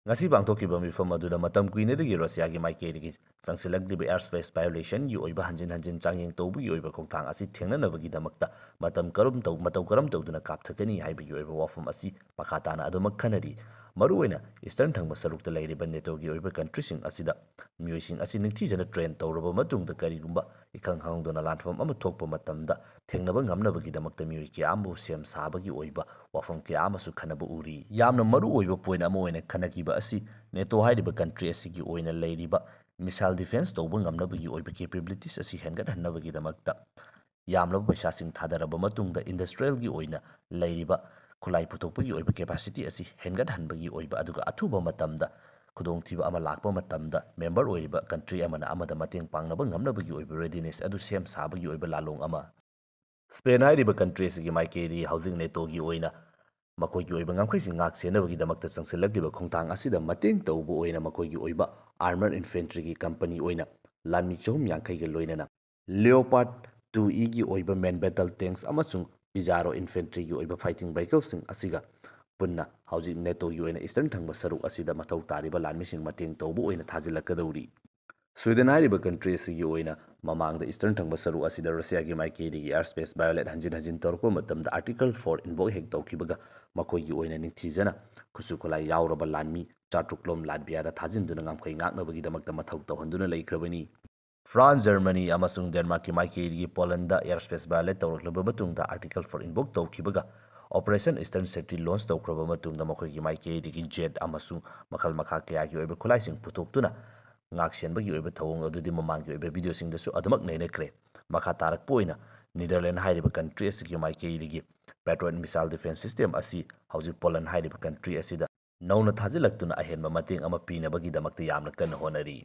ꯉꯁꯤ ꯄꯥꯡꯊꯣꯛꯈꯤꯕ ꯃꯤꯐꯝ ꯑꯗꯨꯗ ꯃꯇꯝ ꯀꯨꯏꯅꯗꯒꯤ ꯔꯁꯤꯌꯥꯒꯤ ꯃꯥꯏꯀꯩꯗꯒꯤ ꯆꯪꯁꯤꯜꯂꯛꯂꯤꯕ air space violationꯒꯤ ꯑꯣꯏꯕ ꯍꯟꯖꯤꯟ ꯍꯟꯖꯤꯟ ꯆꯥꯡꯌꯦꯡ ꯇꯧꯕꯒꯤ ꯑꯣꯏꯕ ꯈꯣꯡꯊꯥꯡ ꯑꯁꯤ ꯊꯦꯡꯅꯅꯕꯒꯤꯗꯃꯛꯇ ꯃꯇꯝ ꯀꯔꯝ ꯇꯧ-, ꯃꯇꯧ ꯀꯔꯝ ꯇꯧꯗꯨꯅ ꯀꯥꯞꯊꯛꯀꯅꯤ ꯍꯥꯏꯕꯒꯤ ꯑꯣꯏꯕ ꯋꯥꯐꯝ ꯑꯁꯤ ꯃꯈꯥ ꯇꯥꯅ ꯑꯗꯨꯃꯛ ꯈꯟꯅꯔꯤ꯫ ꯃꯔꯨꯑꯣꯏꯅ Eastern ꯊꯪꯕ ꯁꯔꯨꯛꯇ ꯂꯩꯔꯤꯕ ꯅꯦꯇꯣꯒꯤ ꯑꯣꯏꯕ countryꯁꯤꯡ ꯑꯁꯤꯗ ꯃꯤꯑꯣꯏꯁꯤꯡ ꯑꯁꯤ ꯅꯤꯡꯊꯤꯖꯅ train ꯇꯧꯔꯕ ꯃꯇꯨꯡꯗ ꯀꯔꯤꯒꯨꯝꯕ ꯏꯈꯪ ꯈꯪꯍꯧꯗꯅ ꯂꯥꯟꯐꯝ ꯑꯃ ꯊꯣꯛꯄ ꯃꯇꯝꯗ ꯊꯦꯡꯅꯕ ꯉꯝꯅꯕꯒꯤꯗꯃꯛꯇ ꯃꯤꯑꯣꯏ ꯀꯌꯥ ꯑꯃꯕꯨ ꯁꯦꯝ ꯁꯥꯕꯒꯤ ꯑꯣꯏꯕ ꯋꯥꯐꯝ ꯀꯌꯥ ꯑꯃꯁꯨ ꯈꯟꯅꯕ ꯎꯔꯤ꯫ ꯌꯥꯝꯅ ꯃꯔꯨ ꯑꯣꯏꯕ point ꯑꯃ ꯑꯣꯏꯅ ꯈꯟꯅꯈꯤꯕ ꯑꯁꯤ ꯅꯦꯇꯣ ꯍꯥꯏꯔꯤꯕ country ꯑꯁꯤꯒꯤ ꯑꯣꯏꯅ ꯂꯩꯔꯤꯕ missile defence ꯇꯧꯕ ꯉꯝꯅꯕꯒꯤ ꯑꯣꯏꯕ capabilities ꯑꯁꯤ ꯍꯦꯟꯒꯠꯍꯟꯅꯕꯒꯤꯗꯃꯛꯇ ꯌꯥꯝꯂꯕ ꯄꯩꯁꯥꯁꯤꯡ ꯊꯥꯗꯔꯕ ꯃꯇꯨꯡꯗ industrialꯒꯤ ꯑꯣꯏꯅ ꯂꯩꯔꯤꯕ ꯈꯨꯠꯂꯥꯏ ꯄꯨꯊꯣꯛꯄꯒꯤ ꯑꯣꯏꯕ capacity ꯑꯁꯤ ꯍꯦꯟꯒꯠꯍꯟꯕꯒꯤ ꯑꯣꯏꯕ, ꯑꯗꯨꯒ ꯑꯊꯨꯕ ꯃꯇꯝꯗ ꯈꯨꯗꯣꯡꯊꯤꯕ ꯑꯃ ꯂꯥꯛꯄ ꯃꯇꯝꯗ member ꯑꯣꯏꯔꯤꯕ country ꯑꯃꯅ ꯑꯃꯗ ꯃꯇꯦꯡ ꯄꯥꯡꯅꯕ ꯉꯝꯅꯕꯒꯤ ꯑꯣꯏꯕ readiness ꯑꯗꯨ ꯁꯦꯝ ꯁꯥꯕꯒꯤ ꯑꯣꯏꯕ ꯂꯥꯂꯣꯡ ꯑꯃ꯫ ꯁ꯭ꯄꯦꯟ ꯍꯥꯏꯔꯤꯕ country ꯑꯁꯤꯒꯤ ꯃꯥꯏꯀꯩꯗꯒꯤ ꯍꯧꯖꯤꯛ ꯅꯦꯇꯣꯒꯤ ꯑꯣꯏꯅ ꯃꯈꯣꯏꯒꯤ ꯑꯣꯏꯕ ꯉꯝꯈꯩꯁꯤꯡ ꯉꯥꯛ ꯁꯦꯟꯅꯕꯒꯤꯗꯃꯛꯇ ꯆꯪꯁꯤꯜꯂꯛꯂꯤꯕ ꯈꯣꯡꯊꯥꯡ ꯑꯁꯤꯗ ꯃꯇꯦꯡ ꯇꯧꯕ ꯑꯣꯏꯅ ꯃꯈꯣꯏꯒꯤ ꯑꯣꯏꯕ armour infantryꯒꯤ company ꯑꯣꯏꯅ ꯂꯥꯟꯃꯤ ꯆꯍꯨꯝ ꯌꯥꯡꯈꯩꯒ ꯂꯣꯏꯅꯅ Leopard two Eꯒꯤ ꯑꯣꯏꯕ main battle tanks ꯑꯃꯁꯨꯡ Pizarro infantryꯒꯤ ꯑꯣꯏꯕ fighting vehicleꯁꯤꯡ ꯑꯁꯤꯒ ꯄꯨꯟꯅ ꯍꯧꯖꯤꯛ ꯅꯦꯇꯣꯒꯤ ꯑꯣꯏꯅ Eastern ꯊꯪꯕ ꯁꯔꯨꯛ ꯑꯁꯤꯗ ꯃꯊꯧ ꯇꯥꯔꯤꯕ ꯂꯥꯟꯃꯤꯁꯤꯡ ꯃꯇꯦꯡ ꯇꯧꯕ ꯑꯣꯏꯅ ꯊꯥꯖꯤꯜꯂꯛꯀꯗꯧꯔꯤ꯫ ꯁ꯭ꯋꯤꯗꯦꯟ ꯍꯥꯏꯔꯤꯕ country ꯑꯁꯤꯒꯤ ꯑꯣꯏꯅ ꯃꯃꯥꯡꯗ Eastern ꯊꯪꯕ ꯁꯔꯨꯛ ꯑꯁꯤꯗ ꯔꯁꯤꯌꯥꯒꯤ ꯃꯥꯏꯀꯩꯗꯒꯤ air space violate ꯍꯟꯖꯤꯟ ꯍꯟꯖꯤꯟ ꯇꯧꯔꯛꯄ ꯃꯇꯝꯗ Article four invoke ꯍꯦꯛ ꯇꯧꯈꯤꯕꯒ ꯃꯈꯣꯏꯒꯤ ꯑꯣꯏꯅ ꯅꯤꯡꯊꯤꯖꯅ ꯈꯨꯠꯁꯨ ꯈꯨꯠꯂꯥꯏ ꯌꯥꯎꯔꯕ ꯂꯥꯟꯃꯤ ꯆꯥꯇ꯭ꯔꯨꯛ ꯂꯣꯝ ꯂꯥꯠꯚꯤꯌꯥꯗ ꯊꯥꯖꯤꯟꯗꯨꯅ ꯉꯝꯈꯩ ꯉꯥꯛꯅꯕꯒꯤꯗꯃꯛꯇ ꯃꯊꯧ ꯇꯧꯍꯟꯗꯨꯅ ꯂꯩꯈ꯭ꯔꯕꯅꯤ꯫ ꯐ꯭ꯔꯥꯟꯁ, ꯖꯔꯃꯅꯤ ꯑꯃꯁꯨꯡ ꯗꯦꯟꯃꯥꯔꯛꯀꯤ ꯃꯥꯏꯀꯩꯗꯒꯤ ꯄꯣꯂꯟꯗ air space violate ꯇꯧꯔꯛꯂꯕ ꯃꯇꯨꯡꯗ Article four invoke ꯇꯧꯈꯤꯕꯒ Operation Eastern Sentry launch ꯇꯧꯈ꯭ꯔꯕ ꯃꯇꯨꯡꯗ ꯃꯈꯣꯏꯒꯤ ꯃꯥꯏꯀꯩꯗꯒꯤ ꯖꯦꯠ ꯑꯃꯁꯨꯡ ꯃꯈꯜ ꯃꯈꯥ ꯀꯌꯥꯒꯤ ꯑꯣꯏꯕ ꯈꯨꯠꯂꯥꯏꯁꯤꯡ ꯄꯨꯊꯣꯛꯇꯨꯅ ꯉꯥꯛꯁꯦꯟꯕꯒꯤ ꯑꯣꯏꯕ ꯊꯧꯑꯣꯡ ꯑꯗꯨꯗꯤ ꯃꯃꯥꯡꯒꯤ ꯑꯣꯏꯕ ꯚꯤꯗꯤꯑꯣꯁꯤꯡꯗꯁꯨ ꯑꯗꯨꯃꯛ ꯅꯩꯅꯈ꯭ꯔꯦ꯫ ꯃꯈꯥ ꯇꯥꯔꯛꯄ ꯑꯣꯏꯅ ꯅꯤꯗꯔꯂꯦꯟ ꯍꯥꯏꯔꯤꯕ ꯀꯟꯇ꯭ꯔꯤ ꯑꯁꯤꯒꯤ ꯃꯥꯏꯀꯩꯗꯒꯤ Patriot missile defense system ꯑꯁꯤ ꯍꯧꯖꯤꯛ ꯄꯣꯂꯟ ꯍꯥꯏꯔꯤꯕ ꯀꯟꯇ꯭ꯔꯤ ꯑꯁꯤꯗ ꯅꯧꯅ ꯊꯥꯖꯤꯜꯂꯛꯇꯨꯅ ꯑꯍꯦꯟꯕ ꯃꯇꯦꯡ ꯑꯃ ꯄꯤꯅꯕꯒꯤꯗꯃꯛꯇ ꯌꯥꯝꯅ ꯀꯟꯅ ꯍꯣꯠꯅꯔꯤ꯫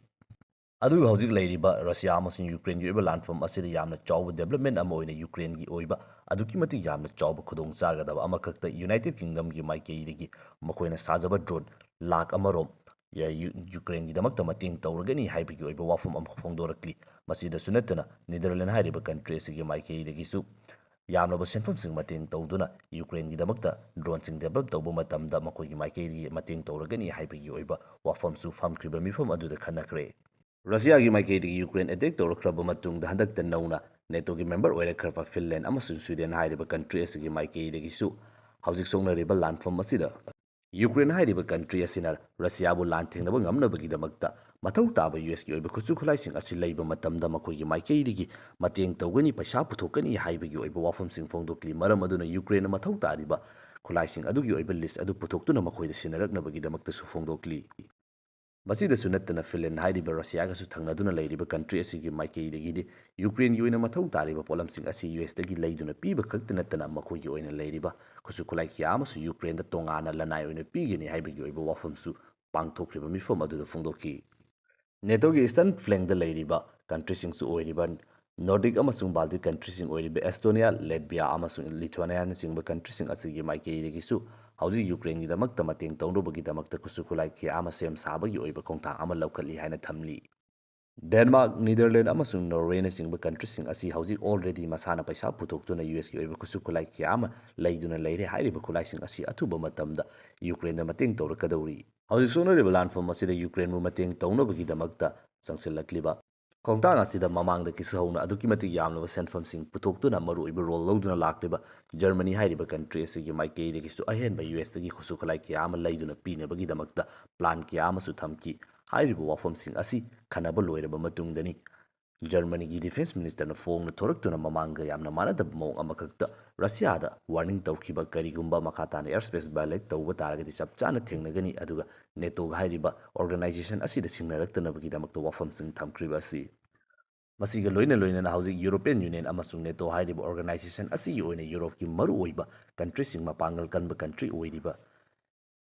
ꯑꯗꯨꯒ ꯍꯧꯖꯤꯛ ꯂꯩꯔꯤꯕ ꯔꯁꯤꯌꯥ ꯑꯃꯁꯨꯡ ꯌꯨꯀ꯭ꯔꯦꯟꯒꯤ ꯑꯣꯏꯕ ꯂꯥꯟꯐꯝ ꯑꯁꯤꯗ ꯌꯥꯝꯅ ꯆꯥꯎꯕ development ꯑꯃ ꯑꯣꯏꯅ ꯌꯨꯀ꯭ꯔꯦꯟꯒꯤ ꯑꯣꯏꯕ ꯑꯗꯨꯛꯀꯤ ꯃꯇꯤꯛ ꯌꯥꯝꯅ ꯆꯥꯎꯕ ꯈꯨꯗꯣꯡꯆꯥꯒꯗꯕ ꯑꯃꯈꯛꯇ United Kingdomꯒꯤ ꯃꯥꯏꯀꯩꯗꯒꯤ ꯃꯈꯣꯏꯅ ꯁꯥꯖꯕ drone ꯂꯥꯈ ꯑꯃꯔꯣꯝ ꯌ-, ꯌꯨ-, ꯌꯨꯀ꯭ꯔꯦꯟꯒꯤꯗꯃꯛꯇ ꯃꯇꯦꯡ ꯇꯧꯔꯒꯅꯤ ꯍꯥꯏꯕꯒꯤ ꯑꯣꯏꯕ ꯋꯥꯐꯝ ꯑꯃ ꯐꯣꯡꯗꯣꯔꯛꯂꯤ꯫ ꯃꯁꯤꯗꯁꯨ ꯅꯠꯇꯅ ꯅꯤꯗꯔꯂꯦꯟ ꯍꯥꯏꯔꯤꯕ ꯀꯟꯇ꯭ꯔꯤ ꯑꯁꯤꯒꯤ ꯃꯥꯏꯀꯩꯗꯒꯤꯁꯨ ꯌꯥꯝꯂꯕ ꯁꯦꯟꯐꯝꯁꯤꯡ ꯃꯇꯦꯡ ꯇꯧꯗꯨꯅ ꯌꯨꯀ꯭ꯔꯦꯟꯒꯤꯗꯃꯛꯇ droneꯁꯤꯡ develop ꯇꯧꯕ ꯃꯇꯝꯗ ꯃꯈꯣꯏꯒꯤ ꯃꯥꯏꯀꯩꯗꯒꯤ ꯃꯇꯦꯡ ꯇꯧꯔꯒꯅꯤ ꯍꯥꯏꯕꯒꯤ ꯑꯣꯏꯕ ꯋꯥꯐꯝꯁꯨ ꯐꯝꯈ꯭ꯔꯤꯕ ꯃꯤꯐꯝ ꯑꯗꯨꯗ ꯈꯟꯅꯈ꯭ꯔꯦ꯫ ꯔꯁꯤꯌꯥꯒꯤ ꯃꯥꯏꯀꯩꯗꯒꯤ ꯌꯨꯀ꯭ꯔꯦꯟ attack ꯇꯧꯔꯛꯈ꯭ꯔꯕ ꯃꯇꯨꯡꯗ ꯍꯟꯗꯛꯇ ꯅꯧꯅ NATOꯒꯤ member ꯑꯣꯏꯔꯛꯈ꯭ꯔꯕ ꯐꯤꯟꯂꯦꯟ ꯑꯃꯁꯨꯡ ꯁ꯭ꯋꯤꯗꯦꯟ ꯍꯥꯏꯔꯤꯕ ꯀꯟꯇ꯭ꯔꯤ ꯑꯁꯤꯒꯤ ꯃꯥꯏꯀꯩꯗꯒꯤꯁꯨ ꯍꯧꯖꯤꯛ ꯁꯣꯛꯅꯔꯤꯕ ꯂꯥꯟꯐꯝ ꯑꯁꯤꯗ ꯌꯨꯀ꯭ꯔꯦꯟ ꯍꯥꯏꯔꯤꯕ ꯀꯟꯇ꯭ꯔꯤ ꯑꯁꯤꯅ ꯔꯁꯤꯌꯥꯕꯨ ꯂꯥꯟ ꯊꯦꯡꯅꯕ ꯉꯝꯅꯕꯒꯤꯗꯃꯛꯇ ꯃꯊꯧ ꯇꯥꯕ ꯌꯨ ꯑꯦꯁꯀꯤ ꯑꯣꯏꯕ ꯈꯨꯠꯁꯨ ꯈꯨꯠꯂꯥꯏꯁꯤꯡ ꯑꯁꯤ ꯂꯩꯕ ꯃꯇꯝꯗ ꯃꯈꯣꯏꯒꯤ ꯃꯥꯏꯀꯩꯗꯒꯤ ꯃꯇꯦꯡ ꯇꯧꯒꯅꯤ, ꯄꯩꯁꯥ ꯄꯨꯊꯣꯛꯀꯅꯤ ꯍꯥꯏꯕꯒꯤ ꯑꯣꯏꯕ ꯋꯥꯐꯝꯁꯤꯡ ꯐꯣꯡꯗꯣꯛꯂꯤ꯫ ꯃꯔꯝ ꯑꯗꯨꯅ ꯌꯨꯀ꯭ꯔꯦꯟꯅ ꯃꯊꯧ ꯇꯥꯔꯤꯕ ꯈꯨꯠꯂꯥꯏꯁꯤꯡ ꯑꯗꯨꯒꯤ ꯑꯣꯏꯕ list ꯑꯗꯨ ꯄꯨꯊꯣꯛꯇꯨꯅ ꯃꯈꯣꯏꯗ ꯁꯤꯟꯅꯔꯛꯅꯕꯒꯤꯗꯃꯛꯇꯁꯨ ꯐꯣꯡꯗꯣꯛꯂꯤ꯫ ꯃꯁꯤꯗꯁꯨ ꯅꯠꯇꯅ ꯐꯤꯟꯂꯦꯟ ꯍꯥꯏꯔꯤꯕ ꯔꯁꯤꯌꯥꯒꯁꯨ ꯊꯪꯅꯗꯨꯅ ꯂꯩꯔꯤꯕ ꯀꯟꯇ꯭ꯔꯤ ꯑꯁꯤꯒꯤ ꯃꯥꯏꯀꯩꯗꯒꯤꯗꯤ ꯌꯨꯀ꯭ꯔꯦꯟꯒꯤ ꯑꯣꯏꯅ ꯃꯊꯧ ꯇꯥꯔꯤꯕ ꯄꯣꯠꯂꯝꯁꯤꯡ ꯑꯁꯤ ꯌꯨ ꯑꯦꯁꯇꯒꯤ ꯂꯩꯗꯨꯅ ꯄꯤꯕ ꯈꯛꯇ ꯅꯠꯇꯅ ꯃꯈꯣꯏꯒꯤ ꯑꯣꯏꯅ ꯂꯩꯔꯤꯕ ꯈꯨꯠꯁꯨ ꯈꯨꯠꯂꯥꯏ ꯀꯌꯥ ꯑꯃꯁꯨ ꯌꯨꯀ꯭ꯔꯦꯟꯗ ꯇꯣꯉꯥꯟꯅ ꯂꯅꯥꯏ ꯑꯣꯏꯅ ꯄꯤꯒꯅꯤ ꯍꯥꯏꯕꯒꯤ ꯑꯣꯏꯕ ꯋꯥꯐꯝꯁꯨ ꯄꯥꯡꯊꯣꯛꯈ꯭ꯔꯤꯕ ꯃꯤꯐꯝ ꯑꯗꯨꯗ ꯐꯣꯡꯗꯣꯛꯈꯤ꯫ NATOꯒꯤ eastern flankꯗ ꯂꯩꯔꯤꯕ ꯀꯟꯇ꯭ꯔꯤꯁꯤꯡꯁꯨ ꯑꯣꯏꯔꯤꯕ Nordic ꯑꯃꯁꯨꯡ Baltic ꯀꯟꯇ꯭ꯔꯤꯁꯤꯡ ꯑꯣꯏꯔꯤꯕ ꯑꯦꯁꯇꯣꯅꯤꯌꯥ, ꯂꯦꯠꯕꯤꯌꯥ ꯑꯃꯁꯨꯡ ꯂꯤꯊꯨꯑꯦꯅꯤꯌꯥꯅꯆꯤꯡꯕ ꯀꯟꯇ꯭ꯔꯤꯁꯤꯡ ꯑꯁꯤꯒꯤ ꯃꯥꯏꯀꯩꯗꯒꯤꯁꯨ ꯍꯧꯖꯤꯛ ꯌꯨꯀ꯭ꯔꯦꯟꯒꯤꯗꯃꯛꯇ ꯃꯇꯦꯡ ꯇꯧꯅꯕꯒꯤꯗꯃꯛꯇ ꯈꯨꯠꯁꯨ ꯈꯨꯠꯂꯥꯏ ꯀꯌꯥ ꯑꯃ ꯁꯦꯝ ꯁꯥꯕꯒꯤ ꯑꯣꯏꯕ ꯈꯣꯡꯊꯥꯡ ꯑꯃ ꯂꯧꯈꯠꯂꯤ ꯍꯥꯏꯅ ꯊꯝꯂꯤ꯫ ꯗꯦꯟꯃꯥꯔꯛ, ꯅꯤꯗꯔꯂꯦꯟ ꯑꯃꯁꯨꯡ ꯅꯣꯔꯋꯦꯅꯆꯤꯡꯕ ꯀꯟꯇ꯭ꯔꯤꯁꯤꯡ ꯑꯁꯤ ꯍꯧꯖꯤꯛ already ꯃꯁꯥꯅ ꯄꯩꯁꯥ ꯄꯨꯊꯣꯛꯇꯨꯅ ꯌꯨ ꯑꯦꯁꯀꯤ ꯑꯣꯏꯕ ꯈꯨꯠꯁꯨ ꯈꯨꯠꯂꯥꯏ ꯀꯌꯥ ꯑꯃ ꯂꯩꯗꯨꯅ ꯂꯩꯔꯦ꯫ ꯍꯥꯏꯔꯤꯕ ꯈꯨꯠꯂꯥꯏꯁꯤꯡ ꯑꯁꯤ ꯑꯊꯨꯕ ꯃꯇꯝꯗ ꯌꯨꯀ꯭ꯔꯦꯟꯗ ꯃꯇꯦꯡ ꯇꯧꯔꯛꯀꯗꯧꯔꯤ꯫ ꯍꯧꯖꯤꯛ ꯁꯣꯛꯅꯔꯤꯕ ꯂꯥꯟꯐꯝ ꯑꯁꯤꯗ ꯌꯨꯀ꯭ꯔꯦꯟꯕꯨ ꯃꯇꯦꯡ ꯇꯧꯅꯕꯒꯤꯗꯃꯛꯇ ꯆꯪꯁꯤꯜꯂꯛꯂꯤꯕ ꯈꯣꯡꯊꯥꯡ ꯑꯁꯤꯗ ꯃꯃꯥꯡꯗꯒꯤꯁꯨ ꯍꯧꯅ ꯑꯗꯨꯛꯀꯤ ꯃꯇꯤꯛ ꯌꯥꯝꯂꯕ ꯁꯦꯟꯐꯝꯁꯤꯡ ꯄꯨꯊꯣꯛꯇꯨꯅ ꯃꯔꯨꯑꯣꯏꯕ role ꯂꯧꯗꯨꯅ ꯂꯥꯛꯂꯤꯕ ꯖꯔꯃꯅꯤ ꯍꯥꯏꯔꯤꯕ ꯀꯟꯇ꯭ꯔꯤ ꯑꯁꯤꯒꯤ ꯃꯥꯏꯀꯩꯗꯒꯤꯁꯨ ꯑꯍꯦꯟꯕ ꯌꯨ ꯑꯦꯁꯇꯒꯤ ꯈꯨꯠꯁꯨ ꯈꯨꯠꯂꯥꯏ ꯀꯌꯥ ꯑꯃ ꯂꯩꯗꯨꯅ ꯄꯤꯅꯕꯒꯤꯗꯃꯛꯇ plan ꯀꯌꯥ ꯑꯃꯁꯨ ꯊꯝꯈꯤ꯫ ꯍꯥꯏꯔꯤꯕ ꯋꯥꯐꯝꯁꯤꯡ ꯑꯁꯤ ꯈꯟꯅꯕ ꯂꯣꯏꯔꯕ ꯃꯇꯨꯡꯗꯅꯤ ꯖꯔꯃꯅꯤꯒꯤ ꯗꯤꯐꯦꯟꯁ ꯃꯤꯅꯤꯁꯇꯔꯅ ꯐꯣꯡꯅ ꯊꯣꯔꯛꯇꯨꯅ ꯃꯃꯥꯡꯒ ꯌꯥꯝꯅ ꯃꯥꯟꯅꯗꯕ ꯃꯑꯣꯡ ꯑꯃꯈꯛꯇ ꯔꯁꯤꯌꯥꯗ ꯋꯥꯔꯅꯤꯡ ꯇꯧꯈꯤꯕ, ꯀꯔꯤꯒꯨꯝꯕ ꯃꯈꯥ ꯇꯥꯅ ꯑꯦꯌꯔ ꯁ꯭ꯄꯦꯁ ꯚꯥꯏꯑꯣꯂꯦꯠ ꯇꯧꯕ ꯇꯥꯔꯒꯗꯤ ꯆꯞ ꯆꯥꯅ ꯊꯦꯡꯅꯒꯅꯤ, ꯑꯗꯨꯒ ꯅꯦꯇꯣꯒ ꯍꯥꯏꯔꯤꯕ ꯑꯣꯔꯒꯅꯥꯏꯖꯦꯁꯟ ꯑꯁꯤꯗ ꯁꯤꯡꯅꯔꯛꯇꯅꯕꯒꯤꯗꯃꯛꯇ ꯋꯥꯐꯝꯁꯤꯡ ꯊꯝꯈ꯭ꯔꯤꯕ ꯑꯁꯤ꯫ ꯃꯁꯤꯒ ꯂꯣꯏꯅ ꯂꯣꯏꯅꯅ ꯍꯧꯖꯤꯛ ꯌꯨꯔꯣꯄꯤꯌꯟ ꯌꯨꯅꯤꯌꯟ ꯑꯃꯁꯨꯡ ꯅꯦꯇꯣ ꯍꯥꯏꯔꯤꯕ ꯑꯣꯔꯒꯅꯥꯏꯖꯦꯁꯟ ꯑꯁꯤꯒꯤ ꯑꯣꯏꯅ ꯌꯨꯔꯣꯞꯀꯤ ꯃꯔꯨꯑꯣꯏꯕ ꯀꯟꯇ꯭ꯔꯤꯁꯤꯡ, ꯃꯄꯥꯡꯒꯜ ꯀꯟꯕ ꯀꯟꯇ꯭ꯔꯤ ꯑꯣꯏꯔꯤꯕ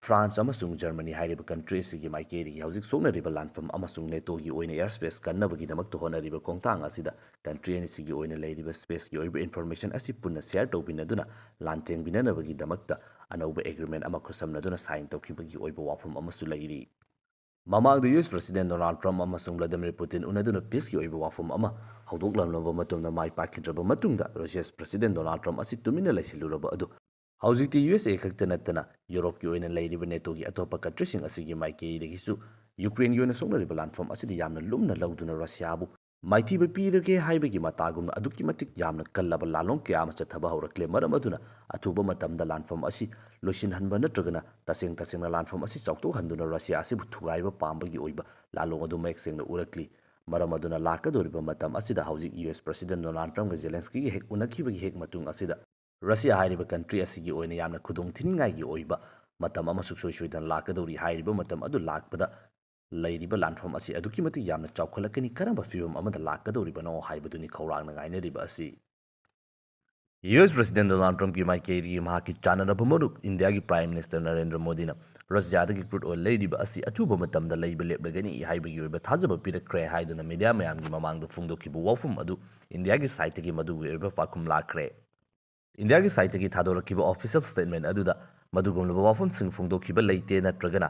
ꯐ꯭ꯔꯥꯟꯁ ꯑꯃꯁꯨꯡ ꯖꯔꯃꯅꯤ ꯍꯥꯏꯔꯤꯕ ꯀꯟꯇ꯭ꯔꯤ ꯑꯁꯤꯒꯤ ꯃꯥꯏꯀꯩꯗꯒꯤ ꯍꯧꯖꯤꯛ ꯁꯣꯛꯅꯔꯤꯕ ꯂꯥꯟꯐꯝ ꯑꯃꯁꯨꯡ ꯅꯦꯇꯣꯒꯤ ꯑꯣꯏꯅ ꯑꯦꯌꯔ ꯁ꯭ꯄꯦꯁ ꯀꯟꯅꯕꯒꯤꯗꯃꯛꯇ ꯍꯣꯠꯅꯔꯤꯕ ꯈꯣꯡꯊꯥꯡ ꯑꯁꯤꯗ ꯀꯟꯇ꯭ꯔꯤ ꯑꯅꯤꯁꯤꯒꯤ ꯑꯣꯏꯅ ꯂꯩꯔꯤꯕ ꯁ꯭ꯄꯦꯁꯀꯤ ꯑꯣꯏꯕ ꯏꯟꯐꯣꯔꯃꯦꯁꯟ ꯑꯁꯤ ꯄꯨꯟꯅ ꯁꯦꯌꯔ ꯇꯧꯕꯤꯅꯗꯨꯅ ꯂꯥꯟꯊꯦꯡꯕꯤꯅꯅꯕꯒꯤꯗꯃꯛꯇ ꯑꯅꯧꯕ ꯑꯦꯒ꯭ꯔꯤꯃꯦꯟ ꯑꯃ ꯈꯨꯠꯁꯝꯅꯗꯨꯅ ꯁꯥꯏꯟ ꯇꯧꯈꯤꯕꯒꯤ ꯑꯣꯏꯕ ꯋꯥꯐꯝ ꯑꯃꯁꯨ ꯂꯩꯔꯤ꯫ ꯃꯃꯥꯡꯗ ꯌꯨ ꯑꯦꯁ ꯄ꯭ꯔꯁꯤꯗꯦꯟ ꯗꯣꯅꯥꯜꯗ ꯇ꯭ꯔꯝꯞ ꯑꯃꯁꯨꯡ ꯚ꯭ꯂꯥꯗꯤꯃꯤꯔ ꯄꯨꯇꯤꯟ ꯎꯅꯗꯨꯅ ꯄꯤꯁꯀꯤ ꯑꯣꯏꯕ ꯋꯥꯐꯝ ꯑꯃ ꯍꯧꯗꯣꯛꯂꯝꯂꯕ ꯃꯇꯨꯡꯗ ꯃꯥꯏ ꯄꯥꯛꯈꯤꯗ꯭ꯔꯕ ꯃꯇꯨꯡꯗ ꯔꯁꯤꯌꯥ ꯄ꯭ꯔꯁꯤꯗꯦꯟ ꯗꯣꯅꯥꯜꯗ ꯇ꯭ꯔꯝꯞ ꯑꯁꯤ ꯇꯨꯃꯤꯟꯅ ꯂꯩꯁꯤꯜꯂꯨꯔꯕ ꯑꯗꯨ ꯍꯧꯖꯤꯛꯇꯤ ꯌꯨ ꯑꯦꯁ ꯑꯦ ꯈꯛꯇ ꯅꯠꯇꯅ ꯌꯨꯔꯣꯞꯀꯤ ꯑꯣꯏꯅ ꯂꯩꯔꯤꯕ ꯅꯦꯇꯣꯒꯤ ꯑꯇꯣꯞꯄ ꯀꯟꯇ꯭ꯔꯤꯁꯤꯡ ꯑꯁꯤꯒꯤ ꯃꯥꯏꯀꯩꯗꯒꯤꯁꯨ ꯌꯨꯀ꯭ꯔꯦꯟꯒꯤ ꯑꯣꯏꯅ ꯁꯣꯛꯅꯔꯤꯕ ꯂꯥꯟꯐꯝ ꯑꯁꯤꯗ ꯌꯥꯝꯅ ꯂꯨꯝꯅ ꯂꯧꯗꯨꯅ ꯔꯁꯤꯌꯥꯕꯨ ꯃꯥꯏꯊꯤꯕ ꯄꯤꯔꯒꯦ ꯍꯥꯏꯕꯒꯤ ꯃꯇꯥꯒꯨꯝꯅ ꯑꯗꯨꯛꯀꯤ ꯃꯇꯤꯛ ꯌꯥꯝꯅ ꯀꯜꯂꯕ ꯂꯥꯂꯣꯡ ꯀꯌꯥ ꯑꯃ ꯆꯠꯊꯕ ꯍꯧꯔꯛꯂꯦ꯫ ꯃꯔꯝ ꯑꯗꯨꯅ ꯑꯊꯨꯕ ꯃꯇꯝꯗ ꯂꯥꯟꯐꯝ ꯑꯁꯤ ꯂꯣꯏꯁꯤꯟꯍꯟꯕ ꯅꯠꯇ꯭ꯔꯒꯅ ꯇꯁꯦꯡ ꯇꯁꯦꯡꯅ ꯂꯥꯟꯐꯝ ꯑꯁꯤ ꯆꯥꯎꯊꯣꯛꯍꯟꯗꯨꯅ ꯔꯁꯤꯌꯥ ꯑꯁꯤꯕꯨ ꯊꯨꯒꯥꯏꯕ ꯄꯥꯝꯕꯒꯤ ꯑꯣꯏꯕ ꯂꯥꯂꯣꯡ ꯑꯗꯨ ꯃꯌꯦꯛ ꯁꯦꯡꯅ ꯎꯔꯛꯂꯤ꯫ ꯃꯔꯝ ꯑꯗꯨꯅ ꯂꯥꯛꯀꯗꯧꯔꯤꯕ ꯃꯇꯝ ꯑꯁꯤꯗ ꯍꯧꯖꯤꯛ ꯌꯨ ꯑꯦꯁ ꯄ꯭ꯔꯁꯤꯗꯦꯟ ꯗꯣꯅꯥꯜꯗ ꯇ꯭ꯔꯝꯞꯒ ꯖꯦꯂꯦꯟꯁꯀꯤꯒ ꯍꯦꯛ ꯎꯅꯈꯤꯕꯒꯤ ꯍꯦꯛ ꯃꯇꯨꯡ ꯑꯁꯤꯗ ꯔꯁꯤꯌꯥ ꯍꯥꯏꯔꯤꯕ ꯀꯟꯇ꯭ꯔꯤ ꯑꯁꯤꯒꯤ ꯑꯣꯏꯅ ꯌꯥꯝꯅ ꯈꯨꯗꯣꯡ ꯊꯤꯅꯤꯡꯉꯥꯏꯒꯤ ꯑꯣꯏꯕ ꯃꯇꯝ ꯑꯃ ꯁꯨꯡꯁꯣꯏ ꯁꯣꯏꯗꯅ ꯂꯥꯛꯀꯗꯧꯔꯤ꯫ ꯍꯥꯏꯔꯤꯕ ꯃꯇꯝ ꯑꯗꯨ ꯂꯥꯛꯄꯗ ꯂꯩꯔꯤꯕ ꯂꯥꯟꯐꯝ ꯑꯁꯤ ꯑꯗꯨꯛꯀꯤ ꯃꯇꯤꯛ ꯌꯥꯝꯅ ꯆꯥꯎꯈꯠꯂꯛꯀꯅꯤ, ꯀꯔꯝꯕ ꯐꯤꯕꯝ ꯑꯃꯗ ꯂꯥꯛꯀꯗꯧꯔꯤꯕꯅꯣ ꯍꯥꯏꯕꯗꯨꯅꯤ ꯈꯧꯔꯥꯡꯅ ꯉꯥꯏꯅꯔꯤꯕ ꯑꯁꯤ꯫ ꯌꯨ ꯑꯦꯁ ꯄ꯭ꯔꯁꯤꯗꯦꯟ ꯗꯣꯅꯥꯜꯗ ꯇ꯭ꯔꯝꯞꯀꯤ ꯃꯥꯏꯀꯩꯗꯒꯤ ꯃꯍꯥꯛꯀꯤ ꯆꯥꯟꯅꯔꯕ ꯃꯔꯨꯞ ꯏꯟꯗꯤꯌꯥꯒꯤ ꯄ꯭ꯔꯥꯏꯝ ꯃꯤꯅꯤꯁꯇꯔ ꯅꯔꯦꯟꯗ꯭ꯔ ꯃꯣꯗꯤꯅ ꯔꯁꯤꯌꯥꯗꯒꯤ ꯀ꯭ꯔꯨꯗ ꯑꯣꯏꯜ ꯂꯩꯔꯤꯕ ꯑꯁꯤ ꯑꯊꯨꯕ ꯃꯇꯝꯗ ꯂꯩꯕ ꯂꯦꯞꯂꯒꯅꯤ ꯍꯥꯏꯕꯒꯤ ꯑꯣꯏꯕ ꯊꯥꯖꯕ ꯄꯤꯔꯛꯈ꯭ꯔꯦ ꯍꯥꯏꯗꯨꯅ ꯃꯤꯗꯤꯌꯥ ꯃꯌꯥꯝꯒꯤ ꯃꯃꯥꯡꯗ ꯐꯣꯡꯗꯣꯛꯈꯤꯕ ꯋꯥꯐꯝ ꯑꯗꯨ ꯏꯟꯗꯤꯌꯥꯒꯤ ꯁꯥꯏꯠꯇꯒꯤ ꯃꯗꯨꯒꯤ ꯑꯣꯏꯕ ꯄꯥꯎꯈꯨꯝ ꯂꯥꯛꯈ꯭ꯔꯦ꯫ ꯏꯟꯗꯤꯌꯥꯒꯤ ꯁꯥꯏꯠꯇꯒꯤ ꯊꯥꯗꯣꯔꯛꯈꯤꯕ ꯑꯣꯐꯤꯁꯤꯌꯦꯜ ꯁ꯭ꯇꯦꯠꯃꯦꯟ ꯑꯗꯨꯗ ꯃꯗꯨꯒꯨꯝꯂꯕ ꯋꯥꯐꯝꯁꯤꯡ ꯐꯣꯡꯗꯣꯛꯈꯤꯕ ꯂꯩꯇꯦ, ꯅꯠꯇ꯭ꯔꯒꯅ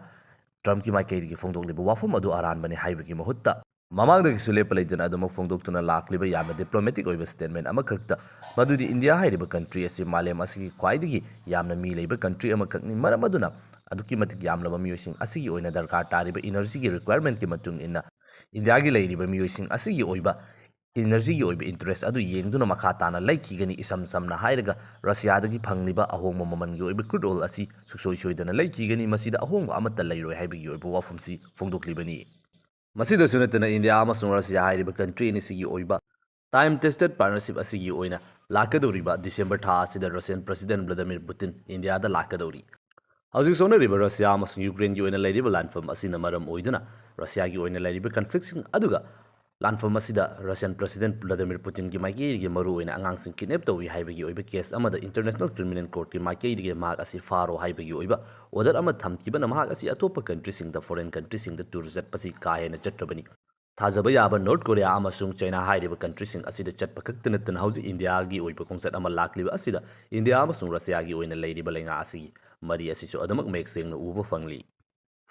ꯇ꯭ꯔꯝꯞꯀꯤ ꯃꯥꯏꯀꯩꯗꯒꯤ ꯐꯣꯡꯗꯣꯛꯂꯤꯕ ꯋꯥꯐꯝ ꯑꯗꯨ ꯑꯔꯥꯟꯕꯅꯤ ꯍꯥꯏꯕꯒꯤ ꯃꯍꯨꯠꯇ ꯃꯃꯥꯡꯗꯒꯤꯁꯨ ꯂꯦꯞꯄ ꯂꯩꯇꯅ ꯑꯗꯨꯃꯛ ꯐꯣꯡꯗꯣꯛꯇꯨꯅ ꯂꯥꯛꯂꯤꯕ ꯌꯥꯝꯅ ꯗꯤꯄ꯭ꯂꯣꯃꯦꯇꯤꯛ ꯑꯣꯏꯕ ꯁ꯭ꯇꯦꯠꯃꯦꯟ ꯑꯃꯈꯛꯇ, ꯃꯗꯨꯗꯤ ꯏꯟꯗꯤꯌꯥ ꯍꯥꯏꯔꯤꯕ ꯀꯟꯇ꯭ꯔꯤ ꯑꯁꯤ ꯃꯥꯂꯦꯝ ꯑꯁꯤꯒꯤ ꯈ꯭ꯋꯥꯏꯗꯒꯤ ꯌꯥꯝꯅ ꯃꯤ ꯂꯩꯕ ꯀꯟꯇ꯭ꯔꯤ ꯑꯃꯈꯛꯅꯤ, ꯃꯔꯝ ꯑꯗꯨꯅ ꯑꯗꯨꯛꯀꯤ ꯃꯇꯤꯛ ꯌꯥꯝꯂꯕ ꯃꯤꯑꯣꯏꯁꯤꯡ ꯑꯁꯤꯒꯤ ꯑꯣꯏꯅ ꯗꯔꯀꯥꯔ ꯇꯥꯔꯤꯕ ꯏꯅꯔꯖꯤꯒꯤ ꯔꯤꯀ꯭ꯋꯥꯏꯔꯃꯦꯟꯠꯀꯤ ꯃꯇꯨꯡ ꯏꯟꯅ ꯏꯟꯗꯤꯌꯥꯒꯤ ꯂꯩꯔꯤꯕ ꯃꯤꯑꯣꯏꯁꯤꯡ ꯑꯁꯤꯒꯤ ꯑꯣꯏꯕ ꯏꯅꯔꯖꯤꯒꯤ ꯑꯣꯏꯕ ꯏꯟꯇꯔꯦꯁ ꯑꯗꯨ ꯌꯦꯡꯗꯨꯅ ꯃꯈꯥ ꯇꯥꯅ ꯂꯩꯈꯤꯒꯅꯤ꯫ ꯏꯁꯝ ꯁꯝꯅ ꯍꯥꯏꯔꯒ ꯔꯁꯤꯌꯥꯗꯒꯤ ꯐꯪꯂꯤꯕ ꯑꯍꯣꯡꯕ ꯃꯃꯜꯒꯤ ꯑꯣꯏꯕ ꯀ꯭ꯔꯨꯗ ꯑꯣꯏꯜ ꯑꯁꯤ ꯁꯨꯡꯁꯣꯏ ꯁꯣꯏꯗꯅ ꯂꯩꯈꯤꯒꯅꯤ, ꯃꯁꯤꯗ ꯑꯍꯣꯡꯕ ꯑꯃꯠꯇ ꯂꯩꯔꯣꯏ ꯍꯥꯏꯕꯒꯤ ꯑꯣꯏꯕ ꯋꯥꯐꯝꯁꯤ ꯐꯣꯡꯗꯣꯛꯂꯤꯕꯅꯤ꯫ ꯃꯁꯤꯗꯁꯨ ꯅꯠꯇꯅ ꯏꯟꯗꯤꯌꯥ ꯑꯃꯁꯨꯡ ꯔꯁꯤꯌꯥ ꯍꯥꯏꯔꯤꯕ ꯀꯟꯇ꯭ꯔꯤ ꯑꯅꯤꯁꯤꯒꯤ ꯑꯣꯏꯕ time tested partnership ꯑꯁꯤꯒꯤ ꯑꯣꯏꯅ ꯂꯥꯛꯀꯗꯧꯔꯤꯕ ꯗꯤꯁꯦꯝꯕꯔ ꯊꯥ ꯑꯁꯤꯗ ꯔꯁꯤꯌꯟ ꯄ꯭ꯔꯁꯤꯗꯦꯟ ꯚ꯭ꯂꯥꯗꯤꯃꯤꯔ ꯄꯨꯇꯤꯟ ꯏꯟꯗꯤꯌꯥꯗ ꯂꯥꯛꯀꯗꯧꯔꯤ꯫ ꯍꯧꯖꯤꯛ ꯁꯣꯛꯅꯔꯤꯕ ꯔꯁꯤꯌꯥ ꯑꯃꯁꯨꯡ ꯌꯨꯀ꯭ꯔꯦꯟꯒꯤ ꯑꯣꯏꯅ ꯂꯩꯔꯤꯕ ꯂꯥꯟꯐꯝ ꯑꯁꯤꯅ ꯃꯔꯝ ꯑꯣꯏꯗꯨꯅ ꯔꯁꯤꯌꯥꯒꯤ ꯑꯣꯏꯅ ꯂꯩꯔꯤꯕ ꯀꯟꯐ꯭ꯂꯤꯛꯁꯤꯡ ꯑꯗꯨꯒ ꯂꯥꯟꯐꯝ ꯑꯁꯤꯗ ꯔꯁꯤꯌꯟ ꯄ꯭ꯔꯁꯤꯗꯦꯟ ꯚ꯭ꯂꯥꯗꯤꯃꯤꯔ ꯄꯨꯇꯤꯟꯒꯤ ꯃꯥꯏꯀꯩꯗꯒꯤ ꯃꯔꯨꯑꯣꯏꯅ ꯑꯉꯥꯡꯁꯤꯡ ꯀꯤꯗꯅꯦꯞ ꯇꯧꯏ ꯍꯥꯏꯕꯒꯤ ꯑꯣꯏꯕ ꯀꯦꯁ ꯑꯃꯗ ꯏꯟꯇꯔꯅꯦꯁꯅꯦꯜ ꯀ꯭ꯔꯤꯃꯤꯅꯦꯜ ꯀꯣꯔꯠꯀꯤ ꯃꯥꯏꯀꯩꯗꯒꯤ ꯃꯍꯥꯛ ꯑꯁꯤ ꯐꯥꯔꯣ ꯍꯥꯏꯕꯒꯤ ꯑꯣꯏꯕ ꯑꯣꯔꯗꯔ ꯑꯃ ꯊꯝꯈꯤꯕꯅ ꯃꯍꯥꯛ ꯑꯁꯤ ꯑꯇꯣꯞꯄ ꯀꯟꯇ꯭ꯔꯤꯁꯤꯡꯗ, ꯐꯣꯔꯦꯟ ꯀꯟꯇ꯭ꯔꯤꯁꯤꯡꯗ ꯇꯨꯔ ꯆꯠꯄꯁꯤ ꯀꯥ ꯍꯦꯟꯅ ꯆꯠꯇ꯭ꯔꯕꯅꯤ꯫ ꯊꯥꯖꯕ ꯌꯥꯕ ꯅꯣꯔꯠ ꯀꯣꯔꯤꯌꯥ ꯑꯃꯁꯨꯡ ꯆꯥꯏꯅꯥ ꯍꯥꯏꯔꯤꯕ ꯀꯟꯇ꯭ꯔꯤꯁꯤꯡ ꯑꯁꯤꯗ ꯆꯠꯄ ꯈꯛꯇ ꯅꯠꯇꯅ ꯍꯧꯖꯤꯛ ꯏꯟꯗꯤꯌꯥꯒꯤ ꯑꯣꯏꯕ ꯈꯣꯡꯆꯠ ꯑꯃ ꯂꯥꯛꯂꯤꯕ ꯑꯁꯤꯗ ꯏꯟꯗꯤꯌꯥ ꯑꯃꯁꯨꯡ ꯔꯁꯤꯌꯥꯒꯤ ꯑꯣꯏꯅ ꯂꯩꯔꯤꯕ ꯂꯩꯉꯥꯛ ꯑꯁꯤꯒꯤ ꯃꯔꯤ ꯑꯁꯤꯁꯨ ꯑꯗꯨꯃꯛ ꯃꯌꯦꯛ ꯁꯦꯡꯅ ꯎꯕ ꯐꯪꯂꯤ꯫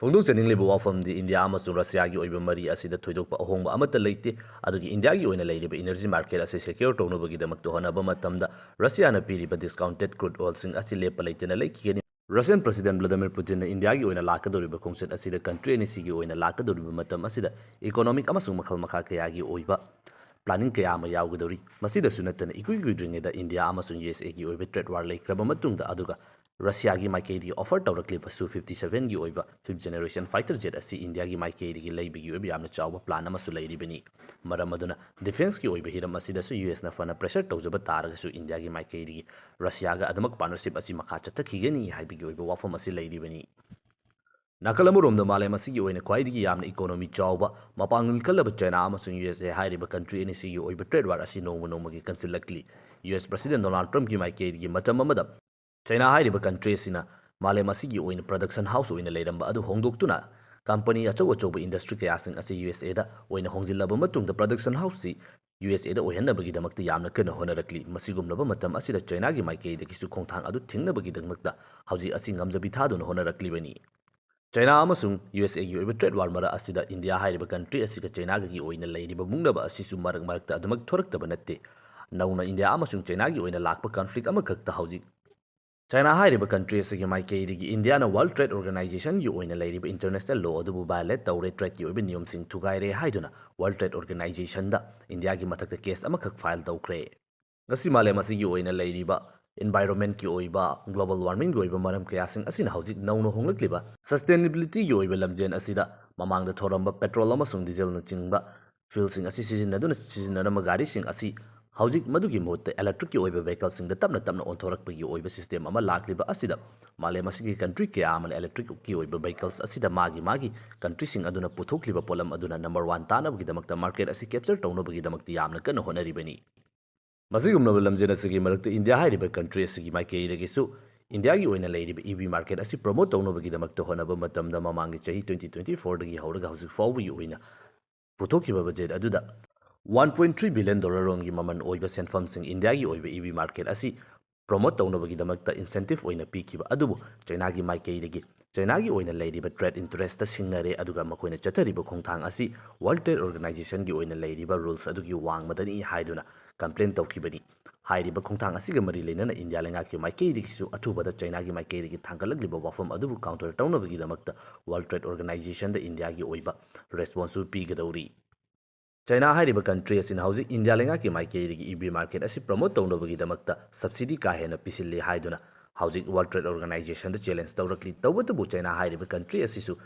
ꯐꯣꯡꯗꯣꯛꯆꯅꯤꯡꯂꯤꯕ ꯋꯥꯐꯝꯗꯤ ꯏꯟꯗꯤꯌꯥ ꯑꯃꯁꯨꯡ ꯔꯁꯤꯌꯥꯒꯤ ꯑꯣꯏꯕ ꯃꯔꯤ ꯑꯁꯤꯗ ꯊꯣꯏꯗꯣꯛꯄ ꯑꯍꯣꯡꯕ ꯑꯃꯠꯇ ꯂꯩꯇꯦ, ꯑꯗꯨꯒ ꯏꯟꯗꯤꯌꯥꯒꯤ ꯑꯣꯏꯅ ꯂꯩꯔꯤꯕ ꯏꯅꯔꯖꯤ ꯃꯥꯔꯀꯦꯠ ꯑꯁꯤ ꯁꯦꯀ꯭ꯌꯣꯔ ꯇꯧꯅꯕꯒꯤꯗꯃꯛꯇ ꯍꯣꯠꯅꯕ ꯃꯇꯝꯗ ꯔꯁꯤꯌꯥꯅ ꯄꯤꯔꯤꯕ ꯗꯤꯁꯀꯥꯎꯟꯇꯦꯠ ꯀ꯭ꯔꯨꯗ ꯑꯣꯏꯜꯁꯤꯡ ꯑꯁꯤ ꯂꯦꯞꯄ ꯂꯩꯇꯅ ꯂꯩꯈꯤꯒꯅꯤ꯫ ꯔꯁꯤꯌꯟ ꯄ꯭ꯔꯁꯤꯗꯦꯟ ꯚ꯭ꯂꯥꯗꯤꯃꯤꯔ ꯄꯨꯇꯤꯟꯅ ꯏꯟꯗꯤꯌꯥꯒꯤ ꯑꯣꯏꯅ ꯂꯥꯛꯀꯗꯧꯔꯤꯕ ꯈꯣꯡꯆꯠ ꯑꯁꯤꯗ ꯀꯟꯇ꯭ꯔꯤ ꯑꯅꯤꯁꯤꯒꯤ ꯑꯣꯏꯅ ꯂꯥꯛꯀꯗꯧꯔꯤꯕ ꯃꯇꯝ ꯑꯁꯤꯗ ꯏꯀꯣꯅꯣꯃꯤꯛ ꯑꯃꯁꯨꯡ ꯃꯈꯜ ꯃꯈꯥ ꯀꯌꯥꯒꯤ ꯑꯣꯏꯕ ꯄ꯭ꯂꯥꯅꯤꯡ ꯀꯌꯥ ꯑꯃ ꯌꯥꯎꯒꯗꯧꯔꯤ꯫ ꯃꯁꯤꯗꯁꯨ ꯅꯠꯇꯅ ꯏꯀꯨꯏ ꯀꯨꯏꯗ꯭ꯔꯤꯉꯩꯗ ꯏꯟꯗꯤꯌꯥ ꯑꯃꯁꯨꯡ ꯌꯨ ꯑꯦꯁ ꯑꯦꯒꯤ ꯑꯣꯏꯕ ꯇ꯭ꯔꯦꯗ ꯋꯥꯔ ꯂꯩꯈ꯭ꯔꯕ ꯃꯇꯨꯡꯗ ꯑꯗꯨꯒ ꯔꯁꯤꯌꯥꯒꯤ ꯃꯥꯏꯀꯩꯗꯒꯤ ꯑꯣꯐꯔ ꯇꯧꯔꯛꯂꯤꯕ ꯁꯨ ꯐꯤꯐꯇꯤ ꯁꯚꯦꯟꯒꯤ ꯑꯣꯏꯕ ꯐꯤꯐ ꯖꯦꯅꯦꯔꯦꯁꯟ ꯐꯥꯏꯇꯔ ꯖꯦꯠ ꯑꯁꯤ ꯏꯟꯗꯤꯌꯥꯒꯤ ꯃꯥꯏꯀꯩꯗꯒꯤ ꯂꯩꯕꯒꯤ ꯑꯣꯏꯕ ꯌꯥꯝꯅ ꯆꯥꯎꯕ ꯄ꯭ꯂꯥꯟ ꯑꯃꯁꯨ ꯂꯩꯔꯤꯕꯅꯤ꯫ ꯃꯔꯝ ꯑꯗꯨꯅ ꯗꯤꯐꯦꯟꯁꯀꯤ ꯑꯣꯏꯕ ꯍꯤꯔꯝ ꯑꯁꯤꯗꯁꯨ ꯌꯨ ꯑꯦꯁꯅ ꯐꯅ ꯄ꯭ꯔꯦꯁꯔ ꯇꯧꯖꯕ ꯇꯥꯔꯒꯁꯨ ꯏꯟꯗꯤꯌꯥꯒꯤ ꯃꯥꯏꯀꯩꯗꯒꯤ ꯔꯁꯤꯌꯥꯒ ꯑꯗꯨꯃꯛ ꯄꯥꯔꯠꯅꯔꯁꯤꯞ ꯑꯁꯤ ꯃꯈꯥ ꯆꯠꯊꯈꯤꯒꯅꯤ ꯍꯥꯏꯕꯒꯤ ꯑꯣꯏꯕ ꯋꯥꯐꯝ ꯑꯁꯤ ꯂꯩꯔꯤꯕꯅꯤ꯫ ꯅꯥꯀꯜ ꯑꯃꯔꯣꯝꯗ ꯃꯥꯂꯦꯝ ꯑꯁꯤꯒꯤ ꯑꯣꯏꯅ ꯈ꯭ꯋꯥꯏꯗꯒꯤ ꯌꯥꯝꯅ ꯏꯀꯣꯅꯣꯃꯤ ꯆꯥꯎꯕ, ꯃꯄꯥꯡꯒꯜ ꯀꯜꯂꯕ ꯆꯥꯏꯅꯥ ꯑꯃꯁꯨꯡ ꯌꯨ ꯑꯦꯁ ꯑꯦ ꯍꯥꯏꯔꯤꯕ ꯀꯟꯇ꯭ꯔꯤ ꯑꯅꯤꯁꯤꯒꯤ ꯑꯣꯏꯕ ꯇ꯭ꯔꯦꯗ ꯋꯥꯔ ꯑꯁꯤ ꯅꯣꯡꯃ ꯅꯣꯡꯃꯒꯤ ꯀꯟꯁꯤꯜꯂꯛꯂꯤ꯫ ꯌꯨ ꯑꯦꯁ ꯄ꯭ꯔꯁꯤꯗꯦꯟ ꯗꯣꯅꯥꯜꯗ ꯇ꯭ꯔꯝꯞꯀꯤ ꯃꯥꯏꯀꯩꯗꯒꯤ ꯃꯇꯝ ꯑꯃꯗ ꯆꯥꯏꯅꯥ ꯍꯥꯏꯔꯤꯕ ꯀꯟꯇ꯭ꯔꯤ ꯑꯁꯤꯅ ꯃꯥꯂꯦꯝ ꯑꯁꯤꯒꯤ ꯑꯣꯏꯅ ꯄ꯭ꯔꯗꯛꯁꯟ ꯍꯥꯎꯁ ꯑꯣꯏꯅ ꯂꯩꯔꯝꯕ ꯑꯗꯨ ꯍꯣꯡꯗꯣꯛꯇꯨꯅ ꯀꯝꯄꯅꯤ ꯑꯆꯧ ꯑꯆꯧꯕ ꯏꯟꯗꯁꯇ꯭ꯔꯤ ꯀꯌꯥꯁꯤꯡ ꯑꯁꯤ ꯌꯨ ꯑꯦꯁ ꯑꯦꯗ ꯑꯣꯏꯅ ꯍꯣꯡꯖꯤꯜꯂꯕ ꯃꯇꯨꯡꯗ ꯄ꯭ꯔꯗꯛꯁꯟ ꯍꯥꯎꯁꯁꯤ ꯌꯨ ꯑꯦꯁ ꯑꯦꯗ ꯑꯣꯏꯍꯟꯅꯕꯒꯤꯗꯃꯛꯇ ꯌꯥꯝꯅ ꯀꯟꯅ ꯍꯣꯠꯅꯔꯛꯂꯤ꯫ ꯃꯁꯤꯒꯨꯝꯂꯕ ꯃꯇꯝ ꯑꯁꯤꯗ ꯆꯥꯏꯅꯥꯒꯤ ꯃꯥꯏꯀꯩꯗꯒꯤꯁꯨ ꯈꯣꯡꯊꯥꯡ ꯑꯗꯨ ꯊꯤꯡꯅꯕꯒꯤꯗꯃꯛꯇ ꯍꯧꯖꯤꯛ ꯑꯁꯤ ꯉꯝꯖꯕꯤ ꯊꯥꯗꯨꯅ ꯍꯣꯠꯅꯔꯛꯂꯤꯕꯅꯤ꯫ ꯆꯥꯏꯅꯥ ꯑꯃꯁꯨꯡ ꯌꯨ ꯑꯦꯁ ꯑꯦꯒꯤ ꯑꯣꯏꯕ ꯇ꯭ꯔꯦꯗ ꯋꯥꯔ ꯃꯔꯛ ꯑꯁꯤꯗ ꯏꯟꯗꯤꯌꯥ ꯍꯥꯏꯔꯤꯕ ꯀꯟꯇ꯭ꯔꯤ ꯑꯁꯤꯒ ꯆꯥꯏꯅꯥꯒꯒꯤ ꯑꯣꯏꯅ ꯂꯩꯔꯤꯕ ꯃꯨꯛꯅꯕ ꯑꯁꯤꯁꯨ ꯃꯔꯛ ꯃꯔꯛꯇ ꯑꯗꯨꯃꯛ ꯊꯣꯔꯛꯇꯕ ꯅꯠꯇꯦ꯫ ꯅꯧꯅ ꯏꯟꯗꯤꯌꯥ ꯑꯃꯁꯨꯡ ꯆꯥꯏꯅꯥꯒꯤ ꯑꯣꯏꯅ ꯂꯥꯛꯄ ꯀꯟꯐ꯭ꯂꯤꯛ ꯑꯃꯈꯛꯇ ꯍꯧꯖꯤꯛ ꯆꯥꯏꯅꯥ ꯍꯥꯏꯔꯤꯕ ꯀꯟꯇ꯭ꯔꯤ ꯑꯁꯤꯒꯤ ꯃꯥꯏꯀꯩꯗꯒꯤ ꯏꯟꯗꯤꯌꯥꯅ ꯋꯥꯔꯜ ꯇ꯭ꯔꯦꯗ ꯑꯣꯔꯒꯅꯥꯏꯖꯦꯁꯟꯒꯤ ꯑꯣꯏꯅ ꯂꯩꯔꯤꯕ ꯏꯟꯇꯔꯅꯦꯁꯅꯦꯜ ꯂꯣ ꯑꯗꯨꯕꯨ ꯚꯥꯏꯑꯣꯂꯦꯠ ꯇꯧꯔꯦ, ꯇ꯭ꯔꯦꯗꯀꯤ ꯑꯣꯏꯕ ꯅꯤꯌꯝꯁꯤꯡ ꯊꯨꯒꯥꯏꯔꯦ ꯍꯥꯏꯗꯨꯅ ꯋꯥꯔꯜ ꯇ꯭ꯔꯦꯗ ꯑꯣꯔꯒꯅꯥꯏꯖꯦꯁꯟꯗ ꯏꯟꯗꯤꯌꯥꯒꯤ ꯃꯊꯛꯇ ꯀꯦꯁ ꯑꯃꯈꯛ ꯐꯥꯏꯜ ꯇꯧꯈ꯭ꯔꯦ꯫ ꯉꯁꯤ ꯃꯥꯂꯦꯝ ꯑꯁꯤꯒꯤ ꯑꯣꯏꯅ ꯂꯩꯔꯤꯕ ꯏꯟꯚꯥꯏꯔꯣꯟꯃꯦꯟꯠꯀꯤ ꯑꯣꯏꯕ, ꯒ꯭ꯂꯣꯕꯜ ꯋꯥꯔꯃꯤꯡꯒꯤ ꯑꯣꯏꯕ ꯃꯔꯝ ꯀꯌꯥꯁꯤꯡ ꯑꯁꯤꯅ ꯍꯧꯖꯤꯛ ꯅꯧꯅ ꯍꯣꯡꯂꯛꯂꯤꯕ ꯁꯁꯇꯦꯅꯦꯕꯤꯂꯤꯇꯤꯒꯤ ꯑꯣꯏꯕ ꯂꯝꯖꯦꯜ ꯑꯁꯤꯗ ꯃꯃꯥꯡꯗ ꯊꯣꯔꯝꯕ petrol ꯑꯃꯁꯨꯡ dieselꯅꯆꯤꯡꯕ fuelꯁꯤꯡ ꯑꯁꯤ ꯁꯤꯖꯤꯟꯅꯗꯨꯅ ꯁꯤꯖꯤꯟꯅꯔꯝꯕ ꯒꯥꯔꯤꯁꯤꯡ ꯑꯁꯤ ꯍꯧꯖꯤꯛ ꯃꯗꯨꯒꯤ ꯃꯍꯨꯠꯇ electricꯀꯤ ꯑꯣꯏꯕ vehicleꯁꯤꯡꯗ ꯇꯞꯅ ꯇꯞꯅ ꯑꯣꯟꯊꯣꯔꯛꯄꯒꯤ ꯑꯣꯏꯕ system ꯑꯃ ꯂꯥꯛꯂꯤꯕ ꯑꯁꯤꯗ ꯃꯥꯂꯦꯝ ꯑꯁꯤꯒꯤ country ꯀꯌꯥ ꯑꯃꯅ electricꯀꯤ ꯑꯣꯏꯕ vehicles ꯑꯁꯤꯗ ꯃꯥꯒꯤ ꯃꯥꯒꯤ countryꯁꯤꯡ ꯑꯗꯨꯅ ꯄꯨꯊꯣꯛꯂꯤꯕ ꯄꯣꯠꯂꯝ ꯑꯗꯨꯅ number one ꯇꯥꯅꯕꯒꯤꯗꯃꯛꯇ market ꯑꯁꯤ capture ꯇꯧꯅꯕꯒꯤꯗꯃꯛꯇ ꯌꯥꯝꯅ ꯀꯟꯅ ꯍꯣꯠꯅꯔꯤꯕꯅꯤ꯫ ꯃꯁꯤꯒꯨꯝꯂꯕ ꯂꯝꯖꯦꯜ ꯑꯁꯤꯒꯤ ꯃꯔꯛꯇ ꯏꯟꯗꯤꯌꯥ ꯍꯥꯏꯔꯤꯕ country ꯑꯁꯤꯒꯤ ꯃꯥꯏꯀꯩꯗꯒꯤꯁꯨ ꯏꯟꯗꯤꯌꯥꯒꯤ ꯑꯣꯏꯅ ꯂꯩꯔꯤꯕ EV market ꯑꯁꯤ promote ꯇꯧꯅꯕꯒꯤꯗꯃꯛꯇ ꯍꯣꯠꯅꯕ ꯃꯇꯝꯗ ꯃꯃꯥꯡꯒꯤ ꯆꯍꯤ twenty twenty fourꯗꯒꯤ ꯍꯧꯔꯒ ꯍꯧꯖꯤꯛ ꯐꯥꯎꯕꯒꯤ ꯑꯣꯏꯅ ꯄꯨꯊꯣꯛꯈꯤꯕ budget ꯑꯗꯨꯗ one point three billion dollar ꯔꯣꯝꯒꯤ ꯃꯃꯜ ꯑꯣꯏꯕ ꯁꯦꯟꯐꯝꯁꯤꯡ ꯏꯟꯗꯤꯌꯥꯒꯤ ꯑꯣꯏꯕ EV market ꯑꯁꯤ promote ꯇꯧꯅꯕꯒꯤꯗꯃꯛꯇ incentive ꯑꯣꯏꯅ ꯄꯤꯈꯤꯕ ꯑꯗꯨꯕꯨ ꯆꯩꯅꯥꯒꯤ ꯃꯥꯏꯀꯩꯗꯒꯤ ꯆꯩꯅꯥꯒꯤ ꯑꯣꯏꯅ ꯂꯩꯔꯤꯕ trade interestꯇ ꯁꯤꯡꯅꯔꯦ, ꯑꯗꯨꯒ ꯃꯈꯣꯏꯅ ꯆꯠꯊꯔꯤꯕ ꯈꯣꯡꯊꯥꯡ ꯑꯁꯤ World Trade Organizationꯒꯤ ꯑꯣꯏꯅ ꯂꯩꯔꯤꯕ rules ꯑꯗꯨꯒꯤ ꯋꯥꯡꯃꯗꯅꯤ ꯍꯥꯏꯗꯨꯅ complain ꯇꯧꯈꯤꯕꯅꯤ꯫ ꯍꯥꯏꯔꯤꯕ ꯈꯣꯡꯊꯥꯡ ꯑꯁꯤꯒ ꯃꯔꯤ ꯂꯩꯅꯅ ꯏꯟꯗꯤꯌꯥ ꯂꯩꯉꯥꯛꯀꯤ ꯃꯥꯏꯀꯩꯗꯒꯤꯁꯨ ꯑꯊꯨꯕꯗ ꯆꯩꯅꯥꯒꯤ ꯃꯥꯏꯀꯩꯗꯒꯤ ꯊꯥꯡꯒꯠꯂꯛꯂꯤꯕ ꯋꯥꯐꯝ ꯑꯗꯨꯕꯨ counter ꯇꯧꯅꯕꯒꯤꯗꯃꯛꯇ World Trade Organizationꯗ ꯏꯟꯗꯤꯌꯥꯒꯤ ꯑꯣꯏꯕ responseꯁꯨ ꯄꯤꯒꯗꯧꯔꯤ꯫ ꯆꯩꯅꯥ ꯍꯥꯏꯔꯤꯕ country ꯑꯁꯤꯅ ꯍꯧꯖꯤꯛ ꯏꯟꯗꯤꯌꯥ ꯂꯩꯉꯥꯛꯀꯤ ꯃꯥꯏꯀꯩꯗꯒꯤ EV market ꯑꯁꯤ promote ꯇꯧꯅꯕꯒꯤꯗꯃꯛꯇ subsidy ꯀꯥ ꯍꯦꯟꯅ ꯄꯤꯁꯤꯜꯂꯤ ꯍꯥꯏꯗꯨꯅ ꯍꯧꯖꯤꯛ World Trade Organizationꯗ challenge ꯇꯧꯔꯛꯂꯤ꯫ ꯇꯧꯕꯇꯕꯨ ꯆꯩꯅꯥ ꯍꯥꯏꯔꯤꯕ country ꯑꯁꯤꯁꯨ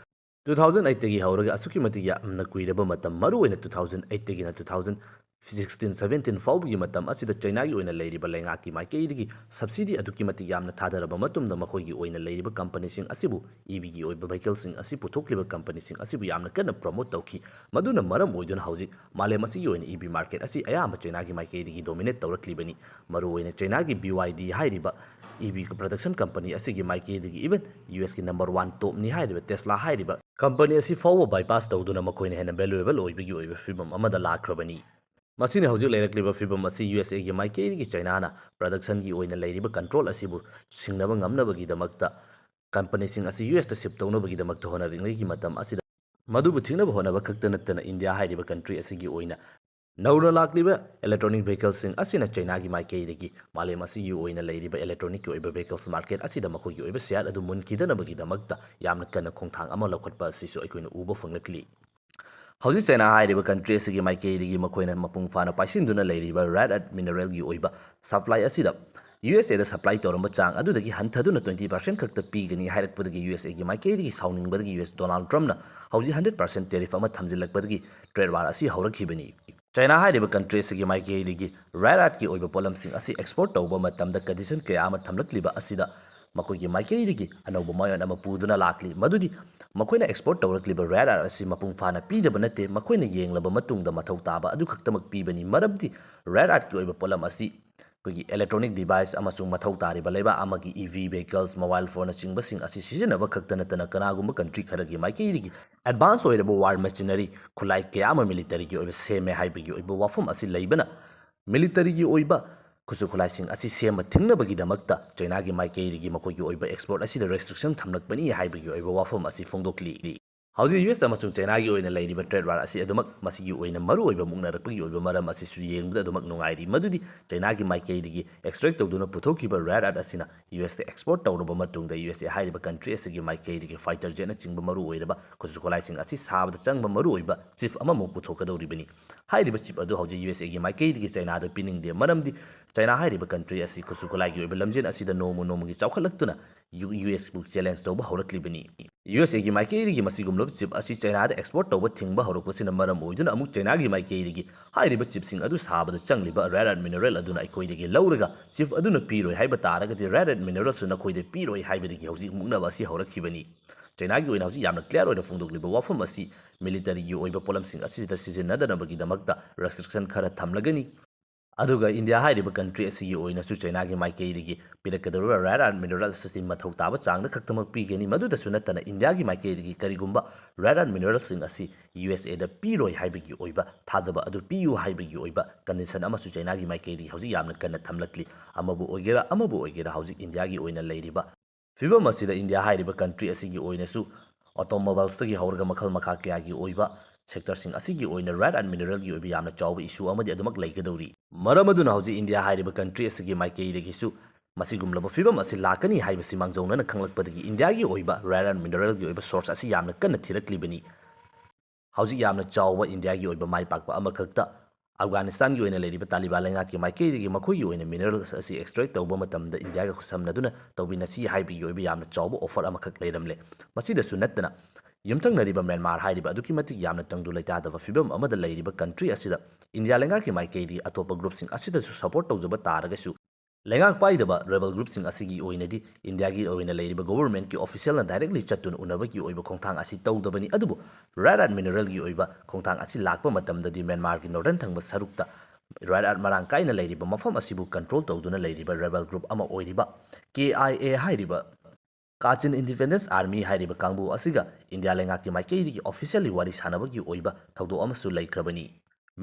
two thousand eightꯇꯒꯤ ꯍꯧꯔꯒ ꯑꯁꯨꯛꯀꯤ ꯃꯇꯤꯛ ꯌꯥꯝꯅ ꯀꯨꯏꯔꯕ ꯃꯇꯝ, ꯃꯔꯨꯑꯣꯏꯅ two thousand eightꯇꯒꯤꯅ two thousand sixteen seventeen ꯐꯥꯎꯕꯒꯤ ꯃꯇꯝ ꯑꯁꯤꯗ ꯆꯩꯅꯥꯒꯤ ꯑꯣꯏꯅ ꯂꯩꯔꯤꯕ ꯂꯩꯉꯥꯛꯀꯤ ꯃꯥꯏꯀꯩꯗꯒꯤ subsidy ꯑꯗꯨꯛꯀꯤ ꯃꯇꯤꯛ ꯌꯥꯝꯅ ꯊꯥꯗꯔꯕ ꯃꯇꯨꯡꯗ ꯃꯈꯣꯏꯒꯤ ꯑꯣꯏꯅ ꯂꯩꯔꯤꯕ companyꯁꯤꯡ ꯑꯁꯤꯕꯨ EVꯒꯤ ꯑꯣꯏꯕ vehicleꯁꯤꯡ ꯑꯁꯤ ꯄꯨꯊꯣꯛꯂꯤꯕ companyꯁꯤꯡ ꯑꯁꯤꯕꯨ ꯌꯥꯝꯅ ꯀꯟꯅ promote ꯇꯧꯈꯤ꯫ ꯃꯗꯨꯅ ꯃꯔꯝ ꯑꯣꯏꯗꯨꯅ ꯍꯧꯖꯤꯛ ꯃꯥꯂꯦꯝ ꯑꯁꯤꯒꯤ ꯑꯣꯏꯅ EV market ꯑꯁꯤ ꯑꯌꯥꯝꯕ ꯆꯩꯅꯥꯒꯤ ꯃꯥꯏꯀꯩꯗꯒꯤ dominate ꯇꯧꯔꯛꯂꯤꯕꯅꯤ꯫ ꯃꯔꯨꯑꯣꯏꯅ ꯆꯩꯅꯥꯒꯤ BYD ꯍꯥꯏꯔꯤꯕ EV production company ꯑꯁꯤꯒꯤ ꯃꯥꯏꯀꯩꯗꯒꯤ even USꯀꯤ number one topꯅꯤ ꯍꯥꯏꯔꯤꯕ Tesla ꯍꯥꯏꯔꯤꯕ company ꯑꯁꯤ ꯐꯥꯎꯕ bypass ꯇꯧꯗꯨꯅ ꯃꯈꯣꯏꯅ ꯍꯦꯟꯅ valuable ꯑꯣꯏꯕꯒꯤ ꯑꯣꯏꯕ ꯐꯤꯕꯝ ꯑꯃꯗ ꯂꯥꯛꯈ꯭ꯔꯕꯅꯤ꯫ ꯃꯁꯤꯅ ꯍꯧꯖꯤꯛ ꯂꯩꯔꯛꯂꯤꯕ ꯐꯤꯕꯝ ꯑꯁꯤ USAꯒꯤ ꯃꯥꯏꯀꯩꯗꯒꯤ ꯆꯩꯅꯥꯅ productionꯒꯤ ꯑꯣꯏꯅ ꯂꯩꯔꯤꯕ control ꯑꯁꯤꯕꯨ ꯁꯤꯡꯅꯕ ꯉꯝꯅꯕꯒꯤꯗꯃꯛꯇ companyꯁꯤꯡ ꯑꯁꯤ USꯇ shift ꯇꯧꯅꯕꯒꯤꯗꯃꯛꯇ ꯍꯣꯠꯅꯔꯤꯉꯩꯒꯤ ꯃꯇꯝ ꯑꯁꯤꯗ ꯃꯗꯨꯕꯨ ꯊꯤꯡꯅꯕ ꯍꯣꯠꯅꯕ ꯈꯛꯇ ꯅꯠꯇꯅ ꯏꯟꯗꯤꯌꯥ ꯍꯥꯏꯔꯤꯕ country ꯑꯁꯤꯒꯤ ꯑꯣꯏꯅ ꯅꯧꯅ ꯂꯥꯛꯂꯤꯕ electronic vehicleꯁꯤꯡ ꯑꯁꯤꯅ ꯆꯩꯅꯥꯒꯤ ꯃꯥꯏꯀꯩꯗꯒꯤ ꯃꯥꯂꯦꯝ ꯑꯁꯤꯒꯤ ꯑꯣꯏꯅ ꯂꯩꯔꯤꯕ electronicꯀꯤ ꯑꯣꯏꯕ vehicles market ꯑꯁꯤꯗ ꯃꯈꯣꯏꯒꯤ ꯑꯣꯏꯕ share ꯑꯗꯨ ꯃꯨꯟꯈꯤꯗꯅꯕꯒꯤꯗꯃꯛꯇ ꯌꯥꯝꯅ ꯀꯟꯅ ꯈꯣꯡꯊꯥꯡ ꯑꯃ ꯂꯧꯈꯠꯄ ꯑꯁꯤꯁꯨ ꯑꯩꯈꯣꯏꯅ ꯎꯕ ꯐꯪꯂꯛꯂꯤ꯫ ꯍꯧꯖꯤꯛ ꯆꯩꯅꯥ ꯍꯥꯏꯔꯤꯕ country ꯑꯁꯤꯒꯤ ꯃꯥꯏꯀꯩꯗꯒꯤ ꯃꯈꯣꯏꯅ ꯃꯄꯨꯡ ꯐꯥꯅ ꯄꯥꯏꯁꯤꯟꯗꯨꯅ ꯂꯩꯔꯤꯕ rare earth mineralꯒꯤ ꯑꯣꯏꯕ supply ꯑꯁꯤꯗ ꯌꯨ ꯑꯦꯁ ꯑꯦꯗ ꯁꯄ꯭ꯂꯥꯏ ꯇꯧꯔꯝꯕ ꯆꯥꯡ ꯑꯗꯨꯗꯒꯤ ꯍꯟꯊꯗꯨꯅ twenty percent ꯈꯛꯇ ꯄꯤꯒꯅꯤ ꯍꯥꯏꯔꯛꯄꯗꯒꯤ ꯌꯨ ꯑꯦꯁ ꯑꯦꯒꯤ ꯃꯥꯏꯀꯩꯗꯒꯤ ꯁꯥꯎꯅꯤꯡꯕꯗꯒꯤ ꯌꯨ ꯑꯦꯁ ꯗꯣꯅꯥꯜꯗ ꯇ꯭ꯔꯝꯞꯅ ꯍꯧꯖꯤꯛ hundred percent tariff ꯑꯃ ꯊꯝꯖꯤꯜꯂꯛꯄꯗꯒꯤ trade war ꯑꯁꯤ ꯍꯧꯔꯛꯈꯤꯕꯅꯤ꯫ ꯆꯥꯏꯅꯥ ꯍꯥꯏꯔꯤꯕ ꯀꯟꯇ꯭ꯔꯤ ꯑꯁꯤꯒꯤ ꯃꯥꯏꯀꯩꯗꯒꯤ rare earth ꯀꯤ ꯑꯣꯏꯕ ꯄꯣꯠꯂꯝꯁꯤꯡ ꯑꯁꯤ export ꯇꯧꯕ ꯃꯇꯝꯗ condition ꯀꯌꯥ ꯑꯃ ꯊꯝꯂꯛꯂꯤꯕ ꯑꯁꯤꯗ ꯃꯈꯣꯏꯒꯤ ꯃꯥꯏꯀꯩꯗꯒꯤ ꯑꯅꯧꯕ ꯃꯥꯌꯣꯟ ꯑꯃ ꯄꯨꯗꯨꯅ ꯂꯥꯛꯂꯤ꯫ ꯃꯗꯨꯗꯤ ꯃꯈꯣꯏꯅ export ꯇꯧꯔꯛꯂꯤꯕ rare earth ꯑꯁꯤ ꯃꯄꯨꯡ ꯐꯥꯅ ꯄꯤꯗꯕ ꯅꯠꯇꯦ, ꯃꯈꯣꯏꯅ ꯌꯦꯡꯂꯕ ꯃꯇꯨꯡꯗ ꯃꯊꯧ ꯇꯥꯕ ꯑꯗꯨ ꯈꯛꯇꯃꯛ ꯄꯤꯕꯅꯤ꯫ ꯃꯔꯝꯗꯤ rare earth ꯀꯤ ꯑꯣꯏꯕ ꯄꯣꯠꯂꯝ ꯑꯁꯤ ꯑꯩꯈꯣꯏꯒꯤ electronic device ꯑꯃꯁꯨꯡ ꯃꯊꯧ ꯇꯥꯔꯤꯕ ꯂꯩꯕꯥꯛ ꯑꯃꯒꯤ E V vehicles, mobile phone ꯅꯆꯤꯡꯕꯁꯤꯡ ꯑꯁꯤ ꯁꯤꯖꯤꯟꯅꯕ ꯈꯛꯇ ꯅꯠꯇꯅ ꯀꯅꯥꯒꯨꯝꯕ ꯀꯟꯇ꯭ꯔꯤ ꯈꯔꯒꯤ ꯃꯥꯏꯀꯩꯗꯒꯤ advance ꯑꯣꯏꯔꯕ war machinery, ꯈꯨꯠꯂꯥꯏ ꯀꯌꯥ ꯑꯃ military ꯒꯤ ꯑꯣꯏꯕ ꯁꯦꯝꯃꯦ ꯍꯥꯏꯕꯒꯤ ꯑꯣꯏꯕ ꯋꯥꯐꯝ ꯑꯁꯤ ꯂꯩꯕꯅ military ꯒꯤ ꯑꯣꯏꯕ ꯈꯨꯠꯁꯨ ꯈꯨꯠꯂꯥꯏꯁꯤꯡ ꯑꯁꯤ ꯁꯦꯝꯕ ꯊꯤꯡꯅꯕꯒꯤꯗꯃꯛꯇ ꯆꯥꯏꯅꯥꯒꯤ ꯃꯥꯏꯀꯩꯗꯒꯤ ꯃꯈꯣꯏꯒꯤ ꯑꯣꯏꯕ export ꯑꯁꯤꯗ restriction ꯊꯝꯂꯛꯄꯅꯤ ꯍꯥꯏꯕꯒꯤ ꯑꯣꯏꯕ ꯋꯥꯐꯝ ꯑꯁꯤ ꯐꯣꯡꯗꯣꯛꯂꯤ꯫ ꯍꯧꯖꯤꯛ ꯌꯨ ꯑꯦꯁ ꯑꯃꯁꯨꯡ ꯆꯥꯏꯅꯥꯒꯤ ꯑꯣꯏꯅ ꯂꯩꯔꯤꯕ trade war ꯑꯁꯤ ꯑꯗꯨꯃꯛ ꯃꯁꯤꯒꯤ ꯑꯣꯏꯅ ꯃꯔꯨꯑꯣꯏꯕ ꯃꯨꯛꯅꯔꯛꯄꯒꯤ ꯑꯣꯏꯕ ꯃꯔꯝ ꯑꯁꯤꯁꯨ ꯌꯦꯡꯕꯗ ꯑꯗꯨꯃꯛ ꯅꯨꯡꯉꯥꯏꯔꯤ, ꯃꯗꯨꯗꯤ ꯆꯥꯏꯅꯥꯒꯤ ꯃꯥꯏꯀꯩꯗꯒꯤ extract ꯇꯧꯗꯨꯅ ꯄꯨꯊꯣꯛꯈꯤꯕ rare earth ꯑꯁꯤꯅ ꯌꯨ ꯑꯦꯁꯇ export ꯇꯧꯔꯕ ꯃꯇꯨꯡꯗ ꯌꯨ ꯑꯦꯁ ꯑꯦ ꯍꯥꯏꯔꯤꯕ ꯀꯟꯇ꯭ꯔꯤ ꯑꯁꯤꯒꯤ ꯃꯥꯏꯀꯩꯗꯒꯤ fighter jet ꯅꯆꯤꯡꯕ ꯃꯔꯨꯑꯣꯏꯔꯕ ꯈꯨꯠꯁꯨ ꯈꯨꯠꯂꯥꯏꯁꯤꯡ ꯑꯁꯤ ꯁꯥꯕꯗ ꯆꯪꯕ ꯃꯔꯨꯑꯣꯏꯕ chip ꯑꯃꯃꯨꯛ ꯄꯨꯊꯣꯛꯀꯗꯧꯔꯤꯕꯅꯤ꯫ ꯍꯥꯏꯔꯤꯕ chip ꯑꯗꯨ ꯍꯧꯖꯤꯛ ꯌꯨ ꯑꯦꯁ ꯑꯦꯒꯤ ꯃꯥꯏꯀꯩꯗꯒꯤ ꯆꯥꯏꯅꯥꯗ ꯄꯤꯅꯤꯡꯗꯦ, ꯃꯔꯝꯗꯤ ꯆꯥꯏꯅꯥ ꯍꯥꯏꯔꯤꯕ ꯀꯟꯇ꯭ꯔꯤ ꯑꯁꯤ ꯈꯨꯠꯁꯨ ꯈꯨꯠꯂꯥꯏꯒꯤ ꯑꯣꯏꯕ ꯂꯝꯖꯦꯜ ꯑꯁꯤꯗ ꯅꯣꯡꯃ ꯅꯣꯡꯃꯒꯤ ꯆꯥꯎꯈꯠꯂꯛꯇꯨꯅ ꯌꯨ ꯑꯦꯁꯄꯨ challenge ꯇꯧꯕ ꯍꯧꯔꯛꯂꯤꯕꯅꯤ꯫ ꯌꯨ ꯑꯦꯁ ꯑꯦꯒꯤ ꯃꯥꯏꯀꯩꯗꯒꯤ ꯃꯁꯤꯒꯨꯝꯂꯕ chip ꯑꯁꯤ ꯆꯥꯏꯅꯥꯗ export ꯇꯧꯕ ꯊꯤꯡꯕ ꯍꯧꯔꯛꯄꯁꯤꯅ ꯃꯔꯝ ꯑꯣꯏꯗꯨꯅ ꯑꯃꯨꯛ ꯆꯥꯏꯅꯥꯒꯤ ꯃꯥꯏꯀꯩꯗꯒꯤ ꯍꯥꯏꯔꯤꯕ chipꯁꯤꯡ ꯑꯗꯨ ꯁꯥꯕꯗ ꯆꯪꯂꯤꯕ rare earth mineral ꯑꯗꯨꯅ ꯑꯩꯈꯣꯏꯗꯒꯤ ꯂꯧꯔꯒ chip ꯑꯗꯨꯅ ꯄꯤꯔꯣꯏ ꯍꯥꯏꯕ ꯇꯥꯔꯒꯗꯤ rare earth mineralꯁꯨ ꯅꯈꯣꯏꯗ ꯄꯤꯔꯣꯏ ꯍꯥꯏꯕꯗꯒꯤ ꯍꯧꯖꯤꯛ ꯃꯨꯛꯅꯕ ꯑꯁꯤ ꯍꯧꯔꯛꯈꯤꯕꯅꯤ꯫ ꯆꯥꯏꯅꯥꯒꯤ ꯑꯣꯏꯅ ꯍꯧꯖꯤꯛ ꯌꯥꯝꯅ clear ꯑꯣꯏꯅ ꯐꯣꯡꯗꯣꯛꯂꯤꯕ ꯋꯥꯐꯝ ꯑꯁꯤ militaryꯒꯤ ꯑꯣꯏꯕ ꯄꯣꯠꯂꯝꯁꯤꯡ ꯑꯁꯤꯗ ꯁꯤꯖꯤꯟꯅꯗꯅꯕꯒꯤꯗꯃꯛꯇ restriction ꯈꯔ ꯊꯝꯂꯒꯅꯤ꯫ ꯑꯗꯨꯒ ꯏꯟꯗꯤꯌꯥ ꯍꯥꯏꯔꯤꯕ ꯀꯟꯇ꯭ꯔꯤ ꯑꯁꯤꯒꯤ ꯑꯣꯏꯅꯁꯨ ꯆꯥꯏꯅꯥꯒꯤ ꯃꯥꯏꯀꯩꯗꯒꯤ ꯄꯤꯔꯛꯀꯗꯧꯔꯤꯕ rare earth minerals ꯑꯁꯤ ꯃꯊꯧ ꯇꯥꯕ ꯆꯥꯡꯗ ꯈꯛꯇꯃꯛ ꯄꯤꯒꯅꯤ꯫ ꯃꯗꯨꯗꯁꯨ ꯅꯠꯇꯅ ꯏꯟꯗꯤꯌꯥꯒꯤ ꯃꯥꯏꯀꯩꯗꯒꯤ ꯀꯔꯤꯒꯨꯝꯕ rare earth mineralꯁꯤꯡ ꯑꯁꯤ ꯌꯨ ꯑꯦꯁ ꯑꯦꯗ ꯄꯤꯔꯣꯏ ꯍꯥꯏꯕꯒꯤ ꯑꯣꯏꯕ ꯊꯥꯖꯕ ꯑꯗꯨ ꯄꯤꯌꯨ ꯍꯥꯏꯕꯒꯤ ꯑꯣꯏꯕ condition ꯑꯃꯁꯨ ꯆꯥꯏꯅꯥꯒꯤ ꯃꯥꯏꯀꯩꯗꯒꯤ ꯍꯧꯖꯤꯛ ꯌꯥꯝꯅ ꯀꯟꯅ ꯊꯝꯂꯛꯂꯤ꯫ ꯑꯃꯕꯨ ꯑꯣꯏꯒꯦꯔꯥ ꯑꯃꯕꯨ ꯑꯣꯏꯒꯦꯔꯥ ꯍꯧꯖꯤꯛ ꯏꯟꯗꯤꯌꯥꯒꯤ ꯑꯣꯏꯅ ꯂꯩꯔꯤꯕ ꯐꯤꯕꯝ ꯑꯁꯤꯗ ꯏꯟꯗꯤꯌꯥ ꯍꯥꯏꯔꯤꯕ ꯀꯟꯇ꯭ꯔꯤ ꯑꯁꯤꯒꯤ ꯑꯣꯏꯅꯁꯨ automobilesꯇꯒꯤ ꯍꯧꯔꯒ ꯃꯈꯜ ꯃꯈꯥ ꯀꯌꯥꯒꯤ ꯑꯣꯏꯕ sectorꯁꯤꯡ ꯑꯁꯤꯒꯤ ꯑꯣꯏꯅ rare earth mineralꯒꯤ ꯑꯣꯏꯕ ꯌꯥꯝꯅ ꯆꯥꯎꯕ issue ꯑꯃꯗꯤ ꯑꯗꯨꯃꯛ ꯂꯩꯒꯗꯧꯔꯤ꯫ ꯃꯔꯝ ꯑꯗꯨꯅ ꯍꯧꯖꯤꯛ ꯏꯟꯗꯤꯌꯥ ꯍꯥꯏꯔꯤꯕ ꯀꯟꯇ꯭ꯔꯤ ꯑꯁꯤꯒꯤ ꯃꯥꯏꯀꯩꯗꯒꯤꯁꯨ ꯃꯁꯤꯒꯨꯝꯂꯕ ꯐꯤꯕꯝ ꯑꯁꯤ ꯂꯥꯛꯀꯅꯤ ꯍꯥꯏꯕꯁꯤ ꯃꯥꯡꯖꯧꯅꯅ ꯈꯪꯂꯛꯄꯗꯒꯤ ꯏꯟꯗꯤꯌꯥꯒꯤ ꯑꯣꯏꯕ rare earth mineralꯒꯤ ꯑꯣꯏꯕ source ꯑꯁꯤ ꯌꯥꯝꯅ ꯀꯟꯅ ꯊꯤꯔꯛꯂꯤꯕꯅꯤ꯫ ꯍꯧꯖꯤꯛ ꯌꯥꯝꯅ ꯆꯥꯎꯕ ꯏꯟꯗꯤꯌꯥꯒꯤ ꯑꯣꯏꯕ ꯃꯥꯏ ꯄꯥꯛꯄ ꯑꯃꯈꯛꯇ ꯑꯐꯒꯥꯅꯤꯁꯇꯥꯟꯒꯤ ꯑꯣꯏꯅ ꯂꯩꯔꯤꯕ ꯇꯥꯂꯤꯕꯥꯟ ꯂꯩꯉꯥꯛꯀꯤ ꯃꯥꯏꯀꯩꯗꯒꯤ ꯃꯈꯣꯏꯒꯤ ꯑꯣꯏꯅ minerals ꯑꯁꯤ extract ꯇꯧꯕ ꯃꯇꯝꯗ ꯏꯟꯗꯤꯌꯥꯒ ꯈꯨꯠꯁꯝꯅꯗꯨꯅ ꯇꯧꯃꯤꯟꯅꯁꯤ ꯍꯥꯏꯕꯒꯤ ꯑꯣꯏꯕ ꯌꯥꯝꯅ ꯆꯥꯎꯕ offer ꯑꯃꯈꯛ ꯂꯩꯔꯝꯂꯦ꯫ ꯃꯁꯤꯗꯁꯨ ꯅꯠꯇꯅ ꯌꯨꯝꯊꯪꯅꯔꯤꯕ ꯃ꯭ꯌꯥꯟꯃꯥꯔ ꯍꯥꯏꯔꯤꯕ ꯑꯗꯨꯛꯀꯤ ꯃꯇꯤꯛ ꯌꯥꯝꯅ ꯇꯪꯗꯨ ꯂꯩꯇꯥꯗꯕ ꯐꯤꯕꯝ ꯑꯃꯗ ꯂꯩꯔꯤꯕ country ꯑꯁꯤꯗ ꯏꯟꯗꯤꯌꯥ ꯂꯩꯉꯥꯛꯀꯤ ꯃꯥꯏꯀꯩꯗꯒꯤ ꯑꯇꯣꯞꯄ groupꯁꯤꯡ ꯑꯁꯤꯗꯁꯨ support ꯇꯧꯖꯕ ꯇꯥꯔꯒꯁꯨ ꯂꯩꯉꯥꯛ ꯄꯥꯏꯗꯕ rebel groupꯁꯤꯡ ꯑꯁꯤꯒꯤ ꯑꯣꯏꯅꯗꯤ ꯏꯟꯗꯤꯌꯥꯒꯤ ꯑꯣꯏꯅ ꯂꯩꯔꯤꯕ governmentꯀꯤ officialꯅ directly ꯆꯠꯇꯨꯅ ꯎꯅꯕꯒꯤ ꯑꯣꯏꯕ ꯈꯣꯡꯊꯥꯡ ꯑꯁꯤ ꯇꯧꯗꯕꯅꯤ꯫ ꯑꯗꯨꯕꯨ rare earth mineralꯒꯤ ꯑꯣꯏꯕ ꯈꯣꯡꯊꯥꯡ ꯑꯁꯤ ꯂꯥꯛꯄ ꯃꯇꯝꯗꯗꯤ ꯃ꯭ꯌꯥꯟꯃꯥꯔꯒꯤ northern ꯊꯪꯕ ꯁꯔꯨꯛꯇ rare earth ꯃꯔꯥꯡ ꯀꯥꯏꯅ ꯂꯩꯔꯤꯕ ꯃꯐꯝ ꯑꯁꯤꯕꯨ control ꯇꯧꯗꯨꯅ ꯂꯩꯔꯤꯕ rebel group ꯑꯃ ꯑꯣꯏꯔꯤꯕ K I A ꯍꯥꯏꯔꯤꯕ Kachin Independence Army ꯍꯥꯏꯔꯤꯕ ꯀꯥꯡꯕꯨ ꯑꯁꯤꯒ ꯏꯟꯗꯤꯌꯥ ꯂꯩꯉꯥꯛꯀꯤ ꯃꯥꯏꯀꯩꯗꯒꯤ officially ꯋꯥꯔꯤ ꯁꯥꯟꯅꯕꯒꯤ ꯑꯣꯏꯕ ꯊꯧꯗꯣꯛ ꯑꯃꯁꯨ ꯂꯩꯈ꯭ꯔꯕꯅꯤ꯫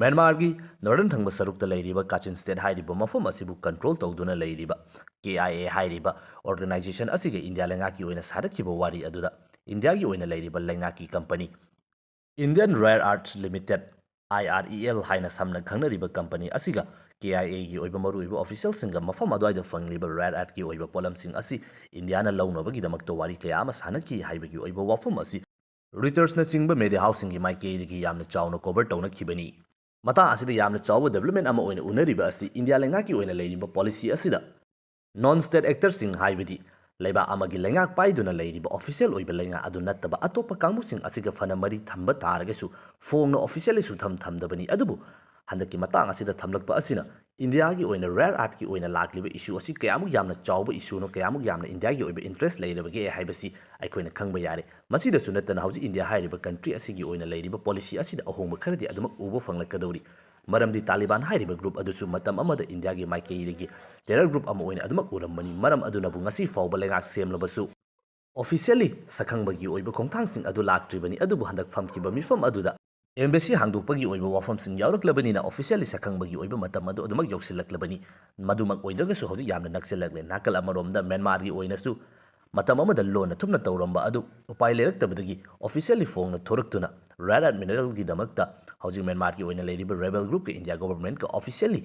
ꯃ꯭ꯌꯥꯟꯃꯥꯔꯒꯤ northern ꯊꯪꯕ ꯁꯔꯨꯛꯇ ꯂꯩꯔꯤꯕ ꯀꯥꯆꯤꯟ state ꯍꯥꯏꯔꯤꯕ ꯃꯐꯝ ꯑꯁꯤꯕꯨ control ꯇꯧꯗꯨꯅ ꯂꯩꯔꯤꯕ K I A ꯍꯥꯏꯔꯤꯕ organization ꯑꯁꯤꯒ ꯏꯟꯗꯤꯌꯥ ꯂꯩꯉꯥꯛꯀꯤ ꯑꯣꯏꯅ ꯁꯥꯔꯛꯈꯤꯕ ꯋꯥꯔꯤ ꯑꯗꯨꯗ ꯏꯟꯗꯤꯌꯥꯒꯤ ꯑꯣꯏꯅ ꯂꯩꯔꯤꯕ ꯂꯩꯉꯥꯛꯀꯤ company Indian Rare Earth Limited, I R E L ꯍꯥꯏꯅ ꯁꯝꯅ ꯈꯪꯅꯔꯤꯕ company ꯑꯁꯤꯒ K I Aꯒꯤ ꯑꯣꯏꯕ ꯃꯔꯨꯑꯣꯏꯕ officialꯁꯤꯡꯒ ꯃꯐꯝ ꯑꯗꯨꯋꯥꯏꯗ ꯐꯪꯂꯤꯕ rare earthꯀꯤ ꯑꯣꯏꯕ ꯄꯣꯠꯂꯝꯁꯤꯡ ꯑꯁꯤ ꯏꯟꯗꯤꯌꯥꯅ ꯂꯧꯅꯕꯒꯤꯗꯃꯛꯇ ꯋꯥꯔꯤ ꯀꯌꯥ ꯑꯃ ꯁꯥꯟꯅꯈꯤ ꯍꯥꯏꯕꯒꯤ ꯑꯣꯏꯕ ꯋꯥꯐꯝ ꯑꯁꯤ Reutersꯅꯆꯤꯡꯕ media houseꯁꯤꯡꯒꯤ ꯃꯥꯏꯀꯩꯗꯒꯤ ꯌꯥꯝꯅ ꯆꯥꯎꯅ cover ꯇꯧꯅꯈꯤꯕꯅꯤ꯫ ꯃꯇꯥꯡ ꯑꯁꯤꯗ ꯌꯥꯝꯅ ꯆꯥꯎꯕ development ꯑꯃ ꯑꯣꯏꯅ ꯎꯅꯔꯤꯕ ꯑꯁꯤ ꯏꯟꯗꯤꯌꯥ ꯂꯩꯉꯥꯛꯀꯤ ꯑꯣꯏꯅ ꯂꯩꯔꯤꯕ policy ꯑꯁꯤꯗ non state actorꯁꯤꯡ ꯍꯥꯏꯕꯗꯤ ꯂꯩꯕꯥꯛ ꯑꯃꯒꯤ ꯂꯩꯉꯥꯛ ꯄꯥꯏꯗꯨꯅ ꯂꯩꯔꯤꯕ official ꯑꯣꯏꯕ ꯂꯩꯉꯥꯛ ꯑꯗꯨ ꯅꯠꯇꯕ ꯑꯇꯣꯞꯄ ꯀꯥꯡꯕꯨꯁꯤꯡ ꯑꯁꯤꯒ ꯐꯅ ꯃꯔꯤ ꯊꯝꯕ ꯇꯥꯔꯒꯁꯨ ꯐꯣꯡꯅ officially ꯁꯨꯊꯝ ꯊꯝꯗꯕꯅꯤ꯫ ꯑꯗꯨꯕꯨ ꯍꯟꯗꯛꯀꯤ ꯃꯇꯥꯡ ꯑꯁꯤꯗ ꯊꯝꯂꯛꯄ ꯑꯁꯤꯅ ꯏꯟꯗꯤꯌꯥꯒꯤ ꯑꯣꯏꯅ rare earthꯀꯤ ꯑꯣꯏꯅ ꯂꯥꯛꯂꯤꯕ issue ꯑꯁꯤ ꯀꯌꯥꯃꯨꯛ ꯌꯥꯝꯅ ꯆꯥꯎꯕ issueꯅꯣ, ꯀꯌꯥꯃꯨꯛ ꯌꯥꯝꯅ ꯏꯟꯗꯤꯌꯥꯒꯤ ꯑꯣꯏꯕ interest ꯂꯩꯔꯕꯒꯦ ꯍꯥꯏꯕꯁꯤ ꯑꯩꯈꯣꯏꯅ ꯈꯪꯕ ꯌꯥꯔꯦ꯫ ꯃꯁꯤꯗꯁꯨ ꯅꯠꯇꯅ ꯍꯧꯖꯤꯛ ꯏꯟꯗꯤꯌꯥ ꯍꯥꯏꯔꯤꯕ country ꯑꯁꯤꯒꯤ ꯑꯣꯏꯅ ꯂꯩꯔꯤꯕ policy ꯑꯁꯤꯗ ꯑꯍꯣꯡꯕ ꯈꯔꯗꯤ ꯑꯗꯨꯃꯛ ꯎꯕ ꯐꯪꯂꯛꯀꯗꯧꯔꯤ꯫ ꯃꯔꯝꯗꯤ ꯇꯥꯂꯤꯕꯥꯟ ꯍꯥꯏꯔꯤꯕ group ꯑꯗꯨꯁꯨ ꯃꯇꯝ ꯑꯃꯗ ꯏꯟꯗꯤꯌꯥꯒꯤ ꯃꯥꯏꯀꯩꯗꯒꯤ terror group ꯑꯃ ꯑꯣꯏꯅ ꯑꯗꯨꯃꯛ ꯎꯔꯝꯕꯅꯤ꯫ ꯃꯔꯝ ꯑꯗꯨꯅꯕꯨ ꯉꯁꯤ ꯐꯥꯎꯕ ꯂꯩꯉꯥꯛ ꯁꯦꯝꯂꯕꯁꯨ officially ꯁꯛꯈꯪꯕꯒꯤ ꯑꯣꯏꯕ ꯈꯣꯡꯊꯥꯡꯁꯤꯡ ꯑꯗꯨ ꯂꯥꯛꯇ꯭ꯔꯤꯕꯅꯤ꯫ ꯑꯗꯨꯕꯨ ꯍꯟꯗꯛ ꯐꯝꯈꯤꯕ ꯃꯤꯐꯝ ꯑꯗꯨꯗ embassy ꯍꯥꯡꯗꯣꯛꯄꯒꯤ ꯑꯣꯏꯕ ꯋꯥꯐꯝꯁꯤꯡ ꯌꯥꯎꯔꯛꯂꯕꯅꯤꯅ officially ꯁꯛꯈꯪꯕꯒꯤ ꯑꯣꯏꯕ ꯃꯇꯝ ꯑꯗꯨ ꯑꯗꯨꯃꯛ ꯌꯧꯁꯤꯜꯂꯛꯂꯕꯅꯤ꯫ ꯃꯗꯨꯃꯛ ꯑꯣꯏꯗ꯭ꯔꯒꯁꯨ ꯍꯧꯖꯤꯛ ꯌꯥꯝꯅ ꯅꯛꯁꯤꯜꯂꯛꯂꯦ꯫ ꯅꯥꯀꯜ ꯑꯃꯔꯣꯝꯗ ꯃ꯭ꯌꯥꯟꯃꯥꯔꯒꯤ ꯑꯣꯏꯅꯁꯨ ꯃꯇꯝ ꯑꯃꯗ ꯂꯣꯟꯅ ꯊꯨꯞꯅ ꯇꯧꯔꯝꯕ ꯑꯗꯨ ꯎꯄꯥꯏ ꯂꯩꯔꯛꯇꯕꯗꯒꯤ officially ꯐꯣꯡꯅ ꯊꯣꯔꯛꯇꯨꯅ rare earth mineralꯒꯤꯗꯃꯛꯇ ꯍꯧꯖꯤꯛ ꯃ꯭ꯌꯥꯟꯃꯥꯔꯒꯤ ꯑꯣꯏꯅ ꯂꯩꯔꯤꯕ rebel groupꯀ ꯏꯟꯗꯤꯌꯥ governmentꯀ officially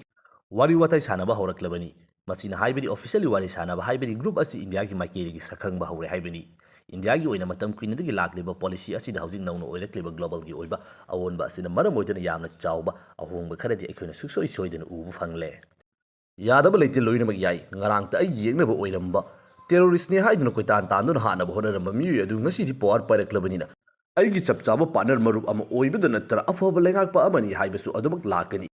ꯋꯥꯔꯤ ꯋꯥꯇꯥꯏ ꯁꯥꯟꯅꯕ ꯍꯧꯔꯛꯂꯕꯅꯤ꯫ ꯃꯁꯤꯅ ꯍꯥꯏꯕꯗꯤ officially ꯋꯥꯔꯤ ꯁꯥꯟꯅꯕ ꯍꯥꯏꯕꯗꯤ group ꯑꯁꯤ ꯏꯟꯗꯤꯌꯥꯒꯤ ꯃꯥꯏꯀꯩꯗꯒꯤ ꯁꯛꯈꯪꯕ ꯍꯧꯔꯦ ꯍꯥꯏꯕꯅꯤ꯫ ꯏꯟꯗꯤꯌꯥꯒꯤ ꯑꯣꯏꯅ ꯃꯇꯝ ꯀꯨꯏꯅꯗꯒꯤ ꯂꯥꯛꯂꯤꯕ ꯄꯣꯂꯤꯁꯤ ꯑꯁꯤꯗ ꯍꯧꯖꯤꯛ ꯅꯧꯅ ꯑꯣꯏꯔꯛꯂꯤꯕ ꯒ꯭ꯂꯣꯕꯜꯒꯤ ꯑꯣꯏꯕ ꯑꯑꯣꯟꯕ ꯑꯁꯤꯅ ꯃꯔꯝ ꯑꯣꯏꯗꯨꯅ ꯌꯥꯝꯅ ꯆꯥꯎꯕ ꯑꯍꯣꯡꯕ ꯈꯔꯗꯤ ꯑꯩꯈꯣꯏꯅ ꯁꯨꯡꯁꯣꯏ ꯁꯣꯏꯗꯅ ꯎꯕ ꯐꯪꯂꯦ꯫ ꯌꯥꯗꯕ ꯂꯩꯇꯦ, ꯂꯣꯏꯅꯃꯛ ꯌꯥꯏ꯫ ꯉꯔꯥꯡꯇ ꯑꯩꯒꯤ ꯌꯦꯛꯅꯕ ꯑꯣꯏꯔꯝꯕ, ꯇꯦꯔꯣꯔꯤꯁ꯭ꯠꯅꯤ ꯍꯥꯏꯗꯨꯅ ꯀꯣꯏꯇꯥꯟ ꯇꯥꯟꯗꯨꯅ ꯍꯥꯠꯅꯕ ꯍꯣꯠꯅꯔꯝꯕ ꯃꯤꯑꯣꯏ ꯑꯗꯨ ꯉꯁꯤꯗꯤ ꯄꯋꯥꯔ ꯄꯥꯏꯔꯛꯂꯕꯅꯤꯅ ꯑꯩꯒꯤ ꯆꯞ ꯆꯥꯕ ꯄꯥꯔꯠꯅꯔ ꯃꯔꯨꯞ ꯑꯃ ꯑꯣꯏꯕꯗ ꯅꯠꯇꯅ ꯑꯐꯕ ꯂꯩꯉꯥꯛꯄ ꯑꯃꯅꯤ ꯍꯥꯏꯕꯁꯨ ꯑꯗꯨꯃꯛ ꯂꯥꯛꯀꯅꯤ꯫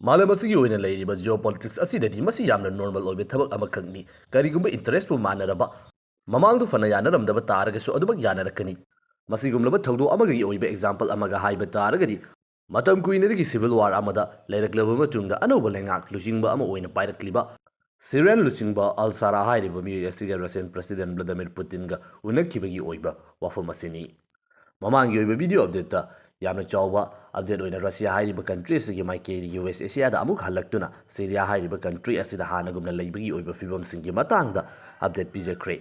ꯃꯥꯂꯦꯝ ꯑꯁꯤꯒꯤ ꯑꯣꯏꯅ ꯂꯩꯔꯤꯕ ꯖꯤꯑꯣ ꯄꯣꯂꯤꯇꯤꯛꯁ ꯑꯁꯤꯗꯗꯤ ꯃꯁꯤ ꯌꯥꯝꯅ ꯅꯣꯔꯃꯦꯜ ꯑꯣꯏꯕ ꯊꯕꯛ ꯑꯃꯈꯛꯅꯤ꯫ ꯀꯔꯤꯒꯨꯝꯕ ꯏꯟꯇꯔꯦꯁꯄꯨ ꯃꯥꯟꯅꯔꯕ, ꯃꯃꯥꯡꯗꯨ ꯐꯅ ꯌꯥꯅꯔꯝꯗꯕ ꯇꯥꯔꯒꯁꯨ ꯑꯗꯨꯃꯛ ꯌꯥꯅꯔꯛꯀꯅꯤ꯫ ꯃꯁꯤꯒꯨꯝꯂꯕ ꯊꯧꯗꯣꯛ ꯑꯃꯒꯤ ꯑꯣꯏꯕ ꯑꯦꯛꯖꯥꯝꯄꯜ ꯑꯃꯒ ꯍꯥꯏꯕ ꯇꯥꯔꯒꯗꯤ, ꯃꯇꯝ ꯀꯨꯏꯅꯗꯒꯤ ꯁꯤꯚꯤꯜ ꯋꯥꯔ ꯑꯃꯗ ꯂꯩꯔꯛꯂꯕ ꯃꯇꯨꯡꯗ ꯑꯅꯧꯕ ꯂꯩꯉꯥꯛ ꯂꯨꯆꯤꯡꯕ ꯑꯃ ꯑꯣꯏꯅ ꯄꯥꯏꯔꯛꯂꯤꯕ ꯁꯤꯔꯤꯌꯥꯟ ꯂꯨꯆꯤꯡꯕ ꯑꯜ ꯁꯥꯔꯥ ꯍꯥꯏꯔꯤꯕ ꯃꯤꯑꯣꯏ ꯑꯁꯤꯒ ꯔꯁꯤꯌꯥꯟ ꯄ꯭ꯔꯁꯤꯗꯦꯟ ꯚ꯭ꯂꯥꯗꯤꯃꯤꯔ ꯄꯨꯇꯤꯟꯒ ꯎꯅꯈꯤꯕꯒꯤ ꯑꯣꯏꯕ ꯋꯥꯐꯝ ꯑꯁꯤꯅꯤ꯫ ꯃꯃꯥꯡꯒꯤ ꯑꯣꯏꯕ ꯚꯤꯗꯤꯑꯣ ꯑꯞꯗꯦꯠꯇ ꯌꯥꯝꯅ ꯆꯥꯎꯕ ꯑꯞꯗꯦꯠ ꯑꯣꯏꯅ ꯔꯁꯤꯌꯥ ꯍꯥꯏꯔꯤꯕ ꯀꯟꯇ꯭ꯔꯤ ꯑꯁꯤꯒꯤ ꯃꯥꯏꯀꯩꯗꯒꯤ ꯋꯦꯁ ꯑꯦꯁꯤꯌꯥꯗ ꯑꯃꯨꯛ ꯍꯜꯂꯛꯇꯨꯅ ꯁꯤꯔꯤꯌꯥ ꯍꯥꯏꯔꯤꯕ ꯀꯟꯇ꯭ꯔꯤ ꯑꯁꯤꯗ ꯍꯥꯟꯅꯒꯨꯝꯅ ꯂꯩꯕꯒꯤ ꯑꯣꯏꯕ ꯐꯤꯕꯝꯁꯤꯡꯒꯤ ꯃꯇꯥꯡꯗ ꯑꯞꯗꯦꯠ ꯄꯤꯖꯈ꯭ꯔꯦ꯫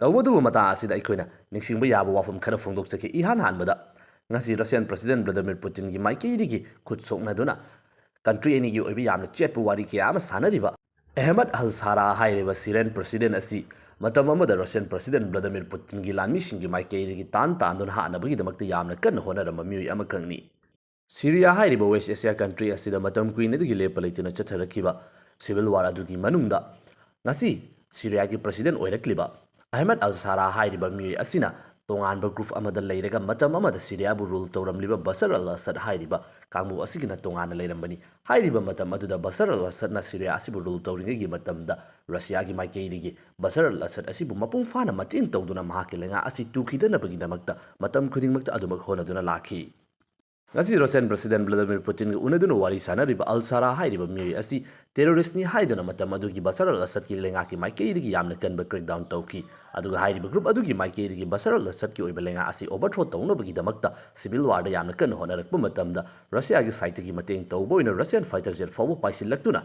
ꯇꯧꯕꯇꯕꯨ ꯃꯇꯥꯡ ꯑꯁꯤꯗ ꯑꯩꯈꯣꯏꯅ ꯅꯤꯡꯁꯤꯡꯕ ꯌꯥꯕ ꯋꯥꯐꯝ ꯈꯔ ꯐꯣꯡꯗꯣꯛꯆꯈꯤ꯫ ꯏꯍꯥꯟ ꯍꯥꯟꯕꯗ ꯉꯁꯤ ꯔꯁꯤꯌꯥꯟ ꯄ꯭ꯔꯁꯤꯗꯦꯟ ꯚ꯭ꯂꯥꯗꯤꯃꯤꯔ ꯄꯨꯇꯤꯟꯒꯤ ꯃꯥꯏꯀꯩꯗꯒꯤ ꯈꯨꯠ ꯁꯣꯛꯅꯗꯨꯅ ꯀꯟꯇ꯭ꯔꯤ ꯑꯅꯤꯒꯤ ꯑꯣꯏꯕ ꯌꯥꯝꯅ ꯆꯦꯠꯄ ꯋꯥꯔꯤ ꯀꯌꯥ ꯑꯃ ꯁꯥꯟꯅꯔꯤꯕ ꯑꯍꯃꯗ ꯑꯜ ꯁꯥꯔꯥ ꯍꯥꯏꯔꯤꯕ ꯁꯤꯔꯤꯌꯟ ꯄ꯭ꯔꯁꯤꯗꯦꯟ ꯑꯁꯤ ꯃꯇꯝ ꯑꯃꯗ ꯔꯁꯤꯌꯟ ꯄ꯭ꯔꯁꯤꯗꯦꯟ ꯚ꯭ꯂꯥꯗꯤꯃꯤꯔ ꯄꯨꯇꯤꯟꯒꯤ ꯂꯥꯟꯃꯤꯁꯤꯡꯒꯤ ꯃꯥꯏꯀꯩꯗꯒꯤ ꯇꯥꯟ ꯇꯥꯟꯗꯨꯅ ꯍꯥꯠꯅꯕꯒꯤꯗꯃꯛꯇ ꯌꯥꯝꯅ ꯀꯟꯅ ꯍꯣꯠꯅꯔꯝꯕ ꯃꯤꯑꯣꯏ ꯑꯃꯈꯛꯅꯤ꯫ ꯁꯤꯔꯤꯌꯥ ꯍꯥꯏꯔꯤꯕ ꯋꯦꯁ ꯑꯦꯁꯤꯌꯥ ꯀꯟꯇ꯭ꯔꯤ ꯑꯁꯤꯗ ꯃꯇꯝ ꯀꯨꯏꯅꯗꯒꯤ ꯂꯦꯞꯄ ꯂꯩꯇꯅ ꯆꯠꯊꯔꯛꯈꯤꯕ ꯁꯤꯚꯤꯜ ꯋꯥꯔ ꯑꯗꯨꯒꯤ ꯃꯅꯨꯡꯗ ꯉꯁꯤ ꯁꯤꯔꯤꯌꯥꯒꯤ ꯄ꯭ꯔꯁꯤꯗꯦꯟ ꯑꯣꯏꯔꯛꯂꯤꯕ ꯑꯍꯃꯗ ꯑꯜ ꯁꯥꯔꯥ ꯍꯥꯏꯔꯤꯕ ꯃꯤꯑꯣꯏ ꯑꯁꯤꯅ ꯇꯣꯉꯥꯟꯕ ꯒ꯭ꯔꯨꯞ ꯑꯃꯗ ꯂꯩꯔꯒ ꯃꯇꯝ ꯑꯃꯗ ꯁꯤꯔꯤꯌꯥꯕꯨ ꯔꯨꯜ ꯇꯧꯔꯝꯂꯤꯕ ꯕꯁꯔ ꯑꯜ ꯑꯁꯗ ꯍꯥꯏꯔꯤꯕ ꯀꯥꯡꯕꯨ ꯑꯁꯤꯒꯤꯅ ꯇꯣꯉꯥꯟꯅ ꯂꯩꯔꯝꯕꯅꯤ꯫ ꯍꯥꯏꯔꯤꯕ ꯃꯇꯝ ꯑꯗꯨꯗ ꯕꯁꯔ ꯑꯜ ꯑꯁꯗꯅ ꯁꯤꯔꯤꯌꯥ ꯑꯁꯤꯕꯨ ꯔꯨꯜ ꯇꯧꯔꯤꯉꯩꯒꯤ ꯃꯇꯝꯗ ꯔꯁꯤꯌꯥꯒꯤ ꯃꯥꯏꯀꯩꯗꯒꯤ ꯕꯁꯔ ꯑꯜ ꯑꯁꯗ ꯑꯁꯤꯕꯨ ꯃꯄꯨꯡ ꯐꯥꯅ ꯃꯇꯦꯡ ꯇꯧꯗꯨꯅ ꯃꯍꯥꯛꯀꯤ ꯂꯩꯉꯥꯛ ꯑꯁꯤ ꯇꯨꯈꯤꯗꯅꯕꯒꯤꯗꯃꯛꯇ ꯃꯇꯝ ꯈꯨꯗꯤꯡꯃꯛꯇ ꯑꯗꯨꯃꯛ ꯍꯣꯠꯅꯗꯨꯅ ꯂꯥꯛꯈꯤ꯫ ꯉꯁꯤ ꯔꯁꯤꯌꯟ ꯄ꯭ꯔꯁꯤꯗꯦꯟ ꯚ꯭ꯂꯥꯗꯤꯃꯤꯔ ꯄꯨꯇꯤꯟꯒ ꯎꯅꯗꯨꯅ ꯋꯥꯔꯤ ꯁꯥꯟꯅꯔꯤꯕ ꯑꯜ ꯁꯥꯔꯥ ꯍꯥꯏꯔꯤꯕ ꯃꯤꯑꯣꯏ ꯑꯁꯤ ꯇꯦꯔꯣꯔꯤꯁ꯭ꯠꯅꯤ ꯍꯥꯏꯗꯨꯅ ꯃꯇꯝ ꯑꯗꯨꯒꯤ ꯕꯁꯔ ꯑꯜ ꯑꯁꯗꯀꯤ ꯂꯩꯉꯥꯛꯀꯤ ꯃꯥꯏꯀꯩꯗꯒꯤ ꯌꯥꯝꯅ ꯀꯟꯕ ꯀ꯭ꯔꯦꯛꯗꯥꯎꯟ ꯇꯧꯈꯤ꯫ ꯑꯗꯨꯒ ꯍꯥꯏꯔꯤꯕ ꯒ꯭ꯔꯨꯞ ꯑꯗꯨꯒꯤ ꯃꯥꯏꯀꯩꯗꯒꯤ ꯕꯁꯔ ꯑꯜ ꯑꯁꯗꯀꯤ ꯑꯣꯏꯕ ꯂꯩꯉꯥꯛ ꯑꯁꯤ ꯑꯣꯚꯔꯊ꯭ꯔꯣ ꯇꯧꯅꯕꯒꯤꯗꯃꯛꯇ ꯁꯤꯚꯤꯜ ꯋꯥꯔꯗ ꯌꯥꯝꯅ ꯀꯟꯅ ꯍꯣꯠꯅꯔꯛꯄ ꯃꯇꯝꯗ ꯔꯁꯤꯌꯥꯒꯤ ꯁꯥꯏꯠꯇꯒꯤ ꯃꯇꯦꯡ ꯇꯧꯕ ꯑꯣꯏꯅ ꯔꯁꯤꯌꯟ ꯐꯥꯏꯇꯔ ꯖꯦꯠ ꯐꯥꯎꯕ ꯄꯥꯏꯁꯤꯜꯂꯛꯇꯨꯅ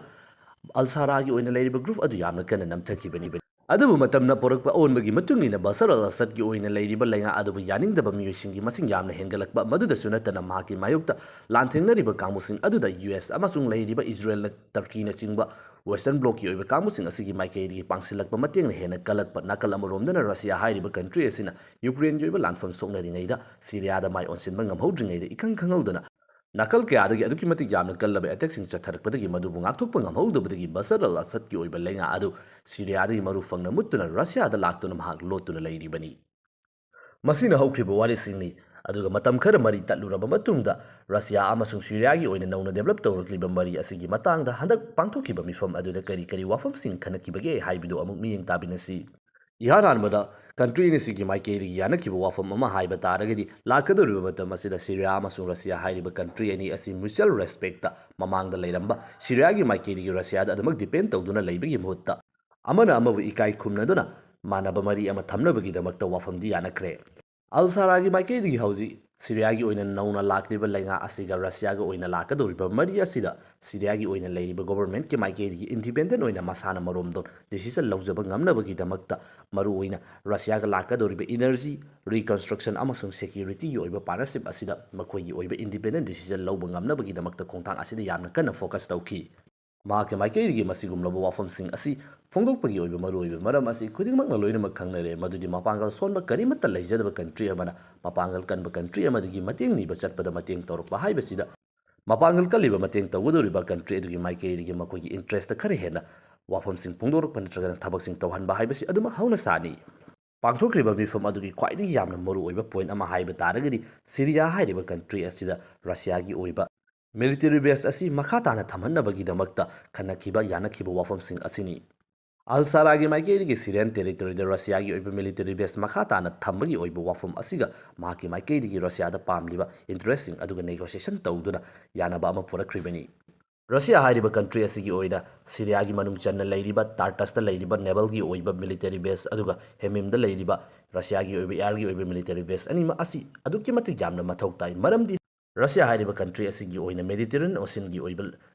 ꯑꯜ ꯁꯥꯔꯥꯒꯤ ꯑꯣꯏꯅ ꯂꯩꯔꯤꯕ ꯒ꯭ꯔꯨꯞ ꯑꯗꯨ ꯌꯥꯝꯅ ꯀꯟꯅ ꯅꯝꯊꯈꯤꯕꯅꯤ꯫ ꯑꯗꯨꯕꯨ ꯃꯇꯝꯅ ꯄꯨꯔꯛꯄ ꯑꯑꯣꯟꯕꯒꯤ ꯃꯇꯨꯡ ꯏꯟꯅ ꯕꯁꯔ ꯑꯜ ꯑꯁꯗꯀꯤ ꯑꯣꯏꯅ ꯂꯩꯔꯤꯕ ꯂꯩꯉꯥꯛ ꯑꯗꯨꯕꯨ ꯌꯥꯅꯤꯡꯗꯕ ꯃꯤꯑꯣꯏꯁꯤꯡꯒꯤ ꯃꯁꯤꯡ ꯌꯥꯝꯅ ꯍꯦꯟꯒꯠꯂꯛꯄ, ꯃꯗꯨꯗꯁꯨ ꯅꯠꯇꯅ ꯃꯍꯥꯛꯀꯤ ꯃꯥꯌꯣꯛꯇ ꯂꯥꯟꯊꯦꯡꯅꯔꯤꯕ ꯀꯥꯡꯕꯨꯁꯤꯡ ꯑꯗꯨꯗ ꯌꯨ ꯑꯦꯁ ꯑꯃꯁꯨꯡ ꯂꯩꯔꯤꯕ ꯏꯖꯔꯦꯜꯅ, ꯇꯔꯀꯤꯅꯆꯤꯡꯕ ꯋꯦꯁꯇꯔꯟ ꯕ꯭ꯂꯣꯛꯀꯤ ꯑꯣꯏꯕ ꯀꯥꯡꯕꯨꯁꯤꯡ ꯑꯁꯤꯒꯤ ꯃꯥꯏꯀꯩꯗꯒꯤ ꯄꯥꯡꯁꯤꯜꯂꯛꯄ ꯃꯇꯦꯡꯅ ꯍꯦꯟꯅ ꯀꯜꯂꯛꯄ꯫ ꯅꯥꯀꯜ ꯑꯃꯔꯣꯝꯗꯅ ꯔꯁꯤꯌꯥ ꯍꯥꯏꯔꯤꯕ ꯀꯟꯇ꯭ꯔꯤ ꯑꯁꯤꯅ ꯌꯨꯀ꯭ꯔꯦꯟꯒꯤ ꯑꯣꯏꯕ ꯂꯥꯟꯐꯝ ꯁꯣꯛꯅꯔꯤꯉꯩꯗ, ꯁꯤꯔꯤꯌꯥꯗ ꯃꯥꯏ ꯑꯣꯟꯁꯤꯟꯕ ꯉꯝꯍꯧꯗ꯭ꯔꯤꯉꯩꯗ, ꯏꯈꯪ ꯈꯪꯍꯧꯗꯅ ꯅꯥꯀꯜ ꯀꯌꯥꯗꯒꯤ ꯑꯗꯨꯛꯀꯤ ꯃꯇꯤꯛ ꯌꯥꯝꯅ ꯀꯜꯂꯕ ꯑꯦꯇꯦꯛꯁꯤꯡ ꯆꯠꯊꯔꯛꯄꯗꯒꯤ ꯃꯗꯨꯕꯨ ꯉꯥꯛꯊꯣꯛꯄ ꯉꯝꯍꯧꯗꯕꯗꯒꯤ ꯕꯁꯔ ꯑꯜ ꯑꯁꯗꯀꯤ ꯑꯣꯏꯕ ꯂꯩꯉꯥꯛ ꯑꯗꯨ ꯁꯤꯔꯤꯌꯥꯗꯒꯤ ꯃꯔꯨ ꯐꯪꯅ ꯃꯨꯠꯇꯨꯅ ꯔꯁꯤꯌꯥꯗ ꯂꯥꯛꯇꯨꯅ ꯃꯍꯥꯛ ꯂꯣꯠꯇꯨꯅ ꯂꯩꯔꯤꯕꯅꯤ꯫ ꯃꯁꯤꯅ ꯍꯧꯈ꯭ꯔꯤꯕ ꯋꯥꯔꯤꯁꯤꯡꯅꯤ꯫ ꯑꯗꯨꯒ ꯃꯇꯝ ꯈꯔ ꯃꯔꯤ ꯇꯠꯂꯨꯔꯕ ꯃꯇꯨꯡꯗ, ꯔꯁꯤꯌꯥ ꯑꯃꯁꯨꯡ ꯁꯤꯔꯤꯌꯥꯒꯤ ꯑꯣꯏꯅ ꯅꯧꯅ ꯗꯦꯕꯂꯞ ꯇꯧꯔꯛꯂꯤꯕ ꯃꯔꯤ ꯑꯁꯤꯒꯤ ꯃꯇꯥꯡꯗ ꯍꯟꯗꯛ ꯄꯥꯡꯊꯣꯛꯈꯤꯕ ꯃꯤꯐꯝ ꯑꯗꯨꯗ ꯀꯔꯤ ꯀꯔꯤ ꯋꯥꯐꯝꯁꯤꯡ ꯈꯟꯅꯈꯤꯕꯒꯦ ꯍꯥꯏꯕꯗꯨ ꯑꯃꯨꯛ ꯃꯤꯠꯌꯦꯡ ꯇꯥꯕꯤꯅꯁꯤ꯫ ꯏꯍꯥꯟ ꯍꯥꯟꯕꯗ, ꯀꯟꯇ꯭ꯔꯤ ꯑꯅꯤꯁꯤꯒꯤ ꯃꯥꯏꯀꯩꯗꯒꯤ ꯌꯥꯅꯈꯤꯕ ꯋꯥꯐꯝ ꯑꯃ ꯍꯥꯏꯕ ꯇꯥꯔꯒꯗꯤ, ꯂꯥꯛꯀꯗꯧꯔꯤꯕ ꯃꯇꯝ ꯑꯁꯤꯗ ꯁꯤꯔꯤꯌꯥ ꯑꯃꯁꯨꯡ ꯔꯁꯤꯌꯥ ꯍꯥꯏꯔꯤꯕ ꯀꯟꯇ꯭ꯔꯤ ꯑꯅꯤ ꯑꯁꯤ mutual respectꯇ ꯃꯃꯥꯡꯗ ꯂꯩꯔꯝꯕ, ꯁꯤꯔꯤꯌꯥꯒꯤ ꯃꯥꯏꯀꯩꯗꯒꯤ ꯔꯁꯤꯌꯥꯗ ꯑꯗꯨꯃꯛ depend ꯇꯧꯗꯨꯅ ꯂꯩꯕꯒꯤ ꯃꯍꯨꯠꯇ, ꯑꯃꯅ ꯑꯃꯕꯨ ꯏꯀꯥꯏ ꯈꯨꯝꯅꯗꯨꯅ ꯃꯥꯟꯅꯕ ꯃꯔꯤ ꯑꯃ ꯊꯝꯅꯕꯒꯤꯗꯃꯛꯇ ꯋꯥꯐꯝꯗꯤ ꯌꯥꯅꯈ꯭ꯔꯦ꯫ ꯑꯜ ꯁꯥꯔꯥꯒꯤ ꯃꯥꯏꯀꯩꯗꯒꯤ ꯍꯧꯖꯤꯛ ꯁꯤꯔꯤꯌꯥꯒꯤ ꯑꯣꯏꯅ ꯅꯧꯅ ꯂꯥꯛꯂꯤꯕ ꯂꯩꯉꯥꯛ ꯑꯁꯤꯒ ꯔꯁꯤꯌꯥꯒ ꯑꯣꯏꯅ ꯂꯥꯛꯀꯗꯧꯔꯤꯕ ꯃꯔꯤ ꯑꯁꯤꯗ ꯁꯤꯔꯤꯌꯥꯒꯤ ꯑꯣꯏꯅ ꯂꯩꯔꯤꯕ ꯒꯣꯕꯔꯃꯦꯟꯠꯀꯤ ꯃꯥꯏꯀꯩꯗꯒꯤ independent ꯑꯣꯏꯅ ꯃꯁꯥꯅ ꯃꯔꯣꯝꯗꯣꯝ decision ꯂꯧꯖꯕ ꯉꯝꯅꯕꯒꯤꯗꯃꯛꯇ, ꯃꯔꯨꯑꯣꯏꯅ ꯔꯁꯤꯌꯥꯒ ꯂꯥꯛꯀꯗꯧꯔꯤꯕ energy, reconstruction ꯑꯃꯁꯨꯡ securityꯒꯤ ꯑꯣꯏꯕ partnership ꯑꯁꯤꯗ ꯃꯈꯣꯏꯒꯤ ꯑꯣꯏꯕ independent decision ꯂꯧꯕ ꯉꯝꯅꯕꯒꯤꯗꯃꯛꯇ ꯈꯣꯡꯊꯥꯡ ꯑꯁꯤꯗ ꯌꯥꯝꯅ ꯀꯟꯅ focus ꯇꯧꯈꯤ꯫ ꯃꯍꯥꯛꯀꯤ ꯃꯥꯏꯀꯩꯗꯒꯤ ꯃꯁꯤꯒꯨꯝꯂꯕ ꯋꯥꯐꯝꯁꯤꯡ ꯑꯁꯤ ꯐꯣꯡꯗꯣꯛꯄꯒꯤ ꯑꯣꯏꯕ ꯃꯔꯨꯑꯣꯏꯕ ꯃꯔꯝ ꯑꯁꯤ ꯈꯨꯗꯤꯡꯃꯛꯅ ꯂꯣꯏꯅꯃꯛ ꯈꯪꯅꯔꯦ, ꯃꯗꯨꯗꯤ ꯃꯄꯥꯡꯒꯜ ꯁꯣꯟꯕ ꯀꯔꯤꯃꯠꯇ ꯂꯩꯖꯗꯕ ꯀꯟꯇ꯭ꯔꯤ ꯑꯃꯅ ꯃꯄꯥꯡꯒꯜ ꯀꯟꯕ ꯀꯟꯇ꯭ꯔꯤ ꯑꯃꯗꯒꯤ ꯃꯇꯦꯡ ꯅꯤꯕ ꯆꯠꯄꯗ ꯃꯇꯦꯡ ꯇꯧꯔꯛꯄ ꯍꯥꯏꯕꯁꯤꯗ, ꯃꯄꯥꯡꯒꯜ ꯀꯜꯂꯤꯕ ꯃꯇꯦꯡ ꯇꯧꯒꯗꯧꯔꯤꯕ ꯀꯟꯇ꯭ꯔꯤ ꯑꯗꯨꯒꯤ ꯃꯥꯏꯀꯩꯗꯒꯤ ꯃꯈꯣꯏꯒꯤ interestꯇ ꯈꯔ ꯍꯦꯟꯅ ꯋꯥꯐꯝꯁꯤꯡ ꯐꯣꯡꯗꯣꯔꯛꯄ ꯅꯠꯇ꯭ꯔꯒꯅ ꯊꯕꯛꯁꯤꯡ ꯇꯧꯍꯟꯕ ꯍꯥꯏꯕꯁꯤ ꯑꯗꯨꯃꯛ ꯍꯧꯅ ꯁꯥꯅꯤ꯫ ꯄꯥꯡꯊꯣꯛꯈ꯭ꯔꯤꯕ ꯃꯤꯐꯝ ꯑꯗꯨꯒꯤ ꯈ꯭ꯋꯥꯏꯗꯒꯤ ꯌꯥꯝꯅ ꯃꯔꯨꯑꯣꯏꯕ point ꯑꯃ ꯍꯥꯏꯕ ꯇꯥꯔꯒꯗꯤ, ꯁꯤꯔꯤꯌꯥ ꯍꯥꯏꯔꯤꯕ ꯀꯟꯇ꯭ꯔꯤ ꯑꯁꯤꯗ ꯔꯁꯤꯌꯥꯒꯤ ꯑꯣꯏꯕ military base ꯑꯁꯤ ꯃꯈꯥ ꯇꯥꯅ ꯊꯝꯍꯟꯅꯕꯒꯤꯗꯃꯛꯇ ꯈꯟꯅꯈꯤꯕ ꯌꯥꯅꯈꯤꯕ ꯋꯥꯐꯝꯁꯤꯡ ꯑꯁꯤꯅꯤ꯫ ꯑꯜ ꯁꯥꯔꯥꯒꯤ ꯃꯥꯏꯀꯩꯗꯒꯤ ꯁꯤꯔꯤꯌꯥꯟ territoryꯗ ꯔꯁꯤꯌꯥꯒꯤ ꯑꯣꯏꯕ military base ꯃꯈꯥ ꯇꯥꯅ ꯊꯝꯕꯒꯤ ꯑꯣꯏꯕ ꯋꯥꯐꯝ ꯑꯁꯤꯒ ꯃꯍꯥꯛꯀꯤ ꯃꯥꯏꯀꯩꯗꯒꯤ ꯔꯁꯤꯌꯥꯗ ꯄꯥꯝꯂꯤꯕ interestꯁꯤꯡ ꯑꯗꯨꯒ negotiation ꯇꯧꯗꯨꯅ ꯌꯥꯅꯕ ꯑꯃ ꯄꯨꯔꯛꯈ꯭ꯔꯤꯕꯅꯤ꯫ ꯔꯁꯤꯌꯥ ꯍꯥꯏꯔꯤꯕ ꯀꯟꯇ꯭ꯔꯤ ꯑꯁꯤꯒꯤ ꯑꯣꯏꯅ ꯁꯤꯔꯤꯌꯥꯒꯤ ꯃꯅꯨꯡ ꯆꯟꯅ ꯂꯩꯔꯤꯕ ꯇꯥꯔꯇꯁꯇ ꯂꯩꯔꯤꯕ navalꯒꯤ ꯑꯣꯏꯕ military base ꯑꯗꯨꯒ ꯍꯦꯃꯤꯝꯗ ꯂꯩꯔꯤꯕ ꯔꯁꯤꯌꯥꯒꯤ ꯑꯣꯏꯕ airꯒꯤ ꯑꯣꯏꯕ military base ꯑꯅꯤꯃꯛ ꯑꯁꯤ ꯑꯗꯨꯛꯀꯤ ꯃꯇꯤꯛ ꯌꯥꯝꯅ ꯃꯊꯧ ꯇꯥꯏ, ꯃꯔꯝꯗꯤ ꯔꯁꯤꯌꯥ ꯍꯥꯏꯔꯤꯕ ꯀꯟꯇ꯭ꯔꯤ ꯑꯁꯤꯒꯤ ꯑꯣꯏꯅ Mediterranean Oceanꯒꯤ ꯑꯣꯏꯕ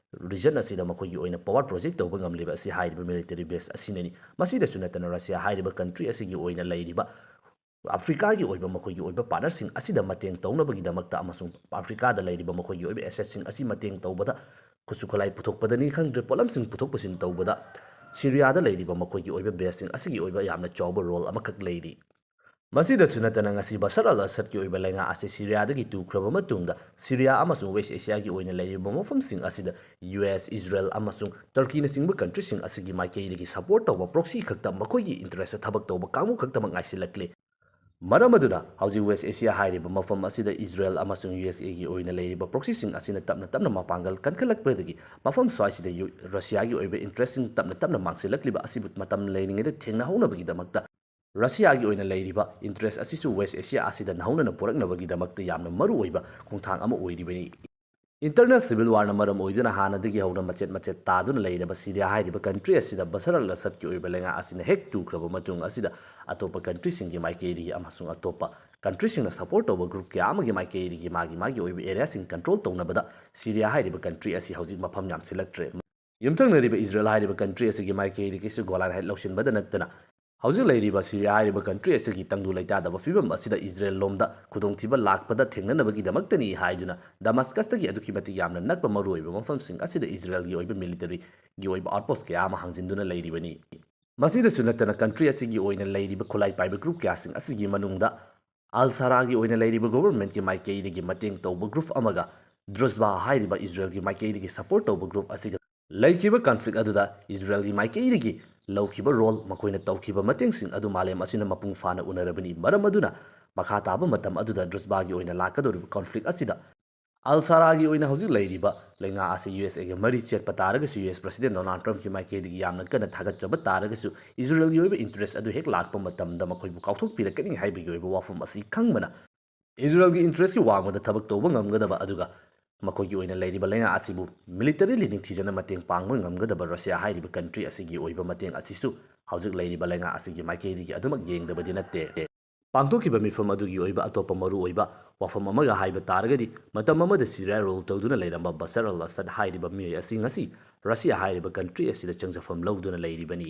ꯔꯤꯖꯟ ꯑꯁꯤꯗ ꯃꯈꯣꯏꯒꯤ ꯑꯣꯏꯅ ꯄꯋꯥꯔ ꯄ꯭ꯔꯣꯖꯦꯛ ꯇꯧꯕ ꯉꯝꯂꯤꯕ ꯑꯁꯤ ꯍꯥꯏꯔꯤꯕ ꯃꯤꯂꯤꯇꯔꯤ ꯕꯦꯁ ꯑꯁꯤꯅꯅꯤ꯫ ꯃꯁꯤꯗꯁꯨ ꯅꯠꯇꯅ ꯔꯁꯤꯌꯥ ꯍꯥꯏꯔꯤꯕ ꯀꯟꯇ꯭ꯔꯤ ꯑꯁꯤꯒꯤ ꯑꯣꯏꯅ ꯂꯩꯔꯤꯕ ꯑꯐ꯭ꯔꯤꯀꯥꯒꯤ ꯑꯣꯏꯕ ꯃꯈꯣꯏꯒꯤ ꯑꯣꯏꯕ ꯄꯥꯔꯠꯅꯔꯁꯤꯡ ꯑꯁꯤꯗ ꯃꯇꯦꯡ ꯇꯧꯅꯕꯒꯤꯗꯃꯛꯇ ꯑꯃꯁꯨꯡ ꯑꯐ꯭ꯔꯤꯀꯥꯗ ꯂꯩꯔꯤꯕ ꯃꯈꯣꯏꯒꯤ ꯑꯣꯏꯕ ꯑꯦꯁꯦꯠꯁꯤꯡ ꯑꯁꯤ ꯃꯇꯦꯡ ꯇꯧꯕꯗ, ꯈꯨꯠꯁꯨ ꯈꯨꯠꯂꯥꯏ ꯄꯨꯊꯣꯛꯄꯗꯅꯤ ꯈꯪꯗ꯭ꯔꯦ, ꯄꯣꯠꯂꯝꯁꯤꯡ ꯄꯨꯊꯣꯛ ꯄꯨꯁꯤꯟ ꯇꯧꯕꯗ, ꯁꯤꯔꯤꯌꯥꯗ ꯂꯩꯔꯤꯕ ꯃꯈꯣꯏꯒꯤ ꯑꯣꯏꯕ ꯕꯦꯁꯁꯤꯡ ꯑꯁꯤꯒꯤ ꯑꯣꯏꯕ ꯌꯥꯝꯅ ꯆꯥꯎꯕ ꯔꯣꯜ ꯑꯃꯈꯛ ꯂꯩꯔꯤ꯫ ꯃꯁꯤꯗꯁꯨ ꯅꯠꯇꯅ ꯉꯁꯤ ꯕꯁꯔ ꯑꯜ ꯑꯁꯗꯀꯤ ꯑꯣꯏꯕ ꯂꯩꯉꯥꯛ ꯑꯁꯤ ꯁꯤꯔꯤꯌꯥꯗꯒꯤ ꯇꯨꯈ꯭ꯔꯕ ꯃꯇꯨꯡꯗ ꯁꯤꯔꯤꯌꯥ ꯑꯃꯁꯨꯡ ꯋꯦꯁ ꯑꯦꯁꯤꯌꯥꯒꯤ ꯑꯣꯏꯅ ꯂꯩꯔꯤꯕ ꯃꯐꯝꯁꯤꯡ ꯑꯁꯤꯗ ꯌꯨ ꯑꯦꯁ, ꯏꯖꯔꯦꯜ ꯑꯃꯁꯨꯡ ꯇꯔꯀꯤꯅꯆꯤꯡꯕ ꯀꯟꯇ꯭ꯔꯤꯁꯤꯡ ꯑꯁꯤꯒꯤ ꯃꯥꯏꯀꯩꯗꯒꯤ ꯁꯄꯣꯔꯠ ꯇꯧꯕ ꯄ꯭ꯔꯣꯛꯁꯤ ꯈꯛꯇ, ꯃꯈꯣꯏꯒꯤ ꯏꯟꯇꯔꯦꯁꯇ ꯊꯕꯛ ꯇꯧꯕ ꯀꯥꯡꯕꯨ ꯈꯛꯇꯃꯛ ꯉꯥꯏꯁꯤꯜꯂꯛꯂꯦ꯫ ꯃꯔꯝ ꯑꯗꯨꯅ ꯍꯧꯖꯤꯛ ꯋꯦꯁ ꯑꯦꯁꯤꯌꯥ ꯍꯥꯏꯔꯤꯕ ꯃꯐꯝ ꯑꯁꯤꯗ ꯏꯖꯔꯦꯜ ꯑꯃꯁꯨꯡ ꯌꯨ ꯑꯦꯁ ꯑꯦꯒꯤ ꯑꯣꯏꯅ ꯂꯩꯔꯤꯕ ꯄ꯭ꯔꯣꯛꯁꯤꯁꯤꯡ ꯑꯁꯤꯅ ꯇꯞꯅ ꯇꯞꯅ ꯃꯄꯥꯡꯒꯜ ꯀꯟꯈꯠꯂꯛꯄꯗꯒꯤ ꯃꯐꯝ ꯁ꯭ꯋꯥꯏꯁꯤꯗ ꯌꯨ-, ꯔꯁꯤꯌꯥꯒꯤ ꯑꯣꯏꯕ ꯏꯟꯇꯔꯦꯁꯁꯤꯡ ꯇꯞꯅ ꯇꯞꯅ ꯃꯥꯡꯁꯤꯜꯂꯛꯂꯤꯕ ꯑꯁꯤꯕꯨ ꯃꯇꯝ ꯂꯩꯔꯤꯉꯩꯗ ꯊꯦꯡꯅꯍꯧꯅꯕꯒꯤꯗꯃꯛꯇ ꯔꯁꯤꯌꯥꯒꯤ ꯑꯣꯏꯅ ꯂꯩꯔꯤꯕ ꯏꯟꯇꯔꯦꯁ ꯑꯁꯤꯁꯨ ꯋꯦꯁ ꯑꯦꯁꯤꯌꯥ ꯑꯁꯤꯗ ꯅꯧꯍꯧꯅꯅ ꯄꯨꯔꯛꯅꯕꯒꯤꯗꯃꯛꯇ ꯌꯥꯝꯅ ꯃꯔꯨ ꯑꯣꯏꯕ ꯈꯣꯡꯊꯥꯡ ꯑꯃ ꯑꯣꯏꯔꯤꯕꯅꯤ꯫ ꯏꯟꯇꯔꯅꯦꯜ ꯁꯤꯚꯤꯜ ꯋꯥꯔꯅ ꯃꯔꯝ ꯑꯣꯏꯗꯨꯅ ꯍꯥꯟꯅꯗꯒꯤ ꯍꯧꯅ ꯃꯆꯦꯠ ꯃꯆꯦꯠ ꯇꯥꯗꯨꯅ ꯂꯩꯔꯕ ꯁꯤꯔꯤꯌꯥ ꯍꯥꯏꯔꯤꯕ ꯀꯟꯇ꯭ꯔꯤ ꯑꯁꯤꯗ ꯕꯁꯔ ꯑꯜ ꯑꯁꯗꯀꯤ ꯑꯣꯏꯕ ꯂꯩꯉꯥꯛ ꯑꯁꯤꯅ ꯍꯦꯛ ꯇꯨꯈ꯭ꯔꯕ ꯃꯇꯨꯡ ꯑꯁꯤꯗ ꯑꯇꯣꯞꯄ ꯀꯟꯇ꯭ꯔꯤꯁꯤꯡꯒꯤ ꯃꯥꯏꯀꯩꯗꯒꯤ ꯑꯃꯁꯨꯡ ꯑꯇꯣꯞꯄ ꯀꯟꯇ꯭ꯔꯤꯁꯤꯡꯅ ꯁꯄꯣꯔꯠ ꯇꯧꯕ ꯒ꯭ꯔꯨꯞ ꯀꯌꯥ ꯑꯃꯒꯤ ꯃꯥꯏꯀꯩꯗꯒꯤ ꯃꯥꯒꯤ ꯃꯥꯒꯤ ꯑꯣꯏꯕ ꯑꯦꯔꯤꯌꯥꯁꯤꯡ ꯀꯟꯇ꯭ꯔꯣꯜ ꯇꯧꯅꯕꯗ ꯁꯤꯔꯤꯌꯥ ꯍꯥꯏꯔꯤꯕ ꯀꯟꯇ꯭ꯔꯤ ꯑꯁꯤ ꯍꯧꯖꯤꯛ ꯃꯐꯝ ꯌꯥꯝꯁꯤꯜꯂꯛꯇ꯭ꯔꯦ꯫ ꯌꯨꯝꯊꯪꯅꯔꯤꯕ ꯏꯖꯔꯦꯜ ꯍꯥꯏꯔꯤꯕ ꯀꯟꯇ꯭ꯔꯤ ꯑꯁꯤꯒꯤ ꯃꯥꯏꯀꯩꯗꯒꯤꯁꯨ ꯒꯣꯂꯥꯟ ꯍꯥꯏꯠ ꯂꯧꯁꯤꯟꯕꯗ ꯅꯠꯇꯅ ꯍꯧꯖꯤꯛ ꯂꯩꯔꯤꯕ ꯁꯤꯔꯤꯌꯥ ꯍꯥꯏꯔꯤꯕ ꯀꯟꯇ꯭ꯔꯤ ꯑꯁꯤꯒꯤ ꯇꯪꯗꯨ ꯂꯩꯇꯥꯗꯕ ꯐꯤꯕꯝ ꯑꯁꯤꯗ ꯏꯖꯔꯦꯜ ꯂꯣꯝꯗ ꯈꯨꯗꯣꯡꯊꯤꯕ ꯂꯥꯛꯄꯗ ꯊꯦꯡꯅꯅꯕꯒꯤꯗꯃꯛꯇꯅꯤ ꯍꯥꯏꯗꯨꯅ ꯗꯃꯁꯀꯁꯇꯒꯤ ꯑꯗꯨꯛꯀꯤ ꯃꯇꯤꯛ ꯌꯥꯝꯅ ꯅꯛꯄ ꯃꯔꯨꯑꯣꯏꯕ ꯃꯐꯝꯁꯤꯡ ꯑꯁꯤꯗ ꯏꯖꯔꯦꯜꯒꯤ ꯑꯣꯏꯕ ꯃꯤꯂꯤꯇꯔꯤꯒꯤ ꯑꯣꯏꯕ ꯑꯥꯎꯠꯄꯣꯁ ꯀꯌꯥ ꯑꯃ ꯍꯥꯡꯖꯤꯟꯗꯨꯅ ꯂꯩꯔꯤꯕꯅꯤ꯫ ꯃꯁꯤꯗꯁꯨ ꯅꯠꯇꯅ ꯀꯟꯇ꯭ꯔꯤ ꯑꯁꯤꯒꯤ ꯑꯣꯏꯅ ꯂꯩꯔꯤꯕ ꯈꯨꯠꯂꯥꯏ ꯄꯥꯏꯕ ꯒ꯭ꯔꯨꯞ ꯀꯌꯥꯁꯤꯡ ꯑꯁꯤꯒꯤ ꯃꯅꯨꯡꯗ ꯑꯜ ꯁꯔꯥꯒꯤ ꯑꯣꯏꯅ ꯂꯩꯔꯤꯕ ꯒꯣꯚꯔꯟꯃꯦꯟꯠꯀꯤ ꯃꯥꯏꯀꯩꯗꯒꯤ ꯃꯇꯦꯡ ꯇꯧꯕ ꯒ꯭ꯔꯨꯞ ꯑꯃꯒ ꯗ꯭ꯔꯨꯖꯕꯥ ꯍꯥꯏꯔꯤꯕ ꯏꯖꯔꯦꯜꯒꯤ ꯃꯥꯏꯀꯩꯗꯒꯤ ꯁꯄꯣꯔꯠ ꯇꯧꯕ ꯒ꯭ꯔꯨꯞ ꯑꯁꯤꯒ ꯂꯩꯈꯤꯕ ꯀꯟꯐ꯭ꯂꯤꯛ ꯑꯗꯨꯗ ꯏꯖꯔꯦꯜꯒꯤ ꯃꯥꯏꯀꯩꯗꯒꯤ ꯂꯧꯈꯤꯕ ꯔꯣꯜ, ꯃꯈꯣꯏꯅ ꯇꯧꯈꯤꯕ ꯃꯇꯦꯡꯁꯤꯡ ꯑꯗꯨ ꯃꯥꯂꯦꯝ ꯑꯁꯤꯅ ꯃꯄꯨꯡ ꯐꯥꯅ ꯎꯅꯔꯕꯅꯤ꯫ ꯃꯔꯝ ꯑꯗꯨꯅ ꯃꯈꯥ ꯇꯥꯕ ꯃꯇꯝ ꯑꯗꯨꯗ ꯗ꯭ꯔꯨꯖꯕꯥꯒꯤ ꯑꯣꯏꯅ ꯂꯥꯛꯀꯗꯧꯔꯤꯕ ꯀꯟꯐ꯭ꯂꯤꯛ ꯑꯁꯤꯗ ꯑꯜ ꯁꯔꯥꯒꯤ ꯑꯣꯏꯅ ꯍꯧꯖꯤꯛ ꯂꯩꯔꯤꯕ ꯂꯩꯉꯥꯛ ꯑꯁꯤ ꯌꯨ ꯑꯦꯁ ꯑꯦꯒ ꯃꯔꯤ ꯆꯦꯠꯄ ꯇꯥꯔꯒꯁꯨ, ꯌꯨ ꯑꯦꯁ ꯄ꯭ꯔꯁꯤꯗꯦꯟ ꯗꯣꯅꯥꯜꯗ ꯇ꯭ꯔꯝꯞꯀꯤ ꯃꯥꯏꯀꯩꯗꯒꯤ ꯌꯥꯝꯅ ꯀꯟꯅ ꯊꯥꯒꯠꯆꯕ ꯇꯥꯔꯒꯁꯨ, ꯏꯖꯔꯦꯜꯒꯤ ꯑꯣꯏꯕ ꯏꯟꯇꯔꯦꯁ ꯑꯗꯨ ꯍꯦꯛ ꯂꯥꯛꯄ ꯃꯇꯝꯗ ꯃꯈꯣꯏꯕꯨ ꯀꯥꯎꯊꯣꯛꯄꯤꯔꯛꯀꯅꯤ ꯍꯥꯏꯕꯒꯤ ꯑꯣꯏꯕ ꯋꯥꯐꯝ ꯑꯁꯤ ꯈꯪꯕꯅ ꯏꯖꯔꯦꯜꯒꯤ ꯏꯟꯇꯔꯦꯁꯀꯤ ꯋꯥꯡꯃꯗ ꯊꯕꯛ ꯇꯧꯕ ꯉꯝꯒꯗꯕ, ꯑꯗꯨꯒ ꯃꯈꯣꯏꯒꯤ ꯑꯣꯏꯅ ꯂꯩꯔꯤꯕ ꯂꯩꯉꯥꯛ ꯑꯁꯤꯕꯨ ꯃꯤꯂꯤꯇꯔꯤꯂꯤ ꯅꯤꯡꯊꯤꯖꯅ ꯃꯇꯦꯡ ꯄꯥꯡꯕ ꯉꯝꯒꯗꯕ ꯔꯁꯤꯌꯥ ꯍꯥꯏꯔꯤꯕ ꯀꯟꯇ꯭ꯔꯤ ꯑꯁꯤꯒꯤ ꯑꯣꯏꯕ ꯃꯇꯦꯡ ꯑꯁꯤꯁꯨ ꯍꯧꯖꯤꯛ ꯂꯩꯔꯤꯕ ꯂꯩꯉꯥꯛ ꯑꯁꯤꯒꯤ ꯃꯥꯏꯀꯩꯗꯒꯤ ꯑꯗꯨꯃꯛ ꯌꯦꯡꯗꯕꯗꯤ ꯅꯠꯇꯦ꯫ ꯄꯥꯡꯊꯣꯛꯈꯤꯕ ꯃꯤꯐꯝ ꯑꯗꯨꯒꯤ ꯑꯣꯏꯕ ꯑꯇꯣꯞꯄ ꯃꯔꯨꯑꯣꯏꯕ ꯋꯥꯐꯝ ꯑꯃꯒ ꯍꯥꯏꯕ ꯇꯥꯔꯒꯗꯤ, ꯃꯇꯝ ꯑꯃꯗ ꯁꯤꯔꯤꯌꯥ rule ꯇꯧꯗꯨꯅ ꯂꯩꯔꯝꯕ ꯕꯁꯔ ꯑꯜ ꯑꯁꯗ ꯍꯥꯏꯔꯤꯕ ꯃꯤꯑꯣꯏ ꯑꯁꯤ ꯉꯁꯤ ꯔꯁꯤꯌꯥ ꯍꯥꯏꯔꯤꯕ country ꯑꯁꯤꯗ ꯆꯪꯖꯐꯝ ꯂꯧꯗꯨꯅ ꯂꯩꯔꯤꯕꯅꯤ꯫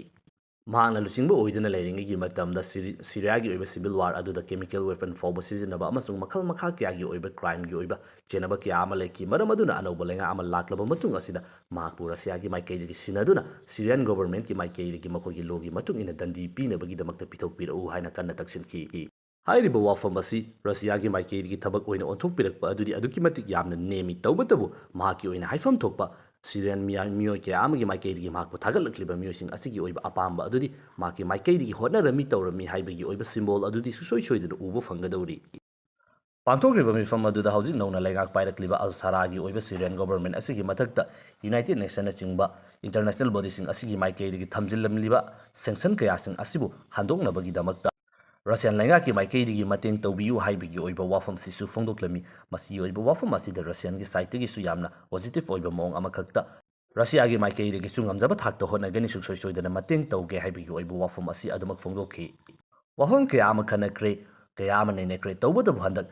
ꯃꯍꯥꯛꯅ ꯂꯨꯆꯤꯡꯕ ꯑꯣꯏꯗꯨꯅ ꯂꯩꯔꯤꯉꯩꯒꯤ ꯃꯇꯝꯗ ꯁꯤꯔꯤ-, ꯁꯤꯔꯤꯌꯥꯒꯤ ꯑꯣꯏꯕ civil war ꯑꯗꯨꯗ chemical weapon ꯐꯥꯎꯕ ꯁꯤꯖꯤꯟꯅꯕ ꯑꯃꯁꯨꯡ ꯃꯈꯜ ꯃꯈꯥ ꯀꯌꯥꯒꯤ ꯑꯣꯏꯕ crimeꯒꯤ ꯑꯣꯏꯕ ꯆꯦꯟꯅꯕ ꯀꯌꯥ ꯑꯃ ꯂꯩꯈꯤ꯫ ꯃꯔꯝ ꯑꯗꯨꯅ ꯑꯅꯧꯕ ꯂꯩꯉꯥꯛ ꯑꯃ ꯂꯥꯛꯂꯕ ꯃꯇꯨꯡ ꯑꯁꯤꯗ ꯃꯍꯥꯛꯄꯨ ꯔꯁꯤꯌꯥꯒꯤ ꯃꯥꯏꯀꯩꯗꯒꯤ ꯁꯤꯟꯅꯗꯨꯅ Syrian governmentꯀꯤ ꯃꯥꯏꯀꯩꯗꯒꯤ ꯃꯈꯣꯏꯒꯤ lawꯒꯤ ꯃꯇꯨꯡ ꯏꯟꯅ ꯗꯟꯗꯤ ꯄꯤꯅꯕꯒꯤꯗꯃꯛꯇ ꯄꯤꯊꯣꯛꯄꯤꯔꯛꯎ ꯍꯥꯏꯅ ꯀꯟꯅ ꯇꯛꯁꯤꯟꯈꯤ꯫ ꯍꯥꯏꯔꯤꯕ ꯋꯥꯐꯝ ꯑꯁꯤ ꯔꯁꯤꯌꯥꯒꯤ ꯃꯥꯏꯀꯩꯗꯒꯤ ꯊꯕꯛ ꯑꯣꯏꯅ ꯑꯣꯟꯊꯣꯛꯄꯤꯔꯛꯄ ꯑꯗꯨꯗꯤ ꯑꯗꯨꯛꯀꯤ ꯃꯇꯤꯛ ꯌꯥꯝꯅ ꯅꯦꯝꯃꯤ꯫ ꯇꯧꯕꯇꯕꯨ ꯃꯍꯥꯛꯀꯤ ꯑꯣꯏꯅ ꯍꯥꯏꯐꯝ ꯊꯣꯛꯄ ꯁꯤꯔꯤꯌꯟ ꯃꯤꯌꯥ-, ꯃꯤꯑꯣꯏ ꯀꯌꯥ ꯑꯃꯒꯤ ꯃꯥꯏꯀꯩꯗꯒꯤ ꯃꯍꯥꯛꯄꯨ ꯊꯥꯒꯠꯂꯛꯂꯤꯕ ꯃꯤꯑꯣꯏꯁꯤꯡ ꯑꯁꯤꯒꯤ ꯑꯣꯏꯕ ꯑꯄꯥꯝꯕ ꯑꯗꯨꯗꯤ ꯃꯍꯥꯛꯀꯤ ꯃꯥꯏꯀꯩꯗꯒꯤ ꯍꯣꯠꯅꯔꯝꯃꯤ ꯇꯧꯔꯝꯃꯤ ꯍꯥꯏꯕꯒꯤ ꯑꯣꯏꯕ symbol ꯑꯗꯨꯗꯤ ꯁꯨꯡꯁꯣꯏ ꯁꯣꯏꯗꯅ ꯎꯕ ꯐꯪꯒꯗꯧꯔꯤ꯫ ꯄꯥꯡꯊꯣꯛꯈ꯭ꯔꯤꯕ ꯃꯤꯐꯝ ꯑꯗꯨꯗ ꯍꯧꯖꯤꯛ ꯅꯧꯅ ꯂꯩꯉꯥꯛ ꯄꯥꯏꯔꯛꯂꯤꯕ ꯑꯜ ꯁꯔꯥꯒꯤ ꯑꯣꯏꯕ ꯁꯤꯔꯤꯌꯟ government ꯑꯁꯤꯒꯤ ꯃꯊꯛꯇ United Nationꯅꯆꯤꯡꯕ international bodyꯁꯤꯡ ꯑꯁꯤꯒꯤ ꯃꯥꯏꯀꯩꯗꯒꯤ ꯊꯝꯖꯤꯜꯂꯝꯂꯤꯕ sanction ꯀꯌꯥꯁꯤꯡ ꯑꯁꯤꯕꯨ ꯍꯟꯗꯣꯛꯅꯕꯒꯤꯗꯃꯛꯇ ꯔꯁꯤꯌꯥꯟ ꯂꯩꯉꯥꯛꯀꯤ ꯃꯥꯏꯀꯩꯗꯒꯤ ꯃꯇꯦꯡ ꯇꯧꯕꯤꯌꯨ ꯍꯥꯏꯕꯒꯤ ꯑꯣꯏꯕ ꯋꯥꯐꯝꯁꯤꯁꯨ ꯐꯣꯡꯗꯣꯛꯂꯝꯃꯤ꯫ ꯃꯁꯤꯒꯤ ꯑꯣꯏꯕ ꯋꯥꯐꯝ ꯑꯁꯤꯗ ꯔꯁꯤꯌꯥꯟꯒꯤ sideꯇꯒꯤꯁꯨ ꯌꯥꯝꯅ positive ꯑꯣꯏꯕ ꯃꯑꯣꯡ ꯑꯃꯈꯛꯇ ꯔꯁꯤꯌꯥꯒꯤ ꯃꯥꯏꯀꯩꯗꯒꯤꯁꯨ ꯉꯝꯖꯕ ꯊꯥꯛꯇ ꯍꯣꯠꯅꯒꯅꯤ, ꯁꯨꯡꯁꯣꯏ ꯁꯣꯏꯗꯅ ꯃꯇꯦꯡ ꯇꯧꯒꯦ ꯍꯥꯏꯕꯒꯤ ꯑꯣꯏꯕ ꯋꯥꯐꯝ ꯑꯁꯤ ꯑꯗꯨꯃꯛ ꯐꯣꯡꯗꯣꯛꯈꯤ꯫ ꯋꯥꯐꯝ ꯀꯌꯥ ꯑꯃ ꯈꯟꯅꯈ꯭ꯔꯦ, ꯀꯌꯥ ꯑꯃ ꯅꯩꯅꯈ꯭ꯔꯦ꯫ ꯇꯧꯕꯇꯕꯨ ꯍꯟꯗꯛ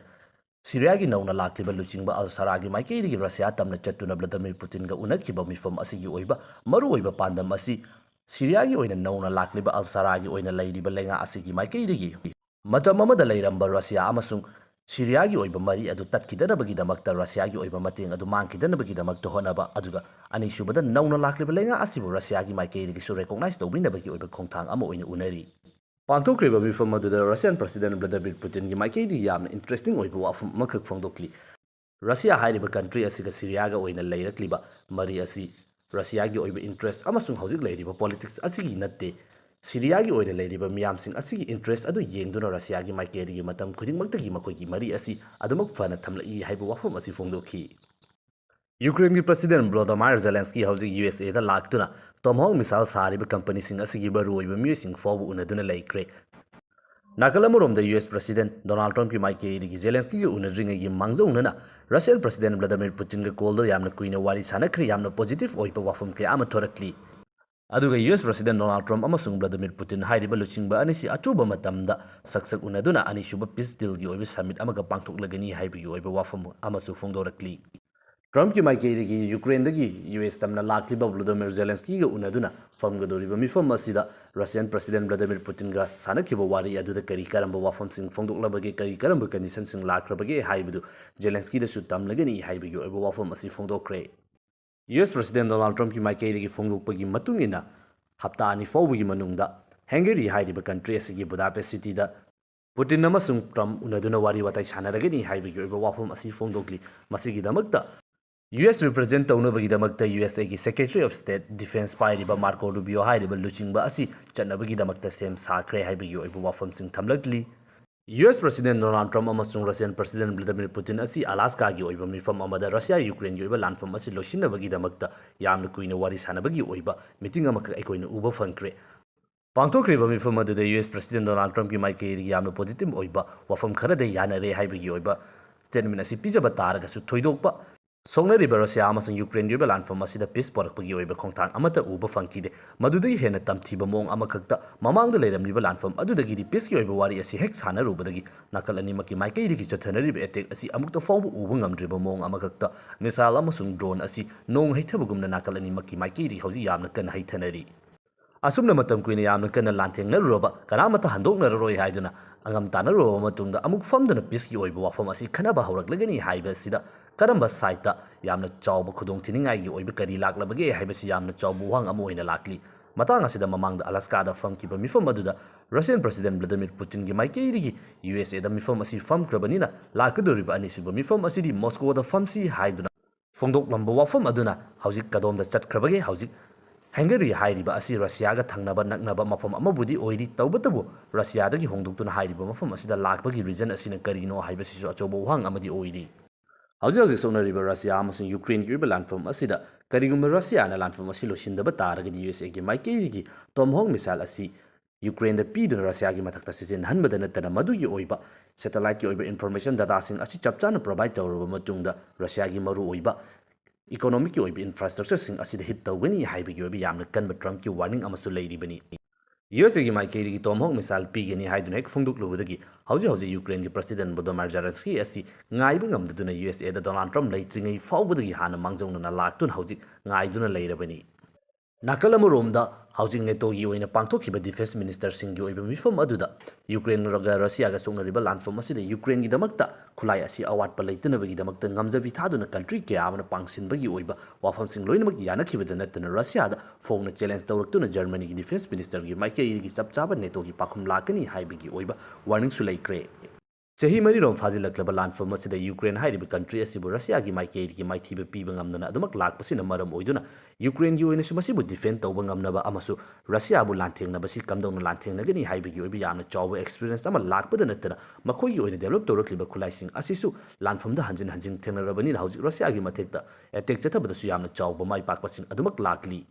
ꯁꯤꯔꯤꯌꯥꯒꯤ ꯅꯧꯅ ꯂꯥꯛꯂꯤꯕ ꯂꯨꯆꯤꯡꯕ ꯑꯜ ꯁꯔꯥꯒꯤ ꯃꯥꯏꯀꯩꯗꯒꯤ ꯔꯁꯤꯌꯥ ꯇꯝꯅ ꯆꯠꯇꯨꯅ ꯚ꯭ꯂꯥꯗꯤꯃꯤꯔ ꯄꯨꯇꯤꯟꯒ ꯎꯅꯈꯤꯕ ꯃꯤꯐꯝ ꯑꯁꯤꯒꯤ ꯑꯣꯏꯕ ꯃꯔꯨꯑꯣꯏꯕ ꯄꯥꯟꯗꯝ ꯑꯁꯤ ꯁꯤꯔꯤꯌꯥꯒꯤ ꯑꯣꯏꯅ ꯅꯧꯅ ꯂꯥꯛꯂꯤꯕ ꯑꯜ ꯁꯔꯥꯒꯤ ꯑꯣꯏꯅ ꯂꯩꯔꯤꯕ ꯂꯩꯉꯥꯛ ꯑꯁꯤꯒꯤ ꯃꯥꯏꯀꯩꯗꯒꯤ ꯃꯇꯝ ꯑꯃꯗ ꯂꯩꯔꯝꯕ ꯔꯁꯤꯌꯥ ꯑꯃꯁꯨꯡ ꯁꯤꯔꯤꯌꯥꯒꯤ ꯑꯣꯏꯕ ꯃꯔꯤ ꯑꯗꯨ ꯇꯠꯈꯤꯗꯅꯕꯒꯤꯗꯃꯛꯇ, ꯔꯁꯤꯌꯥꯒꯤ ꯑꯣꯏꯕ ꯃꯇꯦꯡ ꯑꯗꯨ ꯃꯥꯡꯈꯤꯗꯅꯕꯒꯤꯗꯃꯛꯇ ꯍꯣꯠꯅꯕ, ꯑꯗꯨꯒ ꯑꯅꯤꯁꯨꯕꯗ ꯅꯧꯅ ꯂꯥꯛꯂꯤꯕ ꯂꯩꯉꯥꯛ ꯑꯁꯤꯕꯨ ꯔꯁꯤꯌꯥꯒꯤ ꯃꯥꯏꯀꯩꯗꯒꯤꯁꯨ recognize ꯇꯧꯕꯤꯅꯕꯒꯤ ꯑꯣꯏꯕ ꯈꯣꯡꯊꯥꯡ ꯑꯃ ꯑꯣꯏꯅ ꯎꯅꯔꯤ꯫ ꯄꯥꯡꯊꯣꯛꯈ꯭ꯔꯤꯕ ꯃꯤꯐꯝ ꯑꯗꯨꯗ ꯔꯁꯤꯌꯥꯟ president ꯚ꯭ꯂꯥꯗꯤꯃꯤꯔ ꯄꯨꯇꯤꯟꯒꯤ ꯃꯥꯏꯀꯩꯗꯒꯤ ꯌꯥꯝꯅ interesting ꯑꯣꯏꯕ ꯋꯥꯐꯝ ꯑꯃꯈꯛ ꯐꯣꯡꯗꯣꯛꯂꯤ꯫ ꯔꯁꯤꯌꯥ ꯍꯥꯏꯔꯤꯕ country ꯑꯁꯤꯒ ꯁꯤꯔꯤꯌꯥꯒ ꯑꯣꯏꯅ ꯂꯩꯔꯛꯂꯤꯕ ꯃꯔꯤ ꯑꯁꯤ ꯔꯁꯤꯌꯥꯒꯤ ꯑꯣꯏꯕ interest ꯑꯃꯁꯨꯡ ꯍꯧꯖꯤꯛ ꯂꯩꯔꯤꯕ politics ꯑꯁꯤꯒꯤ ꯅꯠꯇꯦ꯫ ꯁꯤꯔꯤꯌꯥꯒꯤ ꯑꯣꯏꯅ ꯂꯩꯔꯤꯕ ꯃꯤꯌꯥꯝꯁꯤꯡ ꯑꯁꯤꯒꯤ interest ꯑꯗꯨ ꯌꯦꯡꯗꯨꯅ ꯔꯁꯤꯌꯥꯒꯤ ꯃꯥꯏꯀꯩꯗꯒꯤ ꯃꯇꯝ ꯈꯨꯗꯤꯡꯃꯛꯇꯒꯤ ꯃꯈꯣꯏꯒꯤ ꯃꯔꯤ ꯑꯁꯤ ꯑꯗꯨꯃꯛ ꯐꯅ ꯊꯝꯂꯛꯏ ꯍꯥꯏꯕ ꯋꯥꯐꯝ ꯑꯁꯤ ꯐꯣꯡꯗꯣꯛꯈꯤ꯫ ꯌꯨꯀ꯭ꯔꯦꯟꯒꯤ president ꯚ꯭ꯂꯣꯗꯤꯃꯥꯏꯔ ꯖꯦꯂꯦꯟꯁꯀꯤ ꯍꯧꯖꯤꯛ ꯌꯨ ꯑꯦꯁ ꯑꯦꯗ ꯂꯥꯛꯇꯨꯅ Tomahawk missile ꯁꯥꯔꯤꯕ companyꯁꯤꯡ ꯑꯁꯤꯒꯤ ꯃꯔꯨꯑꯣꯏꯕ ꯃꯤꯑꯣꯏꯁꯤꯡ ꯐꯥꯎꯕ ꯎꯅꯗꯨꯅ ꯂꯩꯈ꯭ꯔꯦ꯫ ꯅꯥꯀꯜ ꯑꯃꯔꯣꯝꯗ ꯌꯨ ꯑꯦꯁ president ꯗꯣꯅꯥꯜꯗ ꯇ꯭ꯔꯝꯞꯀꯤ ꯃꯥꯏꯀꯩꯗꯒꯤ ꯖꯦꯂꯦꯟꯁꯀꯤꯒ ꯎꯅꯗ꯭ꯔꯤꯉꯩꯒꯤ ꯃꯥꯡꯖꯧꯅꯅ ꯔꯁꯤꯌꯟ president ꯚ꯭ꯂꯥꯗꯤꯃꯤꯔ ꯄꯨꯇꯤꯟꯒ callꯗ ꯌꯥꯝꯅ ꯀꯨꯏꯅ ꯋꯥꯔꯤ ꯁꯥꯟꯅꯈ꯭ꯔꯦ꯫ ꯌꯥꯝꯅ positive ꯑꯣꯏꯕ ꯋꯥꯐꯝ ꯀꯌꯥ ꯑꯃ ꯊꯣꯔꯛꯂꯤ꯫ ꯑꯗꯨꯒ U S President Donald Trump ꯑꯃꯁꯨꯡ Vladimir Putin ꯍꯥꯏꯔꯤꯕ ꯂꯨꯆꯤꯡꯕ ꯑꯅꯤꯁꯤ ꯑꯆꯨꯝꯕ ꯃꯇꯝꯗ ꯁꯛꯁꯛ ꯎꯅꯗꯨꯅ ꯑꯅꯤꯁꯨꯕ peace dealꯒꯤ ꯑꯣꯏꯕ summit ꯑꯃꯒ ꯄꯥꯡꯊꯣꯛꯂꯒꯅꯤ ꯍꯥꯏꯕꯒꯤ ꯑꯣꯏꯕ ꯋꯥꯐꯝ ꯑꯃꯁꯨ ꯐꯣꯡꯗꯣꯔꯛꯂꯤ꯫ Trumpꯀꯤ ꯃꯥꯏꯀꯩꯗꯒꯤ ꯌꯨꯀ꯭ꯔꯦꯟꯗꯒꯤ ꯌꯨ ꯑꯦꯁ ꯇꯝꯅ ꯂꯥꯛꯂꯤꯕ Volodymyr Zelenskyꯒ ꯎꯅꯗꯨꯅ ꯐꯝꯒꯗꯧꯔꯤꯕ ꯃꯤꯐꯝ ꯑꯁꯤꯗ Russian President Vladimir Putinꯒ ꯁꯥꯟꯅꯈꯤꯕ ꯋꯥꯔꯤ ꯑꯗꯨꯗ ꯀꯔꯤ ꯀꯔꯝꯕ ꯋꯥꯐꯝꯁꯤꯡ ꯐꯣꯡꯗꯣꯛꯂꯕꯒꯦ, ꯀꯔꯤ ꯀꯔꯝꯕ conditionꯁꯤꯡ ꯂꯥꯛꯈ꯭ꯔꯕꯒꯦ ꯍꯥꯏꯕꯗꯨ Zelenskyꯗꯁꯨ ꯇꯝꯂꯒꯅꯤ ꯍꯥꯏꯕꯒꯤ ꯑꯣꯏꯕ ꯋꯥꯐꯝ ꯑꯁꯤ ꯐꯣꯡꯗꯣꯛꯈ꯭ꯔꯦ꯫ ꯌꯨ ꯑꯦꯁ President Donald Trumpꯀꯤ ꯃꯥꯏꯀꯩꯗꯒꯤ ꯐꯣꯡꯗꯣꯛꯄꯒꯤ ꯃꯇꯨꯡ ꯏꯟꯅ, ꯍꯞꯇꯥ ꯑꯅꯤ ꯐꯥꯎꯕꯒꯤ ꯃꯅꯨꯡꯗ Hungary ꯍꯥꯏꯔꯤꯕ country ꯑꯁꯤꯒꯤ Budapest cityꯗ Putin ꯑꯃꯁꯨꯡ Trump ꯎꯅꯗꯨꯅ ꯋꯥꯔꯤ ꯋꯥꯇꯥꯏ ꯁꯥꯟꯅꯔꯒꯅꯤ ꯍꯥꯏꯕꯒꯤ ꯑꯣꯏꯕ ꯋꯥꯐꯝ ꯑꯁꯤ ꯐꯣꯡꯗꯣꯛꯂꯤ꯫ ꯃꯁꯤꯒꯤꯗꯃꯛꯇ ꯌꯨ ꯑꯦꯁ represent ꯇꯧꯅꯕꯒꯤꯗꯃꯛꯇ ꯌꯨ ꯑꯦꯁ ꯑꯦꯒꯤ Secretary of State Defense ꯄꯥꯏꯔꯤꯕ Marco Rubio ꯍꯥꯏꯔꯤꯕ ꯂꯨꯆꯤꯡꯕ ꯑꯁꯤ ꯆꯠꯅꯕꯒꯤꯗꯃꯛꯇ ꯁꯦꯝ ꯁꯥꯈ꯭ꯔꯦ ꯍꯥꯏꯕꯒꯤ ꯑꯣꯏꯕ ꯋꯥꯐꯝꯁꯤꯡ ꯊꯝꯂꯛꯂꯤ꯫ U S President Donald Trump ꯑꯃꯁꯨꯡ Russian President Vladimir Putin ꯑꯁꯤ Alaskaꯒꯤ ꯑꯣꯏꯕ ꯃꯤꯐꯝ ꯑꯃꯗ Russia Ukraineꯒꯤ ꯑꯣꯏꯕ ꯂꯥꯟꯐꯝ ꯑꯁꯤ ꯂꯣꯏꯁꯤꯟꯅꯕꯒꯤꯗꯃꯛꯇ ꯌꯥꯝꯅ ꯀꯨꯏꯅ ꯋꯥꯔꯤ ꯁꯥꯟꯅꯕꯒꯤ ꯑꯣꯏꯕ meeting ꯑꯃꯈꯛ ꯑꯩꯈꯣꯏꯅ ꯎꯕ ꯐꯪꯈ꯭ꯔꯦ꯫ ꯄꯥꯡꯊꯣꯛꯈ꯭ꯔꯤꯕ ꯃꯤꯐꯝ ꯑꯗꯨꯗ ꯌꯨ ꯑꯦꯁ President Donald Trumpꯀꯤ ꯃꯥꯏꯀꯩꯗꯒꯤ ꯌꯥꯝꯅ positive ꯑꯣꯏꯕ ꯋꯥꯐꯝ ꯈꯔꯗ ꯌꯥꯅꯔꯦ ꯍꯥꯏꯕꯒꯤ ꯑꯣꯏꯕ statement ꯑꯁꯤ ꯄꯤꯖꯕ ꯇꯥꯔꯒꯁꯨ, ꯊꯣꯏꯗꯣꯛꯄ ꯁꯣꯛꯅꯔꯤꯕ Russia ꯑꯃꯁꯨꯡ Ukraineꯒꯤ ꯑꯣꯏꯕ ꯂꯥꯟꯐꯝ ꯑꯁꯤꯗ peace ꯄꯣꯔꯛꯄꯒꯤ ꯑꯣꯏꯕ ꯈꯣꯡꯊꯥꯡ ꯑꯃꯠꯇ ꯎꯕ ꯐꯪꯈꯤꯗꯦ꯫ ꯃꯗꯨꯗꯒꯤ ꯍꯦꯟꯅ ꯇꯝꯊꯤꯕ ꯃꯑꯣꯡ ꯑꯃꯈꯛꯇ, ꯃꯃꯥꯡꯗ ꯂꯩꯔꯝꯂꯤꯕ ꯂꯥꯟꯐꯝ ꯑꯗꯨꯗꯒꯤꯗꯤ peaceꯀꯤ ꯑꯣꯏꯕ ꯋꯥꯔꯤ ꯑꯁꯤ ꯍꯦꯛ ꯁꯥꯟꯅꯔꯨꯕꯗꯒꯤ ꯅꯥꯀꯜ ꯑꯅꯤꯃꯛꯀꯤ ꯃꯥꯏꯀꯩꯗꯒꯤ ꯆꯠꯊꯅꯔꯤꯕ attack ꯑꯁꯤ ꯑꯃꯨꯛꯇ ꯐꯥꯎꯕ ꯎꯕ ꯉꯝꯗ꯭ꯔꯤꯕ ꯃꯑꯣꯡ ꯑꯃꯈꯛꯇ, missile ꯑꯃꯁꯨꯡ drone ꯑꯁꯤ ꯅꯣꯡ ꯍꯩꯊꯕꯒꯨꯝꯅ ꯅꯥꯀꯜ ꯑꯅꯤꯃꯛꯀꯤ ꯃꯥꯏꯀꯩꯗꯒꯤ ꯍꯧꯖꯤꯛ ꯌꯥꯝꯅ ꯀꯟꯅ ꯍꯩꯊꯅꯔꯤ꯫ ꯑꯁꯨꯝꯅ ꯃꯇꯝ ꯀꯨꯏꯅ ꯌꯥꯝꯅ ꯀꯟꯅ ꯂꯥꯟꯊꯦꯡꯅꯔꯨꯔꯕ, ꯀꯅꯥꯃꯠꯇ ꯍꯟꯗꯣꯛꯅꯔꯔꯣꯏ ꯍꯥꯏꯗꯨꯅ ꯑꯉꯝ ꯇꯥꯟꯅꯔꯨꯔꯕ ꯃꯇꯨꯡꯗ, ꯑꯃꯨꯛ ꯐꯝꯗꯨꯅ peaceꯀꯤ ꯑꯣꯏꯕ ꯋꯥꯐꯝ ꯑꯁꯤ ꯈꯟꯅꯕ ꯍꯧꯔꯛꯂꯒꯅꯤ ꯍꯥꯏꯕ ꯑꯁꯤꯗ ꯀꯔꯝꯕ sideꯇ ꯌꯥꯝꯅ ꯆꯥꯎꯕ ꯈꯨꯗꯣꯡꯊꯤꯅꯤꯡꯉꯥꯏꯒꯤ ꯑꯣꯏꯕ ꯀꯔꯤ ꯂꯥꯛꯂꯕꯒꯦ ꯍꯥꯏꯕꯁꯤ ꯌꯥꯝꯅ ꯆꯥꯎꯕ ꯋꯥꯍꯪ ꯑꯃ ꯑꯣꯏꯅ ꯂꯥꯛꯂꯤ꯫ ꯃꯇꯥꯡ ꯑꯁꯤꯗ ꯃꯃꯥꯡꯗ Alaskaꯗ ꯐꯝꯈꯤꯕ ꯃꯤꯐꯝ ꯑꯗꯨꯗ Russian President Vladimir Putinꯒꯤ ꯃꯥꯏꯀꯩꯗꯒꯤ ꯌꯨ ꯑꯦꯁ ꯑꯦꯗ ꯃꯤꯐꯝ ꯑꯁꯤ ꯐꯝꯈ꯭ꯔꯕꯅꯤꯅ, ꯂꯥꯛꯀꯗꯧꯔꯤꯕ ꯑꯅꯤꯁꯨꯕ ꯃꯤꯐꯝ ꯑꯁꯤꯗꯤ Moscowꯗ ꯐꯝꯁꯤ ꯍꯥꯏꯗꯨꯅ ꯐꯣꯡꯗꯣꯛꯂꯝꯕ ꯋꯥꯐꯝ ꯑꯗꯨꯅ ꯍꯧꯖꯤꯛ ꯀꯗꯣꯝꯗ ꯆꯠꯈ꯭ꯔꯕꯒꯦ? ꯍꯧꯖꯤꯛ Hungary ꯍꯥꯏꯔꯤꯕ ꯑꯁꯤ Russiaꯒ ꯊꯪꯅꯕ ꯅꯛꯅꯕ ꯃꯐꯝ ꯑꯃꯕꯨꯗꯤ ꯑꯣꯏꯔꯤ, ꯇꯧꯕꯇꯕꯨ Russiaꯗꯒꯤ ꯍꯣꯡꯗꯣꯛꯇꯨꯅ ꯍꯥꯏꯔꯤꯕ ꯃꯐꯝ ꯑꯁꯤꯗ ꯂꯥꯛꯄꯒꯤ reason ꯑꯁꯤꯅ ꯀꯔꯤꯅꯣ ꯍꯥꯏꯕꯁꯤꯁꯨ ꯑꯆꯧꯕ ꯋꯥꯍꯪ ꯑꯃꯗꯤ ꯑꯣꯏꯔꯤ꯫ ꯍꯧꯖꯤꯛ ꯍꯧꯖꯤꯛ ꯁꯣꯛꯅꯔꯤꯕ Russia ꯑꯃꯁꯨꯡ Ukraineꯒꯤ ꯑꯣꯏꯕ ꯂꯥꯟꯐꯝ ꯑꯁꯤꯗ ꯀꯔꯤꯒꯨꯝꯕ Russiaꯅ ꯂꯥꯟꯐꯝ ꯑꯁꯤ ꯂꯣꯏꯁꯤꯟꯗꯕ ꯇꯥꯔꯒꯗꯤ, ꯌꯨ ꯑꯦꯁ ꯑꯦꯒꯤ ꯃꯥꯏꯀꯩꯗꯒꯤ Tomahawk missile ꯑꯁꯤ Ukraineꯗ ꯄꯤꯗꯨꯅ Russiaꯒꯤ ꯃꯊꯛꯇ ꯁꯤꯖꯤꯟꯅꯍꯟꯕꯗ ꯅꯠꯇꯅ, ꯃꯗꯨꯒꯤ ꯑꯣꯏꯕ satelliteꯀꯤ ꯑꯣꯏꯕ information dataꯁꯤꯡ ꯑꯁꯤ ꯆꯞ ꯆꯥꯅ provide ꯇꯧꯔꯕ ꯃꯇꯨꯡꯗ, Russiaꯒꯤ ꯃꯔꯨꯑꯣꯏꯕ ꯏꯀꯣꯅꯣꯃꯤꯛꯀꯤ ꯑꯣꯏꯕ ꯏꯟꯐ꯭ꯔꯥꯁ꯭ꯇ꯭ꯔꯛꯆꯔꯁꯤꯡ ꯑꯁꯤꯗ ꯍꯤꯠ ꯇꯧꯒꯅꯤ ꯍꯥꯏꯕꯒꯤ ꯑꯣꯏꯕ ꯌꯥꯝꯅ ꯀꯟꯕ ꯇ꯭ꯔꯝꯞꯀꯤ ꯋꯥꯔꯅꯤꯡ ꯑꯃꯁꯨ ꯂꯩꯔꯤꯕꯅꯤ꯫ ꯌꯨ ꯑꯦꯁ ꯑꯦꯒꯤ ꯃꯥꯏꯀꯩꯗꯒꯤ ꯇꯣꯃꯥꯍꯣꯛ ꯃꯤꯁꯥꯏꯜ ꯄꯤꯒꯅꯤ ꯍꯥꯏꯗꯨꯅ ꯍꯦꯛ ꯐꯣꯡꯗꯣꯛꯂꯨꯕꯗꯒꯤ ꯍꯧꯖꯤꯛ ꯍꯧꯖꯤꯛ ꯌꯨꯀ꯭ꯔꯦꯟꯒꯤ ꯄ꯭ꯔꯁꯤꯗꯦꯟ ꯚꯣꯂꯣꯗꯤꯃꯥꯏꯔ ꯖꯦꯂꯦꯟꯁꯀꯤ ꯑꯁꯤ ꯉꯥꯏꯕ ꯉꯝꯗꯗꯨꯅ ꯌꯨ ꯑꯦꯁ ꯑꯦꯗ ꯗꯣꯅꯥꯜꯗ ꯇ꯭ꯔꯝꯞ ꯂꯩꯇ꯭ꯔꯤꯉꯩ ꯐꯥꯎꯕꯗꯒꯤ ꯍꯥꯟꯅ ꯃꯥꯡꯖꯧꯅꯅ ꯂꯥꯛꯇꯨꯅ ꯍꯧꯖꯤꯛ ꯉꯥꯏꯗꯨꯅ ꯂꯩꯔꯕꯅꯤ꯫ ꯅꯥꯀꯜ ꯑꯃꯔꯣꯝꯗ ꯍꯧꯖꯤꯛ ꯅꯦꯇꯣꯒꯤ ꯑꯣꯏꯅ ꯄꯥꯡꯊꯣꯛꯈꯤꯕ ꯗꯤꯐꯦꯟꯁ ꯃꯤꯅꯤꯁꯇꯔꯁꯤꯡꯒꯤ ꯑꯣꯏꯕ ꯃꯤꯐꯝ ꯑꯗꯨꯗ ꯌꯨꯀ꯭ꯔꯦꯟꯒ ꯔꯁꯤꯌꯥꯒ ꯁꯣꯛꯅꯔꯤꯕ ꯂꯥꯟꯐꯝ ꯑꯁꯤꯗ ꯌꯨꯀ꯭ꯔꯦꯟꯒꯤꯗꯃꯛꯇ ꯈꯨꯠꯂꯥꯏ ꯑꯁꯤ ꯑꯋꯥꯠꯄ ꯂꯩꯇꯅꯕꯒꯤꯗꯃꯛꯇ ꯉꯝꯖꯕꯤ ꯊꯥꯗꯨꯅ ꯀꯟꯇ꯭ꯔꯤ ꯀꯌꯥ ꯑꯃꯅ ꯄꯥꯡꯁꯤꯟꯕꯒꯤ ꯑꯣꯏꯕ ꯋꯥꯐꯝꯁꯤꯡ ꯂꯣꯏꯅꯃꯛ ꯌꯥꯅꯈꯤꯕꯗ ꯅꯠꯇꯅ ꯔꯁꯤꯌꯥꯗ ꯐꯣꯡꯅ ꯆꯦꯂꯦꯟꯖ ꯇꯧꯔꯛꯇꯨꯅ ꯖꯔꯃꯅꯤꯒꯤ ꯗꯤꯐꯦꯟꯁ ꯃꯤꯅꯤꯁꯇꯔꯒꯤ ꯃꯥꯏꯀꯩꯗꯒꯤ ꯆꯞ ꯆꯥꯕ ꯅꯦꯇꯣꯒꯤ ꯄꯥꯎꯈꯨꯝ ꯂꯥꯛꯀꯅꯤ ꯍꯥꯏꯕꯒꯤ ꯑꯣꯏꯕ ꯋꯥꯔꯅꯤꯡꯁꯨ ꯂꯩꯈ꯭ꯔꯦ꯫ ꯆꯍꯤ ꯃꯔꯤꯔꯣꯝ ꯐꯥꯖꯤꯜꯂꯛꯂꯕ ꯂꯥꯟꯐꯝ ꯑꯁꯤꯗ ꯌꯨꯀ꯭ꯔꯦꯟ ꯍꯥꯏꯔꯤꯕ ꯀꯟꯇ꯭ꯔꯤ ꯑꯁꯤꯕꯨ ꯔꯁꯤꯌꯥꯒꯤ ꯃꯥꯏꯀꯩꯗꯒꯤ ꯃꯥꯏꯊꯤꯕ ꯄꯤꯕ ꯉꯝꯗꯅ ꯑꯗꯨꯃꯛ ꯂꯥꯛꯄꯁꯤꯅ ꯃꯔꯝ ꯑꯣꯏꯗꯨꯅ ꯌꯨꯀ꯭ꯔꯦꯟꯒꯤ ꯑꯣꯏꯅꯁꯨ ꯃꯁꯤꯕꯨ ꯗꯤꯐꯦꯟ ꯇꯧꯕ ꯉꯝꯅꯕ ꯑꯃꯁꯨ ꯔꯁꯤꯌꯥꯕꯨ ꯂꯥꯟꯊꯦꯡꯅꯕꯁꯤ ꯀꯝꯗꯧꯅ ꯂꯥꯟꯊꯦꯡꯅꯒꯅꯤ ꯍꯥꯏꯕꯒꯤ ꯑꯣꯏꯕ ꯌꯥꯝꯅ ꯆꯥꯎꯕ ꯑꯦꯛꯁꯄꯤꯔꯤꯌꯦꯟꯁ ꯑꯃ ꯂꯥꯛꯄꯗ ꯅꯠꯇꯅ ꯃꯈꯣꯏꯒꯤ ꯑꯣꯏꯅ ꯗꯦꯕꯂꯞ ꯇꯧꯔꯛꯂꯤꯕ ꯈꯨꯠꯂꯥꯏꯁꯤꯡ ꯑꯁꯤꯁꯨ ꯂꯥꯟꯐꯝꯗ ꯍꯟꯖꯤꯟ ꯍꯟꯖꯤꯟ ꯊꯦꯡꯅꯔꯕꯅꯤꯅ ꯍꯧꯖꯤꯛ ꯔꯁꯤꯌꯥꯒꯤ ꯃꯊꯛꯇ ꯑꯦꯇꯦꯛ ꯆꯠꯊꯕꯗꯁꯨ ꯌꯥꯝꯅ ꯆꯥꯎꯕ ꯃꯥꯏ ꯄꯥꯛꯄꯁꯤꯡ ꯑꯗꯨꯃꯛ ꯂꯥꯛꯂꯤ꯫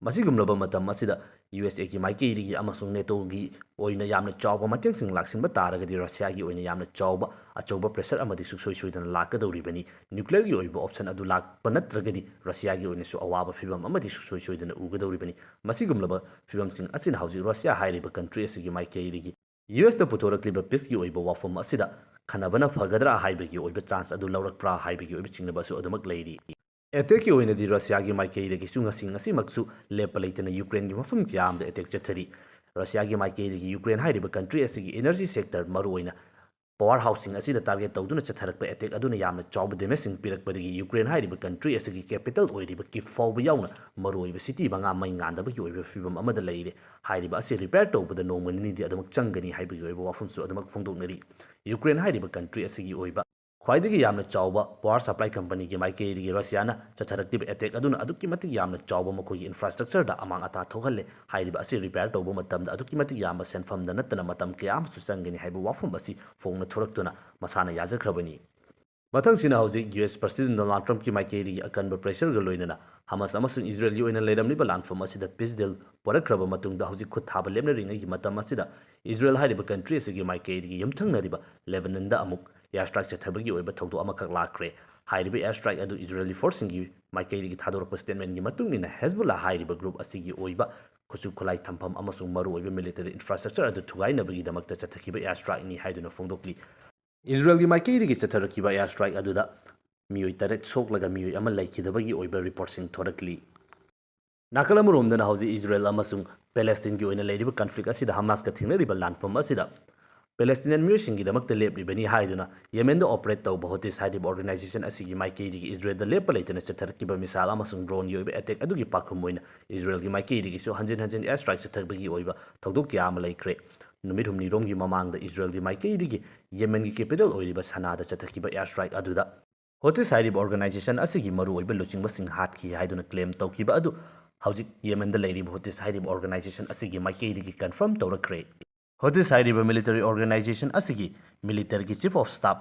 ꯃꯁꯤꯒꯨꯝꯂꯕ ꯃꯇꯝ ꯑꯁꯤꯗ ꯌꯨ ꯑꯦꯁ ꯑꯦꯒꯤ ꯃꯥꯏꯀꯩꯗꯒꯤ ꯑꯃꯁꯨꯡ ꯅꯦꯇꯣꯒꯤ ꯑꯣꯏꯅ ꯌꯥꯝꯅ ꯆꯥꯎꯕ ꯃꯇꯦꯡꯁꯤꯡ ꯂꯥꯛꯁꯤꯟꯕ ꯇꯥꯔꯒꯗꯤ ꯔꯁꯤꯌꯥꯒꯤ ꯑꯣꯏꯅ ꯌꯥꯝꯅ ꯆꯥꯎꯕ ꯑꯆꯧꯕ ꯄ꯭ꯔꯦꯁꯔ ꯑꯃꯗꯤ ꯁꯨꯡꯁꯣꯏ ꯁꯣꯏꯗꯅ ꯂꯥꯛꯀꯗꯧꯔꯤꯕꯅꯤ꯫ ꯅ꯭ꯌꯨꯀ꯭ꯂꯤꯌꯔꯒꯤ ꯑꯣꯏꯕ ꯑꯣꯞꯁꯟ ꯑꯗꯨ ꯂꯥꯛꯄ ꯅꯠꯇ꯭ꯔꯒꯗꯤ ꯔꯁꯤꯌꯥꯒꯤ ꯑꯣꯏꯅꯁꯨ ꯑꯋꯥꯕ ꯐꯤꯕꯝ ꯑꯃꯗꯤ ꯁꯨꯡꯁꯣꯏ ꯁꯣꯏꯗꯅ ꯎꯒꯗꯧꯔꯤꯕꯅꯤ꯫ ꯃꯁꯤꯒꯨꯝꯂꯕ ꯐꯤꯕꯝꯁꯤꯡ ꯑꯁꯤꯅ ꯍꯧꯖꯤꯛ ꯔꯁꯤꯌꯥ ꯍꯥꯏꯔꯤꯕ ꯀꯟꯇ꯭ꯔꯤ ꯑꯁꯤꯒꯤ ꯃꯥꯏꯀꯩꯗꯒꯤ ꯌꯨ ꯑꯦꯁꯇ ꯄꯨꯊꯣꯔꯛꯂꯤꯕ ꯄꯤꯁꯀꯤ ꯑꯣꯏꯕ ꯋꯥꯐꯝ ꯑꯁꯤꯗ ꯈꯟꯅꯕꯅ ꯐꯒꯗ꯭ꯔꯥ ꯍꯥꯏꯕꯒꯤ ꯑꯣꯏꯕ ꯆꯥꯟꯁ ꯑꯗꯨ ꯂꯧꯔꯛꯄ꯭ꯔꯥ ꯍꯥꯏꯕꯒꯤ ꯑꯣꯏꯕ ꯆꯤꯡꯅꯕꯁꯨ ꯑꯗꯨꯃꯛ ꯂꯩꯔꯤ꯫ ꯑꯦꯇꯦꯛꯀꯤ ꯑꯣꯏꯅꯗꯤ ꯔꯁꯤꯌꯥꯒꯤ ꯃꯥꯏꯀꯩꯗꯒꯤꯁꯨ ꯉꯁꯤ ꯉꯁꯤꯃꯛꯁꯨ ꯂꯦꯞꯄ ꯂꯩꯇꯅ ꯌꯨꯀ꯭ꯔꯦꯟꯒꯤ ꯃꯐꯝ ꯀꯌꯥ ꯑꯃꯗ ꯑꯦꯇꯦꯛ ꯆꯠꯊꯔꯤ꯫ ꯔꯁꯤꯌꯥꯒꯤ ꯃꯥꯏꯀꯩꯗꯒꯤ ꯌꯨꯀ꯭ꯔꯦꯟ ꯍꯥꯏꯔꯤꯕ ꯀꯟꯇ꯭ꯔꯤ ꯑꯁꯤꯒꯤ ꯏꯅꯔꯖꯤ ꯁꯦꯛꯇꯔ, ꯃꯔꯨꯑꯣꯏꯅ ꯄꯥꯋꯔ ꯍꯥꯎꯁꯁꯤꯡ ꯑꯁꯤꯗ ꯇꯥꯔꯒꯦꯠ ꯇꯧꯗꯨꯅ ꯆꯠꯊꯔꯛꯄ ꯑꯦꯇꯦꯛ ꯑꯗꯨꯅ ꯌꯥꯝꯅ ꯆꯥꯎꯕ ꯗꯦꯃꯦꯖꯁꯤꯡ ꯄꯤꯔꯛꯄꯗꯒꯤ ꯌꯨꯀ꯭ꯔꯦꯟ ꯍꯥꯏꯔꯤꯕ ꯀꯟꯇ꯭ꯔꯤ ꯑꯁꯤꯒꯤ ꯀꯦꯄꯤꯇꯦꯜ ꯑꯣꯏꯔꯤꯕ ꯀꯤꯐ ꯐꯥꯎꯕ ꯌꯥꯎꯅ ꯃꯔꯨꯑꯣꯏꯕ ꯁꯤꯇꯤ ꯃꯉꯥ ꯃꯩ ꯉꯥꯟꯗꯕꯒꯤ ꯑꯣꯏꯕ ꯐꯤꯕꯝ ꯑꯃꯗ ꯂꯩꯔꯦ꯫ ꯍꯥꯏꯔꯤꯕ ꯑꯁꯤ ꯔꯤꯄꯦꯌꯔ ꯇꯧꯕꯗ ꯅꯣꯡꯃ ꯅꯤꯅꯤꯗꯤ ꯑꯗꯨꯃꯛ ꯆꯪꯒꯅꯤ ꯍꯥꯏꯕꯒꯤ ꯑꯣꯏꯕ ꯋꯥꯐꯝꯁꯨ ꯑꯗꯨꯃꯛ ꯐꯣꯡꯗꯣꯛꯅꯔꯤ꯫ ꯌꯨꯀ꯭ꯔꯦꯟ ꯍꯥꯏꯔꯤꯕ ꯀꯟꯇ꯭ꯔꯤ ꯑꯁꯤꯒꯤ ꯑꯣꯏꯕ ꯈ꯭ꯋꯥꯏꯗꯒꯤ ꯌꯥꯝꯅ ꯆꯥꯎꯕ ꯄꯥꯋꯔ ꯁꯄ꯭ꯂꯥꯏ ꯀꯝꯄꯅꯤꯒꯤ ꯃꯥꯏꯀꯩꯗꯒꯤ ꯔꯁꯤꯌꯥꯅ ꯆꯠꯊꯔꯛꯂꯤꯕ ꯑꯦꯇꯦꯛ ꯑꯗꯨꯅ ꯑꯗꯨꯛꯀꯤ ꯃꯇꯤꯛ ꯌꯥꯝꯅ ꯆꯥꯎꯕ ꯃꯈꯣꯏꯒꯤ ꯏꯟꯐ꯭ꯔꯥꯁ꯭ꯇ꯭ꯔꯛꯆꯔꯗ ꯑꯃꯥꯡ ꯑꯇꯥ ꯊꯣꯛꯍꯜꯂꯦ꯫ ꯍꯥꯏꯔꯤꯕ ꯑꯁꯤ ꯔꯤꯄꯦꯌꯔ ꯇꯧꯕ ꯃꯇꯝꯗ ꯑꯗꯨꯛꯀꯤ ꯃꯇꯤꯛ ꯌꯥꯝꯕ ꯁꯦꯟꯐꯝꯗ ꯅꯠꯇꯅ ꯃꯇꯝ ꯀꯌꯥ ꯑꯃꯁꯨ ꯆꯪꯒꯅꯤ ꯍꯥꯏꯕ ꯋꯥꯐꯝ ꯑꯁꯤ ꯐꯣꯡꯅ ꯊꯣꯔꯛꯇꯨꯅ ꯃꯁꯥꯅ ꯌꯥꯖꯈ꯭ꯔꯕꯅꯤ꯫ ꯃꯊꯪꯁꯤꯅ ꯍꯧꯖꯤꯛ ꯌꯨ ꯑꯦꯁ ꯄ꯭ꯔꯁꯤꯗꯦꯟ ꯗꯣꯅꯥꯜꯗ ꯇ꯭ꯔꯝꯞꯀꯤ ꯃꯥꯏꯀꯩꯗꯒꯤ ꯑꯀꯟꯕ ꯄ꯭ꯔꯦꯁꯔꯒ ꯂꯣꯏꯅꯅ ꯍꯃꯥꯁ ꯑꯃꯁꯨꯡ ꯏꯖꯔꯦꯜꯒꯤ ꯑꯣꯏꯅ ꯂꯩꯔꯝꯂꯤꯕ ꯂꯥꯟꯐꯝ ꯑꯁꯤꯗ ꯄꯤꯁ ꯗꯤꯜ ꯄꯨꯔꯛꯈ꯭ꯔꯕ ꯃꯇꯨꯡꯗ ꯍꯧꯖꯤꯛ ꯈꯨꯠ ꯊꯥꯕ ꯂꯦꯞꯅꯔꯤꯉꯩꯒꯤ ꯃꯇꯝ ꯑꯁꯤꯗ ꯏꯖꯔꯦꯜ ꯍꯥꯏꯔꯤꯕ ꯀꯟꯇ꯭ꯔꯤ ꯑꯁꯤꯒꯤ ꯃꯥꯏꯀꯩꯗꯒꯤ ꯌꯨꯝꯊꯪꯅꯔꯤꯕ ꯂꯦꯕꯅꯟꯗ ꯑꯃꯨꯛ ꯑꯦꯌꯔ ꯁ꯭ꯇ꯭ꯔꯥꯏꯛ ꯆꯠꯊꯕꯒꯤ ꯑꯣꯏꯕ ꯊꯧꯗꯣꯛ ꯑꯃꯈꯛ ꯂꯥꯛꯈ꯭ꯔꯦ꯫ ꯍꯥꯏꯔꯤꯕ air strike ꯑꯗꯨ ꯏꯖꯔꯦꯜꯒꯤ ꯐꯣꯔꯁꯁꯤꯡꯒꯤ ꯃꯥꯏꯀꯩꯗꯒꯤ ꯊꯥꯗꯣꯔꯛꯄ statement ꯒꯤ ꯃꯇꯨꯡ ꯏꯟꯅ, ꯍꯦꯖꯕꯨꯜꯂꯥ ꯍꯥꯏꯔꯤꯕ group ꯑꯁꯤꯒꯤ ꯑꯣꯏꯕ ꯈꯨꯠꯁꯨ ꯈꯨꯠꯂꯥꯏ ꯊꯝꯐꯝ ꯑꯃꯁꯨꯡ ꯃꯔꯨꯑꯣꯏꯕ military infrastructure ꯑꯗꯨ ꯊꯨꯒꯥꯏꯅꯕꯒꯤꯗꯃꯛꯇ ꯆꯠꯊꯈꯤꯕ air strike ꯅꯤ ꯍꯥꯏꯗꯨꯅ ꯐꯣꯡꯗꯣꯛꯂꯤ꯫ ꯏꯖꯔꯦꯜꯒꯤ ꯃꯥꯏꯀꯩꯗꯒꯤ ꯆꯠꯊꯔꯛꯈꯤꯕ air strike ꯑꯗꯨꯗ ꯃꯤꯑꯣꯏ ꯇꯔꯦꯠ ꯁꯣꯛꯂꯒ ꯃꯤꯑꯣꯏ ꯑꯃ ꯂꯩꯈꯤꯗꯕꯒꯤ ꯑꯣꯏꯕ report ꯁꯤꯡ ꯊꯣꯔꯛꯂꯤ꯫ ꯅꯥꯀꯜ ꯑꯃꯔꯣꯝꯗꯅ ꯍꯧꯖꯤꯛ ꯏꯖꯔꯦꯜ ꯑꯃꯁꯨꯡ ꯄꯦꯂꯦꯁꯇꯤꯟꯒꯤ ꯑꯣꯏꯅ ꯂꯩꯔꯤꯕ conflict ꯑꯁꯤꯗ ꯍꯃꯥꯁꯀ ꯊꯦꯡꯅꯔꯤꯕ ꯂꯥꯟꯐꯝ ꯑꯁꯤꯗ ꯄꯦꯂꯦꯁꯇꯤꯅꯤꯌꯟ ꯃꯤꯑꯣꯏꯁꯤꯡꯒꯤꯗꯃꯛꯇ ꯂꯦꯞꯂꯤꯕꯅꯤ ꯍꯥꯏꯗꯨꯅ ꯌꯦꯃꯦꯟꯗ operate ꯇꯧꯕ ꯍꯨꯇꯤꯁ ꯍꯥꯏꯔꯤꯕ organization ꯑꯁꯤꯒꯤ ꯃꯥꯏꯀꯩꯗꯒꯤ ꯏꯖꯔꯦꯜꯗ ꯂꯦꯞꯄ ꯂꯩꯇꯅ ꯆꯠꯊꯔꯛꯈꯤꯕ missile ꯑꯃꯁꯨꯡ drone ꯒꯤ ꯑꯣꯏꯕ attack ꯑꯗꯨꯒꯤ ꯄꯥꯎꯈꯨꯝ ꯑꯣꯏꯅ ꯏꯖꯔꯦꯜꯒꯤ ꯃꯥꯏꯀꯩꯗꯒꯤꯁꯨ ꯍꯟꯖꯤꯟ ꯍꯟꯖꯤꯟ air strike ꯆꯠꯊꯕꯒꯤ ꯑꯣꯏꯕ ꯊꯧꯗꯣꯛ ꯀꯌꯥ ꯑꯃ ꯂꯩꯈ꯭ꯔꯦ꯫ ꯅꯨꯃꯤꯠ ꯍꯨꯝꯅꯤꯔꯣꯝꯒꯤ ꯃꯃꯥꯡꯗ ꯏꯖꯔꯦꯜꯒꯤ ꯃꯥꯏꯀꯩꯗꯒꯤ ꯌꯦꯃꯦꯟꯒꯤ capital ꯑꯣꯏꯔꯤꯕ ꯁꯅꯥꯗ ꯆꯠꯊꯈꯤꯕ air strike ꯑꯗꯨꯗ ꯍꯨꯇꯤꯁ ꯍꯥꯏꯔꯤꯕ organization ꯑꯁꯤꯒꯤ ꯃꯔꯨꯑꯣꯏꯕ ꯂꯨꯆꯤꯡꯕꯁꯤꯡ ꯍꯥꯠꯈꯤ ꯍꯥꯏꯗꯨꯅ claim ꯇꯧꯈꯤꯕ ꯑꯗꯨ ꯍꯧꯖꯤꯛ ꯌꯦꯃꯦꯟꯗ ꯂꯩꯔꯤꯕ ꯍꯨꯇꯤꯁ ꯍꯥꯏꯔꯤꯕ organization ꯑꯁꯤꯒꯤ ꯃꯥꯏꯀꯩꯗꯒꯤ confirm ꯇꯧꯔꯛꯈ꯭ꯔꯦ꯫ ꯍꯨꯇꯤꯁ ꯍꯥꯏꯔꯤꯕ military organization ꯑꯁꯤꯒꯤ military ꯒꯤ chief of staff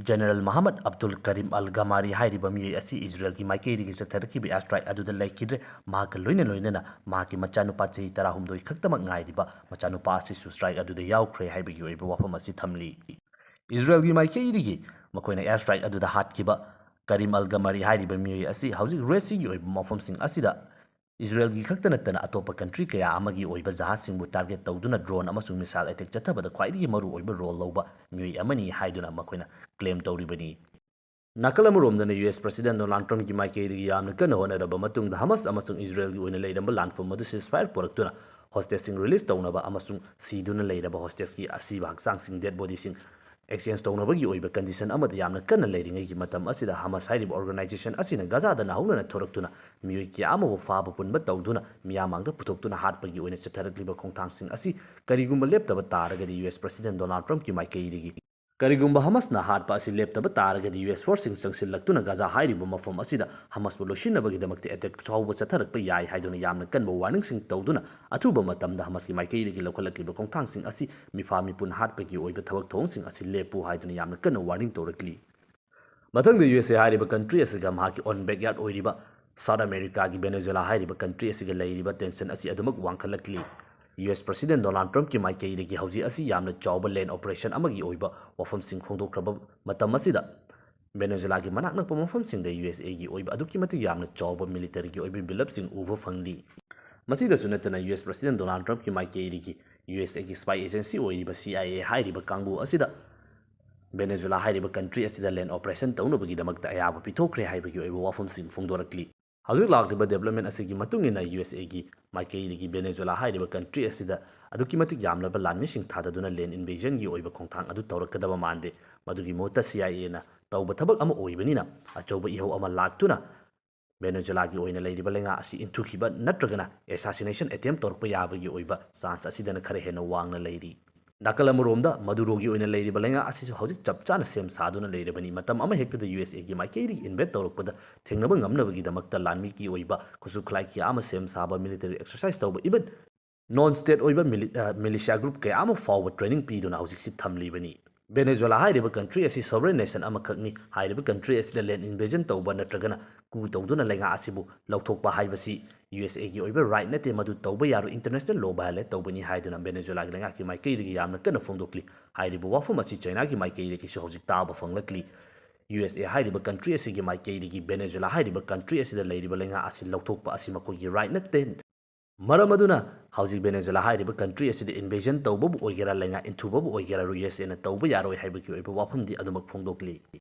General Mohammad Abdul Karim Al Gamari ꯍꯥꯏꯔꯤꯕ ꯃꯤꯑꯣꯏ ꯑꯁꯤ ꯏꯖꯔꯦꯜꯒꯤ ꯃꯥꯏꯀꯩꯗꯒꯤ ꯆꯠꯊꯔꯛꯈꯤꯕ air strike ꯑꯗꯨꯗ ꯂꯩꯈꯤꯗ꯭ꯔꯦ꯫ ꯃꯍꯥꯛꯀ ꯂꯣꯏꯅ ꯂꯣꯏꯅꯅ ꯃꯍꯥꯛꯀꯤ ꯃꯆꯥꯅꯨꯄꯥ ꯆꯍꯤ ꯇꯔꯥꯍꯨꯝꯗꯣꯏ ꯈꯛꯇꯃꯛ ꯉꯥꯏꯔꯤꯕ ꯃꯆꯥꯅꯨꯄꯥ ꯑꯁꯤꯁꯨ strike ꯑꯗꯨꯗ ꯌꯥꯎꯈ꯭ꯔꯦ ꯍꯥꯏꯕꯒꯤ ꯑꯣꯏꯕ ꯋꯥꯐꯝ ꯑꯁꯤ ꯊꯝꯂꯤ꯫ ꯏꯖꯔꯦꯜꯒꯤ ꯃꯥꯏꯀꯩꯗꯒꯤ ꯃꯈꯣꯏꯅ air strike ꯑꯗꯨꯗ ꯍꯥꯠꯈꯤꯕ ꯀꯔꯤꯝ ꯑꯜ ꯒꯃꯥꯔꯤ ꯍꯥꯏꯔꯤꯕ ꯃꯤꯑꯣꯏ ꯑꯁꯤ ꯍꯧꯖꯤꯛ Red Sea ꯒꯤ ꯑꯣꯏꯕ ꯃꯐꯝꯁꯤꯡ ꯑꯁꯤꯗ ꯏꯖꯔꯦꯜꯒꯤ ꯈꯛꯇ ꯅꯠꯇꯅ ꯑꯇꯣꯞꯄ country ꯀꯌꯥ ꯑꯃꯒꯤ ꯑꯣꯏꯕ ꯖꯍꯥꯖꯁꯤꯡꯕꯨ target ꯇꯧꯗꯨꯅ drone ꯑꯃꯁꯨꯡ missile attack ꯆꯠꯊꯕꯗ ꯈ꯭ꯋꯥꯏꯗꯒꯤ ꯃꯔꯨ ꯑꯣꯏꯕ role ꯂꯧꯕ ꯃꯤꯑꯣꯏ ꯑꯃꯅꯤ ꯍꯥꯏꯗꯨꯅ ꯃꯈꯣꯏꯅ claim ꯇꯧꯔꯤꯕꯅꯤ꯫ ꯅꯥꯀꯜ ꯑꯃꯔꯣꯝꯗꯅ U S President Donald Trump ꯀꯤ ꯃꯥꯏꯀꯩꯗꯒꯤ ꯌꯥꯝꯅ ꯀꯟꯅ ꯍꯣꯠꯅꯔꯕ ꯃꯇꯨꯡꯗ ꯍꯃꯥꯁ ꯑꯃꯁꯨꯡ ꯏꯖꯔꯦꯜꯒꯤ ꯑꯣꯏꯅ ꯂꯩꯔꯝꯕ ꯂꯥꯟꯐꯝ ꯑꯗꯨ ceasefire ꯄꯨꯔꯛꯇꯨꯅ hostage ꯁꯤꯡ release ꯇꯧꯅꯕ ꯑꯃꯁꯨꯡ ꯁꯤꯗꯨꯅ ꯂꯩꯔꯕ hostage ꯀꯤ ꯑꯁꯤꯕ ꯍꯛꯆꯥꯡꯁꯤꯡ, dead body ꯁꯤꯡ, exchange ꯇꯧꯅꯕꯒꯤ ꯑꯣꯏꯕ condition ꯑꯃꯗ ꯌꯥꯝꯅ ꯀꯟꯅ ꯂꯩꯔꯤꯉꯩꯒꯤ ꯃꯇꯝ ꯑꯁꯤꯗ ꯍꯃꯥꯁ ꯍꯥꯏꯔꯤꯕ organization ꯑꯁꯤꯅ ꯒꯥꯖꯥꯗ ꯅꯧꯍꯧꯅꯅ ꯊꯣꯔꯛꯇꯨꯅ ꯃꯤꯑꯣꯏ ꯀꯌꯥ ꯑꯃꯕꯨ ꯐꯥꯕ ꯄꯨꯟꯕ ꯇꯧꯗꯨꯅ ꯃꯤꯌꯥꯝ ꯃꯥꯡꯗ ꯄꯨꯊꯣꯛꯇꯨꯅ ꯍꯥꯠꯄꯒꯤ ꯑꯣꯏꯅ ꯆꯠꯊꯔꯛꯂꯤꯕ ꯈꯣꯡꯊꯥꯡꯁꯤꯡ ꯑꯁꯤ ꯀꯔꯤꯒꯨꯝꯕ ꯂꯦꯞꯇꯕ ꯇꯥꯔꯒꯗꯤ U S President Donald Trump ꯀꯤ ꯃꯥꯏꯀꯩꯗꯒꯤ ꯀꯔꯤꯒꯨꯝꯕ ꯍꯃꯥꯁꯅ ꯍꯥꯠꯄ ꯑꯁꯤ ꯂꯦꯞꯇꯕ ꯇꯥꯔꯒꯗꯤ ꯌꯨ ꯑꯦꯁ force ꯁꯤꯡ ꯆꯪꯁꯤꯜꯂꯛꯇꯨꯅ ꯒꯥꯖꯥ ꯍꯥꯏꯔꯤꯕ ꯃꯐꯝ ꯑꯁꯤꯗ ꯍꯃꯥꯁꯄꯨ ꯂꯣꯏꯁꯤꯟꯅꯕꯒꯤꯗꯃꯛꯇ attack ꯐꯥꯎꯕ ꯆꯠꯊꯔꯛꯄ ꯌꯥꯏ ꯍꯥꯏꯗꯨꯅ ꯌꯥꯝꯅ ꯀꯟꯕ warning ꯁꯤꯡ ꯇꯧꯗꯨꯅ ꯑꯊꯨꯕ ꯃꯇꯝꯗ ꯍꯃꯥꯁꯀꯤ ꯃꯥꯏꯀꯩꯗꯒꯤ ꯂꯧꯈꯠꯂꯛꯂꯤꯕ ꯈꯣꯡꯊꯥꯡꯁꯤꯡ ꯑꯁꯤ ꯃꯤꯐꯥ ꯃꯤꯄꯨꯟ ꯍꯥꯠꯄꯒꯤ ꯑꯣꯏꯕ ꯊꯕꯛ ꯊꯧꯑꯣꯡꯁꯤꯡ ꯑꯁꯤ ꯂꯦꯞꯄꯨ ꯍꯥꯏꯗꯨꯅ ꯌꯥꯝꯅ ꯀꯟꯅ warning ꯇꯧꯔꯛꯂꯤ꯫ ꯃꯊꯪꯗ ꯌꯨ ꯑꯦꯁ ꯑꯦ ꯍꯥꯏꯔꯤꯕ country ꯑꯁꯤꯒ ꯃꯍꯥꯛꯀꯤ own backyard ꯑꯣꯏꯔꯤꯕ South America ꯒꯤ Venezuela ꯍꯥꯏꯔꯤꯕ country ꯑꯁꯤꯒ ꯂꯩꯔꯤꯕ tension ꯑꯁꯤ ꯑꯗꯨꯃꯛ ꯋꯥꯡꯈꯠꯂꯛꯂꯤ꯫ U S President Donald Trump ꯀꯤ ꯃꯥꯏꯀꯩꯗꯒꯤ ꯍꯧꯖꯤꯛ ꯑꯁꯤ ꯌꯥꯝꯅ ꯆꯥꯎꯕ land operation ꯑꯃꯒꯤ ꯑꯣꯏꯕ ꯋꯥꯐꯝꯁꯤꯡ ꯐꯣꯡꯗꯣꯛꯈ꯭ꯔꯕ ꯃꯇꯝ ꯑꯁꯤꯗ ꯚꯦꯅꯦꯖꯨꯂꯥꯒꯤ ꯃꯅꯥꯛ ꯅꯛꯄ ꯃꯐꯝꯁꯤꯡꯗ ꯌꯨ ꯑꯦꯁ ꯑꯦꯒꯤ ꯑꯣꯏꯕ ꯑꯗꯨꯛꯀꯤ ꯃꯇꯤꯛ ꯌꯥꯝꯅ ꯆꯥꯎꯕ ꯃꯤꯂꯤꯇꯔꯤꯒꯤ ꯑꯣꯏꯕ ꯕꯤꯜꯗꯞꯁꯤꯡ ꯎꯕ ꯐꯪꯂꯤ꯫ ꯃꯁꯤꯗꯁꯨ ꯅꯠꯇꯅ ꯌꯨ ꯑꯦꯁ ꯄ꯭ꯔꯁꯤꯗꯦꯟ ꯗꯣꯅꯥꯜꯗ ꯇ꯭ꯔꯝꯞꯀꯤ ꯃꯥꯏꯀꯩꯗꯒꯤ ꯌꯨ ꯑꯦꯁ ꯑꯦꯒꯤ ꯁ꯭ꯄꯥꯏ ꯑꯦꯖꯦꯟꯁꯤ ꯑꯣꯏꯔꯤꯕ ꯁꯤ ꯑꯥꯏ ꯑꯦ ꯍꯥꯏꯔꯤꯕ ꯀꯥꯡꯕꯨ ꯑꯁꯤꯗ ꯚꯦꯅꯦꯖꯨꯂꯥ ꯍꯥꯏꯔꯤꯕ ꯀꯟꯇ꯭ꯔꯤ ꯑꯁꯤꯗ ꯂꯦꯟ ꯑꯣꯄꯔꯦꯁꯟ ꯇꯧꯅꯕꯒꯤꯗꯃꯛꯇ ꯑꯌꯥꯕ ꯄꯤꯊꯣꯛꯈ꯭ꯔꯦ ꯍꯥꯏꯕꯒꯤ ꯑꯣꯏꯕ ꯋꯥꯐꯝꯁꯤꯡ ꯐꯣꯡꯗꯣꯔꯛꯂꯤ꯫ ꯍꯧꯖꯤꯛ ꯂꯥꯛꯂꯤꯕ ꯗꯦꯕꯂꯞꯃꯦꯟ ꯑꯁꯤꯒꯤ ꯃꯇꯨꯡ ꯏꯟꯅ ꯌꯨ ꯑꯦꯁ ꯑꯦꯒꯤ ꯃꯥꯏꯀꯩꯗꯒꯤ ꯚꯦꯅꯦꯖꯨꯂꯥ ꯍꯥꯏꯔꯤꯕ ꯀꯟꯇ꯭ꯔꯤ ꯑꯁꯤꯗ ꯑꯗꯨꯛꯀꯤ ꯃꯇꯤꯛ ꯌꯥꯝꯂꯕ ꯂꯥꯟꯃꯤꯁꯤꯡ ꯊꯥꯗꯗꯨꯅ ꯂꯦꯟ ꯏꯟꯚꯦꯖꯟꯒꯤ ꯑꯣꯏꯕ ꯈꯣꯡꯊꯥꯡ ꯑꯗꯨ ꯇꯧꯔꯛꯀꯗꯕ ꯃꯥꯟꯗꯦ꯫ ꯃꯗꯨꯒꯤ ꯃꯍꯨꯠꯇ ꯁꯤ ꯑꯥꯏ ꯑꯦꯅ ꯇꯧꯕ ꯊꯕꯛ ꯑꯃ ꯑꯣꯏꯕꯅꯤꯅ ꯑꯆꯧꯕ ꯏꯍꯧ ꯑꯃ ꯂꯥꯛꯇꯨꯅ ꯚꯦꯅꯦꯖꯨꯂꯥꯒꯤ ꯑꯣꯏꯅ ꯂꯩꯔꯤꯕ ꯂꯩꯉꯥꯛ ꯑꯁꯤ ꯏꯟꯊꯨꯈꯤꯕ ꯅꯠꯇ꯭ꯔꯒꯅ ꯑꯦꯁꯥꯁꯤꯅꯦꯁꯟ ꯑꯦꯇꯦꯝꯞ ꯇꯧꯔꯛꯄ ꯌꯥꯕꯒꯤ ꯑꯣꯏꯕ ꯆꯥꯟꯁ ꯑꯁꯤꯗꯅ ꯈꯔ ꯍꯦꯟꯅ ꯋꯥꯡꯅ ꯂꯩꯔꯤ꯫ ꯅꯥꯀꯜ ꯑꯃꯔꯣꯝꯗ ꯃꯗꯨꯔꯣꯒꯤ ꯑꯣꯏꯅ ꯂꯩꯔꯤꯕ ꯂꯩꯉꯥꯛ ꯑꯁꯤꯁꯨ ꯍꯧꯖꯤꯛ ꯆꯞ ꯆꯥꯅ ꯁꯦꯝ ꯁꯥꯗꯨꯅ ꯂꯩꯔꯕꯅꯤ꯫ ꯃꯇꯝ ꯑꯃ ꯍꯦꯛꯇꯗ ꯌꯨ ꯑꯦꯁ ꯑꯦꯒꯤ ꯃꯥꯏꯀꯩꯗꯒꯤ ꯏꯟꯚꯦꯠ ꯇꯧꯔꯛꯄꯗ ꯊꯦꯡꯅꯕ ꯉꯝꯅꯕꯒꯤꯗꯃꯛꯇ ꯂꯥꯟꯃꯤꯒꯤ ꯑꯣꯏꯕ ꯈꯨꯠꯁꯨ ꯈꯨꯠꯂꯥꯏ ꯀꯌꯥ ꯑꯃ ꯁꯦꯝ ꯁꯥꯕ, ꯃꯤꯂꯤꯇꯔꯤ ꯑꯦꯛꯁꯔꯁꯥꯏꯁ ꯇꯧꯕ, ꯏꯚꯟ ꯅꯣꯟ ꯁ꯭ꯇꯦꯠ ꯑꯣꯏꯕ ꯃꯤꯂꯤ-, ꯑ, ꯃꯤꯂꯤꯁꯤꯌꯥ ꯒ꯭ꯔꯨꯞ ꯀꯌꯥ ꯑꯃ ꯐꯥꯎꯕ ꯇ꯭ꯔꯦꯅꯤꯡ ꯄꯤꯗꯨꯅ ꯍꯧꯖꯤꯛꯁꯤ ꯊꯝꯂꯤꯕꯅꯤ꯫ ꯚꯦꯅꯦꯖꯨꯋꯦꯂꯥ ꯍꯥꯏꯔꯤꯕ ꯀꯟꯇ꯭ꯔꯤ ꯑꯁꯤ ꯁꯣꯚꯔꯦꯟ ꯅꯦꯁꯟ ꯑꯃꯈꯛꯅꯤ꯫ ꯍꯥꯏꯔꯤꯕ ꯀꯟꯇ꯭ꯔꯤ ꯑꯁꯤꯗ ꯂꯦꯟ ꯏꯟꯚꯦꯖꯟ ꯇꯧꯕ ꯅꯠꯇ꯭ꯔꯒꯅ ꯀꯨ ꯇꯧꯗꯨꯅ ꯂꯩꯉꯥꯛ ꯑꯁꯤꯕꯨ ꯂꯧꯊꯣꯛꯄ ꯍꯥꯏꯕꯁꯤ ꯌꯨ ꯑꯦꯁ ꯑꯦꯒꯤ ꯑꯣꯏꯕ ꯔꯥꯏꯠ ꯅꯠꯇꯦ, ꯃꯗꯨ ꯇꯧꯕ ꯌꯥꯔꯣꯏ, ꯏꯟꯇꯔꯅꯦꯁꯅꯦꯜ ꯂꯣ ꯚꯥꯏꯑꯣꯂꯦꯠ ꯇꯧꯕꯅꯤ ꯍꯥꯏꯗꯨꯅ ꯚꯦꯅꯦꯖꯨꯋꯦꯂꯥꯒꯤ ꯂꯩꯉꯥꯛꯀꯤ ꯃꯥꯏꯀꯩꯗꯒꯤ ꯌꯥꯝꯅ ꯀꯟꯅ ꯐꯣꯡꯗꯣꯛꯂꯤ꯫ ꯍꯥꯏꯔꯤꯕ ꯋꯥꯐꯝ ꯑꯁꯤ ꯆꯥꯏꯅꯥꯒꯤ ꯃꯥꯏꯀꯩꯗꯒꯤꯁꯨ ꯍꯧꯖꯤꯛ ꯇꯥꯕ ꯐꯪꯂꯛꯂꯤ꯫ ꯌꯨ ꯑꯦꯁ ꯑꯦ ꯍꯥꯏꯔꯤꯕ ꯀꯟꯇ꯭ꯔꯤ ꯑꯁꯤꯒꯤ ꯃꯥꯏꯀꯩꯗꯒꯤ ꯚꯦꯅꯦꯖꯨꯋꯦꯂꯥ ꯍꯥꯏꯔꯤꯕ ꯀꯟꯇ꯭ꯔꯤ ꯑꯁꯤꯗ ꯂꯩꯔꯤꯕ ꯂꯩꯉꯥꯛ ꯑꯁꯤ ꯂꯧꯊꯣꯛꯄ ꯑꯁꯤ ꯃꯈꯣꯏꯒꯤ ꯔꯥꯏꯠ ꯅꯠꯇꯦ꯫ ꯃꯔꯝ ꯑꯗꯨꯅ ꯍꯧꯖꯤꯛ ꯚꯦꯅꯦꯖꯨꯋꯦꯂꯥ ꯍꯥꯏꯔꯤꯕ ꯀꯟꯇ꯭ꯔꯤ ꯑꯁꯤꯗ ꯏꯟꯚꯦꯖꯟ ꯇꯧꯕꯕꯨ ꯑꯣꯏꯒꯦꯔꯥ, ꯂꯩꯉꯥꯛ ꯏꯟꯊꯨꯕꯕꯨ ꯑꯣꯏꯒꯦꯔꯥ, ꯌꯨ ꯑꯦꯁ ꯑꯦꯅ ꯇꯧꯕ ꯌꯥꯔꯣꯏ ꯍꯥꯏꯕꯒꯤ ꯑꯣꯏꯕ ꯋꯥꯐꯝꯗꯤ ꯑꯗꯨꯃꯛ ꯐꯣꯡꯗꯣꯛꯂꯤ꯫